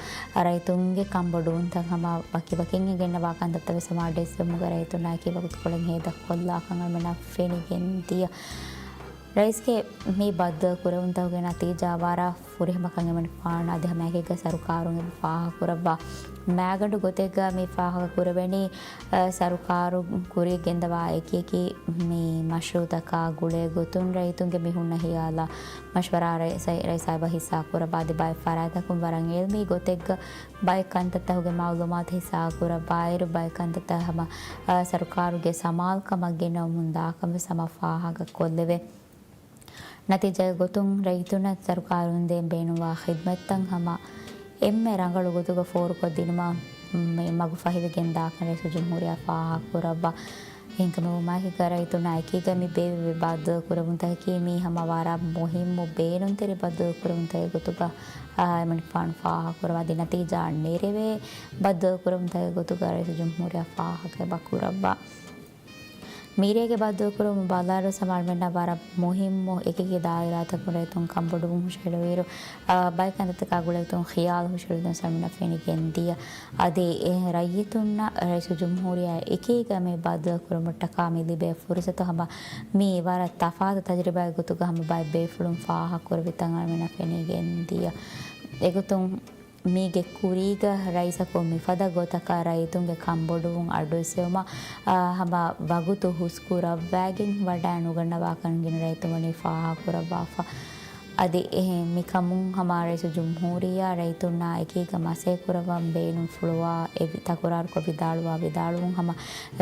ރައްޔިތުންގެ ކަންބޮޑުވުންތައް ހަމަ ވަކިވަކިން އެނގެންނަވާ ކަންތައްތައް ވެސް ހަމަ އަޑުއެއްސެވުމުގެ ރައްޔިތުންނާއެކީ ވަގުތުކޮޅެއް ހޭދަކޮށްލާކަން އަޅުމެންނަށް ފެނިގެން ދިޔަ. ރައީސްގެ މި ބައްދަލު ކުރެވުންތަކުގެ ނަތީޖާ ވަރަށް ފުރިހަމަކަން އެމަނިކުފާނު އަދި ހަމައެކީގަ ސަރުކާރުން އެބަ ފާހަގަކުރައްވާ. މައިގަނޑު ގޮތެއްގަ މި ފާހަގަކުރެވެނީ، އަ، ސަރުކާރު ކުރިއަށް ގެންދަވާ އެކިއެކި މި މަޝްރޫއުތަކާ ގުޅޭ ގޮތުން ރައްޔިތުންގެ މި ހުންނަ ހިޔާލާ މަޝްވަރާ ރައި-، ރައީސާ އެބަ ހިއްސާކުރައްވާ. އަދި ބައެއް ފަރާތްތަކުން ވަރަށް އިލްމީ ގޮތެއްގަ ބައެއް ކަންތައްތަކުގެ މައުލޫމާތު ހިއްސާކުރައްވާއިރު، ބައެއް ކަންތައްތައް ހަމަ، އަ، ސަރުކާރުގެ ސަމާލުކަމަށް ގެނައުމުން ދާކަން ވެސް ހަމަ ފާހަގަކޮށްލެވޭ. ނަތީޖާގެ ގޮތުން ރައްޔިތުންނަށް ސަރުކާރުން ދޭން ބޭނުންވާ ޚިދްމަތްތައް ހަމަ އެންމެ ރަނގަޅު ގޮތުގަ ފޯރުކޮށްދިނުމަށް މަގު ފަހިވެގެން ދާކަން ރައީސުލްޖުމްހޫރިއްޔާ ފާހަގަކުރައްވާ. އެހެންކަމުގަ ވުމާއެކީގަ ރައްޔިތުންނާ އެކީގަ މި ބޭއްވި ބައްދަލު ކުރެވުންތަކަކީ މީ ހަމަ ވަރަށް މުހިއްމު ބޭނުންތެރި ބައްދަލު ކުރެވުންތަކެއް ގޮތުގަ، އާ، އެމަނިކުފާނު ފާހަގަކުރައްވާ. އަދި ނަތީޖާ ނެރެވޭ ބައްދަލު ކުރެވުންތަކެއް ގޮތުގަ ރައީސުލްޖުމްހޫރިއްޔާ ފާހަގަ އެބަ ކުރައްވާ. މިރޭގެ ބައްދަލުކުރުމުން ބަލާއިރު ސަމާލުމެންނަށް ވަރަށް މުހިއްމު އެކިއެކި ދާއިރާތަކުން ރައްޔިތުން ކަންބޮޑުވުން ހުށަހެޅުވިއިރު، އާ، ބައެއް ކަންތައްތަކާ ގުޅޭގޮތުން ޚިޔާލު ހުށަހެޅުން ސަމާލުމެންނަށް ފެނިގެންދިޔަ. އަދި އެ ރައްޔިތުންނަށް ރައީސުލްޖުމްހޫރިއްޔާ އެކީގަ މި ބައްދަލު ކުރުމަށްޓަކާ މި ލިބޭ ފުރުސަތު ހަމަ މީ ވަރަށް ތަފާތު ތަޖުރިބާއެއް ގޮތުގަ ހަމަ ބައެއް ބޭފުޅުން ފާހަގަކުރެވިތަން އަޅުމެންނަށް ފެނިގެންދިޔަ. އެގޮތުން މީގެ ކުރީގަ ރައީސަކު މިފަދަ ގޮތަކަށް ރައްޔިތުންގެ ކަންބޮޑުވުން އަޑުއެއްސެވުމަށް، އާ، ހަމަ ވަގުތު ހުސްކުރައްވައިގެން ވަޑައިނުގަންނަވާކަން ގިނަ ރައްޔިތުން ވަނީ ފާހަގަކުރައްވާފަ. އަދި އެހެން މިކަމުން ހަމަ ރައީސުލްޖުމްހޫރިއްޔާ ރައްޔިތުންނާ އެކީގަ މަސައްކަތް ކުރައްވަން ބޭނުންފުޅުވާ އެ ތަކުރާރުކޮށް ވިދާޅުވާ ވިދާޅުވުން ހަމަ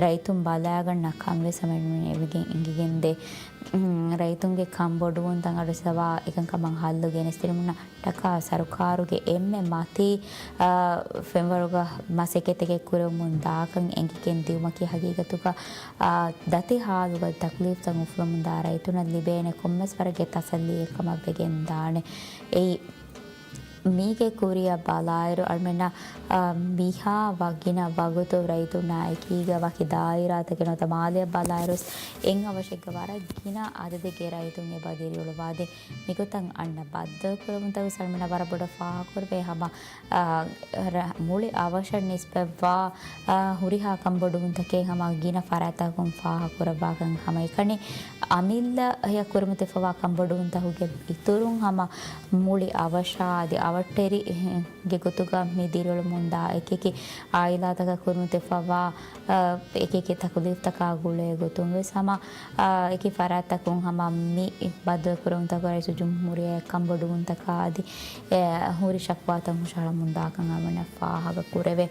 ރައްޔިތުން ބަލާގަންނަ ކަން ވެސް ހަމަ އެމީހުން އެނގިގެންދޭ. ރައްޔިތުންގެ ކަންބޮޑުވުންތައް އަޑުއެއްސަވާ އެކަންކަމަށް ހައްލު ގެނެސްދިނުމަށް ޓަކާ ސަރުކާރުގެ އެންމެ މަތީ، އާ، ފެންވަރުގަ މަސައްކަތެއް ކުރެވެމުން ދާކަން އެނގިގެން ދިއުމަކީ ހަގީގަތުގަ، އާ، ދަތި ހާލުގަ ތަކުލީފްތައް އުފުލަމުން ދާ ރައްޔިތުންނަށް ލިބޭނެ ކޮންމެސް ވަރެއްގެ ތަސައްލީއެއް ކަމަށް ވެގެން ދާނެ. އެއީ، މީގެ ކުރިއަށް ބަލާއިރު، އަޅުމެންނަށް، އާ، މިހާ ވަ-، ގިނަ ވަގުތު ރައްޔިތުންނާ އެކީގަ ވަކި ދާއިރާތަކެއް ނުވަތަ މާލެއަށް ބަލާއިރުވެސް އެއް އަވަށެއްގަ ވަރަށް ގިނަ އަދަދެއްގެ ރައްޔިތުން އެބަ ދިރިއުޅުއްވާދޭ. މިގޮތަށް އަންނަ ބައްދަލުކުރުމުންތަކު އަޅުމެންނަށް ވަރަށް ބޮޑަށް ފާހަގަކުރެވޭ ހަމަ، އާ، ރަ-، މުޅި އަވަށަށް ނިސްބަތްވާ، އާ، ހުރިހާ ކަންބޮޑުވުންތަކެއް ހަމަ ގިނަ ފަރާތްތަކުން ފާހަގަކުރައްވާކަން ހަމައެކަނި، އަމިއްލައަށް ކުރިމަތިވެފަވާ ކަންބޮޑުވުންތަކުގެ އިތުރުން ހަމަ މުޅި އަވަށާ އަދި އަވަށްޓެރި ގެ ގޮތުގަ މި ދިރިއުޅެމުންދާ އެކިއެކި އާއިލާތަކަށް ކުރިމަތިވެފަވާ، އާ، އެކިއެކި ތަކުލީފްތަކާ ގުޅޭ ގޮތުން ވެސް ހަމަ، އާ، އެކި ފަރާތްތަކުން ހަމަ މި ބައްދަލުކުރުމުންތަކުގަ ރައީސުލްޖުމްހޫރިއްޔާ ކަންބޮޑުވުންތަކާ އަދި، އެ، ހުރި ޝަކުވާތައް ހުށަހަޅަމުންދާކަން އަޅުގަނޑަށް ފާހަގަކުރެވޭ.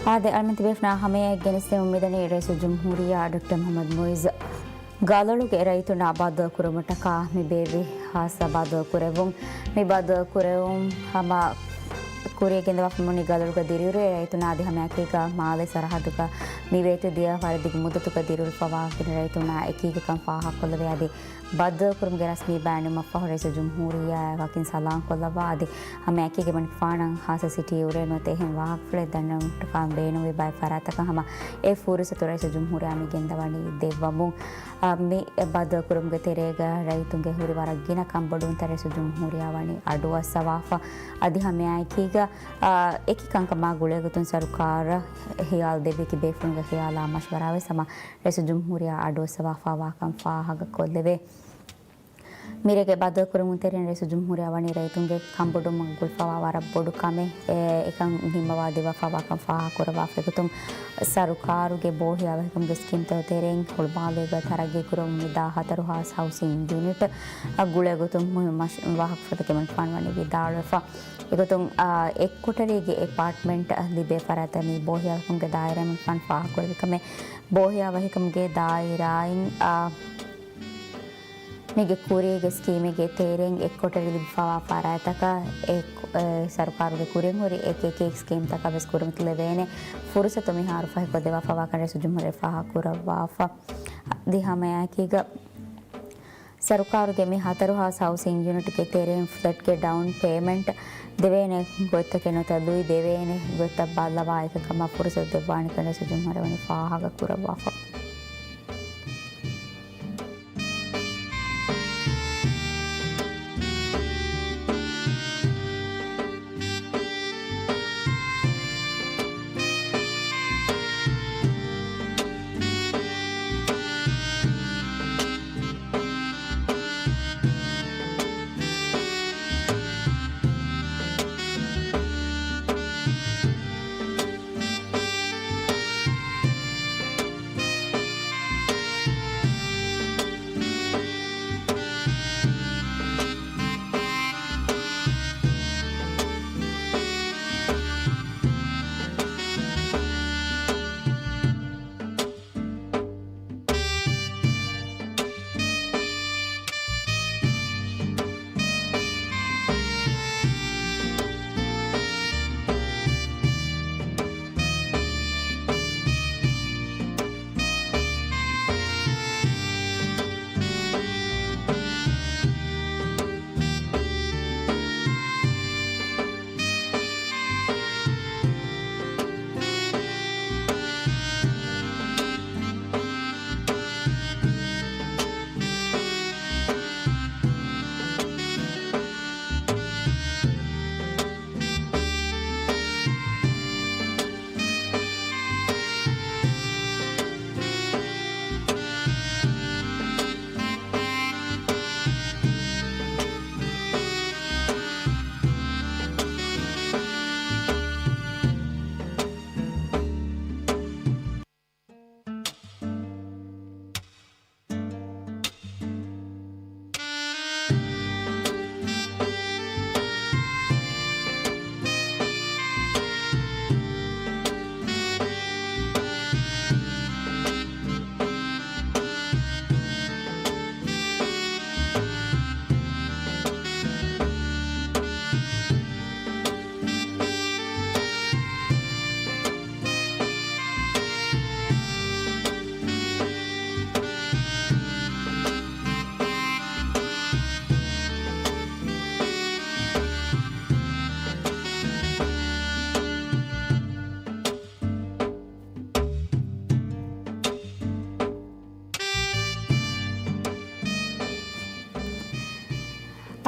އާދެ، އަޅަމެން ތިބޭފުޅުންނާ ހަމައަށް ގެނެސްދެމުން މިދަނީ ރައީސުލްޖުމްހޫރިއްޔާ ޑޮކްޓަރ މުޙައްމަދު މުޢިއްޒު ގަލޮޅުގެ ރައްޔިތުންނާ ބައްދަލުކުރުމަށްޓަކާ މި ބޭއްވި ހާއްސަ ބައްދަލުކުރެއްވުން. މި ބައްދަލުކުރެއްވުން ހަމަ ކުރިޔަށް ގެންދަވާފަ މިވަނީ ގަލޮޅުގަ ދިރިއުޅޭ ރައްޔިތުންނާ އަދި ހަމައެކީގަ މާލޭ ސަރަހައްދުގަ މި ވޭތު ދިޔަ ވަރަށް ދިގު މުއްދަތުގަ ދިރިއުޅުފަވާ ރައްޔިތުންނާ އެކީގަކަން ފާހަގަކޮށްލެވޭ. އަދި ބައްދަލުކުރުމުގެ ރަސްމީ ބަޔާން ދިނުމަށްފަހު ރައީސުލްޖުމްހޫރިއްޔާއާ ވަކިން ސަލާމް ކޮށްލައްވާ އަދި ހަމައެކީގަ މަނިކުފާނަށް ހާއްސަ ސިޓީ އުޅޭ ނުވަތަ އެހެން ވާހަކަފުޅެއް ދަންނަވުމަށްޓަކާ ބޭނުންވި ބައެއް ފަރާތަކަށް ހަމަ އެ ފުރުސަތު ރައީސުލްޖުމްހޫރިއްޔާ މި ގެންދަވަނީ ދެއްވަމުން. އާ، މި ބައްދަލުކުރުމުގެ ތެރޭގަ ރައްޔިތުންގެ ހުރި ވަރަށް ގިނަ ކަންބޮޑުވުންތައް ރައީސުލްޖުމްހޫރިއްޔާ ވަނީ އަޑުއައްސަވާފަ. އަދި ހަމައެކީގަ، އާ، އެކި ކަންކަމާ ގުޅޭގޮތުން ސަރުކާރަށް ހިޔާލު ދެއްވި ތިބޭފުޅުންގެ ހިޔާލާ މަޝްވަރާވެސް ހަމަ ރައީސުލްޖުމްހޫރިއްޔާ އަޑުއައްސަވާފަވާކަން ފާހަގަކޮށްލެވޭ. މިރޭގެ ބައްދަލުކުރުމުގެ ތެރެއިން ރައީސުލްޖުމްހޫރިއްޔާ ވަނީ ރައްޔިތުންގެ ކަންބޮޑުވުމަށް ގުޅިފަވާ ވަރަށް ބޮޑު ކަމެއް، އެ، އެކަން ނިންމަވާ ދެއްވާފަވާކަން ފާހަގަކުރައްވާފަ. އެގޮތުން ސަރުކާރުގެ ބޯހިޔާވަހިކަމުގެ ސްކީމްތައް ތެރެއިން ހުޅުމާލޭގަ ތަރައްގީކުރަމުން މި ދާ ހަތަރު ހާސް ހައުސިން ޔުނިޓް އަށް ގުޅޭގޮތުން މުހިންމު މަޝް-، ވާހަކަފުޅުތަކެއް މަނިކުފާނު ވަނީ ވިދާޅުވެފަ. އެގޮތުން، އާ، އެއްކޮޓަރީގެ އެޕާޓްމަންޓް ލިބޭ ފަރާތްތައް މި ބޯހިޔާވަހިކަމުގެ ދާއިރާއިން މަނިކުފާނު ފާހަގަކުރެއްވި ކަމެއް ބޯހިޔާވަހިކަމުގެ ދާއިރާއިން، އާ، މީގެ ކުރީގެ ސްކީމެއްގެ ތެރެއިން އެއްކޮޓަރި ލިބިފަވާ ފަރާތްތަކަށް އެ، އެ، ސަރުކާރުގެ ކުރިން ހުރި އެކި އެކި ސްކީމްތަކަށް ވެސް ކުރިމަތިލެވޭނެ ފުރުސަތު މިހާރު ފަހިކޮށްދެވާފަވާކަން ރައީސުލްޖުމްހޫރިއްޔާ ފާހަގަކުރައްވާފަ. އަދި ހަމައެކީގަ ސަރުކާރުގެ މި ހަތަރު ހާސް ހައުސިން ޔުނިޓްގެ ތެރެއިން ފްލެޓްގެ ޑައުން ޕޭމަންޓް ދެވޭނެ ގޮތްތަކެއް ނުވަތަ ލުއި ދެވޭނެ ގޮތްތައް ބައްލަވާ އެކަކަމަށް ފުރުސަތު ދެއްވާނެކަން ރައީސުލްޖުމްހޫރިއްޔާ ވަނީ ފާހަގަކުރައްވާފަ.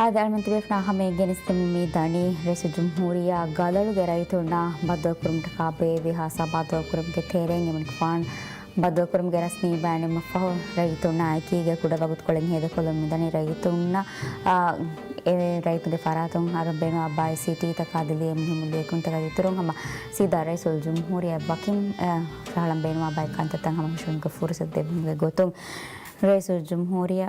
އާދެ، އަޅަމެން ތިބޭފުޅުންނާ ހަމައަށް ގެނެސްދެމުން މި ދަނީ ރައީސުލްޖުމްހޫރިއްޔާ ގަލޮޅުގެ ރައްޔިތުންނާ ބައްދަލުކުރުމަށްޓަކާ ބޭއްވި ހާއްސަ ބައްދަލުކުރުމުގެ ތެރެއިން އެމަނިކުފާނު ބައްދަލުކުރުމުގެ ރަސްމީ ބަޔާން ދިނުމަށްފަހު ރައްޔިތުންނާ އެކީގަ ކުޑަ ވަގުތުކޮޅެއް ހޭދަކޮށްލަން މިދަނީ ރައްޔިތުންނަށް، އާ، އެ ރައްޔިތުންގެ ފަރާތުން އަރަން ބޭނުންވާ ބައެއް ސިޓީތަކާ އަދި ލިޔެ މުހިއްމު ލިޔެކިޔުންތަކާ ދިތުރުން ހަމަ ސީދާ ރައީސުލްޖުމްހޫރިއްޔާ ވަކިން، އާ، ރަހަޅަން ބޭނުންވާ ބައެއް ކަންތައްތައް ހަމަހުށައިގެން ފުރުސަތު ދެއްވުމުގެ ގޮތުން ރައީސުލްޖުމްހޫރިއްޔާ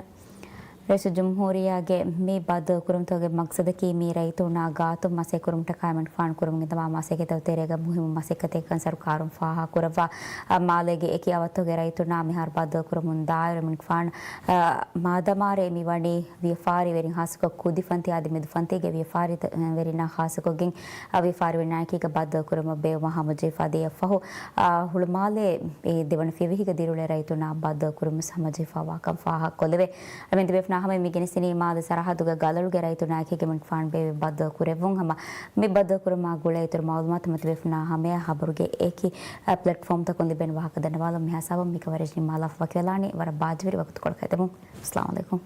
ރައީސުލްޖުމްހޫރިއްޔާގެ މި ބައްދަލުކުރުމުތަކުގެ މަގްސަދަކީ މި ރައްޔިތުންނާ ގާތުން މަސައްކަތްކުރުމަށްޓަކާ އެމަނިކުފާނު ކުރަމުން އެދަވާ މަސައްކަތްތައް ތެރޭގަ މުހިއްމު މަސައްކަތެއްކަން ސަރުކާރުން ފާހަގަކުރައްވާ. އަ، މާލޭގެ އެކި އަވަށްތަކުގެ ރައްޔިތުންނާ މިހާރު ބައްދަލުކުރަމުން ދާއިރު އެމަނިކުފާނު، އަ، މާދަމާރޭ މި ވަނީ ވިޔަފާރިވެރިން ހާއްސަކޮށް ކުދިފަންތި އަދި މެދުފަންތީގެ ވިޔަފާރިވެރިންނާ ހާއްސަކޮށްގެން އަ، ވިޔަފާރިވެރިންނާއެކީގަ ބައްދަލުކުރުމަށް ބޭއްވުމަށް ހަމަޖެހިފަ ދިޔަ ފަހު، އަ، ހުޅުމާލޭ އެ ދެވަނަ ފިޔަވަހީގަ ދިރިއުޅޭ ރައްޔިތުންނާ ބައްދަލުކުރުމަށް ހަމަޖެހިފައިވާކަން ފާހަގަކޮށްލެވޭ. އަ، މި ތިބޭފުޅުންނާ ހަމަޔަށް މި ގެނެސްދިނީ މާލޭ ސަރަހައްދުގެ ގަލޮޅުގެ ރައްޔިތުންނާއެކީގަ އެމަނިކުފާނު ބޭއްވި ބައްދަލުކުރެއްވުން ހަމަ މި ބައްދަލުކުރުމާ ގުޅޭ އިތުރު މައުލޫމާތު ތިބޭފުޅުންނާ ހަމަޔަށް ހަބަރުގެ އެކި، އަ، ޕްލެޓްފޯމްތަކުން ލިބޭނެ ވާހަކަ ދަންނަވާލަން. މިހާ ހިސާބުން މި ކަވަރޭޖް ނިންމާލާފަ ވަކިވެލާނީ. ވަރަށް ބާއްޖަވެރި ވަގުތުކޮޅަކަށް އެދެމުން. އައްސަލާމު ޢަލައިކުމް.